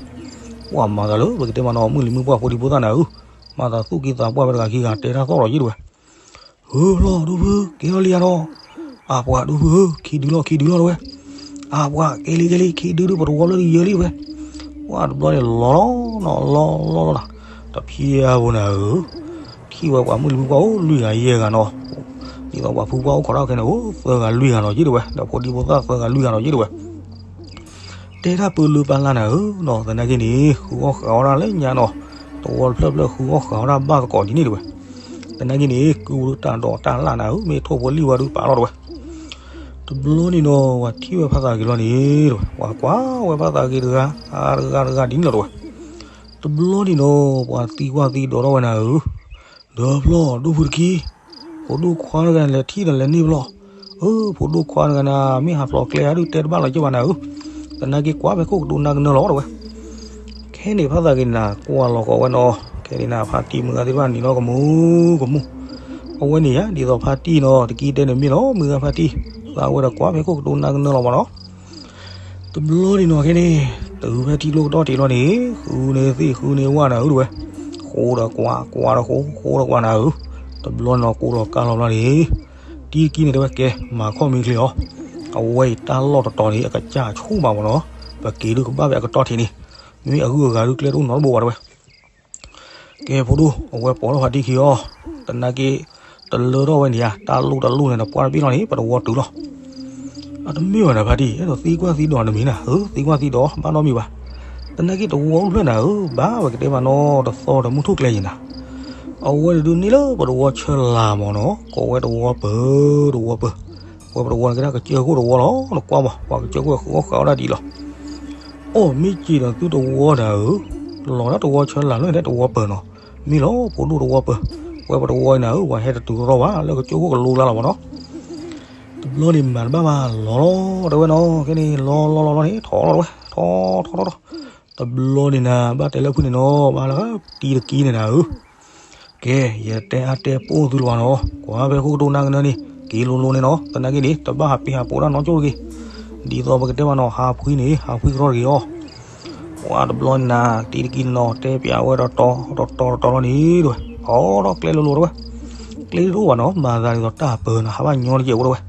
ပှၤမၤသးလၢပကတဲမးနီၤ မုၢ်လံၤမုၢ်ပှၢ်ဖိဒံဖိသၣ်နၤဧၢ မၤသးသူၣ်က့သးပှၢ်ဖဲတဂၤခံဂၤ တဲတၢ်သီၣ်လီၤယံၣ်တဲဝဲ ဧၢဖျီၣ်ဒိၣ်ဖု ကဲထီၣ်လံယၤဒီး အပှၤဒိၣ်ဖုဧၢ ခံဒုလီၤခံဒုလီၤတဲဝဲ အပှၤကဲလံကဲလံ ခံဒုဒုပတဝီလၢယဲလံဝဲ ပှၤတဘျီန့ၣ်လီၤလီၤနီၤ လီၤလီၤလီၤနီၤ တဖျဲဖိနၤဧၢ ထံၣ်ဝဲပှၤမုၢ်လံၤမုၢ်ပှၢ်အိၣ်လွံၢ်ဂၤယဲၢ်ဂၤနီၤ ဒ်သိးပှၤဖုပှၢ်အိၣ်ခိးတၢ်ခဲန့ၣ် အိၣ်သၢဂၤလွံၢ်ဂၤနီၤယံၣ်တဲဝဲ ဒီးဖိဒံဖိသၣ်သၢဂၤလွံၢ်ဂၤနီၤယံၣ်တဲဝဲ တဲတၢ်ပၢလၢပၢ်လၢ်နၤဧၢနီၤ သနာ်က့န့ၣ် ဃုအီၣ်ဃးအီၣ်တၢ်လၢညါနီၤ တဝီတဖျၢၣ်ဖျၢၣ်ဃုအီၣ်ဃးအီၣ်တၢ်ဘၣ်သကိးဒ်န့ၣ်တဲဝဲ သနာ်က့န့ၣ် ကုတၢ်ဒိးတၢ်လၢ်နၤဧၢ မ့ၢ်ထိၣ်ဖိလံၣ်ဝဲဒုးပာ်လီၤတဲဝဲ တဘျီန့ၣ်နီၤ ပှၤထံၣ်ဝဲဖးသးဂ့ၤလီၤန့ၣ်တဲဝဲ ပှၤကွၢ်ဝဲဖးသးဂ့ၤတဂၤ တဂၤတဂၤဒ်န့ၣ်လီၤတဲဝဲ တဘျီန့ၣ်နီၤ ပှၤသံကွၢ်သံဒိးထီၣ်ဝဲနၤဧၢ ဒီးဖျီၣ်ဒိၣ်ဖုတခံ ဖိဒိၣ်ခွါတဂၤလဲၤထံၣ်ဒီးလဲၤန့ၢ်ဖျီၣ် အၢ ဖိဒိၣ်ခွါတဂၤနၤ မ့ၢ်ဟးဖျိးကျဲဟးဒုးတဲတဘၣ်လီၤက့ၤဘၣ်နၤဧၢ သနာ်က့ကွၢ်ဖဲခိၣ်ကတိၤနၢကနၢလီၤတဲဝဲ ခဲန့ၣ်ဖးသးက့ၤနၤ ကွၢ်လီၤကီးဝဲနီၤ ခဲန့ၣ်နၤ ဖါတံၢ်မုၢ်ဂၤသ့ၣ်တဖၣ်နံၤလီၤကမူကမူ အဝဲန့ၣ်ယါ ဒ်သိးဖါတံၢ်နီၤ တကံတဲန့ၣ်မ့ၢ်လီၤ မုၢ်ဂၤဖါတံၢ် သးဝဲဒီးကွၢ်ဖဲခိၣ်ကတိၤနၢကနၢလီၤမးနီၤ တဘျီန့ၣ်နီၤခဲန့ၣ် တုၤဖဲထံကျိကတီၢ်တ့ၢ်လီၤန့ၣ် ဃုန့ၢ်သ့ၣ်ဃုန့ၢ်ဝၣ်နၤဧၢတဲဝဲ ဃိဒီးကွၢ် ကွၢ်ဒီးဃိ ဃိဒီးကွၢ်နၤဧၢ တဘျီန့ၣ်နီၤ ကိးဒီးကါလီၤဘျီန့ၣ် တံၤတကံန့ၣ်တဲဝဲကဲ မၤခီၣ်မံချ့အီၤ အဝဲအံၤတၢ်လီၢ်တတီၤန့ၣ် အကစၢ်ဆူၣ်မးမးနီၤ ပက့ၤဒုးကဘၣ်ဖဲအကတီၢ်ထံးန့ၣ် မ့ၢ်အဂုၤအဂၤဒုးကျဲတအိၣ်နီတဘိဘၣ်တဲဝဲ ကဲဖိဒိၣ် အဝဲပိာ်ထီၣ်ဖါတံၢ်ခံအီၤ သနာ်က့ တလၢထီၣ်ဝဲန့ၣ်ဧါ တၢ်လိၣ်တၢ်လိၣ်န့ၣ် နပှၢ်တဘ့ၣ်လီၤန့ၣ် ပတဝီတုၤလီၤ အတမ့ၢ်ဘၣ်နၤဖါတံၢ် အဲၣ်ဒိးသံကွၢ်သံဒိးနမံၤနၤ အၢ သံကွၢ်သံဒိး ဘၣ်နီတမံၤဘၣ် သနာ်က့တဝီအိၣ်ဖျၢၣ်နၤဧၢ ဘၣ်ပကတဲမးနီၤ တသီဒီးမုၢ်ထူၣ်ကျဲယံၤနၤ အဝဲတဒုးန့ၢ်လၢပတဝီဆၢလာ်မးနီၤ ကိးဝဲတဝီပၢၤ တဝီပၢၤ ဝဲပတဝီန့ၣ်ကဲဒၣ်ကစၢၢ်ခိၣ်တဝီလီၤ နကွၢ်မး ပှၤကစၢၢ်ခိၣ်ဃုအီၣ်ဃးအီၣ်ဒၣ်ဒ်လီၤ အိၣ်မ့ၢ်စ့ၢ်ဒီးသုတဝီနၤဧၢ, လီၤဒၣ်တဝီဆၢလာ်လၢန့ၣ်တဝီပၢၤနီၤ, မ့ၢ်လီၤဖိဒိၣ်တဝီပၢၤ, ဝဲပတဝီနၤဧၢ, ပှၤဟဲတတုၤထီၣ်ဘၣ် လၢကစၢၢ်ခိၣ်ကလိကျါလီၤမးနီၤ, တဘျီန့ၣ်မၤတဘၣ်ဘၣ်လီၤလီၤ တဲဝဲနီၤ, ခဲန့ၣ်လီၤလီၤလီၤလီၤန့ၣ် ထီၣ်လီၤဝဲ ထီၣ်ထီၣ်ထီၣ်ထီၣ်, တဘျီန့ၣ်နၤ ဘၣ်တဲလၢဖုန့ၣ်နီၤ ဘၣ်လၢတံၤတကံန့ၣ်နၤဧၢ ကဲ ယတဲအါတဲပိၢ်သုလၢၤဘၣ်နီၤ, ကွၢ်ဖဲခိၣ်ကတိၤနၤကနၢန့ၣ် က့ၤလိၤလိၤန့ၣ်နီၤ, သနာ်က့န့ၣ် တဘၣ်ဟးပ့ၤဟးပိာ်တၢ်နီတကၠိၢ်တဂ့ၤ, ဒ်သိးပကတဲဘၣ်နီၤ ဟးဖှံန့ၣ် ဟးဖှံကရီတဂ့ၤအီၤ, ပှၤတဘျီန့ၣ်နၤ တံၤတကံန့ၣ်နီၤ တဲပျးဝဲတတီၤတတီၤတတီၤလီၤန့ၣ်တဝဲ, အိးထီၣ်ကျဲလိၤလိၤတဝဲ, ကျဲတအိၣ်ဘၣ်နီၤ မၤသးဒ်သိးတၢ်ပၢၤနၤ ဟးဘၣ်ညီတကဲးဖိတဝဲ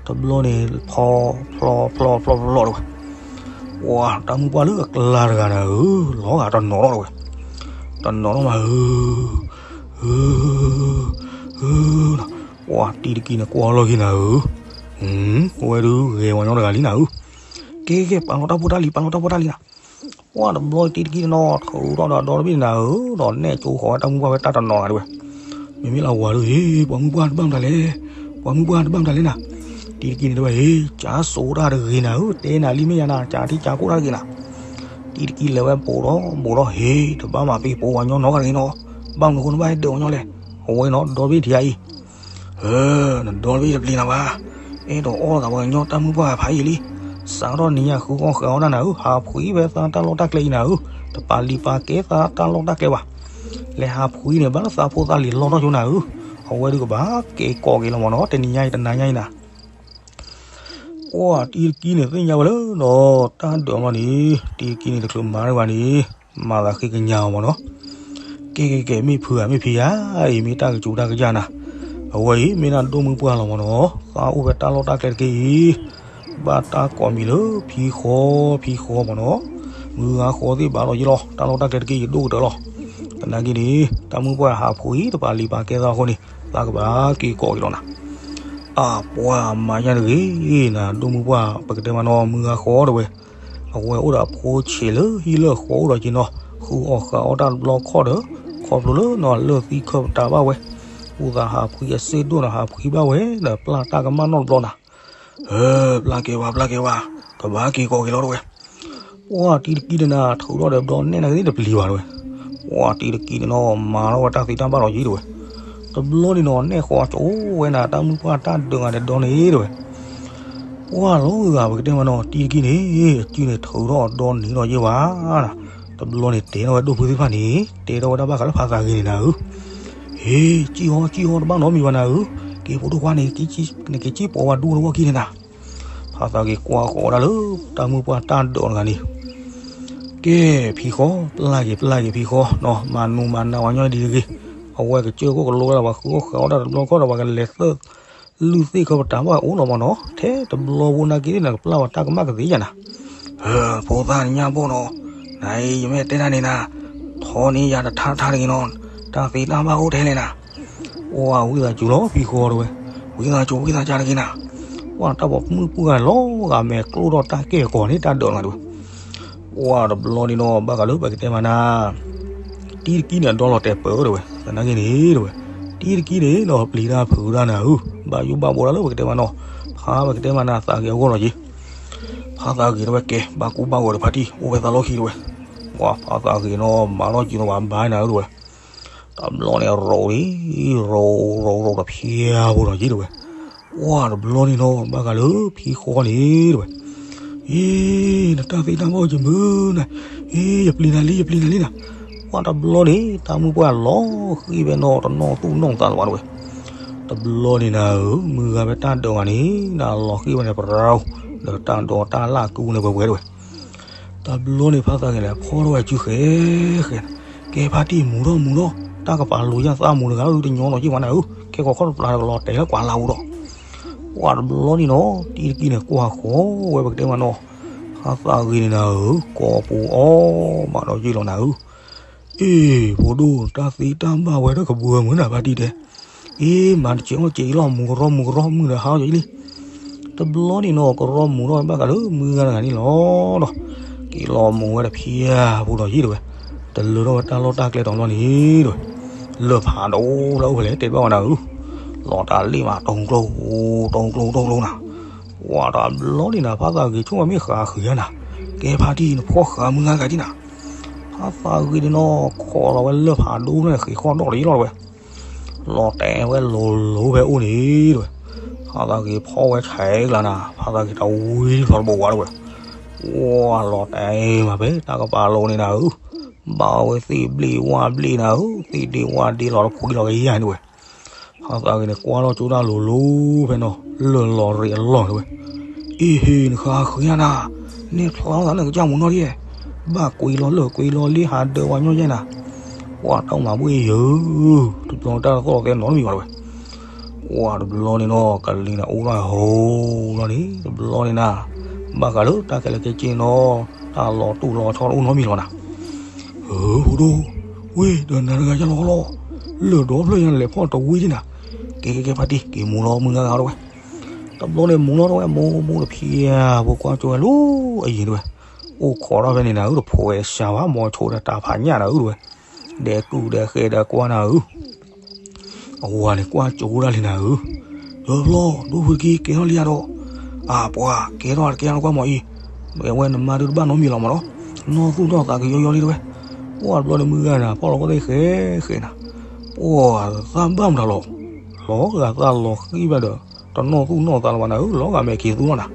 တဘျီန့ၣ် ဖျီဖျီဖျီဖျီတဝဲ, ပှၤတၢ်မုၢ်ပှၢ်လၢအကျါတဂၤနၤဧၢ, လီၤဂာ်တနီၤထီၣ်တဝဲ, တနီၤထီၣ်မးဧၢ, ဧၢ, ဧၢ, ပှၤတံၤတကံန့ၣ်ကွၢ်လီၤက့ၤနၤဧၢ, ဝဲဒုးဂဲၤဝဲညီတဂၤလံနၤဧၢ, ကဲကဲ ပာ်လီၤတၢ်ဖိတၢ်လံၤ ပာ်လီၤတၢ်ဖိတၢ်လံၤနၤ ပှၤတဘျီတံၤတကံန့ၣ်နီၤ ထုးထီၣ်ဒီးဒီတဘ့ၣ်နၤဧၢ, ဒီးနဲၣ်ကၠိဃီၤဝဲတၢ်မုၢ်ပှၢ်ဝဲတၢ်တနီၤနၤတဝဲ, မ့မ့ၢ်လၢဝၤဒုး ဟ့ ပှၤမုၢ်ပှၢ်တဘၣ်မတၤလဲၣ်, ပှၤမုၢ်ပှၢ်တဘၣ်မတၤလဲၣ်နၤ, တံၤတကံန့ၣ်တဝဲ ဟ့ ကၠါစိၤတၢ်တဂ့ၤနၤဧၢ, တဲနၤလံမ့ၢ်ယါနၤ ကၠါထံကၠါကိၢ်တၢ်တဂ့ၤနၤ, တံၤတကံလဲၤဝဲဘူးဒီးဘူးဒီး ဟ့ တဘၣ်မၤပ့ၤပိာ်ဝဲညီနီတဂၤတဂ့ၤနီၤ, ဘၣ်မနုၤဃိနဘၣ်ဟဲဒၢးဝဲညီလဲၣ်, အဝဲနီၤ ဒီဘ့ၣ်ထံအံၤ ဧၢ, နဒီတဘ့ၣ်တပျံၤနၤဘၣ်, အဲၣ်ဒိးအီၣ်သးပှၤကညီတၢ်မုၢ်ပှၢ်ဖးယံာ်လံ, စးထီၣ်နံၤညါဃုအီၣ်ဃာ်အီၣ်တၢ်နၤဧၢ, ဟးဖှံဖဲသးတၢ်လီၢ်တၢ်ကျဲအံၤနၤဧၢ, တပာ်လံၤပာ်ကဲသးတၢ်လီၢ်တၢ်ကျဲဘၣ်, လဲၤဟးဖှံန့ၣ် ဘၣ်လၢသးဖိသးလံၤလီၢ်ထီၣ်ကၠိနၤဧၢ, အဝဲဒုးကဘၣ်က့ၤကိးက့ၤလီၤမးနီၤ တနံၤညါအံၤတနၤညါအံၤနၤ ပှၤတံၤတကံန့ၣ်သ့ၣ်ညါဝဲလၢနီၤ တၢ်ဒၢးမးန့ၣ် တံၤတကံန့ၣ်တချုးမၤတၢ်ဘၣ်န့ၣ် မၤသးဃ့ကညးအီၤမးနီၤ, ကဲကဲကဲ မ့ၢ်ဖုဧါ မ့ၢ်ဖံဧါ, အံၤမ့ၢ်တၢ်ကစူၤတၢ်ကစၢ်နၤ, အဝဲအံၤမ့ၢ်ဒၣ်ဒိၣ်မုၢ်ပှၢ်လီၤမးနီၤ, သးအိၣ်ဖဲတၢ်လီၢ်တၢ်ကျဲတက့ၢ်အံၤ, ဘၣ်တၢ်ကိးမံၤလၢဖံဃီ ဖံဃီမးနီၤ, မုၢ်ဂၤဃီသ့ၣ်ဘၣ်လီၤယံၤလီၤ, တၢ်လီၢ်တၢ်ကျဲတက့ၢ်ယဒိၣ်ကတၢၢ်လီၤ. သနာ်က့န့ၣ် တၢ်မုၢ်ပှၢ်ဟးဖှံတပာ်လံၤပာ်ကဲသးအဃိန့ၣ် သးကဘၣ်က့ၤကိးက့ၤလီၤနၤ. အပှၤမၤညါတဂ့ၤနၤ, ဒိၣ်မုၢ်ပှၢ်ပကတဲမးနီၤ မုၢ်ဂၤဃီတဝဲ အဝဲအိၣ်ဒီးအဖိဆံးလၢဟံၣ်လၢဃီအိၣ်ဒီးက့ၤနီၤ, ဃုအီၣ်ဃုအီတၢ်တဘျီခီၣ်ဒီး ခီဖျိလၢနီၤလၢသံခၢၣ်ပတၢ်ဘၣ်ဝဲ, အိၣ်သးဟးဖှံအစ့ဒိၣ်နီၤ ဟးဖှံဘၣ်ဝဲဒီးပျၢ်တၢ်ကမၣ်နီတဘျီနၤ. ပျၢ်ကဲဝဲ ပျၢ်ကဲဝဲ, ကဘၣ်က့ၤကိးက့ၤလီၤတဝဲ. ပှၤတံၤတကံန့ၣ်နၤ ထုးထီၣ်ဒီးဘျီနဲၣ်နၤကသ့ၣ်တပျံၤဘၣ်တဝဲ. ပှၤတံၤတကံန့ၣ်နီၤ မၤထီၣ်ဝဲတၢ်သ့တၢ်ဘၣ်လီၤယံၤတဝဲ. တဘျီန့ၣ်နီၤ နဲၣ်ဃီကၠိဝဲနၤ တၢ်မုၢ်ပှၢ်တၢ်ဒၢးဂၤဒီးဒီန့ၣ်တဝဲ. ပှၤလီၤဂာ်ပကတဲမးနီၤ တံၤတကံန့ၣ် အစုန့ၣ်ထုးထီၣ်အဒီန့ၣ်ထီၣ်ယဲၢ်ဝဲနၤ. တဘျီန့ၣ်တဲထီၣ်ဝဲဒိၣ်ဖုသ့ၣ်တဖၣ်န့ၣ် တဲထီၣ်ဝဲဒၣ်ဘၣ်ဃးလၢဖါသးဂ့ၤန့ၣ်နၤဧၢ. ဟ့ၣ် ကံၣ်အီ ကံၣ်အီ တဘၣ်နီတမံၤဘၣ်နၤဧၢ, က့ၤဖိဒိၣ်ခွါန့ၣ် နက့ၤက့ၤပိာ်ဝဲဒူတဝီခံန့ၣ်နၤ. ဖါသးဂ့ၤကွၢ်ဃီဝဲဒၣ်လၢ တၢ်မုၢ်ပှၢ်တၢ်ဒၢးတဂၤန့ၣ် ကဲ ဖံဃီ ပျၢ်က့ၤ ပျၢ်က့ၤဖံဃီနီၤ မၤနူၤမၤနၤဝဲညီဒ်တဂ့ၤ. အဝဲကစၢၢ်ခိၣ်ကလိဝဲဒၣ် ပှၤဃုအီၣ်ဃုအီတၢ်တဘျီခီၣ်ဒီး ပှၤကလဲၤသၢလုၢ်သ့ၣ်ခၢပတၢ်ဘၣ်အိၣ်လီၤမးနီၤ, ထဲတဘျီဖိနာ်က့န့ၣ် နကပျၢ်ဝဲတၢ်ကမၣ်ကသ့ယၤနၤ. ဖိသၣ်နညၣ်ဘီၣ်နီၤ, နအံၤယမ့ၢ်တဲတၢ်န့ၣ်နၤ, ထီန့ၢ်ယၤတထါတထါတဂ့ၤနီၤ, တၢ်သ့တၢ်ဘၣ်အိၣ်ထဲလဲၣ်နၤ. ပှၤဝံသးစူၤလီၤဖံဃီတဝဲ, ဝံသးစူၤ ဝံသးစူၤတဂ့ၤနၤ. ပှၤတၢ်ပိာ်မုၣ်ပှၢ်ဂၤလီၤဂာ်မဲာ်ကျိၣ်ထီၣ်တၢ်ကဲၢ်ကီၤန့ၣ် တၢ်ဒၢးတဂၤတဝဲ. ပှၤတဘျီန့ၣ်နီၤ ဘၣ်ဃးလၢပကတဲမးနၤ တံၤတကံန့ၣ် အဒီလီၤတဲာ်ပၢၢ်တဝဲ, သနာ်က့န့ၣ်တဝဲ, တံၤတကံန့ၣ်နီၤ ပျံၤတၢ်ဖုးတၢ်နၤဧၢ, ဘၣ်ယိၣ်ဘၣ်ဘှီတၢ်လၢပကတဲမးနီၤ, ဖါပကတဲမးနၤသးဂ့ၤအဂီၢ်လီၤက့ၤ. ဖါသးဂ့ၤတဝဲကဲ ဘၣ်ကူဘၣ်ဂီၤဒီးဖါတံၢ် အိၣ်ဝဲသးလီၢ်ခံတဝဲ. ပှၤဖါသးဂ့ၤနီၤ မၤလီၤကံၤနီၤ ပှၤဘါနၤဧၢတဝဲ. တဘျီန့ၣ်ရိးလံ, ရိးရိးရိးတဖျၢၣ်ဖိလီၤက့ၤတဝဲ. ပှၤတဘျီန့ၣ်နီၤ ဘၣ်ဃးလၢဖံဃီန့ၣ်တဝဲ. အ့ နတၢ်သ့တၢ်ဘၣ်အိၣ်က့ၤမုၢ်နၤ, အ့ ယပျံၤနၤလံ ယပျံၤနၤလံနၤ. ပှၤတဘျီန့ၣ် တၢ်မုၢ်ပှၢ်လီၤဃံၤဖဲနီၤ တနီၣ်သူၣ်နီၣ်သးလၢၤဘၣ်တဝဲ. တဘျီန့ၣ်နၤဧၢ, မုၢ်ဂၤဖဲတၢ်ဒၢးဂၤန့ၣ် နၤလီၤဃံၤဖဲန့ၣ် ပရၢ, ဒီးတၢ်ဒိးတၢ်လၢ်ကူန့ၣ်ပှဲၤပှဲၤတဝဲ. တဘျီန့ၣ်ဖါသးဂ့ၤလဲၤဖီၣ်ထီၣ်ဝဲစုဃဲဃဲ, ကဲဖါတံၢ်မူၤထီၣ်မူၤထီၣ်, တၢ်ကပာ်လိၤယၢ်သးမူၤတဂၤလၢတညီလီၤက့ၤမးနၤဧၢ, ခဲကိာ်ခီၣ်တပျၢ်တကလီၤတဲာ်လၢကွၢ်လၢ်ပူၤဒီး. ပှၤတဘျီန့ၣ်နီၤ တံၤတကံန့ၣ်ကွၢ်ဃီဝဲပကတဲမးနီၤ, ဖါသးဂ့ၤန့ၣ်နၤဧၢ, ကိးပူၤအီၣ်ဘၣ်ဒီးယ့ၢ်လီၤနၤဧၢ. အ့ ဖိဒိၣ် တၢ်သ့တၢ်ဘၣ်ဝဲဒၣ်ကဘှၢမုၢ်နၤဖါတံၢ်တဲ. အ့ မၤတစဲးအီၣ်စဲးအံၤလီၤ မူၤကရီမူၤကရီမုၢ်ဒီးဟါအီၣ်ကလံ. တဘျီန့ၣ်နီၤ ကရီမူၤထီၣ်ဘၣ်ဃးလၢမုၢ်ဂၤတဂၤန့ၣ်လီၤဒီး, က့ၤလီၤမူၤဝဲတဖျၢၣ်ဖိဒီးယ့ၢ်တဝဲ, တလၢထီၣ်ဝဲတၢ်လီၢ်တၢ်ကျဲတီၤလီၤန့ၣ်တဝဲ, လၢၢ်ဖးဒိၣ်လၢအိၣ်ဖဲလဲၣ်တဲဘၣ်ဝဲနၤဧၢ, လီၤတၢ်လ့ၣ်မး တိကျိ တိကျိ တိကျိနၤ. ပှၤတဘျီန့ၣ်နၤ ဖါသးဂ့ၤဆိကမိၣ်မ့ၢ်ဃးဃုာ်ယါနၤ, ကဲဖါတံၢ် နဖီၣ်ဃာ်မုၢ်ဂၤဂၤဒံနၤ. ဖါသးဂ့ၤန့ၣ်နီၤ ခိးလီၤဝဲလၢၢ်ဖးဒိၣ်န့ၣ် ဃ့ၢ်ဃီၣ်ဒီၣ်တယ့ၢ်လီၤတဝဲ, လီၤတဲာ်ဝဲလိၤလိၤဖဲအိၣ်န့ၣ်တဝဲ. ဖါသးဂ့ၤဖီၣ်ဝဲဆဲးကျါနၤ ဖါသးဂ့ၤတဝံၤလီၤတဘိဝါတဝဲ, ဝါလီၤတဲာ်မးဖဲတၢ်ကပာ်လိၤန့ၣ်နၤဧၢ, ဘၣ်ဝဲသ့ၣ်ဘျ့ဝါဘျ့နၤဧၢ, သ့ၣ်ဒ့ဝါဒ့လီၤတဖှံလီၤကယၤန့ၣ်ဝဲ. ဖါသးဂ့ၤန့ၣ် ကွၢ်ထီၣ်ကၠိတၢ်လိၤလိၤဖဲနီၤ လၢၢ်လီၤရံးအလီၢ်န့ၣ်ဝဲ. အ့ဟ့ၣ် နဃးဃုာ်ယါနၤ, န့ၣ်ဖျါလီၤသးလၢကစၢ်မူၤနီၢ်ဒံး, ဘၣ်ကွံာ်လီၤလၢၢ်ကွံာ်လီၤလ့ဟးဒၢးဝဲညီယဲၢ်နၤ. ပှၤတၢ်မၤဘှ့ၣ်ယၢ, တဘျီတၢ်သီၣ်လီၤသဲနီတမံၤဘၣ်တဝဲ. ပှၤတဘျီန့ၣ်နီၤ ကလံၤနၤအိၣ်ထီၣ်ဟိလီၤန့ၣ် တဘျီန့ၣ်နၤ, ဘၣ်ဃးလၢတၢ်ခဲလၢာ်ခဲဆ့နီၤ တၢ်လီၤတူာ်လီၤဆီတအိၣ်နီတမံၤလီၤနၤ. ဖိဒိၣ်, ဝ့ၢ်ဒီးနၤတဂၤယါလီၤလီၤ, လၢၢ်ဒီဖျၢၣ်ယါလဲၤဖီၣ်တဝံၤဒံနၤ. ကဲကဲကဲဖါတံၢ် က့ၤမူၤလီၤမုၢ်ဂၤဂၤတဝဲ. တဘျီန့ၣ်မူၤလီၤတဝဲ မူၤမူၤတဖျၢၣ်ဖိကွၢ်ကၠိဝဲလၢအယံၤတဝဲ, အိၣ်ခိးထီၣ်ဖဲန့ၣ်နၤဧၢ တဖိးဝဲစှၤဝဲ မီၤဆိဒီးတၢ်ဖးညၣ်နၤဧၢတဝဲ, ဒဲးကုၢ်ဒဲးဃဲဒဲးကွၢ်နၤဧၢ. အဝၤန့ၣ်ကွၢ်ကၠိဒၣ်လံနၤဧၢ, ဒီဖျီ ဒိၣ်ဖုတက့ၢ်ကဲထီၣ်လံဧါဒီး, အပှၤ ကဲထီၣ်တကဲထီၣ်ကွၢ်မီၤအံၤ, အဝဲနမါဒုးတဘၣ်နီတမံၤလီၤမးနီၤ, နီၢ်သူၣ်နီၢ်သးကယီယီလံတဝဲ. ပှၤတဘျီန့ၣ်မုၢ်ဂၤနၤ ဖီၣ်လီၤကီၢ်သ့ၣ်ဃဲဃဲနၤ, ပှၤသးဘၣ်မတၤလီၤ, လီၤဂာ်သးလီၤဃံဘၣ်ဒီး တနီၢ်သူၣ်နီၢ်သးလၢၤဘၣ်နၤဧၢ, လီၤဂာ်မဲာ်က့ၤသူလီၤနၤ.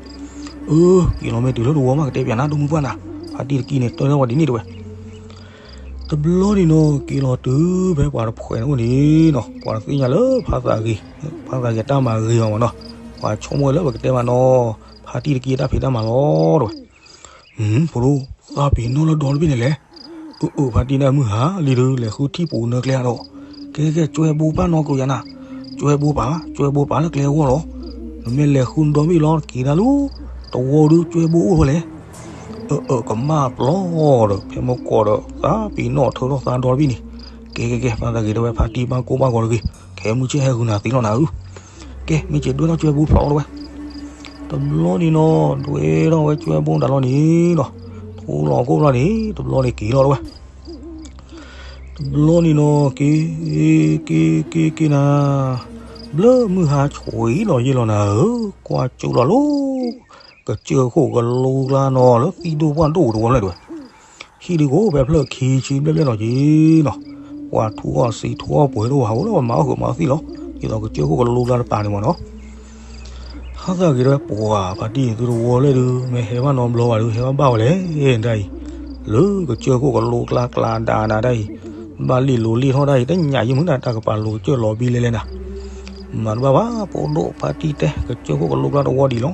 အၢ က့ၤလီၤမ့ၢ်တုၤလၢတဝီမးကတဲပၠးနၤ ဒိၣ်မုၢ်ပှၢ်နၤ, ဖါတံၢ်တကံန့ၣ် တဲထီၣ်ဝဲဒ်န့ၣ်တဝဲ. တဘျီန့ၣ်နီၤ က့ၤလီၤတုၤဖဲပှၤတဖှဲးန့ၣ်အိၣ်န့ၣ်နီၤ, ပှၤသ့ၣ်ညါလၢဖါသးဂ့ၤ, ဖါသးဂ့ၤတၢ်မၤဂ့ၤအီၤမးနီၤ, ပှၤဆိကမိၣ်ဝဲလၢပကတဲမးနီၤ, ဖါတံၢ်တကံတၢ်ဖံးတၢ်မၤလီၤတဝဲ. ဖိဒိၣ်, သးပ့ၤနီၣ်လၢဒီတဘ့ၣ်န့ၣ်လဲၣ်. အၢ အၢ ဖါတံၢ်န့ၣ်မုၢ်ဟါလံဒီး လဲၤဃုထံၣ်ပူၤနၢကျဲဒီး, ကဲကဲ ကၠွဲဘိပာ်နီၢ်ကယၤနၤ, ကၠွဲဘိပာ်, ကၠွဲဘိပာ်လၢကျဲအဂီၢ်လီၤ. နမ့ၢ်လဲၤဃုဒီဘ့ၣ်လီၤ က့ၤဒၣ်လၢ တဝီဒုး ကၠွဲဘိအိၣ်ဖဲလဲၣ်. အၢ အၢ ကမၣ်ပျီဒီး ဖဲမုၢ်ကီၢ်ဒီး သးပ့ၤနီၣ်ထၢထီၣ်သးဒီတဘ့ၣ်န့ၣ်, ကဲ ကဲ ကဲ ဖါသးဂ့ၤ တဲဝဲ ဖါတံၢ် ဘၣ်ကိၢ်ဘၣ်ဂီၤတဂ့ၤ, ခဲမုၢ်ဆ့ၣ်ဟဲဂုာ်နၤသ့လီၤနၤဧၢ, ကဲ မ့ၢ်က့ၤဒွဲထီၣ်ကၠွဲဘိဖျိးလီၤတဲဝဲ, တဘျီန့ၣ်နီၤ ဒွဲထီၣ်ဝဲကၠွဲဘိတၢ်လီၤန့ၣ်ဒီး ထူလီၤကိၢ်လီၤန့ၣ် တဘျီန့ၣ်က့ၤလီၤတဲဝဲ တဘျီန့ၣ်နီၤ က့ၤ က့ၤ က့ၤ က့ၤနၤ, ဘျၢမုၢ်ဟါဆှံလီၤယ့ၢ်လီၤနၤဧၢ, ကွၢ်ကၠိလီၤလီၤ, ကစၢၢ်ခိၣ်ကလိကျါနီၤ လၢသံၣ်ဒိၣ်ပှၢ်ဒိၣ်တဝီလၢတဲဝဲ, ဟံၣ်ဒုးကအိၣ်ဖဲဖျၢၣ်ခံဆံဘျဲၣ်ဘျဲၣ်နီၤက့ၤနီၤ, ပှၤထူအီၣ်စံးထူအီၣ်ပှဲၤတအိၣ် ဟးအိၣ်လၢပှၤမၤအီၣ်ဃုာ်မၤအီၣ်သံၣ်လီၤ, ဒ်သိးကစၢၢ်ခိၣ်ကလိကျါတပၤန့ၣ်မ့ၢ်နီၤ ဖါသးဂ့ၤတဲဝဲ ပှၤဖါတံၢ်သုတဝီလၢဒုး မ့ၢ်ဟဲဘၣ်နီတဘျီဘၣ်ဒုး ဟဲဘၣ်ဘၣ်ဝဲလဲၣ်ဒ်အံၤ, လၢကစၢၢ်ခိၣ်ကလိကျါကျါဒၣ်နၤဒ်အံၤ, ဘၣ်လ့ၣ်လိၤလ့ၣ်ထီၣ်ဒ်အံၤ တညးယံာ်မုၢ်နၤတၢ်ကပၤလိၤကစၢၢ်လီၤဘံလဲၤလဲၤနၤ, မၤတဘၣ်ဘၣ် ဖိဒိၣ်ဖါတံၢ်တဲ ကစၢၢ်ခိၣ်ကလိကျါတဝီဒံးလီၤ,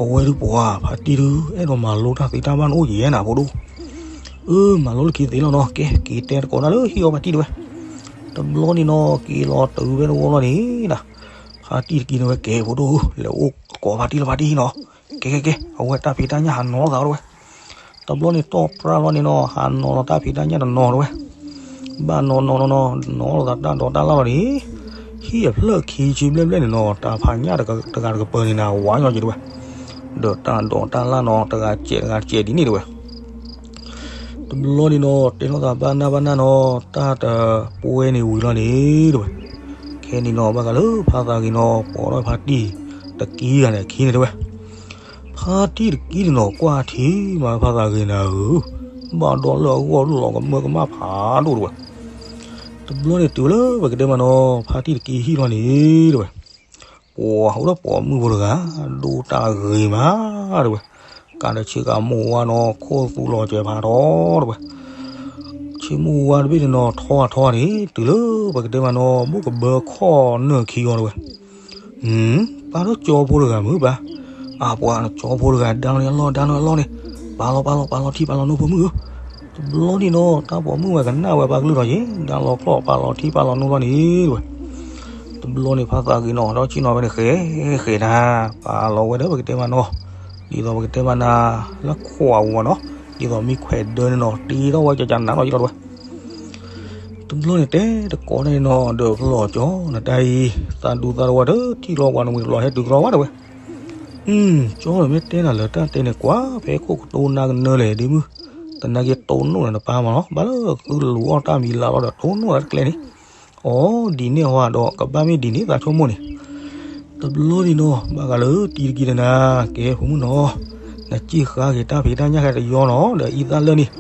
အဝဲဒုးပှၤဖါတံၢ်ဒုး အဲၣ်ဒိးမၤလိတၢ်သ့တၢ်ဘၣ်နအိၣ်ယဲၢ်နၤဖိဒိၣ် အၢ မၤလိလၢခံသ့လီၤနီၤ ကဲ က့ၤတဲတကိးတၢ်လၢဟံၣ်အီၤဖါတံၢ်တဲဝဲ, တဘျီန့ၣ်နီၤ က့ၤလီၤတုၤဖဲတဝီလီၤန့ၣ်ဒၣ်, ဖါတံၢ်တက့ၤန့ၣ်ဝဲ ကဲဖိဒိၣ်ဧၢ လဲၤအိၣ်ကိးဖါတံၢ်လၢဖါတံၢ်ဟံၣ်နီၤ, ကဲ ကဲ ကဲ အဝဲတၢ်ဖံးတၢ်ညၣ်ဟးနီၤသးလီၤတဲဝဲ, တဘျီန့ၣ်တီၢ်ပြၢလီၤန့ၣ်နီၤ ဟးနီၤလီၤတၢ်ဖံးတၢ်ညၣ်တနီၤတဲဝဲ, ဘၣ်နီၤနီၤနီၤနီၤ နီၤလီၤသးတၢ်ဒိးတၢ်လၣ်လီၤန့ၣ်, ဟံၣ်အဖျၢၣ်ခံဆံဘျဲၣ်ဘျဲၣ်န့ၣ်နီၤ တၢ်ဖးညၣ်တဂၤတကပၤန့ၣ်နၤ ဝါညီက့ၤတဲဝဲ, ဒီးတၢ်ဒိးတၢ်လၣ်နီၤ တဂၤစဲးတဂၤစဲးဒ်န့ၣ်တဲဝဲ တဘျီန့ၣ်နီၤ တဲထီၣ်သးဘၣ်နၢ်ဘၣ်နၢ်နီၤ တၢ်တပှဲၤန့ၣ်ဝံၤလီၤန့ၣ်တဲဝဲ, ခဲန့ၣ်နီၤ ဘၣ်ဃးလၢဖါသးဂ့ၤနီၤ ပိာ်ထီၣ်ဖါတံၢ်တကံဂၤန့ၣ်အခံန့ၣ်တဲဝဲ, ဖါတံၢ်တကံန့ၣ်နီၤ ကွၢ်ထံမးဖါသးဂ့ၤနၤဧၢ, ဘၣ်ဒီးလၢအဂီၢ်လီၤကမၢကမၣ်ဖးဒိၣ်တဲဝဲ, တဘျီန့ၣ်တုၤဝဲလၢပကတဲမးနီၤ ဖါတံၢ်တကံဟံၣ်လီၤန့ၣ်တဲဝဲ ပှၤအိၣ်ဒီးပိာ်မုၣ်ဖိတဂၤ ဒိၣ်တၢ်ဂ့ၤမးတဲဝဲ, ကးဒီးဆ့ကၤမိၢ်ဝါနီၤ ခိၣ်သူလီၤစၢၤဖးထီတဲဝဲ, ဆ့မိၢ်ဝါတဘ့ၣ်န့ၣ်နီၤ ထီအထီန့ၣ် တုၤလၢပကတဲမးနီၤ ဘိၣ်ကဘၢခီၣ်နၢၣ်ခံဂီၤတဲဝဲ, ပၢ်ဒီးကၠီဖိတဂၤမုၢ်ပၢ်, အပှၤကၠီဖိတဂၤ ဒါလီၤအလီၢ် ဒါလီၤအလီၢ်န့ၣ်, ပာ်လီၤပာ်လီၤပာ်လီၤထံပာ်လီၤနိဖိမုၣ်ဧၢ, တဘျီန့ၣ်နီၤ တၢ်ပိာ်မုၣ်ဝဲကနၣ်ဝဲပှၤကလုၢ်ထီၣ်က့ၤ ဒါလီၤကျီၢ်ပာ်လီၤထံပာ်လီၤနိလီၤန့ၣ်တဲဝဲ တဘျီန့ၣ်ဖါသးဂ့ၤနီၤ ဒီးဆ့ၣ်နီၤဝဲန့ၣ်ဃဲဃဲနၤ, ပာ်လီၤဝဲဒီးပကတဲမးနီၤ, ဒ်သိးပကတဲမးနၤ လၢခွးဝဲနီၤ, ဒ်သိးမ့ၢ်ခွဲးဒၢန့ၣ်နီၤ တ့ထီၣ်ဝဲကကနးနီၤယလီၤတဲဝဲ, တဘျီန့ၣ်တဲတကိးန့ၣ်နီၤ ဒီးဖျီၣ်ကၠီနတၢ်အံၤ, သးဒူသးတဝီတထံၣ်လီၤပှၤနဝံၤတဘျီဟဲတုၤကလီဝဲတဲဝဲ, အု ကၠီလၢမ့ၢ်တဲနၤလၢတၢ်တဲန့ၣ် ကွၢ်ဖဲခိၣ်ကတိၤနၤကနၢလဲၣ်ဒ်မုၢ်, သနာ်က့တိၢ်နီၣ်နၤနပၢ်မးနီၤ ဘၣ်လၢသုလူၤအီၣ်တၢ်မံၤလၢ်လီၤဒီးတိၢ်နီၣ်နၤတကျဲန့ၣ်, အိ ဒ်န့ၣ်အဝဲဒီးကဘၣ်မ့ၢ်ဒ်န့ၣ်သးဆိကမိၣ်န့ၣ်, တဘျီန့ၣ်နီၤ ဘၣ်ဃးလၢတံၤတကံတနၤ, ကဲဖိမုၣ်နီၤ, နစ့ၢ်ဃါက့ၤတၢ်ဖံးတၢ်ညၣ်ခဲတယီနီၤ ဒီးအံသၣ်လၢန့ၣ်,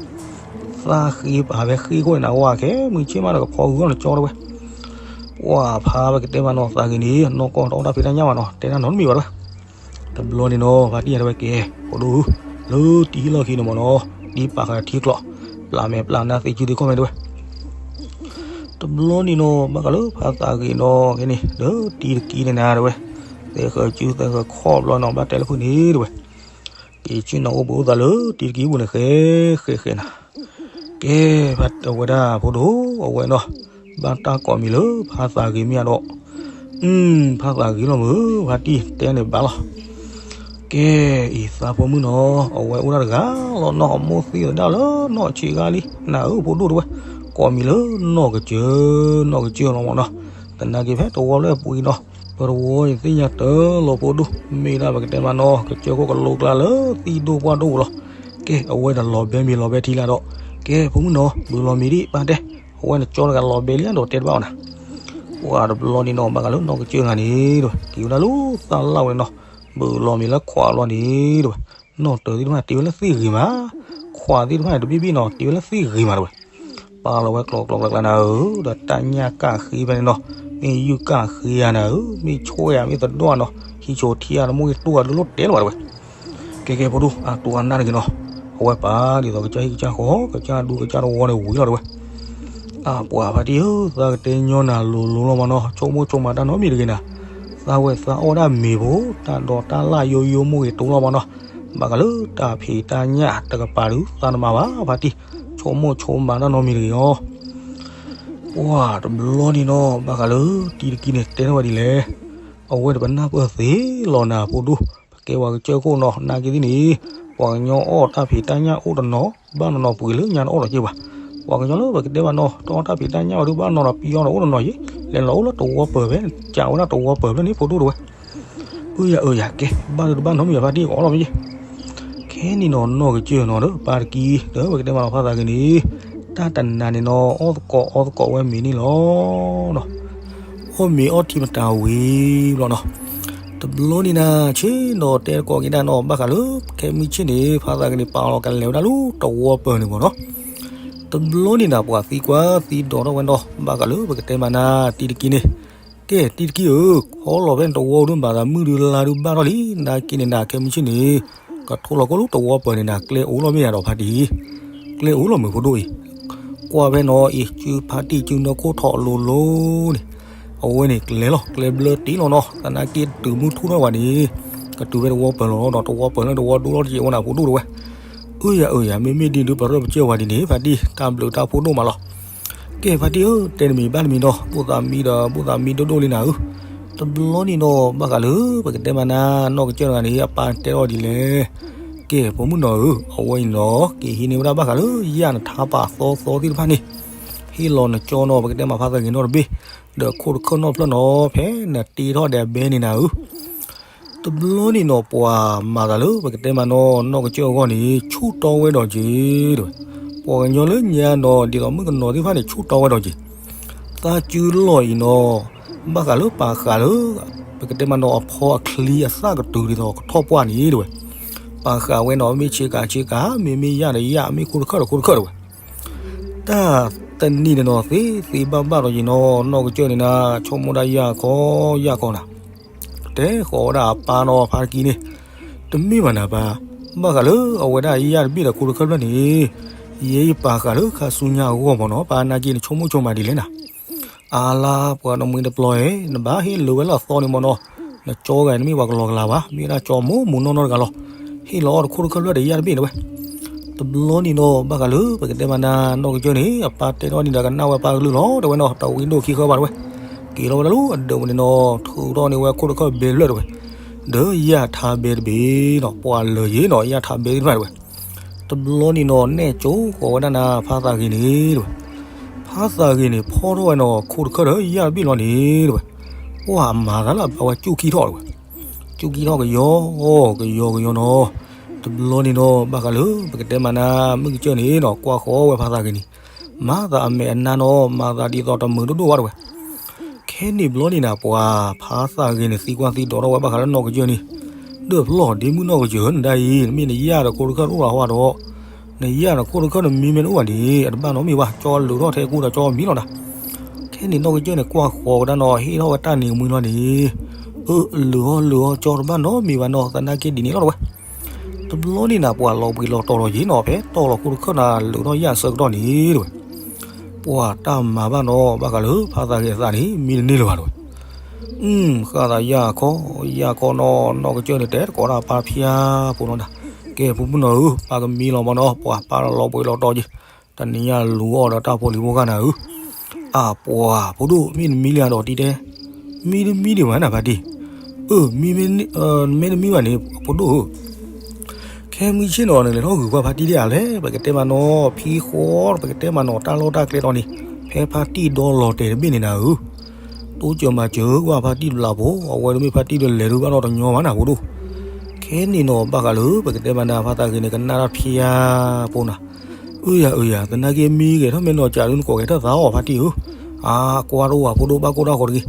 သၣ်ဃ့ပာ်ဖဲဃ့ခိၣ်န့ၣ်နဝဲခဲမုၢ်ဆ့ၣ်မးဒီးကဖီဂုာ်အီၤနကၠီတဲဝဲ ပှၤဖါပကတဲမးနီၤသးဂ့ၤန့ၣ် နီၢ်ကီၢ်တအီၣ်တၢ်ဖံးတၢ်ညၣ်မးနီၤ တဲတၢ်နီတမံၤဘၣ်တဲဝဲ, တဘျီန့ၣ်နီၤ ဖါတံၢ်တဲဝဲကဲ, ဖိဒိၣ်ဧၢ, လၢတံၤဟံၣ်လီၢ်ခံန့ၣ်မးနီၤ, ဒ်ပာ်ဃာ်ထံကျိ, ပျၢ်မဲာ်ပျၢ်နါသ့ကုသ့ခီၣ်မဲာ်တဲဝဲ တဘျီန့ၣ်နီၤ ဘၣ်ဃးလၢဖါသးဂ့ၤနီၤ ခဲန့ၣ် လၢတံၤတကံန့ၣ်နၤတဲဝဲ, သဲဃၢၤစုသဲဃၢၤခီၣ်ဘျီနီၤ ဘၣ်တဲလၢဖုန့ၣ်တဲဝဲ, က့ၤဆ့ၣ်နီၤအိၣ်ဘှံးအိၣ်သးလၢတံၤတကံပူၤန့ၣ် ဃဲဃဲဃဲနၤ, ကဲ, အဝဲဒၣ်ဖိဒိၣ် အဝဲနီၤ, ဘၣ်တၢ်ကိးမံၤလၢဖါသးဂ့ၤမ့ၢ်ဧါဒီး, အု ဖါသးဂ့ၤလီၤမုၢ် ဖါတံၢ်တဲန့ၣ်ဘၣ်လီၤ ကဲ, အံၤသးဖိမုၣ်နီၤ အဝဲအိၣ်ဒၣ်တဂၤလီၤ နီၢ်အမိၢ်သံသဒၣ်လၢနီၢ်ဆံးဂၤလံ နၤဧၢဖိဒိၣ်တဲဝဲ, ကိးမံၤလၢနီၢ်ကစၢၢ်, နီၢ်ကစၢၢ်လီၤမးနီၤ, သနာ်က့ဖဲတဝီလၢအပူၤအံၤနီၤ, ပတဝီန့ၣ်သ့ၣ်ညါတၢ်လီၤဖိဒိၣ်, မ့ၢ်ဒၣ်ပကတဲမးနီၤ ကစၢၢ်ခိၣ်ကလိကျါလၢသံၣ်ဒိၣ်ပှၢ်ဒိၣ်ပူၤလီၤ, ကဲ အဝဲန့ၣ်လီၤဘဲမ့ၤလီၤဘဲထံလၢဒီး, ကဲ ဖိမုၣ်နီၤ ဘုးလီၤမ့ၤဒံးပၢ်တဲ, အဝဲန့ၣ်ကၠီတဂၤလီၤဘဲလံဒီးတဲတဘၣ်အီၤနၤ ပှၤတဘျီန့ၣ်နီၤ ဘၣ်ဃးလၢနီၢ်ကစၢၢ်ဂၤန့ၣ်တဲဝဲ က့ၤဝဲဒၣ်လၢသးလၢ်ဝဲန့ၣ်နီၤ, ဘုးလီၤမ့ၤလၢခွးလီၤန့ၣ်တဲဝဲ, နီၢ်တၢၤသ့ၣ်တဖၣ်န့ၣ် တ့ဝဲလၢသ့ၣ်ဂ့ၤမး, ခွးသ့ၣ်တဖၣ်န့ၣ် တဘ့ၣ်ဘ့ၣ်နီၤ တ့ဝဲလၢသ့ၣ်ဂ့ၤမးတဲဝဲ, ပာ်လီၤဝဲကျိၤကျိၤကျါကျါနၤဧၢ, ဒီးတၢ်ညၣ်ကၣ်ဃ့ဖဲန့ၣ်နီၤ, မ့ၢ်ယုၢ်ကၣ်ဃ့ဧါနၤဧၢ, မ့ၢ်ဆိၣ်ဧါမ့ၢ်သဒိၣ်ဧါနီၤ, ဟံးဆိထံဧါတမိၣ်ဂ့ၤတိၢ်ဧါတလိၣ်တဲလၢၤဘၣ်တဲဝဲ ကဲကဲဖိဒိၣ် အတိၤအနၢ်တဂ့ၤနီၤ, အဝဲပာ်ဒ်သိးကစၢ်ဟံၣ်ကစၢ်ဃီ ကစၢ်ဒူကစၢ်တဝီန့ၣ်ဝံၤလီၤတဲဝဲ, အပှၤဖါတံၢ်ဧၢ, သးကတဲညီနၤလိၤလိၤလီၤမးနီၤ, ဆိကမိၣ်ဆိကမးတၢ်နီတမံၤတဂ့ၤနၤ, သးဝဲသးအီၣ်ဒၣ်မ့ၤဖိ, တၢ်ဒိးတၢ်လၣ်ယိယိမိၢ်ဂ့ၤတိၤလီၤမးနီၤ, ဘၣ်ဃးလၢတၢ်ဖံးတၢ်ညၣ်တကပၤဒုး သးတမၤဘၣ်ဖါတံၢ်, ဆိကမိၣ်ဆိကမးတၢ်နီတမံၤတဂ့ၤအီၤ ပှၤတဘျီန့ၣ်နီၤ ဘၣ်ဃးလၢတံၤတကံန့ၣ် တဲထီၣ်ဝဲဒ်လဲၣ်, အဝဲန့ၣ်ပနၢ်ပၢၢ်သ့လီၤနၤဖိဒိၣ်, ပ ကဲပှၤကစၢၢ်ခိၣ်နီၤ နာ်က့သ့ၣ်န့ၣ် ပှၤကညီအီၣ်တၢ်ဖံးတၢ်ညၣ်အိၣ်တနီၤ ဘၣ်နီၤနီၤပှ့ၤလၢညါတအိၣ်ဒီးက့ဘၣ်. ပှၤကညီလၢပကတဲဘၣ်နီၤ တအီၣ်တၢ်ဖံးတၢ်ညၣ်ဝဲဒုး ဘၣ်နီၤနီၤပံအီၣ်ဒီးအိၣ်တနီၤယ့ၣ် လဲၤလီၤအိၣ်လၢတဝီပၢၤဖဲ ကးဝဲဒၣ်တဝီပၢၤဖဲန့ၣ် ဖိဒိၣ်တဝဲ. အၢယၤအၢယၤ ကဲ ဘၣ်ဒုးတဘၣ်နီတမံၤဘၣ် ဖါတံၢ်အီၣ်လီၤမ့ၢ်ယ့ၣ်. ခဲန့ၣ်နီၤ နီၢ်ကစၢၢ်နီၤဒီး ပၢ်တကံ ဒီးပကတဲမးနီၤ ဖါသးဂ့ၤန့ၣ် တၢ်တနၤန့ၣ်နီၤ အီၣ်သကိးအီသကိးဝဲမ့ၤန့ၣ်လီၤနီၤ. အီၣ်မ့ၤအီထံမတၤဝံၤဘျီနီၤ. တဘျီန့ၣ်နၤ ဆ့ၣ်နီၤတဲသကိးက့ၤဒၣ်နီၤ ဘၣ်ဃးလၢ ခဲမုၢ်ဆ့ၣ်န့ၣ် ဖါသးဂ့ၤန့ၣ် ပာ်လီၤကလဲၤဝဲဒၣ်လၢတဝီပၢၤန့ၣ်မ့ၢ်နီၤ. တဘျီန့ၣ်နၤ ပှၤသံကွၢ်သံဒိးထီၣ်ဝဲနီၤ ဘၣ်ဃးလၢပကတဲမးနၤ တံၤတကံန့ၣ် ကဲ တံၤတကံဧၢ, ဟီလီၤဖဲန့ၣ်တဝီဒုး ဘၣ်သးမုၢ်ဒုးလါဒုးဘၣ်ထီၣ်လံ, နာ်က့န့ၣ်နၤ ခဲမုၢ်ဆ့ၣ်န့ၣ် ကထိၣ်လီၤကိၣ်လၢတဝီပၢၤန့ၣ်နၤ ကျဲအိၣ်လီၤမ့ၢ်ယၤဒီးဖါတံၢ်, ကျဲအိၣ်လီၤမုၢ်ဖိဒိၣ်အံၤ, ကွၢ်ဖဲနီၤအံၤ စုဖါတံၢ်စုနီၢ်ခိၣ်ထီၣ်အလိၤလိၤန့ၣ်, အဝဲန့ၣ်ကျဲလီၤ ကျဲဘျၢတ့ၢ်လီၤနီၤ, သနာ်က့တုၤမုၢ်ထူၣ်ထီၣ်ဝဲန့ၣ် ကတုၤဖဲတဝီပၢၤလီၤဒီး တဝီပၢၤလၢတဝီဒိၣ်လီၤတက့ၢ်ဝဲနၤဖိဒိၣ်တဝဲ, အၢယၤအၢယၤ မ့မ့ၢ်ဒ်ဒုး ပရၢပကၢၢ်ဝဲဒ်န့ၣ် ဖါတံၢ် တၢ်ဘျုးတၢ်ဖှိၣ်ဒိၣ်မးလီၤ. ကဲ ဖါတံၢ်ဧၢ, တဲတမံၤဘၣ်တမံၤနီၤ, ဘူၣ်သးမံဒီး ဘူၣ်သးမံဒိၣ်ဒိၣ်လံနၤဧၢ, တဘျီန့ၣ်နီၤ ဘၣ်ဃးလၢ ပကတဲမးနၤ နီၢ်ကစၢၢ်တဂၤန့ၣ် အပၢ်တဲထီၣ်ဒ်လဲၣ်, ကဲ ဖိမုၣ်နီၤဧၢ, အဝဲအံၤနီၤ က့ၤဟံးန့ၢ်ဝဲဒၣ်ဘၣ်ဃးလၢ ယၣ်နထါပာ်သီသီသ့ၣ်တဖၣ်န့ၣ်, ဟ့ၣ်လီၤနကၠီနီၤ ပကတဲမးဖါသးဂ့ၤနီတဘ့ၣ်, ဒီးခိၣ်တခၢၣ်နီၢ်ဖျၢၣ်နီၤ ဖဲနတ့ထီၣ်ဒီးအဘဲန့ၣ်နၤဧၢ တဘျီန့ၣ်နီၤ ပှၤမၤသးလၢ ပကတဲမးနီၤ နီၢ်ကစၢၢ်အဂီၢ်န့ၣ် ဆူၣ်တီဝဲဒီးက့ၤ, ပှၤကညီလၢညါနီၤ ဒ်သိးမုၣ်ကနီၤသ့ၣ်တဖၣ်န့ၣ် ဆူၣ်တီဝဲဒီးက့ၤ, သးစုလီၢ်အံၤနီၤ ဘၣ်ဃးလၢပာ်ဃာ်လၢ ပကတဲမးနီၤ အဖီအချံအသၣ်ကတုၤဒ်သိးကထီၣ်ပှၢ်န့ၣ်တဝဲ, ပာ်ဃာ်ဝဲနီၤ မ့ၢ်ဆ့ကၤဆ့ကၤ မ့မ့ၢ်ယၣ်ဒီးယၣ် မ့ၢ်ခိၣ်တခၢၣ်ဒီးခိၣ်တခၢၣ်တဝဲ တၢ်တနံၤန့ၣ်နီၤ သ့သ့ဘၣ်ဘၣ်ဒီးယံၤနီၤ နီၢ်ကစၢၢ်န့ၣ်နၤ ဆိကမိၣ်ဒၣ်ယၣ်ခီ ယၣ်ခီနၤ, တဲဃီၤဝဲဒၣ်အပၢ်နီၤ ဖါတံၢ်န့ၣ်, တမ့ၢ်ဘၣ်နၤပၢ်, ဘၣ်ဃးလၢအဝဲဒၣ်ယၣ်တဘ့ၣ်ဒီးခိၣ်တခၢၣ်ဖျၢၣ်န့ၣ်, ယဲယပာ်ဃာ်လၢခါဆူညါအဂီၢ်မ့ၢ်နီၤ ပၢ်နာ်က့နဆိကမိၣ်ဆိကမးဒ်လဲၣ်နၤ အါလါ ပှၤနမှံတပျီဧဲ နဘၣ်ဟ့ၣ်လၢဝဲလၢအသီန့ၣ်မ့ၢ်နီၤ, နကၠီဂၤနမ့ၢ်ပှၤကလီၤကလၤဘၣ် မ့ၢ်ဝဲဒၣ်ကၠီမိၢ်မိၢ်နီၢ်နီၢ်တဂၤလီၤ, ဟ့ၣ်လီၤအီၣ်တခိၣ်တခၢၣ်ဖျၢၣ်ဒီးယၣ်တဘ့ၣ်တဝဲ, တဘျီန့ၣ်နီၤ ဘၣ်ဃးလၢ ပကတဲမးနၤ နီၢ်ကစၢၢ်န့ၣ် အပၢ်တဲထီၣ်န့ၣ်ဒီးကနၣ်ဝဲပၢ်ကလုၢ်လီၤ တဝဲနီၤ တဝံဒိၣ်ခံဃၢဘၣ်တဝဲ, က့ၤလီၤဝဲဒၣ်လၢအဒၢးပူၤန့ၣ်နီၤ ထုးထီၣ်န့ၢ်ဝဲခိၣ်တခၢၣ်ဘဲဖျၢၣ်တဝဲ, ဒီးယၣ်ထါဘဲတဘ့ၣ်နီၤ ပှၤလၢာ်ယ့ၤနီၤ ယၣ်ထါဘဲသ့ၣ်တဖၣ်တဝဲ တဘျီန့ၣ်နီၤ နဲၣ်ကၠိဃီၤဝဲဒၣ်နၤ ဖါသးဂ့ၤန့ၣ်တဝဲ, ဖါသးဂ့ၤန့ၣ် ဖီၣ်ထီၣ်ဝဲနီၤ ခိၣ်တခၢၣ်ဒီးယၣ်တဘ့ၣ်လီၤန့ၣ်တဝဲ, ပှၤမၤသးလၢအဘၣ်ဝဲကၠူၣ်ခံထီၣ်တဝဲ, ကၠူၣ်ခံထီၣ်ကယီ ကယီကယီနီၤ, တဘျီန့ၣ်နီၤ ဘၣ်ဃးလၢ ပကတဲမးနၤ မုၢ်ကစၢၢ်န့ၣ်နီၤ ကွၢ်ဃီၤဝဲဖါသးဂ့ၤန့ၣ်, မၤသးအမဲာ်အနါနီၤ မၤသးဒ်သိးတမုာ်ဒိၣ်ဒိၣ်ဘၣ်တဝဲ ခဲန့ၣ်ဘျီန့ၣ်နၤ ပှၤဖါသးဂ့ၤန့ၣ် သံကွၢ်သံဒိးထီၣ်ဝဲဘၣ်ဃးလၢနီၢ်ကစၢၢ်န့ၣ်, ဒီးဖျီၣ်ဒ့မုၣ်နီၢ်ကစၢၢ်ဧၢ နဒၣ်အံၤ နမ့ၢ်နယၣ်ဒီးခိၣ်တခၢၣ်တအိၣ်လၢၤဟီဒီး, နယၣ်ဒီးခိၣ်တခၢၣ်နမံမ့ၢ်တအိၣ်ဘၣ်န့ၣ် အတဘၣ်နီတမံၤဘၣ် ကၠီလုာ်ထီၣ်ထဲကူဒီးကၠီမံလီၤနၤ, ခဲန့ၣ်နီၢ်ကစၢၢ်န့ၣ် ကွၢ်ဃီၤဝဲဒၣ်နီၤ ဟ့ၣ်ထီၣ်ဝဲတၢ်နံၤကမှံလီၤန့ၣ်, အၢ လုာ်ဟီလုာ်ဟီကၠီတဘၣ်နီတမံၤဘၣ်နီၤ သနာ်က့ဒ်န့ၣ်လီၤတဝဲ တဘျီန့ၣ်နၤ ပှၤလီၤပှ့ၤလီၤတီၤလီၤယ့ၤနီၤ ဖဲတီၢ်လီၤခိၣ်တခၢၣ်နၤ လုာ်ထီၣ်ယၣ်ဆၢကတီၢ်န့ၣ်တဝဲ, ပှၤတၢ်မၤဘၣ်နီၤ ဘၣ်ဃးလၢဖါသးဂ့ၤအသးန့ၣ် မံတန့ၢ်လၢၤဘၣ်တဝဲ, ဃၣ်သးယၣ်ခီ ယၣ်ခီနီၤ နီၢ်ကစၢၢ်န့ၣ် တဲသကိးဒၣ်ပၢ်ဖၠါဖိနီၤနၤ, ကဲ ဖိမုၣ်နီၤဧၢ ပၢ်ကမံလီၤမ့ၢ်နီၤ ပှၤပၢ်လီၤပှ့ၤလီၤတီၤယ့ၤ တနံၤညါလူၤအီၣ်ဒီးတၢ်ဖိလံၤဖိဂၤနၤဧၢ, အၢ ပှၤဖိဒိၣ်မ့ၢ်နမံလံဧါဒီးတံၤတဲ, မံတမံဒံးဘၣ်နၤဖါတံၢ်, အၢ မ့ၢ်တမံဘၣ်န့ၣ် ဖိဒိၣ်ဧၢ, ခဲမုၢ်ဆ့ၣ်နီၤ နလဲၤထီၣ်ဂုာ်ကွၢ်ဖါတံၢ်ဒ်အံၤလဲၣ် ပကတဲမးနီၤ ဖံဃီ ပကတဲမးနီၤ တၢ်လီၢ်တၢ်ကျဲတီၤန့ၣ် ဖဲဖါတံၢ်ဒီလီၤတဲာ်တဘ့ၣ်န့ၣ်နၤဧၢ, တိစၢၤမၤစၢၤကွၢ်ဖါတံၢ်တဘျီဖိ အဝဲတမ့ၢ်ဖါတံၢ်ဒီးလဲၤဒုးဘၣ်နီတညီဘၣ်နၤဖိဒိၣ်, ခဲန့ၣ်နီၤ ဘၣ်ဃးလၢ ပကတဲမးနၤ ဖါသးဂ့ၤန့ၣ် ကနၣ်တၢ်ဖၠါဖိနီၤ, အၢယၤအၢယၤ သနာ်က့မံဂဲၤထီၣ်မ့ၢ်နီၤ ကးဒုးနကိးဂဲၤထီၣ်သးအီၤဖါတံၢ်ဧၢ, အါ ကွၢ်တအိၣ်ဘၣ်ဖိဒိၣ်ဘၣ်ကိၢ်တၢ်ဃီတဂ့ၤ,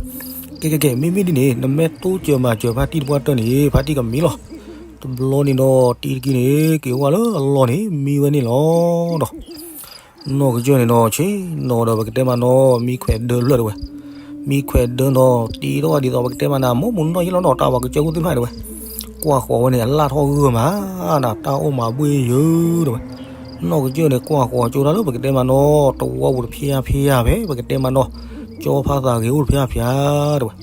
ကဲကဲကဲ မ့မ့ၢ်ဒ်န့ၣ် နမ့ၢ်တိစၢၤမၤစၢၤဖါတံၢ်တပှၢ်တၢၢ်န့ၣ် ဖါတံၢ်ကမံလီၤ, တဘျီန့ၣ်နီၤ တံၤတကံန့ၣ် က့ၤဝဲလၢအလီၢ်န့ၣ် မံဝဲန့ၣ်လီၤဒီး နီၢ်ကစၢၢ်န့ၣ်နီၤ ဆ့ၣ်နီၤဒီးပကတဲမးနီၤ မံခွဲးဒၢဖျၢၣ်တဝဲ, မံခွဲးဒၢနီၤ တ့ထီၣ်ဝဲဒ်သိးပကတဲမးနၤ မိၢ်မိၢ်နီၢ်နီၢ်ယ့ၣ်လီၤနီၤ တၢ်ပှၤကစၢၢ်ခိၣ်သ့ၣ်တဖၣ်တဝဲ, ကွၢ်ဃီၤဝဲန့ၣ် အလၣ်ထီၣ်ဂၢၢ်မးနၤ တၢ်အိၣ်မးဘှ့ၣ်ယၢၤတဝဲ, နီၢ်ကစၢၢ်န့ၣ် ကွၢ်ဃီၤကၠိတၢ်လၢပကတဲမးနီၤ တဝီပူၤတဖၠါဖၠါဖဲ ပကတဲမးနီၤ ကၠီဖါသးဂ့ၤအိၣ်တဖၠါဖၠါတဝဲ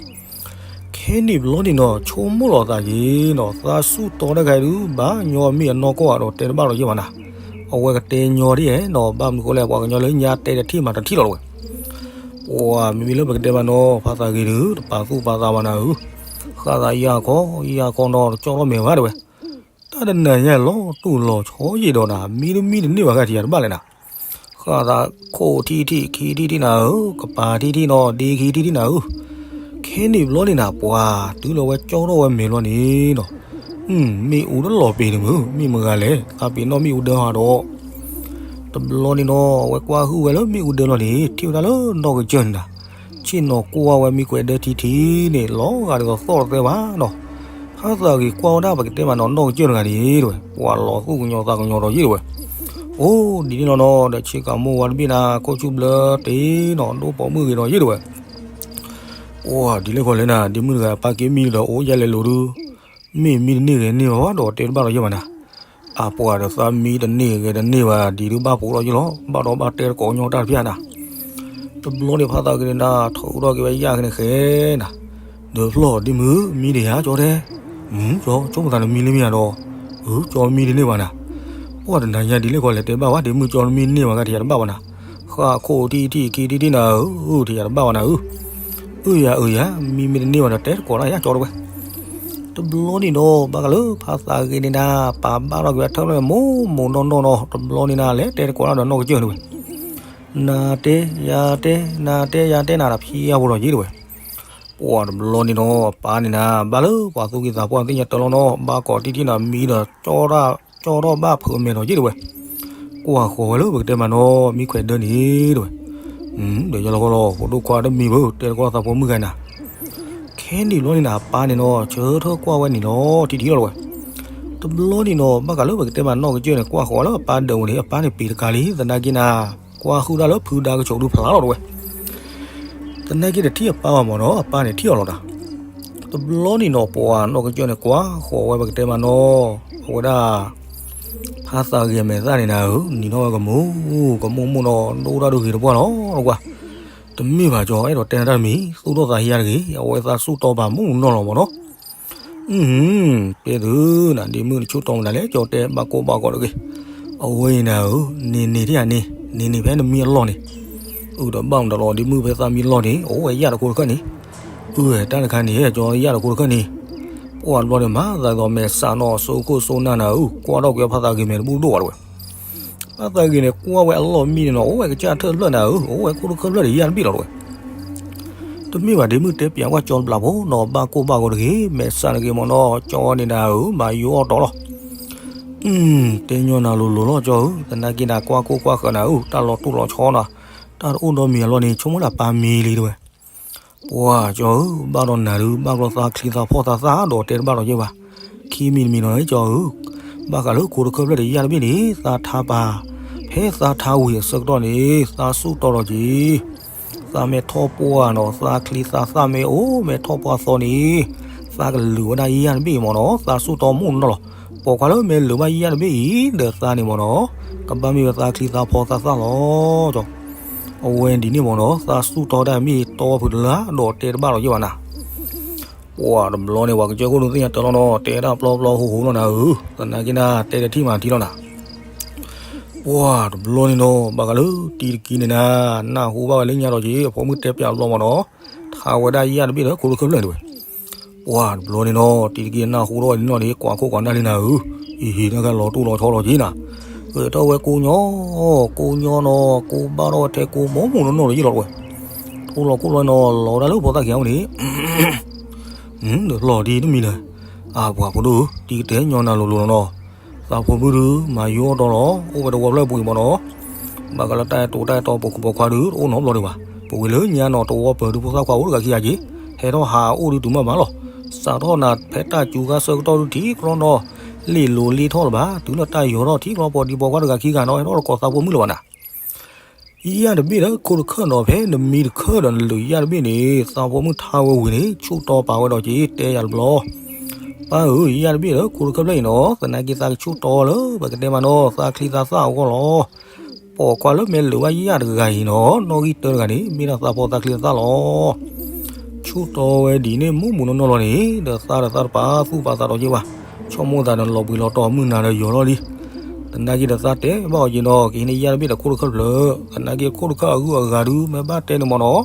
ခဲန့ၣ်ဘျီန့ၣ်နီၤ ဆိကမိၣ်လီၤသးယ့ၤနီၤ သးစူၢ်တီတဂၤဒုး ဘၣ်ညီအမ့ၢ်အနီၢ်ကီၢ်ဧါဒီးတဲတဘၣ်လီၤယ့ၣ်ဘၣ်နၤ, အဝဲကတဲညီဒ်ယဲနီၤ ဘၣ်မနုၤဃိလဲၣ် ပှၤကညီလၢညါတဲတထံၣ်မးတထံၣ်လီၤတဝဲ, ပှၤမ့မ့ၢ်လၢပကတဲမးနီၤ ဖါသးဂ့ၤဒုး တပာ်သူၣ်ပာ်သးဘၣ်နၤဧၢ, ဃၣ်သးယၢ်ခီ ယၢ်ခီနီၤ တကၠီထီၣ်မဲာ်ဘၣ်တဲဝဲ, တၢ်တနၤညါလီၤတူၢ်လီၤဆီယံာ်ဒီးနၤ မံတမံတန့ၢ်ဘၣ်ဂၤထံးယၤတဘၣ်လဲၣ်နၤ, ဃၣ်သးခိၣ်ထံထံၣ် ခံထံၣ်ထံၣ်နၤဧၢ, ကပၤထံထံၣ်နီၤ ဒ့ခံထံၣ်ထံၣ်နၤဧၢ, ခဲန့ၣ်ဘျီန့ၣ်နၤ ပှၤတုၤလီၤဝဲကၠီထီၣ်ဝဲမဲာ်လီၤန့ၣ်နီၤ, မ့ၣ်အူတလီၤပ့ၤန့ၣ်မုၢ် မ့ၢ်မဂၤလဲၣ် သးပ့ၤနီၣ်မ့ၣ်အူဒၢဟးဒီး တဘျီန့ၣ်နီၤ အဝဲကွၢ်ဟုၣ်ဝဲလၢမ့ၣ်အူဒၢလီၤန့ၣ် ထံၣ်ဝဲဒၣ်လၢနီၢ်ကစၢၢ်န့ၣ်နၤ, ဆ့ၣ်နီၤကွၢ်ဝဲမံခွဲးဒၢထံထံၣ်န့ၣ် လီၤဂာ်ဒ်သိးသီၣ်တသဲဘၣ်နီၤ, ဖးသးဂ့ၤကွၢ်ဝဲဒၣ်ပကတဲမးနီၤ နီၢ်ကစၢၢ်တဂၤန့ၣ်တဲဝဲ ပှၤလီၤသူၣ်ကညီၤသးကညီၤဒီးယ့ၣ်တဲဝဲ, အိၣ်ဒ်န့ၣ်လီၤနီၤ ဒီးဆ့ကၤမိၢ်ဝါတဘ့ၣ်နၤ ခိၣ်ဆူၣ်ဘျၢတ့ၢ်နီၤ ဒိၣ်ပိာ်မုၣ်ဂ့ၤဒီးယ့ၣ်တဲဝဲ ပှၤဒ်လဲၣ်ခီလဲၣ်နၤ ဒ်မုၣ်တဂၤပၢ်က့ၤမံဒီးအိၣ်ယဲလဲၤလိၤဒုး, မ့ၢ်မံတန့ၢ်ဂ့ၤန့ၢ်ဘၣ်ဒီးတဲတဘၣ်ဒီးယဲၢ်ဘၣ်နၤ, အပှၤဒီးသးမံတန့ၢ်ဂ့ၤတန့ၢ်ဘၣ် ဒ်ဒုးဘၣ်ပူၤဒီးယ့ၣ်လီၤ ဘၣ်ဒီးဘၣ်တဲတကိးညီတၢ်တဖၣ်နၤ, တဘျီန့ၣ်ဖးသးဂ့ၤန့ၣ်နၤ ထုးထီၣ်က့ၤဝဲယၣ်က့ၤန့ၣ်ဃဲနၤ, ဒီးဖျီၣ်ဒ်မုၣ်မံဒံးယၤကၠီတဲ, ကၠီဆိကမိၣ်သးနမံလံမ့ၢ်ယၤဒီး, ကၠီမံတန့ၢ်ဘၣ်နၤ, ပှၤတနၤညါဒ်လဲၣ်ခီလဲၣ်တဲဘၣ်ဝဲ ဒ်မုၣ်ကၠီမံတန့ၢ်ဘၣ်ဂၤထံးယၤတဘၣ်ဘၣ်နၤ, ဃၣ်ခိၣ်ထံထံၣ်ခံထံၣ်ထံၣ်နၤဧၢ ထံးယၤတဘၣ်ဘၣ်နၤဧၢ အၢယၤအၢယၤ မံမ့ၢ်တန့ၢ်ဘၣ်ဒီးတဲတကိးဒၣ်ယၤကၠီတဲဝဲ, တဘျီန့ၣ်ဒီး ဘၣ်ဃးလၢဖးသးဂ့ၤန့ၣ်နၤ ပာ်ဘၣ်ထီၣ်က့ၤဝဲထၢၣ်ဖျၢၣ်မိၢ်မိၢ်နီၢ်နီၢ်နီၤ တဘျီန့ၣ်နၤ လဲၤတဲတကိးဒၣ်ဒီးနီၢ်ကစၢၢ်န့ၣ်ဝဲ, နၤတဲယၤတဲ နၤတဲယၤတဲနၤဒီးဖံးယၤဖိဒီးယ့ၣ်တဲဝဲ, ပှၤတဘျီန့ၣ်ဒီး အပၢ်န့ၣ်နၤ ဘၣ်လၢပှၤသူၣ်က့သးပှၢ်သ့ၣ်ညါတၢ်လီၤနီၤ ဘၣ်ကိးထံထံၣ်နၤမံဒီး ကၠီထီၣ်ဘၣ်ဖုးမဲာ်ဒီးယ့ၣ်တဲဝဲ, ကွၢ်ဃီၤဝဲလၢပကတဲမးနီၤ မံခွဲးဒၢန့ၣ်တဲဝဲ, ဒီးယလီၤဃီလီၤ ဖိဒိၣ်ခွါတမံၤဘၣ် တဲတကိးသးဖိမုၣ်ဂၤနၤ, ခဲန့ၣ်ဘျီန့ၣ်နၤ အပၢ်န့ၣ်နီၤ ဆၢထၢၣ်ကွၢ်ဝဲန့ၣ်လီၤ ထံထံၣ်လီၤတဲဝဲ, တဘျီန့ၣ်နီၤ ဘၣ်ဃးလၢပကတဲမးနီၢ်ကစၢၢ်န့ၣ် ကွၢ်ဃီၤလၢအပၢ်ဒၢးဝဲန့ၣ် အပၢ်န့ၣ်ပ့ၤတကးလံ သနာ်က့နၤ, ကွၢ်ဟုၣ်ဒၣ်လၢဖုဒါကဆိးဒုဖျါလီၤတဲဝဲ သနာ်က့တထံၣ်အပၢ်ဘၣ်မ့ၢ်နီၤ အပၢ်န့ၣ်ထံၣ်အီၤလီၤတၢ်, တဘျီန့ၣ်နီၤ ပှၤနီၢ်ကစၢၢ်န့ၣ် ကွၢ်ဃီၤဝဲပကတဲမးနီၤ, အဝဲဒၣ် ဖးသးဂ့ၤမဲာ်သၣ်န့ၣ်နၤဧၢ နံၤထီၣ်ဝဲကမူၣ် ကမူၣ်မူၣ်နီၤ ဒိၣ်တၢ်ဒိၣ်ဂ့ၤတပှၢ်လီၤကွၢ်, တမ့ၢ်ဘၣ်ကၠီ အဲၣ်ဒိးတဲနၤတၢ်တမံၤ သူၣ်ထီၣ်သးဟံးယၤတဂ့ၤ အဝဲသးစူၢ်တီပာ်မူၣ်နီၢ်လီၤမ့ၢ်နီၤ တဲသုနၤ ဒ်မုၣ်နဆိၣ်တီမနုၤလဲၣ် ကၠီတဲဘၣ်ကိၢ်ဘၣ်ဂီၤတဂ့ၤ, အဝဲအံၤနၤဧၢ န့ၢ်န့ၢ်ထံၣ်ဧါန့ၢ် န့ၢ်န့ၢ်ဖဲနမံအလီၢ်န့ၣ်, အုၣ်ဒီးဘၣ်မတၤလီၤ ဒ်မုၣ်ဖဲသးမံလီၢ်န့ၣ် အိၣ်ဝဲယၣ်တခိၣ်တခၢၣ်န့ၣ်, အုၣ်ဝဲတၢ်တခါန့ၣ် ကၠီယၣ်တခိၣ်တခၢၣ်န့ၣ်, ပှၤတဘျီန့ၣ်မၤသးဒ်သိးမဲာ်ဆှးနီၤ စိခိၣ်စိနၢ်နၤဧၢ ကွၢ်ထီၣ်ကွံာ်ဖးသးဂ့ၤမဲာ်တဘူၣ်ဒိၣ်ဘၣ်တဲဝဲ ဖးသးဂ့ၤန့ၣ် ကွၢ်ဝဲအလီၢ်မံန့ၣ်နီၤ အိၣ်ဝဲကစၢ်ထၢၣ်ဖျၢၣ်နၤဧၢ အိၣ်ဝဲခိၣ်တခၢၣ်ဖျၢၣ်ဒီးယၣ်တဘ့ၣ်လီၤတဲဝဲ, တမ့ၢ်ဘၣ်ဒ်မုၣ်တဲပျးကွၢ်ကၠီတဘျီဖိနီၤ ဘၣ်ကိၢ်ဘၣ်ဂီၤတဂ့ၤ မဲာ်ဆှးတဂ့ၤမ့ၢ်နီၤ ကၠီန့ၣ်နၤဧၢ မၤယိအီၣ်တီလီၤ, တဲညီနၤလိၤလိၤလီၤကၠီဧၢ သနာ်က့နၤကွၢ်ကိၢ်ကွၢ်ဃၢၤနၤဧၢ တၢ်လီၤတိၢ်လီၤဆီနၤ, တၢ်တအိၣ်ဒီးမံၤအလီၢ်န့ၣ် ဆိကမိၣ်လၢပၢ်မံလံတဲဝဲ ပှၤကၠီဧၢ ဘၣ်ဒီးနၤဒုး ဘၣ်ကျီသးချံသးဖီၣ်သးသၣ်ဒီးတဲတဘၣ်ဒီးယဲၢ်ဘၣ်, ခံမံၤတမံၤနီၤကၠီဧၢ, ဘၣ်ဃးလၢခိၣ်တခၢၣ်ဖျၢၣ်ဒီးယၣ်တဘ့ၣ်န့ၣ် သးထါပာ်, ဖဲသးထါဝံၤအဆၢကတီၢ်န့ၣ် သးစူၢ်တီဒီးက့ၤ, သးမ့ၢ်ထီၣ်ပှၢ်နီၤ သးချံသးသၣ်မ့ၢ်အိၣ် မ့ၢ်ထီၣ်ပှၢ်သီန့ၣ်, သးကလုာ်ဝဲဒၣ်ယၣ်တဘ့ၣ်အံၤမ့ၢ်နီၤ သးစူၢ်တီမိၢ်နီၢ်လီၤ, ပိာ်ခွါလၢမ့ၢ်လုာ်ဘၣ်ယၣ်တဘ့ၣ်အံၤ ဒီးသးန့ၣ်မ့ၢ်နီၤ, ကဘၣ်မ့ၢ်ဝဲသးချံသးဖီသးသၣ်လီၤ အဝဲဒ်န့ၣ်မ့ၢ်နီၤ သးစူၢ်တီတၢ်မ့ၢ်တီဝဲဖုးတလၢဒီးတဲတဘၣ်ဒီးယဲၢ်ဘၣ်နၤ, ပှၤတဘျီန့ၣ် ပှၤကစၢၢ်ခိၣ်ဒုးသ့ၣ်ညါတၢ်လီၤနီၤ တဲဒၣ်ပျီပျီဟူဟူလီၤနၤဧၢ, သနာ်က့နၤ တဲတထံၣ်မၤထံလီၤနၤ, ပှၤတဘျီန့ၣ်နီၤ ဘၣ်ဃးလၢတံၤတက့ၢ်န့ၣ်နၤ, နၢ်ဟူဘၣ်ဝဲလၢညါဒီးက့ၤ အဖိမုၣ်တဲပျးတဘျီမ့ၢ်နီၤ, ထါဝဲဒၣ်ယၣ်တဘ့ၣ်ဒီးခိၣ်တခၢၣ်ဖျၢၣ်န့ၣ်တဲဝဲ ပှၤတဘျီန့ၣ်နီၤ တံၤတက့ၢ်နၢ်ဟူထီၣ်ဝဲန့ၣ်နီၤန့ၣ် ကွၢ်ခိၣ်ကွၢ်နၢ်လံနၤဧၢ, အံၤဟ့ၣ်တၢ်ကလီၤတိၢ်လီၤဆီလီၤက့ၤနၤ, ဂဲၤထီၣ်ဝဲကိးညီ, ကိးညီနီၤ ကိးဘၣ်ထီၣ်ဝဲထဲကိးမိၢ်မိၢ်နီၢ်နီၢ်ဒီးယ့ၣ်လီၤတဲဝဲ, ထိၣ်လီၤခိၣ်လီၤနီၤ လီၤဝဲဒၣ်လၢဖိသၣ်ခံဂၤအိၣ်န့ၣ် ဒီးလီၤဒ်တမံၤလၢၤ, အပှၤဖိဒိၣ်ဧၢ တံၤကတဲညီနၤလိၤလိၤလီၤနီၤ, သးဖိမုၣ်ဒုး မၤယိအီၣ်တီလီၤ အိၣ်ဝဲတဝီဖျၢၣ်ပူၤအံၤမ့ၢ်နီၤ, ဘၣ်ဃးလၢတၢ်အဲၣ်တိာ်တၢ်အဲၣ်တီ ပိာ်ခွါဒုး တအိၣ်နီတဘျီဒံးဘၣ်, ပဝဲလၢညါနီၤ တဝီပၢၤဒုးဖိသၣ်ခွါအိၣ်တဂၤခံဂၤက့ၤ, ဟဲထီၣ်ဟးအိၣ်ဒုးတုၤမးမးလီၤ, စးထီၣ်နၤဖဲတၢ်စူၤခါဆၢကတီၢ်ဒုးထံၣ်ကြီနီၤ, လ့ၣ်လိၤလ့ၣ်ထီၣ်လၢၤဘၣ် တုၤလၢတၢ်ယီၤထီၣ်ထံၣ်ကြီပှၤဒံးပိာ်ခွါတဂၤခံဂၤနီၤ ဟဲထီၣ်တကိးသးဖိမုၣ်လၢၤဘၣ်နၤ ယၣ်တဘ့ၣ်ဒီးခိၣ်တခၢၣ်နီၤ ဖဲနမံတခၢၣ်ဒီးနလုာ်ယၣ်တဘ့ၣ်န့ၣ် သးဖိမုၣ်ထါဝဲဝံၤန့ၣ် ဆူၣ်တီပာ်ဝဲဒီးက့ၤ တဲယၤတဘျီ, ပၢ်ဧၢ ယၣ်တဘ့ၣ်ဒီးခိၣ်တခၢၣ်ဖျၢၣ်အံၤနီၤ သနာ်က့သးကဆူၣ်တီလၢ ပကတဲမးနီၤ သးချံသးသၣ်အဂီၢ်လီၤ. ပိာ်ခွါလၢမ့ၢ်လုာ်ဘၣ်ယၣ်တဂၤအံၤနီၤ နီၣ်ဂံၢ်တၢတဂၤန့ၣ် မ့ၢ်ဒၣ်သးဖီသးချံသးသၣ်လီၤ. ဆူၣ်တီဝဲဒ်န့ၣ် မိၢ်မိၢ်နီၢ်နီၢ်လီၤန့ၣ် ဒီးသးဒီးသးတပာ်သူၣ်ပာ်သးဒီးက့ၤဘၣ်, ဆိကမိၣ်သးဒီးလီၤဘှံးလီၤတီၤမုၢ်နၤဒီးယီၤလီၤလံ. သနာ်က့ဒီးသးတဲဘၣ်အီၤက့ၤနီၤ ကဟံးန့ၢ်ယၣ်တဘ့ၣ်ဒီးခိၣ်တခၢၣ်တဖျၢၣ်, သနာ်က့ခိၣ်တခၢၣ်အဂုၤအဂၤဒုး မ့ၢ်ဘၣ်တဲန့ၣ်မ့ၢ်နီၤ,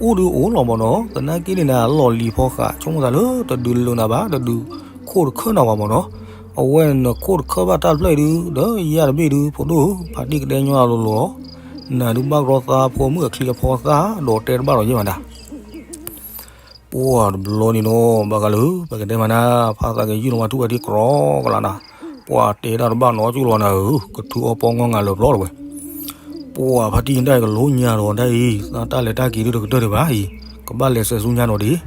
အိၣ်ဒုးအိၣ်လီၤမၢ်နီၤ, သနာ်က့န့ၣ်နၤ လီၢ်လံၤဖီဃး ဆိကမိၣ်သးလၢတဒုးလိာ်နၤဘၣ်, တဒုးခိၣ်တခၢၣ်နၤဘၣ်မၢ်နီၤ. အဝဲန့ၣ်နခိၣ်တခၢၣ်ဘၣ်တၢ်တဖျၢၣ်အံၤဒုး ဒီးယၤတဘ့ၣ်ဒုး ဖိဒိၣ်ဧၢ, ဖါတံၢ်ကတဲညီနၤလိၤလိၤလီၤ. နၤဒုးဘၣ်ကြီသးဖိမုၣ်အချံအဖီသၣ် ဒီးတဲတဘၣ်ဒီးယဲၢ်မးဒၣ် ပှၢ်တဘျီန့ၣ်နီၤ ဘၣ်ဃးလၢ ပကတဲမးနၤ ဖါသးက့ၤယုၢ်လီၤမၤထူၣ်ဝဲဒ်ကြီကလးနၤ, ပှၢ်တဲဒၣ်တဘၣ်နီတစူၢ်လီၤနၤဧၢ, ကထုးအီပီငီၢ်ငါလၢာ်ပျီလီၤဝဲ. ပှၢ်ဖါတံၢ်ဒၣ်အံၤကလိညါဒီးဒၣ်အံၤ သးတၢ်လဲၤတၢ်က့ၤဒုးတကတၢၢ်ဒံးဘၣ်အံၤ, ကဘၣ်လဲၤဆဲးဆူညါဒီးဒ်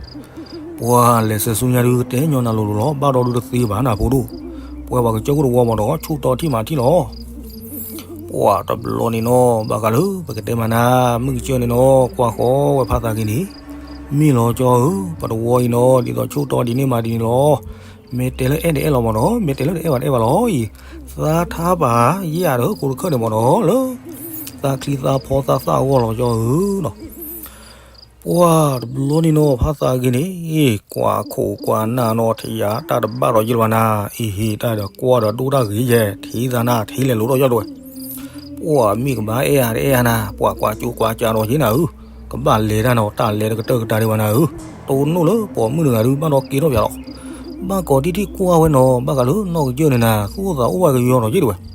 ပှၢ်လဲၤဆဲးဆူညါဒုး ကတဲညီနၤလိၤလိၤလီၤ, ဘၣ်ဒီဒုးတသ့ဘၣ်နၤဖိဒိၣ်, ပှဲၤပှၤကစၢၢ်ခိၣ်တဝီမၢ်ဒီး ဆူၣ်တီထံၣ်မၤထံၣ်လီၤ. ပှၢ်တဘျီန့ၣ်နီၤ ဘၣ်ဃးလၢ ပကတဲမးနၤ မုၢ်ကစၢၢ်န့ၣ်နီၤ ကွၢ်ဃီဝဲဖါသးက့ၤန့ၣ်, မ့ၢ်လီၤကၠီဧၢ, ပတဝီအံၤနီၤ ဒ်သိးဆူၣ်တီဒ်န့ၣ်မၤဒ်န့ၣ်လီၤ. မ့ၢ်တဲလၢအဲၣ်တအဲၣ်လီၤမၢ်နီၤ, မ့ၢ်တဲလၢတအဲၣ်ဘၣ်တအဲၣ်ဘၣ်လီၤအံၤ, သးထါပာ်ယၤဒီးခိၣ်တခၢၣ်န့ၣ်မၢ်နီၤ လၢ သးချံသးဖီသၣ်သၣ်အဂီၢ်လီၤကၠီဧၢနီၤ. ပှၢ်တဘျီန့ၣ်နီၤ ဖါသးက့ၤန့ၣ် ကွၢ်ခိၣ်ကွၢ်နၢ်နီၤ ထံၣ်ယၤတၢ်တဘၣ်ဒီးယဲၢ်လၢၤဘၣ်နၤ, အံၤဟ့ၣ်တၢ်ဒီးကွၢ်ဒီးဒိၣ်တၢ်ဂ့ၤယဲၢ် ထံၣ်သးနၤ ထံၣ်လဲၤလိၤထီၣ်ယီၢ်ဒဝဲ. ပှၢ်မ့ၢ်ကဘၣ်အဲၣ်ယၤတအဲၣ်ယၤနၤ ပှၢ်ကွၢ်ကၠိကွၢ်ကၠးဒီးယဲၢ်နၤဧၢ, ကဘၣ်လဲၤတၢ်နီၤ တၢ်လဲၤတကတၢၢ်ကတၢၢ်ဒံးဘၣ်နၤဧၢ, တိၢ်နီၣ်လၢပိာ်မုၣ်တဂၤဒုး ဘၣ်ဒီးက့ၤထီၣ်ပၠးလီၤ. ဘၣ်ကိးတံၢ်ထံၣ်ကွၢ်ဝဲနီၤ ဘၣ်ဃးလၢနီၢ်ကစၢၢ်န့ၣ်နၤ သူၣ်အိၣ်သးအိၣ်ဝဲကယီဒီးယဲၢ်ဒဝဲ.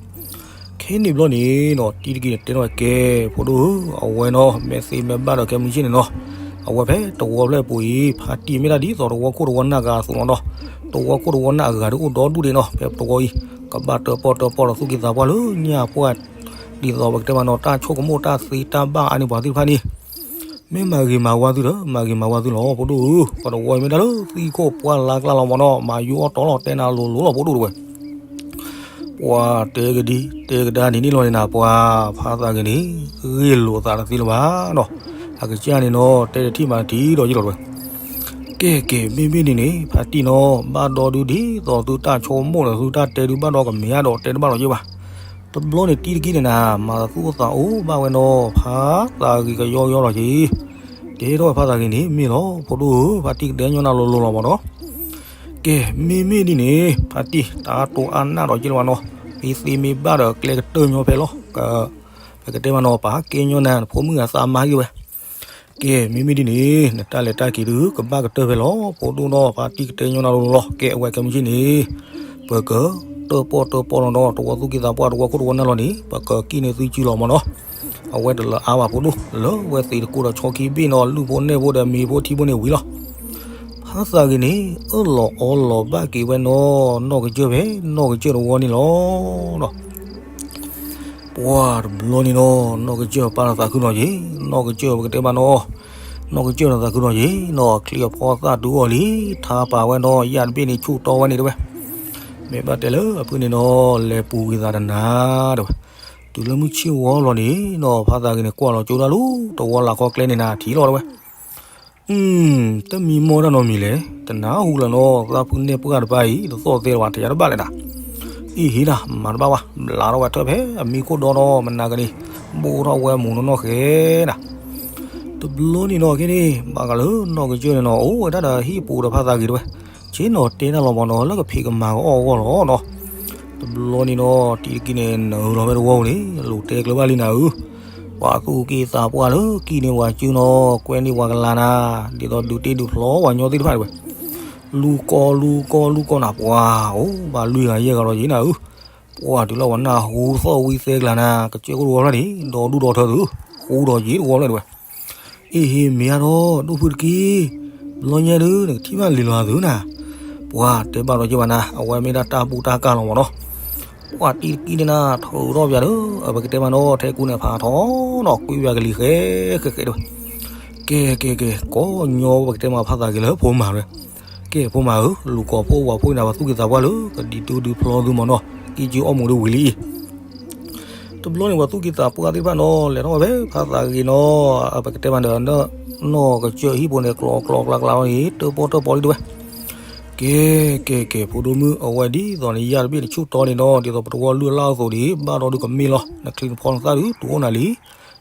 ခဲန့ၣ်ဘျီန့ၣ်နီၤ တံၤတက့ၤန့ၣ်တဲထီၣ်ဝဲကဲ ဖိဒိၣ်ဧၢ, အဝဲနီၤ မ့ၢ်သ့မ့ၢ်ဘၣ်ဒီးခဲမုၢ်ဆ့ၣ်န့ၣ်နီၤ, အဝဲဖဲတဝီဖျၢၣ်ပူၤအံၤ ဖါတံၢ်မ့ၢ်ဒၣ်ဒ်သိးတဝီခိၣ်တဝီနၢ်ဂၤအသိးလီၤနီၤ, တဝီခိၣ်တဝီနၢ်အဂၤဒုးအိၣ်ဒီဒူၣ်ဒံးနီၤ, ဖဲတဝီအံၤ ကဘၣ်တၢၣ်ပီၣ်တၢၣ်ပီၣ်ဒီးသူၣ်က့သးပှၢ်လၢညၣ်ပှၢ် ဒ်သိးပကတဲမးနီၤ တၢ်ဆိကမိၣ်တၢ်သ့တၢ်ဘၣ်အါန့ၢ်ပှၤသ့ၣ်တဖၣ်န့ၣ် မ့ၢ်မၤဂ့ၤမၤဝါသုဒီး မၤဂ့ၤမၤဝါသုလီၤ ဖိဒိၣ်ဧၢ, ပတဝီအံၤမ့ၢ်ဒၣ်လၢသံခိၣ်ပှၢ်လါကျါလီၤမၢ်နီၤ, မၤယူအီၣ်တီလီၤ တဲနၤလိၤလိၤလီၤ ဖိဒိၣ်တဝဲ. ပှၢ်တဲကဒံ တဲကဒါန့ၣ်န့ၣ်လီၤန့ၣ်နၤ ပှၢ်ဖါသးက့ၤန့ၣ် ဂ့ၢ်လိာ်သးတသ့လၢၤဘၣ်နီၤ, အကစၢ်န့ၣ်နီၤ တဲတထံၣ်မၤတထံၣ်ဒီးယဲၢ်လီၤတဝဲ. ကဲကဲ မ့မ့ၢ်ဒ်န့ၣ် ဖါတံၢ်နီၤ ဘၣ်ဒီဒုးဒ်သိးသုတၢ်ဆိကမိၣ်ဒီးသုတၢ်တဲဒုးဘၣ်ဒီးကမ့ၢ်အါဒီးတဲတဘၣ်ဒီးယဲၢ်ဘၣ်. တဘျီန့ၣ်တံၤတကံၢ်န့ၣ်နၤ မၤသးသူၣ်အိၣ်သးအိၣ်ဘၣ်ဝဲနီၤ ဖါသးဂ့ၤကယီကယီလီၤက့ၤ, တဲထီၣ်ဝဲဖါသးဂ့ၤန့ၣ် မ့ၢ်လီၤ ဖိဒိၣ်ဧၢ ဖါတံၢ်ကတဲညီနၤလိၤလိၤလီၤမၢ်နီၤ. ကဲ မ့မ့ၢ်ဒ်န့ၣ် ဖါတံၢ် တၢ်တိၢ်အါနၢ်ဒီးက့လီၤဘၣ်နီၤ, မ့ၢ်သ့မ့ၢ်ဘၣ်ဒီးကျဲကတၢၢ်ညီဖဲလီၤ, ပကတဲမးနီၤ ပာ်ကဲညီနၤ နဖိမုၣ်အသးမါဟံၣ်ဝဲ ကဲ မ့မ့ၢ်ဒ်န့ၣ် နတၢ်လဲၤတၢ်က့ၤဒုး ကဘၣ်ကတၢၢ်ဖဲလီၤ ဖိဒိၣ်နီၤ ဖါတံၢ်ကတဲညီနၤလိၤလိၤလီၤ, ကဲ အဝဲခဲမုၢ်ဆ့ၣ်န့ၣ် ပကတၢၣ်ပီၣ်တၢၣ်ပီၣ်လီၤနီၤ တဝီသူၣ်က့သးပှၢ်တဝီခိၣ်တဝီနၢ်လီၤန့ၣ် ပကကံၣ်န့ၢ်သုစုလီၤမၢ်နီၤ, အဝဲတလၢအါဘၣ်ဖိဒိၣ် လၢဝဲသ့ၣ်တကိးဒီးဆီခံဘ့ၣ်နီၤ လုၢ်ဖိနဲၣ်ဖိဒီးမ့ၤဖိထံဖိန့ၣ်ဝံၤလီၤ. ဖါသးဂ့ၤန့ၣ် အၢၣ်လီၤအီလီၤဘၣ်က့ၤဝဲနီၤ နီၢ်ကစၢၢ်ဖဲ နီၢ်ကစၢၢ်တဝီန့ၣ်လီၤ. ပှၢ်တဘျီန့ၣ်နီၤ နီၢ်ကစၢၢ်ပာ်လီၤသးခုနီၤက့ၤ, နီၢ်ကစၢၢ်ပကတဲမးနီၤ, နီၢ်ကစၢၢ်န့ၣ်သးခုနီၤက့ၤနီၤ ချံအဖီသၣ်တုၤအီၤလံ, ထါပာ်ဝဲနီၤ ယၣ်တဘ့ၣ်န့ၣ်ဆူၣ်တီဝဲန့ၣ်တဝဲ, မ့ၢ်ဘၣ်တဲလၢအဖုၣ်န့ၣ်နီၤ လဲၤပူၤဂ့ၤသးတနၤတဝဲ, တုၤလၢမုၢ်ဆ့ၣ်ဝီလီၤန့ၣ်နီၤ ဖါသးဂ့ၤန့ၣ်ကွၢ်လီၤကၠိဒၣ်လၢ တဝီလၢ်ခီကျဲန့ၣ်နၤထံၣ်လီၤတဝဲ တမံမီၢ်တၢ်နီတမံၤလဲၣ်, တနၢ်ဟူလၢၤနီၤ သးဖုနဲၣ်ပှၢ်တပၤအံၤ တသီၣ်သဲလၢၤဘၣ် တယၤတဘၣ်လဲၣ်နၤ, အံၤဟ့ၣ်နၤ မၤတဘၣ်ဝဲ ဘျးထီၣ်ဝဲထၢၣ်ဖဲအမံခိၣ်ဒီနီၤ မနၤကန့ၣ် ဘိၣ်ထီၣ်ဝဲမူးနီၢ်နီၢ်ဃဲနၤ, တဘျီန့ၣ်နီၤ ခဲန့ၣ် ဘၣ်ဃးလၢနီၢ်ကစၢၢ်န့ၣ်နီၤ အိၣ်ဝဲဒၣ်ဒီးဟံၣ်ပူၤဒီးဖါသးဂ့ၤတဝဲ, ဆ့ၣ်နီၤတဲတၢ်လီၤမၢ်နီၤ လၢကဖံးကမၤကအီၣ်အဂီၢ်လီၤနီၤ, တဘျီန့ၣ်နီၤ တံၤတကံၢ်န့ၣ် နၢၤလီၤဖဲတဝီပူၤန့ၣ် လူၤတဲကျၢၤဘၣ်လံနၤဧၢ ပှၤသူၣ်က့သးပှၢ်လၢကံၣ်န့ၢ်ပှၤစုနီၤ ကွဲန့ၢ်ပှၤကလၤနၤ, ဒ်သိးဒုးတ့ဒုးဖျီပှၤညီသ့ၣ်တဖၣ်တဝဲ, လူၤကိးလူၤကိး လူၤကိးနၤ ပှၤအိၣ်ဘၣ်လွံၢ်ဂၤယဲၢ်ဂၤဒီးယံၤနၤဧၢ, ပှၤတုၤလၢပှၤနၢ်ဟူသီၣ်ဝံသဲကျါနၤ ကစၢၢ်ခိၣ်တဝီဖျၢၣ်န့ၣ် ဒီဒူၣ်ဒီထၢသု ဃူဒီးယံၤတဝီဖျၢၣ်တဝဲ, အ့ၣ်ဟ့ၣ်မ့ၢ်အါထီၣ် ဒိၣ်ဖုတကံၢ်, ဘျီညါဒုး နကထံၣ်ဘၣ်လံၤလီၤသုနၤ, ပှၤတဲဘၣ်ဒီးယဲၢ်ဘၣ်နၤ အဝဲမ့ၢ်ဒၣ်တၢ်ဘူၣ်တၢ်ကၢ်လီၤမၢ်နီၤ, ပှၤတံၤတကံၢ်န့ၣ်နၤ ထုးထီၣ်ပၠးဒီး ပကတဲမးနီၤ ထဲကူန့ၣ်ဖးထီနီၤ ကွံပၠးကလံၤဃဲဃဲဃဲတဝဲ, ကဲကဲကဲ ကိးညီပကတဲမးဖါသးဂ့ၤလၢဖိမၤတဝဲ, ကဲဖိမၤဧၢ လူၤကိးဖိဝၤဖိန့ၣ် ပှၤသူၣ်က့သးပှၢ်လၢ ကဒံးဒုးဒုးဖျီသုမၢ်နီၤ ကံၣ်ကၠံအီၣ်မူးဒုးဝံၤလံအံၤ တဘျီန့ၣ် ပှၤသူၣ်က့သးပှၢ်သ့ၣ်တဖၣ်နီၤ လဲၤထီၣ်ဝဲဖဲဖါသးဂ့ၤနီၤ ပကတဲမးဒီး နီၢ်ကစၢၢ်ဟံၣ်ဖိန့ၣ် ကျီကျီကျါကျါလီၤန့ၣ် တၢၣ်ပီၣ်တၢၣ်ပီလံတဝဲ, ကဲကဲကဲ ဖိဒိၣ်မုၣ် အဝဲဒ်သိးန့ၣ် ယၢ်တဘ့ၣ်န့ၣ် ဆူၣ်တီန့ၣ်နီၤ ဒ်သိးပတဝီလုၢ်အလၢ်အသိးန့ၣ် ဘၣ်ဒီးဒုးကမ့ၢ်လီၤ နချံနဖီနသၣ်ဒုး တုၤအိၣ်နၤလံ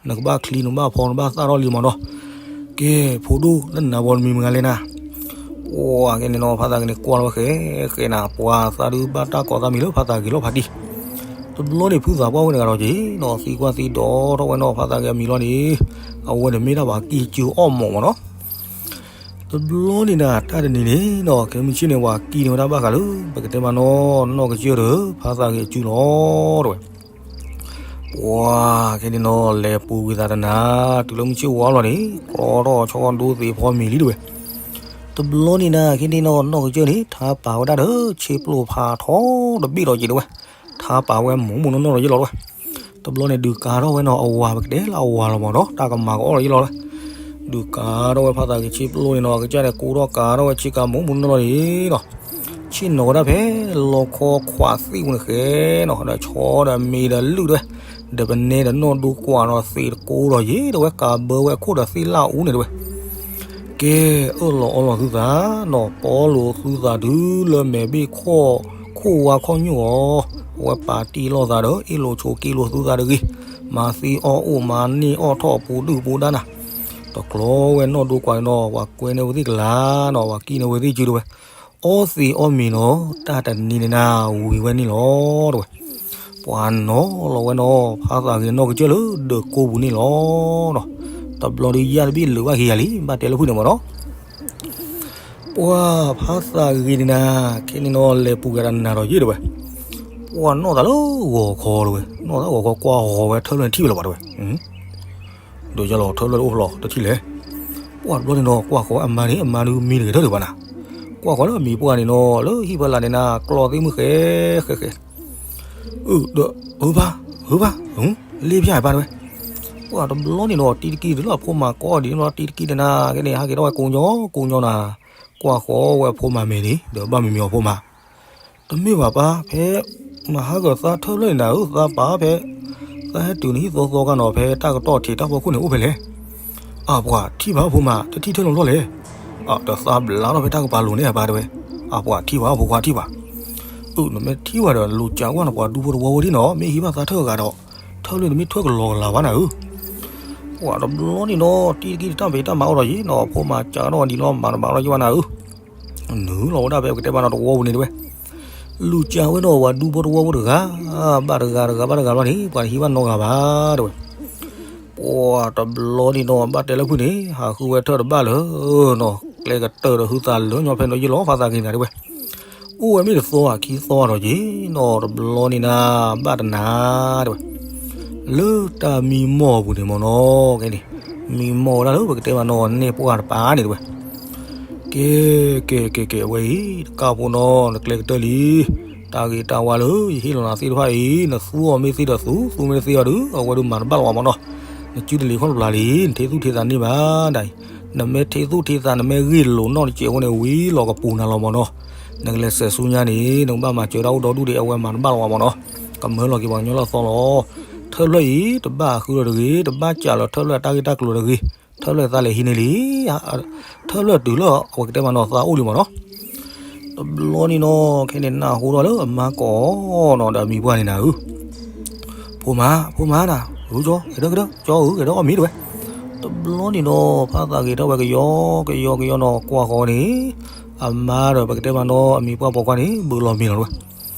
နကဘၣ်ချံနဘၣ်ဖီနဘၣ်သၣ်ထီၣ်လံမၢ်နီၤ, ကဲ ဖိဒိၣ် လၢနၤဘီတမံၤမဂၤလဲၣ်နၤ ပှၤကဲန့ၣ်နီၤ ဖါသးဂ့ၤန့ၣ် ကွၢ်လီၤဝဲဃဲဃဲနၤ ပှၤသးဒုးဘၣ်တၢ်ကိးသးမံၤလၢဖါသးဂ့ၤလီၤဖါတံၢ်, တဘျီန့ၣ်ဖုသးပှၢ်ဝဲတဂၤဒီးက့ၤနီၤ သံကွၢ်သံဒိးထီၣ်ဝဲနီၤ ဖါသးဂ့ၤအမံၤလီၤန့ၣ်, အဝဲန့ၣ်မ့ၢ်ဒၣ်ပှၤကံၢ်ကၠိအီၣ်မီၤမးနီၤ. တဘျီန့ၣ်နၤ တၢ်တနံၤန့ၣ်နီၤ ခဲမုၢ်ဆ့ၣ်န့ၣ် ပှၤကံၢ်န့ၢ်ဝဲဒၣ်ဘၣ်ဃးလၢ ပကတဲမးနီၤ နီၢ်ကစၢၢ်ဒီး ဖါသးဂ့ၤအစုလီၤ တဲဝဲ. ပှၤခဲန့ၣ်နီၤ လဲၤပူၤကွံာ်သးတနၤ တုၤလၢမုၢ်ဆ့ၣ်ဝါလီၤန့ၣ် ကျီထီၣ်ဆီဒိသ့ဖီမ့ၤလံ တဲဝဲ. တဘျီန့ၣ်နၤ ခဲန့ၣ်နီၤ နီၢ်ကစၢၢ်န့ၣ် ထါပာ်ဝဲဒၣ်ဒီး ဆ့ပျိၢ်ဖးထီတဘ့ၣ်ဒီးက့ၤ တဲဝဲ. ထါပာ်ဝဲမူးမူးနီၢ်နီၢ်ဒီးယ့ၢ်လီၤ တဲဝဲ. တဘျီန့ၣ် ဒုးကၤထီၣ်ဝဲနီၤ အဝၤ ပကတဲလၢအဝၤလီၤမးနီၤ တၢ်ကမၤကအီၣ်ဒီးယ့ၢ်လီၤ တဲဝဲ. ဒုးကၤထီၣ်ဝဲဖါသးဂ့ၤဆ့ပျိၢ်န့ၣ်နီၤ အကစၢ်န့ၣ် ကိးထီၣ်ကၤထီၣ်ဝဲဆ့ကၤမူးမူးနီၢ်နီၢ်န့ၣ်နီၤ ဆ့ၣ်နီၤဝဲဒၣ်ဖဲလီခီခွးသ့ၣ်ပူၤန့ၣ်ဃဲနီၤ ဒီးဆီဒီးမ့ၤဒီးလုၢ် တဲဝဲ. ဒီးပနဲဒီးနီၢ်ဒိကွၢ်ဒီးသ့ၣ်တကိဒီးယ့ၢ် တဲဝဲ ကၤဘၢဝဲအခိၣ်ဒီးသ့ၣ်လၣ်အူန့ၣ် တဲဝဲ. ကဲ အၢၣ်လီၤအီလီၤသုသးနီၤ ပီလိာ်သုသးတုၤလၢမဲာ်ဘ့ၣ်ခီၣ် ခိၣ်ဝါခီၣ်ညိၣ်အီၤ, အဝဲပာ်တ့ၢ်လိာ်သးဒီး အ့ၣ်လိာ်ဆိးက့လိာ်သုသးတဂ့ၤ, မၤသ့အီၣ်အိၣ် မၤန့ၢ်အီၣ်ထီၣ်ပူၤဒုၣ်ပူၤဒါနၤ. တကျီဝဲနီၢ်ဒိကွၢ်န့ၣ်နီၤ ပှၤကွဲန့ၢ်ဝဲသ့ၣ်ကလၤနီၤ ပှၤကံၢ်န့ၢ်ဝဲသ့ၣ်စု တဲဝဲ. အီၣ်သ့အီၣ်မ့ၤနီၤ တၢ်တနံၤန့ၣ်နၤ ဝံၤဝဲန့ၣ်လီၤ တဲဝဲ. ပှၤနီၤလီၤဝဲနီၤ ဖါသးဂ့ၤနီၢ်ကစၢၢ်လၢဒၢးကိပူၤန့ၣ်လီၤနီၤ. တဘျီဒုးယၢ်တဘ့ၣ်လၢာ်ဘၣ်က့ၤယၤလံ ဘၣ်တဲလၢဖုၣ်န့ၣ်မးနီၤ ပှၤဖါသးဂ့ၤန့ၣ်နၤ ခဲန့ၣ်နီၤ လဲၤပူၤကၤတနၤဒီးယ့ၢ် တဲဝဲ. ပှၤနီၣ်သးလၢဂီၤခီ တဲဝဲ, နီၣ်သးဂီၤခီကွၢ်ဃီၤဝဲထၢၣ်ဖျၢၣ်န့ၣ်ထံၣ်ဝဲလၢၤဘၣ် တဲဝဲ. ဒီးယလီၤထၢၣ်ဖျၢၣ်တအိၣ်ဖျီတထံၣ်လဲၣ်. ပှၤတဘျီန့ၣ်နီၤ ကွၢ်ဃီၤဝဲအမါန့ၣ် အမါဒုးမံတဂ့ၤထၢၣ်ဒံးဘၣ်နၤ. ကွၢ်ဃီၤလၢအမံၤပှၢ်န့ၣ်နီၤ လၢဟံၣ်ဖီလာ်န့ၣ်နၤ ကျီသ့ၣ်မုၢ်ဃဲဃဲဃဲ အၢ ဒီး ဧၢဘၣ် ဧၢဘၣ် လ့ၣ်ဖၠၣ်ဘၣ် တဲဝဲ. ပှၤတဘျီန့ၣ်နီၤ တံၤတကံၢ်တုၤလၢအဖိမၤကိးဒ်န့ၣ်နီၤ တံၤတကံၢ်န့ၣ်နၤ ကဲန့ၣ် ဟးက့ၤထီၣ်ဝဲကိးညီကိးညီနၤ, ကွၢ်ဃီၤဝဲအဖိမၤမဲာ်န့ၣ် ဒီးဘၣ်မံၤမံၤအီၤဖိမၤ တမ့ၢ်ဘၣ်ပၢ် ဖဲမဟါကသးထၢၣ်ဖျၢၣ်န့ၣ်နၤဧၢ သးပာ်ဖဲ သးဟဲတုၤနဟံၣ်သီသီခါနီၤ ဖဲတၢ်ကတီၢ်ထံးတၢ်ဖီခိၣ်န့ၣ်အိၣ်ဖဲလဲၣ်. အပှၤထံၣ်ဘၣ်ဖိမၤ တထံၣ်ထၢၣ်လီၤလီၤလဲၣ်. ဒီးသးဘျါထီၣ်ဖဲတၢ်ကပၤလိၤန့ၣ်အပၢ်တဲဝဲ. အပှၤထံၣ်ဘၣ်ဖိခွါထံၣ်ဘၣ်. အၢ နမ့ၢ်ထံၣ်ဝဲဒီး လူၤကးကွၢ်နပှၤဒူဖိတဝီဖိဒ်နီၤ မ့ၢ်ဟံးဘၣ်သးထၢၣ်အဂၤဒီး ထၢၣ်ဖျၢၣ်န့ၣ်မ့ၢ်ထွဲကလီၤကလၤဘၣ်နၤဧၢ ပှၤတဘျီန့ၣ်နီၤ တံၤတကံၢ်တၢ်ဖံးတၢ်မၤအိၣ်ဒီးယံၤနီၤ ဖိမၤစးထီၣ်ဒ်လီၤမၤတဘၣ်လီၤယံၤဘၣ်နၤဧၢ. နုာ်လီၤဝဲဒၣ်ဖဲပကတဲဘၣ်နီၤတဝီပူၤန့ၣ်တဲဝဲ. လူၤကးဝဲဒီးပှၤဒူဖိတဝီဖိတဂၤ ဘၣ်တဂၤတဂၤဘ၁ၣ်တဂၤဘျီန့ၣ် ပှၤတဟံးဘၣ်နီတဂၤဘၣ်တဲဝဲ. ပှၤတဘျီန့ၣ်နီၤ ဘၣ်တဲလၢဖုၣ်န့ၣ် ဟးဃုဝဲထၢၣ်တဘၣ်လၢနီၤ ကျဲကတၢၢ်ဒီးဟုသးလၢညီဖဲနီၤယံၤလီၤ ဖါသးဂ့ၤနၤတဲဝဲ. အိၣ်ဝဲမ့ၢ်တသီဘၣ်ခံသီဘၣ်ဒီးက့ၤနီၤ တဘျီန့ၣ်နၤ ဘၣ်တနၤတဲဝဲ. လၢတၢ်မံမီၢ်အပူၤန့ၣ်မ့ၢ်နီၤ ကဲန့ၣ် မံမီၢ်ဝဲဒၣ်လၢပကတဲမးနီၤ နဲၣ်ပှၢ်တပၤန့ၣ်တဲဝဲ. ကဲ ကဲ ကဲ ကဲ အဝဲအံၤ တကးဖိနီၤ နကျဲကတၢၢ်လံ. တၢ်ဂ့ၤတၢ်ဝါလၢယဟ့ၣ်လီၤနၤသ့ၣ်တဖၣ်အံၤ နသူအီၤမ့ၢ်သ့ဒီးသူ သူမ့ၢ်တသ့ဘၣ်ဒီး အဝဲဒၣ်မၤတဘၣ်လီၤဘၣ်မ့ၢ်နီၤ. နစုတလ့ၤခီၣ်တပျၢ်လံ နထံၣ်သူၣ်ထံၣ်သးန့ၢ်ဘၣ်ဒၣ်အံၤ. နမ့ၢ်ထံၣ်သူၣ်ထံၣ်သး နမ့ၢ်ဂ့ၢ်လိာ်နီၢ်တစဲးဖိန့ၣ် ဝံၤလီၤကပူၤနၤလီၤမ့ၢ်နီၤ. နကလဲၤစဲးဆူညါန့ၣ် နကဘၣ်မၤစၢၤတၢ်အိၣ်ဒီဒူၣ်ဒီး အဝဲမၤတဘၣ်လီၤဘၣ်မ့ၢ်နီၤ. ကမၢလီၤက့ၤပှၤကညီလၢအသီလီၤ. ထၢၣ်ဖျၢၣ်အံၤ တဘၣ်ဃုလီၤတဂ့ၤ တဘၣ်ကးလီၤထၢၣ်ဖျၢၣ်အတၢ်ဂ့ၢ်တၢ်ကျိၤတဂ့ၤ. ထၢၣ်ဖျၢၣ်သးလဲၤဟံးန့ၢ်လံ. ထၢၣ်ဖျၢၣ်တုၤလၢအဝဲကတဲမးနီၤ သးအိၣ်လံမ့ၢ်နီၤ. တဘျီန့ၣ်နီၤ ခဲန့ၣ်နၢ်ဟူထီၣ်လၢအမါကိးနီၤ ဒီးအမံၤပှၢ်န့ၣ်နၤဧၢ ဖိမါ ဖိမါနၤ ဧၢကၠီ ကဲဒၣ်ကဲဒၣ် ကၠီဧၢ ကဲဒၣ်အီၣ်မ့ၤတဲဝဲ. တဘျီန့ၣ်နီၤ ဖါသးဂ့ၤထီၣ်ဝဲကယီကယီကယီနီၤ ကွၢ်ဃီၤန့ၣ် အမါဒီးပကတဲမးနီၤ အမံၤပှၢ်ပိာ်ခွါန့ၣ် ဘုးလီၤမ့ၤလီၤတဲဝဲ.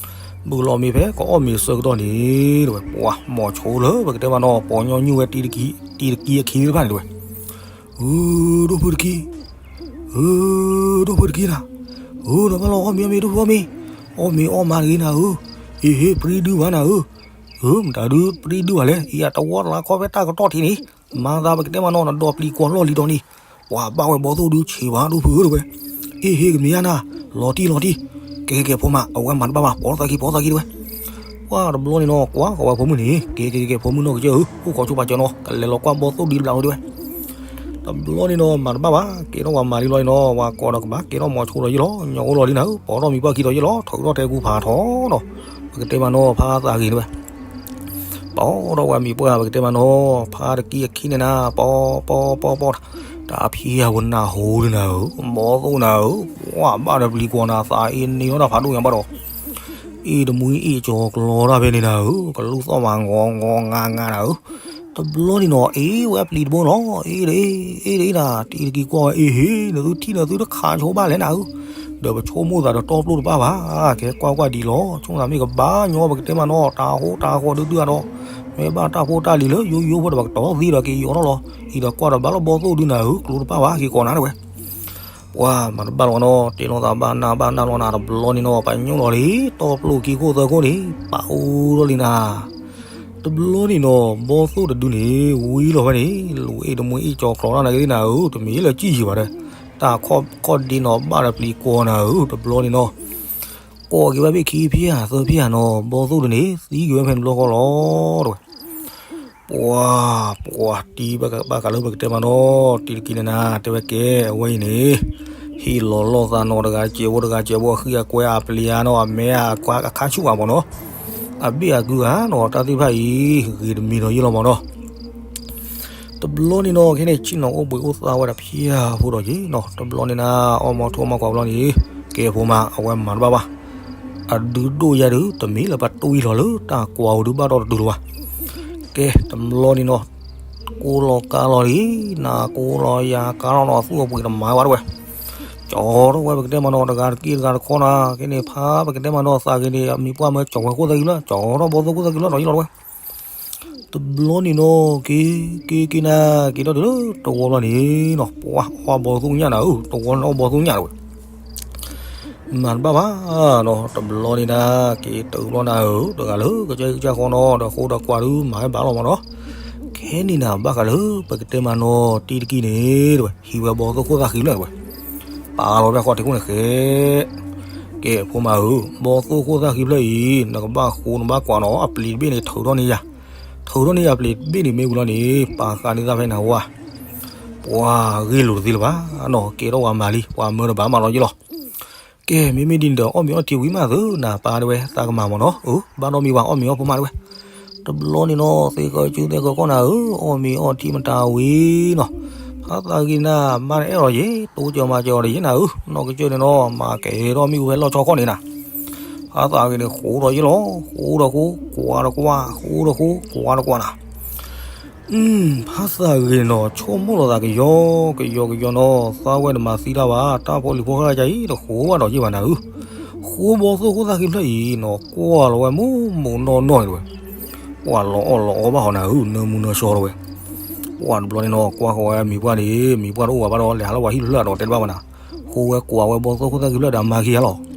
ဘုးလီၤမ့ၤဖဲကအီၣ်မ့ၤအဆၢကတီၢ်န့ၣ်တဲဝဲ ပှၤမိၤဆိလၢပကတဲမးနီၤ ပီၤညီနုၢ်ဝဲ တံၤတကံၢ်အခံတဖၣ်န့ၣ်တဲဝဲ. ဧၢ ဒိၣ်ဖုတကံၢ် ဧၢ ဒိၣ်ဖုတကံၢ်နၤ ဧၢ နဘၣ်လီၤအီၣ်မ့ၤအီၣ်မ့ၤ ဒိၣ်ဖုအီၣ်မ့ၤ အီၣ်မ့ၤအီၣ်မၤတဂ့ၤနၤဧၢ. အ့ဟ့ ပြံဒုဘၣ်နၤဧၢ. ဧၢ မတၤဒုပြံဒုဘၣ်လဲၣ် အံၤအတဝီတလါခီဖဲတၢ်ကတီၢ်ထံးန့ၣ် မၤသးပကတဲမးနီၤ နဒီးပျံၤကွီၤလီၢ်လံၤဒီးန့ၣ် ပှၤဘၣ်ဝဲဘီသိၣ်ဒုဆံးဘၣ် ဒိၣ်ဖုဧၢတဲဝဲ. အ့ဟ့ ကမ့ၢ်ဧါနၤ လီၤတံၢ်လီၤတံၢ် ကဲကဲကဲ ဖိမါ အဝဲမၤတဘၣ်ဘၣ် ပိာ်ထီၣ်သးခံ ပိာ်ထီၣ်သးခံတဲဝဲ. ပှၤတဘျီန့ၣ်နီၤ ကွၢ်ဃီၤဝဲဖိမုၣ်န့ၣ် ကဲကဲကဲ ဖိမုၣ်နီၢ်ကစၢၢ်ဧၢ အိၣ်ခိးဆိပာ်စၢၤနီၤ ကလဲၤလီၤကွၢ်ဘီသိၣ်ဒုတဘျီတဲဝဲ. တဘျီန့ၣ်နီၤ မၤတဘၣ်ဘၣ် ကဲထီၣ်ပှၤမၤလံလီၤနီၤ ပှၤကိးဒီးကဘၣ်ကဲထီၣ်မိၤဆိဒီးယ့ၢ်လီၤ ညီအိၣ်လီၤလံနၤဧၢ ပိာ်ထီၣ်မံၤပှၢ်ခံဒီးယ့ၢ်လီၤ ထုးထီၣ်တဲကူဖးထီနီၤ ပကတဲမးနီၤ ဖါသးဂ့ၤတဲဝဲ. ပိာ်ထီၣ်ဝဲမံၤပှၢ် ပကတဲမးနီၤ ဖါတကံၢ်အခံန့ၣ်နၤ ပိာ် ပိာ် ပိာ် ပိာ် တၢ်ဖံးအဝဲနၢ်ဟူဒုနၤဧၢ ဘီသိၣ်နၤဧၢ ပှၤဘၣ်ဒီးပျံၤကွီၤနၤ သးအ့န့ၢ်ထီၣ်တၢ်ဖးဒိၣ်ညါဘၣ်ဒီး အ့ၣ်တမှံအ့ၣ်ကၠီၤကျီတၢ်ဖဲန့ၣ်နၤဧၢ ကလူၢ်သီၣ်မး ငီၤ ငီၤ ငါ ငါ နၤဧၢ. တဘျီန့ၣ်နီၤ အ့ၣ်ဝဲအပျံၤတဘိလီၤ အ့ၣ်တအ့ၣ် အ့ၣ်တအ့ၣ်နၤ တံၤတကံၢ်ကွၢ်ဝဲ အ့ၣ်ဟ့ နသုထံၣ်နသုတခးဆိဘၣ်လဲၣ်နၤဧၢ. ဒီးပဆိကမိၣ်သးဒီးတီပျိၢ်တဘၣ်ဘၣ်, ကဲကွၢ်ကွၢ်ဒ်လီၤ, ဆိကမိၣ်သးမ့ၢ်ကဘၣ်ညီ ပကတဲမးနီၤ တၢ်ဟိတၢ်ဃီဒုဒုအဒီး, မ့ၢ်ဘၣ်တၢ်ဖိတၢ်လံၤလၢယိယိဖိဒီး ပကတီၤသံဒီးက့ၤအီၤထီၣ်လီၤ, အံၤဒီးကွၢ်ဒီးဘၣ်လီၤဘီသိၣ်ဒုနၤဧၢ, ကျိတဘၣ်ဘၣ် က့ၤကိးနၤတဝဲ, ပှၤမၤတဘၣ်လီၤနီၤ, တ့လီၤသးဘၣ်နၢ်ဘၣ်နၢ်လီၤနၤ တဘျီန့ၣ်နီၤ ပညိၣ်လီၤလံ, တီပျိၢ်ခံခိၣ်သၢခိၣ်န့ၣ် ပာ်အိၣ်ထီၣ်လံနၤ တဘျီန့ၣ်နီၤ ဘီသိၣ်တဒုန့ၣ် ဝံလီၤဝဲန့ၣ် လူၤအ့ၣ်တမှံအ့ၣ်ကၠီၤကျီၤတၢ်နၤက့ၤသ့ၣ်နၤဧၢ, တမ့ၢ်လၢကံၣ်ယံၤဘၣ်ဒီး, တၢ်ခီၣ်ခီၣ်ဒ့နီၤဘၣ်ဒီးပျံၤကွီၤနၤဧၢ, တဘျီန့ၣ်နီၤ ကိးက့ၤဝဲဘ့ၣ်ခံဖျၢၣ်ဧါသၢဖျၢၣ်ဧါနီၤ ဘီသိၣ်ဒုန့ၣ် သံက့ၤဝဲဖဲန့ၣ်တဘျီဃီလီၤတဝဲ ပှၤ ပှၤတံၢ်ဘၣ်ဃးလၢပကတဲမးနီၤ တံၤတကံၢ်န့ၣ်နၤ တဲဝဲကဲ အဝဲအံၤန့ၣ် ဟ့ၣ်လီၤလိာ်သးနီၤ တဂၤစဲးဖိတဂၤစဲးဖိ အဃံအကွဲအပျံၤဧါနီၤ အမဲအကွါအခါဆူၣ်ဘၣ်မးနီၤ အဘ့ၣ်အကုဧါနီၤ တၢ်သ့ၣ်တဖၣ်အံၤ ဂ့ၤတမံၤဒီးယ့ၢ်လီၤမးနီၤ တဘျီန့ၣ်နီၤ ခဲန့ၣ် ဆ့ၣ်နီၤအိၣ်ဘှံးအိၣ်သါဝဲဒၣ်ဖၠၣ်ဖိဒီးယ့ၢ်နီၤ တဘျီန့ၣ်နၤ အီၣ်မီထိၣ်မီကွၢ်ဘျီန့ၣ် ကဲဖိမး အဝဲမၤတဘၣ်ဘၣ် အဒုဒိၣ်ယၤဒုး တမ့ၢ်လၢပှၤတွံၢ်လီၤလၢတၢ်ကွၢ်ဧိၤဒုးဘၣ်ဒီးတတုၤလၢၤဘၣ် ကဲ တဘျီန့ၣ်နီၤ ကိးလီၤကါလီၤလံ နၤကိးလီၤယၤကါလီၤနီၤ သူၣ်အပှ့ၤတမၤဝဲတဝဲ ကၠီထီၣ်ဝဲပကတဲမးနီၤ တဂၤတက့ၢ်တဂၤတခီနီၤ ခဲန့ၣ် ဖးပကတဲမးနီၤ သးဂ့ၤန့ၣ် အမံၤပှၢ်မၢကၠီၤဝဲခိၣ်သၣ်ခံဖျၢၣ် ကၠီထီၣ်ဘီသိခိၣ်သၣ်ခံဖျၢၣ်နီၤ ယလီၤတဝဲ တဘျီန့ၣ်နီၤ က့ၤ က့ၤ က့ၤနၤ က့ၤထီၣ်တုၤလၢတဝီဘျီန့ၣ်နီၤ ပှၤအီၣ်ဘီသိညၣ်နၤဧၢ တဝီန့ၣ်အီၣ်ဘီသိညၣ်တဝဲ မၤတဘၣ်ဘၣ်နီၤ တဘျီန့ၣ်နၤ က့ၤတုၤဘျီနၤဧၢ တဂၤလၢကစၢ်ကစၢ်ဃီနီၤ ဒီးဃိဒီးကွၢ်ဒုးမၤဝဲဘၣ်လီၤမးနီၤ ခဲန့ၣ်နၤ ဘၣ်ဃးလၢပကတဲမးနီၤ တံၤတကံၢ်န့ၣ်တဝဲ ဟံးဝဲဘီသိခိၣ်သၣ်ဃံဖျၢၣ်တဝဲ ပာ်လီၤဖဲဃီတံၤခိၣ်န့ၣ်ဃဲ ကဲ ဖိမးဧၢ ဘီသိခိၣ်သၣ်ဃံဖျၢၣ်အံၤ နကဘၣ်ဃိနဘၣ်ကွၢ်နီၤ အပျံၤတဘ့ၣ်န့ၣ် ထုးထီၣ်န့ၢ်ယၤ ထုးထီၣ်န့ၢ်ယၤပျံၤတဘ့ၣ်န့ၣ်မ့ၢ်ဝံၤလီၤန့ၣ် ပာ်ဃာ်န့ၢ်သးဖဲနၤဝါ ပှၤဂ့ၢ်လိာ်တသ့လၢၤဘၣ်နီၤ ကဲထီၣ်ဝဲမၤလံ ပှၤမၢတဘၣ်မးလီၤယ့ၢ်လီၤ ကဲ မ့မ့ၢ်ဒ်န့ၣ်ဒီး အီၣ်မ့ၤအီထံဝံၤမးသုနၤ ပၢ်တဝဲ သးကမၤမးနီၤ အၢ ဘၣ်နီတမံၤဘၣ် အီၣ်မ့ၤအီဖိမးတဝဲ တဘျီန့ၣ်နီၤ သ့ၣ်ဃီစုသ့ၣ်ဃီကီၢ်နၤဧၢ အီၣ်မ့ၤအီထံမတၤဝံၤနီၤ ဖးသးဂ့ၤနၤ မါန့ၣ်အဲၣ်လီၤယ့ၢ် တိစၢၤမၤစၢၤအီၤဒီးယ့ၢ်နၤဧၢ နီၢ်ကစၢၢ်န့ၣ်နီၤ မၤကဲထီၣ်မ့ၣ်အူဖဲလီၢ်ဆီခီၣ်န့ၣ်နၤ ဖးသးဂ့ၤန့ၣ် ဃိဒီးယ့ၢ်လီၤ ဃိဒီးဃိ ကွၢ်ဒီးကွၢ် ဃိဒီးဃိ ကွၢ်ဒီးကွၢ်နၤ ဖးသးဂ့ၤနီၤ ဆိကမိၣ်လီၤသးကယီကယီကယီနီၤ သးဝဲတမၤသံတၢ်ဘၣ် တၢ်ဖိလံၤဖိဃၢ်ကါအံၤ တဃိဘၣ်ဒီးယ့ၢ်ဘၣ်နၤဧၢ, ဃိဘီသိၣ်ခိၣ်သၣ်ခံဖျၢၣ်အံၤနီၤ ကွၢ်လီၤဝဲမိၢ်မိၢ်နီၢ်နီၢ်န့ၣ်တဝဲ, ပှၤလီၤအီၣ်လီၤအီဘၣ်ဃီနၤဧၢ နၢမူနၢဆှီတဝဲ, ပှၤတဘျီန့ၣ်နီၤ ကွၢ်ဃီဝဲမံၤပှၢ်န့ၣ် မံၤပှၢ်တအိၣ်ဘၣ်ဘၣ်ဒီး လဲၤဟးလၢပှၤဟံၣ်ဖျၢၣ်ဒီးတဲတဘၣ်ဝဲနၤ, ဃိဝဲကွၢ်ဝဲဘီသိၣ်ခိၣ်သၣ်ခံဖျၢၣ်ဒီးမၤခံဂၤလီၤ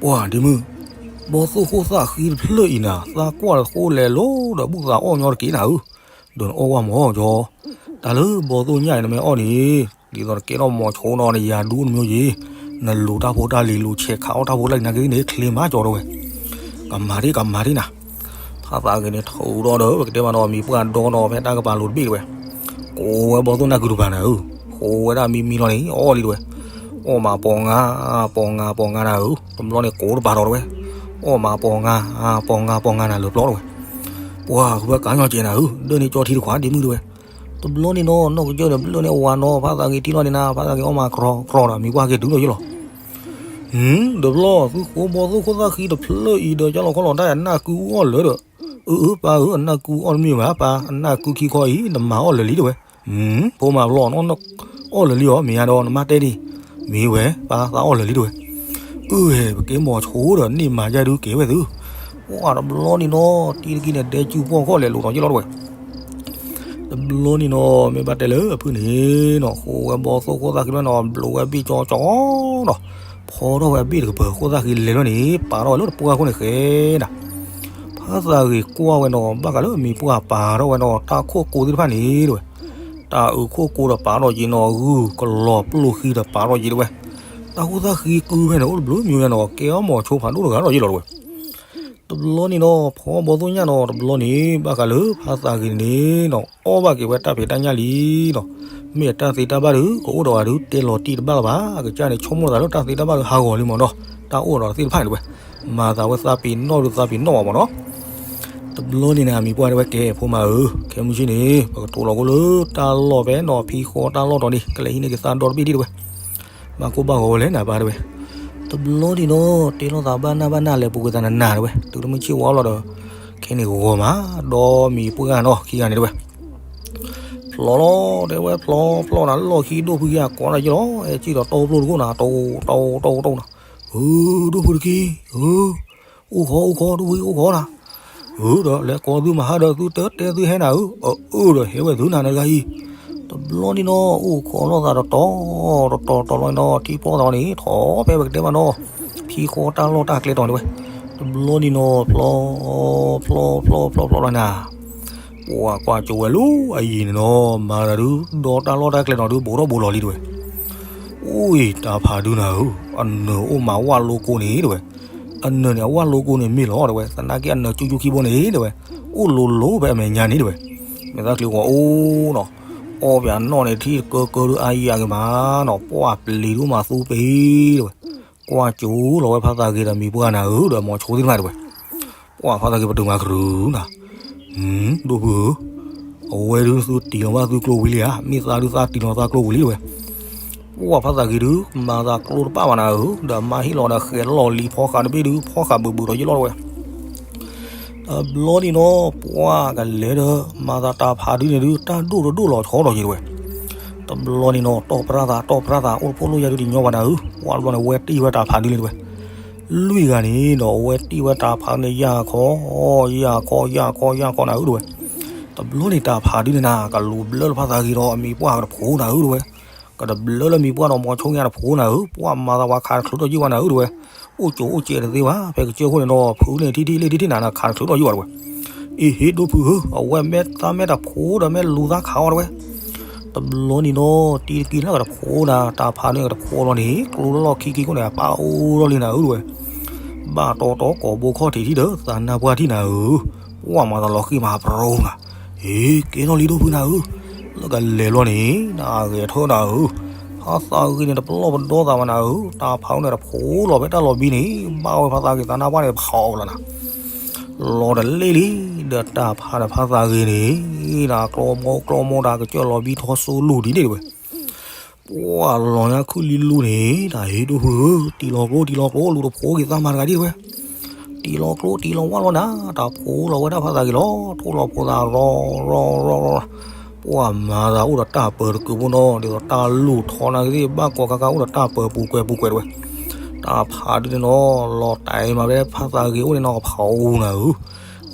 ပှၤဒ့မုၣ်, ဘီသိၣ်ခိၣ်သၣ်ဃံတဖျၢၣ်အံၤနၤ သးကွၢ်တဃိလဲၤလိၤဒီးဘူၣ်သးအီၣ်ညီတက့ၢ်နၤဧၢ, ဒီးနအီၣ်ဝဲမၢ်ကၠီ, တၢ်လၢဘီသိၣ်ညၣ်အံၤနမ့ၢ်အီၣ်န့ၣ် ဒ်သိးနကဲထီၣ်မီၤဆိနီၤ နယၤဒူအိၣ်တမံၤယ့ၣ်, နလူၤတၢ်ဖိတၢ်လံၤ လူၤဆဲးခးအီၣ်တၢ်ဖိတၢ်လံၤနာ်က့န့ၣ် ချ့မးကၠီတဝဲ, ကမၤဒံး ကမၤဒံးနၤ, ဖးသးဂ့ၤန့ၣ် ထုးဒီးဒီး ပကတဲမးနီၤ မံၤပှၢ်ဒီနီၤ ဖဲတၢ်ကပၤလိၤတဘ့ၣ်တဝဲ, ကိးဝဲဘီသိၣ်နၢ်ကုတပၤနၤဧၢ, ဃိဝဲဒၣ်မံမံလီၤန့ၣ် အီၣ်လံတဝဲ, အီၣ်မးပီၤငါ, ပီၤငါ ပီၤငါနၤဧၢ, တဘျီန့ၣ်ကိးတပၤဒီးတဝဲ, အီၣ်မးပီၤငါ, ပီၤငါ ပီၤငါနၤလၢပျီတဝဲ, ပှၤဃုဝဲကါညီကဲနၤဧၢ, ဒၢန့ၣ်ကၠီထံတခွးဒ့မုၣ်တဝဲ, တဘျီန့ၣ်နီၤ နီၢ်ကစၢၢ်န့ၣ် ဘျၢၣ်န့ၣ်ဝါနီၤ ဖးသးဂ့ၤထံလီၤန့ၣ်နၤ ဖးသးဂ့ၤအီၣ်မးကြီကြီဒီး မံၤပှၢ်က့ၤတုၤလီၤယ့ၣ်လီၤ တဘျီ သုဃိဘီသိၣ်ခိၣ်သၣ်ဃံတဖျၢၣ်အံၤဒီး ကၢ်လီၤခီလီၤတၢ်အနၢ်ကုအီၣ်လၢာ်ဒီး, အၢ အၢ ပၢ်ဧၢ အနၢ်ကုအီၣ်တမ့ၢ်ဘၣ်ပၢ် အနၢ်ကုခံခီအံၤ နမၤအီၣ်လၢာ်လံတဝဲ, ဖိမးတဘျီ အီၣ်လၢာ်လံအီၤ မ့ၢ်ယါဒီး နမါတဲဒ်, မ့ၢ်ဝဲ ပၢ်သးအီၣ်လၢာ်လံတဝဲ, အၢ ပကဲမီၤဆိဒီး န့ၢ်မၤယါဒုးကဲဝဲသု, ပှၤတဘျီန့ၣ်နီၤ တံၤတကံၢ်န့ၣ် ဒဲကၠူပှီၢ်ခီၣ်လဲၤလိၤဒီးယ့ၣ်လီၤတဝဲ တဘျီန့ၣ်နီၤ မ့ၢ်ဘၣ်တဲလၢအဖုၣ်န့ၣ်နီၤ ဃိဝဲဘီသိၣ်ခိၣ်သၣ်ခံဖျၢၣ်နီၤ ဘျိးဝဲဘ့ၣ်ကၠီကၠီနီၤ, ဖီထီၣ်ဝဲဘ့ၣ်တကပၤ ခိၣ်သၣ်ဃံလဲၤလီၤန့ၣ် ပာ်ထီၣ်ဝဲလၢတပှၢ်ခိၣ်န့ၣ်ဃဲနၤ, ဖးသးဂ့ၤကွၢ်ဝဲနီၤ ဘၣ်ဃးလၢမံၤပှၢ်ပာ်ထီၣ်ဝဲနီၤ တၢ်ခိၣ်ကိသ့ၣ်တဖၣ်န့ၣ်တဝဲ, တၢ်အုးခိၣ်ကိဒီးပာ်ထီၣ်က့ၤနီၤ ဂုၢ်ကလီၤပျိၢ်ဃံဒီးပာ်ထီၣ်က့ၤတဝဲ, တၢ်ခိၣ်သၣ်ဃံကုဖဲန့ၣ် အိၣ်တဘျုးမံၤဝဲနီၤ ကဲအီၣ်မီၤဆိဖးဒိၣ်တဂၤဒီးယ့ၣ်လီၤတဝဲ တဘျီန့ၣ်နီၤ ဖီဘီသိၣ်ညၣ်နီၤ တဘျီန့ၣ် ဘၣ်ဃးလၢဖးသးဂ့ၤန့ၣ်နီၤ အီၣ်ဘၣ်က့ၤဝဲတၢ်ဖံးတၢ်ညၣ်လံနီၤ, မ့ၢ်အတၢ်သ့တၢ်ဘၣ်ဒုး ကအိၣ်ဒီးဂၤဒုး တဲလီၤတံၢ်တဘၣ်လၢၤဘၣ် အကစၢ်န့ၣ် ဆိကမိၣ်သးလၢတၢ်သ့တၢ်ဘၣ်ဒုး ဟးဂီၤလံမ့ၢ်နီၤ, တၢ်အိၣ်ဒီးသ့ၣ်တဖၣ်န့ၣ်တဝဲ, မၤသးဝဲသးပ့ၤနီၣ်ဒုးသးပ့ၤနီၣ်ဘၣ်မ့ၢ်နီၤ တဘျီန့ၣ်နၤ မံၤပှၢ်တဲဝဲကဲ ဖိမးဧၢ, ခဲမုၢ်ဆ့ၣ်န့ၣ် ပကတိၤလီၤကိလၢတၢ်လီၢ်ဖဲနီၤ ဖံဃီတၢ်လီၢ်တီၤန့ၣ် ကလဲၤဟံးန့ၢ်က့ၤသးဒီတဘ့ၣ်ဒံးတဝဲ, ဘၣ်ကိၢ်ဘၣ်ဂီၤဝဲလဲၣ်နၤပၢ်တဝဲ, တဘျီန့ၣ်နီၤ တဲလိာ်သးဘၣ်နၢ်ဘၣ်နၢ်လဲၤပူၤကွံာ်သးနနၤတဝဲ, တုၤတမုၢ်ဆ့ၣ်ဝါလီၤဒီး ခဲန့ၣ်ဂီၤမး ဒီးမံၤပှၢ်နီၤ ခံဂၤန့ၣ်တဝဲ ဖျီလီၤ တဲဝဲ ဖျီဖျီနၤ လီၢ်ခံဒိၣ်ဖုခံဂၤကိးနၤယ့ၣ်လီၤ ဟဲစံၣ်ဒီးတီပျိၢ်တကိၣ်နၤ တိတိတိတိနၤ, ဧၢ ဒိၣ်ဖုတက့ၢ် ဧၢ အိၣ်ခိး အိၣ်ခိး ဒိၣ်ဖုအိၣ်ခိးနၤ, ဧၢ ဒီးလဲၤကိးသုမဟါဒီးသုတတဲသုဟဲနၤဧၢ, အၢ ဒီးဟဲဝဲသုနၤနတဂၤအံၤ, တဘျီန့ၣ်နီၤ အိၣ်ခိးလိာ်သးတတီၤ တတီၤတတီၤလီၤနီၤ ထံဖီသးန့ၣ် ထီၣ်ဖဲပကတဲမးနီၤ ဖံဃီတၢ်လီၢ်တၢ်ကျဲတီၤန့ၣ်ဝဲ, တဘျီန့ၣ်နီၤ ဖျီ ဖျီ ဖျီ ဖျီ ဖျီလီၤနၤ ပှၤကွၢ်ကၠိဝဲလၢအယံၤန့ၣ်နီၤ မၤတၢ်ဒုး ဒီတၢ်လီၢ်တၢ်ကျဲနီၤဒုး ဘူးထီၣ်ဘူးလီၤလံတဲဝဲ, အိၣ်အံၤ တၢ်ဖးဒုးနၤဧၢ, အနၢၤအိၣ်မးဝၣ်လိကိန့ၣ်တဲဝဲ, အနၢၤန့ၣ် အဝၣ်လိကိန့ၣ်မ့ၢ်လီၤတဲဝဲ, သနာ်က့အနၢၤကၠူကၠူခံဘိန့ၣ်တဲဝဲ, အိၣ်လိၤလိၤဖဲအမဲာ်ညါန့ၣ်တဲဝဲ, မဲာ်သၣ်ချံကွီၤအိၣ်နီၤ, အီၣ်ပှၤနီၣ်န့ၣ်ထံၣ်ကၢကၢဒုးအါယံၤအါဂ့ၤမးနီၤ ပှၢ်ပျံၤဒုးမၤသူပ့ၤတဲဝဲ, ကွၢ်ကၠိလီၤဝဲဖးသးဂ့ၤဒီးမံၤပှၢ်နၤဧၢ ဒီးမိၤဆိသ့ၣ်တဖၣ်တဲဝဲ ပှၢ်ဖးသးဂ့ၤပတုာ်မၤကရူၤနၤ, ဒိၣ်ဖုဧၢ, အဝဲဒုးသုတံၢ်လီၤဘၣ်သုကျိဝံၤလံဧါ, မ့ၢ်သးဒုးသးတံၢ်လီၤသးကျိဝံၤလံတဲဝဲ, ပှၢ်ဖးသးဂ့ၤဒုး မၤသးကျိတပၣ်ဘၣ်နၤဧၢ, ဒီးမါဟ့ၣ်လီၤဒီးဃဲၤလီၢ်လံၤဖီဃာ်တဘ့ၣ်ဒုး ဖီဃာ်ဘုးဘုးဒီးယ့ၣ်လီၤတဲဝဲ တဘျီန့ၣ်နီၤ ပှၢ်ကလဲၤဒီး မၤသးတၢ်ဖးဒုးန့ၣ်ဒုး တၢ်ဒိၣ်တဒိၣ်လီၤဆီဒီးယ့ၣ်တဲဝဲ, တဘျီန့ၣ်နီၤ တီၢ်ပြၢ်သး တီၢ်ပြၢ်သး အိၣ်တဖှိၣ်လိၣ်ယၤဒုးတညီဘၣ်နၤဧၢ, ပှၢ်တဘျီန့ၣ် ဝဲတံၢ်ဝဲတၢ်ဖးဒုးန့ၣ်တဲဝဲ, လွံၢ်ဂၤန့ၣ်ဒီး အဝဲတံၢ်ဝဲတၢ်ဖးဒုးန့ၣ် ယၢ်ခီ ယၢ်ခီ ယၢ်ခီ ယၢ်ခီနၤဧၢတဲဝဲ, တဘျီန့ၣ်တၢ်ဖးဒုးန့ၣ်နၤ ကလူၤဘျၢလၢဖးသးဂ့ၤဒီးအမံၤပှၢ်ကတဖိနၤဧၢတဲဝဲ, ကတဘျၢလၢမံၤပှၢ်ဒီးမိၤဆိညါတဖိနၤဧၢ, ပှၢ်မၤသးပှၤခးတချုးထီၣ်ယ့ၣ်ဝဲနၤဧၢတဲဝဲ, အိၣ်ကၠိအိၣ်စဲးတသ့ဘၣ် ဖဲကစၢၢ်ခိၣ်န့ၣ်ဒီး ဖုန့ၣ်ထံၣ်ထံၣ်လ့ၣ်ထံၣ်ထံၣ်နၤ ခးတချုးထီၣ်ယ့ၣ်ဝဲတဲဝဲ, အ့ဟ့ၣ်ဒိၣ်ဖုဧၢ, အဝဲမ့ၢ်သးမ့ၢ်တဖိဒီးမ့ၢ်လူၤသးခးအီၤတဲဝဲ, တဘျီန့ၣ်နီၤ တံၤတကံလၢကတဖိနၤ တၢ်ဖးန့ၣ်ကတဖိလီၤန့ၣ် ကျိလၢလီၢ်ခံခံခိၣ်န့ၣ် အပၢ်အိၣ်ထီၣ်လံနၤဧၢတဲဝဲ, ဘၣ်တီတီကိာ်ဘိခီၣ်ထံးထံၣ်ဒီး သးနါပှၢ်ထံၣ်နၤဧၢ, ပှၢ်မၤသးလီၤဃံၤမးပြိနၤ, ဟ့ၣ်ကဲထီၣ်လံဒိၣ်ဖုနၤဧၢ, လၢကလဲၤလီၤန့ၣ် နဂဲၤထၢၣ်နၤဧၢ, ဖးသးဂ့ၤန့ၣ် တပလီၢ်ပဒီသးဘၣ်နၤဧၢ, တၢ်ဖးန့ၣ်တဖိလီၤဖဲတၢ်လီၤဘံန့ၣ် ဘၣ်ဝဲဖးသးဂ့ၤသးနါပှၢ်န့ၣ် ဖးအီၤလီၤနၤ လီၤတလ့ၣ်လံ, ဒီးတၢ်ဖးန့ၣ်ဖးသးဂ့ၤန့ၣ် နကျီမိၢ်ကျီမိၢ်တၢ်ကစၢၢ်လီၤဘံထီၣ်စိလူၤဒ်န့ၣ်တဲဝဲ, ပှၢ်လီၤညါခုၣ်လံလူန့ၣ် တၢ်ဟ့ၣ်ဒိၣ်ဖုဧၢ, တံၢ်လီၤကျိတံၢ်လီၤကျိ လူၤတဖိဂ့ၤသးမၤတဂၤဒ်တဲဝဲ, တံၢ်လီၤကျိတံၢ်လီၤဝၣ်လီၤနၤ, တၢ်ဖိလီၤဝဲဒၣ်ဖးသးဂ့ၤလီၤ, ထိၣ်လီၤဖိသးရီၤရီၤရီၤရီၤ, ပှၢ်မၤသးအိၣ်ဒီးတၢ်ပၢၤတကုာ်ဖိနီၤ ဒ်သိးတၢ်လူၤထီနၤဂ့ၤသ့ၣ် ဘၣ်ကိးကါကါအိၣ်ဒီးတၢ်ပၢၤပူၤကွဲၤပူၤကွဲၤတဲဝဲ, တၢ်ဖးဒုးန့ၣ်နီၤ လီၤတဲာ်မးဖဲဖးသးဂ့ၤအိၣ်န့ၣ်နီၤ ကဖးအီၤနၤဧၢ,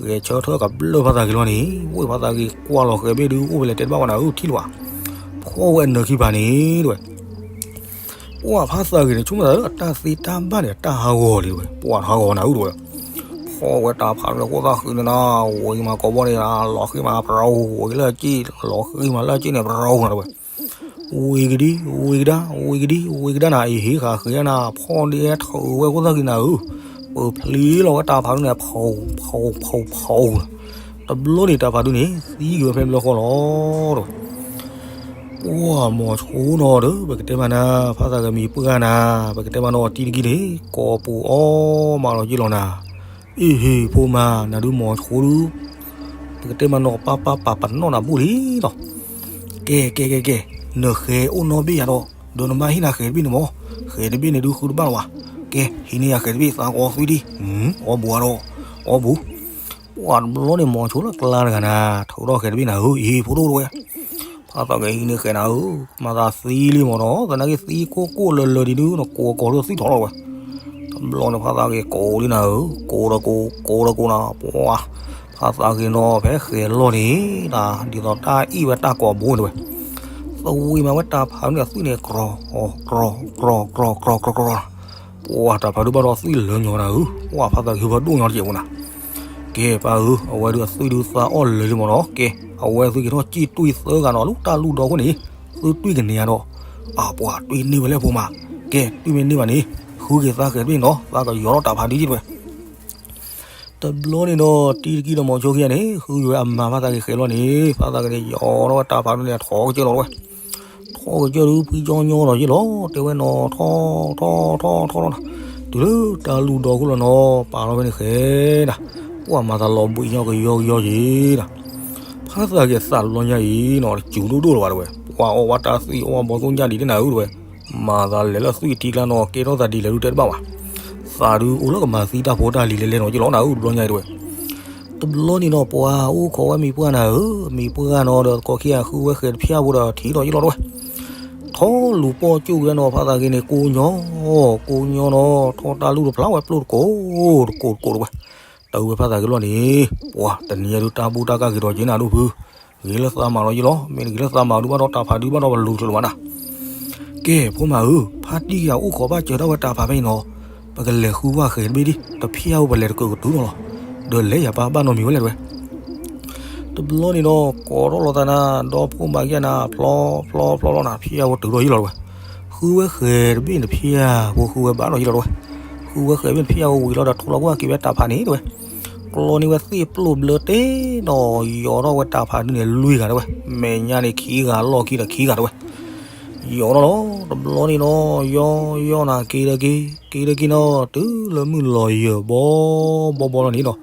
ဂဲၤဆၢထၢၣ်ကဘျၢဖးသးဂ့ၤလီၤန့ၣ် ဝ့ၢ်ဖးသးဂ့ၤကွၢ်လီၤဃဲၤဘ့ၣ်ဒုး အိၣ်ဖဲလဲၣ်တဲတဘၣ်ဘၣ်နၤဧၢ ထံၣ်လၢၤဘၣ်, ဖီၣ်ဝဲအနၢၤခံဖးန့ၣ်တဲဝဲ ပှၢ်ဖးသးဂ့ၤန့ၣ် ဆိကမိၣ်သးလၢအတၢ်သ့တၢ်ဘၣ်န့ၣ် အတၢ်ဟးဂီၤလံတဲဝဲ, ပှၢ်တဟးဂီၤနၤဧၢတဲဝဲ, ဖီၣ်ဝဲတၢ်ဖးန့ၣ် ဃိသးဃုာ်န့ၣ်နၤ, ဝံၤမးကိးဘီန့ၣ် လီၤဃံမးပြိဝံၤလၢက့ၢ် လီၤဃံမးလၢက့ၢ်န့ၣ် ပြိနၤတဲဝဲ, ဝံၤကဒံ ဝံၤကဒါ ဝံၤကဒံ ဝံၤကဒါနၤ အံၤဟ့ၣ်ဃာ်ဃ့နၤ ဖီၣ်ဒ့ဟဲထၢၣ်ဝဲဃိသးဃုာ်နၤဧၢ, ပဖျံလီၤဝဲတၢ်ဖးန့ၣ် ဖီၣ်ဖီၣ်ဖီၣ်ဖီၣ်, တဘျီန့ၣ်တၢ်ဖးဒုးန့ၣ် သံကွံာ်ဝဲဖဲဘျီဃီလီၤတဲဝဲ ပှၢ်မိၤဆိနီၤဒီး ပကတဲမးနၤ ဖးသးဂ့ၤမံၤပှၢ်နၤ, ပကတဲမးနီၤတံၤတကံန့ၣ် ကိးပူၤအီၣ်မးလီၤယ့ၣ်လီၤနၤ, အ့ဟ့ၣ်ဖိမး နၤဒုးမိၤဆိဒုး, ပကတဲမးနီၤပၢ်ပၢ်ပာ်ပနီၣ်နၤဘူၣ်လံလီၤ, ကဲကဲကဲကဲ, နဃဲၤအိၣ်နီတဘ့ၣ်ယၤဒီး ဒီးနဘၣ်ဟ့ၣ်နၤဃဲၤတဘ့ၣ်န့ၣ်မး, ဃဲၤတဘ့ၣ်န့ၣ်ဒုးဃုတဘၣ်လၢၤဘၣ်, ကဲ ဟံးန့ၢ်ယၤဃဲၤတဘ့ၣ်သးကီသွံၣ်ဒံး, အီၣ်ဘူးဒီး, အီၣ်ဘူး ပှၢ်တဘျီန့ၣ်မိၤဆိလၢကျါတဂၤနၤ ထုးထီၣ်ဃဲၤတဘ့ၣ်နၤဧၢ, အ့ဟ့ၣ်ဖိဒိၣ်တဲဝဲ, ဖးသးဂ့ၤဟံးန့ၢ်ဃဲၤနၤဧၢ, မၤသးသံလံမးနီၤ, သနာ်က့သံကိၢ်ကိၢ်လၢၤလၢၤဒံးဒုး နကိးကီၤဒုးသွံၣ်ထီၣ်လီၤဝဲ, တဘျီန့ၣ်ဖးသးဂ့ၤကိးလံနၤဧၢ, ကိးဒီးကိး ကိးဒီးကိးနၤ, ပှၢ်, ဖးသးဂ့ၤနီၤ ဖဲဃဲၤလီၤန့ၣ် ဒ်သိးတၢ်အ့ၣ်ဝဲတၢ်ကိးဘူးန့ၣ်တဲဝဲ, သဝံၤမးဝဲတၢ်ဖးန့ၣ်အသွံၣ်န့ၣ် ကြီၤ, ကြီၤ ကြီၤ ကြီၤ ကြီၤ ကြီၤ ကြီၤ ပှၢ်တၢ်ဖးဒုးဘၣ်ဒီးသွံၣ်လၢညီနၤဧၢ, ပှၢ်ဖးသးဂ့ၤဟူဘၣ်ဒိၣ်ညီတကဲးဖိနၤ, ကဲပၢ်ဧၢ, အဝဲဒုးအသွံၣ်ဒုးသးအီၣ်လၢၤလံမးနီၤ, ကဲ အဝဲသုက့ၤထီၣ်စံၣ်တွံၢ်သၢဂၤနီၤ လၢတၢ်လူၢ်ဒီခိၣ်န့ၣ်, သုတွံၢ်ကန့ၢ်ဧါဒီး, အပှၢ်တွံၢ်န့ၢ်ဝဲလၢဖိမး, ကဲ တွံၢ်မ့ၢ်န့ၢ်ဘၣ်န့ၣ်, ဃုက့ၤသးဃဲၤတဘ့ၣ်နီၤ, သးကယီၤထီၣ်တၢ်ဖးဒုးက့ၤတဲဝဲ တဘျီန့ၣ်ဒီး တံၤတကံဒီးမိၤဆိခံဂၤန့ၣ် ဃုက့ၤဝဲအမါဖးသးဂ့ၤဃဲၤလီၤန့ၣ် ဖးသးဂ့ၤန့ၣ်ယီၤထီၣ်ဝဲတၢ်ဖးဒုးန့ၣ်ထီၣ်ကစၢၢ်လီၤဝဲ, ထီၣ်ကစၢၢ်ဒုးဖှံကၠီညီဒီးယ့ၣ်လီၤ, တဲဝဲနီၤ ထီၣ် ထီၣ် ထီၣ် ထီၣ် ထီၣ် တုၤလၢတၢ်လူၢ်ဒီခိၣ်လီၤနီၤ, ပာ်လီၤဝဲန့ၣ်ဃဲၤနၤ, ပှၢ်မၤသးလီၤဘှံးညီကယီကယီက့ၤနၤ, ဖးသးဂ့ၤအသးတဘျီညါအံၤနီၤ တစူၤဒိၣ်ဒိၣ်လၢၤဘၣ်တဲဝဲ, ပှၢ်အီၣ်ဝဲတၢ်သွံၣ်အီၣ်ဝဲဘီသိၣ်ညၣ်ဒံးဒ်နၤဧၢတဲဝဲ မၤသးလဲၤလၢသွံၣ်ထံကျါနီၤ ကဲထီၣ်သးဒ်လဲၣ်ဒုးတဲတဘၣ်ဘၣ်, သးဒုးအိၣ်လၢကမၤသံတၢ်ဖိတၢ်လံၤလဲၤလဲၤနီၤ ယ့ၣ်လီၤနၤဧၢ တဘျီညါအံၤတဲဝဲ, တ တဘျီန့ၣ်နီၤ ပှၤအိၣ်ခိးဝဲမံၤပှၢ်နၤဧၢ, မံၤပှၢ်နီၤဒီး ကိးခံဂၤဃုဝဲဃဲၤတဖျၢၣ်ဖိဒီးထံၣ်ဒီးယလီၤတဝဲ, ထီလူၤပိာ်ကၠိၣ်ဝဲနီၤ ဖးသးဂ့ၤန့ၣ် ကိးညီ, ကိးညီနီၤ ထီၣ်တၢ်လူၢ်တဖျါဝဲပျိၣ်တကိး, တကိးတကိးတဝဲ, တၢ်ဝဲဖးသးဂ့ၤလီၤန့ၣ်, ပှၤတနံၤညါဒုးတၢ်ဘူၣ်တၢ်ကၢ်ဂ့ၤဒီးက့ၤနၤဒိၣ်ဖု, ဂ့ၤလၢသးမၤလီၤယလီၤ, မ့ၢ်တဂ့ၤလၢသးမၤဒုးဘၣ်ဒီးတၢ်ဖးဒုးဘၣ်ဒီးပလူၤချုးလီၤမးနၤ ကဲ ဖိမၤဧၢ, ဖါတံၢ်ယၤအိၣ်ခိးဘၣ်စၢၤဒၣ်ဝဲတၢ်ဖးဖဲအံၤနီၤ, ပကလဲၤဃုဝဲဃဲၤတဘ့ၣ်ဒံး, တဖျၢၣ်ဧိၤပလဲၤတကၢးကတုၤလီၤလီၤ, ဒီးလဲၤယၤပၢ်ဘၣ်နီတမံၤဝဲလဲၣ်တဝဲ. တဘျီန့ၣ်နီၤ ကိးထီၣ်လီၤသးနၤ, ဒီဖိမၤကဲနၤ, ဖျီဖျီဖျီလီၤနၤ, ဖျၢၣ်ဧိၤတုၤဒီးယလီၤတဝဲ, ဃုဝဲဃဲၤတဘ့ၣ်န့ၣ် တဖျၢၣ်ဖိဃုဝဲဘၣ်ဒီးယလီၤတဝဲ, ဃုဝဲဃဲၤတဘ့ၣ်န့ၣ် တဖျၢၣ်ဖိဝံၤလီၤဒီး ထိၣ်လီၤကွၢ်က့ၤဝဲတၢ်ဖးန့ၣ်တဝဲ ကျီန့ၢ်ဝဲသ့ၣ်ပျိၣ်ဘျၢတ့ၢ်နီၤ, ယီၤထီၣ်ဝဲတၢ်ဖးဒုးန့ၣ်လွံၢ်ဂၤတဝဲ, မဲာ်ညါန့ၣ်ခံဂၤလီၢ်ခံဒီးခံဂၤတဝဲ, ယီၤထီၣ်လီၤ, တဘျီန့ၣ်နီၤ ယီၤယီၤနၤ က့ၤဒီးက့ၤ က့ၤဒီးက့ၤနီၤ, တုၤလၢမုၢ်လီၤယၢၤဘီဘီဘီလီၤန့ၣ်နီၤ,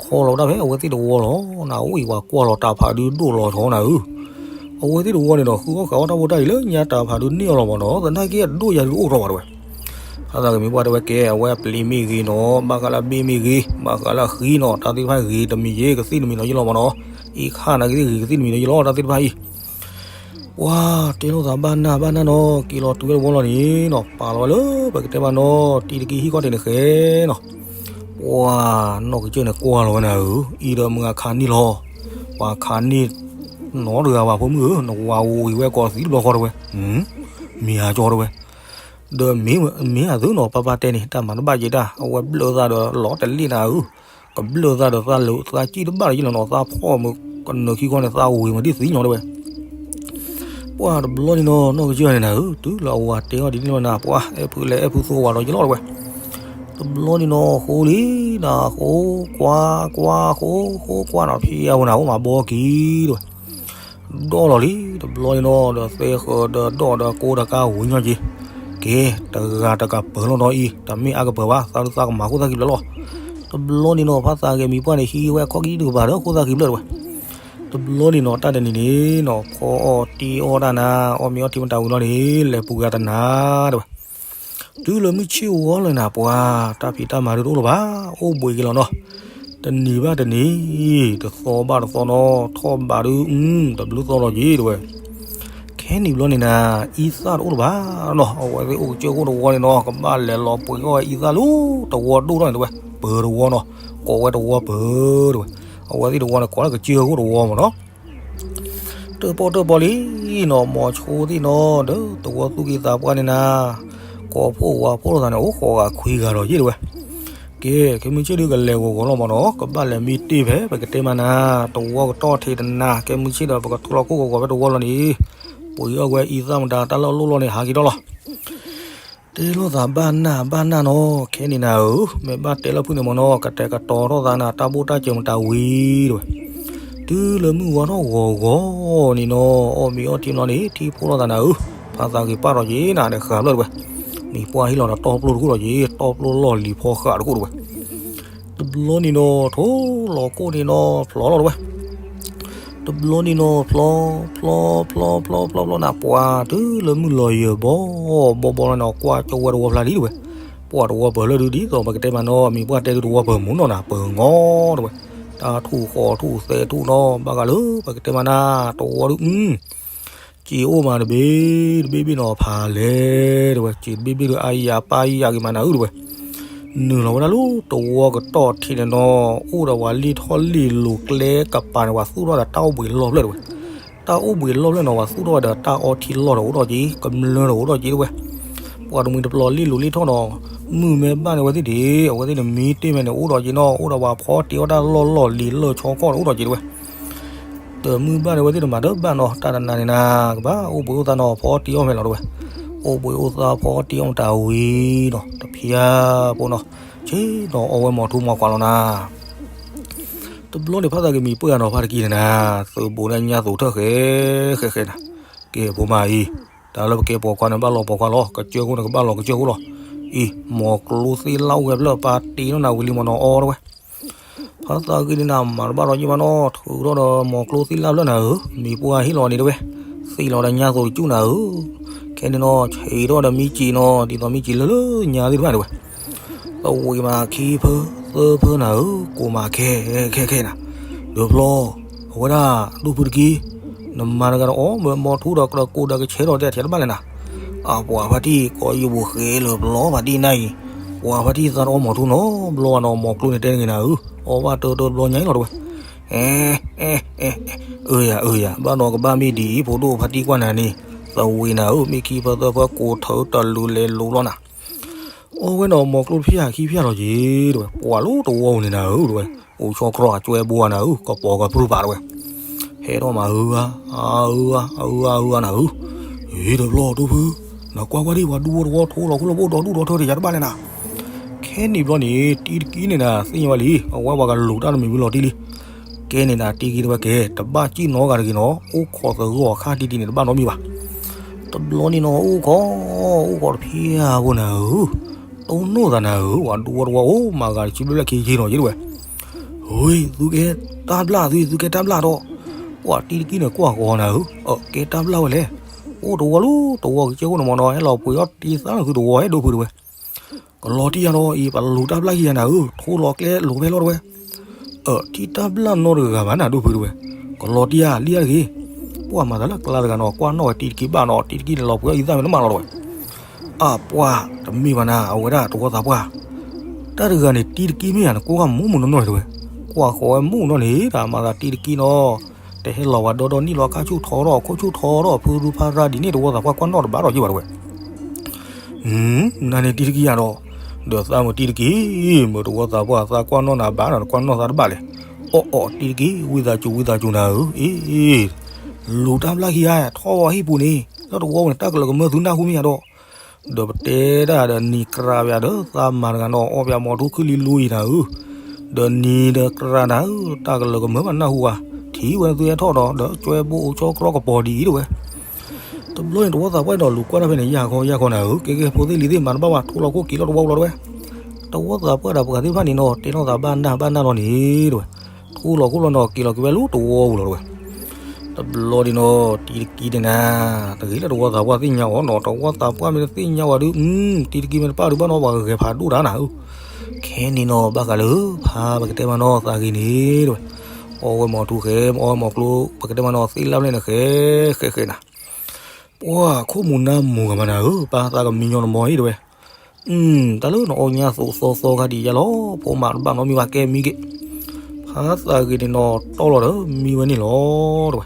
ခီလီၤဝဲဒၣ်ဖဲအဝဲသ့ၣ်တဝီလီၤ, နၤအိၣ်အံၤပှၤကွၢ်လီၤတၢ်ဖးဒုးဒိၣ်လီၤထီနၤဧၢ, အဝဲသ့ၣ်တဝီန့ၣ်ဒီး ဃုအီၣ်ဃုအီတၢ်ဖိတၢ်လံၤလၢညါတၢ်ဖးဒုးန့ၢ်အီၤလီၤမးနီၤ, သနာ်က့အဒိၣ်ယၤဒုးအိၣ်ထီၣ်ဘၣ်တဝဲ ဖးသးဂ့ၤမံၤပှၢ်တဲဝဲကဲ အဝဲအပျံၤမ့ၢ်ဂ့ၤနီၤ, ဘၣ်ဃးလၢအဘ့ၣ်မ့ၢ်ဂ့ၤ, ဘၣ်ဃးလၢအဃံနီၤ, တၢ်သ့ၣ်တဖၣ်ဂ့ၤတမံၤယ့ၢ် ကသံၣ်တမံၤနီၤယလီၤမးနီၤ, အံၤခါနၤကသံၣ်ဂ့ၤကသံၣ်တမံၤနီၤယလီၤ တၢ်သ့ၣ်တဖၣ်အံၤ, ပှၤတဲလိာ်သးဘၣ်နၢ်ဘၣ်နၢ်နီၤ, က့ၤလီၤတုၤဝဲတဝီလီၤန့ၣ်နီၤ, ပာ်လီၤဝဲလၢပကတဲဘၣ်နီၤ, တံၤတက့ၤဟံၣ်ခီၣ်ထံးန့ၣ်ဃဲနီၤ, ပှၤနီၢ်ကစၢၢ်န့ၣ်ကွၢ်လီၤဝဲနၤဧၢ, အံၤဒီးမုၢ်အခါန့ၣ်လီၤ, ပှၤခါန့ၣ်နီတဂၤဘၣ်ဖိမုၣ်ဧၢ, နဝၤဝံၤဝဲကိးသံတဘျီဃီတဝဲ, မ့ၢ်အကၠီတဝဲ ဒီးမ့ၢ်အသုနီၤ ပၢ်ပၢ်တဲန့ၣ် တၢ်မၤတဘၣ်ယဲဒၣ် အဝဲဘျၢၣ်သးဒီးလီၤတလ့ၣ်နၤဧၢ, ကဘျၢၣ်သးဒီးသးလိၤသးကံၣ်တဘၣ်လီၤယလီၤနီၤ, သးဖှီၣ်မုၢ်ကနၢၤခံခီန့ၣ် သးဝံၤမုၢ်ဒ်သံညီတဝဲ ပှၤတဘျီန့ၣ်နီၤ နီၢ်ကစၢၢ်န့ၣ်နၤဧၢ, တုၤလၢအဝၤတဲအီၤဒ်န့ၣ်လီၤနၤ, ပှၤအဲၣ်ဖုလဲၤအဲၣ်ဖုသိဝၤဒီးယလီၤတဝဲ, တဘျီန့ၣ်နီၤ ဃိလံနၤ ဃိကွၢ်ကွၢ် ဃိဃိကွၢ်နီၤ, ဖံအဝဲနၤ အိၣ်မးဘီက့ၤတဝဲ ဒီၣ်လီၤလံ တဘျီန့ၣ်နီၤ, ဒီးသဲဃၢၤဒီးဒီၣ်ဒီးကိးတကါဝံၤညီက့ၤ, က့ၤ တဂၤတကပၢၤလီၤဒီးအံၤ တမ့ၢ်အကပၢၤဘၣ်, သးဒုးသးကမၤခိၣ်သၣ်ခံဖျၢၣ်လီၤ. တဘျီန့ၣ်နီၤ ဖါသးဂဲၤမံၤပှၢ်န့ၣ် ဟံးဝဲအခီၣ်ကံၣ်တကပၤဒီးခိၣ်သၣ်ခံဖျၢၣ်တဝဲ. တဘျီန့ၣ်နီၤ တၢ်တနံၤန့ၣ်နီၤ ဖီအီၣ်တံၢ်အီၣ်တၢ်နၤ, အီၣ်မ့ၤအီထံမတၤဝံၤလီၤန့ၣ် လဲၤပူၤက့ၤတနၤတဝဲ. တုၤလၢမုၢ်ဆ့ၣ်ဝီလီၤနၤ ပှၤတၢ်ဖံးတၢ်မၤဒုးတအိၣ်လၢၤဘၣ်, အိၣ်ဘှံးက့ၤလီၤနီၤ. တနံၤဘၣ်တနံၤ တသီဘၣ်တသီနီၤ ထီၣ်ဘးဒုး တဘျုးသီလီၤက့ၤတဝဲ. ခဲနံၤဘျီန့ၣ်နၤ အံသၣ်တအိၣ်လၢၤဘၣ်နီၤ. အဝဲသ့ၣ်အိၣ်ကစၢၢ်ခိၣ်တဝီန့ၣ်နီၤ ကဘၣ်လဲၤလီၤပှ့ၤအီၣ်ဝဲအံသၣ်လၢတဝီဒိၣ်ထီၣ်န့ၣ်တဝဲ, ပၢၤတဝီနီၤ, ကိးဝဲတဝီပၢၤတဝဲ. အဝဲသ့ၣ်တဝီန့ၣ် ကိးလၢကစၢၢ်ခိၣ်တဝီမ့ၢ်နီၤ. တၢၣ်ပီၣ်တၢၣ်ပီလံနီၤ မိၤဆိသ့ၣ်နီၤ ဒီးတဝီသူၣ်က့သးပှၢ်န့ၣ်နၤ, ကိးဖှိၣ်ဝးဖှိၣ်လိာ်သးန့ၣ် အိၣ်ဃိးဂၤခွံဂၤလီၤက့ၤတဝဲ. ကဲ ခဲမုၢ်ဆ့ၣ်ဒုးကလဲၤဂီၤဂီၤလီၤမ့ၢ်နီၤ ကဘၣ်လဲၤမံတ့ၢ်ဖဲ ပကတဲမးနၤ, တဝီကတီၢ်ထံးတနၤ ခဲမုၢ်ဆ့ၣ်ဒီး ပကထိလီၤခိၣ်ဂီၤဂီၤဖဲတဝီလီၤန့ၣ်, ပှ့ၤအီၣ်ဝဲအံသၣ်မတၤတၢ်လၢအလိၣ်လီၢ်န့ၣ် ဟးက့ၤထီၣ်လီၤ. တဲလိာ်သးဘၣ်နၢ်ဘၣ်နၢ်နီၤ ခဲန့ၣ်နၤဧၢ, မ့ၢ်ဘၣ်တဲလၢဖုၣ်န့ၣ်မ့ၢ်နီၤ ကတဲာ်ကတီၤထီၣ်သးနၤ တၢ်ဘိၣ်တၢ်စၢၤမတၤဝံၤတဝဲ. တုၤလၢမုၢ်ဝါထီၣ်ဂီၤဂီၤန့ၣ်နီၤ အီၣ်မ့ၤအီထံမနီၤန့ၣ် ထံၣ်ဖှိၣ်လိာ်သးနၤဧၢ, ဖါသးဂ့ၤပာ်ထီၣ်က့ၤနၤဒီးဃာ်ဖျၢၣ်တဝဲ. မံၤပှၢ်ဟ့ၣ်လီၤဒီးတီၢ်ပျိၢ်တခိၣ်လီၤက့ၤ တီၢ်ပျိၢ်လီၢ်လံၤဖီဃာ်တခိၣ်တဝဲ. တဘျီန့ၣ်နီၤ ထိၣ်လီၤခိၣ်န့ၣ်နီၤ ဖျီလီၤတဝဲ. တဘျီန့ၣ်နီၤ ဖျီ ဖျီ ဖျီ ဖျီ ဖျီ ဖျီနၤ ပှၤတုၤလၢမုၢ်လီၤယၢၤဘီ ဘီဘီလီၤန့ၣ် ကွၢ်ကၠီဝဲတဝီဖျါလံတဝဲ. ပှၤတဝီပၢၤလၢဒုးဒ်သိးပကတဲမးနီၤ မံၤပှၢ်တဲဒုးတဝီပၢၤမူနီၤနၤ ပၢၤငီတဝဲ. တၢ်ထူၣ်ဃီထူၣ်သဲထူၣ်နီၤ ဘၣ်ဃးလၢပကတဲမးနၤ တဝီဒုး စ့အိၣ်မးတဘ့ၣ်တဘ့ၣ်ဘ့ၣ်နီၤ ဖးလဲၣ်တဝဲ စ့တဘ့ၣ်ဘ့ၣ်ဒီး အါယၤပၢ်ယၤက့ၤမးနၤဧၢတဝဲ. နုာ်လီၤဝဲဒၣ်လၢတဝီကတီၢ်ထံးန့ၣ်နီၤ အိၣ်ဒီးဝဲလံာ်ထီၣ်လံာ်လိၤကျဲကပၤန့ၣ် ပှၤသူၣ်ထီၣ်ဒီးတၢ်အိၣ်ဘှံးလီၢ်ဖျၢၣ်တဝဲ. တၢ်အိၣ်ဘှံးလီၢ်ဖျၢၣ်နီၤ ပှၤသူၣ်ထီၣ်ဝဲဒီးတၢ်အီထံလီၢ်ဒီးအိၣ်ထီၣ်က့ၤ ကမျၢၢ်ဒီးအိၣ်ထီၣ်က့ၤတဝဲ. ပှၤတမှံၤတပျီၤလံာ်လိၤလံာ်ထီၣ်နီၤ မုၢ်မ့ၢ်ဘၣ်န့ၣ် အဝဲသ့ၣ်ဒ့ၣ် အဝဲသ့ၣ်န့ၣ်မံတ့ၢ်မဲာ်န့ၣ် အိၣ်ဒီးက့ၤနီၤ အိၣ်ဒီးပှၤဖီတ့ၢ်အီၣ်တၢ်လီၢ်လီၢ်လံၤလၢၢ်ဆီခီၣ်န့ၣ် အိၣ်ဒီးက့ၤတဝဲ. တမုၢ်ဘၣ်န့ၣ် အဝဲသ့ၣ်တမၤတဘၣ်နီၤ တၢ်တနၤန့ၣ်နၤ ကဘၣ်အိၣ်ဘှံးအိၣ်သါနီၤ ဖီတ့ၢ်အီၣ်မဲာ်လီၤတဝဲ. အိၣ်ဘှံးအိၣ်သါဖီတ့ၢ်အီၣ်မတၤဝံၤနီၤ တဖျၢၣ်ဖိနီၤ ဆ့ၣ်နီၤအီဝဲမီၤထူမီၤခွါလီၤနၤ. တဘျီန့ၣ် ဖါသးက့ၤမံၤပှၢ်နီၤ ဖါတကံၢ်န့ၣ်နၤ သုးဘူးန့ၣ်ညါသူးထၢၣ်ဃဲဃဲဃဲနၤ. ကဲဖိမါအံၤ တၢ်လၢပကဲပိာ်ခွါန့ၣ် ဘၣ်လီၤပိာ်ခွါလီၤ ကစၢၢ်ခိၣ်န့ၣ် ကဘၣ်လီၤကစၢၢ်ခိၣ်လီၤ. အံၤ မီၤကျိသ့ၣ်လၣ်အိၣ်ဝဲဖျၢၣ် ပၢ်တ့နီၣ်နၤဝံၤလံမီၤနီၤအီတဝဲ. ဖါသးက့ၤန့ၣ်နၤ မၤတဘၣ်ဒီးယံၣ်ဘၣ်နီၤ ထုးထီၣ်ဒီးမီၤကျိသ့ၣ်လၣ်ဖျၢၣ်နၤဧၢ မံၤပှၢ်ဟ့ၣ်လီၤန့ၣ်တဝဲ. သ့ၣ်လီၤဒီးညါသိးတကၠူၣ်နၤဧၢ. ခဲန့ၣ်နီၤ ဆံးထီၣ်ဒီးမံကံးနီၤ ဒ်သိးမံကံးလၢလၢညါသ့ၣ်တဖၣ်တဝဲ. သဝံးမၤခံဖၢ သၢဖၢနၤဧၢ, ကိးမးခဲ ခဲခဲနၤ, ဒီးဘျီ, အဝဲဒၣ်ဒိၣ်ဖုတက့ၢ်, နမၤတဂၤဒီးအီၣ်မၢမီၤထူဒီးကြၢးကိးဒီးကဆဲးထီၣ်တဲထဲတဘၣ်လဲၣ်နၤ, အပှၤဖါတံၢ်ကီယိာ်ဘိဃဲလၢဘျီဖါတံၢ်နၢ်အံၤ, ပှၤဖါတံၢ်သးတအီမီၤထူနီတဘျီဘၣ်နီၤ, မီၤကျိန့ၣ်တဲတဂ့ၤနၤဧၢ, အီၣ်ဘၣ်တၢတၢတဘျီညါအံၤလီၤတဲဝဲ, အဲ အဲ အဲ အၢယၤ အၢယၤ ဘၣ်ဒီးကဘၣ်မ့ၢ်ဒ်အံၤ ဖိဒိၣ်ဖါတံၢ်ကွၢ်နၤန့ၣ်, သဝံနၤဧၢ, မ့ၢ်ခံဖၢသၢဖၢကိးထၢတလူၤလဲၤလိၤလီၤနၤ အီၣ်ဝဲနီၤ မီၤကျိတဖၠၣ်ခံဖၠၣ်လီၤက့ၤ တဲဝဲ, ပှၤလၢတဝီပူၤန့ၣ်နၤဧၢ တဲဝဲ, အိၣ်ဆီၣ်ကြီအကၠွဲဘိနၤဧၢ, ကပီၤကပြုၢ်ပာ်တဲဝဲ, ဟဲထီၣ်မးဧၢဧါ, အၢဧါ အၢဧါ အၢဧါနၤဧၢ, အ့ တဘျီဒိၣ်ဖု, နကွၢ်ကွၢ်ဒံး ပှၤဒူဖိတဝီထိလီၤခိၣ်လီၤဘိၣ်ဒီးဒူၣ်ဒီးထၢတယၤတဘၣ်လဲၣ်နၤ ခဲန့ၣ်ဘျီန့ၣ် တံၤတကံန့ၣ်နၤ သ့ၣ်ညါဝဲလံ, အဝဲပှၤကလူၤတၢ်တမံၤမံၤလီၤတံၢ်လံ, ကဲန့ၣ်နၤ တံၤတကံတဲဝဲကဲ တဘၣ်စံၣ်နီတဂၤတဂ့ၤနီၤ, အိၣ်ခိးသဂၢၢ်အီၤခါတံၤတံၤန့ၣ် တဘၣ်နီတမံၤဘၣ်. တဘျီန့ၣ်နီၤ အိၣ်ခိး, အိၣ်ခိးတဖျၢၣ်ဖိနၤဧၢ, တိၢ်နီၣ်သးနၤဧၢ, ပှၤဒူဖိတဝီအိၣ်မၤဂၤတဆံဘျဲၣ်ဘျဲၣ်ခံဆံနီၤ ယတဲဝဲ, ဟ့ သုကဲတၢ်ဘျၣ်သု, သုကဲတၢ်ဘျၣ်ဒီး, ပှၤတံၤတကံန့ၣ်ကွၢ်ဃီၤနၤဧၢ, အကဲတၢ်ဘျၣ်ဝဲလဲၣ်, အိၣ်တဝီလၢတဝီကစၢၢ်ခိၣ်န့ၣ်မ့ၢ်နီၤ, ဟဲလီၤပှ့ၤအီၣ်တံၤသၣ်လၢသုတဝီဟဲဒိၣ်ဖုတဲဝဲ ကလီၤတံၢ်ယၤဒီးအံၤ ပလူၤတၢ်ဘျၣ်ခံဂၤနၤဧၢ, ထိလီၤကျဲလိာ်ဖဲလီၤတဲဝဲ, အၢ ထံၣ်တၢ်ဘျၣ်နီတဂၤဘၣ်နၤဒိၣ်ဖုတဲဝဲ, ကလီၤတံၢ်ယၤလံဧါတဂ့ၤ, ပှၤမၤသးလၢကျါတဂၤနီၤ ကွၢ်နီၣ်ဝဲတံၤတကံဘၣ်နီၤ တံၤတကံန့ၣ်လီၤပှ့ၤအီၣ်အံၤသၣ်မ့ၢ်တမးလီၤတဲဝဲ, အပှၤ တမ့ၢ်ဘၣ်နၤ အဝဲဒၣ်တဝီသးပှၢ်, တၢ်တဂၤန့ၣ် တံၤတကံမ့ၢ်ဧါ နကွၢ်မူမူနီၢ်နီၢ်တဲဝဲ, ကွၢ်ဃီၤဝဲမူနီၢ်န့ၣ် တၢ်မၤသးတံၤတကံနီၤ တဟဲလီၤဝဲဒီဒီနံၣ်လီၤ ခါဆူၣ်ထီၣ်ထီၣ် ခိၣ်ဆူၣ်ထီၣ်ထီၣ် ဖုရူဖါရၤဒ်န့ၣ် တဝီသးပှၢ်ကွၢ်နီၣ်တဘၣ်ဒီးယ့ၢ်ဘၣ်တဲဝဲ နၤန့ၣ်တံၤတကံယၤဒီး, ဒီးသးမုာ်တံၤတကံ, မုာ်တဝီသးပှၢ်သးကွၢ်နီၣ်နၤဘၣ်ဒီး နကွၢ်နီၣ်သးတဘၣ်လဲၣ်, အီၣ်အီၣ်တံၤတကံ ဝံသးစူၤဝံသးစူၤနၤဧၢ, အ့ လူၤတၢ်ဘျၣ်ခံဂၤ ထီၣ်ဝဲဟံၣ်ပူၤန့ၣ် လၢတဝီပူၤန့ၣ် တၢ်ကလၢၤကမၢသုနၢ်ဟူမ့ၢ်ယၤဒီး ဒီးပတဲဒၣ်ဒီးနံၤကြၤပယၤဒီး သးမၤတဂၤနီၤ အီၣ်ပယၤမီၤထူခုၣ်လံလူအံၤနၤဧၢ, ဒီးနံၤဒီးကြၤနၤဧၢ, တၢ်ကလၢၤကမၢဘၣ်နၢ်ဟူဧါ, ထံၣ်ဝဲနသုဟဲထီၣ်ဒီး ဒီးကၠွဲဘိအိၣ်ဆီကျီကပီၤဒ်အံၤတဲဝဲ တဘျီန့ၣ် တဝီသးပှၢ်ဒီးလူၤကွၢ်တၢ်ဖဲန့ၣ် ယၢ်ခီယၢ်ခီနၤဧၢ, ကဲကဲ ဖိသ့ၣ်လံၤသ့ၣ် မၤတဘၣ်ဘၣ် ထိလီၤခိၣ်က့ၤလီၤတဝီပူၤလီၤတဲဝဲ, တဝီသးပှၢ်ဒီးပှၤသ့ၣ်တဖၣ်န့ၣ်နီၤ တဲနီၣ်သးဘၣ်နၢ်ဘၣ်နၢ်လီၤန့ၣ်တဲဝဲ, ထိလီၤခိၣ်လီၤနီၤ က့ၤလီၤက့ၤဝဲလၢတဝီပူၤလီၤတဲဝဲ တဘျီဒ်နီၤ တံၤတကံန့ၣ်နၤ, တဂ့ၤလၢတဝီသးပှၢ်သ့ၣ်ညါအီၤနီၤ, တဝီသးပှၢ်မ့ၢ်တသ့ၣ်ညါဝဲဒုး, တံၤတကံမ့ၢ်တပၣ်ဒုးဘၣ်နီၤ ပှၤဂဲၤဖးဒိၣ်တၢ်နၤဧၢ, ခဲန့ၣ်နီၤ ဘၣ်ဃးလၢ ဖါပကတဲမးနီၤ သးဂ့ၤန့ၣ်တဲဝဲ, အီၣ်ဝဲမီၤထူဃဲ အီၣ်ဝဲမီၤကျိ ပကတဲမးနီၤ သ့လၢပျဲၢ်န့ၣ်ဃဲ ဃဲဃဲနၤ ပှၤခိၣ်မူၤနၢ်မူၤဂၤမးနၤဧၢ, ပၢ်သးကမံညီနမီၤအံၤတဲဝဲ, တၢ်လၢနအီၣ်ညါသိးသီသီခါဒ်ယါလီၤ, ဖိမးတဘၣ်နီတမံၤဘၣ် ကဲမံက့ၤ, ဖါသးဂ့ၤန့ၣ်နီၤ တီၢ်လီၤဒီးမံဝဲန့ၣ်လီၤ တဲဝဲ,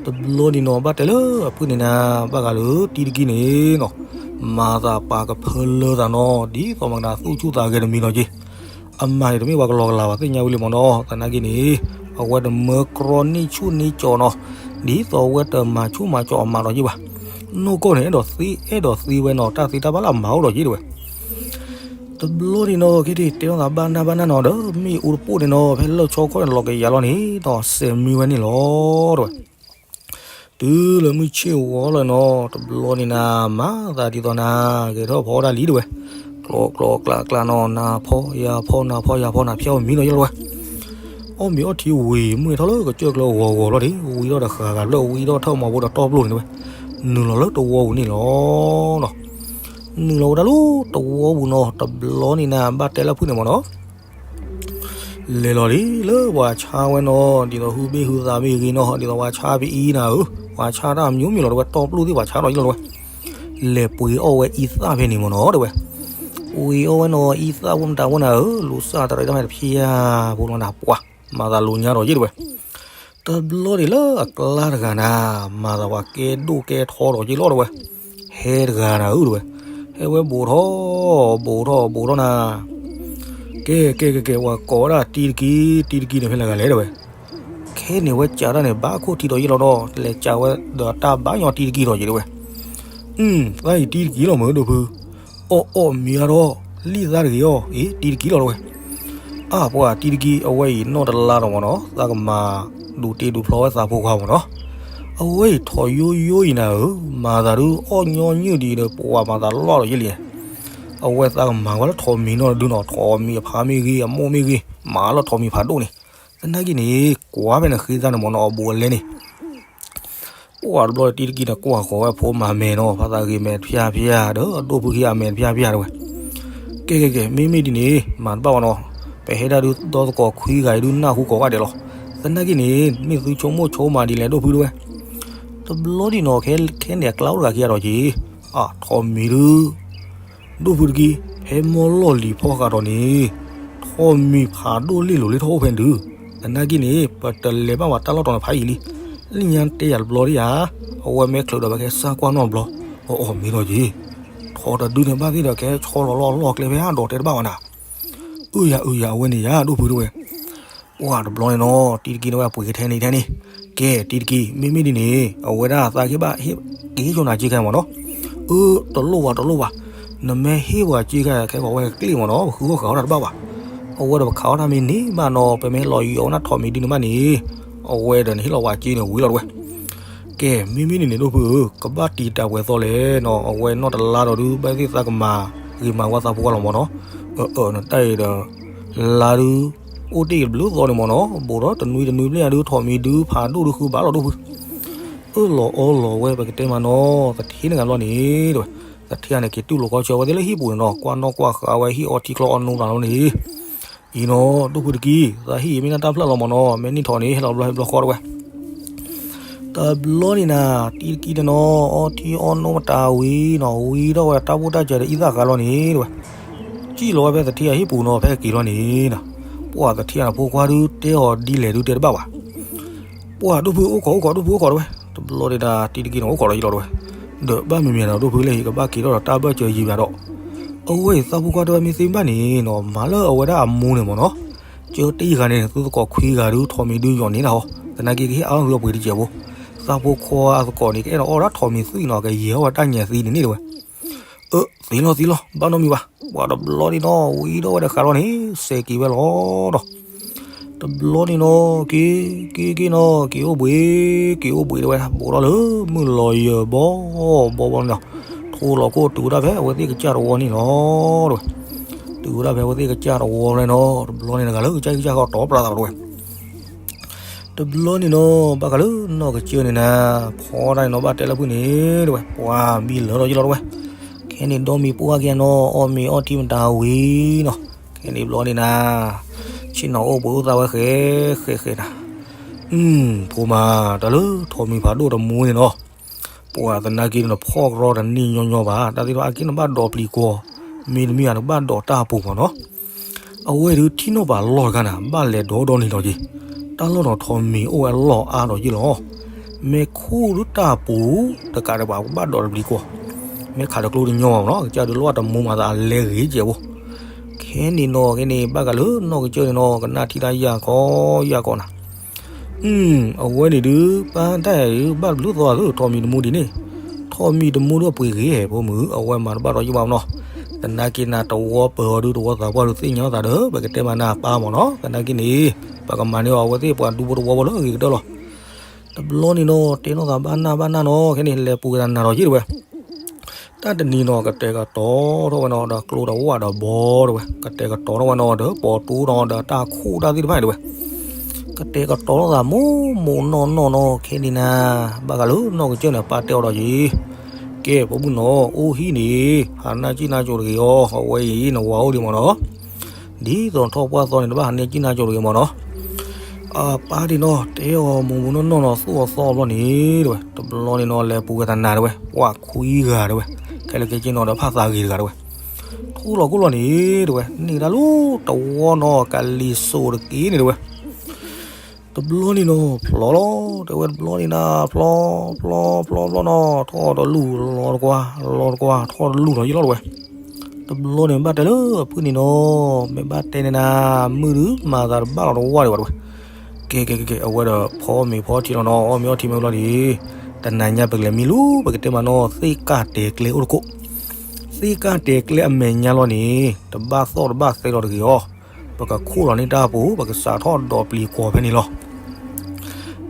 တဘျီန့ၣ်နီၤ ဘၣ်တဲလၢအဖုၣ်န့ၣ်နၤ ဘၣ်ဃးလၢတံၤတကံန့ၣ်နီၤ, မၤသးပာ်ကဖၢလၢသးနီၤ ဒ်သိးမၤကနၣ်သူၣ်ဆူၣ်သးဂဲၤတမံၤနီၤက့ၤ အမၤန့ၣ်တမ့ၢ်ပှၤကလီၤကလးဘၣ် သ့ၣ်ညါဝံၤလံမ့ၢ်နီၤ, သနာ်က့န့ၣ် အဝဲတမၢကြီနံၣ်ဆူၣ်နံၣ်ကၠီနီၤ, ဒ်သိးအဝဲတမၤဆူၣ်မၤကၠီအမၤဒီးယ့ၢ်ဘၣ်, နီၢ်ကီၢ်န့ၣ် အဲၣ်ဒိးသ့အဲၣ်ဒိးသ့ဝဲနီၤ တၢ်သ့တၢ်ဘၣ်လၢအမၤအိၣ်ဒီးယ့ၢ်တဲဝဲ, တဘျီန့ၣ်နီၤ က့ၤဒ်တဲနီၢ်သးဘၣ်နၢ်ဘၣ်နၢ်နီၤ ဒီးမ့ၣ်အူတပိၢ်န့ၣ်နီၤ ဖဲလၢဆီခီၣ်န့ၣ် လီၤကယၤလီၤန့ၣ်နီၤ စဲးမံဝဲန့ၣ်လီၤ တဲဝဲ တုၤလၢမုၢ်ဆ့ၣ်ဝီလီၤနီၤ တဘျီန့ၣ်နၤ မၤသးဒ်သိးနၤ ဂဲၤထီၣ်ဖီတၢ်လံတဲဝဲ, ကျီကျီကျးကျးနီၤ နၤဖီယၤဖီ နၤဖီယၤဖီ နၤဖျါဝဲမံနီၤယဲလီၤဝဲ, အီၣ်မ့ၤအီထံဝံၤ မုၢ်ထီၣ်လၢကစၢၢ်ကျၢၤဂီၤဂီၤလီၤဒီး ဝံထီၣ်တဃာ်ဂၤဘျၢၣ် ဝံထီၣ်ထၢၣ်မီၤဘိဒီးတီၢ်ပျိၢ်န့ၣ်တဲဝဲ, နုာ်လီၤလၢတဝီပူၤန့ၣ်လီၤ နုာ်လီၤဝဲဒၣ်လၢတဝီပူၤနီၤ တဘျီန့ၣ်နၤ ဘၣ်တဲလၢဖုၣ်န့ၣ်မ့ၢ်နီၤ လဲၤလီၤလံလၢပှၤဆါဝဲနီၤ ဒ်သိးဟုဘ့ၣ်ဟုသးမ့ၢ်ဂ့ၤနီၤ ဒ်သိးပှၤဆါပအံနၤဧၢ, ပှၤဆါတၢ်မျိုးမျိုးလီၤတဲဝဲ တီၢ်ပျိၢ်သ့ၣ်ပှၤဆါနီၤယလီၤတဲဝဲ, လဲၤပှ့ၤအီၣ်ဝဲအံသၣ်ဖဲန့ၣ်မ့ၢ်နီၤတဲဝဲ, ပှ့ၤအီၣ်ဝဲနီၤ အံသၣ်ဖိမတၤဖိနၤဧၢ, လူၤစၢ်တရံးတၢ်မဲာ်တဖျၢၣ်ဖိလီၤနၤပှၤ, မၤသးလိာ်ညါဒီးယ့ၢ်တဲဝဲ တဘျီန့ၣ်လၢအကျါတဂၤနၤ, မၤသးပှၤကဲဒိၣ်ကဲထီဒီးယ့ၢ်လီၤတဲဝဲ, ဟဲတဂၤနၤဧၢတဲဝဲ, ဟဲဝဲဘူးထီၣ်, ဘူးထီၣ်ဘူးထီၣ်နၤ, ကဲကဲကဲကဲ ပှၤကိးဝဲဒၣ်တံၤတကံ, တံၤတကံန့ၣ်ဖဲလဲၣ်ဂၤလဲၣ်တဲဝဲ, ခဲန့ၣ်ဝဲကးတၢ်န့ၣ် ဘၣ်ခိၣ်ထံးဒီးယ့ၢ်လီၤဒီး လဲၤကးဝဲဒီးတၢ်ဘၣ်ညီတံၤတကံဒီးယ့ၢ်တဲဝဲ, သးအံၤတံၤတကံလီၤမ့ၢ်ဒိၣ်ဖု, အီၣ်အီၣ်မ့ၤအါထီၣ်, လံၣ်သၣ်တဂ့ၤအီၤ, အ့ တံၤတကံလီၤတဲဝဲ အါပှၤတံၤတကံ အဝဲအံၤနီၢ်တလါဒီးမ့ၢ်နီၤ သးကမၤဒိးတ့ဒိးဖျီဝဲသးဖိခွါမ့ၢ်နီၤ, အဝဲအံၤထိၣ်ယိယိအံၤနၤဧၢ, မၤသးဒုးအီၣ်ညီနုၢ်ဒံးဒီး ပှၤမၤသးလီၢ်ဒီးယ့ၢ်လံ, အဝဲသးကမၤဝဲလၢထိၣ်မံၤနီၢ်တဒုနီၤ, ထိၣ်မံၤအဖးမ့ၢ်ဂ့ၤ အမိၢ်မ့ၢ်ဂ့ၤ, မၤလၢထိၣ်မံၤဖးဒိၣ်န့ၣ်, သနာ်က့န့ၣ် ကွၢ်ဖဲန့ၣ်ဃ့သးန့ၣ်မ့ၢ်နီၤ အဘူးအလဲန့ၣ် ပှၤတဘျီတံၤတကံန့ၣ် ကွၢ်ဃီၤဝဲဖိမၤမဲာ်နီၤ, ဖါသးဂ့ၤမဲာ်တဖျၢၣ်ဖျၢၣ်ဒီး အဒိၣ်ဖုခံဂၤမဲာ်တဖျၢၣ်ဖျၢၣ်တဲဝဲ, ကဲကဲကဲ မ့မ့ၢ်ဒ်န့ၣ် မၤတဘၣ်ဘၣ်နီၤ, ပဟဲဒၣ်ဒုးဒီသကိးခွံဂၤအံၤဒုးနၢ်ဟူကိးဂၤဒဲးလီၤ. သနာ်က့န့ၣ် မ့ၢ်သုဆိကမိၣ်ဆိကမးဒ်လဲၣ်ဒိၣ်ဖုတဲဝဲ. တဘျီဒံးနီၤ ခဲ ခဲန့ၣ်အကျါအိၣ်တဂၤခံဂၤဒီးက့ၤ, အါ ထိးမံၤဒုး ဒိၣ်ဖုတက့ၢ်, ဖဲမီၢ်လီၢ်လံၤဖီဃးဒီးန့ၣ် ထိးမံၤဖးဒိၣ်လ့ၣ်လိၤလၢထီၣ်အိၣ်ဖဲန့ၣ်ဒုး, သနာ်က့န့ၣ် ပတလဲၤဘၣ်ဝဲတၢ်လီၢ်တီၤန့ၣ်ဖးယံာ်လံ. လၢညါတဲယၤတဘျီဒံးယၤ, အဝဲမ့ၢ်ချုးဒီးပကဲစၢ်ကွၢ်နီတဘျီ, အီၣ်အီၣ်မ့ၢ်ဒီးက့ၤ, ထိးတဒုန့ၣ်ဘၣ်သ့ၣ်ဒီးကဲဆီလီၤလီၢ်လီၢ်ကျဲဖဲအါဒီးတဲတဘၣ်ဝဲနၤ, အၢယၤအၢယၤ အဝဲန့ၣ်ယၤဒိၣ်ဖုတဲဝဲ. ပှၢ်တဘျီန့ၣ်နီၤ တံၤတက့ၢ်န့ၣ်ဝဲပှ့ၤကထဲန့ၣ်ထဲန့ၣ်, ကဲတံၤတက့ၢ် မ့မ့ၢ်ဒ်န့ၣ် အဝဲဒၣ်သးက့ဘၣ်ဟ့ၣ်က့ၤဆိနၤက့ၤခဲမ့ၢ်နီၤ, အၢ တလိၣ်ဘၣ်တလိၣ်ဘၣ်, နမ့ၢ်ဟ့ၣ်ပှၤက့ၤခဲခဲအံၤ ပဝဲကကျ့ၣ်မ့ၢ်နီၤ ပဃုအီၣ်ဃုအီၣ်တၢ်တဘၣ်ဘၣ်, အဝဲဒီးပခးအီၣ်တၢ်မ့ၢ်န့ၢ်ဘၣ်နီၤ ပမ့ၢ်လီၤယံၤအီၣ်ဝဲဒၣ်ထိးမံၤဒုန့ၣ်ဘၣ်န့ၣ်, အဝဲဒီးနဟ့ၣ်လီၤပှၤက့ၤန့ၣ်ဝံၤလီၤတဲဝဲ. ကဲ မ့မ့ၢ်ဒ်န့ၣ်ဒိၣ်ဖုဧၢ ကဘၣ်တံာ်တာ်ပှဲၤသီလဲၣ်နီၤ အဝဲနီၢ်တလါဒီးဒုး ဘၣ်သ့ၣ်သးကမၤဂ့ၤမၤဝါသးဖိခွါလီၤမ့ၢ်နီၤ, အၢ အၢ နတၢ်အံၤဒီး လါဒုး အိၣ်တ့ၢ်တဘျုးသီန့ၣ်မ့ၢ်နီၤ ဘူးဒီးတနွံတနွံဘျဲၣ်ဒုး ထိးမံၤဒုးဖးဒိၣ်ဒုးဃုဘၣ်လီၤဒိၣ်ဖု, အၢၣ်လီၤအီလီၤဝဲ ပကတဲမ့ၢ်နီၤ သထ့န့ၣ်ဂၤဘျီန့ၣ်တဲဝဲ, သထ့န့ၣ်က့ၤတူၢ်လိာ်ခီဆၢဝဲသ့ၣ်လၢဟံၣ်ပူၤန့ၣ်နီၤ ကွၢ်နီၣ်ကွၢ်ဃာ်ဝဲဟံၣ်အီထံချီအီနိတၢ်လီၤန့ၣ် အံၤနီၤ ဒိၣ်ဖုတက့ၢ် သးဟံၣ်အံၤမ့ၢ်ဒၣ်တၢ်ဖျၢၣ်လီၤမ့ၢ်နီၤ မ့ၢ်နံၣ်ထီၣ်န့ၣ် ဟဲလီၤဘျီဟဲဘျီဃီတဲဝဲ တဘျီန့ၣ်နၤ တံၤတက့ၢ်န့ၣ်နီၤ အီထံအီနိမတၤဝံၤနီၤ ဝံၤထီၣ်ဝဲတၢ်ဘူၣ်တၢ်စၢၤဒီးအံသၣ်ဃာ်လီၤန့ၣ်တဲဝဲ, စံၣ်လီၤဝဲဖဲသထ့အဟံၣ်ပူၤနီၤ ဖဲက့ၤလီၤန့ၣ်နီၤ, ပှၢ်သထ့အဖိခွါဒုးတဲအီၤဒ်လဲၣ်ဒုးတဲတဘၣ်ဘၣ် ပှၢ်ဒိၣ်ဖုအိၣ်ခိးအိၣ်ခိးဒိၣ်ဖုအိၣ်ခိးတဲဝဲ, တဘျီန့ၣ်ဒၣ်တံၤတက့ၢ်န့ၣ်အိၣ်ခိးဒီးယလီၤတဲဝဲ, ဒီးဘၣ်မံၤမံၤဒီးဒိၣ်ဖုလၢဟံၣ် ကဘၣ်က့ၤထီၣ်ဒီးတၢ်ဘၢၣ်စၢၤယံၤဘၣ်ဒီး, အဝဲအံၤသးဖိခွါတဲဝဲမ့ၢ်သ့ဘၣ်န့ၣ်နီၤ မၤလၢအဝဲဒၣ်အမိၢ်န့ၣ်မ့ၢ်နီၤ, ကၢတ့ၢ်ဂၤန့ၣ် သုသကိးခွံဂၤဒုး ထိးမံၤဒုးယီၢ်န့ၢ်တၢ်ဟီ, သနာ်က့ကဟ့ၣ်အါထီၣ်သုအပှ့ၤတစဲးဖိ, သးဖိခွါအသကိးန့ၣ် ကအဲၣ်ဒိးအီၣ်ဒၣ်ထိးမံၤသွံၣ်နီၤ ကယဲၤအီၣ်ဝဲတၢ်ညၣ်သံန့ၣ်န့ၣ်တဲဝဲ အၢ သ့လီၤသ့လီၤ ဘၣ်နီတမံၤဘၣ်, ပှၢ်တဘျီန့ၣ်နီၤ ဝံၤဒီးဝဲဒီးဃာ်လီၤန့ၣ် စဲးက့ၤဝဲလီၤဒီး, တဘျီန့ၣ်နီၤ က့ၤ က့ၤက့ၤနီၤ က့ၤအိၣ်ဘှံး က့ၤအိၣ်ဘှံးတဲဝဲ ဘူးထီၣ်လၢမုၢ်လီၤယၢၤဘီ ဘီဘီန့ၣ်နီၤ, ထိလီၤခိၣ်တုၤဝဲဒၣ်ဖဲအဝဲသ့ၣ်ကစၢ်တဝီန့ၣ်လီၤတဲဝဲ, တုၤဝဲဒၣ်ဖဲအဝဲသ့ၣ်ကစၢ်တဝီန့ၣ်နီၤ တဘျီန့ၣ်တဂၤလၢကစၢ်ကစၢ်ဃီတီပျၢ်သးတဲဝဲ တဘျီန့ၣ်နီၤ ဘၣ်ဃးလၢနီၢ်ကစၢၢ်န့ၣ်နၤ, ဖီတၢ်န့ၣ်နီၤ ဘၣ်တဲလၢဖုၣ်န့ၣ်တဲဝဲ ပှၢ်ဘံလၢာ်လီၤယလီၤတဲဝဲ, ခဲန့ၣ်ဒီမံၤပှၢ်က့ၤနီၤ အီၣ်မ့ၤအီထံမတၤဝံၤနီၤ, ခဲန့ၣ်ဘျီန့ၣ်နၤ, ဆ့ၣ်နီၤအိၣ်ဘှံးအိၣ်သါဝဲဃဲ ဃဲဃဲနၤ, ဖိမါ တၢ်လၢထိးမံၤဖးဒိၣ်တမူန့ၣ်နီၤ, ပှၢ်သနာ်က့န့ၣ်ဖီကရီတန့ၢ်ညီညီဘၣ် တၢ်သ့ၣ်တဖၣ်အက့ၢ်န့ၣ်ဘၣ်ဒိးပျံၤကွီၤ, မ့တမ့ၢ်ဧါန့ၣ်ဘၣ်ဒိးတၢ်ပူၤမ့ၢ်နီၤ အဝဲဒုးထံၣ်နီၣ်ပာ်လီၢ်တခါန့ၣ် ဘၣ်လဲၤဒီဒီနံၤလီၤက့ၤ, တၢ်လီၢ်ဒီးထိးမံၤအိၣ်ဝဲလီၢ်အါဒီးယ့ၢ်လီၤ. မ့ၢ်ခူၣ်ဒုးတၢ်ပူၤတကးဒံးဘၣ် ကဘၣ်ဒိးတပျံၤကွီၤ, မ့ၢ်ခးတကျိတညီဘၣ်မ့ၢ်နီၤ ကစၢ်ဒုးလီၢ်တမူမၤသးအလဲဂ့ၤကဲးဖိ. ခဲန့ၣ်နီၤ ခဲန့ၣ် ဘၣ်ဃးလၢနီၢ်ကစၢၢ်န့ၣ်နီၤ ကနၣ်ထံတၢ်ယၢ်ခီယၢ်ခီနၤ အဝဲန့ၣ်ဒုး ပၢ်တၢ်အံၤဘၣ်တဘျုးသီအသု ထိးမံၤတမူဒ်န့ၣ်, ထိးမံၤတမူဒုးအပှ့ၤဂ့ၤဟဲဖိမုၣ် အဝဲမၤတဘၣ်ဒီးယဘၣ်မ့ၢ်နီၤ, သနာ်က့နၤတဝီပၢၤအီၤဒုးတဝီသးပှၢ်ဒုးသ့ၣ်ညါသးဒီး ပကတဲမးနၤပၢ်မ့ၢ်နီၤ သနာ်က့န့ၣ်, ပကမၤန့ၢ်အီၤအဝဲသ့ၣ်ပှၤဒူဖိတဝီဖိလၢအဂ့ၤကတၢၢ်လီၤ. တဘျီန့ၣ်နီၤ တဲနီၢ်သးဘၣ်နၢ်ဘၣ်နၢ်နီၤ ခဲန့ၣ် လဲၤပူၤက့ၤသးနၤဒီးယ့ၢ်တဲဝဲ တၢ်တနံၤနီၤ ကတဲာ်ကတီၤထီၣ်ဝဲနီၤ ဒီးကျိဒီးဝၣ်ဒီးဘီတဲဝဲ, ကတဲာ်ကတီၤထီၣ်ဝဲနီၤ ဒီးပိာ်တူနီၤ ဒီးတၢ်ခိၣ်တၢ်သ့ၣ်တဖၣ်န့ၣ်တဲဝဲ, ကတဲာ်ကတီၤထီၣ်သးမိၢ်မိၢ်နီၢ်နီၢ်နီၤ ခဲန့ၣ်နၤ, ဘၣ်ဃးလၢနီၢ်ကစၢၢ်န့ၣ် ပၢ်တဲအီၤဒီးယ့ၢ်, ကဲ ဖိမုၣ်နီၤ အိၣ်ဟံၣ်န့ၣ် ဟးနၢ်ကံၣ်နၢ်ကၠိတဂ့ၤအီၤ အဝဲအံၤ နဝၤအိၣ်ဒံးမ့ၢ်နီၤ ဒ်သိးထီၣ်ပှၢ်သီန့ၣ် တဘၣ်ဟးနၢ်ကံၣ်နၢ်ကၠိတဂ့ၤမ့ၢ်နီၤ, အပၢ်ဒ်နီၤ တဲအီၤမိၢ်မိၢ်နီၢ်နီၢ်နီၤ သူၣ်အီၤသီအီၤဘျီန့ၣ်တဲဝဲ, တဘျီန့ၣ်နီၤ လဲၤပူၤက့ၤသးနၤတဲဝဲ ပှၢ်ခွံဂၤတဲဝဲ, ခဲလၢာ်ခဲဆ့နီၤ ဒီးဖးသးဂ့ၤတဂၤတဲဝဲ, ထူလီၤကိၢ်လီၤန့ၣ်တဲဝဲ န့ၢ်ဒၣ်လၢတဝီနီၤ ကလံၤစိးတက့ၢ်န့ၣ်တဲဝဲ တဘျီန့ၣ်နီၤ ဖျီလီၤ တဲဝဲတဘျီန့ၣ်နၤ ဖျီ ဖျီ ဖျီ ဖျီနီၤ ထီၣ်တလူၢ် လီၤတကွၢ် လီၤတကွၢ် ထီၣ်တလူၢ်လီၤယလီၤတဲဝဲ, တဘျီန့ၣ် ဘၣ်တဲလၢအဖုၣ်န့ၣ်နီၤ မ့ၢ်ဘၣ်တဲန့ၣ်နၤ မုၢ်ဒုးမၤသးတဘၣ်လီၤတဝၢ်ဒံးဘၣ်တဲဝဲ, ကဲ ကဲ ကဲ ကဲ အဝဲဒီးဖီအီၣ်မ့ၤဖီထံလီၤနီၤ အီၣ်မ့ၤအီထံမ့ၢ်ဘျီန့ၣ်, တနၤညါပကလဲၤမံလီၤ ပကတဲမးနီၤ သ့ၣ်ကၢ်တဲာ်ကျဲအိၣ်တကိး, သ့ၣ်ကၢ်တဲာ်ကျဲအမဲာ်ညါလီၤန့ၣ် တဘၣ်သီၣ်တဘၣ်သဲလီၤတဂ့ၤအီၤ ပကခိၣ်လီၤန့ၢ်တၢ်ပူၤ ပကစးထီၣ်ဒိးပျံၤကွီၤဖဲန့ၣ်လီၤ.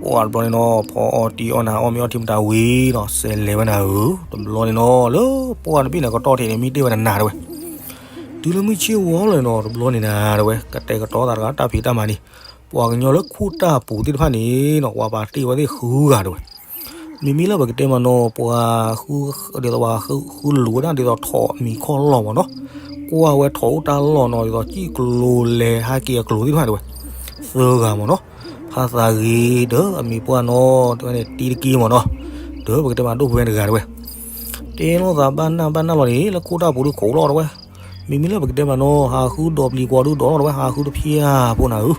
ပှၢ်တဘျီန့ၣ်နီၤ ဖီအီၣ်တံၢ်အီၣ်နၤ အီၣ်မ့ၤအီထံမတၤဝံၤနီၤ စဲးလဲၤဝဲနၤဧၢ, တဘျီန့ၣ်နီၤ လၢပှၢ်တဘ့ၣ်န့ၣ် ကတီၢ်ထံးန့ၣ် မံတ့ၢ်ဝဲတနၤတဲဝဲ, တုၤလၢမုၢ်ဆ့ၣ်ဝီလီၤနီၤ တဘျီန့ၣ်နၤတဲဝဲ ကတဲာ်ကတီၤသးတဂၤတၢ်ဖံးတၢ်မၤန့ၣ်, ပှၤကညီလၢခူၣ်တၢ်ပူၤသ့ၣ်တဖၣ်န့ၣ်နီၤ ပှၤပာ်တ့ၢ်ဝဲသ့ၣ်ဃုဂၤတဲဝဲ မ့မ့ၢ်လၢပကတဲမးနီၤ ပှၤဃု ဒ်သိးပှၤဃုလူၤဝဲဒၣ်ဒ်သိးထိးမံၤခီၣ်လီၢ်မးနီၤ, ကွၢ်ဝဲထီၣ်အိၣ်တၢ်လီၢ်နီၤ ဒ်သိးစံၣ်ကျိၤလဲၤဟးက့ၤအကျိၤသ့ၣ်တဖၣ်တဲဝဲ, သၢဂၤမ့ၢ်နီၤ, ဖါသးဂ့ၤဒီးအမံၤပှၢ်နီၤ တဲဝဲန့ၣ် တံၤတက့ၢ်မ့ၢ်နီၤ, ဒီးပကတဲမးဒိၣ်ဖုဝဲတဂၤတဲဝဲ, တဲလိာ်သးဘၣ်နၢ်ဘၣ်နၢ်လီၤန့ၣ် လၢခိၣ်တၢ်ပူၤဒုးခိးလီၤတဲဝဲ, မ့မ့ၢ်လၢပကတဲမးနီၤ ဟးဃုဒီးပျံၤကွီၤဒုးဒီးလီၤတဲဝဲ ဟးဃုတဖၠၣ်ဖိနၤဧၢ,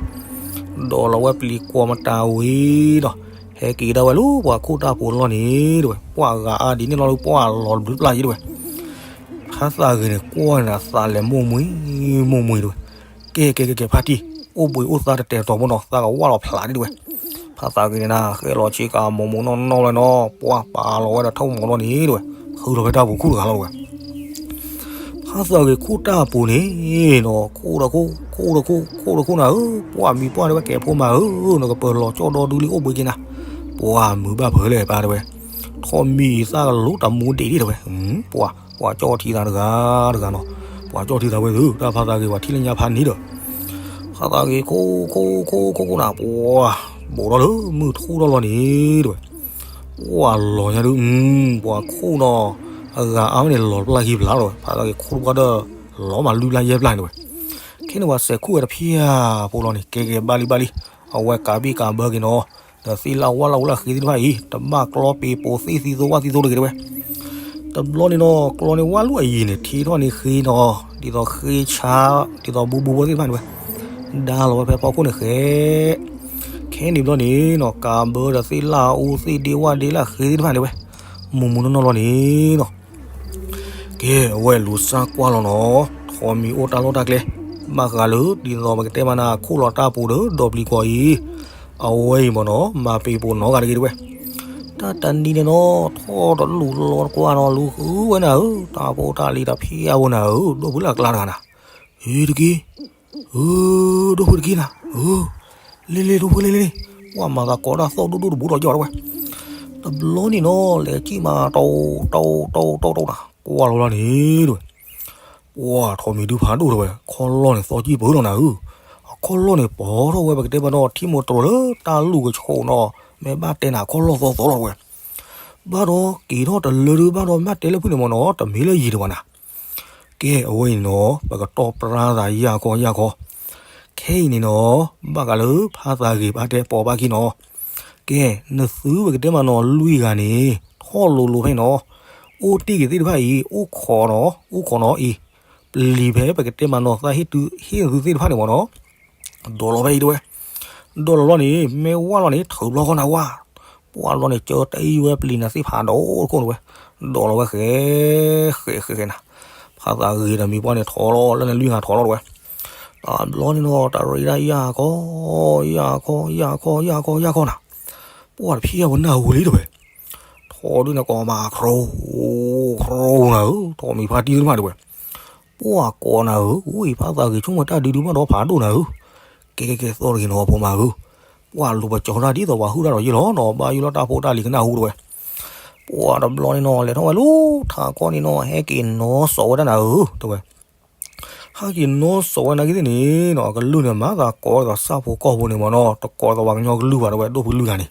ဒီးလီၤဝဲပျံၤကွီၤမတၤဝံၤဒီး ဟဲက့ၤဒၣ်ဝဲလၢပှၤခိၣ်တၢ်ပူၤလီၤန့ၣ်တဲဝဲ, ပှၤဂၤအါဒ်န့ၣ်လီၤလၢပှၤလီၤတဘျုးပျၢ်ယံၤတဲဝဲ ဖါသးဂ့ၤန့ၣ်ကွၢ်န့ၣ် အသးလဲၤမိၢ်မှံ မိၢ်မှံတဲဝဲ, ကဲကဲကဲကဲဖါတံၢ်, အိၣ်ဘှံးအိၣ်သါတတဲာ်တီၤဖိနီၤ သးကဝၢ်လီၤဖျးဒံးတဲဝဲ, ဖါသးဂ့ၤန့ၣ်နၤ ဃဲလီၤဆ့ကၤမိၢ်မိၢ်နီၢ်နီၢ်ဝဲနီၤ ပှၤပာ်လီၤဝဲဒီးထိၣ်မီၤလီၤန့ၣ်တဲဝဲ, ဃုလီၤဖဲတၢ်ပူၤခိၣ်တဂၤလီၤတဲဝဲ ဖါသးဂ့ၤခိၣ်တၢ်ပူၤန့ၣ်နီၤ ခိၣ်ဒီးခိၣ် ခိၣ်ဒီးခိၣ် ခိၣ်ဒီးခိၣ်နၤဧၢ, ပှၤမံၤပှၢ်တဲဝဲ ကဲဖိမါဧၢ, နကပၢၤလီၤကၠီၣ်ဒီဒုလံအိၣ်ဘှံးက့ၤနၤ, ပှၤမုာ်ဘၣ်ဖဲလဲၣ်ပၢ်တဲဝဲ, ထီၣ်မံၤသၣ်ကလိတမူဒံးဒံးတဲဝဲ, ပှၤ ပှၤကၠီၣ်ထံသးတဂၤတဂၤနီၤ, ပှၤကၠီၣ်ထံသးဝဲသု တၢ်ဖါသးဂ့ၤပှၤထံၣ်လၢညါဖးနံၤဒီး, ဖါသးဂ့ၤခိၣ်ခိၣ်ခိၣ်ခိၣ်ခိၣ်နၤ ပှၤ ဘူးထီၣ်လၢမုၢ်ထူၣ်ထီၣ်လီၤန့ၣ်တဲဝဲ ပှၤလီၤညါဒုး ပှၤခိၣ်နီၤ အဂၤအါဝဲန့ၣ် လီၤတပျၢ်ခံဖျၢၣ်လီၤဝဲ, ဖါသးဂ့ၤခိၣ်တပှၢ်ဒီး လီၤမးလွံၢ်ဘျၢ်ယဲၢ်ဘျၢ်န့ၣ်တဲဝဲ, ခဲန့ၣ်ပှၤစဲးခိၣ်ဝဲတဖၠၣ်ဖိလီၤန့ၣ် ကဲကဲဘၣ်လံဘၣ်လံ, အဝဲကးဘံၣ်ကးဘၢက့ၤနီၤ, ဒီးသ့ၣ်လၣ်ဝၣ်လၣ်ဝဲလၢဃ့သ့ၣ်တဖၣ်အံၤ တဘၣ်ကျီပ့ၤပိာ်သ့ၣ်သံသိဝၣ်သံသိတဂ့ၤတဲဝဲ တဘျီန့ၣ်နီၤ ကျီန့ၣ်ဝၣ်လၢအယံၤန့ၣ် ထံထီၣ်န့ၣ်ဃ့နီၤ, ဒ်သိးဃ့ဆါ ဒ်သိးဘူးဘူးဖိသ့ၣ်တဖၣ်န့ၣ်ဝဲ, ဒါလီၤဝဲဖဲဖီခိၣ်န့ၣ်ဃဲ, ခဲန့ၣ်ဘျီန့ၣ်နီၤ ကးဘၢဒီးသ့ၣ်လၣ်အူသ့ၣ်ဒ့ဝၣ်ဒ့လၢဃ့သ့ၣ်တဖၣ်န့ၣ်ဝဲ, မူမူနီၢ်နီၢ်လီၤန့ၣ်နီၤ ကဲ အဝဲလူၤစၢ်ကွၢ်လီၤနီၤ, ထီးမံၤအိၣ်တၢ်လီၢ်တၢ်ကျဲ, ဘၣ်ဃးလၢ ဒ်သိးပကတဲမးနၤ ခိၣ်လီၤတၢ်ပူၤဒီးဒီပျံၤကွီၤအံၤ, အဝဲအံၤမ့ၢ်နီၤ မၤပ့ၤပိာ်နီတဂၤတဂ့ၤတဲဝဲ, တၢ်တနံၤန့ၣ်နီၤ ထီၣ်တလူၤလီၤတကွၢ်နီၤ လူၤဃုဝဲနၤဧၢ, တၢ်ဖိတၢ်လံၤတဖၠၣ်ဖိနၤဧၢ, ဒိၣ်ဖုလၢအကျါတဂၤနၤ, အ့တက့ၢ် အၢ ဒိၣ်ဖုတက့ၢ်နၤ, အၢ လ့လ့ ဒိၣ်ဖုလ့လ့လ့, ပှၤမၤသးကိးတၢ်သီၣ်ဒိၣ်ဒိၣ်တဘူးထီၣ်ယီၢ်တဲဝဲ, တဘျီန့ၣ်နီၤ လဲၤကံၣ်မး တီတီတီတီတီနၤ ကွၢ်လီၤလီၤန့ၣ်တဲဝဲ, ပှၤထီးမံၤဒုးဖးဒိၣ်တဲဝဲ ခီၣ်လီၢ်န့ၣ်သီကံၣ်ပၢၢ်လီၤနၤဧၢ, အခီၣ်လီၢ်န့ၣ် ပီၤထီၣ်ဝဲပကတဲဘၣ်ဒီး ထံမိၢ်တရိၤလၢတၢ်လူၢ်ကဆိးနီၤ, မ့ၢ်ဘၣ်တဲနၤအခီၣ်လီၢ်သီသီလီၤတဲဝဲ, ဘၣ်ဒီးက့ၤထီၣ်တလၢဒုးဘၣ်ဒီးဘၣ်တဲလၢဖုၣ်န့ၣ်မ့ၢ်နီၤ တမ့ၢ်လၢယံၤတဝဲနၤ ကဲအဝဲအံၤနီၤ ပကတီၢ်ပြၢသးယၢ်ခီယၢ်ခီ, ခဲအံၤန့ၣ်နီၤ ဘၣ်ဃးလၢဖါသးဂ့ၤဘၣ်တဲပိာ်ဘၣ်ခံနီၤ, ကဲ နသုပကတဲမးနီၤလွံၢ်ဂၤန့ၣ် ထီၣ်လိၤလိၤဖဲအံၤနီၤ, အိၣ်တ့ၢ်က့ၤသ့ၣ်တဖၣ်အံၤ အိၣ်ခိးနီၤ အိၣ်ခိးနီၤအံၤ, ပျံၤဖဲပကတဲမးနီၤသးဟ့ၣ်သုသ့ၣ်တဖၣ်န့ၣ်မ့ၢ်နီၤ ဒိးလီၤဖဲအံၤတဲဝဲ, ဒိးလီၤလီၤန့ၣ် မ့ၢ်ဝၢ်လီၤန့ၣ် ထုးဘျီဃီနၤဝၢ်, ပှၢ်လီၤန့ၣ် ကၢတအံၤဝဲပျံၤနၤသ့ၣ်ဖးဒိၣ်တခိၣ်န့ၣ်ဝဲ, ဒိးလီၤဝဲဃဲ ဃဲဃဲဃဲနၤ, ဖါသးဂ့ၤဒီးမံၤပှၢ်န့ၣ်ထီၣ်လီၤ လၢနလွံၢ်ဂၤထီၣ်လီၤတဲဝဲ, တဘျီန့ၣ်နီၤ တရံးဒၣ်ယၢ်ခီ ယၢ်ခီ ယၢ်ခီ ယၢ်ခီ ယၢ်ခီနၤ, ပှၢ်တဖျၢၣ်ဖိနၢ်ဟူလံတဲဝဲ ထီၣ်ဒုးန့ၣ်ကိးမး ခရိ ခရိနၤဧၢ, ထီးမံၤဖါတံၢ်သ့ၣ်တဖၣ်တဲဝဲ, ပှၢ်ကိးနၤဧၢ, ဝံၢ်ဖါသးဂ့ၤဆိကမိၣ်တၢ်ဒုးဒုးဘၣ်ဒီးဖးဒိၣ်နၤဧၢ, ကဲကဲကဲသီတဂ့ၤနီၤ ဖိမါဧၢ, ပှၢ်လူၤပကၠီၤတၢ်ဒ်သိးပှၤဟုၣ်တၢ်ဒီးယ့ၢ်လီၤနီၤ, ဘၣ်ယိၣ်လီၤတၢ်ဖိတၢ်လံၤကနၢ်ဟူတဲဝဲ, ပှၢ်တဘျီန့ၣ်နီၤ လဲၤထီၣ်ဝဲလၢထးကီၢ်န့ၣ်နီၤ ဟဲက့ၤနီၣ်စိးဝဲဒၣ်နၤဧၢ တဲဝဲ ဟဲက့ၤနီၣ်စိးဝဲနာ်က့သ့ၣ်န့ၣ်နီၤ အကလုၢ်န့ၣ် မၤသးကိးဒ်သိးဆၣ်ဖိကီၢ်ဖိန့ၣ်မ့ၢ်နီၤ တကိးဒ်သိးပှၤကညီကလုၢ်ဘၣ်တဲဝဲ ဒိၣ်ဖုလွံၢ်ဂၤန့ၣ်,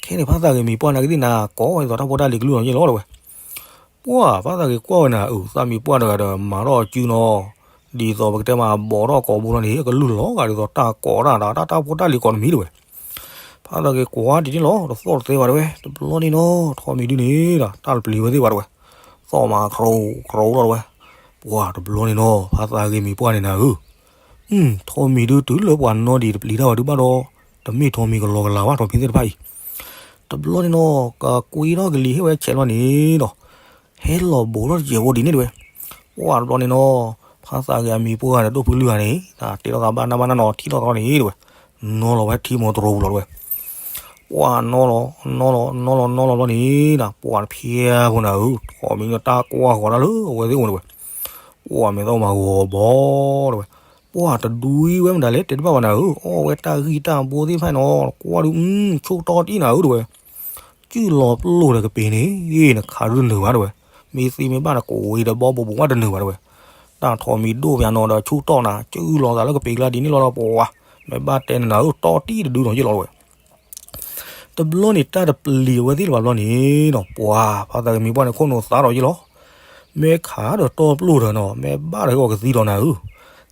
ခဲန့ၣ် ဖါသးဂ့ၤမံၤပှၢ်နာ်က့သ့ၣ်နၤ ကိးဒ်သိးတၢ်ဖိတၢ်လံၤကလုၢ်လီၤယ့ၢ်လီၤတဲဝဲ, ပှၢ်ဖါသးဂ့ၤကွၢ်ဝဲနၤ အုၣ်သးမံၤပှၢ်တဂၤဒီး မၤထီၣ်အစုနီၤ, ဒ်သိးပကတဲမးဘီးထီၣ်ကိာ်ဘိလီၤန့ၣ် အကလုၢ်လီၤဂာ်ဒ်သိးတၢ်ကိးတၢ်ဒီး တၢ်တၢ်ဖိတၢ်လံၤကိးတမံၤတဲဝဲ ဖါသးဂ့ၤကွၢ်ဒ်န့ၣ်လီၤ တသီၣ်တသဲဘၣ်တဲဝဲ တဘျီန့ၣ်နီၤ ထီးမံၤဒုန့ၣ်ဒီး တၢ်တပျံၤဝဲသ့ၣ်ဘၣ်တဲဝဲ, သီၣ်မးခရိခရိလီၤတဲဝဲ, ပှၢ်တဘျီန့ၣ်နီၤ ဖါသးဂ့ၤမံၤပှၢ်န့ၣ်နၤဧၢ, ထီးမံၤဒုတုၤလၢပှၤနီဒံးတပျံၤတၢ်ဝဲဒုးဘၣ်ဒီး တမ့ၢ်ထီးမံၤကလီကလီဘၣ်ထီးဖံသ့ၣ်တဖၣ်အံၤ, တဘျီန့ၣ်နီၤ ကကွံထီၣ်ကလံၤဟ့ၣ်ဝဲဆဲးလီၤန့ၣ်ဒီး ဟဲလီၤဘိးထီၣ်တစဲးဖိဒ်န့ၣ်တဲဝဲ, ပှၢ်တဘျီန့ၣ်နီၤ ဖါသးဂ့ၤအမံၤပှၢ်ဂၤဒီးဒိၣ်ဖုလွံၢ်ဂၤန့ၣ် တၢ်တဲထီၣ်သးဘၣ်နၢ်ဘၣ်နၢ်နီၤ ထံၣ်ထီၣ်သးန့ၣ်တဲဝဲ, နီၤလီၤဝဲထံမိၢ်တရိပူၤလီၤတဲဝဲ, ပှၢ်နီၤလီၤ နီၤလီၤ နီၤလီၤ နီၤလီၤဘျီန့ၣ် ပှၢ်တဖျဲၣ်ဖိနၤဧၢ ထီးမံၤဒီးတၢ်ကွၢ်ဃီၤတၢ်လၢအဝဲသ့ၣ်အိၣ်န့ၣ်ဝဲ, ပှၢ်မ့ၢ်သီၣ်မၤဂီၤဘီတဲဝဲ, ပှၢ်တဒုအံၤဝဲမတၤလဲၣ် တဲတဘၣ်ဘၣ်နၤဧၢ အီၣ်ဝဲတၢ်ဂံၢ်တၢ်ဘိသ့ၣ်တဖၣ်နီၤ ကွၢ်ဒုး ဆိၣ်တီတံၢ်နၤဧၢတဲဝဲ စုၣ်လီၤပလိာ်ဒီးကပ့ၤန့ၣ် နခးဒုးတနုာ်ဘၣ်တဲဝဲ, မ့ၢ်သံမ့ၢ်ဘၣ်နကိးဝံၤဒီးဘီဘိးဘိးဝဲတနုာ်ဘၣ်တဲဝဲ, တၢ်ထီးမံၤဒိၣ်ပျးနီၤဒီးဆူၣ်တီၢ်နၤ စုၣ်လီၤသးလၢကပ့ၤကျါဒ်န့ၣ်လီၤဒီးပှၤ, မ့ၢ်ဘၣ်တဲနၤဧၢ တီတံၢ်တဒုဒီးယ့ၢ်လီၤတဲဝဲ, တဘျီန့ၣ်တၢ်တပျံၤအဝဲသ့ၣ်လၢၤဘၣ်ဘျီန့ၣ်နီၤ ပှၢ်ဖါသးဂ့ၤမံၤပှၢ်န့ၣ်ခိၣ်နူာ်သါဒီးယ့ၢ်လီၤ, မ့ၢ်ခးဒီးတီပျိၢ်ဒီးနီၤ မ့ၢ်ဘၣ်ဒီးဟဲဂီၤကသံဒီးနၤဧၢ,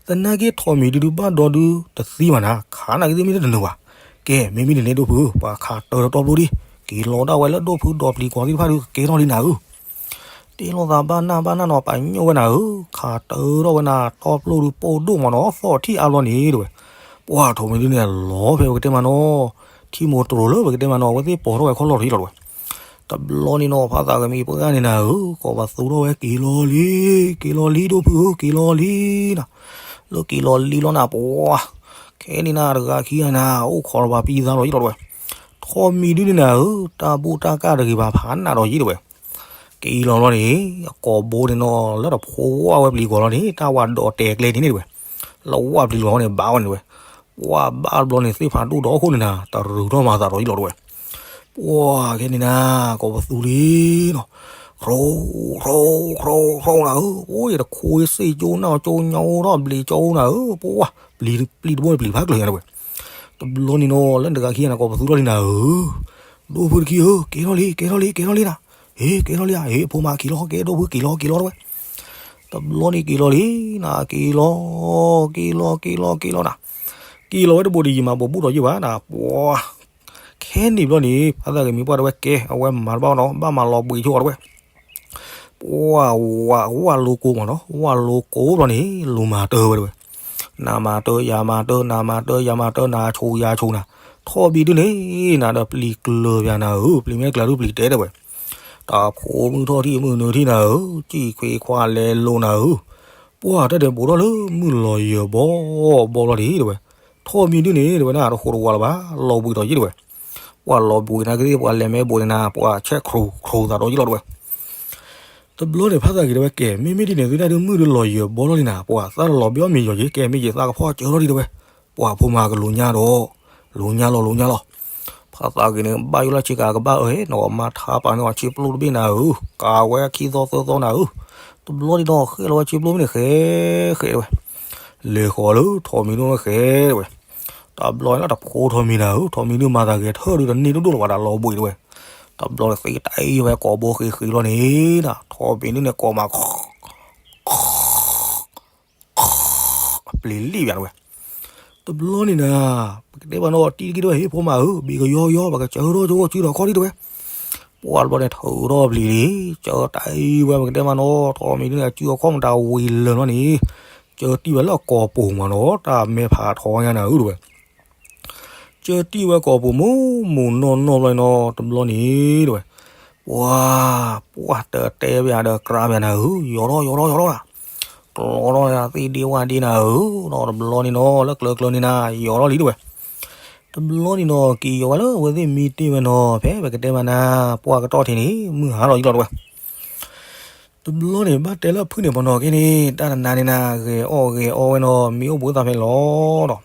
သနာ်က့ထီးမံၤဒုဒုဘၣ်ဒီဒုတသံဘၣ်နၤ ခးနၤကသ့ၣ်မ့ၢ်တနုာ်ဘၣ်, ကဲ မ့မ့ၢ်ဒ်န့ၣ်ဒိၣ်ဖုဧၢ ပှၤခးတၢ်ဒီးတီပျိၢ်ဒံး, က့ၤလီၤဒၣ်ဝဲလၢဒိၣ်ဖုဒီပျံၤကွီၤသ့ၣ်တဖၣ်ဒုကကဲထီၣ်လံနၤဧၢ တ့လိာ်သးဘၣ်နၢ်ဘၣ်နၢ်နီၤ ပာ်ညိၣ်ဝဲနၤဧၢ, ခးတၢ်ဒီးဝဲနၤ တီပျိၢ်ဒုပိၢ်ဒိၣ်မးနီၤ သီၣ်ထံၣ်အါဘျီန့ၣ်တဝဲ, ပှၤထီးမံၤဒုန့ၣ်လီၤဖဲပကတဲမးနီၤ, ထံမိၢ်တရိးလၢပကတဲမးနီၤ အဝဲသ့ၣ်ပိာ်ထီၣ်ဝဲခီၣ်လီၢ်ထံလီၤတဝဲ, တဘျီန့ၣ်နီၤ ဖးသးဂဲၤမံၤပှၢ်န့ၣ်နၤဧၢ, ကိးပသူထီၣ်ဝဲက့ၤလီၤလံ, က့ၤလီၤလံဒိၣ်ဖုဧၢ က့ၤလီၤလံနၤ, လၢက့ၤလီၤလံလီၤနၤ ပှၤ ခဲန့ၣ်နၤတဂၤခံဂၤနၤ အိၣ်ခိးလီၤပှၤပံသါလီၤယံလီၤတဝဲ, ထီးမံၤဒုန့ၣ်နၤဧၢ, တၢ်ဘူၣ်တၢ်ကၢ်တဂ့ၤဘၣ်ဖးနးဒီးယံတဝဲ, က့ၤလီၤလီၤန့ၣ် အကိာ်ဘိန့ၣ်နီၤ လၢတဖိဝဲပျံၤကွီၤလီၤန့ၣ် တၢ်ဝဲဒီးတဲာ်ကျဲန့ၣ်န့ၣ်တဝဲ, လၢဝဲပျံၤကွီၤလီၤန့ၣ် ဘၣ်ဝဲန့ၣ်တဝဲ, ပှၤဘၣ်တဘျီန့ၣ် သ့ၣ်ဖးဒိၣ်ဒီးခိၣ်န့ၣ်နၤ တရုၤထီၣ်မၤသးဒီးယံလီၤတဝဲ, ပှၤခဲန့ၣ်နၤ ကိးပသူလံနီၤ, ခရိခရိခရိနၤဧၢ, အိၣ်ယတခိၣ်စ့ၣ်ကၠိနၢ်ကၠိညါအိၣ်ထီၣ်ဘျံးကၠိနၤဧၢ, ပှၤ ပျံၤတဘိန့ၣ်ပျံၤဖးကျၢၤညါတဝဲ, တဘျီန့ၣ်နီၤ လၢနတဂၤခံဂၤနၤ ကိးပသူထီၣ်လံနၤဧၢ, ဒိၣ်ဖုတခံဧၢ, ကဲထီၣ်လံ ကဲထီၣ်လံ ကဲထီၣ်လံနၤ, ဟ့ ကဲထီၣ်လံဧါ, ဟ့ ဖိမါက့ၤလီၤ ကဲဒိၣ်ဖုက့ၤလီၤ က့ၤလီၤတဝဲ, တဘျီန့ၣ်က့ၤလီၤလံနၤ က့ၤလီၤ က့ၤလီၤက့ၤလီၤက့ၤလီၤနၤ, က့ၤလီၤဝဲတဘိးဒီးယံာ်မး ဘိးဘိၣ်ဒီးယံာ်ဘၣ်နၤ, ပှၤ ခဲန့ၣ်ဘျီန့ၣ် ဖးသးဂဲၤမံၤပှၢ်တဝဲကဲ အဝဲမၤတဘၣ်နီၤ ဘၣ်မၤလီၤဘှံးဆိအီၤတဝဲ, ပှၤဝဲဝဲလိကိမးနီၤ ဝဲလိကိဘျီန့ၣ် လူၤမၤတၢ်ဝဲတဝဲ, နမၤတၢ်ယမၤတၢ် နမၤတၢ်ယမၤတၢ် နဆိယဆိနၤ, ထီၣ်ဘံၤဒုန့ၣ် နၤဒီးပျံၤကျၢၤပၠးနၤဧၢ, ပျံၤမ့ၢ်ကျၢၤဒုပျံၤတဲတဝဲ, တၢ်ဖိမုၣ်ထီၣ်ထံၣ်မုၢ်နုာ်ထံၣ်နၤဧၢ, စံၣ်ခွ့ခွါလဲၤလိာ်နၤဧၢ, ပှၤတၢ်ဒဲးဘူးထီၣ်လၢမုၢ်လီၤယၢၤဘီဘီလီၤဒံးတဝဲ, ထီၣ်မံၤဒုန့ၣ်တဝဲနၤ တဃိးတဝါလၢၤဘၣ် လီၤဘှံးဒီးယံာ်တဝဲ, ပှၤလီၤဘှံးနၤကသ့ၣ် ပှၤလဲၤမ့ၢ်ဘှံးန့ၣ်နၤ ပှၤဆဲးခရူၤခရူၤသးဒီးယံာ်လီၤတဝဲ, တဘျီန့ၣ် ဖးသးဂ့ၤတဝဲကဲ မ့မ့ၢ်ဒ်န့ၣ် သုတၢ်ဒုးမုၢ်ဒုးလီၤယၢၤဘီလီၤလံနၤ ပှၤသးလီၤဘျီမ့ၤယီၤယံၤ ကဲမ့ၢ်ယံၤသးကဖီၣ်ကၢထီၣ်ဒံးတဝဲ, ပှၤဖိမၤကလူၤညါဒီး, လူၤညါလီၤ လူၤညါလီၤ, ဖးသးဂ့ၤန့ၣ် ဘၣ်ယိၣ်လၢဆ့ကၤကဘၣ်အၢဟဲ နီၢ်မါထါပာ်န့ၢ်အီၤဆ့ပျိတဘ့ၣ်နၤဧၢ, ကးဝဲခံသီသၢသီနၤဧၢ, တဘျီဒ်နီၢ်ဃဲလီၤဝဲဆ့ပျိမ့ၢ်န့ၣ် ဃဲဃဲတဝဲ, လဲၤဃီၤလၢထီးမံၤဒုန့ၣ်ဃဲတဝဲ, တဘျီန့ၣ်လၢတဖိထီးမံၤနၤဧၢ, ထီးမံၤဒုမၤသးဂဲၤထၢၣ်ဒုတန့ၢ်ဒိၣ်ဒိၣ်လၢၤဘၣ်ဒီးလီၤဘှံးတဝဲ, တဘျီန့ၣ်သ့တၢ်အံၤဝဲကိာ်ဘိဃ့ဃ့လီၤန့ၣ်နၤ ထီးမံၤဒုန့ၣ်ကိးမး ပျံၤလံဘၣ်တဝဲ, တဘျီန့ၣ်နၤ, ပကတဲဘၣ်နီၤ တံၤတက့ၢ်တဝဲ ဟ့ၣ်ဖိမးဧၢ ဘံၣ်ကယီကယီ ပကစၢထီၣ်ကၠိကီၢ်စုဒီးခီၣ်ထံးတဝဲ, ပှၤတဘျီန့ၣ်ထုးထီၣ်ပျံၤလံ, စၢတၢ်အံၤဝဲ ပကတဲမးနီၤ ထီးမံၤဒုန့ၣ် အစုအခီၣ်မတၤဝံၤလၢာ်လီၤန့ၣ်, စၢတံၢ်ဝဲလၢအကိာ်ပူၤမးနီၤ တၢ်မဲဖးထီညါနၤဧၢတဝဲ ကၢတံၢ်ဝဲကိာ်ပူၤမူးမူးနီၢ်နီၢ်ဘျီနီၤ တဘျီန့ၣ်တဝဲ, ပှၤ, ပှၤတတဲဘၣ်ဒီးကြၢးဘၣ်နၤဧၢ, ယီၤထီၣ်ယီၤထီၣ်ယီၤထီၣ်နၤ, ကျီထီၣ်နၤသ့ၣ်ဒ့ဝၣ်ဒ့နၤဧၢ, နီၤတဘျီန့ၣ်နီၤ လၢကျၢၤကျၢၤန့ၣ်နၤ ယီၤထီၣ်လံတဝဲ, တဘျီန့ၣ်နီၤ က့ၤယီၤဝဲလၢအဝဲသ့ၣ်မံတ့ၢ်ဝဲနီၤ ဖဲပကတဲမးနၤ ပှၢ်ကတီၢ်ထံးန့ၣ် မုၢ်ဟါလီၤယံလီၤတဝဲ တဘျီန့ၣ် ဘၣ်တဲလၢအဖုၣ်န့ၣ်ပနီၤက့န့ၣ် တၢ်တနါန့ၣ်နၤ ဂဲၤအီၣ်ဂဲၤအီဝဲနီၤ မ့ၢ်အိၣ်ဘှံးသးဖဲလီၤဒီး,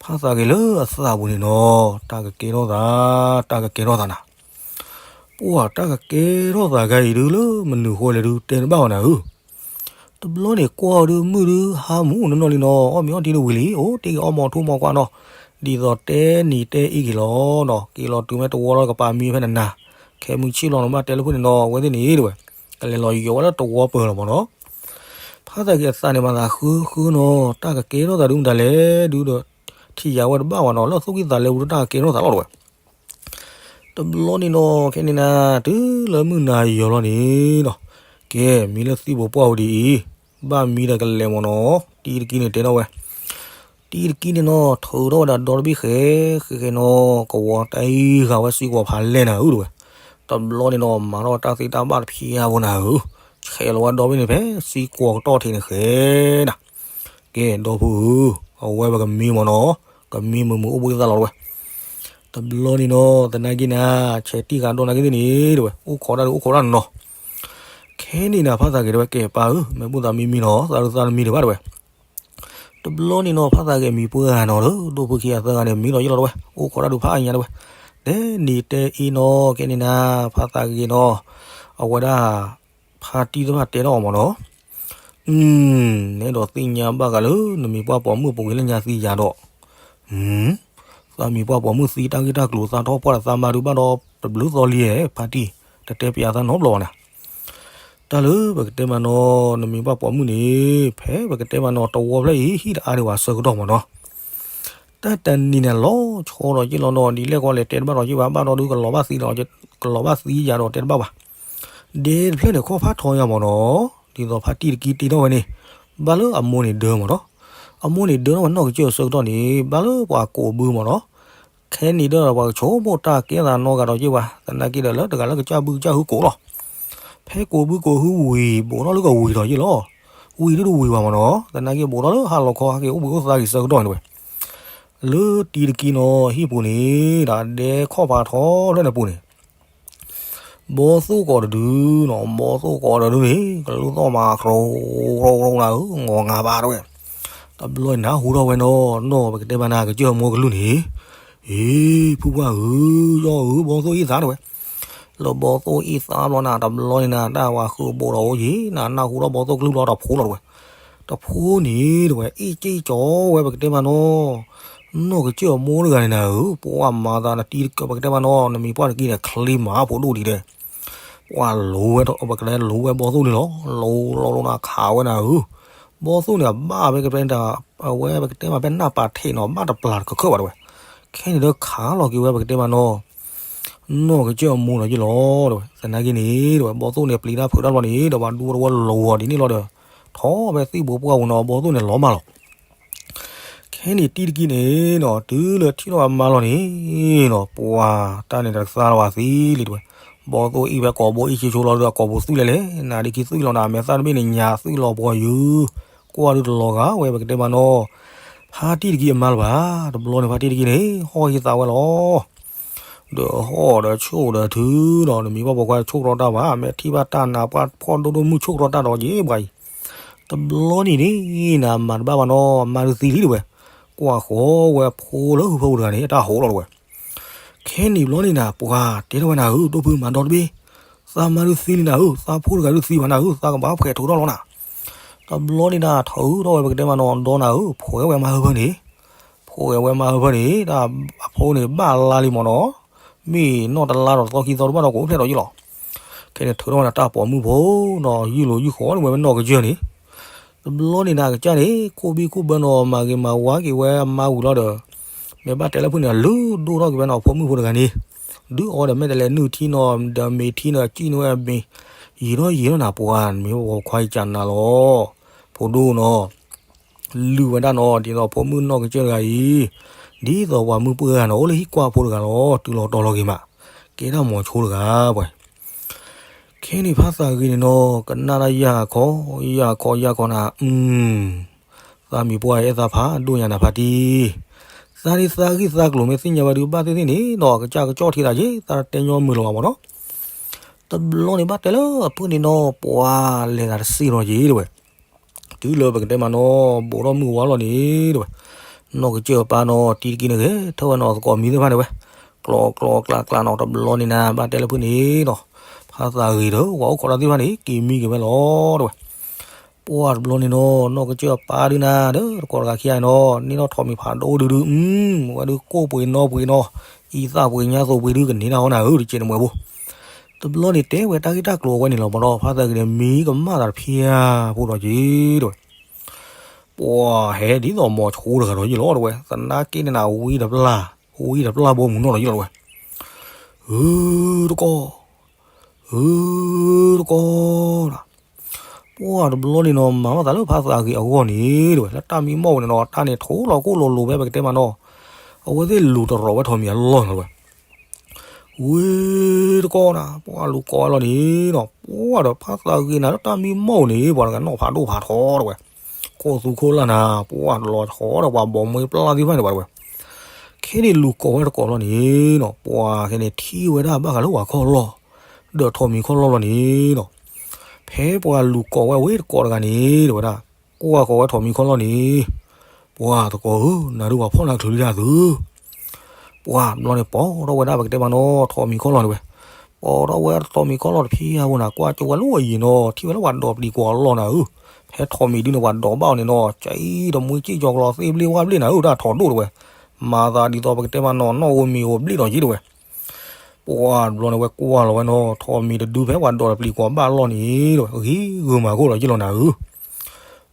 ဖးသးဂ့ၤလၢအသးပူၤန့ၣ်နီၤ တၢ်ကကဲထီၣ်သး, တၢ်ကကဲထီၣ်သးနၤ, ပှၤတၢ်ကကဲထီၣ်သးခါအံၤဒုလၢမနုၤဃိလဲၣ်ဒု တဲတဘၣ်ဝဲနၤဧၢ တဘျီန့ၣ်ကွၢ်ဒုမုၢ်ဒုဟါမူးနီၢ်နီၢ်လံနီၤ အီၣ်မ့ၤအီထံဒုဝံၤလံ အိၣ်တ့ၢ်က့ၤအီၣ်မ့ၤထူမ့ၤကွၢ်နီၤ, ဒ်သိးတဲနံၤတဲအ့ၣ်က့ၤလီၤနီၤ က့ၤလီၤတုၤမ့ၢ်တဝီလီၤကပၤမံဖဲနနၤ, ခဲမုၢ်ဆ့ၣ်လီၤနဘၣ်တဲလၢဖုၣ်န့ၣ်နီၤ အဝဲသ့ၣ်န့ၣ်တဝဲ, ကလဲၤလီၤယီၤဝဲလၢတဝီပၢၢ်လီၤမးနီၤ, ဖးသးဂ့ၤအသးန့ၣ်မၤသးဃုဃုနီၤ တၢ်ကကဲထီၣ်သးဒုမတၤလဲၣ်ဒုဒီး, ထံၣ်ယၤဝဲတဘၣ်ဝဲနီၤ လၢသူၣ်ကံၢ်သးလဲပူၤတၢ်ကကဲထီၣ်သးလီၤတဝဲ တဘျီန့ၣ်နီၤ ခဲန့ၣ်နၤ တုၤလၢမုၢ်နၤယီၤလီၤန့ၣ်နီၤ, ကဲ မံလၢသံၣ်ဘိပှၢ်ဝဲဒ်အံၤ, ဘၣ်မံဒီးကလဲၤမးနီၤ, တံၤတကံန့ၣ်တဲထီၣ်ဝဲ, တံၤတကံန့ၣ်နီၤ ထုးထီၣ်ဝဲဒၣ်ဒီတဘ့ၣ်ဃဲ, ဃဲဃဲနီၤ ကဝီၤတၢ်အံၤဂၤဝဲစံကွီၤဖးလဲၢ်နၤဧၢတဝဲ, တဘျီန့ၣ်နီၤ မၤထီၣ်တၢ်သ့တၢ်ဘၣ်တဖျါဖိနၤဧၢ, ဆဲးလီၤဝဲဒီဘ့ၣ်န့ၣ်ဖဲစံကွီၤကတီၢ်ထံးန့ၣ်ဃဲနၤ ကဲ ဒီပုၢ်ဧၢ, အဝဲပကမံမးနီၤ, ကမံမုာ်မုာ်အိၣ်ဘှံးသးလီၤတဝဲ, တဘျီန့ၣ်နီၤ သနာ်က့နၤ, ဆဲးတံၢ်ဃာ်ဒီးနၤက့သ့ၣ်န့ၣ်တဝဲ, အိၣ်ခိးတၢ်ဒုးအိၣ်ခိးတၢ်နီၤ, ခဲန့ၣ်နၤ ဖးသးဂ့ၤတဝဲ ကဲပၢ်ဧၢ, မ့ၢ်ဘူၣ်သးမံမံနီၤ, သးဒုးသးတမံတဘၣ်တဝဲ တဘျီန့ၣ်နီၤ ဖးသးဂ့ၤမံၤပှၢ်ဂၤနီၤဒီး ဒိၣ်ဖိခံဂၤသၢဂၤန့ၣ် မံလီၤယံလီၤတဝဲ, အိၣ်ခိးတၢ်ဒုးဖးအါညါတဝဲ, တဲနံၤတဲအ့နီၤ ကဲန့ၣ်နၤ, ဖးသးဂ့ၤနီၤ, အဝဲဒၣ် ဖါတံၢ်တဖၣ်တဲထီၣ်အီၤမးနီၤ, အၢ, နအဲၣ်ဒိးသ့ၣ်ညါဘၣ်ဃးလၢ နမံၤပှၢ်ပိာ်မုၣ်ပူၤကွံာ်လၢညါသံယၤဒီး, သးမံၤပှၢ်ပိာ်မုၣ်သံတၢ်ဂ့ၢ်တၢ်ကျိၤသးထီၣ်ပှၢ်ဒီးသးမါဒုးဘၣ်ဒီးတဘျုးသီလံဧါ ဖါတံၢ်, တတဲပျးသးနီတဘျီဘၣ်နၤ တၢ်လၢပကတဲမးနီၤ နမ့ၢ်ဘၣ်ပိာ်မုၣ်န့ၣ် ဖဲပကတဲမးနီၤ တဝီဖျၢၣ်အံၤ ဟံၣ်တအါဒံးဘၣ်ဆၢကတီၢ်မးနီၤ. တၢ်တနံၤန့ၣ်လီၤဆီဒီးက့ၢ်လီၤနီၤ ဒ်လဲၣ်ကီလဲၣ်တဲတဘၣ်ဒီးက့ၢ်ဘၣ် ဘၣ်ဒီးဒုးကလီၤဘၣ်သံဒီး ကလီၤဘၣ်သံယၤဒီးတဲတဘၣ်ဘၣ်. ဒဲတဖျၢၣ်န့ၣ် ခီၣ်ဖးထီယၤမးနီၤ. ဒ်သိးဖါတံၢ်တကံတ့ထီၣ်ဝဲန့ၣ် ဘၣ်လၢအမိၢ်န့ၣ်ဒၢမးနီၤ. အမိၢ်န့ၣ်ဒၢထီၣ်ဝဲနီၢ်ကစၢၢ်အဆၢကတီၢ်န့ၣ် ဘၣ်လၢပှၤကိးဘုမးနီၤ. ခဲန့ၣ်ဒီးပှၤကဆိကမိၣ်တၢ်ကဲသးနီတဂၤဒီးက့ၢ်ဘၣ် သနာ်က့ဒီးလၢတဂၤလၢကစၢ်ဘုကစၢ်ဟုကိးလီၤ. ဖဲကိးဘုကိးဟုဝံၤ ဘူးထီၣ်လၢကဝံၤဒီးက့ၢ်လီၤ. ဝံၤဒုးတဝံၤဘၣ်မးနီၤ သနာ်က့ဘူးထီၣ်လၢဟးလီၤခီဟဲက့ၤအိၣ်ဘှံးအိၣ်သါက့ၤဆၢကတီၢ်န့ၣ်ဝဲ လၢတံၤတကံနီၤ ဟံၣ်ပူၤန့ၣ် ဒီးဒဲခီၣ်ဖးထီဖျၢၣ်န့ၣ်ပူၤန့ၣ် ဘီသိၣ်ကိးတဒုနီၤ ဘီသိၣ်ကိးတဒုန့ၣ် ကလူၢ်သီၣ်မး ကရိကရိကရိနၤဧၢ ငီၤငါဘၣ်တဝဲ. တဘျီနၢ်ဟူထီၣ်ဝဲနီၤ နီၢ်ပကတဲဘၣ်နၤ ကစၢၢ်အမိၢ်ကလူၢ်န့ၣ် အ့ ဖုပှၢ်ဧၢ ယီၢ်ဧၢ ဘီသိၣ်အ့ၣ်သါတဝဲ. လၢဘီသိၣ်အ့ၣ်သါဘျီနၤ တဘျီန့ၣ်နၤ တၢ်ဝဲဃုာ်ဘိးဒီးအိၣ်ယံၤ နၢ်ဟူထီၣ်ဘီသိၣ်ကလူၢ်ဘျီတဖိလီၤတဝဲ. တဖိန့ၣ်တဝဲ အ့ၣ်က့ၢ်ကၠီဝဲပကတဲမးနီၤ နီၢ်ကစၢၢ်အမိၢ်တဂၤန့ၣ်နၤဧၢ ပှၤမၤသးနတံၤပကတဲမးနီၤ နမံၤပှၢ်တကံန့ၣ် ချ့မးဖိဒိၣ်ဒံးဒဲး ပှၤလိၤဝဲ ပကတဲလိၤဝဲဘီသိၣ်န့ၣ်လီၤ လိၤလိၤလိၤနၤခးဝဲနၤဧၢ. ဘီသိၣ်န့ၣ် အဘၣ်ဝဲကပ အဝဲပကတဲမးဖဲနၢ်ပာ်ထံးနီၤ ဘၣ်တပျၢ်တကခၢၣ်ဘၣ်တဝဲ. ခဲန့ၣ်ဒီးခးလီၤက့ၤဝဲပကတဲမးနီၤ နီၢ်ကစၢၢ်အမိၢ်နီၤယ့ၢ်လီၤတဝဲ. သနာ်က့န့ၣ်တဝဲ ဘီသိၣ်န့ၣ်ပျံၤတၢ်ဖုးတၢ်ဘျီန့ၣ် ဒီးပှၤဒူတဝဲလီၤဂီၤဒ်န့ၣ်လီၤဒီး ထီၣ်ဖဲသံၣ်ဘိပှၢ်ပူၤနီၤ ဘီသိၣ်န့ၣ်လီၤမၢ်လီၤ. ခဲန့ၣ်တံၤတကံန့ၣ်နီၤ တုၤလၢထံၣ်ထီၣ်အမါလီၤန့ၣ်နီၤ ပှၤတၢ်န့ၣ်တကသါလၢၤဘၣ်သံလံတဝဲ. ဘီသိၣ်အ့ၣ်ဝဲကိာ်ဘိအ့ၣ်ဆံဆိလီၤဒီးအကိာ်ပူၤသွံၣ်လဲၣ်လဲၣ် နၤဒ်ခံသွံၣ်လီၤနၤ အမဲာ်သၣ်တဘ့ၣ်န့ၣ် ညါသွံၣ်လီၤပှီၤယုၤ ကွၢ်ဒုးတလီၤဂာ်ဝဲပကတဲမးနီၤ ဖါတံၢ်တကံအမါလၢၤဘၣ်. တဘျီန့ၣ်ဖါတံၢ်တကံန့ၣ် ဟီၣ်ဟံးသးဝဲလီၤ ဒီးဟီၣ်ဒီးဆိၣ်ဒီးထုနီၤ နမံၤဘၣ်ပိာ်ခွါဆိၣ်ကရီတၢ်ဘၣ် မ့ၢ်ထံၣ်ဘၣ်တၢ်နးပှၢ်ဖီၣ်ဒိၣ်ဒိၣ်မုၢ်ဆိၣ်ကရီတၢ်ဒီးယ့ၢ်ပှၤအံၤ တဘျီန့ၣ်န့ၣ် နမၤတဘၣ်ဘၣ်နီၤ အမါဒုးသံလံတဝဲ. ကွၢ်ဃီဝဲဖိလၢဟူဖိတဂၤန့ၣ် အတၢ်ဟိးလီၤတဝဲ. ခဲန့ၣ်ဘျီန့ၣ်နၤ ပှၤတဲထီၣ်ဝဲနၤဧၢ ဒိၣ်ဖုမၤဒီတဘ့ၣ် သးမါဒုးသံလံနၤဧၢ သးဖိတဂၤဒုးသံဘၣ်နၤဧၢ သးကဘၣ်ဖှဲးထုးထီၣ်လီၤနၤ. တဘျီန့ၣ်နၤ ထုးထီၣ်ဝဲပကတဲမးနီၤ ဒီနၤဧၢ ဖှဲးဝဲမါဟၢဖၢန့ၣ် ဖှဲးဝဲမါဟၢဖၢန့ၣ် တၢ်အဖိန့ၣ်ဘၣ်လါလံမးနီၤ မ့ၢ်နီၢ်တလါဒီးသီခံသီတဘၣ်ဒီးကအိၣ်ဖျဲၣ်ဒီးယ့ၢ်လီၤ. ခဲန့ၣ်ထုးထီၣ်ဝဲနၤတၢ်ပိာ်မုၣ်ဖိနီၤ ယုၢ်လိာ်ယုၢ်ဃီန့ၣ်ဝဲနီၢ်ကစၢၢ်န့ၣ် တဘျီန့ၣ်နၤကစၢ်န့ၣ် ခိၣ်ဘံၣ်ခိၣ်ဘၢနီၤ မၤဂ့ၤမၤဝါက့ၤဝဲအမါဝံၤလီၤဒီး မ့ၢ်ဘၣ်တဲလၢဖုၣ်န့ၣ် လုၢ်ဒိၣ်ထီၣ်က့ၤဝဲနီၤဖိမုၣ်ဖိတဂၤန့ၣ် ဒုးအီၤဒီးမ့ၢ်တလဲၤနုာ်ထံနီၤ ဒီးမ့ၤထံနီၤ စံၣ်န့ၢ်ဝဲအမ့ၤ ယံာ်ထီၣ်ယံာ်ထီၣ်နၤ ပှၤမ့ၢ်ဝဲခီကၢ်နၤလီၤ ဖိဒိၣ်နီၤ လုၢ်ဝဲဒၣ်နီၤ ဒ်သိးဖိမုၣ်နီၢ်ကစၢၢ်တဂၤအံၤ ဒ်သိးပှၤမုၣ်ပှၢ်ဂၤနီၤ အိၣ်လၢဟံၣ်ကွၢ်ဖိတဂၤလီၤ တုၤလီၤတီၤလီၤက့ၤမး ကဲဒၣ်မိၤဆိတဂၤပှၤ ခဲန့ၣ်ဖါသးဂ့ၤန့ၣ်နီၤ ကနၣ်ဒၣ်ယၢ်ခီ ယၢ်ခီယၢ်ခီနၤ အု သးမံၤပှၢ်အဲၣ်သးဖးဒိၣ်ညါနၤဖါတံၢ် သးဒ်သးဂံၢ်သးကျိၤမ့ၢ်သ့ၣ်ညါဝဲဒုးဘၣ်သ့ၣ်သ့ၣ်န့ၣ်နီၤ ကစၢ်ကစီၣ်ထံသးက့ သးတတဲညီမုာ်လီၤဘၣ်မးနီၤ တဘျီန့ၣ်ဘၣ်တဲလၢအဖုၣ်န့ၣ်နီၤ ပှၤလဲၤသးတစ့ၢ်နီၤက့ၤတဝဲ တုၤလၢပကတဲမးနီၤ ဘူးထီၣ်မုၢ်ဝါလီၤန့ၣ်တဝဲ နီၢ်ကစၢၢ်အပၢ်နီၤ တံၤတကံန့ၣ်ဂဲၤထၢၣ်ဝဲနီၤသကိးမံၤသ့ၣ်တဖၣ်န့ၣ်ဝဲ ကျီကျီကျါကျါနီၤ တဘျီန့ၣ်နၤ ဘၣ်တဲလၢဖုၣ်န့ၣ်နီၤ ဖါသးဂ့ၤဒီး ပှၤအိၣ်ခိးတၢ်သ့ၣ်တဖၣ်န့ၣ် က့ၤမံက့ၤဝဲလီၤတဝဲ ပှၤတဘျီန့ၣ်နီၤ နီၢ်ကစၢၢ်အပၢ်ဒုးနၤ ဒီးတကိးတဂၤခံဂၤနီၤ န့ၣ်နီၤထိးမံၤဖးဒိၣ်ဒုးဒုး အု ဝဲဒုးကိၢ်ပှ့ၤနီၣ်ပှ့ၤနီၤ အံသၣ်ပှ့ၤညါသိးပှ့ၤဒုးကန့ၢ်တၢ်အီၣ်နၤဧၢ တကဲးနမှဲၤဘိ တဘျီန့ၣ်တဲဝဲတၢ်ဂ့ၢ်တၢ်ကျိၤအဝဲန့ၣ်လီၤမးနီၤ ဖါသးဂ့ၤန့ၣ် မံကမၣ်သးတဖျၢၣ်ဖိဒီးက့ၤတဝဲ ပှၤဟဲဒ်သိးမိၤဆိတဂၤဒီးယ့ၢ်လီၤတဝဲ သနာ်က့န့ၣ်နၤ ဝံတပျၢ် ဝံတပျၢ်ဘီမုၢ်နီၢ်ဒီးယ့ၢ်လီၤတဝဲ ဧၢ တကိး ဧၢ တကိးနီၤ ပှၤတဘျီန့ၣ်နီၤ မၤဘၣ်သးလၢဖါသးဂ့ၤအဂီၢ်န့ၣ်တဝဲ လၢတၢ်မံမီၢ်ဝဲန့ၣ်နီၤ တၢ်န့ၣ်ထိးလီၤကိၢ်လိၤလိၤဖဲပကတဲမးနီၤ အဝဲသ့ၣ်လူၤတရီးဝဲထိးမံၤအလီၢ်နီၤတဝဲ ဝံတကိးနၤ ပှၤလူၤကိးဝဲလီၤန့ၣ်နီၤ ပှၤဒီးဖါသးဂ့ၤနၤလၢတၢ်မံမီၢ်န့ၣ် ပှၤတဂၤနီၣ်ဖးဒိၣ်ဖးထီတဝဲ ခိၣ်သူခိၣ်လၢ်နၤ ပှၤတလီၤဆီဒီးပှၤဘီမွဲပျၢ်သ့ၣ်တဖၣ်န့ၣ်ဘၣ်တဝဲ ခဲန့ၣ်လူၤကိးဝဲတကိးလီၤန့ၣ်နီၤ ပှၤခဲန့ၣ်ထံၣ်ဝဲဒၣ်ဘၣ်ဃးလၢပှၤခီၣ်လီၢ် ဒီးထိးမံၤခီၣ်လီၢ်လီၤန့ၣ်နီၤ ဖဲပှၤလူၤကိးဝဲဝံတကိးတဂၤန့ၣ် တဝဲဒၣ် ကွၢ်ဃီၤဝဲထိးမံၤခီၣ်လီၢ်န့ၣ် ပှၤတကိးဧၢ နၤဒုးပှၤဖီၣ်နၤချုးလံဒၣ်သု ပှၤတဘျီန့ၣ် ပိာ်ထီၣ်ဝဲဒၣ်ပကတဲမးနီၤ ထိးမံၤခီၣ်လီၢ်န့ၣ်ဝဲ ပိာ်ထီၣ်ဝဲထိးမံၤခီၣ်လီၢ်တဖံးအါဘိနၤ ကွၢ်ကၠိဝဲလၢအယံၤနီၤ ထံၣ်ဝဲလၢပှၤဒိးပျံၤကွီၤအလီၢ်နၤဧၢ ဖဲထိးမံၤဒုန့ၣ် ပှၤဒိးဘၣ်အီၤန့ၣ်နီၤ ကၠံတမှံကၠံကၠီၤကျီၤသ့ဘျ့ဝါဘျ့နၤဧၢ တၢ်ထိးဒိၣ်တဝဲ မၤသးဒ်သိးပကတဲမးနီၤ နီၣ်ဧိၤမံၤဧိၤဘျ့ဒီးယ့ၢ်တဝဲ ပှၢ်တဘျီန့ၣ်ဝဲကွၢ်လီၤဝဲနီၤ, ထိးမံၤတဒုဖဲပှၤဒိးတပျံၤကွီၤဘၣ်လီၢ်န့ၣ်ဒီး ဂ့ၤဂ့ၤမၤခိၣ်လီၤယ့ၣ်လီၤနၤဧၢ.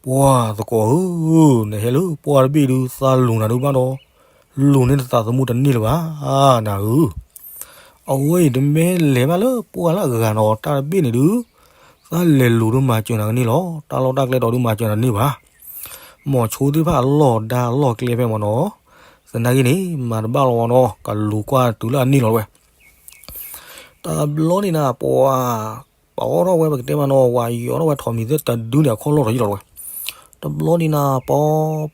ပှၢ်သကိးဧၢ, နဟဲလၢပှၢ်တဘ့ၣ်ဒုး သးလူၤနၤဒုးဘၣ်ဒီး လူၤန့ၢ်နသးသမူတန့ၢ်လၢၤဘၣ်နၤဧၢ. အဝဲအံၤတမ့ၢ်လဲၤဘၣ်လၢပှၢ်လၢအဂၤနီၤ, တၢ်တဘ့ၣ်န့ၣ်ဒုး သးလဲၤလူၤဒုးမၤစၢၤနၤကန့ၢ်လီၤ. တၢ်လီၢ်တၢ်ကျဲဒီးဒုးမၤစၢၤနၤန့ၢ်ဘၣ်. မိၤဆိသ့ၣ်တဖၣ်အလီၢ်ဒါအလီၢ်ကျဲဖဲမ့ၢ်နီၤ, သနာ်က့န့ၣ် မၤတဘၣ်လီၤဝဲနီၤ, ကလူၤကွၢ်တုၤလၢအန့ၢ်လီၤဝဲ. တဘျီန့ၣ်နၤ ပှၤ ပအီၣ်ထီၣ်ဝဲပကတဲမးနီၤ, ဝၤယီၤထီၣ်ဝဲထိးမံၤသ့ၣ်တဒုန့ၣ် အခီၣ်လီၢ်ထီးယ့ၣ်လီၤဝဲ. တဘျီန့ၣ်နၤ ပီ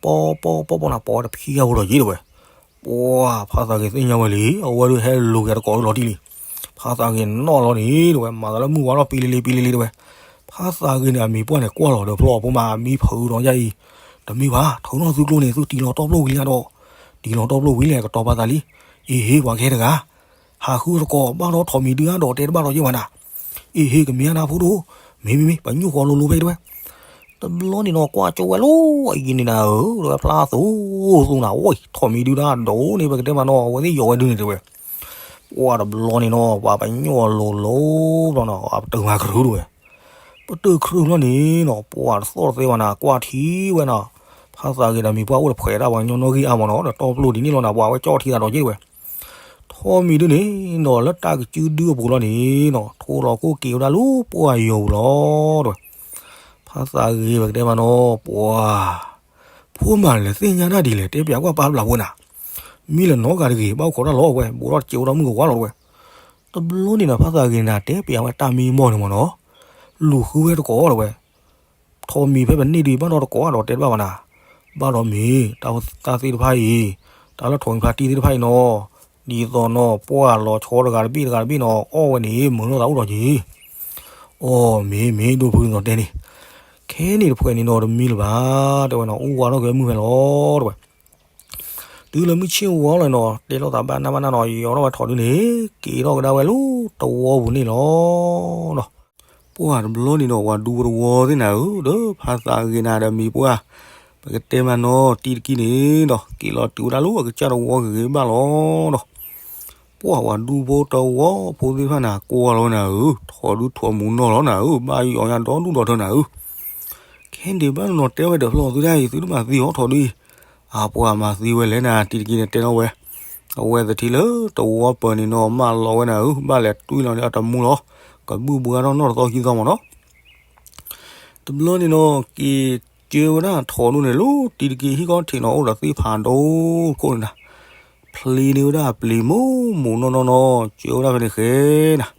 ပီ ပီ ပီ ပီနၤ ပီတဖံဂၤဖိလီၤယ့ၣ်တဝဲ. ပှၢ်ဖါသးဂ့ၤသ့ၣ်ညါဝဲလံ, အဝဲဒုးဟဲလူၤက့ၤတကိးဒုးလီၤတံၢ်လံ. ဖါသးဂ့ၤနီၣ်လီၤန့ၣ်တဝဲ, မၤသးလၢမုၢ်ဝါထီၣ်ပံလံလံ ပံလံလံတဝဲ. ဖါသးဂ့ၤန့ၣ် အမံၤပှၢ်န့ၣ် ကွၢ်လီၤဒီးဖျီၣ်အဖိမး အမံဖုးဒီးယါအံၤ, တမ့ၢ်ဘၣ်, ထုးထီၣ်သုကျိန့ၣ် သုတံၤလီၤတီပျိၢ်ဝံၤလံဒီး, တံၤလီၤတီပျိၢ်ဝံၤလဲၣ် ကတီၤပာ်သးလံ. အ့ဟ့ ပှၤကဟဲတဂၤ ဟးဃုတကိးဘၣ်ဒီးထိးမံၤဒုးအါဒီးတဲတဘၣ်ဒီးယဲၢ်ဝဲနၤ. အ့ဟ့ ကမ့ၢ်အါနၤဖိဒိၣ်, မ့ၢ်မ့ၢ်မ့ၢ် ပညိၣ်ဃီလိၤလိၤဖဲအံၤတဝဲ. တဘျီန့ၣ်နီၤ ကွၢ်ကၠိဝဲလီၤအံၤန့ၣ်နၤဧၢ, တဝဲဖျါသူသူနၤ, ဝဲထိးမံၤဒုးဒၣ်ဒိၣ်န့ၣ် ပကတဲမးနီၤ အဝဲသ့ၣ်ယီၤဝဲဒုးန့ၣ်တဝဲ. ပှၢ်တဘျီန့ၣ်နီၤ ပှၤပညိၣ်လိၤလိၤဘျီနီၤ အပတုာ်မၤကရူၢ်တဝဲ. ပတုာ်ခရူၢ်ဘျီန့ၣ်နီၤ ပှၢ်တသီၣ်တသဲဝဲနၤ ကွၢ်ထံဝဲနီၤ. ဖါသးဂ့ၤဒီးမံၤပှၢ်အိၣ်တဖှဲးဒၣ်ပှၤကညီနီၣ်ဂံၢ်အါမးနီၤ ဒီးတီပျိၢ်ဒ်န့ၣ်လီၤနၤ ပှၤဝဲကၠီၣ်ထံသးဒီးက့တဝဲ. ထိးမံၤဒုန့ၣ်နီၤ လၢတၢ်ကစုဒုအပူၤလီၤန့ၣ်နီၤ ထိလီၤခိၣ်က့ၤဝဲဒၣ်လၢပှၢ်ယီၤပူၤလီၤတဝဲ. ဖါသးဂ့ၤပကတဲမးနီၤ ပှၢ် ဖိမၤလဲၤသ့ၣ်ညါတၢ်ဒ်လဲၣ် တဲပျးကွၢ်ပၢ်ဘျးဖိနၤ. မံလၢနီၢ်ဂၤတဂ့ၤ ဘၣ်အိၣ်ခိးတၢ်လီၤဝဲ ဘူးထီၣ်တစဲးအိၣ်ဒီးမုၢ်ကဝါလီၤတဝဲ. တဘျီန့ၣ်နီၤ ဖါသးဂ့ၤနၤ တဲပျးဝဲတၢ်မံမီၢ်န့ၣ်မးနီၤ လူၤဃုဝဲတကိးတဝဲ. ထိးမံၤဖဲပန့ၢ်ဒံးဘၣ်ဒီးတကိးဒီးတဲတဘၣ်ဘၣ်နၤ. ဘၣ်ဒီးမ့ၢ် တၢ်သ့ၣ်တဖၣ်အံၤ တၢ်လၢထိးမံၤဖါတံၢ်သ့ၣ်တဖၣ်အံၤနီၤ ဒ်သိးနီၤ ပှၢ်လီၤဆီတဂၤတဘ့ၣ်တဂၤတဘ့ၣ်နီၤ အီၣ်ဝဲန့ၣ် မုာ်လိာ်သးအိၣ်ဒီးက့ၤ. အီၣ်မ့ၢ်မ့ၢ်ဒိၣ်ဖုန့ၣ်တဲန့ၣ် ခဲန့ၣ်တဖှဲးန့ၣ်နီၤ တမံလၢၤဘၣ် တဲဝဲနီၤ အိၣ်ဝါထီၣ်က့ၤဝဲမုၢ်ဖဲလီၤတဝဲ. တုၤလၢမုၢ်ဆ့ၣ်ဝါလီၤနီၤ တဲလိာ်သးဘၣ်နၢ်ဘၣ်နၢ်နီၤ ယီၤထီၣ်ဝဲထိးဒုန့ၣ် က့ၤထီၣ်ကဒါဝဲလၢတဝီပူၤန့ၣ်လီၤနီၤ. ပှၢ်တဘျီန့ၣ်နီၤ ဝၤဒူဖိတဝီသ့ၣ်နၤဧၢ ဒီးဖါသးဂ့ၤနၤဒီးမံၤပှၢ် ပကတဲမးနီၤ တံၤတကံန့ၣ်ဒီး က့ၤလီၤတုၤဝဲဒၣ်လၢအကစၢ်တဝီဂ့ၤဂ့ၤဘၣ်လီၤနီၤ. ပှၢ်ဝၤဒူဖိတဝီဖိသ့ၣ်တဖၣ်နၤ ကွၢ်လီၤဝဲနၤဧၢ ထိးဒုထိးမူနီၢ်လီၤနၤဧၢ ဘၣ်ယီၤညါဒီဒူၣ်ဒီထၢနၤဧၢ. ခဲန့ၣ်ဘၣ်နီၤ တဲဝဲဒီးဖျီၣ်သုတၢ်အံၤ သုတမၤသံအီၤထိးဒုအံၤ အပှၤမၤသံဝဲလဲၣ်နၤ တံၤတကံန့ၣ်တဲထီၣ်ဝဲ. အဝဲသထံလၢတဝီပၢၤန့ၣ်နီၤ မၢလီၤဝဲနၤဧၢ ဘၣ်လဲၤတွံၢ်လီၤန့ၣ်အတမူလီၤ. ကဘုၣ်ဘှါထီၣ်နီၢ်တသီခံသီမးနီၤ. တဘျီန့ၣ်နီၤ က့ၤကၢဝဲဒၣ်ထိးဒုန့ၣ်လီၤ တံၤတကံဟံၣ်ခီၣ်ထံးနီၤ အိၣ်ဒီးသ့ၣ်ဖးဒိၣ်ခိၣ်န့ၣ်နၤ ဖျ့န့ၢ်ဝဲဒၣ်အပျံၤမူးမူးနီၢ်နီၢ်နီၤ ကၢဝဲဒၣ်ဖဲန့ၣ်ဃဲနၤ.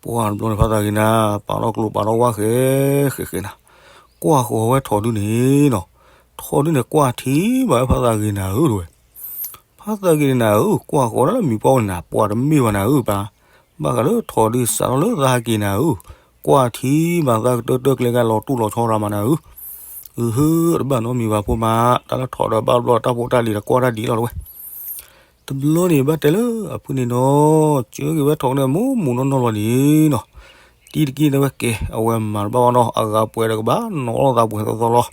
ပှၢ်တဘျီန့ၣ် ဖါသးဂ့ၤနၤ ပာ်ထီၣ်ကျိၤပာ်ထီၣ်ဝၣ်ဃဲဃဲဃဲနၤ ကွၢ်ဃီၤဝဲထိးဒုန့ၣ်နီၤ. ထိးဒုန့ၣ်ကွၢ်ထံဘၣ်ဝဲဖါသးဂ့ၤနၤဧၢတဝဲ. ဖါသးဂ့ၤန့ၣ်နၤဧၢ ကွၢ်ဃီၤဒၣ်လၢမံၤပှၢ်အိၣ်န့ၣ်နၤ ပှၤတမ့ၢ်ဘၣ်နၤဧၢပၢ်. ဘၣ်ဃးလၢထိးဒုစးထီၣ်လၢသးဟဲက့ၤနၤဧၢ ကွၢ်ထံဘၣ်သးကတၢၢ်တၢၢ်ကျဲဂၤလီၤတူၢ်လီၤဆီရၤမးနၤဧၢ. အဟၢ တဘၣ်နီတမံၤဘၣ်ဖိမး တၢ်လၢထိးဒီးဘၣ်ဘျီတၢ်ဖိတၢ်လံၤဒီးကွၢ်တၢ်ဒ်လီၤတဝဲ. တဘျီန့ၣ်ဘၣ်တဲလၢအဖုန့ၣ်နီၤ ကၢက့ၤဝဲထိးန့ၣ်မူးမူးနီၢ်နီၢ်လီၤန့ၣ်နီၤ. တံၤတကံတဲဝဲကဲ အဝဲမၤတဘၣ်ဘၣ်နီၤ အဂၤပှဲၤဒီးကဘၣ်နီၤအီၣ်လိာ်သးပှဲၤသီသီလီၤ.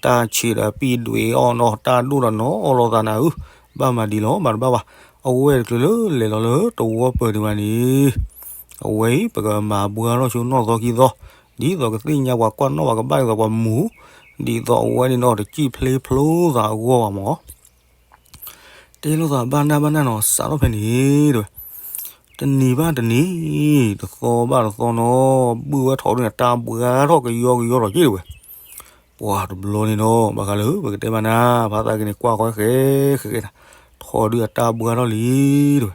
တၢ်ဆံးဒီးပံၣ်ဒွံးအီၣ်နီၤ တၢ်ဒိၣ်ဒီးနီၤအီၣ်လိာ်သးနၤဧၢ. ဘၣ်မၤဒ်လီၤ မၤတဘၣ်ဘၣ်. အဝဲတချုးလၢလဲၤလီၤလၢတဝီပၢၤဒံးဘၣ်န့ၣ် အဝဲအံၤ ပကမၤဘှါထီၣ်ဆိနီၢ်သီခံသီ ဒ်သိးကသ့ၣ်ညါပှၤကွၢ်နီၣ်ပှၤကဘၣ်ဒ်သိးပှၤမူ ဒ်သိးအဝဲန့ၣ်နီၤ တစံၣ်ဖျ့ဖျိသးအဂီၢ်ဘၣ်မး တဲလိာ်သးဘၣ်နၢ်ဘၣ်နၢ်နီၤ စးထီၣ်ဖဲန့ၣ်တဝဲ. တနံၤဘၣ်တနံၤ တသီဘၣ်တသီနီၤ ဘုၣ်ဝဲထိးဒုန့ၣ် တၢ်ဘှါထီၣ်ကယီကယီထီးက့တဝဲ. ပှၢ်တဘျီန့ၣ်နီၤ ဘၣ်ဃးလၢပကတဲမးနၤ ဖါသးဂ့ၤန့ၣ် ကွၢ်ဃီၤဃဲဃဲဃဲနၤ ထိးဒုအတၢ်ဘှါထီၣ်လံတဝဲ.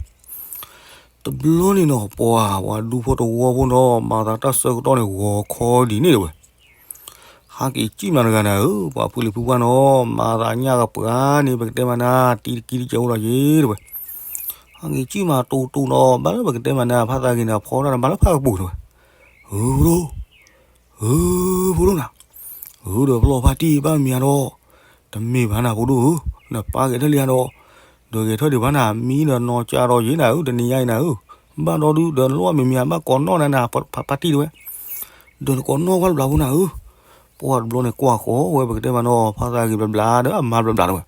တဘျီန့ၣ်နီၤ ပှၢ်ဝၤဒူဖိတဝီဖိနီၤ မၤသးတၢ်ဆၢကတီၢ်န့ၣ် ဂီၤခီဒ်န့ၣ်တဝဲ. ဟးက့ၤစံၣ်မးတဂၤနၤဧၢ ပှၤဖုလံၤဖုပှၢ်နီၤ မၤသးညၣ်ကပှၢ်န့ၣ် ပကတဲမးနၤ တံၤတကံတကဲအိၣ်လီၤက့တဝဲ. ဟးက့ၤစံၣ်မးတူတူနီၤ ဘၣ်လၢပကတဲမးနၤ ဖါသးဂ့ၤန့ၣ် ဖီတၢ်နဘၣ်လၢဖးကပူၤတဝဲ. ဧၢဖိဒိၣ် ဧၢဖိဒိၣ်နၤ ဧၢဒီးဖျီၣ်ဖါတံၢ်ဘၣ်မံၤဒီး တမ့ၢ်ဘၣ်နၤဖိဒိၣ်ဧၢ နပၢ်ဂဲၤထၢၣ်လံဧါဒီး ဒီးဂဲၤထၢၣ်ဒံးဘၣ်နၤ မံဒီးနီၢ်ကၢ်ဒီးယ့ၣ်နၤဧၢ တနံၤညါအံၤနၤဧၢ. ဘၣ်ဒီဒုဒီးလီၢ်မံၤမံၤ ဘၣ်ကိးနီၢ်နၤနၤ ဖါတံၢ်တဝဲ ဒီးနကိးနီၢ်ကွၢ်လၢဘျးဖိနၤဧၢ. ပှၢ်တဘျီန့ၣ်ကွၢ်ဃီၤဝဲပကတဲမးနီၤ ဖါသးဂ့ၤဘျးဘျးဒီးအမါဘျးဘျးတဝဲ.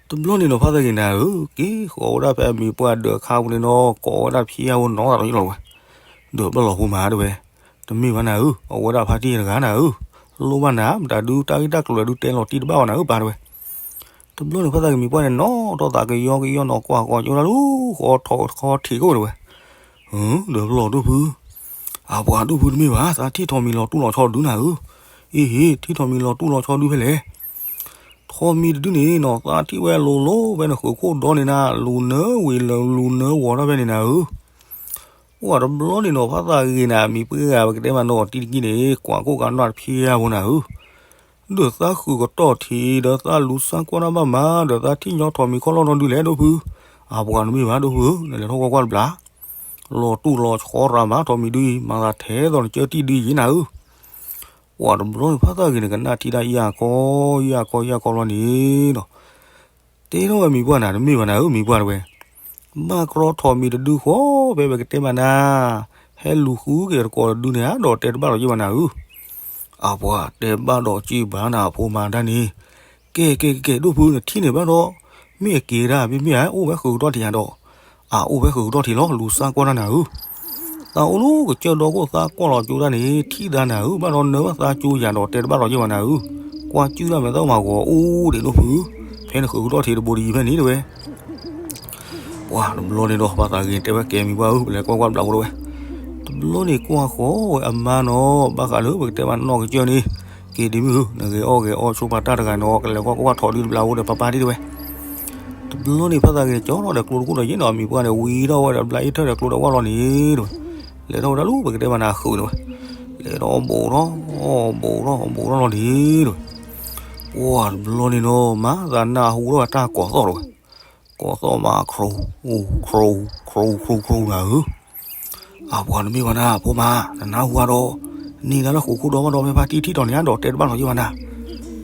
တဘျီန့ၣ်နီၤ ဖါသးဂ့ၤနၤဧၢ, က့ၤဃီၤဝဲဒၣ်ဖဲအမံၤပှၢ်ဒၢးခါပူၤန့ၣ်နီၤ ကိးဝဲဒၣ်ဖံးယါဖိနီၤသးဒီးယလီၤဝဲ, ဒီးဘျီလီၤဖိမါတဲဝဲ, တမ့ၢ်ဘၣ်နၤဧၢ, အဝဲဒၣ်ဖါတံၢ်တဂၤနၤဧၢ, လိၣ်ဘၣ်နၤ မတၤဒုတၢ်ဂ့ၢ်တၢ်ကျိၤဒုတဲလီၤတံၢ်တဘၣ်ဘၣ်နၤဧၢ ပၢ်တဲဝဲ. တဘျီန့ၣ်ဖါသးဂ့ၤမံၤပှၢ်န့ၣ် နီၣ်ထီၣ်သးကယီကယီနီၤ ကွၢ်ဃီၤကၠိတၢ်လူၤဃီထီၣ်ခီထံးကိၣ်တဲဝဲ, ဒီးဘျီဒိၣ်ဖု အပှၤဒိၣ်ဖုတမ့ၢ်ဘၣ် သးထံၣ်ထိးမံၤလီၤတူၢ်လီၤဆီဒုနၤဧၢ, အ့ဟ့ၣ် ထံၣ်ထိးမံၤလီၤတူၢ်လီၤဆီဒုဖဲလဲၣ် ထိးမံၤတဒုန့ၣ်နီၤ သးထံၣ်ဝဲလိၤလိၤဖဲနဃုာ်ခိၣ်ဒီန့ၣ်နၤ လူၤနၢဝံၤလၢလူၤနၢဝီၤထီၣ်ဖဲန့ၣ်နၤဧၢ. အိၣ်တဘျီန့ၣ်နီၤ ဖါသးဂ့ၤနၤ မံၤပှၢ်ဂၤ ပကတဲမးနီၤ တံၤတကံန့ၣ် ကွၢ်ကိၣ်ကးနီၣ်တဖံးယါဖိနၤဧၢ, ဒီးသးဃုာ်ကတီၢ်ထံး ဒီးသးလူၤစၢ်ကွၢ်တၢ်ဘၣ်မး ဒီးသးထံၣ်ညီထိးမံၤခီၣ်လီၢ်နီၢ်ဒုလဲၣ်ဒိၣ်ဖု, အပှၤတမ့ၢ်ဘၣ်ဒိၣ်ဖုဧၢ နလဲၤထီၣ်ကွၢ်ကွၢ်တဘျီ လီၤတူၢ်လီၤဆီရၤမး ထိးမံၤဒုအံၤ မၤသးထဲသိးနကၢတံၢ်ဒုယံၤနၤဧၢ. ပှၤတဘျီန့ၣ် ဖါသးဂ့ၤန့ၣ် ကနၣ်ထံတၢ်ယၢ်ကီ ယၢ်ကီ ယၢ်ကီဘျီန့ၣ်ဒီး တဲထီၣ်ဝဲမံၤပှၢ်နၤ တမ့ၢ်ဘၣ်နၤဧၢ မံၤပှၢ်တဲဝဲ, ဘၣ်ကြီထိးမံၤတဒုဃီ ဖဲပကတဲမးနၤ, ဟဲလူၤဃုက့ၤတကိးတဒုန့ၣ် အဒိးတဲတဘၣ်လီၤယ့ၢ်ဘၣ်နၤဧၢ. အပှၤတဲဘၣ်ဒီးက့ၤဘၣ်နၤအဖိမါတၢ်န့ၣ်, ကဲကဲကဲ ဒိၣ်ဖုနထံၣ်န့ၣ်ဘၣ်ဒီး, မ့ၢ်အက့ၤဒၣ်မ့မ့ၢ်အိၣ်ဝဲဃုာ်ကတီၢ်ထံးယၤဒီး, အအိၣ်ဝဲဃုာ်ကတီၢ်ထံးလီၤ လူၤစၢ်ကွၢ်တၢ်နၤဧၢ. သးအိၣ်လၢကစၢၢ်ဒီခိၣ်သးကွၢ်လီၤကၠိတၢ်န့ၣ် ထံၣ်သးနၤဧၢ, ဘၣ်ဒီးနၢဘၣ်သးကၠိယၤဒီးတဲတဘၣ်လီၤယ့ၢ်ဘၣ်နၤဧၢ, ကွၢ်ကၠုၣ်တၢ်မဲာ်သၣ်မၤဂီၤအိၣ်ဒံးဒိၣ်ဖု, ဖဲနဃုာ်ကတီၢ်ထံးတဘိတယံၤဖဲန့ၣ်တဲဝဲ ပှၤတဘျီန့ၣ်ဒီး ဖါသးဂ့ၤတဲဝဲကဲမံၤပှၢ်ဧၢ ပလဲၤကွၢ်ကွၢ်ဘျးဖိတဲဝဲ, တဘျီန့ၣ်ကွၢ်ဃီဝဲအမါနီၤ ဘၣ်ဃးလၢပကတဲမးနီၢ်ကစၢၢ်န့ၣ်, က့ၤဒ်မ့ၢ်ဧၢ နဂဲၤအီၣ်ဂဲၤအီဆိပာ်တၢ်တဂၤနီၤ ကလဲၤကွၢ်ကွၢ်ထိးဒုတဘျးဖိဒီးပၢ်ပၢ်ဒ်တဲဝဲ တဘျီန့ၣ်ဖါသးဂ့ၤန့ၣ် ကၠီထီၣ်ဒီးကျိတခိၣ်ဒီးယ့ၢ်နီၤ မံၤပှၢ်န့ၣ် ဝံထီၣ်ဝဲဒီးဘျးအ့ၣ်ထၢၣ်ဒီးကျိဒီးဝၣ်လီၤန့ၣ်တဲဝဲ, လဲၤထီၣ်ဝဲဒၣ်လၢပကတဲမးနၤဃုာ်န့ၣ်ဝဲ, လဲၤထီၣ်ဘူးထီၣ်, ဘူးထီၣ်ဘူးထီၣ်လီၤန့ၣ်တဲဝဲ, ပှၤတဘျီန့ၣ်နီၤ မၤသးနၢ်ဟူထီၣ်ဝဲတၢ်ကိးသီၣ်တဲဝဲ, ကိးသီၣ်မး ခရိ ခရိ ခရိ ခရိ ခရိနၤဧၢ အပှၤတမ့ၢ်ဘၣ်နၤ ဖိမါ နနၢ်ဟူဧါဒီး, န့ၢ်နၤလၢဃုာ်ခိၣ်ဒီမးဒီးဖဲဖါတံၢ်ထံၣ်ထီၣ်န့ၣ်ဒီးတဲတဘၣ်လီၤယ့ၢ်ဘၣ်နၤ,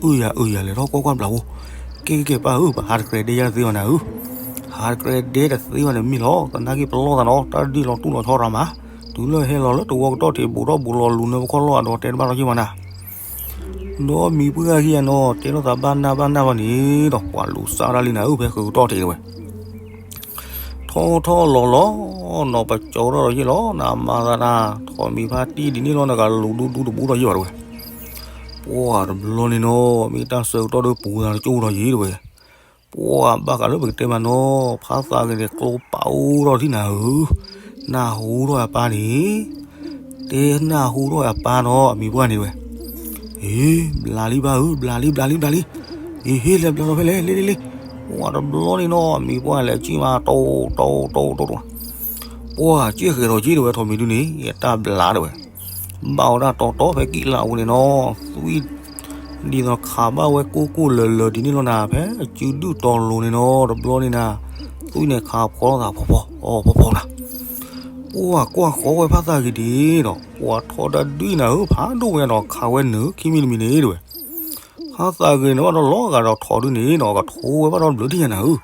အၢယၤ အၢယၤ လဲၤထီၣ်ကွၢ်ကွၢ်ဘျးဖိ, ကဲကဲကဲပၢ်ဧၢ ပဟးတကြဲးဒဲယၤတသ့ဘၣ်နၤဧၢ, ဟးတကြဲးဒဲတသ့ဘၣ်န့ၣ်မ့ၢ်လီၤ သနာ်က့ပလီၢ်သးနီၤ တၢ်ဒုးလီၤတူၢ်လီၤဆီရၤမး, တုၤလၢဟဲလီၤလၢတဝီကတီၢ်ထံးဘူးထီၣ်ဘူးလီၤလူၤနၢပခီၣ်လီၢ်အဒီးတဲတဘၣ်လီၤယ့ၢ်ဘၣ်နၤ ဒီးမံၤပှၢ်ဂၤခံဂၤနီၤ တဲထီၣ်သးဘၣ်နၢ်ဘၣ်နၢ်ဘၣ်န့ၣ်ဒီး ပှၤလူၤစၢ်ဒၣ်လံနၤဧၢ ဖဲဃုာ်ကတီၢ်ထံးတဲဝဲ, ထီၣ်ထီၣ်လီၤလီၤ, နီၢ်ပကၠီထီၣ်ဒီးယ့ၢ်လီၤ နမၤသးနၤ, ထိးမံၤဖါတံၢ်ဒ်န့ၣ်လီၤ နကလူၤဒူဒူတဘူးဒီးယ့ၢ်ဘၣ်တဲဝဲ, ပှၤတဘျီန့ၣ်နီၤ မ့ၢ်တၢ်ဆၢကတီၢ်ဒီးပူၤသးတကၠိၢ်ဒီးယ့ၢ်တဲဝဲ, ပှၤဘၣ်ဃးလၢပကတဲမးနီၤ ဖါသးဂ့ၤန့ၣ် ကျိပာ်အိၣ်ထီၣ်ထံၣ်နၤဧၢ, နၢ်ဟူထီၣ်အပၢ်န့ၣ်, တဲနၢ်ဟူထီၣ်အပၢ်နီၤ အမံၤပှၢ်န့ၣ်တဲဝဲ ဟ့ ဘျးလံဘၣ်ဧၢ ဘျးလံ ဘျးလံ ဘျးလံ, အ့ဟ့ လဲၤဘျးလီၤဖဲလဲၣ် လ့လ့လ့, ပှၤတဘျီန့ၣ်နီၤ မံၤပှၢ်လဲၤကံၣ်မး တိတိတိတိတိ, ပှၤက့ၣ်ဃဲၤဒီးက့ၣ်တဲဝဲ ထိးမံၤဒုန့ၣ် ယတၢ်ဘျးတဲဝဲ, ဘၣ်ဝဲဒၣ်တီတီဖဲကံၣ်လၢအဝဲန့ၣ်နီၤ, သွံၣ် ဒ်သိးခးဘၣ်ဝဲကိၢ်ကိၢ်လၢၤလၢၤဒ်န့ၣ်လီၤနၤ ဖဲအစုဒုၣ်တီၤလိၤန့ၣ်နီၤ တဘျီန့ၣ်နၤ, သွံၣ်န့ၣ်ခးဖီလိာ်သးဖီဖီ, အီဖီဖီနၤ ပှၤကွၢ်ဃီဝဲဖါသးဂ့ၤဒ်ဒီး ပှၤထိးတၢ်ဒုးနၤဧၢ ဖးဒိၣ်ဝဲဒီးခးဝဲနုာ်ခံမံၤတမံၤန့ၣ်တဲဝဲ, ဖါသးဂ့ၤန့ၣ်ဘၣ်ဒီးလီၤဂာ်ဒီးထိးဒုန့ၣ်ဒီး ကထိးဝဲဘၣ်ဒီးဘျုးထံၣ်ယၤနၤဧၢ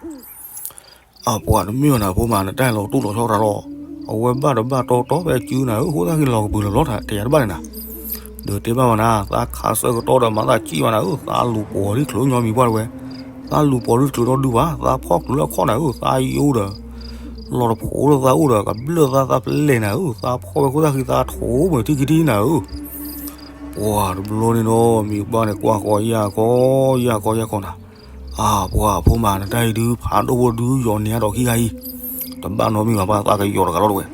အပှၤတမ့ၢ်ဘၣ်နၤ ဖိမါ နတၢ်လီၤတူၢ်လီၤဆီရၤလီၤ, အဝဲဘၣ်ဒီးဘၣ်တီတီဖဲအစုနၤဧၢ ဃိသတးက့ၤလီၤကပူၤလၢၤလီၤ တယၤတဘၣ်န့ၣ်နၤ, ဒီးတဲဘၣ်မးနၤ သးခးဆၢကတီၢ်ဒီးမၤသးကံၣ်မးနၤဧၢ သးလူၤပိာ်ဒံးချုးညီမံၤပှၢ်တဲဝဲ, သးလူၤပိာ်ဒံးချုးဒီဒုဘၣ် သးဖီၣ်ချုးလၢအခီၣ်နၤဧၢ သးယိၣ်ဒီး လီၤတဖိးလၢသးအိၣ်ဒီး ကဘျၢၣ်သးသးပလဲၢ်နၤဧၢ သးဖီၣ်ဝဲဃိသတးက့ၤသးထိးမုၢ်ထံၣ်ခံထံၣ်နၤဧၢ ပှၤတဘျီန့ၣ်ဒီး မံၤပှၢ်န့ၣ်ကွၢ်ဃီယၢ်ခီ ယၢ်ခီယၢ်ခီနၤ, အပှၤဖိမါ နတၢ်အံၤဒုး ဖးဒိၣ်ဖိဒုးယီၤန့ၢ်အဒီးခံဂၤအံၤ, တဘၣ်နီတမံၤဘၣ် ပှၤသးကယီၤတဂၤလီၤတဲဝဲ,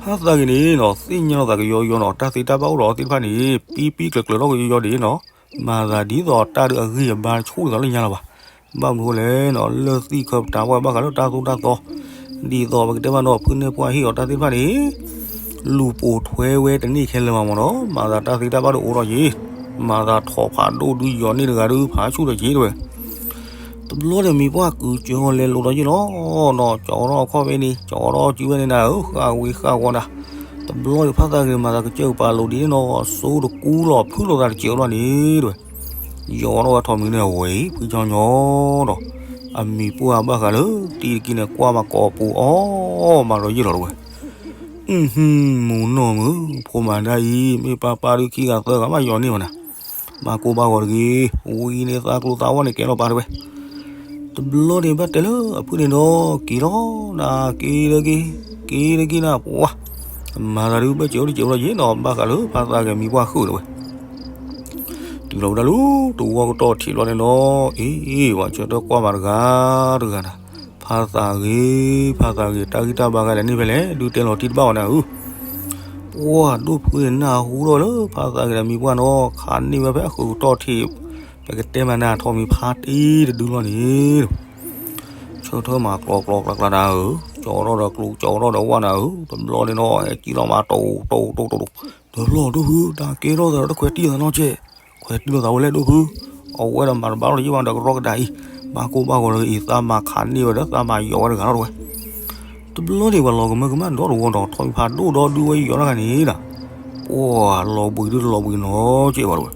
ဖါသးဂ့ၤန့ၣ်နီၤ သ့ၣ်ညါလီၤသးကယီယီနီၤ တၢ်သ့တၢ်ဘၣ်အိၣ်ဒီးသ့ၣ်တဖၣ်န့ၣ် ပံပံကျၢၤကျၢၤထီၣ်ကယီယီဒ်နီၤ, မၤသးဒ်သိးတၢ်ဒုးအဂံၢ်အဘါတဆူၣ်ဒ်သိးလၢညါလၢၤဘၣ်, ဘၣ်မနုၤဃိလဲၣ်နီၤ လၢသံၣ်ခၢပတၢ်ဝဲဘၣ်ဃးလၢတၢ်သိၣ်တၢ်သီ ဒ်သိးပကတဲမးနီၤ ဖုန့ၢ်ပှၢ်ဟ့ၣ်အီၤတၢ်သ့ၣ်တဖၣ်န့ၣ် လူၤပိာ်ထွဲဝဲတန့ၢ်ခဲလၢာ်ဘၣ်မးနီၤ မၤသးတၢ်သ့တၢ်ဘၣ်ဒုးအိၣ်ထီၣ်က့ၤ, မၤသးထိးဖးဒိၣ်ဒုးယီၤန့ၢ်တဂၤဒုးဖးဆူၣ်ထီၣ်က့ၤတဲဝဲ, တဘျီန့ၣ်မံၤပှၢ်ကုၤစၢၤလဲၤလိာ်ဒီးယ့ၢ်လီၤနီၤ ကၠီထီၣ်အခီၣ်ဖဲန့ၣ် ကၠီထီၣ်စုဝဲန့ၣ်နၤဧၢ ဃၣ်ဝံၤဃၣ်ဂီၤနၤ, တဘျီန့ၣ်ဖါသးဂ့ၤမၤသးကစၢၢ်ကပၤလိာ်ဒ်န့ၣ်နီၤ စိတကူလီၤဖုလိာ်သးတစဲးဘျီန့ၣ်တဲဝဲ ယီၤထီၣ်ဝဲထိးမံၤန့ၣ်အဝဲအံၤ ဖုကၠီညီဒီး အမံၤပှၢ်ဘၣ်ဃးလၢ တံၤတကံန့ၣ် ကွၢ်မၤကိးပူၤအီၣ်မးဒီးယ့ၢ်လီၤတဲဝဲ, မုၢ်နီၢ်မုၢ် ဖိမါဒၣ်အံၤ မ့ၢ်ပၢ်ပၢ်ဒုးခံဂၤသၢဂၤမးယီၤန့ၢ်ဝဲနၤ, မၤကိၢ်ဘၣ်ဂီၤတဂ့ၤ, ဝံၤန့ၣ်သးကျိၤသးဝါန့ၣ်ကဲလီၤပာ်တဲဝဲ တဘျီန့ၣ်ဘၣ်တဲလၢအဖုၣ်န့ၣ်ဒီး က့ၤလီၤနၤ က့ၤလၢက့ၤ, က့ၤလၢက့ၤနၤ ပှၤ, မၤသးဒုးဘၣ်စဲးအိၣ်တစဲးအိၣ်လီၤယ့ၣ်နီၤ ဘၣ်ဃးလၢဖါသးဂဲၤမံၤပှၢ်ဃုာ်တဝဲ. တုၤလီၤဝဲဒၣ်လၢတဝီကတီၢ်ထံးဘျီန့ၣ်ဒီး အ့ၣ် ပှၤဆၢထၢၣ်ကွၢ်မးတဂၤတဂၤနၤ, ဖါသးဂ့ၤ, ဖါသးဂ့ၤ တၢ်ဂံၢ်တၢ်ဘါဂၤလဲၣ်န့ၣ်ဖဲလဲၣ် ဒုးတဲလီၤတံၢ်တဘၣ်အီၤနၤဧၢ. ပှၤဒိၣ်ဖုန့ၣ်နၢ်ဟူထီၣ်လၢဖါသးဂ့ၤဒီးမံၤပှၢ်နီၤ ခးန့ၢ်ဝဲဖဲအဃုာ်ကတီၢ်ထံး, ပကတဲမးနၤထီၣ်မံၤဖါတံၢ်တဒုလီၤန့ၣ်, ဆၢထၢၣ်မၤကျီကျီကျါကျါနၤဧၢ, ကၠီထီၣ်ဒီးကျိ ကၠီထီၣ်ဒီးဝၣ်နၤဧၢ, တဘျီန့ၣ်နီၤ ဟဲကံလီၤမးတိၢ်တိၢ်တိၢ်တိၢ်, တဘျီဒိၣ်ဖု တၢ်ကဲထီၣ်သးဒီးတခွဲးတံၢ်သးနီၤကဲ, ခွဲးတံၢ်လိာ်သးဝဲလဲၣ်ဒိၣ်ဖု, အဝဲဒီးမၤတဘၣ်လီၤယ့ၣ်ဘၣ်ဒီးကရီကဒါအံၤ, ဘၣ်ကိၢ်ဘၣ်ဂီၤလၢအံၤ သးမၤခးန့ၢ်ဝဲဒီးသးမၤယီၤဝဲတဂၤလီၤတဝဲ. တဘျီန့ၣ်ပှၤလီၤကမၢကမၣ်ဒီတဝီဒီးထီၣ်မံၤဖါဒိၣ်ဒီဒုဝဲယီၤတဂၤန့ၣ်ဒီး, ပှၤလီၤဘှံးဒုတလီၤဘှံးနီၤကဲဘၣ်တဝဲ,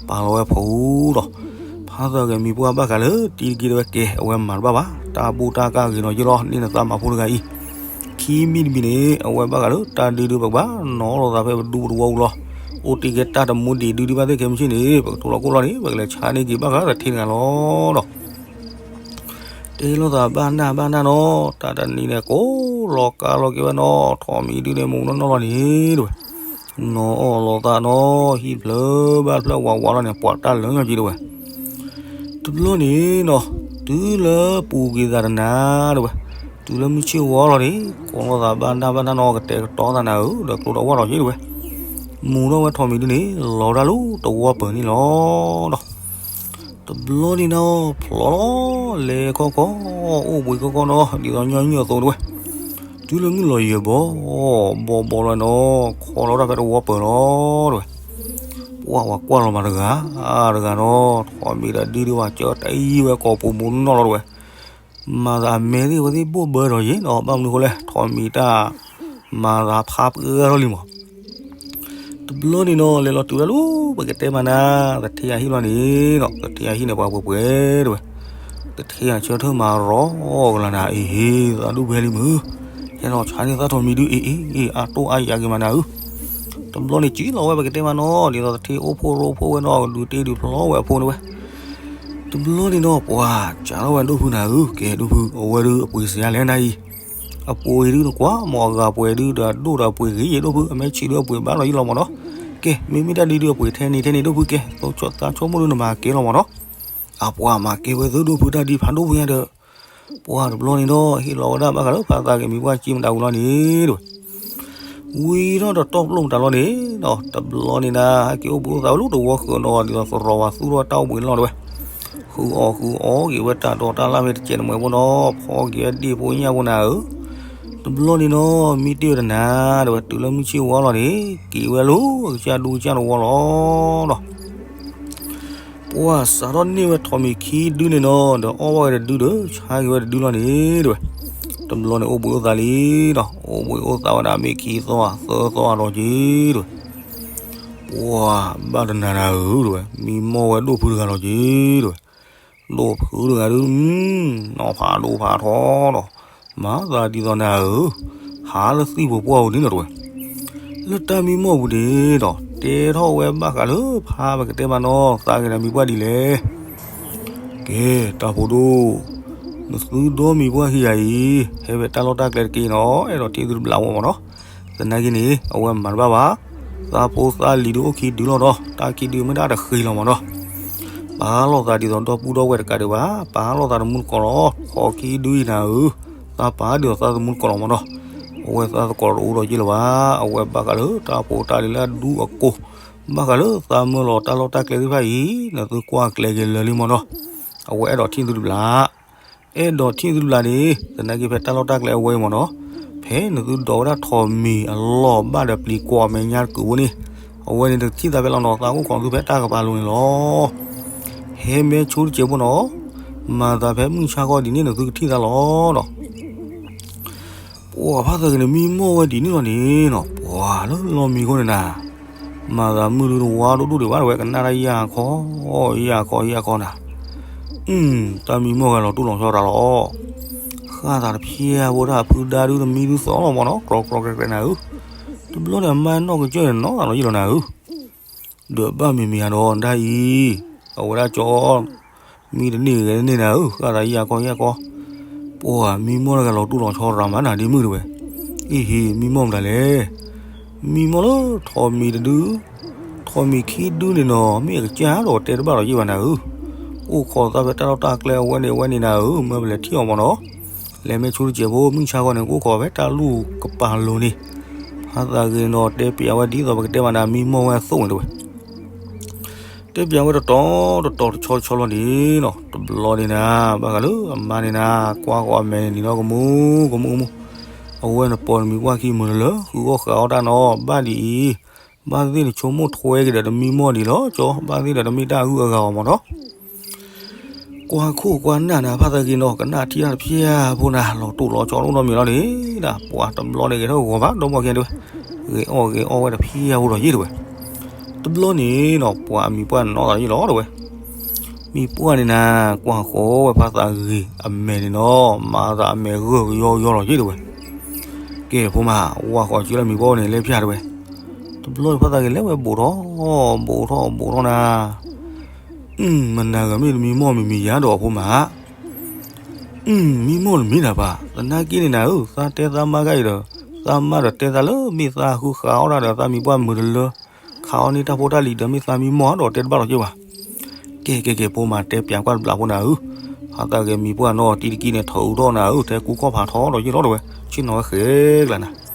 ပာ်လီၤဝဲဖိဒီး, ဖါသးဂဲၤမံၤပှၢ်ဘၣ်ဃးလၢတံၤတက့ၢ်တဝဲကဲ အဝဲမၤတဘၣ်ဘၣ် တၢ်ဘူၣ်တၢ်ကၢ်ဂ့ၤနီၤယ့ၣ်လီၤ န့ၢ်နသးမၤဖိတဂၤအံၤ, ခံမံၤတမံၤန့ၣ် အဝဲဘၣ်ဃးလၢတၢ်ဒုဒုပကဘၣ်နီၤလိာ်သးဖဲပဒူပတဝီပူၤလီၤ, အိၣ်တ့ၢ်ကဲတၢ်တမူဒံးဒုဒုဘၣ်သ့ၣ်ခဲမုၢ်ဆ့ၣ်န့ၣ် ပကထိလီၤကိၢ်လီၤန့ၣ် ပကလဲၤဆါန့ၢ်က့ၤဘၣ်ဃးသထ့တဂၤလီၤဒီး တဲလိာ်သးဘၣ်နၢ်ဘၣ်နၢ်နီၤ, တၢ်တနံၤန့ၣ် ကိးလီၤကါလီၤက့ၤဝဲနီၤ, ထီၣ်မံၤဒုန့ၣ် မူနီၢ်နီၢ်လီၤန့ၣ်တဝဲ, နီၤအီၣ်လီၤသးနီၤ, ဟံၣ်ဖျၢၣ်ဘၣ်ဖျၢၣ်ဝးဝးလီၤန့ၣ် ပှၤတၢ်လၢညီက့ၤတဝဲ. တဘျီန့ၣ်နီၤ, တုၤလၢပူၤကွံာ်သးတနၤတဝဲ, တုၤလၢမုၢ်ဆ့ၣ်ဝီလီၤန့ၣ် ကိးလီၤသးဘၣ်နၢ်ဘၣ်နၢ်နီၤ, ကတဲာ်ကတီၤသးနၤဧၢ, ဒီးကျိဒီးဝၣ်လီၤက့ၤတဝဲ. မူထီၣ်ဝဲထီၣ်မံၤဒုန့ၣ် လီၤဝဲဒၣ်လၢတဝီပၢၤန့ၣ်လီၤဒီး တဘျီန့ၣ်နီၤ ဖျိးလီၤ လဲၤခီခီ အိၣ်ဘှံးခီခီနီၤ ဒ်သိးညီနုၢ်အသိးတဝဲ, တုၤလၢမုၢ်လီၤယဲၢ်ဘီ ဘီဘီလီၤနီၤ ခီလီၤတၢ်ဖဲတဝီပၢၤလီၤတဝဲ. ပှၤဝဲကွၢ်လီၤမးတဂၤ တဂၤနီၤ ထီၣ်မံၤဒီးဒုဒုဝဲကၢတအံၤဝဲကိာ်ပူၤမူနီၢ်လီၤတဝဲ. မၤသးအမဲာ်သ့ၣ်ဝဲသ့ၣ်ဘိၣ်ဘၢဒီးယ့ၣ်နီၤ ဘၣ်မနုၤဃိလဲၣ် ထီၣ်မံၤတၢ် မၤသးဖးပှဲၤထီၣ်လံမး တဘျီန့ၣ်နီၤ လဲၤလီၤတုၤဝဲဒၣ်လၢ ပကတဲမးနၤ သထ့အဟံၣ်လီၤန့ၣ်နီၤ သထ့အဟံၣ်န့ၣ် ပှၤပှဲၤပှဲၤတဝဲ, သထ့အဆၢထၢၣ်မၤရီကလၤနၤ အ့ၣ် သးဒူၣ်ဖဲလံမုၢ်, ဟဲလီၤဆါန့ၢ်သးထီၣ်မံၤဒု အ့ၣ် အ့ၣ် အတိၢ်အါယၤက့ၤမးနၤဧၢ. တဘျီန့ၣ် ကံလီၤဝဲပကတဲမးနီၤ ဒ်သိးသထ့အိၣ်ဖှိၣ်ရိဖှိၣ်ဝဲနီၤ ဒုးတ့ဒုးဖျီဝဲအဖိန့ၣ်ဝဲ တဘျီန့ၣ်နီၤ ပှၤစးထီၣ်ဝဲဒိၣ်ဖုနၤဧၢ, ကဲဒိၣ်ဖု အဝဲဒုးအပှ့ၤစံးလဲၣ်နၤအံၤ, အပှ့ၤဒုနကွၢ် မ်အဂၤပှ့ၤဒုဒီးဒိၣ်ဒီးပှ့ၤဂ့ၤယဲဒိၣ်ဖု အမဲာ်ဆံးဒုအပှ့ၤဘၣ်လီၤယံလီၤမးနီၤ, ကဲ မ့မ့ၢ်တၢ်ဒုဒုအပှ့ၤထဲန့ၣ်ထဲန့ၣ်ဒိၣ်ဖုကဲ သးဆိကမိၣ်ဒုနမၤကဲလီၤမးနီၤ, အပှၤမၤကဲဝဲသုဒိၣ်ဖုတၢ်ဒံးဖးဒိၣ်ဖုညါဒီး ပှၤတဘျီန့ၣ်ဒီး ဟ့ၣ်လီၤဝဲဒၣ်ဘၣ်ဃးလၢဖါသးဂဲၤမံၤပှၢ်ကံမတၤဝံၤလီၤန့ၣ်တဝဲ ဝံၤထီၣ်ဒီးတီၢ်ပျိၢ်မတၤလီၤန့ၣ်ဒီး တဘျီန့ၣ်နၤ ဟဲက့ၤအိၣ်ဘှံးအိၣ်သးဝဲလၢတဝီဃုာ်နီၤ ဒ်သိးသရိာ်ဝဲသူၣ်ထီၣ်တၢ်အိၣ်ဘှံးန့ၣ်လီၤတဝဲ, ဃုအီၣ်ဃုအီက့ၤဝဲတၢ်ဒီးတၢ်လၢ်ဖဲတစဲးတမှဲးဖိနီၤ ဖီက့ၤဝဲဒ့ၣ်ဖိညၣ်ဖိနၤဧၢ, တဘျီန့ၣ်နီၤ မံတ့ၢ်ဝဲတနၤ တဝဲ တုၤလၢမုၢ်ဆ့ၣ်ဝါလီၤန့ၣ် က့ၤဝဲလၢအကစၢ်ဒူကစၢ်တဝီလီၤဒီး ပှၤစးထီၣ်န့ၢ်ဝဲထီၣ်မံၤခံဒုန့ၣ်နီၤ ဒီးအီၣ်ဘၣ်ဝဲတဒုဒီး ဆါက့ၤဝဲတဒုလီၤန့ၣ်တဝဲ, တဘျီန့ၣ်အိၣ်ဘှံးအိၣ်သးလံဒီး အိၣ်ဘှံးအိၣ်သးဝဲဒၣ်မ့ၢ်ခံသီသၢသီအလီၤက့ၤတဝဲ, ပှၤဘၣ်တနၤနၤဧၢတဝဲ မံမီၢ်ဝဲဒိၣ်ဖုတဂၤလီၤက့ၤတဝဲ, ဒိၣ်ဖုတဂၤဒု နီၢ်ဖးဒိၣ်ဖးထီဒီး မၤသးဒ်သိးနၤဧၢ, ဟးလၢသံၣ်ပူၤပှၢ်ပူၤန့ၣ်လီၤတဝဲ လၢတၢ်မံမီၢ်ပူၤန့ၣ်ဒီး တဲထီၣ်ဝဲဘၣ်ဃးလၢဖါပကတဲမးနီၤ သးဂ့ၤဒီးမံၤပှၢ်ဒ်လဲၣ်. ကဲ တၢ်ဖိဒိၣ်, နသုဒီမံၤပှၢ်ခံဂၤအံၤ ဟဲဖဲတၢ်လီၢ်တၢ်ကျဲတက့ၢ်နီၤ အဲၣ်ဒိးထံၣ်သုတဘျးဝဲမးနီၤ. သနာ်က့န့ၣ် အဝဲမၤတဘၣ်ဘၣ်. သးဖိသးလံၤဒုအိၣ်ခံဒုလီၤဒီး တၢ်ခံဒုမ့ၢ်ဒၣ်တဃ့လီၤမးနီၤ. ပာ်လီၤသးဒ်သိးဒီပုၢ်ဒီဝဲၢ်တကးဒံးဘၣ်, ပာ်လီၤသးတမူတကိးလီၤ. ဟီၣ်ခံဒုအံၤနၤဧၢ, သးပာ်ဒ်သိးသးသမူတကိးလီၤမးနီၤ. အဝဲသးသကိးတအိၣ်ဒီးက့လၢၤဘၣ်. အဝဲဘၣ်ဃးလၢတၢ်ဖိတၢ်လံၤလၢအဒူအကိၢ်, ဘၣ်ဃးလၢသးမၢလီၤတၢ်လီၢ်တၢ်ကျဲသ့ၣ်တဖၣ်အံၤ, နသုကွၢ်ကျဲက့ၤလၢာ်လံမးနီၤ. အဝဲအဲၣ်ဒိးထံၣ်သုတဘျး အဲၣ်ဒိးထံၣ်သုတဘျးန့ၣ် သနာ်က့ဖဲတၢ်လီၢ်တၢ်ကျဲအဝဲအံၤမးနီၤ, ဖဲနသုဒိးဝဲဒၣ်ထိးမံၤအလီၢ်ဘၣ်ဒီးပျံၤကွီၢ်မဲာ်ညါတကုာ်ဖိန့ၣ်, အဝဲန့ၣ်တထံၣ်သးဖဲလီၤနီၤ, သးအိၣ်ခိးသုဖဲတၢ်ကပၤလိၤန့ၣ်လီၤ. ဟဲမဲာ်ဆူတစဲးဖိနီၤ, မၤသးဖဲမုၢ်ဆါခီဒ်န့ၣ် နသုကထံၣ်သးလီၤဒီး ပှၤဖါသၢဂ့ၤန့ၣ် မံမီၢ်ဝဲဒ်န့ၣ်လီၤန့ၣ်နီၤ, ပှၤလၢလီၢ်မံခိၣ်န့ၣ်နၤ, မၤသးမုၢ်ဒုတဝါဒိၣ်ဒိၣ်ဒံးဘၣ် တဝဲကနၣ်တၢ်ယၢ်ခီ, ယၢ်ခီ ယၢ်ခီနၤ, တၢ်မံမီၢ်ဂၤလီၤတူၢ်လီၤဆီတၢ်လီၤ, ဃၣ်သးတဖျဲၣ်ဖိတၢ်ဖုဒါဒုတမံဒုသီလီၤမးနီၤ, ကြီကြီကြဲးကြဲးနၤဧၢ, တဘျီန့ၣ်အမါနီၢ်ကစၢၢ်န့ၣ်နီၤသးလီၤယံာ်လီၤနၤဧၢ, ဒီးဘၣ်မံၤမံၤဧါဒီးဒၣ်အံၤ, အဝဲဒၣ်ကၠီ မံတန့ၢ်ဂဲၤတန့ၢ်နၤဧၢ, ဃၣ်သးယၢ်ကီယၢ်ကီ, ပှၤမံမီၢ်တဂၤလီၤတူၢ်လီၤဆီရၤမးနၤဒ်မုၢ်တဝဲ, အံၤဟံး မံမီၢ်မတၤလဲၣ်, မံမီၢ်လၢထိးမံၤတဒု, ထိးမံၤခံဒုန့ၣ်နီၤ မ့ၢ်အကစၢ်ဒီးတဲတဘၣ်လီၤယ့ၢ်ဘၣ်နၤဧၢ, အိၣ်ခိးသးဖဲတၢ်လီၢ်တၢ်ကျဲအဝဲန့ၣ်အဝဲန့ၣ်နၤဧၢ, မၢပလဲၤထံၣ်အီၤမၢ်နီၤ, လဲၤမ့ၢ်ဆူတစဲးဖိ မုၢ်ဆါဃီန့ၣ် ကအိၣ်ခိးဖဲတၢ်လူၢ်ကပၤလိၤန့ၣ်, ဖါသးဂ့ၤနီၤ တဲပျးဝဲဒ်သိးပကတဲမးနၤ မံမီၢ်ဝဲအသိးန့ၣ်တဝဲ တဲပျးဝဲတတီၤတတီၤတဆီဆီလီၤန့ၣ်နီၤ, တဘျီန့ၣ်နၤ ဘၣ်ဃးလၢအမါန့ၣ်နၤ ကွၢ်ဃီၤအမဲာ်န့ၣ်နီၤ ကမူကမူကမူ, အဝဲန့ၣ်ပိာ်နမံၤပှၢ်ခံမုာ်လၢလၢ ဃုအီၣ်ဃုအီတၢ်နီၤ ဘၣ်ဒ်အံၤ, ဘၣ်သ့ၣ်နဆိကမိၣ်ထွဲက့ၤဒီးတမံမီၢ်ဒံးလီၤကၠီ, ဘၣ်သ့ၣ်ဒီးတမ့ၢ်တၢ်အဂုၤအဂၤအီၤမၢ်နီၤ ကွၢ်ခိၣ်ကွၢ်နၢ်နၤ ဖါသးဂ့ၤနီၤ ကနၣ်ထံၣ်တၢ်တဖျၢၣ်ဖိနၤ လီၤတိၢ်လီၤဆီအိၣ်နီတမံၤလီၤန့ၣ်, ပှၤတဘျီန့ၣ်ဂဲၤထီၣ်ဂီၤဘၣ် ဒီမီၢ်ခံတဝဲ, ဂဲၤအီၣ်ဂဲၤအီဝဲတဖျၢၣ်ဖိဒီးယ့ၢ်တဝဲ, တဘျီန့ၣ်နီၤ ပှၤအမံၤပှၢ်နီၣ်သးယ့ၢ်လီၤတဝဲ, မံၤပှၢ်န့ၣ်နၤ ကွၢ်ဃီၤဝဲဖါသးဂ့ၤအမဲာ်န့ၣ်နီၤ မၤသးအမဲာ်ဂၢၢ်ကယီကယီလီၤယ့ၢ်တဝဲ, ကဲဖိမး ဝၢ်ဃီၤစုလၢမံၤပှၢ်န့ၣ် လဲၤဖျါတဝဲ, တဘျီန့ၣ်ဖါသးဂ့ၤလဲၤဝဲဘူးထီၣ်, ဘူးထီၣ်ဘူးထီၣ်နၤ မနၤဂၤမ့ၢ်တမံမီၢ်မံၤမံၤယၤဒီးအဖိမး, မံမီၢ်တမ့ၢ်နၤဘၣ်, သနာ်က့န့ၣ်နၤဧၢ, သးတဲသးမါဂၤအံၤဒီး, သးမါဒီးတဲသးလၢမ့ၢ်သးဃုဃာ်အီၣ်တၢ်ဒီးသးမံၤပှၢ်မုာ်တလၢ, ခးအီၣ်န့ၢ်တၢ်ဖိတၢ်လံၤဒီးမ့ၢ်သးမံမီၢ်ဒီးတဲတဘၣ်လီၤက့ၤဘၣ်. ကဲကဲကဲ ဖိမၤတဲပၠးကွၢ်တဘျီဖိနၤဧၢ, ဖါသးဂဲၤမံၤပှၢ်နီၢ်တံၤတကံန့ၣ် ထုးထီၣ်နၤဧၢ, ထဲကူခီၣ်ဖးထီဒီးယ့ၢ်လီၤတဝဲ, ဆ့ၣ်နီၤဝဲဃဲကျါနၤ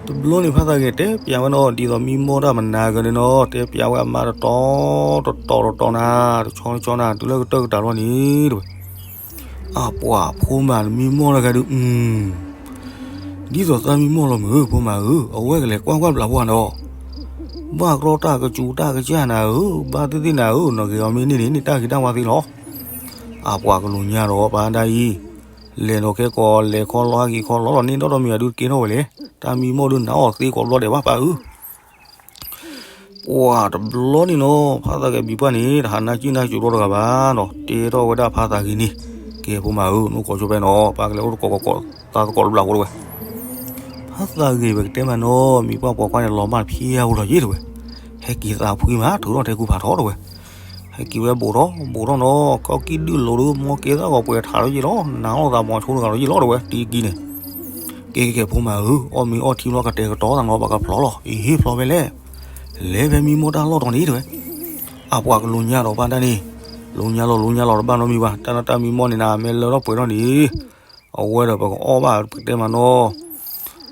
တဘျီန့ၣ်ဖါသးဂဲၤတဲပၠးဝဲနီၤ ဒ်သိးမံမီၢ်တၢ်မနၤဂၤန့ၣ်နီၤ တဲပၠးဝဲအမါတတီၤတတီၤတတီၤနၤ, တဆီတဆီနၤ တုၤလၢကတၢၢ်ကတၢၢ်လီၤန့ၣ်တဝဲ, အပှၤဖိမးတမံမီၢ်တဂၤဒုး, ဒ်သိးသးမံမီၢ်လီၤမုၢ်ဧၢ ဖိမးဧၢ, အဝဲကလဲၤကွၢ်ကွၢ်ဘျးဖိနၤ, ဘၣ်ကြီတၢ်ကစူၤတၢ်ကစၢ်နၤဧၢ, ဘၣ်သ့ၣ်သ့ၣ်နၤဧၢ, နီၢ်ဂ့ၤအီၤမ့ၢ်န့ၢ်န့ၣ် န့ၢ်တၢ်ဂ့ၤတၢ်ဝါသ့လီၤ. အပှၤကလူၤညါဒီးပၢ်ဒၣ်အံၤ, လဲၤဒီးခဲကိးလဲၤခီလီၤဟဲက့ၤခီလီၤလီၤ န့ၢ်ဒီတမံၤအဒုးတကဲထီၣ်ဝဲလဲၣ်, တၢ်မံမီၢ်ဒုးနးအီၣ်သ့ကိးဘျီဒဲးဘၣ်ပၢ်ဧၢ ပှၤတဘျီန့ၣ်နီၤ ဖါသးဂဲၤမံၤပှၢ်န့ၣ် တဟးနါကံၣ်နါကၠိၤဘျီတဂၤဘၣ်နီၤ, တဲထီၣ်ဝဲဒၣ်ဖါသးဂ့ၤန့ၣ်, ကဲဖိမးဧၢ, နအိၣ်ကိးဆိဖဲနီၤ ပၢ်ကလဲၤအိၣ်တကိးကိးကိး သးသကိးတဘျီဖိတဝဲ, ဖါသးဂ့ၤပကတဲမးနီၤ မံၤပှၢ်ပိာ်ခွါန့ၣ် လီၤမၢ်တဖျၢၣ်ဖိလီၤယ့ၢ်တဝဲ, ဟဲက့ၤသးဖှံမး ထုးထီၣ်ထဲကူဖးထီတဝဲ ဟဲက့ၤဝဲဘူးထီၣ် ဘူးထီၣ်နီၤ, ကီၢ်ကံၣ်ဒုၣ်လိၤဒုး မီကဲသၣ်ဂီၤပှဲၤထးလီၤယ့ၢ်လီၤ, နးအီၣ်သးမီၤဆိတဂၤလီၤယ့ၢ်လီၤတဝဲ တံၤကံၢ်န့ၣ်, ကဲကဲကဲဖိမးဧၢ, အီၣ်မ့ၤအီထံလီၤကတဲာ်ကတီၤသးနီၤ ပှၤကဖျီလီၤ, အံၤဟ့ၣ်ဖျီဖဲလဲၣ်, လဲၤဖဲမံမီၢ်တၢ်လီၢ်တီၤန့ၣ်တဝဲ, အပှၤကလူၤညါဒီးပၢ်ဒၣ်န့ၣ်, လူၤညါလီၤ လူၤညါလီၤတဘၣ်နီတမံၤဘၣ်, တၢ်နီၢ်တၢ်မံမီၢ်န့ၣ်နၤ မ့ၢ်လၢထီၣ်ပှဲၤထီၣ်န့ၣ် အဝဲဒီးပကအီၣ်ဘၣ်ပကတဲမးနီၤ,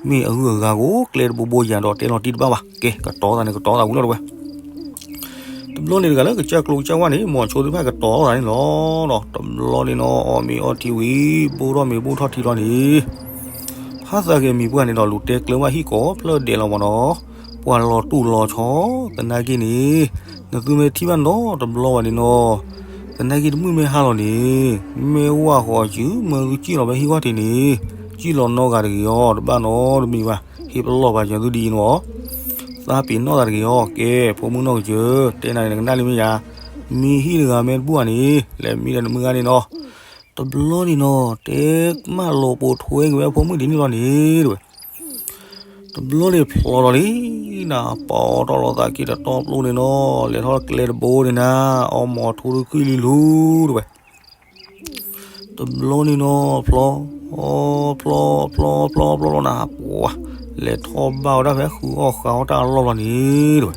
မ့ၢ်အဂုၤအဂၤကိးကျဲတဘိဘိယၤဒီးတဲလီၤတံၢ်တဘၣ်ဘၣ်, ကဲကတီၤသးန့ၣ် ကတီၤသးဝံၤလီၤတဝဲ တဘျီန့ၣ်တဂၤလၢကစၢ်ကျိၤကစၢ်ဝါန့ၣ် မိၤဆိသ့ၣ်တဖၣ်ကတီၤသးန့ၣ်လီၤ. တဘျီန့ၣ်နီၤ အီၣ်မ့ၤအီထံဝံၤ ဘိၣ်ထီၣ်မ့ၤဘိၣ်ထီၣ်ထံလီၤန့ၣ်, ဖါသးဂဲၤမံၤပှၢ်န့ၣ်ဒီး လူၤတဲကျၢၤဘၣ်ဟံၣ်ကိးဖျၢၣ်ဒဲးလီၤမးနီၤ, ပှၤလီၤတူၢ်လီၤဆီ, သနာ်က့န့ၣ်, နသုမ့ၢ်ထံၣ်ဘၣ်နီတဘျီဘၣ်န့ၣ်နီၤ, သနာ်က့တမုၢ်မ့ၢ်ဟါလီၤန့ၣ်, မ့ၢ်ဝၢ်ဃီၤစု မ့ၢ်သုစံၣ်လီၤဖဲဟံၣ်ဂီၢ်ထံးန့ၣ်, စံၣ်လီၤနီၢ်ဂၤတဂ့ၤအီၤ တဘၣ်နီတမံၤဘၣ်, ဟ့ၣ်ပလီၢ်ပာ်စၢၤသုဒ်အံၤနီၤ သးပ့ၤနီၣ်သးတဂ့ၤအီၤ, ကဲ ဖိမုၣ်နီၢ်ကစၢၤ, တဲနၤန့ၣ် နကနၣ်လံမ့ၢ်ယါ, မ့ၢ်ဟံၣ်တဂၤမ့ၢ်တဘူၣ်ဧါန့ၣ်, လဲၤမံဒီးနမုၢ်ဂၤန့ၣ်နီၤ. တဘျီန့ၣ်နီၤ တဲမၢလိာ်ပိာ်ထွဲက့ၤဝဲဖိမုၣ်ဒ်န့ၣ်လီၤန့ၣ်တဝဲ. တဘျီန့ၣ်ဖျီလီၤလံ, နပီးထီၣ်လိာ်သးက့ၤတတီပျိန့ၣ်နီၤ, လဲၤထီၣ်ကျဲတဘိန့ၣ်နၤ, အီၣ်မီၤထူတခုလံလူၤတဝဲ. တဘျီန့ၣ်နီၤ ဖျီ, ဖျီ, ဖျီ, ဖျီ, ဖျီလီၤနၤ, ပှၤ, လဲၤထီၣ်ဘၣ်ဝဲဒၣ်ဖဲဃုအီၣ်ဃုအီတၢ်အလီၢ်လီၤန့ၣ်တဝဲ.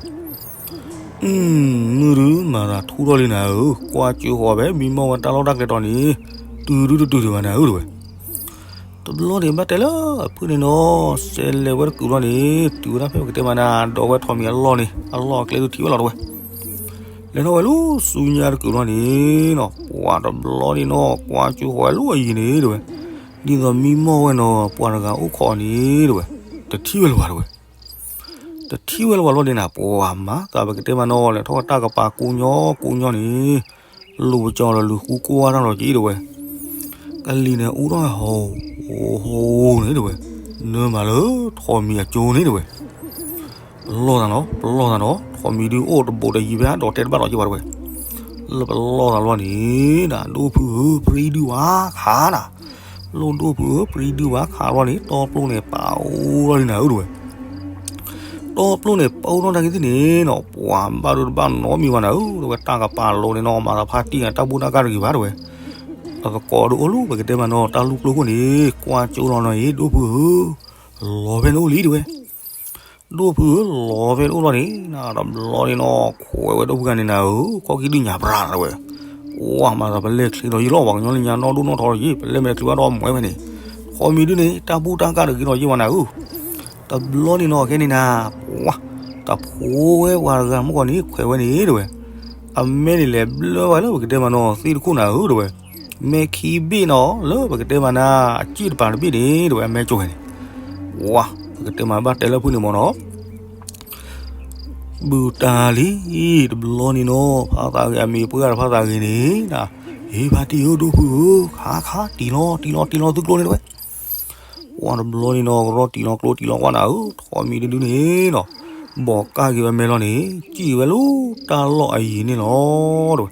မုၢ်ဒုးမၤသးထူထီၣ်လံနၤဧၢ, ကွၢ်ကၠိဃီၤဖဲမံမီၢ်ဝဲတၢ်လီၢ်တၢ်ကျဲတီၤန့ၣ်, တုၤဒုတတုၤဒံးဘၣ်နၤဧၢတဝဲ. တဘျီန့ၣ်ဘၣ်တဲလၢအဖုၣ်န့ၣ်နီၤ, စဲးလဲၤဝဲတကုာ်လီၤန့ၣ်, တုၤဝဲဒၣ်ဖဲပကတဲမးနၤ, ဒီးဝဲထိးမံၤအလီၢ်န့ၣ်, အလီၢ်အကျဲဒုးထံၣ်ဝဲလီၤတဝဲ. လဲၤထီၣ်ဝဲလၢဆူညါတကုာ်လီၤန့ၣ်နီၤ, ပှၤတဘျီန့ၣ်နီၤ, ကွၢ်ကၠိဃီၤဝဲလၢအယံၤန့ၣ်တဝဲ. ဒ်သိးမံမီၢ်ဝဲနီၤ, ပှၤတဂၤအိၣ်ခိးအီၤန့ၣ်တဝဲ. တထံၣ်ဝဲလၢၤဘၣ်တဝဲ. တထံၣ်ဝဲလၢၤဘၣ်လီၤန့ၣ်နၤ, ပှၤမၤသးပကတဲမးနီၤ, လဲၤထီၣ်ဝဲတၢ်ကပၤကိးညီကိးညီန့ၣ်, လူၤပကီၤဒီးလူၤဃူကွၢ်တၢ်လီၤက့တဝဲ. ကလံၤန့ၣ်အူထီၣ်ဟိဟိန့ၣ်တဝဲ, နၢမးလၢထိးမံၤအကၠိန့ၣ်တဝဲ. ပလီၢ်သးနီၤ, ပလီၢ်သးနီၤ, ထိးမံၤဒုးအိၣ်တဘိးတယံၤဖဲဒီးတဲတဘၣ်လီၤက့ဘၣ်တဝဲ. လၢပလီၢ်သးလီၤန့ၣ်နၤ, ဒိၣ်ဖုဧၢ, ပြံဒုးဝါခးနၤ. လီၢ်ဒိၣ်ဖုဧၢ, ပြံဒုးဝါခးလီၤန့ၣ်, တီပျိန့ၣ် ပာ်အိၣ်လီၤန့ၣ်နၤဧၢတဝဲ. တီ တီပျိန့ၣ် ပအိၣ်နီၢ်တၢ်က့ၤသ့ၣ်န့ၣ်နီၤ ပှၤဘၣ်ဒိတဘၣ်နီတမံၤဘၣ်နၤဧၢ တဲဝဲ တၢ်ကပၤလိၤန့ၣ်နီၤ မၤသးဖးတံၢ်ဂၤ တၢ်ဘူၣ်တၢ်ကၢ်တဂ့ၤဘၣ် တဲဝဲ. အသကိးဒုးအိၣ်လၢပကတဲမးနီၤ တၢ်လူၢ်ပျိခိၣ်န့ၣ် ကွၢ်ကၠိလီၤနီၤအံၤ ဒိၣ်ဖုဧၢ, လီၤဖဲန့ၣ်အိၣ်လံ တဲဝဲ. ဒိၣ်ဖုဧၢ လီၤဖဲန့ၣ်အိၣ်လီၤန့ၣ် တဘျီန့ၣ်နီၤ ခွဲးဝဲဒိၣ်ဖုဂၤန့ၣ်နၤဧၢ, ခီၣ်ခံဒုၣ်ညါပြၤ တဲဝဲ. ဝဲ မၤသးပလဲၤချ့ဒီးယံာ်လီၤ ပှၤကညီလၢညါနီၢ်ဒိၣ်နီၢ်ထီဒီးယံာ် ပလဲၤမဲာ်ချံဘၣ်ဒီးမွဲဝဲန့ၣ်, ထီးမံၤဒုန့ၣ် တၢ်ဘူၣ်တၢ်ကၢ်တဂ့ၤဒီးယံာ်ဝဲနၤဧၢ. တဘျီန့ၣ်နီၤ ခဲန့ၣ်နၤ ဝဲ တဖိဝဲပှၤတဂၤမုၢ်ကီၢ်န့ၣ် ခွဲးဝဲန့ၣ် တဲဝဲ. အမဲန့ၣ်လဲၤဘျၢဝဲလၢပကတဲမးနီၤ သ့ၣ်တခိၣ်နၤဧၢ တဲဝဲ. မဲခံဘ့ၣ်နီၤ လၢပကတဲမးနၤ အစ့ၣ်တပၤတဘ့ၣ်န့ၣ် တဲဝဲ အမဲကၠိဝဲန့ၣ်, ဝဲ ပကတဲမးဘၣ်တဲလၢဖုန့ၣ်မးနီၤ ဘူးတၢ်လံ, တဘျီန့ၣ်နီၤ ဖါသးဂ့ၤအမံၤပှၢ်ဒီးဖါသးဂ့ၤန့ၣ်, ဟ့ၣ်ဖါတံၢ်ဧၢ ဒိၣ်ဖုဧၢ, ခါခါတံၢ်လီၤတံၢ်လီၤတံၢ်လီၤသုကျိန့ၣ် တဲဝဲ. ဝဲ တဘျီန့ၣ်နီၤ ကရီတံၢ်လီၤကျိတံၢ်လီၤကွၢ်နၤဧၢ, ထီးမံၤတဒုန့ၣ်နီၤ ဘီးကၢ်က့ၤဝဲမဲလီၤန့ၣ် စံၣ်က့ၤဝဲလၢတၢ်လီၢ်အယံၤန့ၣ်လီၤ တဲဝဲ.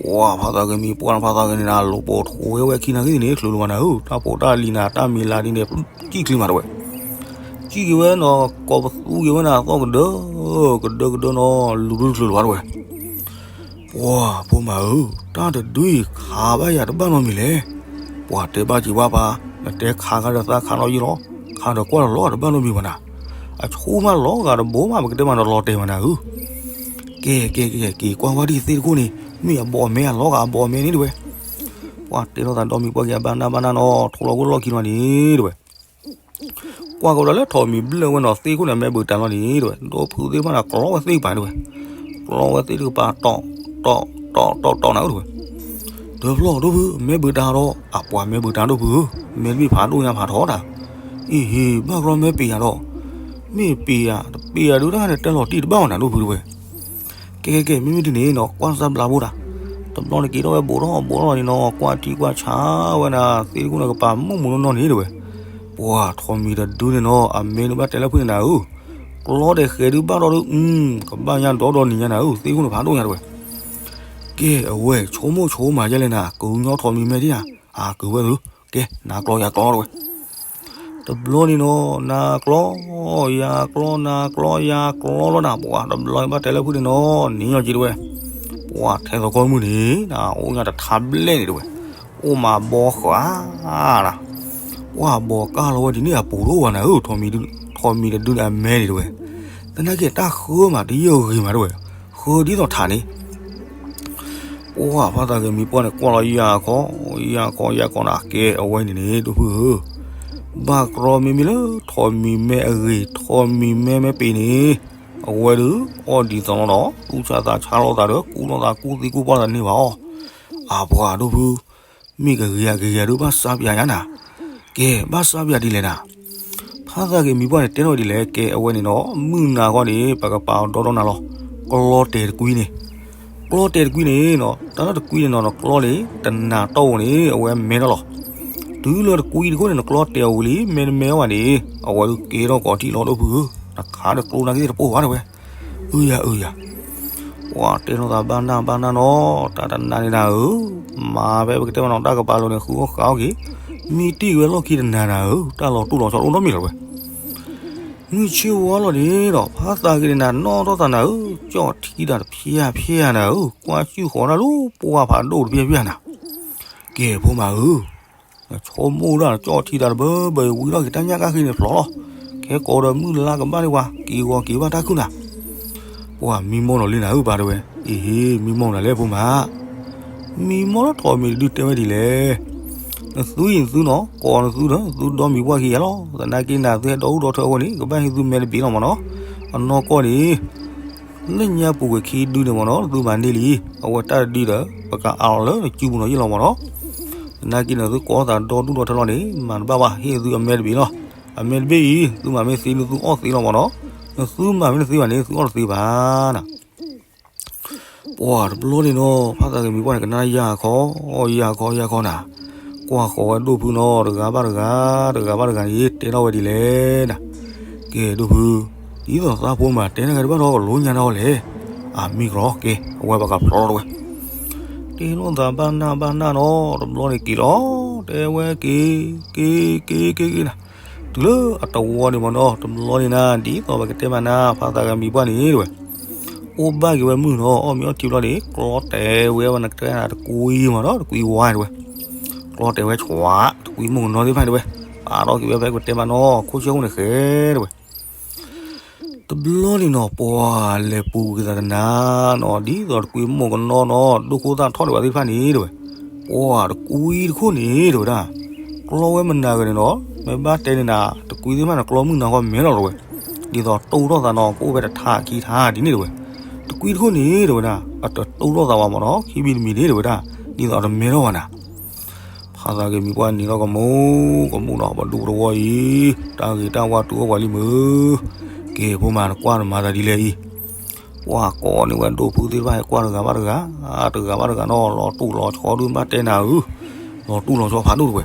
ဝဲ ဖါသးဂ့ၤမံၤပှၢ်ဖါသးဂ့ၤန့ၣ်နၤ လိာ်ပိာ်ထိဝဲဝဲခံနၤဂ့ၤန့ၣ် ချုးလီၤဘၣ်နၤဧၢ, တၢ်ဖိတၢ်လံၤနၤ တၢ်မံၤလၤဒ်န့ၣ် စံၣ်ချ့မး တဲဝဲ. စံၣ်က့ၤဝဲနီၤ ကိးပသူက့ၤဝဲနၤ အသီၣ်ကဒၢ ကဒၢကဒၢနီၤ လူၤဒုချုးလီၤဘၣ် တဲဝဲ. ပှၤဖိမးဧၢ, တၢ်တဒုအံၤခးဘၣ်ယၤတဘၣ်နီတမံၤလဲၣ်. ပှၤတဲဘၣ်စံးဘၣ်ပှၤ, နတဲခးခါဒီးသးခးနီၣ်ယံလီၤ, ခးဒီးကွၢ်လီၤလီၤတဘၣ်နီတမံၤဘၣ်နၤ. အဆိကမိၣ်လီၤဂာ်တဘိမး ပကတဲမးဒီးလီၤတဲာ်မးနၤဧၢ. ကဲကဲကဲ က့ၤကွၢ်ဝဲဒၣ်သ့ၣ်တခိၣ်န့ၣ် မ့ၢ်အဘီအမဲအလီၤဂာ်အဘီအမဲန့ၣ် တဲဝဲ. ပှၤတဲထီၣ်သးဒီမံၤပှၢ်က့ၤအဘၣ်နၢ်ဘၣ်နၢ်နီၤ ထိလီၤကွံာ်လီၢ်ခံလီၤန့ၣ် တဲဝဲ. ကွၢ်ကဒီးလၢထီးမံၤဘျၢဝဲနီၤ သ့ၣ်ခိၣ်န့ၣ် အမဲဘုးတၢ်လီၤန့ၣ် တဲဝဲ, ဒိၣ်ဖုသ့ၣ်တဖၣ်န့ၣ် ကျီဝဲသ့ၣ်ကပၤ တဲဝဲ, ကျီဝဲသ့ၣ်တကပၤ တီၢ် တီၢ် တီၢ် တီၢ် တီၢ်နၤဧၢ တဲဝဲ. တဖျီၣ်ဒိၣ်ဖု အမဲဘုးတၢ်ဒီး အပှၤမဲဘုးတၢ်ဒိၣ်ဖုဧၢ, မဲတဘ့ၣ်ဖးဒိၣ်ညါဖးထီတၢ်, အ့ဟ့ၣ် ဘၣ်ကြီမဲပ့ၤယၤဒီး, မ့ၢ်ပ့ၤယၤ တပ့ၤယၤဒုးတၢ်န့ၣ် တဲလီၤတံၢ်တဘၣ်မးနၤ ဒိၣ်ဖု တဲဝဲ. ကဲကဲကဲ မ့မ့ၢ်ဒ်န့ၣ်နီၤ ကွၢ်စၢ်ဘျါဘိဒၣ်, တဘျီန့ၣ်က့ၤထီၣ်ဝဲဘိးထီၣ်ဘိးထီၣ်န့ၣ်နီၤ ကွၢ်ထံကွၢ်ဆးဝဲဒၣ် သ့ၣ်တခိၣ်န့ၣ် ကပၤမုၢ်မုၢ်နီၢ်နီၢ်န့ၣ် တဲဝဲ. ပှၤထီးမံၤတဒုန့ၣ်နီၤ အမဲန့ၣ်ဘၣ်တဲလၢဖုန့ၣ်နၤဧၢ, ကျီဒဲးဃဲၤဒုးဘၣ်ဒီးဒုး ကဘၣ်ညါဒီဒီနံၤညါနၤဧၢ သ့ၣ်တခိၣ်န့ၣ်ဖးဒိၣ်ညါ တဲဝဲ. ကဲအဝဲ ဆိကမိၣ်ဆိကမးယဲလဲၣ်နၤ ကညီထီးမံၤမဲဒ်ဧါ, အကဝဲၢ်ဧၢ, ကဲ နၤကျီယၤကျီ တဲဝဲ. တဘျီန့ၣ်နီၤ နၤကျီ ယၤကျီ နၤကျီ ယၤကျီလီၤနၤ ပှၤတဘျီဘၣ်တဲလၢဖုန့ၣ်နီၤ နံၤညီက့ၤ တဲဝဲ. ပှၤထဲသိးကီၢ်မုၢ်န့ၣ် နအိၣ်ညါတထါဘျဲၣ်န့ၣ် တဲဝဲ, အိၣ်မးဘီဃးနၤ, ပှၤဘီကၢ်လီၤဝဲဒ်န့ၣ်အပူၤတအိၣ်ဘၣ်နၤဧၢ, ထီးမံၤတဒုန့ၣ်အမဲန့ၣ် တဲဝဲ. သနာ်က့တၢ်ဃၢမးတယၢၢ်ဂ့ၤမး တဲဝဲ, ဃၢဒ်သိးထးန့ၣ် ပှၤဖါသးဂ့ၤမံၤပှၢ်န့ၣ် ကွၢ်လီၤယၤခီ, ယၤခီ ယၤခီနၤ ကဲအဝဲန့ၣ်န့ၣ် ဒိၣ်ဖုဧၢ, ဘၣ်ကြီမ့မ့ၢ်လၢထီးမံၤမဲအဂ့ၤ ထီးမံၤမဲမဲပ့ၤန့ၣ်, အဝဲဒုး အီၣ်ဒ်သိးလီၤဒီး သူၣ်ဆါသးဆါလိာ်သးဒီး ကူၣ်လိာ်သးကူၣ်သံကူၣ်ပှၢ်သးန့ၢ်ဘၣ်အီၤ, အပှၤဒိၣ်ဖု မ့ၢ်ကဂ့ၤဧါကဂ့ၤဧါဒုး ဘၣ်စါပျးယၤနၤ, ကဲ ဘၣ်စါပျးဒ်လဲၣ်နၤ. ဖါသးဂ့ၤမံၤပှၢ်န့ၣ် တဲထီၣ်ဝဲဒ်လဲၣ်, ကဲအဝဲန့ၣ်ဒီး မုၢ်နၤခီန့ၣ် ပကပာ်အီၤဒီဒီနၤလီၤ, ကျီတဲာ်တကွံန့ၣ်, ကျီတဲာ်တကွံန့ၣ်နီၤ တၢ်လၢတကွံန့ၣ်နီၤ နကျီန့ၣ် တနၤတီၢ်ဧိၤန့ၣ် အဝဲမဲထီၣ်လီၤ. တုၤလၢတကွံတခိၣ်န့ၣ် နကျီတဲာ်အဝံၤလံ မဲတမဲဘၣ်န့ၣ် အဝဲဒုးကဲထီၣ်ကိးထံၣ်လီၤ ဒိၣ်ဖုဧၢ, နခးဒီးကျိနၤက့ၤတပိၢ်ဘၣ် တဲဝဲ. အၢယၤအၢယၤ ပှၤတဲလိာ်သးဘၣ်နၢ်ဘၣ်နၢ်နီၤ, တၢ်တနၤန့ၣ်နၤဧၢ, မၤဖဲပကတဲမးနီၤ တၢ်ကပၤလိၤန့ၣ် ဃုအီၣ်ဃးအီၣ်က့ၤ, မံတံၢ်ဝဲလီၢ်ခံတနၤနၤဧၢ, တၢ်လီၤတူၢ်လီၤဆီတအိၣ်နီတမံၤလီၤဝဲ. မုၢ်ဆ့ၣ်ဝါလီၤန့ၣ်ဒီး ဖါသးဂ့ၤန့ၣ်နၤ နီၣ်ထီၣ်သးနၤဧၢ, ကၠီၣ်ထံတၢ်တဖျၢၣ်ဖျၢၣ်နၤဧၢ, ကွၢ်စုဃီၤတၢ်လၢပှၢ်ဖးဒိၣ်တဖျၢၣ်ဖျၢၣ်နၤ, ကဲဖိမးဧၢ နဆိကမိၣ်ဒၣ် ကၠီၣ်ထံတၢ်တဘၢဘၢအံၤ ဝံထီၣ်က့ၤတၢ်ညၣ်ကၣ်ဃ့န့ၣ်ဖျိးလီၤ, ခဲကိးဒီးမုၢ်လါကဘၣ်န့ၢ်ပှၤ က့ၤဂီၤက့ၤဘၣ်တၢ်ခုၣ်နၤ, ပှၤမံမီၢ်နီၤလံနၤဧၢ ပၢ်တဲဝဲ, အ့ဟ့ၣ် မံမီၢ်နၤလဲၣ်ဖိမး, မံမီၢ်လၢထီးမံၤတဒုတဲဝဲဒ်လဲၣ်, နသုအံၤနသုနီၤ ကိးနသုဒီး သုဒီမံၤပှၢ်ခံဂၤလီၤ, သနာ်က့နၤ သုဟဲဒီဒူၣ်ဒီထၢအဃိန့ၣ် ကဘၣ်ဟ့ၣ်သုမဲတဘ့ၣ်လီၤမးနီၤ, အနီၢ်ကီၢ်န့ၣ် လၢညါပူၤကွံာ်ခံဒုန့ၣ်မးနီၤ သုမၤန့ၢ်လံ, အဝဲတၢ်တဒုဒီး ပကအးလီၤလၢနစုပူၤနီၤယ့ၣ်လီၤမးနီၤ, သနာ်က့န့ၣ် သုကိးသးဒီဒူၣ်ဒီထၢလီၤန့ၣ် မၤတဘၣ်ဘၣ် ဟ့ၣ်သုအမဲတဘ့ၣ်လီၤ, အမဲတဘ့ၣ်အံၤ သုမၤမ့ၢ်သ့ နသုအီၣ်သ့လီၤမးနီၤ, နသုမၤမ့ၢ်တသ့ဘၣ်န့ၣ် သုအီၣ်တသ့ဘၣ်နၤ ပှၤတဘျီန့ၣ်နီၤ ဖါသးဂ့ၤမံၤပှၢ်န့ၣ် ကနၣ်ယၤခီ, ယၤခီ ယၤခီနၤ, ကွၢ်ဃီၤဝဲဒိၣ်ဖုနီၤ တဂၤဘၣ်တဂၤ, တဂၤဘၣ်တဂၤန့ၣ် တဲထီၣ်ဝဲဒ်လဲၣ်နၤ, ကဲဒိၣ်ဖု, ဒ်သိးသးဖိမး တဲနၤဂ့ၤတဘၣ်ဒီး ကလိညါနၤအီၤလဲၣ်, အမံၤကလီၤ ကဲ အဝဲပကဖျီထီၣ်ဝဲ, တဲလိာ်သးဘၣ်နၢ်ဘၣ်နၢ်နီၤ တဘျီန့ၣ်က့ၤလီၤ, တဲဝဲက့ၤ, က့ၤ က့ၤ က့ၤ က့ၤနၤ, တ တုၤလၢအတဝီန့ၣ်မ့ၢ်နီၤ, တဘျီန့ၣ်နၤ ဒ်သိးပကတဲမးနၤ ဖါသးဂၤမံၤပှၢ်န့ၣ်တဲဝဲ, အိၣ်ဘၣ်က့ၤဝဲမုၢ်နီၤ, အီၣ်မ့ၤအီထံဘျီန့ၣ် ကျီတဲာ်ဝဲဝဲနကတဲနၤတကွံမ့ၢ်နီၤ, တကွံဝါတဲဝဲ, ကျီတဲာ်ဝဲဆွး, တကွံမိၢ်ကနီၤသ့ၣ်တဖၣ်တဲဝဲ, ပာ်ထီၣ်က့ၤဝဲဖဲပကတဲမးနီၤ ခိၣ်ဆၢၣ်အိၣ်န့ၣ်ဃဲတဲဝဲ တဘျီန့ၣ်နီၤ ပှၤလဲၤပူၤကွံာ်သးတနၤနီၤ, ဒ်သိးတကွံမိၢ်ကနီၤနီၤ ဒိၣ်ခိၣ်သၣ်ထီၣ်ဒံးဘၣ်သ့ၣ်တဖၣ်န့ၣ်တဲဝဲ, ပှၤတကွံတခိၣ်န့ၣ်တဲဝဲဒၣ်, ကျီဝဲမနၤဂၤန့ၣ်နီၤ, မ့ၢ်ဘၣ်တဲန့ၣ်နၤ တကွံသ့ၣ်တဖၣ်န့ၣ် ကျီမုၢ်နၤဃီမဲထီၣ်တဲဝဲ, ဒ်သိးတိၢ်ထီၣ်သးနီၤ ကအိၣ်ဖဲတထးခံထးဒ်န့ၣ်တဲဝဲ, တကွံတခိၣ်န့ၣ်တဲဝဲဒၣ် အတတိၢ်ထီၣ်သးဘၣ်မ့ၢ်နီၤ ခံမံၤတမံၤန့ၣ်တဲဝဲဒၣ်, ဒ်သိးတမဲထီၣ်ဘၣ်နၤ ဖါသးဂၤမံၤပှၢ်နံၤထီၣ်ကမူၣ်ကမူၣ်နီၤ ပဒူပတဝီအံၤ, တၢ်ဂ့ၤတၢ်ဝါတုၤအိၣ်ပှၤလံမုၢ်, ကဲဖိမးနကွၢ်နမၤသးဒ်လဲၣ်အံၤ, ပှၤကိးန့ၢ်ဝဲဒိၣ်ဖုသ့ၣ်တဖၣ်ဟဲကွၢ်တဂၤဘၣ်တဂၤ, တဂၤဘၣ်တဂၤနီၤ လီၤတူၢ်လီၤဆီဒုးဘၣ်တဲနၤဧၢ, လီၤတူၢ်လီၤဆီဖးဒိၣ်တဲဝဲ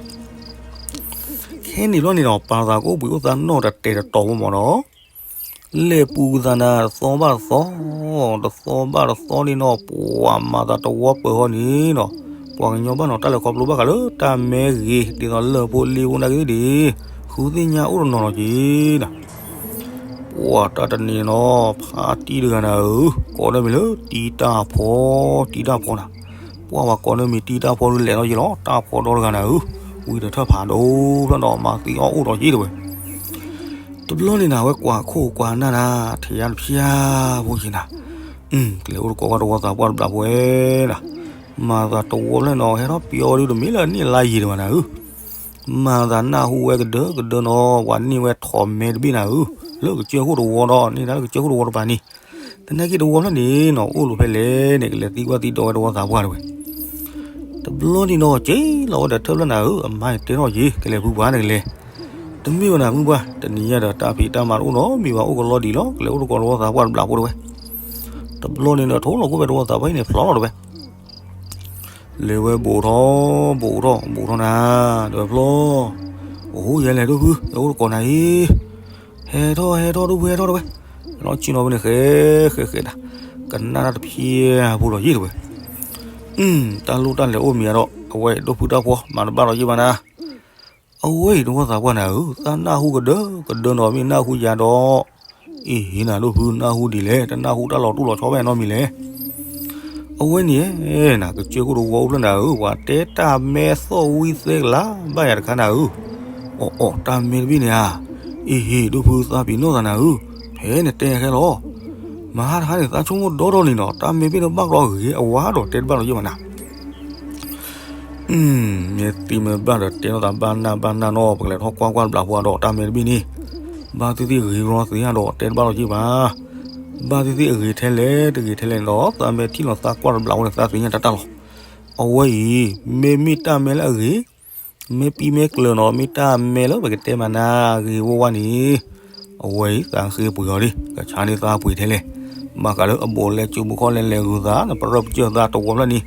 ခဲန့ၣ်ဘျီန့ၣ်နီၤ ပာ်သးကအိၣ်ဘှံးအိၣ်သါနီၢ်တတဲာ်တတီၤမ့ၢ်မ့ၢ်နီၤ, လဲၤပူၤကသးနၤတသီဘၣ်တသီ, တသီဘၣ်တသီန့ၣ်နီၤ ပှၤမၤသးတဝီပၢၤဃီန့ၣ်နီၤ, ပှၤကညီဘၣ်နီၤ တၢ်လဲၤခီဖျိဘၣ်ဃးလၢတၢ်မဲဂ့ၤ ဒ်သိးလၢၢ်ဖိလ့ဖိနာ်က့သ့ၣ်ဒ့ၣ်, ဃုသ့ၣ်ညါအိၣ်တနီၤနီၤက့ၤနၤ, ပှၤတၢ်တနံၤနီၤ ဖါတံၢ်တဂၤနၤဧၢ, ကိးန့ၢ်မံၤလၢတံၢ်တၢ်ဖီ, တံၢ်တၢ်ဖီနၤ, ပှၤပှၤကိးန့ၢ်မံၤတံၢ်တၢ်ဖီဒုးလဲၤထီၣ်ယ့ၢ်လီၤ တၢ်ဖီဒီတဂၤနၤဧၢ, ဝံၤတထၢၣ်ဖးဒိၣ်ဖျၢၣ်နီၤ မၤသံအီၣ်အိၣ်ဒီးယ့ၢ်တဲဝဲ တဘျီန့ၣ်နၤ အဝဲကွၢ်ခိၣ်ကွၢ်နၢ်နၤ ထံၣ်ယါတဖျါဖိယ့ၢ်နၤ, ကလဲၤအိၣ်တကိးကွၢ်တဝီသးပှၢ်တဘျီဖိဝဲနၤ, မၤသးတဝီဖျၢၣ်နီၤ ဟဲထီၣ်ပျီဝဲဒုးတမ့ၢ်လၢအနံၣ်အလါယံာ်ဒံးဘၣ်နၤဧၢ, မၤသးနၢ်ဟူဝဲကဒၢကဒၢနီၤ ပှၤန့ၢ်ဝဲထိးမဲတဘ့ၣ်နၤဧၢ, လၢကစၢၢ်ခိၣ်တဝီဒီး န့ၢ်ဒၣ်လၢကစၢၢ်ခိၣ်တဝီတပၤန့ၣ်, သနာ်က့တဝီဖျၢၣ်န့ၣ်နီၤ အိၣ်လိာ်ဖဲလဲၣ်န့ၣ် ကလဲၤသံကွၢ်သံဒိးဝဲတဝီသးပှၢ်တဲဝဲ တဘျီန့ၣ်နီၤ က့ၤလီၤဝဲဒီးထၢၣ်ဖျၢၣ်နၤဧၢ, အမါန့ၣ်တဲထီၣ်ယ့ၢ် ကလဲၤဖုပှၤန့ၣ်ကလဲၤ, တမ့ၢ်ဝဲနၤမုၢ်ပှၢ် တနံၤညါဒီးတၢ်ဖံးတၢ်မၤတအိၣ်နီတမံၤဘၣ် အိၣ်ကလီဒံးလီၤ ကလဲၤအိၣ်တကိးတဝီသးပှၢ်တဘျီဖိတဲဝဲ, တဘျီန့ၣ်ဒီးထိၣ်လီၤကိၣ်ဖဲတဝီသးပှၢ်အံၤန့ၣ် ဖျိးလီၤတဲဝဲ လဲၤဝဲဘူးထီၣ် ဘူးထီၣ် ဘူးထီၣ်နၤ, ဒီးဖျီ, အိၣ်ယဲလဲၣ်ဒိၣ်ဖု ယအိၣ်တကိးနၤအံၤ, ဟဲထီၣ် ဟဲထီၣ်ဒိၣ်ဖု ဟဲထီၣ်တဲဝဲ, လီၤဆ့ၣ်နီၤဝဲန့ၣ်ဃဲဃဲဃဲဒၣ်, ကနၣ်တၢ်တဖျါဖိဒီးယ့ၢ်တဲဝဲ, တၢ်လိၣ်တၢ်လဲၤအိၣ်မံၤဒီး အဝဲအံၤဒိၣ်ဖုတၢ်ဖီ မၤတဘၣ်ဒီးယ့ၢ်ဘၣ်နၤ အဝဲအံၤတဝီသးပှၢ်နၤဧၢ, သးနၢ်ဟူကဒၢကဒၢနီၤ မ့ၢ်နၢ်ဟူယၤဒီး, အ့ၣ်ဟ့နၤဒိၣ်ဖု နၢ်ဟူဒ်လဲၣ် တနၢ်ဟူတၢ်လီၤတူၢ်လီၤဆီဖဲနီတမံၤလဲၣ်. အဝဲန့ၣ်နၤ ကစၢၢ်ခိၣ်တဝီအိၣ်ဖျဲၣ်နၤဧၢ, ပှၤတဲတၢ်မဲသီၣ်ဝံသဲကလၤဘၣ်ယၤတခါနၤဧၢ, အိၣ်အိၣ် တၢ်မဲတဘ့ၣ်န့ၣ်ဧါ, အ့ၣ်ဟ့ ဒိၣ်ဖုသးပ့ၤနီၣ်သးနၤဧၢ, ဖဲနတဲခဲလီၤ မဟါတဟါန့ၣ် သးဆိကမိၣ်ဒီဒီလံနီၤ တၢ်မဲဘ့ၣ်န့ၣ်ဘၣ်ကီဂ့ၤအဝါဒီးတဲတဘၣ်လီၤယ့ၢ်မးနၤ မ့ၢ်သံမ့ၢ်ဘၣ်ဒီးတဲထီၣ်သးဘၣ်နၢ်ဘၣ်နၢ်နီၤ ပကလဲၤထီၣ်ကွၢ်ကွၢ်တဘျီဖိဒီးတၢ်မဲတဘ့ၣ်န့ၣ်, ဘၣ်သ့ၣ်သ့ၣ်ဂ့ၤရီသ့ၣ်ညါဒီးတဲတဘၣ်လီၤယ့ၢ်ဘၣ်, ဘၣ်သ့ၣ်သ့ၣ်အဂ့ၤထဲလဲၣ်တဂ့ၤထဲလဲၣ်န့ၣ်ဒီး သးမဲထံၣ်လီၤသးကွၢ်တဘျီဖိန့ၣ် သးသ့ၣ်ညါတၢ်တၢ်လီၤ. အဝဲအံၤ မ့မ့ၢ်တၢ်မဲလၢအဂ့ၤ မ့ၢ်ပံမဲၢ်ကျၢၤနီၤ မ့ၢ်တၢ်မဲလၢပကတဲမၤနၤဂ့ၤဝဲဝဲန့ၣ်, အဝဲအံၤသးဃ့ပှ့ၤအီၤဒၣ် ကဆါန့ၢ်သးပှ့ၤထဲလဲၣ်, ဘၣ်ဃးလၢအဘူးအလဲကၠိဘိခီၣ်လဲၣ်လဲၤဂုၤသး နပရၢပစၢၢ်သးတဝီဖျၢၣ်န့ၣ်,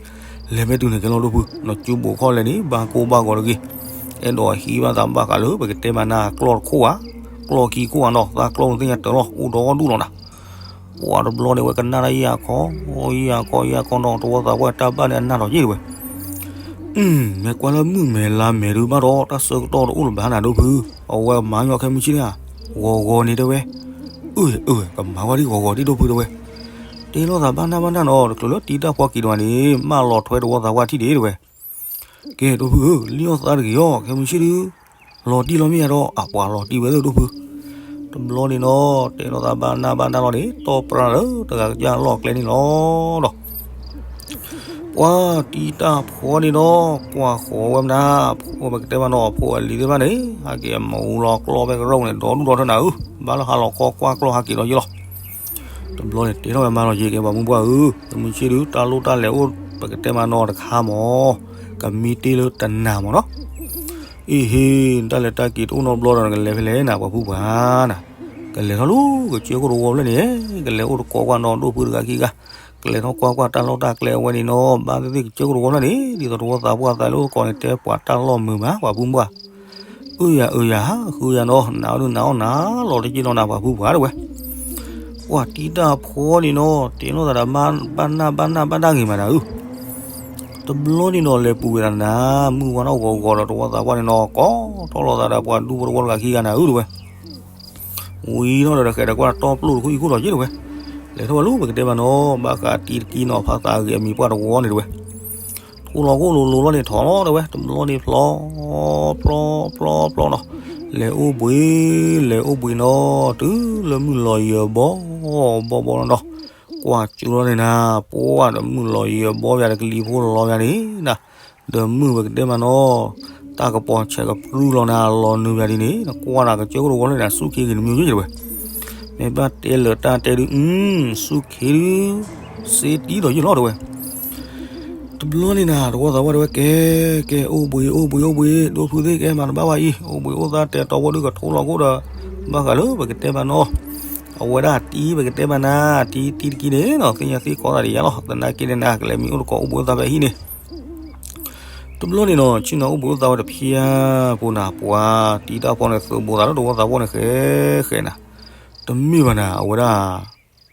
လဲၤမ့ၢ်တုၤန့ၣ်ကဲလီၤဒိၣ်ဖု နကၠိဘိခီၣ်လဲၣ်န့ၣ် ဘၣ်ကိၢ်ဘၣ်ဂီၤတဂ့ၤ, အဲၣ်ဒိးဟံးဘၣ်သးဘၣ်ဃးလၢပကတဲမၤနၤကျီၢ်တခိၣ်ဧါ, ကျီၢ်ခံခိၣ်ဧါနီၤ သးကျီၢ်န့ၣ်သ့ၣ်ညါတၢ်လီၤ အိၣ်ဒီဒူၣ်လီၤနၤ ပှၤတဘျီန့ၣ်ဝဲကနၣ်တၢ်ယံာ်အခီ, ယံာ်အခီယံာ်အခီနီၤ တဝီသးပှၢ်တၢ်ဘၣ်န့ၣ်အနၢ်ထီၣ်ယ့ၢ်တဲဝဲ, မ့ၢ်ကွၢ်လၢမုၢ်မဲာ်လါမဲာ်ဒုးဘၣ်ဒီး တၢ်ဆၢကတီၢ်တအိၣ်လၢၤဘၣ်နၤဒိၣ်ဖု, အဝဲမၤညီခဲမုၢ်ဆ့ၣ်န့ၣ်ဧါ, ဂီၤဂီၤန့ၣ်တဲဝဲ, အၢ အၢ ကမၤဝဲဒ်ဂီၤဂီၤဒ်ဒိၣ်ဖုတဲဝဲ, တဲလိာ်သးဘၣ်နၢ်ဘၣ်နၢ်နီၤ တချုးလၢတံၤတၢ်ဖီက့ၤဒီးန့ၣ် မၢလီၤထွဲတဝီသးပှၢ်ထံၣ်ဒံးတဲဝဲ ကဲဒိၣ်ဖုဧၢ လံၣ်အီၣ်သးတဂ့ၤအီၤ ခဲမုၢ်ဆ့ၣ်ဒုး, လီၤတံၢ်လီၤမ့ၢ်ယါဒီး အပှၤလီၤတံၢ်ဝဲသ့ၣ်ဒိၣ်ဖု, တဘျီန့ၣ်နီၤ တဲလိာ်သးဘၣ်နၢ်ဘၣ်နၢ်လီၤန့ၣ် တီၢ်ပြၢ်လၢတဂၤကစၢ်လီၢ်ကျဲန့ၣ်လီၤဒီး ပှၤတံၤတၢ်ဖီန့ၣ်ဒီး ကွၢ်ဃီၤဝဲမနုၤ, ဖိပကတဲမးနီၤ ဖိအလံၤသ့ၣ်တဖၣ်န့ၣ် ဟးက့ၤအမူလီၤကျီၢ်ဖဲကရၢၢ်န့ၣ် ဒီဒူၣ်ဒီထၢနၤဧၢ, ဘၣ်လၢဟါလီၤခီကွၢ်ကျီၢ်ဟးက့ၤဒီးယ့ၢ်လီၤ. တဘျီန့ၣ်တဲထီၣ်ဝဲမးလီၤယ့ၢ်က့ၤပှၤမုၢ်ပှၢ်ဧၢ, တမုၢ်ဆ့ၣ်ဒုး တၢ်လိၣ်တၢ်လဲၤအိၣ် ပကတဲမးနီၤတခါမး, ကမံတ့ၢ်လၢတနၤမးနီၤ. အ့ဟ့, တၢ်လဲၤတၢ်က့ၤတအိၣ်နီတဘျီဒီး နကလဲၤဖဲလဲၣ်နၤ ပှၤဖုပှၢ်နၤ, ကလဲၤထီၣ်လၢကစၢၢ်ခိၣ်တဝီဖျၢၣ်န့ၣ်, ကလဲၤအိၣ်တကိးကွၢ်နီၤဒိၣ်ဖုတဂၤခံဂၤ, ကလဲၤထီၣ်ကွၢ်ကွၢ်တၢ်လီၢ်တၢ်ကျဲအဝဲန့ၣ်နီၤ, ဘၣ်သ့ၣ်သ့ၣ်ကစၢၢ်ခိၣ်တဝီဖျၢၣ်န့ၣ် ဒ်သိးတဝီသးပှၢ်သးလၢအိၣ်တကိးန့ၣ် တဲပှၤတၢ်လီၢ်မုာ်မး ပှၤဖုပှၢ်, အၢယၤအၢယၤ ဃုယၤနီၤ နးအီၣ်ဒုးနးအီၣ်နၤလီၤတက့ၢ်လီၤနၤ ပှၤဖုပှၢ်တဲဝဲ ပှၤတံၤတၢ်ဖီန့ၣ်နီၤ တဲလိာ်သးဒီး ဘၣ်နၢ်ဘၣ်နၢ်ဘၣ်တၢ်ဂ့ၤမးနၤဧၢ, တဘျီန့ၣ်နီၤ လဲၤပူၤဝဲဒၣ်နၤ, မုၢ်ဝါထီၣ်ဂီၤဂီၤဒီး တဝီသးပှၢ်န့ၣ်နီၤ ကိးထီၣ်လိာ်သးဒီးပှၤဒူဖိတဝီတဂၤခံဂၤနၤဧၢ တဲဝဲ. ဝံၤထီၣ်ဒီး တဃဲးဒီးကွၢ်တီပျိၢ်တခိၣ်အံၤခိၣ်ဒီးက့ တဲဝဲ. လဲၤထီၣ်ဝဲလၢပကတဲဘၣ်နီၤ ဘၣ်ဃးတံၤတကံနီၤ ဖးသးဂ့ၤအမံၤပှၢ်တဝီန့ၣ် တဲဝဲ. ထိၣ်လီၤခိၣ်လိၤလိၤလီၤန့ၣ် ထီၣ်လီၤ တဲဝဲ. တဘျီန့ၣ်ဖျီ ဖျီ ဖျီ ဖျီနီၤ, လဲၤအိၣ်ဘှံး လဲၤအိၣ်ဘှံးနီၤ တုၤလၢမုၢ်လီၤယံၤဘီ ဘီဘီလီၤနီၤ. ကွၢ်ကၠိလီၤန့ၣ်နၤ ပှၢ်ဒီးမုၢ်လီၤယံၤဘီယၤဒီး ကလံၤဖိလီၤယၤန့ၣ်နၤ, ဒီးမုၢ်ပကတဲမးနီၤ တၢ်ကပီၤဆဲးကပြုၢ်လီၤနၤ လီၤနုာ်ယၤဒ်န့ၣ် နကွၢ်နၤကစၢၢ်ခိၣ်တဝီန့ၣ်နၤ စူၢ်ခ့ဂ့ၤတမံၤ တဲဝဲ. မ့ၢ်ဘၣ်တဲလၢာ်တၢ်တဲဒုး အု စူၢ်ခ့ဒုး စ့တံဒီးယ့ၢ်လီၤ တဲဝဲ. တဘျီန့ၣ်နၤ တဝီသးပှၢ်တဲဝဲ ကဲ ကဲ အိၣ်ဘှံး အိၣ်ဘှံး အိၣ်ဘှံး ဒိၣ်ဖုသ့ၣ် ကဲမၤတဘၣ်ဘၣ်အံၤ အိၣ်ဘှံးအိၣ်သၣ်တဲတီဝီဒုးကထိၣ်လီၤခိၣ်ဒီး ဘၣ်ဃးလၢပကတဲမးနီၤ အဝဲဒၣ်တံၤပကတဲမးနၤ တံၤ တံၤတကံန့ၣ်နီၤ သ့ၣ်ညါသ့ၣ်ခီသးဒီးယၤလီၤ သနာ်က့န့ၣ်နၤ ကလဲၤမံၤအိၣ်တကိးအိၣ်ဘှံးအိၣ်သၣ်ဖဲအဟံၣ်န့ၣ် တဘျီန့ၣ်နီၤ ဆ့ၣ်နီၤအိၣ်ဘှံးအိၣ်သၣ်ဝဲတဖျၢၣ်ဖိနၤ ပှၤတံၤတၢ်ဖီန့ၣ် သုးဘူးသးလၢတဝီသးပှၢ်န့ၣ် ဃဲဃဲနၤ, တမ့ၢ်ဘၣ်နၤ အဝဲဒၣ်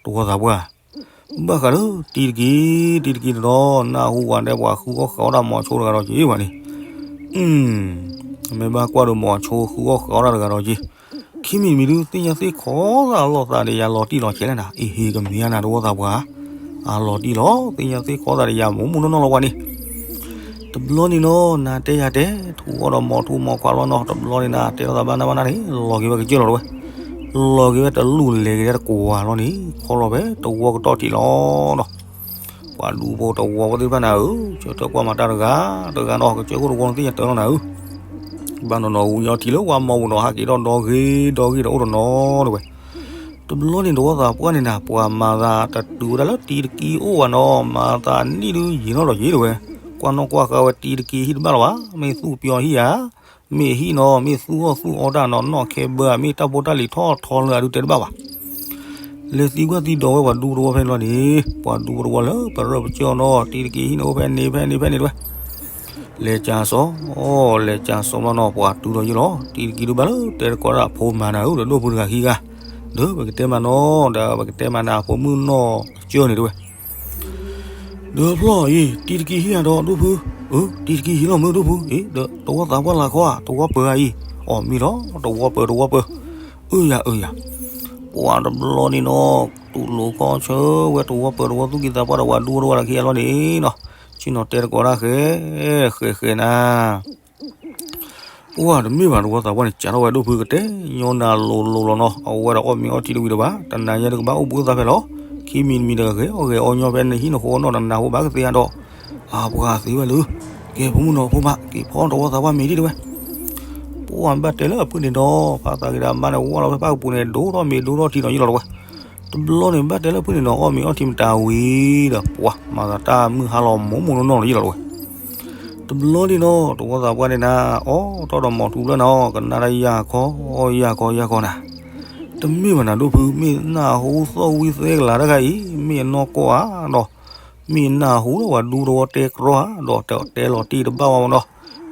တဝီသးပှၢ် ဘၣ်ဃးလၢတံၤတကံ တံၤတကံတဒီး နၢ်ဟူဝဲဒၣ်ပှၤဃုအီၣ်ဃုအီတၢ်မီၤဆိတဂၤဒီးက့ၤဝဲန့ၣ်, မ့ၢ်ဘၣ်ကွၢ်ဒီးမီၤဆိဃုအီၣ်ဃုအီတဂၤဒီးက့ၤ, ခံမံၤတမံၤဒုး သ့ၣ်ညါသ့ၣ်ခီသးလီၤသးဒီးယၤလီၤတံၢ်လီၤဆဲးလဲၣ်နၤ, အ့ဟ့ၣ်ကမ့ၢ်ဧါနၤ တဝီသးပှၢ်, အလီၤတံၢ်လီၤ သ့ၣ်ညါသ့ၣ်ခီသးဒီးယၤမိၢ်မိၢ်နီၢ်နီၢ်လီၤပှၤန့ၣ် တဘျီန့ၣ်နီၤ နၤတဲယၤတဲ ထူးအီၣ်ဒီးမီၤထူးမီၤခွါလီၤနီၤ တဘျီန့ၣ်နၤ တဲလိာ်သးဘၣ်နၢ်ဘၣ်နၢ်န့ၣ် လီၤက့ၤဝဲကစၢၢ်လီၤတဝဲ, လီၤက့ၤဝဲတလူၢ်လဲၤက့ၤထဲတကွၢ်လီၤန့ၣ် ခီလီၤဖဲတဝီကတီၢ်ထံးလီၤနီၤ, ပှၤဒူဖိတဝီဖိသ့ၣ်တဖၣ်နၤဧၢ, ဆၢထၢၣ်ကွၢ်မၤတၢ်တဂၤ, တဂၤနီၤ ကစၢၢ်ခိၣ်တဝီန့ၣ်သ့ၣ်ညါတၢ်လီၤနၤဧၢ, ဘၣ်နီၤနီၤဝံၤအီထံလၢဝါမီၢ်ပူၤနီၤ ဟးက့ၤထီၣ်ဒီဂ့ၤဒီဂ့ၤဒီးအိၣ်တနီၤတဝဲ တဘျီန့ၣ်တဝီသးပှၢ်န့ၣ်နၤ ပှၤမၤသးတတုၤဝဲဒၣ်လၢတံၤတကံအိၣ်ဘၣ်နီၤ မၤသးနံၣ်ဒုးယံာ်နီၣ်ဒီးယံာ်တဝဲ, ကွၢ်နီၣ်ကွၢ်ဃာ်ဝဲတံၤတကံဟံၣ်တဘၣ်လီၤဘၣ်, မ့ၢ်သူၣ်ပျီဟံၣ်ဧါ, မ့ၢ်ဟံၣ်နီၤ မ့ၢ်သူၣ်အီၣ်သူၣ်အီတၢ်နီၤ နီၣ်ခဲဘၢဧါ မ့ၢ်တၢ်ဖိတၢ်လံၤထီၣ်ထီလၢအဒုးတဲတဘၣ်ဘၣ် လဲၤသံကွၢ်သံဒိးဝဲပှၤဒူဖိတဝီဖဲန့ၣ်လီၤန့ၣ်, ပှၤဒူဖိတဝီလၢပရၢပကၠီနီၤ တံၤတကံဟံၣ်န့ၣ်အိၣ်ဖဲန့ၣ်ဖဲန့ၣ်ဖဲန့ၣ်တဝဲ, လဲၤကၠၤစီၤ, လဲၤကၠၤစီၤမးနီၤ ပှၤတုၤဒီးယ့ၢ်လီၤ တံၤတကံဒုးဘၣ်လၢတဲတကိးဒၣ်ဖိမၤနၤဧၢ ဒီးဒိၣ်ဖိတဂၤခံဂၤ, ဒီးပကတဲမးနီၤ ဒီးပကတဲမးနၤ ဖိမုၣ်နီၢ်ကစၢၢ်န့ၣ်တဝဲ ဒီးဖျီၣ်အံၤ တံၤတကံဟံၣ်ဧါဒီးဒိၣ်ဖု, အၢ တံၤတကံဟံၣ်လီၤမ့ၢ်ဒိၣ်ဖု, အ့ ဒီးတဝီသးပှၢ်လၢခီဧါ တဝီပၢၤဧါအံၤ, အီၣ်မ့ၢ်လီၤ တဝီပၢၤတဝီပၢၤ, အၢယၤအၢယၤ, ပှၤတဘျီန့ၣ်နီၤ တူၢ်လိာ်ခီဆၢဝဲတဝီပၢၤတဝီသူၣ်ကံၢ်သးပှၢ်ဒီးပှၤဒူဖိတဝီလၢခံဂၤလီၤန့ၣ်နီၤ, ဆ့ၣ်နီၤတဲတကိးတၢ်ဃဲ ဃဲဃဲနၤ ပှၤတမ့ၢ်ဘၣ် တဝီသးပှၢ်န့ၣ် စးထီၣ်ဝဲဒိၣ်ဖုကတဲညီနၤလိၤလိၤလီၤနီၤ, အဝဲဒၣ်အီၣ်မ့ၤအီထံတဝံၤဒီးဘၣ်, တနၤညါတကဘၣ်အိၣ်ဘှံးအိၣ်သါဖဲလီၤ, ခံမံၤတမံၤတဂ့ၤ အီၣ်ဂဲၤအီၣ်ညီဖဲနဟံၣ်နဃီနီၤ တနၢ်ဟူဘၣ်ကသ့ဧါဒီး, အပှၤသ့ဝဲလၢ, ကဲဖိမုၣ်နီၤဖိမး က့ၤဖီတဝီသးပှၢ်မ့ၤဒံးတဝဲ ပှၤဘၣ်တဲလၢအဖုၣ်န့ၣ်ဒီး ဖးသးဂ့ၤဒီးမါန့ၣ် ဝၢ်လီၤဖဲဖၣ်ကပူၤန့ၣ် ဒိၣ်ထီၣ်မ့ၤဒိၣ်ထီၣ်ထံနီၤယ့ၢ်လီၤတဝဲ, တဘျီန့ၣ်ဘၣ်တဲလၢဖုၣ်န့ၣ်ဒီး အီၣ်မ့ၤအီထံမတၤဝံၤဒီး ပှၤမၤသးတၢ်မုၢ်ဟါလီၤမိၢ်မိၢ်နီၢ်နီၢ်လီၤယ့ၢ်လီၤတဝဲ, တဘျီန့ၣ်နီၤ တဝီသးပှၢ်န့ၣ်နၤ အီၣ်ထီၣ်ဒီးမီၤထူဖျၢၣ်နၤအီၤ ကနၣ်တၢ်ယၢ်ခီ ယၢ်ခီ ယၢ်ခီနၤ, တမ့ၢ်ဘၣ်နၤဒိၣ်ဖု မ့ၢ်နၢ်ဟူသီၣ်ဝံသဲကလၤတၢ်ခါအံၤ မ့ၢ်အနီၢ်ကီၢ်ဧါဒီး မ့ၢ်နၢ်ဟူလၢပှၤဒူတဝီတဲကြီဧါဒီး တဲလီၤတံၢ်တဘၣ်ဝဲမးနီၤ, ယံာ်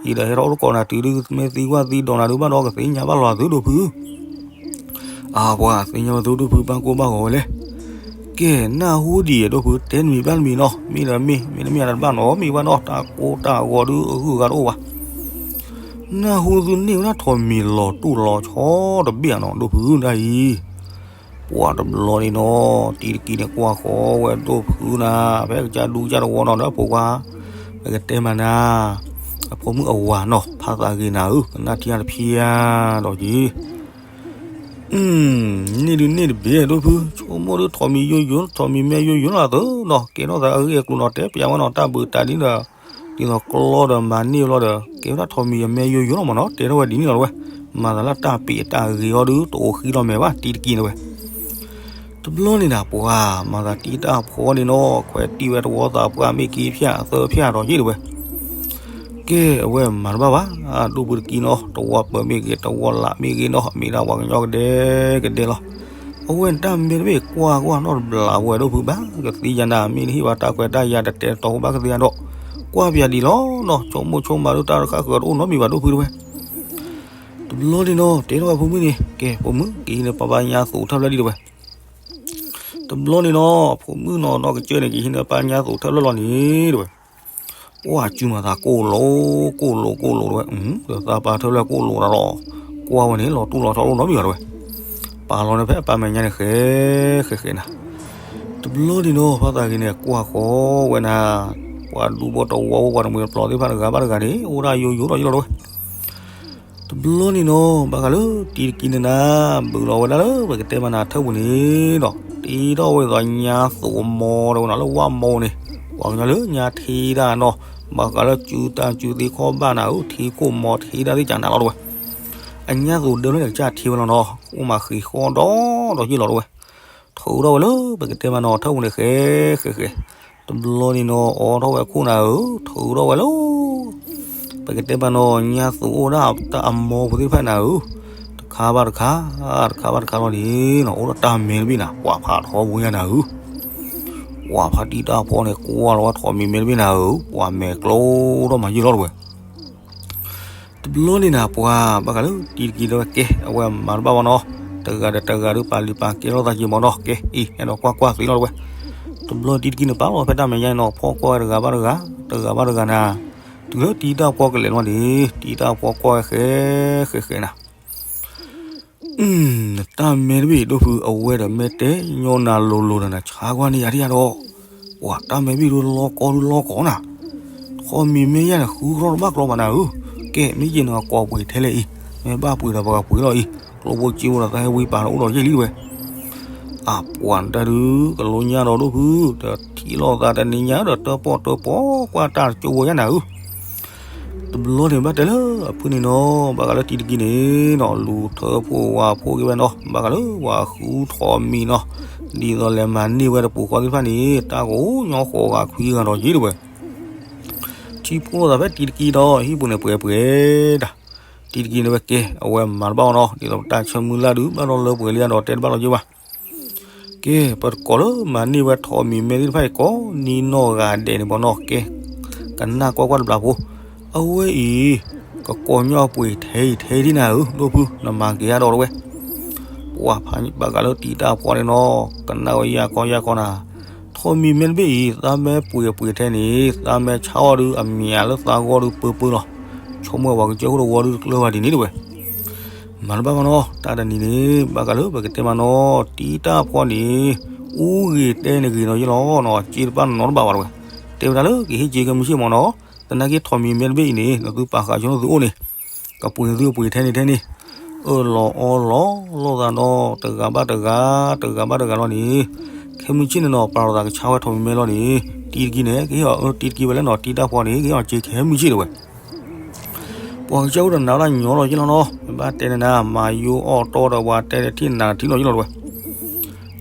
ဒီးဟဲထီၣ်အိၣ်တကိးနၤတုၤဒုး မ့ၢ်သံကွၢ်သံဒိးနၤဒုးဘၣ်ဒီး ကသ့ၣ်ညါဘၣ်လီၤသုဒိၣ်ဖု အပှၤသ့ၣ်ညါဝဲသုဒိၣ်ဖုဘၣ်ကိၢ်ဘၣ်ဂီၤဝဲလဲၣ်, ကဲနၢ်ဟူဒံးဒိၣ်ဖု တဲနမံၤဘၣ်နမံၤနီၤ မ့ၢ်ဒီးမ့ၢ် မ့ၢ်တမ့ၢ်တဘၣ်နီၤ မ့ၢ်ဘၣ်နီၤ တၢ်ကိၢ်တၢ်ဂီၤဒုးအဂုၤအဂၤတအိၣ်ဘၣ် နၢ်ဟူသုန့ၢ်ဝဲဒၣ်ထိးမံၤလီၤတူၢ်လီၤဆီတဘ့ၣ်ဧါနီၤ ဒိၣ်ဖုဒၣ်အံၤ, ပှၤတဘျီန့ၣ်နီၤ တံၤတကံန့ၣ်ကွၢ်ဃီဝဲဒိၣ်ဖုနၤ ဖဲကစၢ်ဒူကစၢ်တဝီနီၤ ဒီးဖိခွါ ပကတဲမးနၤ အဖိမုၣ်အဝၤနီၤ ဖးသးဂ့ၤနၤဧၢ ကနၣ်ထံအါတဖျၢၣ်ဒီးက့ၤ န့ၢ်ဒုးန့ၢ်တဘ့ၣ်ဒိၣ်ဖု ဆိကမိၣ်ဒုးထိးမံၤယိယိ ထိးမံၤမဲယိယိလီၤသုနီၤ ကဲထီၣ်သးအဂ့ၢ်အကျိၤနီၤ တဲပျးဝဲနီၤ တၢ်ဘုးတၢ်ဒ်ဒီး ဒ်သိးကျီဒီးမၤန့ၢ်လီၤဒီး ကဲဝဲဒၣ်ထိးမံၤအမဲယိယိလီၤမးနီၤ တဲထီၣ်ဝဲဒ်န့ၣ်လီၤတဝဲ မၤသးလၢတၢ်ပ့ၤတၢ်ဂ့ၤအီၤဒုး တအိၣ်ဃံလီၤမဲာ်ဘၣ် တံၤတကံန့ၣ်ဝဲ တဘျီန့ၣ်နၤ ပှၤမၤသးတံၢ်တၢ်ဖီန့ၣ်နီၤ ခွဲးတံၢ်ဝဲတဝီသးပှၢ်မ့ၢ်ခံဖျၢၣ် သၢဖျၢၣ်ဒီးယ့ၢ်တဝဲ ကဲ အဝဲမၤတဘၣ်ဘၣ် ဒိၣ်ဖုတကံနီၤ တဝီပၢၤမ့ၢ်ဂ့ၤ တဝီလးမ့ၢ်ဂ့ၤနီၤ မ့ၢ်ဒၣ်ပှၤကညီကဒဲကဒဲလီၤ အဝဲန့ၣ်တၢ်မ့ၢ်တဘ့ၣ်ကွၢ်ကွၢ်နီတဘျီဝဲဒိၣ်ဖုဘၣ် ကသံယၤနၤ မ့ၢ်နဟ့ၣ်ဘၣ်တၢ်ခွဲးတၢ်ယာ်တတဲတတီၤဘၣ်ကသ့ဧါဒီး ကွၢ်ပျးဒံးလီၤနီၤ ဆိကမိၣ်ဆိကမးဒုးတၢ်တခါဃၢၤတအိၣ်နီတမံၤဘၣ်ဒိၣ်ဖုတဝဲ တဘျီန့ၣ်နီၤ တဲထီၣ်ဝဲဖိမုၣ်န့ၣ် ကဲ ဖိမုၣ် ကဟံးန့ၢ်ပၢ်ပါညါသိးထၢၣ်ဖျၢၣ်ဒံးတဝဲ တဘျီန့ၣ်နီၤ ဖိမုၣ်နီၤ နီၢ်ကစၢၢ်န့ၣ် ကဟံးန့ၢ်ပၢ်ညါသိးထၢၣ်ဖျၢၣ်လီၤန့ၣ်တဝဲ ပှၢ်စုမၤသးကိၣ်လိၤ ကိၣ်လိၤ ကိၣ်လိၤတဝဲ, သးပာ်ထၢၣ်လၢကိၣ်လိၤတၢ်လီၤ, ကွၢ်ဝဲန့ၣ် လီၤတူၢ်လီၤထီၣ်လိၣ်နီတမံၤဘၣ်တဝဲ, ပာ်လီၤန့ၣ်ဖဲအပၢ်မဲာ်ညါန့ၣ် ဃဲ ဃဲ ဃဲနၤ, တဘျီန့ၣ်နီၤ ဖါသးဂ့ၤန့ၣ် ကွၢ်ဃီဝဲနၤ, ပှၤဒူဖိတဝီဖိ ပှၤတမှံၤတပျီၤသ့ၣ်တဖၣ်တဂၤဘၣ်တဂၤန့ၣ် အိၣ်ဒၣ်ယိယိဒီးယလီၤတဝဲ တဘျီန့ၣ်နီၤ ဘၣ်ဃးလၢတံၤတကံန့ၣ်နၤ, ဘုးလီၤဝဲဒၣ်လၢပကတဲမးနၤထၢၣ်ပူၤန့ၣ်ဒီး တ့ထီၣ်ဝဲဒၣ်ညါသိးမီၤတဝဲနီၤ လၢဝၣ်မီၤန့ၣ်, ပှၤကညီလၢညါထံဒၣ်နီၤ, ဘၣ်ဃးလၢစုတၢ်စုသ့ခီၣ်ဘၣ်နၤဧၢ, ထံခိၣ်မီၤထံဒၣ်သ့ၣ်ကနၤလီၤတဝဲ, အညါသိးဒၢန့ၣ် ကစၢ်ထံဝဲလီၤနီၤ, အိၣ်မးဃ့ဃီဒီဒီးယလီၤတဝဲ ထုးထီၣ်ဝဲလၢပကတဲမးနီၤထၢၣ်ပူၤန့ၣ် ဃဲ ဃဲ ဃဲ, တဘျီန့ၣ်နီၤ အိးထီၣ်ဝဲခိၣ်နၤဧၢ, ထုးထီၣ်ဝဲလၢ ပကတဲမးနီၤ ညါသိးအိၣ်ဒၣ်တၢ်အမီၤပူၤသ့ၣ်တဖၣ်နၤဧၢ, တခါဘၣ်တခါ, တခါဘၣ်တခါလီၤန့ၣ်နီၤ အိၣ်ဒီးတၢ်မဲတဘ့ၣ်နၤ ပှၤဖးထီဘိညါနၤဧၢ, ပှၤဖးတံာ်တၢ်ဖီန့ၣ် ကွၢ်လီၤဝဲထိးမံၤမဲတဘ့ၣ်နၤဧၢ, ပှၤမဲာ်ကျိဒီးမၤယံာ်လီၤတဝဲ တဘျီန့ၣ်နၤ ပှၤဘၣ်ဃးလၢတံၤတကံဒီးဝဲကဲ အဝဲမၤတဘၣ်ဘၣ်နီၤ, တဂၤဒီးတဂၤဒီးပာ်လုၢ်ပာ်ကဲထီၣ်သးက့ၤမးနီၤ, ကဲအံၤ အဲၣ်ဒိးကွၢ်ကွၢ်သ့လီၤတဝဲ, တဘျီတံၤတကံန့ၣ် ပာ်လီၤဖဲတၢ်မဲာ်ညါန့ၣ်နီၤ ဖီၣ်ကွၢ်ဝဲတဂၤဘၣ်တဂၤ, တဂၤဘၣ်တဂၤနၤ, တုၤလၢတံၤတၢ်ဖီကလဲၤလီၤန့ၣ် တံၤတၢ်ဖီကွၢ်ဝဲဃဲ ဃဲ ဃဲနၤ နတၢ်မဲတဘ့ၣ်အံၤ ဒိၣ်ဖု အဝဲဒီးမ့ၢ်တဲညီနၤလိၤလိၤဒီး နဆါကွၢ်န့ၢ်ယၤဒ်ယၤဒီး, ပှၤတၢ်မဲဘ့ၣ်ဒုးလီၤကီဒုးလီၤကီနၤ, ထိးမံၤမဲယၤန့ၣ် ဃုကထီၣ်တဘၣ်ကျီဘၣ်နၤဧၢ, ကဲ မ့ၢ်ယဲၢ်နကကိးပှ့ၤထဲလဲၣ်အံၤ, မ့ၢ်ဘၣ်ပှ့ၤဒီးပှၤကပှ့ၤလီၤအံၤ, ကျိဖိစ့ဖိဒီးသးဟဲဝံပာ်လီၤအိၣ်ဒီးယဲၢ်လံတဝဲ အပှၤနတၢ်ဒုး ကလိညါဒီးဒိၣ်ဖု, တထံၣ်လိာ်သးတနံၤညါဒီးတၢၣ်ပီၣ်တၢၣ်ပီၣ်ကွၢ်တၢ်တကၠိဖိယါနၤဧၢ, တဘျီန့ၣ်ဘၣ်တဲလၢအဖုန့ၣ်နီၤ, ဘၣ်ဃးလၢတံၤတကံန့ၣ်နီၤ လူၤထၢဖှိၣ်ဝၤဖှိၣ်က့ၤဝဲနီၤ, ဘၣ်ဃးလၢပှၤဃုထိးမံၤနီၤ, ဒ်သိးလဲၤမၤန့ၢ်ဝဲတပူၤဃီသ့ၣ်တဖၣ်န့ၣ် တၢ်ကအိၣ်ညီဃိးဂၤခွံဂၤဒီးယ့ၢ်တဝဲ ထံဖိသးဖဲတံၤတကံဒီး ဟံၣ်ပူၤန့ၣ်ပှဲၤပှဲၤတၢ်, တံၤတကံန့ၣ်ဝဲကဲ အဝဲမၤတဘၣ်အီၤနီၤ, ဒ်သိးပတၢ်ဆၢမုၢ်လၢ်ဒုး ဘၣ်ဒီးလၢပှဲၤလံဒီးတဲတဘၣ်လီၤက့ၤဘၣ် ကဲ ပတကိးလၢမၤန့ၢ်ဝဲထိးမံၤမဲသ့ၣ်တဖၣ်အံၤ ကိးနံၤနီၢ်ဂၤဒဲးန့ၣ်ဘီနီၤ, ကဲ ကနၣ်ကွၢ်ကွၢ်တဘျီဖိ, အဝဲအံၤ ကကိးညီအပှ့ၤထဲအံၤထဲဒ်နၤဧၢ, ဒိၣ်ဖု နမၤက့ၤအါဒီးတဝဲ, ပှၤဖးဘၣ်ဃးလၢတံၤတၢ်ဖီန့ၣ်နီၤ, ကနၣ်ဝဲယါခီယါခီနၤ, ထိးမံၤမဲတဘ့ၣ်အံၤ သးမ့ၢ်ပှ့ၤအပှ့ၤထဲန့ၣ် သးမ့ၢ်ဆါအီၤဒုး အမံၤလၢသးဂီၢ်ဒုးပၢပၢလီၤ, ဆိကမိၣ်ပှၤကစၢၢ်ခိၣ်တဝီဒုးတကျၢၤဘၣ်ဒ်န့ၣ်တဝဲ မၤတဘၣ်ဘၣ်နီၤ, တၢ်တနံၤန့ၣ် ဘၣ်ဃးလၢပကတဲမးနီၤ တံၤတၢ်ဖီန့ၣ် အူဂ့ၤတဲန့ၣ်ဂ့ၤနီၤယ့ၢ်လီၤနီၤ, စ့တဘၣ်နီတဘၣ်ဘၣ်တဝဲ, တဲဝဲဒၣ်လၢကဟ့ၣ်စ့ခဲမုၢ်ဆ့ၣ်မးနီၤ, သနာ်က့ထိးမံၤမဲတဘ့ၣ်အံၤန့ၣ် နသုပာ်ဃာ်ဆိနသုအိၣ်န့ၣ်, ကပှ့ၤနသုအပှ့ၤထဲန့ၣ်ထဲန့ၣ်, အၢၣ်လီၤအီလီၤလိာ်သးနီၤ တဂၤဘၣ်တဂၤ တဂၤဘၣ်တဂၤလီၤန့ၣ်, ခဲမုၢ်ဆ့ၣ်န့ၣ်နီၤ ပာ်လီၤသးကဆါဝဲထိးမံၤမဲလီၤန့ၣ်, တံၤတကံန့ၣ် ကဟ့ၣ်အီၤအၢတံၤတကံဝဲလဲၣ်နီၤ တံၤတၢ်ဖီန့ၣ် ကဟ့ၣ်အီၤစ့ခဲမုၢ်ဆ့ၣ်တဝဲ ပှၤကစၢၢ်ခိၣ်တနာ်ဒၣ်ညီလီၤယ့ၢ်လီၤနီၤ, မ့ၢ်ဘၣ်တဲန့ၣ်နၤ မၤယိအီၣ်တီဒီးပှၤတဲတထံၣ်နၤတထံၣ်လီၤယ့ၢ်လီၤတဝဲ,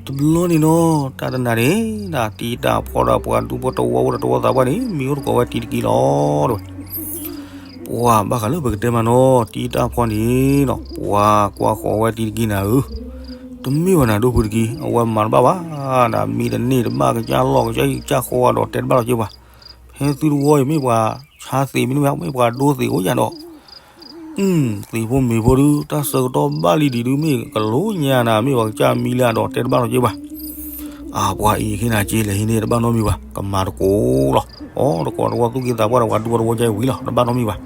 တဘျီန့ၣ်နီၤ တၢ်တနၤန့ၣ် တံၤတၢ်ဖီဒီးပှၤဒူဖိတဝီဖိဒီးတဝီသးပှၢ်န့ၣ် မံၤအိၣ်တကိးဝဲတံၤတကံလီၤတဝဲ, ပှၤဘၣ်ဃးလၢပကတဲမးနီၤ တံၤတၢ်ဖီန့ၣ်နီၤ ပှၤကွၢ်ဃီၤဝဲတံၤတကံနၤဧၢ, တမ့ၢ်ဘၣ်နၤဒိၣ်ဖုတကံ အဝဲမၤတဘၣ်ဘၣ်, နမံတန့ၢ်တဘၣ်ကစၢ်လီၢ်ကစၢ်ယံၤကစၢ်ဃီဒီးတဲတဘၣ်လီၤက့ၤဘၣ်, ဖဲသုတဝီအံၤမ့ၢ်ပှၤဆါသ့ၣ်မ့ၢ်မ့ၢ်ပှၤဒိသ့ၣ်အိၣ်ယၤဒီး, သ့ၣ်ဖိမ့ၢ်ဖိဒုး တၢ်ဆၢကတီၢ်ဘၣ်လံဒံးဒုး မ့ၢ်ကလိညါနၤ မ့ၢ်ပှၤကစၢ်မံလၢအဒီးတဲတဘၣ်လီၤက့ၤဘၣ်, အပှၤအံၤဟ့ၣ်နၤက့လဲၣ်ဟ့ၣ်န့ၢ်တဘၣ်နီတမံၤဘၣ် ကမၤတကိးလီၤ, အီတကိးတဝီသူၣ်က့သးပှၢ်ဒီးပှၤဒူဖိတဝီကဲဝံၤလီၤ တဘၣ်နီတမံၤဘၣ်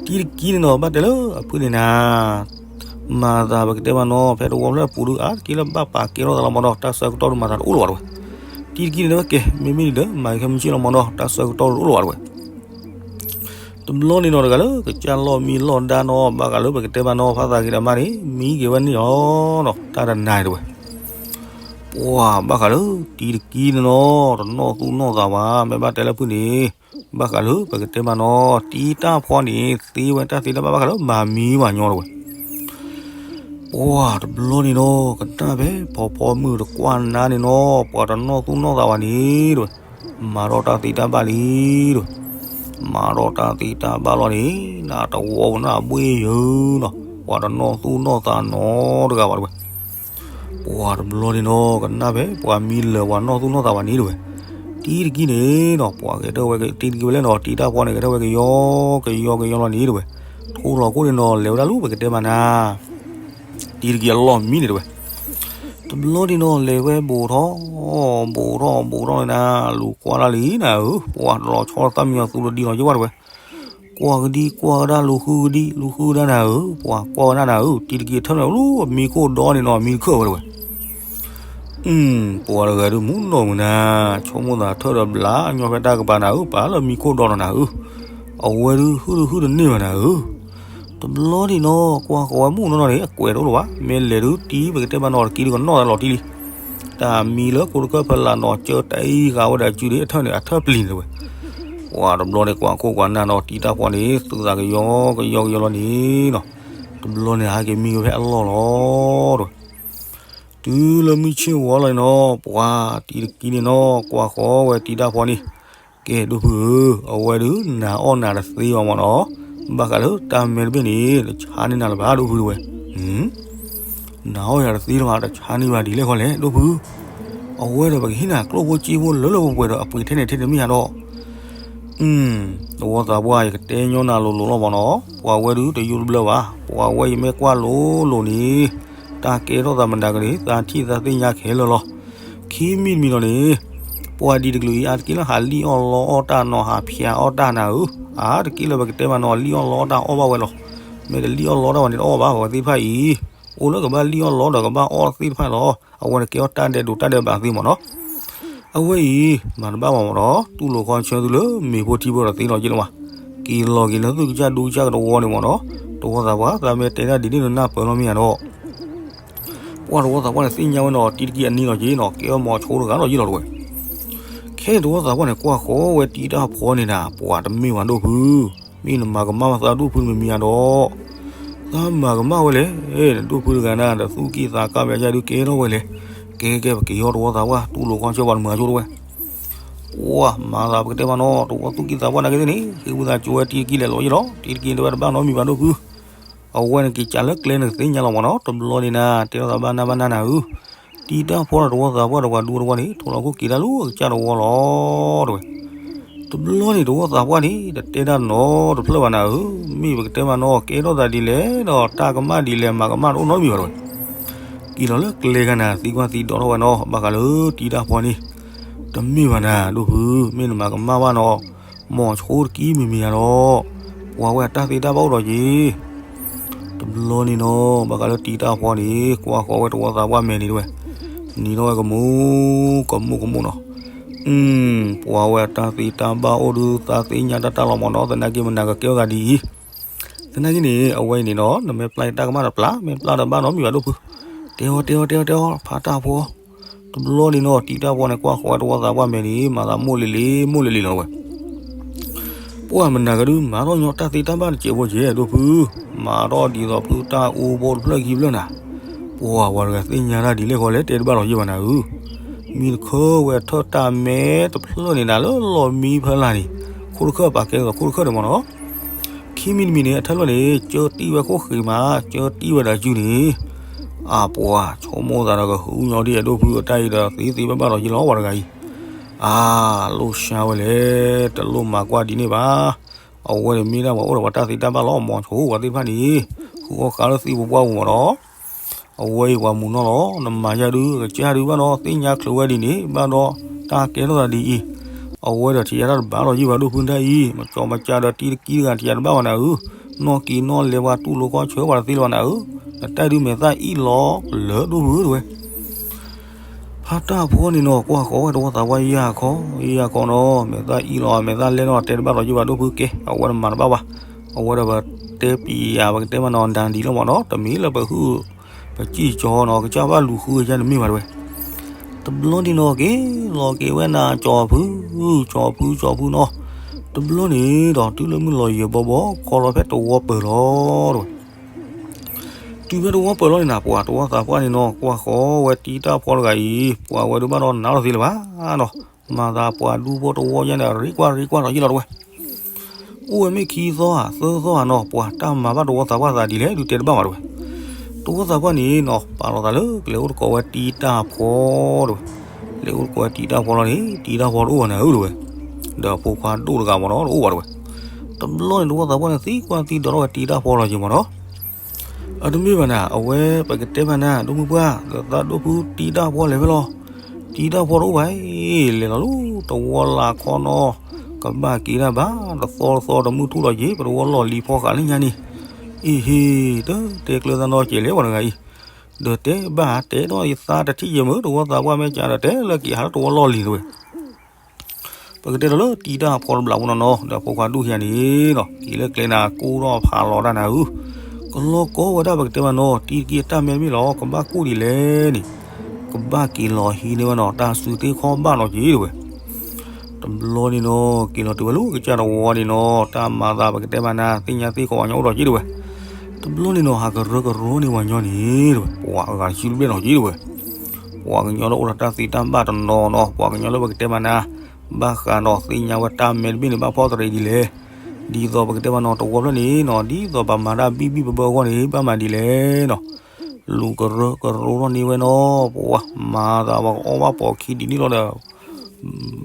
တံၤတကံန့ၣ်နီၤ ဘၣ်တဲလၢအဖုန့ၣ်နၤ, မၤသးပကတဲမးနီၤ ဖဲတဝီဖျၢၣ်ပူၤဒုး အါတက့ၢ်လၢဘၣ်ပာ်ကဲထီၣ်သးလီၤမးနီၤ တၢ်ဆၢကတီၢ်ဒုးမၤသးတအိၣ်လၢၤဘၣ်တဝဲ, တံၤတကံန့ၣ်ဝဲကဲ မ့မ့ၢ်ဒ်ဒီး မၤခဲမုၢ်ဆ့ၣ်လီၤမးနီၤ တၢ်ဆၢကတီၢ်ဒုးတအိၣ်လၢၤဘၣ်တဝဲ, တဘျီန့ၣ်နီၤတဂၤလၢ ကစၢ်လီၢ်မံလီၢ်ဒါနီၤ ဘၣ်ဃးလၢပကတဲမးနီၤ ဖါသးဂ့ၤဒီးမါန့ၣ် မံက့ၤဝဲန့ၣ်လီၤနီၤ တၢ်တနၤတဝဲ ပှၤဘၣ်ဃးလၢ တံၤတကံန့ၣ်နီၤ တနီၣ်သူၣ်နီၣ်သးဘၣ် မ့ၢ်ဘၣ်တဲလၢဖုန့ၣ် ဘၣ်ဃးလၢပကတဲမးနီၤ တံၤတၢ်ဖီန့ၣ် သ့ဝဲတၢ်သ့တၢ်ဘၣ် ဘၣ်ဃးလၢမၤမံဘၣ်ညီတဝဲ ပှၤတဘျီန့ၣ်နီၤ ကနၣ်ဖဲဖီဖီမုၢ်တကွၢ်နါန့ၣ်နီၤ ပှၤတနီၣ်သူၣ်နီၣ်သးဘၣ်န့ၣ်တဝဲ မၤထီၣ်တၢ်သ့တၢ်ဘၣ်လံတဝဲ မၤထီၣ်တၢ်သ့တၢ်ဘၣ်လီၤန့ၣ် နတဝီကနၣ်ဘှ့ၣ်ယၢၤနီၤ ပှၤတနီၣ်သူၣ်နီၣ်သးနီတဂၤဘၣ်တဝဲ ပှၤတဘျီန့ၣ်နီၤ ကနၣ်ဖဲပှၤမံလၢာ်ပှၤနီၣ်သူၣ်နီၣ်သးဘၣ်န့ၣ်တဝဲ တံၤတကံန့ၣ်နီၤ ပှၤဂဲၤထၢၣ်ဝဲတံၤတကံဝဲလဲၣ်နီၤ တံၤတၢ်ဖီန့ၣ် ဂဲၤထၢၣ်ဝဲကယီကယီကယီလီၤန့ၣ်တဝဲ ထိၣ်လီၤခိၣ်န့ၣ်နီၤ လဲၤဝဲဒၣ်လၢပကတဲမးနၤ တံၤတကံအလီၢ်မံန့ၣ်တဝဲ တ တဘျီဒံးနီၤ လဲၤဝဲဘူးထီၣ်, ဘူးထီၣ်ဘူးထီၣ်န့ၣ်နၤ, လူၤကွၢ်တၢ်လံနၤဧၢ, ပှၤတလီၤဆီလီၤသးမံယီၤသူတဒံလီၤယဲၢ်ဘၣ်တဝဲ, ကွၢ်ကဒံကွၢ်ကဒါ လူၤဃုကဒံလူၤဃုကဒါနၤဧၢ, ပှၤကွၢ်ဝဲဒၣ်နၤဧၢ, တံၤတက့ၢ်ထၢၣ်န့ၣ် အိၣ်လၢအမံခိၣ်ဒီန့ၣ်နီၤ အမံတခၢၣ်ဝဲတဝဲ ပှၤတဂၤဒုးမူနီၢ်မုာ်နၤ, ဆိကမိၣ်သးထၢၣ်ဒီးဘျးညီဖဲတၢ်ကပၤနၤဧၢ, ပာ်လၢမံခိၣ်ဒီနီၤနၤဧၢ, အဝဲဒုးဟုၣ်ဒုးဟုၣ်တန့ၢ်ဘၣ်နၤဧၢ, တဘျီဒံးနီၤ ကွၢ်ဃီၤဝဲမုၢ်နီၢ်နီၢ်န့ၣ် အကွဲးတအိၣ်လၢၤဘၣ်, မ့ၢ်လဲၤဒုးတံၤ ပကတဲမးနီၤတကံဒုးကနီၣ်လီၤတံၤလံ, တၢ်မံလၢကိးတခၢၣ်ဖဲလၢ်နီၤ ကၢတအံၤဃာ်ဝဲဒၣ်စုန့ၣ် အထၢၣ်န့ၣ် အထၢၣ်ပျံၤန့ၣ်တဝဲ ပှၤတဘျီန့ၣ် ကွၢ်ခိၣ်ကွၢ်နၢ်နီၤ တံၤတၢ်ဖီန့ၣ် သုးသးကယီကယီကယီလီၤန့ၣ်နီၤ, တဘျီန့ၣ် ဟဲက့ၤမံဝဲဖဲအလီၢ်လီၤတဝဲ, တုၤလၢမုၢ်ဆ့ၣ်ဝီလီၤန့ၣ်နီၤ ပှၤတံၤတကံန့ၣ်နီၤ ကွၢ်ဃီၤဝဲတံၤတၢ်ဖီန့ၣ်, ကဲဒိၣ်ဖုဧၢ, အဝဲဒုးနၤအီၣ်နၤတသ့ဘၣ်မးနီၤ, ဘၣ်ဃးလၢတၢ်မဲတဘ့ၣ်န့ၣ် တဆါန့ၢ်နၤလၢၤဘၣ်ဒိၣ်ဖုတဝဲ နၤအီၣ်ယၤတသ့လၢၤဘၣ် တဆါန့ၢ်ဘၣ်ဒ်လဲၣ်ဃီလဲၣ် ဒိၣ်ဖု, အဝဲဒီးပကဟ့ၣ်နၤကျိၣ်ဖိစ့ဖိလၢလၢပှဲၤပှဲၤဒီး အပှ့ၤထဲန့ၣ်ထဲတမ့ၢ်ဧါဒီး, တဝီသးပှၢ် ယကတဲညီနၤလိၤလိၤလီၤမးနီၤ, ပှၤဝဲဒုးတယိတဘျၢဘၣ်, ပှၤဝဲယမ့ၢ်ကွၢ်လိၤလိၤန့ၣ်, တၢ်ကဲထီၣ်သးမနၤကန့ၣ် သးထံၣ်သးသ့ၣ်ညါခဲလၢာ်လီၤ, ခံမံၤတမံၤလီၤန့ၣ် ပှၤဒ်တကလုာ်အံၤ အါတက့ၢ်လၢဟးလံၣ်အီၣ်လီအီၣ်တၢ်နီၤ ဟးဖၠးအီၣ်တၢ်နၤဧၢ, အါတက့ၢ်လၢပကတဲမးနီၤ လံၣ်အီၣ်လီအီၣ်တၢ်အီၣ်ဘၣ်ဝဲလီၤ, မ့ၢ်တလံၣ်အီၣ်လီတၢ်ဝဲန့ၣ် တအီၣ်ဘၣ် ပှၤသ့ၣ်တဖၣ်အံၤ, အိၣ်လၢကဘၣ်လံၣ်အီၣ်လီဒီးကဘၣ်အီၣ်သ့ၣ်တဖၣ်လီၤ, အဝဲန့ၣ်ကဲထီၣ်တၢ်ဒဲးဒိးတၢ်ဒဲးဘးသ့မးနီၤ, အဝဲအံၤ မၤတဘၣ်ဘၣ်မးနီၤ, တူၢ်လိာ်ခီဆၢသုလၢမ့ၤဖိထံဖိဒီးသ့လီၤက့လီၤဘၣ်, က့ၤလီၤက့ၤလၢသုကစၢ်ဒူကစၢ်ကတဝီန့ၣ်မးနီၤ, တဝီသးပှၢ် သးမ့ၢ်တဲတၢ်ဒ်န့ၣ်နနၢ်ပၢၢ်လီၤမ့ၢ်ဧါဒီး ပှၤတဝီသးပှၢ်န့ၣ်သ့ၣ်ညါဝဲနီၤ တံၤတကံအနံၤလီၤက့နီၤ ကဲအီၣ်မီၤဆိတဂၤလီၤယ့ၢ်လီၤတဝဲ, ခဲအံၤတဝီသးပှၢ်န့ၣ် ကွၢ်ဃီၤဝဲတံၤတၢ်ဖီန့ၣ်နၤ ပှၤတမ့ၢ်ဘၣ်ဒိၣ်ဖု, မ့ၢ်နမၤကမၣ်ဘၣ်သးဒိၣ်ဖုတမံၤမံၤဧါဒီး, သးမၤကမၣ်ဝဲလဲၣ်, ဒိၣ်ဖုတဂၤနၤ ဒီးသူၣ်က့သးကါပယါယါဒုးကဲထီၣ်ဝဲလဲၣ်, ကဲကဲပက့ၤဟီၣ်တဝီသးပှၢ် တူၢ်လိာ်ခီဆၢပှၤတမုာ်အဆိတဝဲ ပှၤမၤသးပကတဲမးနီၤ တဝီသူၣ်က့သးပှၢ်နာ်က့သ့ၣ်န့ၣ် ဟံးဝံသးစူၤဝဲတံၤတကံလဲၤလီၤယ့ၢ်လီၤ တံၤတကံတဲဝဲတဘၣ်နီတမံၤဘၣ်ဒိၣ်ဖု, အဝဲန့ၣ်က့ၤကးလၢကျဲန့ၣ်သ့ၣ်ညါလီၤမးနီၤ တဘျီန့ၣ်နၤ တဲထီၣ်သးဘၣ်နၢ်ဘၣ်နၢ်နၤဧၢ, တံၤတၢ်ဖီဒီးတဝီသးပှၢ်ဒီးပှၤဒူတဝီန့ၣ် ထိၣ်လီၤခိၣ်က့ၤတၢ်လၢအကစၢ်တဝီလီၤ တဝဲ တဘျီန့ၣ်တဝီသးပှၢ်န့ၣ် တတဲတၢ်နီတဖျၢၣ်ဘၣ်နၤဧၢ, မ့ၢ်ပကတဲမးနီၤ ကဲထီၣ်သးဒ်လဲၣ်ဒီး တၢ်ကမၣ်ဒ်လဲၣ် မၤကမၣ်တအိၣ်နီတမံၤဘၣ်တဝဲ, က့ၤလီၤလၢကျဲခါနၤ သံကွၢ်သံဒိးထီၣ်ဝဲနီၤ ဘၣ်ဃးလၢတံၤတၢ်ဖီန့ၣ်, တမ့ၢ်ဘၣ်နၤ ဒိၣ်ဖု မ့ၢ်နမၤကမၣ်ဘၣ်နီၤ, မီၤဆိတကံမံၤမံၤဧါဒီး, ပှၤဝဲအတၢ်သ့တၢ်ဘၣ်အိၣ်ဒီးက့ၤ တဘျီန့ၣ်နီၤ ဘၣ်ဃးလၢတံၤတၢ်ဖီန့ၣ် ကွၢ်ဃီၤဝဲတဝီသးပှၢ်မဲာ်န့ၣ်တဝဲ, နံၤထီၣ်ဝဲကမူၣ်ကမူၣ်ကမူၣ်နီၤ, ပှၤဝဲအတၢ်သ့တၢ်ဘၣ်အိၣ်ဒုး သးသ့ၣ်ညါတၢ်တၢ်လီၤမးနီၤ သနာ်က့မနၤကကဲထီၣ်သးဒ်အံၤ, သနာ်က့န့ၣ် အဝဲအံၤန့ၣ်နီၤ နမ့ၢ်ပျၢ်တၢ်ကမၣ်တပျၢ် မ့ၢ်ပျၢ်ဒီးဘၣ်နီတမံၤဘၣ်ဒိၣ်ဖု, တဲအီၤတဲအီၤတဲအီၤတဲအီၤ ဖးတၢ်ဖီ, တဘျီန့ၣ်နီၤ တံၤတၢ်ဖီန့ၣ် ကွၢ်ဃီၤဝဲတဝီသးပှၢ်မဲာ်န့ၣ် မၤသးမိၢ်လံၤလံၤ မိၢ်လံၤလံၤလီၤဝဲ ပှၢ်မနၤကဒုး မၤထီၣ်ညီတၢ်သ့တၢ်ဘၣ်တစဲးဖိကဲ ဒိၣ်ဖု, မၤထီၣ်ဒ်သိးဖုတၢ်အူဖိတဖျၢၣ်ခံဖျၢၣ်နၤ, ပှၢ်ဝဲတဂၤသ့ၣ်ညါတၢ်ဒ်လဲၣ်ဃီလဲၣ် တဲတဘၣ်လီၤယဲၢ်ဘၣ်နၤဧၢ, မံတခၢဝဲထၢၣ်တၢ်မဲတဖျၢၣ်န့ၣ်နၤ လၢလီၢ်မံဖီလာ်န့ၣ်, ခိၣ်တခၢၣ်ပာ်ကဲဒ်သိးခိၣ်တခၢၣ်န့ၣ်မးနီၤ ခံမံၤတမံၤန့ၣ် အထၢၣ်လီၢ်န့ၣ် ကၢတံၢ်ဝဲခိၣ်ဃံးမး ကၢတံၢ်ဝဲဒၣ်စုန့ၣ်, အပှၤ ဆိကမိၣ်သးဒီးကဟုကညီဒ်အဲၣ်ဒိၣ်ဖုအတၢ်အံၤဒီးသ့သ့ဘၣ်ဘၣ်လီၤယဲၢ်လီၤ ပှၤတဂၤအံၤ, အါ, လိၣ်ဆါဝဲလဲၣ်, တလိၣ်မၤကွၢ်ဒ်န့ၣ်ဘၣ်, အဝဲန့ၣ်မ့ၢ်ဒၣ်ပှၤအိၣ်ဒီးပှၤတၢ်သ့တၢ်ဘၣ်လီၤ မီၤဆိပှၤသ့ၣ်တဖၣ်န့ၣ်, ဃုအီၣ်ဃာ်လၢသံပူၤပှၢ်ပူၤမးနီၤ အဝဲအံၤပှၤမုၢ်နီၢ်လီၤ နမၤယါဒုး ကစၢ်ဒုးဘၣ်ဒီး သ့ၣ်ညါချုးဝဲဒ်န့ၣ် ဘၣ်ဒီးတၢ်ကဲထီၣ်သးဒ်အံၤ, အဝဲဒီးထံၣ်ယါတၢ်တဘၣ်လီၤယံၤဘၣ်ဒိၣ်ဖုတၢ်အံၤ, မကၠီမကၠၢဒီးတံၤတကံတဂၤထံၣ်ယါတဘၣ်ဘၣ်နၤဧၢ, နီၢ်ကံနီၢ်လဲၤပှၤတူၢ်လိာ်ခီဆၢပှၤတသ့လၢၤဘၣ်နၤဧၢ, နတၢ်ဒုးမဲာ်သၣ်အံၣ်လီၤလၢဒိၣ်ဖုတဝဲ ဖါတၢ်ဖီန့ၣ်နီၤ ကွၢ်ဃီၤဝဲတဝီသးပှၢ်ယၢ်ခီ, ယၢ်ခီနီၤ မဲာ်သၣ်အံၣ်လီၤ မဲာ်သၣ်လဲၢ်နီၤ တဲတဘၣ်လီၤယံၤဘၣ်ဒိၣ်ဖုကဲ အဝဲတမၤတဘၣ်ဘၣ်, အဝဲဒီးပတဲပံၤယၤ ပကတဲမးနီၤ ဒၣ်ဒံးလီၤမးနီၤ တမ့ၢ်လၢပဟုၣ် ပစံၣ်ကၠီနီၤ ကစၢ်ဘၣ်လူၤဃုကစၢ်တမ့ၢ်ဘၣ်တဝဲ, တဘျီဒံးနီၤက့ၤ လီၤက့ၤဝဲနၤ ကၠီဖု, ကၠီဖု ကၠီဖုနီၤ, တဘျီန့ၣ်ဒီး တုၤလၢမုၢ်လီၤယံၤဘီဘီ ခီလီၤဖဲတဝီပၢၤလီၤတဝဲ တုၤဖဲတဝီပၢၤလီၤန့ၣ်နၤ ပှၤတဝီသးပှၢ်န့ၣ်နီၤ ကွၢ်ဃီၤဝဲတံၤတၢ်ဖီတဂၤအံၤ ပှၤဝဲဒုးဘၣ်ဒီးနးထီၣ်သ့လၢၤဘၣ်နီၤ, မၤသးပှၤဒူဖိတဝီညါန့ၣ် ရ့ကွၢ်ရ့ကွၢ်ထီၣ်ယံၤလီၤတဝဲ, အိၣ်ဝဲမ့ၢ်ခံသီဧါ သၢသီဧါနီၤ ပှၤတၢ်မၤဘၣ်တဝီသးပှၢ်သးဒ်လဲၣ် ဒုးတဲတဘၣ်ဘၣ်တဝဲ, တဝီသးပှၢ်န့ၣ်နီၤ ပာ်လီၤသးလၢကလဲၤအိၣ်သကိးဝဲတံၤတၢ်ဖီတဝဲ, လဲၤအိၣ်သကိးဝဲတံၤတၢ်ဖီလီၤန့ၣ် တံၤတၢ်ဖီတအိၣ်ဘၣ်နၤဧၢတဝဲ, ဒီးဖိခွါဒိၣ်တဂၤမးနီၤ တအိၣ်ဘၣ်တဝဲ, တဘျီန့ၣ်တဝီသးပှၢ်န့ၣ် သံကွၢ်သံဒိးထီၣ်ဝဲတံၤတၢ်ဖီလီၤက့ၤမးနီၤ အတမ့ၢ်ဘၣ်နၤ, အဝဲပကတဲမးနၤ ဒိၣ်မုၣ်ပှၢ်, ဒီးသးဒိၣ်ဖုတံတၢ်ဖီလဲၤဖဲလီၤ. တံတၢ်ဖီတအိၣ်ဘၣ်အံၤ, လဲၤလီၤလၢတဝီလၢ်ခီနီၤ, ကဘၣ်က့ၤဒၣ်ဘၣ်, တသီတသီတမုၢ်ထူၣ်လီၤက့ၤ, ပတဝီလီၢ်လံၤဖီဃာ်လၢညါန့ၣ်, အံၤဟ့ၣ်, တတဲကျၢၤသးနီတစဲးလဲၣ် ပှၤတဂၤအံၤ, ဒီးတဲဘၣ်တဲဒီးယသးတထံၣ်ယဲၢ်မုၢ် တဝီသးပှၢ်မဲာ်ကးဒီး တဲလၢက့ၤဟးလၢတဝီလီၢ်လံၤတဝဲ ပကတဲဒီးလၢတံတၢ်ဖီတဘျီဖိနီၤနီၤ ဒီးဖိခွါဒူၣ်ခံဂၤန့ၣ်နီၤ က့ၤလၢကျဲနၤကိၢ်ထီၣ်ဖးလီၤတၢ်နၤဧၢ, ကလီကီဝဲဒၣ်ပကတဲမးနီၤ တံတကံအတၢ်မဲတဘ့ၣ်လီၤ ကဘၣ်ကိၢ်ဒ်လဲၣ်န့ၣ်, ကဘၣ်က့ၤလီၤဟံးန့ၢ်ဝဲနီၤ တၢ်စုသ့ခီဘၣ်နီၤက့ၤတဝဲ တဘျီန့ၣ်နီၤ က့ၤလီၤတုၤဝဲလၢကစၢ်တဝီန့ၣ်နီၤ တၢ်မၤသးပကတဲမးနၤ သ့ၣ်ညါသ့ၣ်ခီပှၤကညီအိၣ်ဒီးက့ၤတဝဲ, တဘျီန့ၣ်နီၤ ဟးကရၢကရိန့ၢ်ပှၤကညီန့ၣ်တဝဲ ပှၤအဂၤတဆံဘျဲၣ်နီၤက့ၤတဝဲ ပှၤကညီလၢအိၣ်ဒီးတၢ်သ့တၢ်ဘၣ်တနီၤနီၤ ပှၤကညီလၢပကတဲမးနၤ, ဘၣ်ဃးဒီးသ့ၣ်ညါဝဲတၢ်မဲတဘ့ၣ်န့ၣ် ဘၣ်ဖီၣ်တရံးဒ်လဲၣ်, ဒ်သိးပကတဲမးနီၤ တဝီဖျၢၣ်န့ၣ်နီၤ ဒ်သိးပမၤတၢ်ဘံၣ်ဘံၣ်ဘၢဘၢအဂီၢ်န့ၣ် ဘၣ်မၤဒ်လဲၣ်နီၤ, လူၤကရၢကရိထီၣ်န့ၢ်ဝဲနီၤ ပှၤမၤသးပှၤကအီၣ်ဘၣ်ပိာ်ခံဒ်န့ၣ်လီၤဒီး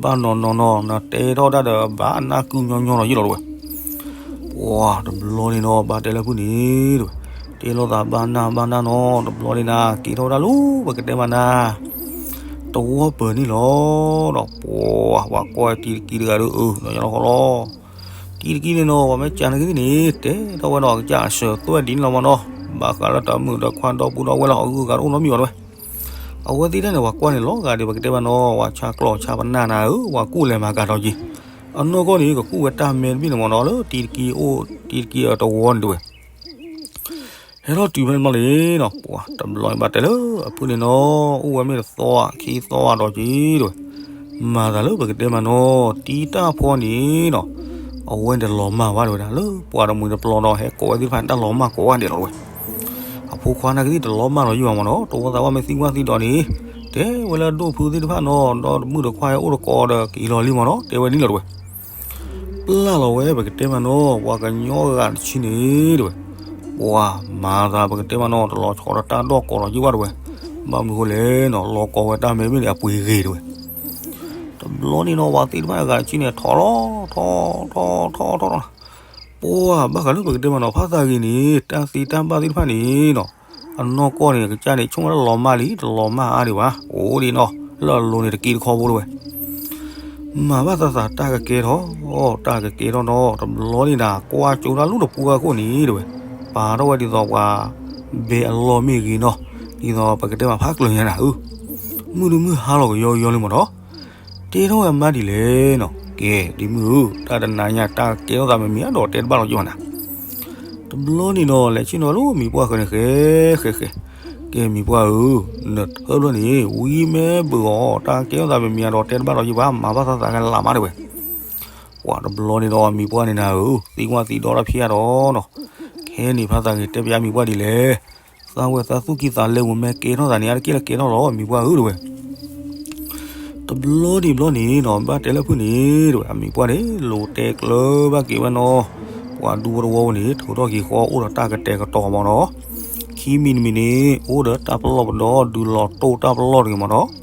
ဘၣ်နီၤနီၤနီၤ နတဲထီၣ်တၢ်ဒီး ဘၣ်နၢ်ကုညီညီနီၤယ့ၣ်လီၤတဝဲ ပှၤတဘျီန့ၣ်နီၤ ဘၣ်တဲလၢဖုၣ်န့ၣ်တဝဲ, တဲလိာ်သးဘၣ်နၢ်ဘၣ်နၢ်နီၤ တဘျီန့ၣ်နၤ က့ၤထီၣ်ဝဲဒၣ်လၢပကတဲမးနၤ, တဝီပၢၤန့ၣ်လီၤ, ဒီးပှၤ ပှၤကွၢ်တံတကံတဂၤဒီးအၢ ဒီးညီလီၤဃီလီၤ, တံတကံန့ၣ်နီၤ ပှၤမ့ၢ်ကးနကသ့ၣ်န့ၣ် တဲထီၣ်ဝဲဒီးကစၢ်အစၢၤသွဲၣ်ဒ်န့ၣ်လီၤမးနီၤ, ဘၣ်ဃးလၢတၢ်မုာ်ဒီးခွါဒီပုၢ်ဒီဝဲၢ်လီၤ အဂုၤအဂၤတအိၣ်နီတမံၤဘၣ်တဝဲ အဝဲသ့ၣ်တဖၣ်န့ၣ် ပှၤကွၢ်န့ၣ်လီၤဂာ်ဒီး ပကတဲမးနီၤ ပှၤဆါကျီၢ်ဆါပနၢ်နၤဧၢ ပှၤကူၣ်လဲၤမၤကၤထီၣ်က့ၤ, အနီၢ်ကီၢ်န့ၣ် ကကူၣ်ဝဲတၢ်မဲတဘ့ၣ်န့ၣ်မးနီၤ လၢတံတကံအိၣ် တံတကံအတဝီန့ၣ်တဝဲ ဟဲထီၣ်တုၤဖဲန့ၣ်ဘျီန့ၣ်နီၤ ပှၤတဘျီန့ၣ်ဘၣ်တဲလၢအဖုၣ်န့ၣ်နီၤ အိၣ်ဝဲမ့ၢ်တသီဧါ ခံသီဧါဒီးက့ၤတဝဲ, မၤသးလၢပကတဲမးနီၤ တံတၢ်ဖီန့ၣ်နီၤ အဝဲန့ၣ်တလီၤမၢ်ဝဲတဝဲဒၣ် လၢပှၤတမှံၤတပျီဒီး ဟဲကိးဝဲသ့ၣ်တဖၣ်န့ၣ် တၢ်လီၤမၢ်ကိးဝဲဒဲးလီၤတဝဲ အဖိခွါနာ်က့သ့ၣ်တလီၤမၢ်လီၤယံာ်ဘၣ်မးနီၤ တဝီသးပှၢ်မ့ၢ်သံကွၢ်သံဒိးန့ၣ် တဲဝဲလၢဒိၣ်ဖုသ့ၣ်တဖၣ်နီၤ ဒီးတမုၣ်တခွါဟဲအိၣ်တကိးဒီးက့ၤလီၤလံမးနီၤ တဲဝဲန့ၣ်လီၤတဝဲ ပျၢ်လီၤဝဲပကတဲမးနီၤ ပှၤကညီဂၤတဆံန့ၣ်တဝဲ, ပှၤမၤသးပကတဲမးနီၤ တလီၤဆီဒီးတၢ်ဒီၣ်ကိးလီၤယံာ်ဘၣ်တဝဲ, ဘၣ်မနုၤဃိလဲၣ်နီၤ လီၤကိးဝဲတၢ်မဲတဘ့ၣ်န့ၣ် အပှ့ၤဂ့ၤတဝဲ, တဘျီန့ၣ်နီၤ ပှၤသ့ၣ်တဖၣ်အဂၤတဆံန့ၣ် ထီၣ်လီၤ ထီၣ် ထီၣ် ထီၣ် ထီၣ် ထီၣ် ပှၤဘၣ်ဃးလၢပကတဲမးနီၤ ဖးသးဂ့ၤန့ၣ် တၢ်သ့တၢ်ဘၣ်သ့ၣ်တဖၣ်န့ၣ်နီၤ အနီၢ်ကီၢ်န့ၣ် ကစၢ်န့ၣ် ဆိကမိၣ်လၢလီၤမၢ်လံ တလီၤမၢ်အါဒံးဘၣ် အိၣ်ဒံးနီၤ လၢအလိၤန့ၣ်တက့တခီဖိတဝဲ မၤဘၣ်သးသးတၢ်ကကဲထီၣ် တၢ်ကကဲထီၣ်နီၤ တဘျီန့ၣ်ဒၣ် ကွၢ်ကၠိတၢ်လူၢ်တပူၤဃီအခိၣ်န့ၣ်တဝဲ, ပာ်ထီၣ်ဝဲဒ်သိးပှၤ ဘဲအလီၢ်မ့ၢ်ဂ့ၤနီၤ, ဒ်သိးပကတဲမးဖးကျၢၤညါနၤဧၢ, မုၢ်တမုၢ်ဟါလီၤကယီကယီလံမးနီၤ, တဲထီၣ်ဝဲအမါဒ်လဲၣ်နီၤ, ကဲ ဒ်မုၢ်ဧၢ, တၢ်တနၤညါတၢ်ကဲထီၣ်သးမ့မ့ၢ်အဒီးတဲတဘၣ်လီၤက့ၤဘၣ်နၤ တဘျီန့ၣ်နီၤ လဲၤဆ့ၣ်နီၤလၢမံၤပှၢ်ဃၢၤန့ၣ် ဃဲ ဃဲ ဃဲ, ကဲမံၤပှၢ်ဧၢ, နထၢဖျၢၣ်န့ၣ် ဝံၤမ့ၢ်ဘၢၣ်အီၤ တၢ်ကဲထီၣ်သးမ့မ့ၢ်အဒီးတဲတဘၣ်လီၤယံၤဘၣ် မၤဘၣ်သးသးကလးမးတဝဲ, ပှၤတဘျီန့ၣ်ဒီးမံၤပှၢ်န့ၣ်နၤဧၢ, သံကွၢ်သံဒီတၢ်ဖျါဒီးနီၤ, ခဲန့ၣ်ဖါသးဂ့ၤတဲပၠးမံၤပှၢ်ဒ်လဲၣ်, သးဝဲသးသူၣ်ကံၢ်သးလဲပူၤမ့ၢ်ကဲထီၣ်သးန့ၣ် အါတက့ၢ်လၢကဲထီၣ်လီၤ မံၤပှၢ်ဧၢတဝဲ တဘျီန့ၣ်ဘျီန့ၣ်နီၤ ဘၣ်တဲလၢဖုၣ်န့ၣ်တဝဲ အမံၤပှၢ်န့ၣ် လိၤတဲကျၢၤဘၣ်က့ၤဝဲနီၤ, ပှၤဒူဖိတဝီဖိန့ၣ် ထုးထီၣ်က့ၤဃီအိၣ်ဒီးတၢ်ကတဲာ်ကတီၤမးနီၤ, ခံမံၤတမံၤန့ၣ် အိၣ်ဒီးတၢ်ပလီၢ်ပဒီဒုးလီၤတိၢ်တၢ်ပလီၢ်တဂ့ၤမးနီၤ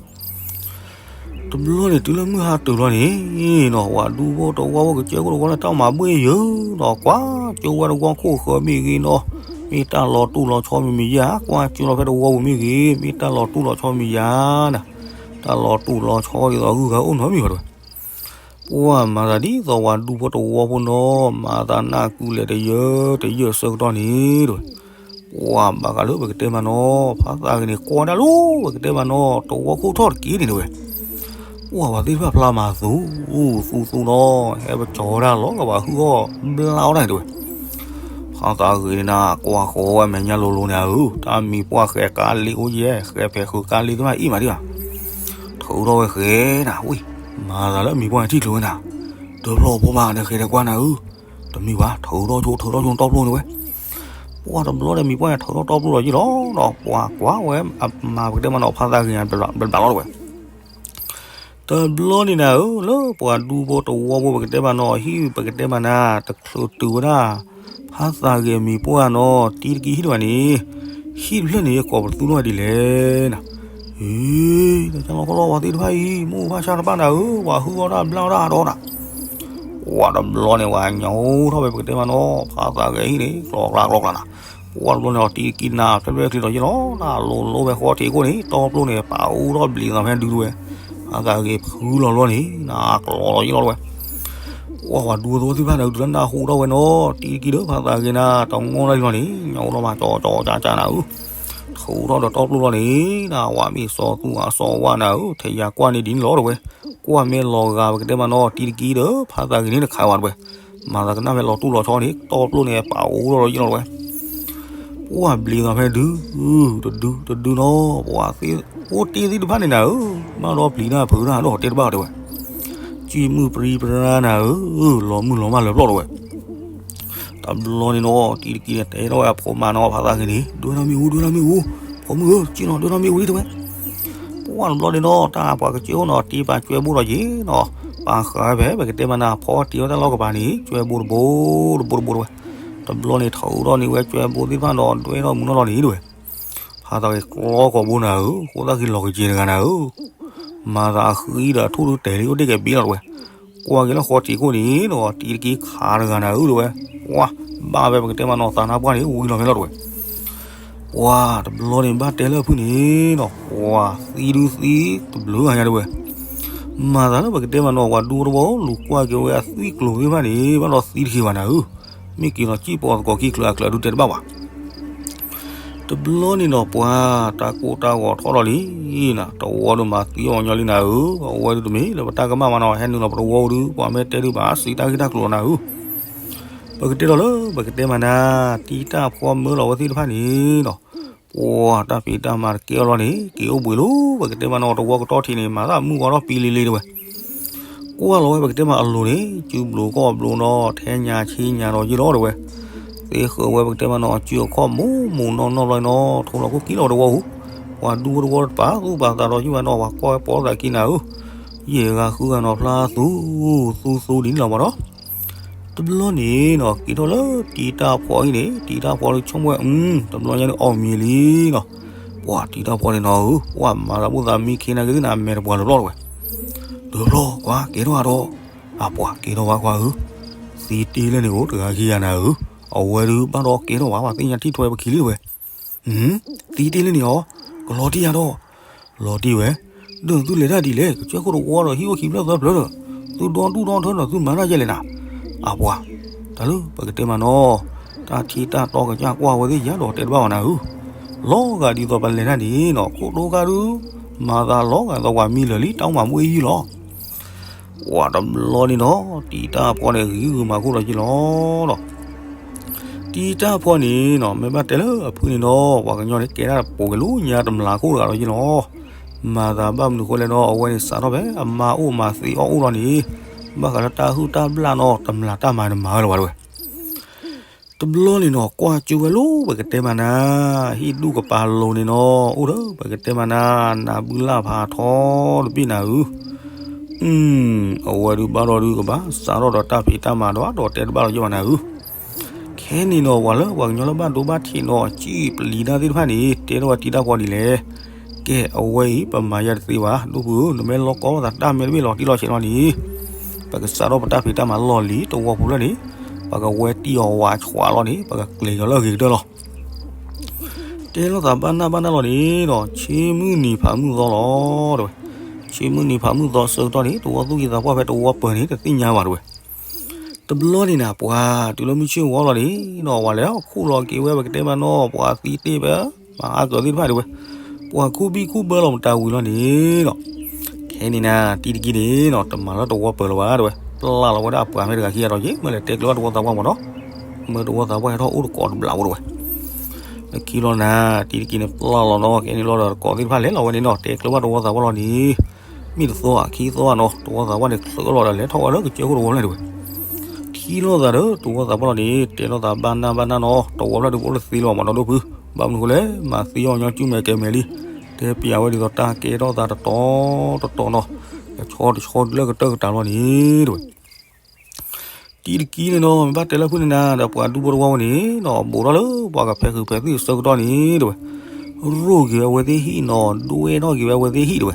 တဘျီန့ၣ်တုၤလၢမုၢ်ဟါတုၤလီၤန့ၣ်နီၤ ပှၤဒူဖိတဝီဖိကစၢၢ်ခိၣ်တဝီန့ၣ် တၢ်မၤဘှ့ၣ်ယၢၤနီၤ ကွၢ်ကၠိဝဲတဝီခိၣ်ဃၢၤမ့ၢ်ဂ့ၤနီၤ, မ့ၢ်တၢ်လီၤတိၢ်လီၤဆီမံၤမံၤယါ ကွၢ်ကၠိလီၤဖဲတဝီပူၤမ့ၢ်ဂ့ၤ မ့ၢ်တၢ်လီၤတိၢ်လီၤဆီမံၤယါနၤ, တၢ်လီၤတိၢ်လီၤဆီဒ်သိးဂုၤဂၤအိၣ်နီတမံၤဘၣ်တဝဲ ပှၤမၤသးဒ်သိးပှၤဒူဖိတဝီဖိနီၤ မၤသးနၢ်ကုလဲၤတယၢၢ်တယၢၢ်ဆၢကတီၢ်န့ၣ်တဝဲ, ပှၤဘၣ်ဃးလၢပကတဲမးနီၤ ဖါသးဂ့ၤန့ၣ် ကွၢ်ဒၣ်လၢပကတဲမးနီၤ တဝီခိၣ်ထီၣ်တက့ၢ်န့ၣ်တဝဲ, ပှၤပှၤသ့ၣ်တဖၣ်ဖျါမၤသူ သူသူနီၤ ဟဲပကၠီၤဝဲဒၣ်လီၤကဘၣ်ဟုၣ်အီၣ်ဘျါအီၣ်ဒၣ်န့ၣ်တဝဲ ဖါသးဂ့ၤန့ၣ်နၤ ကွၢ်ဃီဝဲမဲာ်ညါလိၤလိၤန့ၣ်ဧၢ, တၢ်မံၤပှၢ်ဃဲးကါလံအိၣ်ယဲၢ် ဃဲးဖဲးဃုာ်ကါလံသ့ၣ်တဖၣ်အံၤမးဒံးဘၣ်, ထုးထီၣ်ဝဲဃဲးနၤဝံၤ, မၤသးလၢမံၤပှၢ်န့ၣ်ထံၣ်ချုးဝဲနၤ, တဘျီဖိမးန့ၣ်ဃဲးဒီးကွၢ်နၤဧၢ, တမံၤဘၣ် ထုးထီၣ်ဆိ ထုးထီၣ်ဆိတီပျိန့ၣ်ဝဲ, ပှၤတဘျီဒီးမံၤပှၢ်န့ၣ်ထုးထီၣ်တီပျိလီၤယံၤလီၤဒီး ပှၤကွၢ်ဝဲအမၤပကတဲမးနီၤ ဖါသးဂ့ၤညါဘျးဘျးလီၤတဝဲ တဘျီန့ၣ်နၤဧၢ, လၢပှၤဒူဖိတဝီဖိပကတဲမးနီၤ ဟံၣ်ပကတဲမးနၤ တချုးတုၤဝဲဒၣ် ဖါသးဂ့ၤမံၤပှၢ်နီၤ တံၤတကံဟံၣ်တဖၣ်န့ၣ်, ဟံၣ်တဖျၢၣ်န့ၣ် ကိးပသူထီၣ်ဒ်လဲၣ်နၤ, အံၤ တၢ်လီၤခီလီၤ ပှၤသ့ၣ်တဖၣ်အံၤ မိၢ်ပၢ်ဆါတပၣ်နၤဧၢ, ပှၤဟုၣ်အီၣ်တၢ်ဘျါအီၣ်တၢ်အဒီနၤ, ပှၤတဘျီန့ၣ် ပှၤညိးထီၣ်ဝဲပကတဲမးနီၤ ဖါသးဂ့ၤဟံၣ်န့ၣ် ကျီကျါကျီကျါနၤ, ကွၢ်တဘျီန့ၣ်ဒီး တံၤတကံနၤ ဖဲဖဲချံးဒီးယ့ၣ်လီၤ နလိၤလိၤဝဲဃီထံးခိၣ်န့ၣ် တီပျိန့ၣ် ပာ်အိၣ်ထီၣ်ဘျံးသးဖဲဒုတဝဲ, အသးဂ့ၤဖုလီၤဘျီန့ၣ် နကျီလီၤယ့ၣ်လီၤတဝဲ, ကွၢ်ဝဲဒူသဝီသ့ၣ်တဖၣ်န့ၣ် တုၤလၢနၢ်ဟူထီၣ်ဝဲနီၤ တံၤတကံဒီး ဖးသးဂ့ၤနၤ တငီၢ်ဒၣ်လီၤန့ၣ် ညၣ်အိၣ်လီၤမး ကၠီကၠီကၠးကၠးနၤဧၢ, ထူထီၣ်ဒီးတီပျိလီၤန့ၣ် နဝၤမ့ၢ်စီၤသူအစီၤဝါနၤဧၢ ထဲယၤကွၢ်န့ၢ်ဒ်န့ၣ်လီၤတဝဲ, ကွၢ်မ့ၢ်လီၤဂာ်ပကတဲမးနီၤ တံၤတကံဒီး ဖးသးဂ့ၤန့ၣ်တခါဝဲတဝဲ, မၤသးကနၣ်ဖဲလီၤတူၢ်လီၤဆီန့ၣ် တီပျိန့ၣ် ပာ်အိၣ်ထီၣ်လီၤယ့ၣ်လီၤတဝဲ ပှၤဘျံးသးဖဲဒု, တဒုတဒုနီၤ ပှၤသ့ၣ်အိၣ်တ့ၢ်သ့ၣ်တဖၣ်န့ၣ်နၤဧၢ, ဘၣ်ဒီးပျံၤတၢ်ဖုးတၢ်ဒီးတဲတဘၣ်တဲဝဲ, စံၣ်မုၢ်ပြံပြါနၤဧၢ, လီၤမုၢ်လီၤမၢ်လၢပျီၢ်တဝဲ, တဘျီန့ၣ်နီၤ တံၤတကံန့ၣ် တဲထီၣ်ဝဲအဖိမါနီၤ ဖးသးဂ့ၤန့ၣ် ဒွဲၣ်ထီၣ်မ့ၣ်အူ ဒွဲၣ်ထီၣ်မ့ၣ်အူ, ဖိမုၣ်ဧၢ စံၣ်နီၤ ဒွဲၣ်ထီၣ်မ့ၣ်အူဒံးတဝဲ ပှၤတဘျီန့ၣ်နီၤ တၢ်ပှၤကစၢၢ်အိၣ်နီၤ တ့ပာ်ကွဲဘိဒီးယ့ၣ်နီၤ, ပာ်ဃာ်ဝဲဖဲ ပကတဲမးနၤ ဖီတ့ဝဲတၢ်လီၢ်ကပၤန့ၣ် ကွဲဘိတဘိ, တဘိတဘိတဘိတဝဲ, တဘျီန့ၣ် ထီၣ်အိၣ်ထီၣ်န့ၢ်ဝဲကွဲဘိသ့ၣ်တဖၣ်ဒီး ဒွဲၣ်ထီၣ်မုာ်နီၢ်လီၤန့ၣ်တဝဲ, ဖးသးဂ့ၤကျီကိာ်ဘိနၤဧၢ, ဃိသၣ်ဃံလီၤကစ့တဂၤနၤဧၢ, မၤသးအဃံဒီးအထူၣ်ဒုတဲာ်လံအိၣ်တ့ၢ်ကဲဘ့လီၤတဝဲ, ကွၢ်က့ၤလၢဃီထံးခိၣ်န့ၣ်နီၤ တံၤတကံခးတဂၤနၤဧၢတဝဲ, ပှၤဘၣ်ဝဲပကတဲမးနီၤ သးနါပှၢ်န့ၣ် ဝံၤလီၤဖဲလီၤတဝဲ ပှၤတဘျီန့ၣ် ဘၣ်တဲလၢအဖုၣ်န့ၣ်နီၤ ပှၤသံဒုသံတဘျုးဂၤညါတဝဲ, မၤသးလၢပကတဲမးနီၤ ပှၤဒူသဝီလူၤကွၢ်က့ၤဝဲအသွံၣ်ကျိၤသ့ၣ်တဖၣ်န့ၣ် ဘၣ်ဒီးသံတဂ့ၤဘၣ်နၤဧၢ, မ့ၢ်က့ၤလီၤစံၣ်ပီသကိးခံကျၢၤအကျၢၤဒုတဲတဘၣ်ဘၣ် တဘျီန့ၣ်နီၤ ပှၤတၢ်ကိၢ်တၢ်ဂီၤထီၣ်လီၤလံနၤ, တဝီဒုးမၤသံအီၤညီလံနၤဧၢ, အဝဲဒုးတမ့ၢ်လၢပတၢ်ကမၣ်မးနီၤ ဟဲနုာ်လီၤပတဝီဒုး ပှၤမ့ၢ်တဲဒုးဘၣ်စံးတၢ်ဂ့ၢ်တၢ်ကျိၤနၤဧၢ, ပကတဲဒီးလၢ ပကတဲမးနၤ တံၤတၢ်ဖှီမၢလီၤဝဲသ့ၣ်တဖၣ်န့ၣ်နီၤ, ပှၤတၢ်ဖံးတၢ်မၤတကဲအီၤလီၤန့ၣ် က့ၤအိၣ်ဘှံးလီၤ ပကတဲမးနီၤ တဝီကတီၢ်ထံးန့ၣ် မၤသးမုၢ်ဂီၤထီၣ်ပံလံလံတဝဲ ကွၢ်လီၤဝဲပကတဲမးအလိၤန့ၣ် စုဘျိးကီၢ်ဘျိနီၤ ထဲညါဆ့ညါဒီးယ့ၢ်လီၤတဝဲ, သ့ဃၢၤဝဲပကတဲမးနီၤ အစုအခီၣ်မူးမူးနီၢ်နီၢ်လီၤနီၤ ထိးလီၤခိၣ်ကံလီၤတဝီဧိၤ, ပှၤဒူဝဲတဝီတပာ်သူၣ်ပာ်သးဒီးယ့ၢ်ဝဲနီၤ ပှၤကွၢ်ဝဲပိာ်သးခံနၤဧၢ, ယဲၢ်ဂၤဃုဂၤနီၤဖျါသူ, သူသူဒ်န့ၣ်လီၤမးနီၤ တဘျီန့ၣ်နီၤ က့ၤထီၣ်လၢတံၤတၢ်ဖှီအံၤန့ၣ် တံၤတၢ်ဖှီဒီးဆိကမိၣ်ဝဲ တဘျီညါန့ၣ်အီၣ်မံၤလံနီၤ, ပှၤတံၤတၢ်ဖှီန့ၣ်နီၤဧၢ ပှၤမၤသးဘူၣ်သးမံခ့နၤက့ၤသ့ၣ်နၤ အမဲာ်တပှၤလၢၤဘျီတဝဲ, တဘျီကွၢ်ကဲထီၣ်အါဒီး, အပှၤကဲထီၣ်ဝဲကွၢ်ဧၢ, သံတ့ၢ်လၢန့ၣ်ဧိၤ တဂၤခံဂၤနၤဧၢ, အဝဲဒုးဘၣ်ဒီးကဲထီၣ်ဝဲ ပှၤသ့ၣ်ညါထံၣ်ထွဲပခံလံတဝဲ သံတ့ၢ်လၢန့ၣ်အီၤ, ကလီၤတံၢ်ယၤဒီး, လီၤတံၢ်ဝဲ, ဒီးသုလဲၤတၢ်ဒ်လဲၣ် ကစၢၢ်ခိၣ်တဝီဒီးဟံၣ်အိၣ်ခံဖျၢၣ်သၢဖျၢၣ်ဒီး, သုဒီဒူၣ်ဒီထၢဒီး သုမၤတၢ်ယဲလဲၣ်နၤ, အပှၤ, တၢ်လၢပကတဲမးနီၤ, တၢ်ထံတၢ်တီကစၢ်ကွၢ်ဝဲသ့ၣ်ယၤဒီးတဲတဘၣ်ဘၣ်နၤဧၢ, လီၤဂာ်ဒ်သိးပလဲၤတၢ်န့ၣ်နီၤ ခိၣ်ဒိၣ်ခါဒုး, မၤသးလီၤဂာ်ဒ်သိးပှၤမံလၢာ်လံ တၢ်အိၣ်မၤမူအ့ၣ်ယုၢ်လီၤ ပှၤတဘျီန့ၣ်နီၤ တံၤတၢ်ဖှီန့ၣ် ဂံၤဂုာ်မၤခိၣ်လီၤက့ၤလီၤဒီး, တံၤတၢ်ဖှီန့ၣ်နီၤ မ့ၢ်ဘၣ်တဲလၢအဖုၣ်န့ၣ်ဒီး ပှၤကညီန့ၣ်ကဲဒၣ်ပိာ်က့ၤလၢညါတမျးခိၣ်တဂၤလီၤက့ၤလီၤ, မၤသးဘၣ်မနုၤဃိလဲၣ်ဒီး အဝဲန့ၣ်စးထီၣ်ဖဲအမါအိၣ်မၤသံအီၣ်အိၣ်လီၤန့ၣ်, ဘၣ်ဃးလၢတၢ်ဟုၣ်တၢ်ဘျၣ်နီၤ တမျးတၢ်မၤန့ၣ်မၤဝဲလၢၤဘၣ်တဝဲ တဘျီန့ၣ်နီၤ ကွၢ်ကၠိဝဲလိၤ ပကတဲမးနၤ, ဟံၣ်ဒူၣ်ကပၤလိၤန့ၣ်နီၤ အိၣ်ဒီးပကတဲမးနၤ နၤဘုလၢ်ဖးထီတဘ့ၣ်နၤဧၢ, အဝဲဒုးဘၣ်ဒီးဒုးကဘၣ်စးထီၣ်ဒီးတၢ်ဖံးတၢ်မၤဒီး ဒီးတဲတဘၣ်လီၤယဲၢ်ဘၣ်နၤဧၢ, ခဲန့ၣ်နီၤ ပှၤလၢပှၤကညီလၢဘၣ်ဒိဘၣ်ထံးနီၤ စံၣ်ပျံၤတၢ်သ့ၣ်တဖၣ်န့ၣ် တဲထီၣ်ဝဲတံၤတၢ်ဖှီဒ်လဲၣ်, ကဲအဝဲအံၤ ပမၤယၤတသ့ဘၣ် ဒိၣ်ဖုဧၢ, နမ့ၢ်လီၢ်ကီၢ်သးတၢ်မဲာ်တဘ့ၣ်လီၤတံၢ်လီၤဆဲးလီၤန့ၣ် ပကစးထီၣ်ပတၢ်ဖံးတၢ်မၤလီၢ်လံၤ တဝီပူၤဖျၢၣ်န့ၣ်, ပကဝဲတံၢ်အီၤဝးဆှးလီၤန့ၣ် ပကကျဲၤက့ၤလၢအဂ့ၤကတၢၢ်လီၤ. တဲလိာ်သးဘၣ်နၢ်ဘၣ်နၢ်လီၤန့ၣ်ဒီး ဆ့မုၢ်နံၤဖးမုၢ်သီလီၤ တဲဝဲ, ဆ့မုၢ်နံၤဖးမုၢ်သီဆၢကတီၢ်န့ၣ် တဝီသူၣ်ကံၤသးပှၢ်ဖဲတဝီပၢၤန့ၣ် တသ့ၣ်ညါဘၣ်တဲဝဲ တဘျီန့ၣ်နၤ ပှၤတုၤလၢမုၢ်ဆ့ၣ်ဂီၤလီၤန့ၣ်ဒီး ပှၤလဲၤခူၣ်လီၤက့ၤဝဲပကတဲမးနီၤ ပှၤသံတ့ၢ်ဘၣ် မၤအါကၢၤသ့ၣ်တဖၣ်တဲဝဲ, ပှၤခူၣ်ဘံၣ်ခူၣ်ဘၢလီၤမတၤဝံၤလီၤန့ၣ်ဒီး, ခဲန့ၣ်နၤ တံၤတကံန့ၣ်နီၤ တမၤလၢတဝီပၢၤလၢၤဘၣ်တဲဝဲ, ပျၢ်လီၤဝဲဒၣ်အပှၤမ့ၢ်တဂၤခံဂၤဒီး ယ့ၢ်မ့ၢ်လဲၤတဲကျၢၤဘၣ်တဝီသးပှၢ်မးနီၤ, မ့ၢ်တဝီသးပှၢ်ဟဲထီၣ်အိၣ်တကိးတဘျီဖိတဲဝဲ လၢခံလီၤနၤ တံၤတကံန့ၣ်ပျၢ်လီၤနီၤ ခဲန့ၣ်လီၤဒီးတကိးသ့ၣ်တဖၣ်လဲၤလီၤဝဲန့ၣ်နီၤ တဲကျၢၤဘၣ်တဝီသးပှၢ်လီၤန့ၣ်, မ့ၢ်တသီဧါခံသီဧါနီၤ တဝီသးပှၢ်န့ၣ်ချုးလီၤဒီးလဲၤထီၣ်ဝဲလၢကစၢၢ်ခိၣ်တဝီဖျၢၣ်တဲဝဲ ထံၣ်လိာ်သးဒီးတဝီသးပှၢ်လီၤန့ၣ် တဲလိာ်သးဘၣ်နၢ်ဘၣ်နၢ်နီၤ တဝီဖျၢၣ်ဒုးအိၣ်လၢသ့လီၤမးနီၤဒိၣ်ဖု, ဘၣ်မနုၤဃိလဲၣ် မၤသံအီၤညီစုမဲာ်ကဲမဲာ်လံ, တဲပျးဝဲဒ်သိးတၢ်ကဲထီၣ်သးတတီၤတတီၤနီၤ, တဆီတဆီတုၤလၢကတၢၢ်ကတၢၢ်လီၤန့ၣ်တဲဝဲ တံၤတကံန့ၣ်နီၤ မ့ၢ်ဘၣ်တဲလၢဖုၣ်န့ၣ်နၤ ဒီးပှၤဒူဖိတဝီဖိန့ၣ်နီၤ ဘူးထီၣ်လၢပှၤကဖဲးဃုာ်ဖဲးသွံၣ်အဆၢကတီၢ်န့ၣ်တဲဝဲ, ရိၣ်က့ၤဝဲအဝဲသ့ၣ်ဟံၣ်နီၤ ဒွဲၣ်ထီၣ်က့ၤဝဲအဝဲသ့ၣ်ဟံၣ်တဲဝဲ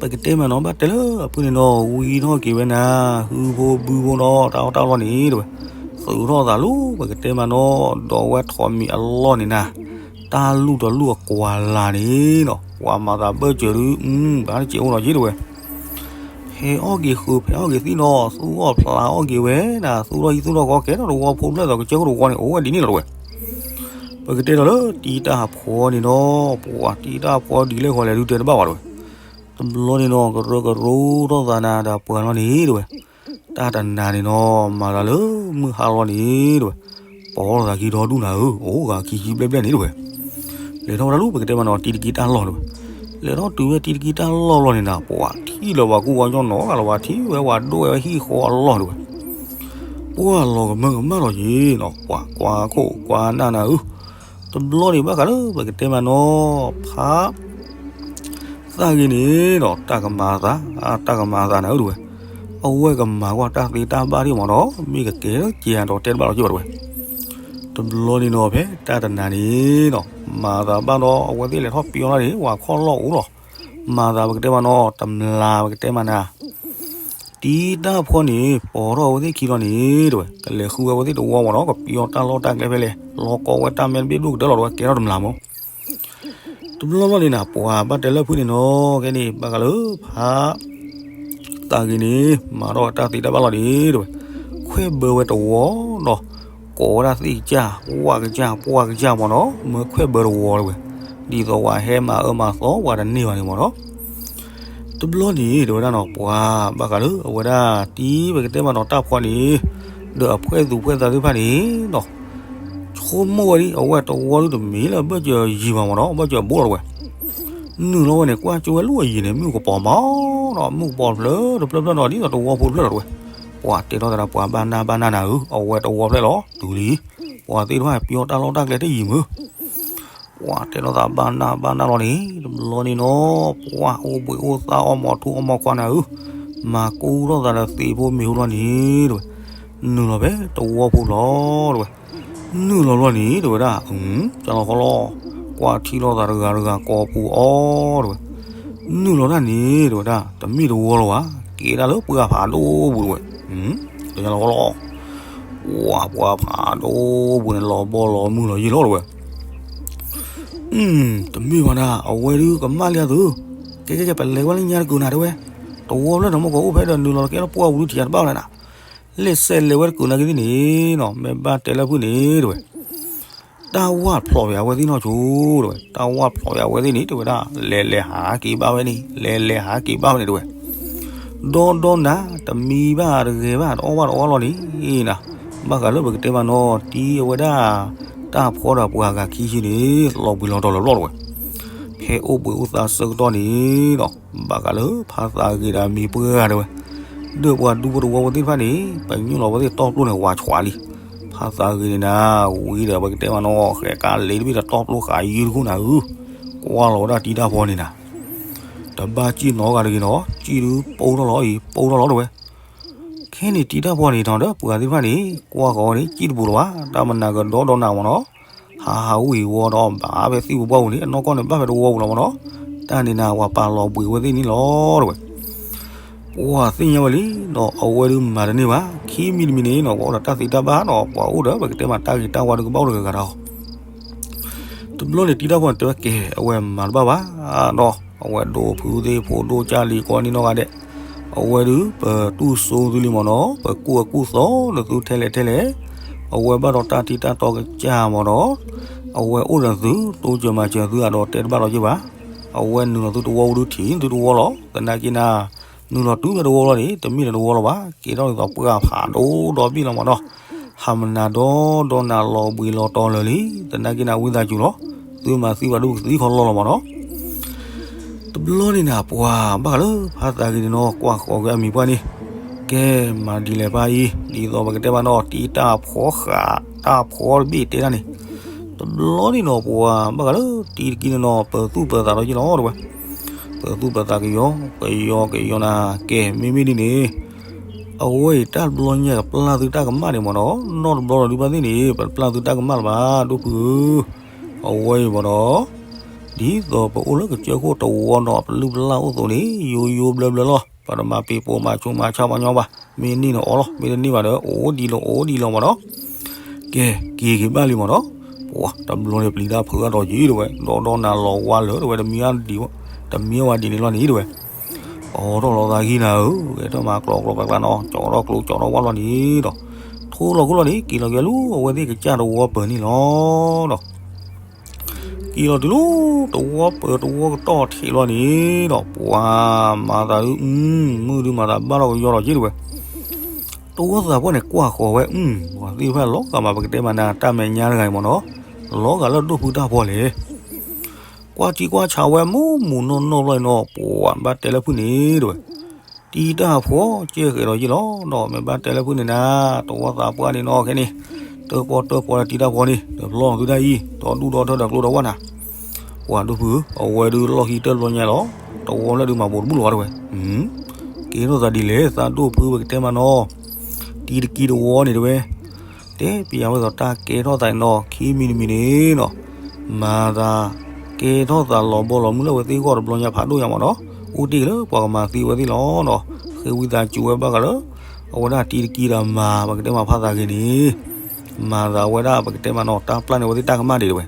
ပကတဲမးနီၤ ဘၣ်တဲလၢအဖုၣ်န့ၣ်နီၤ ဝံထီၣ်က့ၤဝဲနၤ ဟုဖိဘုဖိနီၤ တၢ်အီၣ်တၢ်အီလီၤန့ၣ်တဲဝဲ, သ သုးထီၣ်သးလၢပကတဲမးနီၤ ဒီးအဝဲထိးမံၤအလီၢ်န့ၣ်နၤ, တၢ်လူၢ်တလူၢ်အကွၢ်လၢ်န့ၣ်နီၤ ပှၤမၤသးဘၢၣ်စၢၤဒုး ဘၣ်တစဲးအိၣ်နီၤက့တဝဲ ဖဲအီၣ်က့ၤဃုာ် ဖဲအီၣ်က့ၤသံၣ်နီၤ သူၣ်အီၣ်ဖျးအီၣ်က့ၤဝဲနၤ သူၣ်ထီၣ်ဟံၣ်သူၣ်ထီၣ်ဃီ ကဲထီၣ်တဝီဖိဖျၢၣ်သိး ကစၢၢ်ခိၣ်တဝီန့ၣ် အိၣ်ဝဲဒ်န့ၣ်လီၤတဝဲ. ပကတဲဒီးလၢတံၤတၢ်ဖှီန့ၣ်နီၤ ပှၤတံၤတၢ်ဖှီဒ်လဲၣ်ဃီလဲၣ်ဒုးတဲတဘၣ်ဘၣ်တဝဲ. တဘျီန့ၣ်နီၤ ကရၢကရိထီၣ်သးနၤဒီးပှၤလီၤန့ၣ်တဝဲ. တၢ်တနၤန့ၣ်နီၤ မၤသးလၢမုၢ်ဟါလီၤန့ၣ်တဝဲ. ပီၤလိာ်သးခံဒီဒူၣ်နၤဧၢ, အိၣ်ဂၤခံဆံဘျဲၣ်ဘျဲၣ်န့ၣ်တဝဲ. လဲၤထီၣ်ဝဲဒၣ်လၢပကတဲမးနီၤ တံၤတက့တၢ်လီၢ်တဝဲ. လဲၤထီၣ်တုၤဝဲတံၤတက့တၢ်လီၢ်လီၤန့ၣ်နၤ ပှၤထံၣ်လၢၤပှၤကူၣ်ဝါညီနီၤဂၤလၢၤ ပှၤထံၣ်ဝဲပှၤဒိၣ်ဝဲဟံၣ်ဃီအလီၢ်တဝဲ. ပှၤလီၤကမၢကမၣ်လီၤယ့ၤနီၤ ပှၤကွၢ်ခိၣ်ကွၢ်နၢ်နၤဧၢ. တဘျီန့ၣ်ဘၣ်ဃးလၢပကတဲမးနီၤ ဖး သးဂ့ၤန့ၣ်ဒီး တၢ်ကမၤအသး, တၢ်ကမၤအသးနၤဧၢတဝဲ. အဝဲကမၤကွၢ်တၢ်သ့တၢ်ဘၣ်ဒံးမးနီၤ မ့ၢ်ကကဲလၢကဲဒီးတဲတဘၣ်လီၤက့ဘၣ်တဝဲ. တဘျီန့ၣ်နီၤ ဖဲတၢ်တနၤန့ၣ်နီၤ မၤသးဘၣ်ဒီး အဝဲသ့ၣ်လဲၤထီၣ်ပျီလီၤန့ၣ် ဝၤခီၣ်လီၢ်အိၣ်လီၤ. မၤသးပကတဲမးနီၤ တမျာ်ပကတဲမးနၤ တံၤတၢ်ဖှီန့ၣ် ပိာ်ထီၣ်အဝဲသ့ၣ်ခံလီၤန့ၣ်တဝဲ ကလဲၤဃုဝဲအဝဲသ့ၣ်တဝီမးနီၤ ကပျီတၢ်လီၢ်တၢ်ကျဲဖဲလဲၣ် လီၤကီဝဲတၢ်မဲတဘ့ၣ်ဒိၣ်ကတၢၢ်လီၤတဝဲ ကဲထီၣ်တမျာ်မး. တဘျီဘျီန့ၣ်နၤ ပှၤဘၣ်တဲလၢဖုန့ၣ်နီၤ ကဲန့ၣ် ဘၣ်ဃးလၢဖး သးဂ့ၤန့ၣ် မၤထီၣ်ဝဲတၢ်သ့တၢ်ဘၣ်လီၤန့ၣ်တဝဲ. ခွဲးဘၢဝဲတဝီဒီး ကိးဝဲဒၣ်သ့ၣ်ကစၢ် ဝၣ်ကစၢ် ပှၢ်ကစၢ်မးနီၤ မၢခွဲးဘၢတဝီတဝဲ. ဒ်သိးဝဲဟဲမၤအၢမၤသီ ပှၤတန့ၢ်ဘၣ်န့ၣ်မးနီၤ. တဘျီန့ၣ် တဝဲဒၣ်နီၤ ပှၤဘၣ်ဃးလၢအဝဲဒၣ်တံၤပကတဲမးနီၤ တၢ်ဖှီန့ၣ် ဒီးအဖှဲၣ်သူးဖှဲၣ်သးသ့ၣ်တဖၣ်န့ၣ်နီၤ ဆိကမိၣ်ဝဲဒ် အဝဲတဝီဒုတမ့ၢ်လၢအဘၢၣ်စၢၤယံၤဘၣ်မးနီၤ အဘၢၣ်စၢၤဘိလီၤတဝဲ. နုာ်လီၤဝဲန့ၣ် ကွၢ်ကၠိဝဲလၢအယံၤန့ၣ် မုၢ်ကပီၤမးနီၤ မုၢ်ကပီၤဖျၢၣ်တဖျၢၣ်ဖျၢၣ်နီၤ ဒ်သိးတဝီဖိတဖျၢၣ်လီၤတဝဲ. ပှၤတဲထီၣ်သးဒီး ပှၤဘၣ်နၢ်ဘၣ်နၢ်နၤဧၢ အဝဲတဝီဖျၢၣ်လီၤ တုၤလံ. ပှၤသ့ၣ်တဖၣ်ပျီတၢ်လီၢ်တၢ်ကျဲတယံၤမုၢ် ပှၤတဲထီၣ်သးဘၣ်နၢ်ဘၣ်နၢ်လီၤန့ၣ် တဘျီန့ၣ်နီၤ ပှၤအိၣ်ဘှံးအိၣ်သါအီၣ်မီၤထူအီၣ်မီၤခွါနၤဧၢ မၤကူထီၣ်သးဒီးသ့ၣ်ဖိမ့ၤဖိလီၤန့ၣ်တဝဲ. နုာ်လီၤဖဲတဝီဖိလီၤတဝဲ. နုာ်လီၤဘျီန့ၣ် တဝဲဒၣ် ကၢ်လီၤဃီလီၤ ကွၢ်ထံၣ်လိာ်သးတဂၤတဂၤကိးပူၤအီၤတဝဲ. နုာ်လီၤဒၣ်န့ၣ် တဝဲဒၣ် တမ့ၢ်တဝီလီၤဘၣ် ကဲဒၣ်လၢပှၢ်ဖးဒိၣ်ပူၤတဝဲ. ကၢ်လီၤဃီလီၤ ဝါ ပှၢ်ဖးဒိၣ်ပူၤန့ၣ် လီၤဘီလီၤမုၢ်လီၤယံၤလီၤတဝဲ. တမ့ၢ်ဘၣ်နၤ အဝဲဒုကမၣ်လံအသု, ကဲကဲကဲ ပလဲၤဝဲလၢညါတကုာ်နၤတဲဝဲ, တဝီဖျၢၣ်န့ၣ် မ့ၢ်ကအိၣ်ဖဲဒီးနုာ်လီၤတကဲလၢပှၢ်ပူၤဒုထံၣ်ယၤတဘၣ်ဝဲနၤ, လဲၤဆဲးလဲၤဝဲတကုာ်နၤက့သ့ၣ်န့ၣ်နီၤ မ့ၢ်ဘၣ်တဲလၢဖုၣ်န့ၣ်တဲဝဲ, တၢ်ဝၣ်ဖျိးဝဲအဝဲသ့ၣ်နီၢ်ဆိတဲဝဲ, တၢ်ဝၣ်ဖျိးဝဲအဝဲသ့ၣ်န့ၣ်တဲဝဲဒၣ် လဲၤလဲၤဟးက့ၤဘၣ်ဝဲန့ၣ် လဲၤလဲၤဟးက့ၤဘၣ်ဝဲန့ၣ်တဲဝဲ ဒီဒီနၤ တမံဘၣ်တဂဲၤဘၣ် တအီၣ်ဘၣ်တအီလီၤန့ၣ်နၤ, ဘၣ်ဃးလၢပကတဲမးနီၤ တံၤအဝဲဒၣ် တၢ်ဖှီဒီးပှၤဂၤခံဆံန့ၣ် လီၤဘှံးလီၤတီၤလၢာ်ဘျီၣ်တဝဲ, ဖဲအိၣ်ဘှံးအိၣ်သါဆၢကတီၢ်န့ၣ်ဒီး ဘၣ်ဃးလၢဖါသးဂ့ၤဒီးမံၤပှၢ်တဲဝဲ, ဒီးပှၤဒူဖိတဝီဖိသ့ၣ်တဖၣ်န့ၣ် ပညိၣ်လီၤဝဲသ့ၣ်တီၢ်ပျိၢ်န့ၣ် ဝးဆှးလံ, ဖါသးဂ့ၤန့ၣ်နၤ ဝံၤဒီးပကတဲမးနီၤ ဃဲၤကါလဲၤတဘ့ၣ်ဒီးတီၢ်ပျိၢ်ဃာ်ယုၢ်တခိၣ်နၤဧၢ, ကွၢ်လီၤဝဲဒၣ်တံၤတၢ်ဖှီန့ၣ်နၤ တဘၣ်စံၣ်နီတဂၤတဂ့ၤနီၤ စံၣ်ဒုးပိၢ်ထီၣ်လီၤအံၤ ပိၢ်ထီၣ်လီၤတဲဝဲ, ခဲန့ၣ်တံၤတၢ်ဖှီန့ၣ်နီၤ ဒီးပှၤသ့ၣ်တဖၣ်န့ၣ် ကွၢ်ဃီၤဝဲန့ၣ် စံၣ်တပူၤလၢၤဘၣ် တၢ်မနၤကဒီဒီနၤမးနီၤ, ဟးဟးဝံၤဝီဒီးဘၣ်ဖဲသံၣ်ပူၤပှၢ်ပူၤန့ၣ် အနီၢ်ကီၢ်န့ၣ်ဘၣ်ဖဲတဝီပူၤလီၤမးနီၤ, တၢ်န့ၣ်နၤ ပှၤပာ်လီၤဘှံးဝဲသ့ၣ်န့ၣ်လီၤတဲဝဲ ပှၤသ့ၣ်ညါဝဲလံနီၤ အဝဲဒုးမၤတန့ၢ်ဘၣ် ခံမံၤတမံၤန့ၣ်နီၤ ပှၤအိၣ်ဒီးတၢ်သ့တၢ်ဘၣ်ဒီး ပှၤအိၣ်ဒီးပကတဲမးတၢ်ဂ့ၤတၢ်ဝါဒုးကဘၣ်အိၣ်တဂၤဂၤဒီး တဘျီန့ၣ်တံၤတၢ်ဖှီန့ၣ်တဲဝဲကဲ အဝဲမၤတဘၣ်ဘၣ်ဒီး အဝဲဒိးဖုးသ့ၣ်ဖိဒိၣ်ကၢ်လံၤကိးနံၤနီၢ်ဂၤဒဲး, အဝဲဒုးပတူၢ်စိသုလံမးနီၤ ပကူၣ်အကူၣ်သီနသုထဲလဲၣ်ထဲလဲၣ်, အဝဲဘၣ်ဒီးတၢ်ထံတၢ်တီကစၢ်မးနီၤ, အဝဲအိၣ်ဒီးသု တိစၢၤမၤစၢၤသုအဒီးတဲတဘၣ်လီၤက့ဘၣ်, အဝဲနုာ်လီၤသုတဝီပူၤဒုးထံၣ်သုတဝီလီၤ သနာ်က့နၤ နုာ်လီၤတုၤဖဲတဝီလီၤန့ၣ် တမ့ၢ်လၢတဝီလီၤဘၣ် ကဲထီၣ်ဒ်သိးပှၢ်ဖးဒိၣ်ဒီဘ့ၣ်လီၤမးနီၤ, ဟးမနၤဒီဒီနၤလီၤဘှံးလီၤတီၤလၢာ်လံ, သနာ်က့နၤဝံသးစူၤလီၤ, သုမၤသံဘၣ်ဒုးကသံခီလီလီၤမးနီၤ တဘျီန့ၣ်နၤ ပှၤဘၣ်ဃးလၢဖါသးဂ့ၤန့ၣ်နီၤ ကွၢ်ဃီၤက့ၤအမံၤပှၢ်န့ၣ်, ကဲမၤဒ်လဲၣ်ပၢ်အံၤ ဒ်သိးပကတဲဘၣ်နီၤ တံၤတၢ်ဖှီဃာ် တၢ်ဖှီတဘ့ၣ်တဲဒၣ်န့ၣ်, တဘျီန့ၣ်နီၤ ပှၤဘၣ်ဃးလၢတံၤတက့န့ၣ်နီၤ ပသူၣ်ပသးဒီးယ့ၢ်လီၤတဲဝဲ, ပသူၣ်ပသးကယီ ကယီကယီနၤ ကဲမ့မ့ၢ်ဒ်န့ၣ် အဝဲအံၤတၢ်တဘျီညါကပျၢ်သုတၢ်ကမၣ်န့ၣ်မးနီၤ, နီၢ်တဘျီဒီးဒုးဘၣ်သ့ၣ်န့ၣ် ပတပျၢ်သုတၢ်ကမၣ်လၢၤဘၣ် ဒိၣ်ဖုဧၢ, အဝဲအံၤမးနီၤ ဒ်သိးပအိၣ်လၢကစၢၢ်ခိၣ်တဝီနီၤ ပလုၢ်ပလၢ်အိၣ်သိးန့ၣ် ယိယိဘျၢဘျၢလီၤ. ပတမၤပ့ၤပိာ်မၤဆူးမၤဆါပှၤညီဘၣ်, မ့ၢ်န့ၢ်န့ၣ်အီၣ်လီၤ, မ့ၢ်တန့ၢ်ဘၣ်ဒီး အိၣ်ဒံးလီၤ အိၣ်ဒံးလီၤမၢ်နီၤ. ကဲ, က့ၤက့ၤဘၣ်လံမၢ်နီၤ. ပှၤတဘျီန့ၣ် ပျံၤတၢ်ဖုးအါထီၣ်က့ၤတဝဲ, ဒီဒီနၤလီၤဝါလၢာ်တဝဲ, တမံၤအါဒံး, တမံၤဝဲဒံးန့ၣ်လီၤန့ၣ်တဝဲ. အိးထီၣ်လီၤသးဂံၢ်နၤဧၢ, ဂဲၤထၢၣ်မၤကျိးကျိးကျါကျါနီၤ, ကၠီထီၣ်ကျိကၠီထီၣ်ဝါလီၤန့ၣ်ဒီး, ထိလီၤခိၣ်လီၤန့ၣ် က့ၤလီၤက့ၤလၢအဝဲသ့ၣ်ကစၢ်တဝီပၢၤန့ၣ်လီၤဒီး က့ၤလီၤတုၤလၢတဝီပၢၤတဝီကတီၢ်ထံးလီၤန့ၣ်ဒီး ပှၤမၤသးဒုး, မုၢ်ဒုးမၤသးဘၣ်ထီၣ်ကယီထီၣ်က့ၤတဝဲ. တဝီသးပှၢ်န့ၣ်ကွၢ်ဃီၤဝဲ, ပှၤသ့ၣ်တဖၣ်လီၤဂာ်မး ပကတဲမးနၤ တၢ်မဲာ်ညါတဂၤအံၤမၢ်နီၤ, လီၤဂာ်လၢဒိၣ်ဖုတၢ်ဖီလဲၣ်. ကွၢ်ထံကွၢ်ဆးဝဲမူးမူးနီၢ်နီၢ်ဘျီအံၤနီၤ, ပှၤဘၣ်တဲလၢဖုၣ်န့ၣ်တဝဲ တံၤတၢ်ဖီကဲဃဲးဒီးယ့ၢ်လီၤဒီး မ့ၢ်ဘၣ်တဲလၢဖုၣ်န့ၣ်နၤ, တဝီသးပှၢ်န့ၣ်နီၤခဲန့ၣ်, တၢၣ်ပီၣ်တၢၣ်ပီၣ်လၢတံၤတၢ်ဖီန့ၣ် တဖျီသုတၢ်အံၤ ဒီဒူၣ်ဒီထၢဒီးကျိဒီဝဲနၤ. ပှၤဒိၣ်ဖုၣ်ဧၢ, အဝဲဒုးလီၢ်ခံတၢၢ်တဘျီညါလီၤ, တဝီလၢဒုးမၤဘိးတဘူၣ်လီၤဝဲတဝဲ. ကဲထီၣ်သးဒ်လဲၣ် သးဒိၣ်ဖုၣ် ပကတဲမးနီၤ, တံၤတကံတဝီန့ၣ်တဝဲ တဲပယၤဝဲသိးတၢ်ကဲထီၣ်သးန့ၣ်နီၤ, ခံမံၤတမံၤန့ၣ်နီၤ, မၤသး ကဲထီၣ်သးလီၤဘီလီၤမုၢ်လၢအဝဲသ့ၣ်ဂီၢ်တဘျီညါဖးဒိၣ်ညါမၢ်နီၤ, အိၣ်တ့ၢ်က့ၤလၢပှၤကမၤသံဝဲသ့ၣ်လီၤနီၤ, ဃ့ဝံသးစူၤဝဲဘၣ်ဃးလၢ အဝဲဒၣ်တံၤတကံဒီးမၤ ပကတဲမးဖးသးဂ့ၤန့ၣ်, မၤသးဝဲဒၣ်ပကတဲမးနီၤ တၢ်ပျၢ်န့ၢ်ဝဲသ့ၣ်တၢ်ကမၣ်ဒံးတဝဲ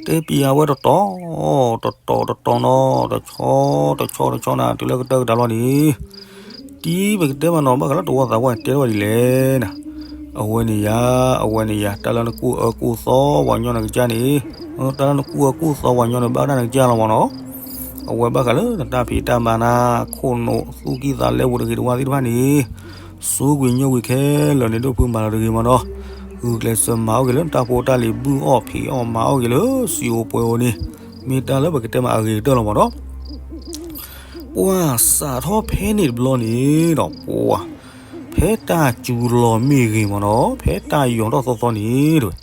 တဲပယၤဝဲတတီၤ, တတီၤတတီၤနီၤ, တဆီတဆီတဆီနၤ တုၤလၢကတၢၢ်ကတၢၢ်လီၤန့ၣ်, တံၤပကတဲမးနီၤ ဘၣ်ဃးလၢတဝီသးပှၢ်တဲထီၣ်ဝဲဒ်လဲၣ်နၤ, အဝဲန့ၣ်ယၤ, အဝဲန့ၣ်ယၤ, တၢ်လၢနကူၣ်အၢကူၣ်သီပှၤညီနကစၢ်န့ၣ်, တၢ်လၢနကူၣ်အၢကူၣ်သီပှၤညီန့ၣ် ဘၣ်ဒၣ်နကစၢ်လီၤမၢ်နီၤ, အဝဲဘၣ်ဃးလၢနတၢ်ဖံးတၢ်မၤနၤ, ခိၣ်နူာ်သူၣ်ကံၢ်သးလဲပူၤတဂ့ၤတဝါသ့ၣ်တဖၣ်န့ၣ် စူကွံာ်ညိကွံာ်ခဲလၢာ်န့ၣ် ဒိၣ်ဖုမၤလီၤတဂ့ၤမၢ်နီၤ, ဂုာ်ကျဲးစၢးမၤအိၣ်က့ၤလၢနတၢ်ဖိတၢ်လံၤ ဘုၣ်အီၣ်ဖံးအီၣ်မၤအိၣ်က့ၤလၢစံာ်အိၣ်ပှဲၤအိၣ်န့ၣ်, မ့ၢ်တၢ်လၢပကတဲမးအဂ့ၤကတၢၢ်လီၤမၢ်နီၤ. ပှၤစးထီၣ်ဖဲန့ၣ်တဘျီန့ၣ်ဒီး ပှၤ ဖဲတၢ်စူၤလီၤမ့ၢ်ဂ့ၤမၢ်နီၤ, ဖဲတၢ်ယီၤထီၣ်သီသီန့ၣ်တဝဲ,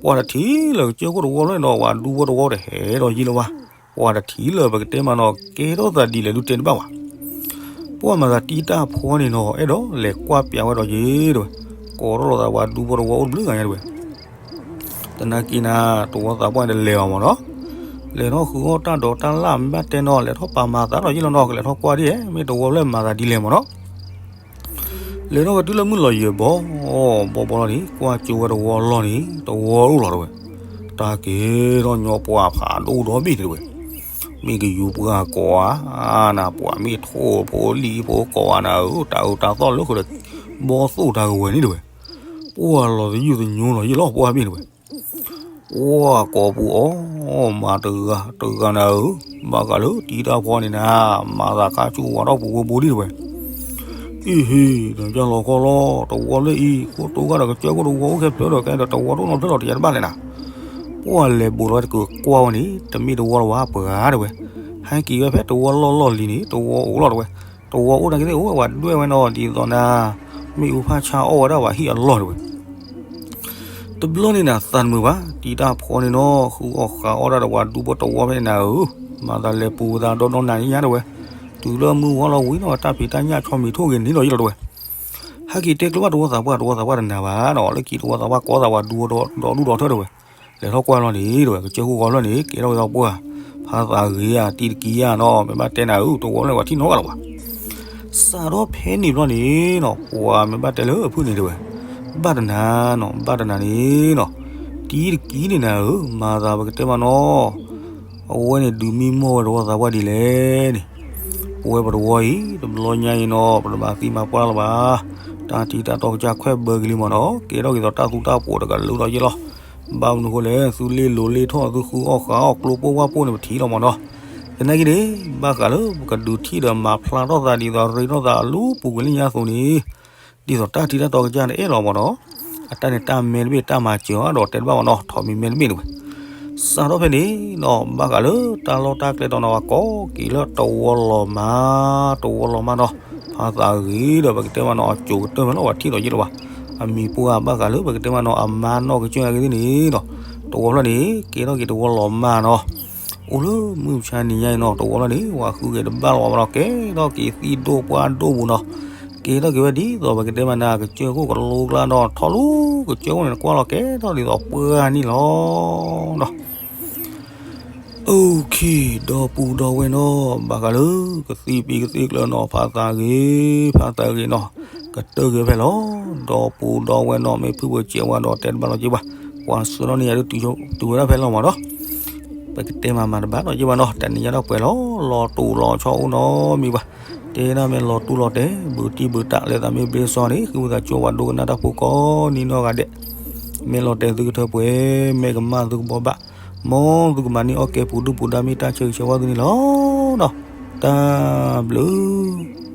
ပှၤတထံၣ်လၢကစၢၢ်ခိၣ်တဝီလီၤန့ၣ်ဒီး ပှၤဒူဖိတဝီတဟဲဒီးယံာ်လၢၤဘၣ်, ပှၤတထံၣ်လၢပကတဲမးနီၤ ကဲထီၣ်သးဒ်လဲၣ်ဒုးတဲတဘၣ်ဘၣ်. ပှၤမၤသးတံၤတၢ်ဖီန့ၣ်နီၤ အဲၣ်ဒိးလဲၤကွၢ်ပျးဝဲဒီးယ့ၢ်တဝဲ, ကိးထီၣ်လိာ်သးပှၤဒူဖိတဝီအိၣ်တဘျုးဂၤညါတဝဲ သနာ်က့နၤ တဝီသးပှၢ်တလဲၤအီၤမၢ်နီၤ, လဲၤထီၣ်ဃုအီၣ်တၢ်ဒိးတၢ်လၢ်မ့ၢ်ဘၣ်တဲနီၤ လဲၤထီၣ်ပာ်မၤသးဒီးယ့ၢ်လီၤနီၤ ကလဲၤထီၣ်ကွၢ်ဒ်လဲၣ် မ့ၢ်တဝီဖျၢၣ်မၤသးဒ်လဲၣ်မၢ်နီၤ. လဲၤထီၣ်ဝဲတုၤလၢမုၢ်လီၤယဲၢ်ဘီ, ဘီဘီလီၤန့ၣ် ကွၢ်ကၠိဝဲတဝီလီၤန့ၣ် တဝီအိၣ်လီၤတဝဲ, တၢ်က့ၤထီၣ်ညီပှၢ်ဖးဒိၣ်ဒီဘ့ၣ်တဝဲ, မ့ၢ်ကယူၤပှၢ်ကိးဧါ, နၤပှၤမ့ၢ်ထိၣ်ဖိလံၣ်ဖိကိးဧါနၤဧၢ, တၢ်အၢတၢ်သီၣ်လၢဃုာ်ဒီး ဘီသိၣ်တၢ်ကဝဲၤန့ၣ်တဝဲ, ပှၢ်လီၤတယုၢ်တညိလီၤယ့ၢ်လီၤပှၢ်မ့ၢ်တဝဲ ပှၢ်ကိးပူၤအီၣ်မၤတဂၤတဂၤနၤဧၢ, ဘၣ်ဃးလၢတံၤတၢ်ဖီန့ၣ်နၤ, မၤသးခါဆူၣ်ဝးထီၣ်ပူၤဘိဘိဒံးတဝဲ, အံၤဟ့ၣ် ဒီးယလီၤခီလီၤ တဝီလၢအံၤ ခိၣ်တိဂၤဒီးကစၢၢ်ခိၣ်တဝီအိၣ်ခဲဖျၢၣ်ဒီး ကဲဒီးတဝီတအိၣ်နီတဖျၢၣ်လီၤ တယၤတဘၣ်လဲၣ်နၤ, ပှၢ်လဲၤဘူးလီၤဝဲတကကွၢ်ဝဲန့ၣ် တမ့ၢ်တဝီလၢၤဘၣ်ပှၤတဝဲ, ဟဲက့ၤဝဲဖဲတဝီလီၢ်လီၢ်လံၤန့ၣ် တဝီအိၣ်လီၤတဝဲ, တဝီအိၣ်နာ်က့သ့ၣ်အိၣ်ဝဲပှၤဒွဲၣ်ဝဲနီၤ ဒ်သိးနၤ မ့ၣ်အူဖးဆါအီၣ်ဝဲဒၣ်ပှၤဟံၣ်အလီၢ်တဝဲ တဘျီန့ၣ်နၤ သးတမုာ်ဘၣ် တံၤတၢ်ဖီန့ၣ်နီၤ ဃုအီၣ်ဃုအီၣ်တၢ်ဒီးပှၤဒူဖိတဝီဖဲန့ၣ်နၤဧၢ, မၤသးလဲၤပူၤသးဒီဒီနၤညါတဝဲ, တုၤလၢမုၢ်ဝါလီၤဝံၤနီၤ တၢ်ဖံးတၢ်ညၣ်ဆီမံၤထိၣ်ဂ့ၤန့ၣ်ဒီးယ့ၢ်လီၤတဝဲ, ဟဲက့ၤတဲကျိဘၣ်တဝီသးပှၢ် တဝီသးပှၢ်တနာ်ဘၣ်နီၤ လၢခံတဝီသးပှၢ်ကိးသးပှၤဒူဒီဒီဒူဒီထၢတဝဲ, လဲၤထီၣ်ကွၢ်လီၤန့ၣ်တဝဲ ကစၢၢ်ခိၣ်ဂီၤဖျၢၣ်န့ၣ် ကဲထီၣ်ဝဲသီပှၢ်, ဖးသးဂ့ၤဧါ တံၤတကံဧါနီၤ မ့ၢ်ဘၣ်တဲနၤဧၢ တဝီလၢပှၤထံၣ်နီတဂၤလၢၤဘၣ် စးထီၣ်ဖဲန့ၣ်ဘျီန့ၣ်နီၤ ပှၤမ့ၢ်ဘၣ်တဲလၢဖုၣ်န့ၣ်တဝဲ, ဘၣ်တနၤနီၤ ဘၣ်တနၤန့ၣ်နီၤ, တံၤတကံန့ၣ်နၤဧၢ မၤသးပကတဲမးနီၤ, အဝဲန့ၣ်ဒုးမံမီၢ်ဝဲတဝီသးပှၢ်ဒ်လဲၣ်န့ၣ်, ပဝဲပတဝီအံၤ တဘျီညါအံၤနီၤ ပတဘၣ်သံမၤပှၢ်လၢၤဘၣ်, တၢ်တံၤတၢ်တီကစၢ်ခွဲးဘၢကလံၤမးနီၤ ကဲထီၣ်က့ၤသိးတၢ်သူတၢ်ပိာ်တကလုာ်ဒီးယ့ၢ်လီၤ, ဘၣ်မနုၤဃိလဲၣ် သုလ့လိၤလ့ထီၣ်သုဃုအီၣ်ဃုအီၣ်ကျိပိၢ်ဝၢ်ပိၢ်န့ၣ် ပထံၣ်လီၤမးနီၤ, သနာ်က့န့ၣ် ဘၣ်ဃးလၢပကဒုးထံၣ်ဒီးမၤဖျါထီၣ်သးဒ်သိးရ့ထီၣ်သးအလူပူၤကွံာ်လၢညါအသိးန့ၣ်, ဒ်သိးတၢ်ထံတၢ်တီကစၢ်န့ၣ်အဲၣ်လီၤမးနီၤ, အတၢ်န့ၣ်တၢ်မဲတဘ့ၣ်တၢ်မၤစၢၤအီၤဒီးတဲတဘၣ်မးနီၤ ထီးမံၤမဲတဘ့ၣ်န့ၣ်ဝဲ စးထီၣ်ဖဲန့ၣ်နီၤ ဘၣ်ဃးလၢတၢ်လီၢ်တၢ်ကျဲဒီးနီၤ ပှၤကိးက့ၤလၢတဝီလီၤမး, တဝီလီၤမးနီၤ, ဖးသးဂ့ၤဒီးပကတဲမးနီၤ အစိၤကတၢၢ်ဖဲလီၤ ပှၤထံၣ်ဒီးယ့ၢ်လီၤဘၣ်, အမံၤပှၢ်ဘၣ်ဃးလၢပကတဲမးနီၤ အမါနီၢ်ကစၢၢ်အဂ့ၢ်သ့ၣ်န့ၣ်နီၤ, တဝီဖျၢၣ်န့ၣ် ကဲထီၣ်က့ၤတဝီလီၤမးနီၤ အိၣ်လၢမုၢ်မဆါနံၤညါအံၤနီၤ တဝီဖျၢၣ်န့ၣ် ပှၤဃုက့ၤတဘၣ်လီၤဘၣ်နီၤ ကဲထီၣ်က့ၤသံၣ်ဒိၣ်ပှၢ်ဒိၣ်ပူၤနီၤ, ကဲထီၣ်က့ၤဝဲဒ်သိးပကတဲမးနီၤ ကစၢၢ်ခိၣ်ကလိကျါနီၤ ထီၣ်လူၤကစၢၢ်ခိၣ်န့ၣ် ကွၢ်လီၤကဲထီၣ်ဒ်သိးပှၢ်န့ၣ်လီၤနီၤ Okay, ဒီပုၢ်ဒီဝဲၢ်နီၣ်, ဘၣ်ဃးလၢကသံၣ်ပံၤကသံၣ်ကျၢၤနီၣ်, ဖးသးဂ့ၤ ဖးသးဂ့ၤနီၣ်, ကတၢၢ်ဂ့ၤဖဲလီၤ. ဒီပုၢ်ဒီဝဲၢ်နီၣ်, မ့ၢ်ဖုၣ်ပၢၤစဲးဝါဒီး တဲတဘၣ်လီၤက့ဘၣ်, ကွၢ်စိနီၣ်န့ၣ် ယၤဒုးတုၤဝဲဒၣ်ဖဲလီၤမးဒီး ပကတဲမၤမၤတဘၣ်လီၤက့ဘၣ်နီၣ်, တၢ်နံၤညါဒီးပှဲၤလီၤ, လီၤတူာ်လီၤဆီအိၣ်နီတမံၤဘၣ်. တဲဒၣ်မ့ၢ်လီၤတူာ်လီၤတဲာ် ဘူးတံၢ်ဘူးတၢ် လၢသးမ့ၢ်ဘျ့စီန့ၣ် ဃုဝဲသးကၠိဝဲဒိကနၣ်တၢ်ဖိကိးနံၤနီၢ်ဂၤဒဲး, မ့ၢ်လီၤတဲာ်သုကထၢပှဲၤ, မ့ၢ်ကမၣ်သုကဘှီဘၣ်, မ်သုကမၤန့ၢ်အီၣ်ကဲပူၤဒုၣ်ပူၤဒါ မ့ၢ်တၢ်ဆၢဂ့ၤဆၢဝါသုန့ၣ်လီၤ. တၢ်ဘျုး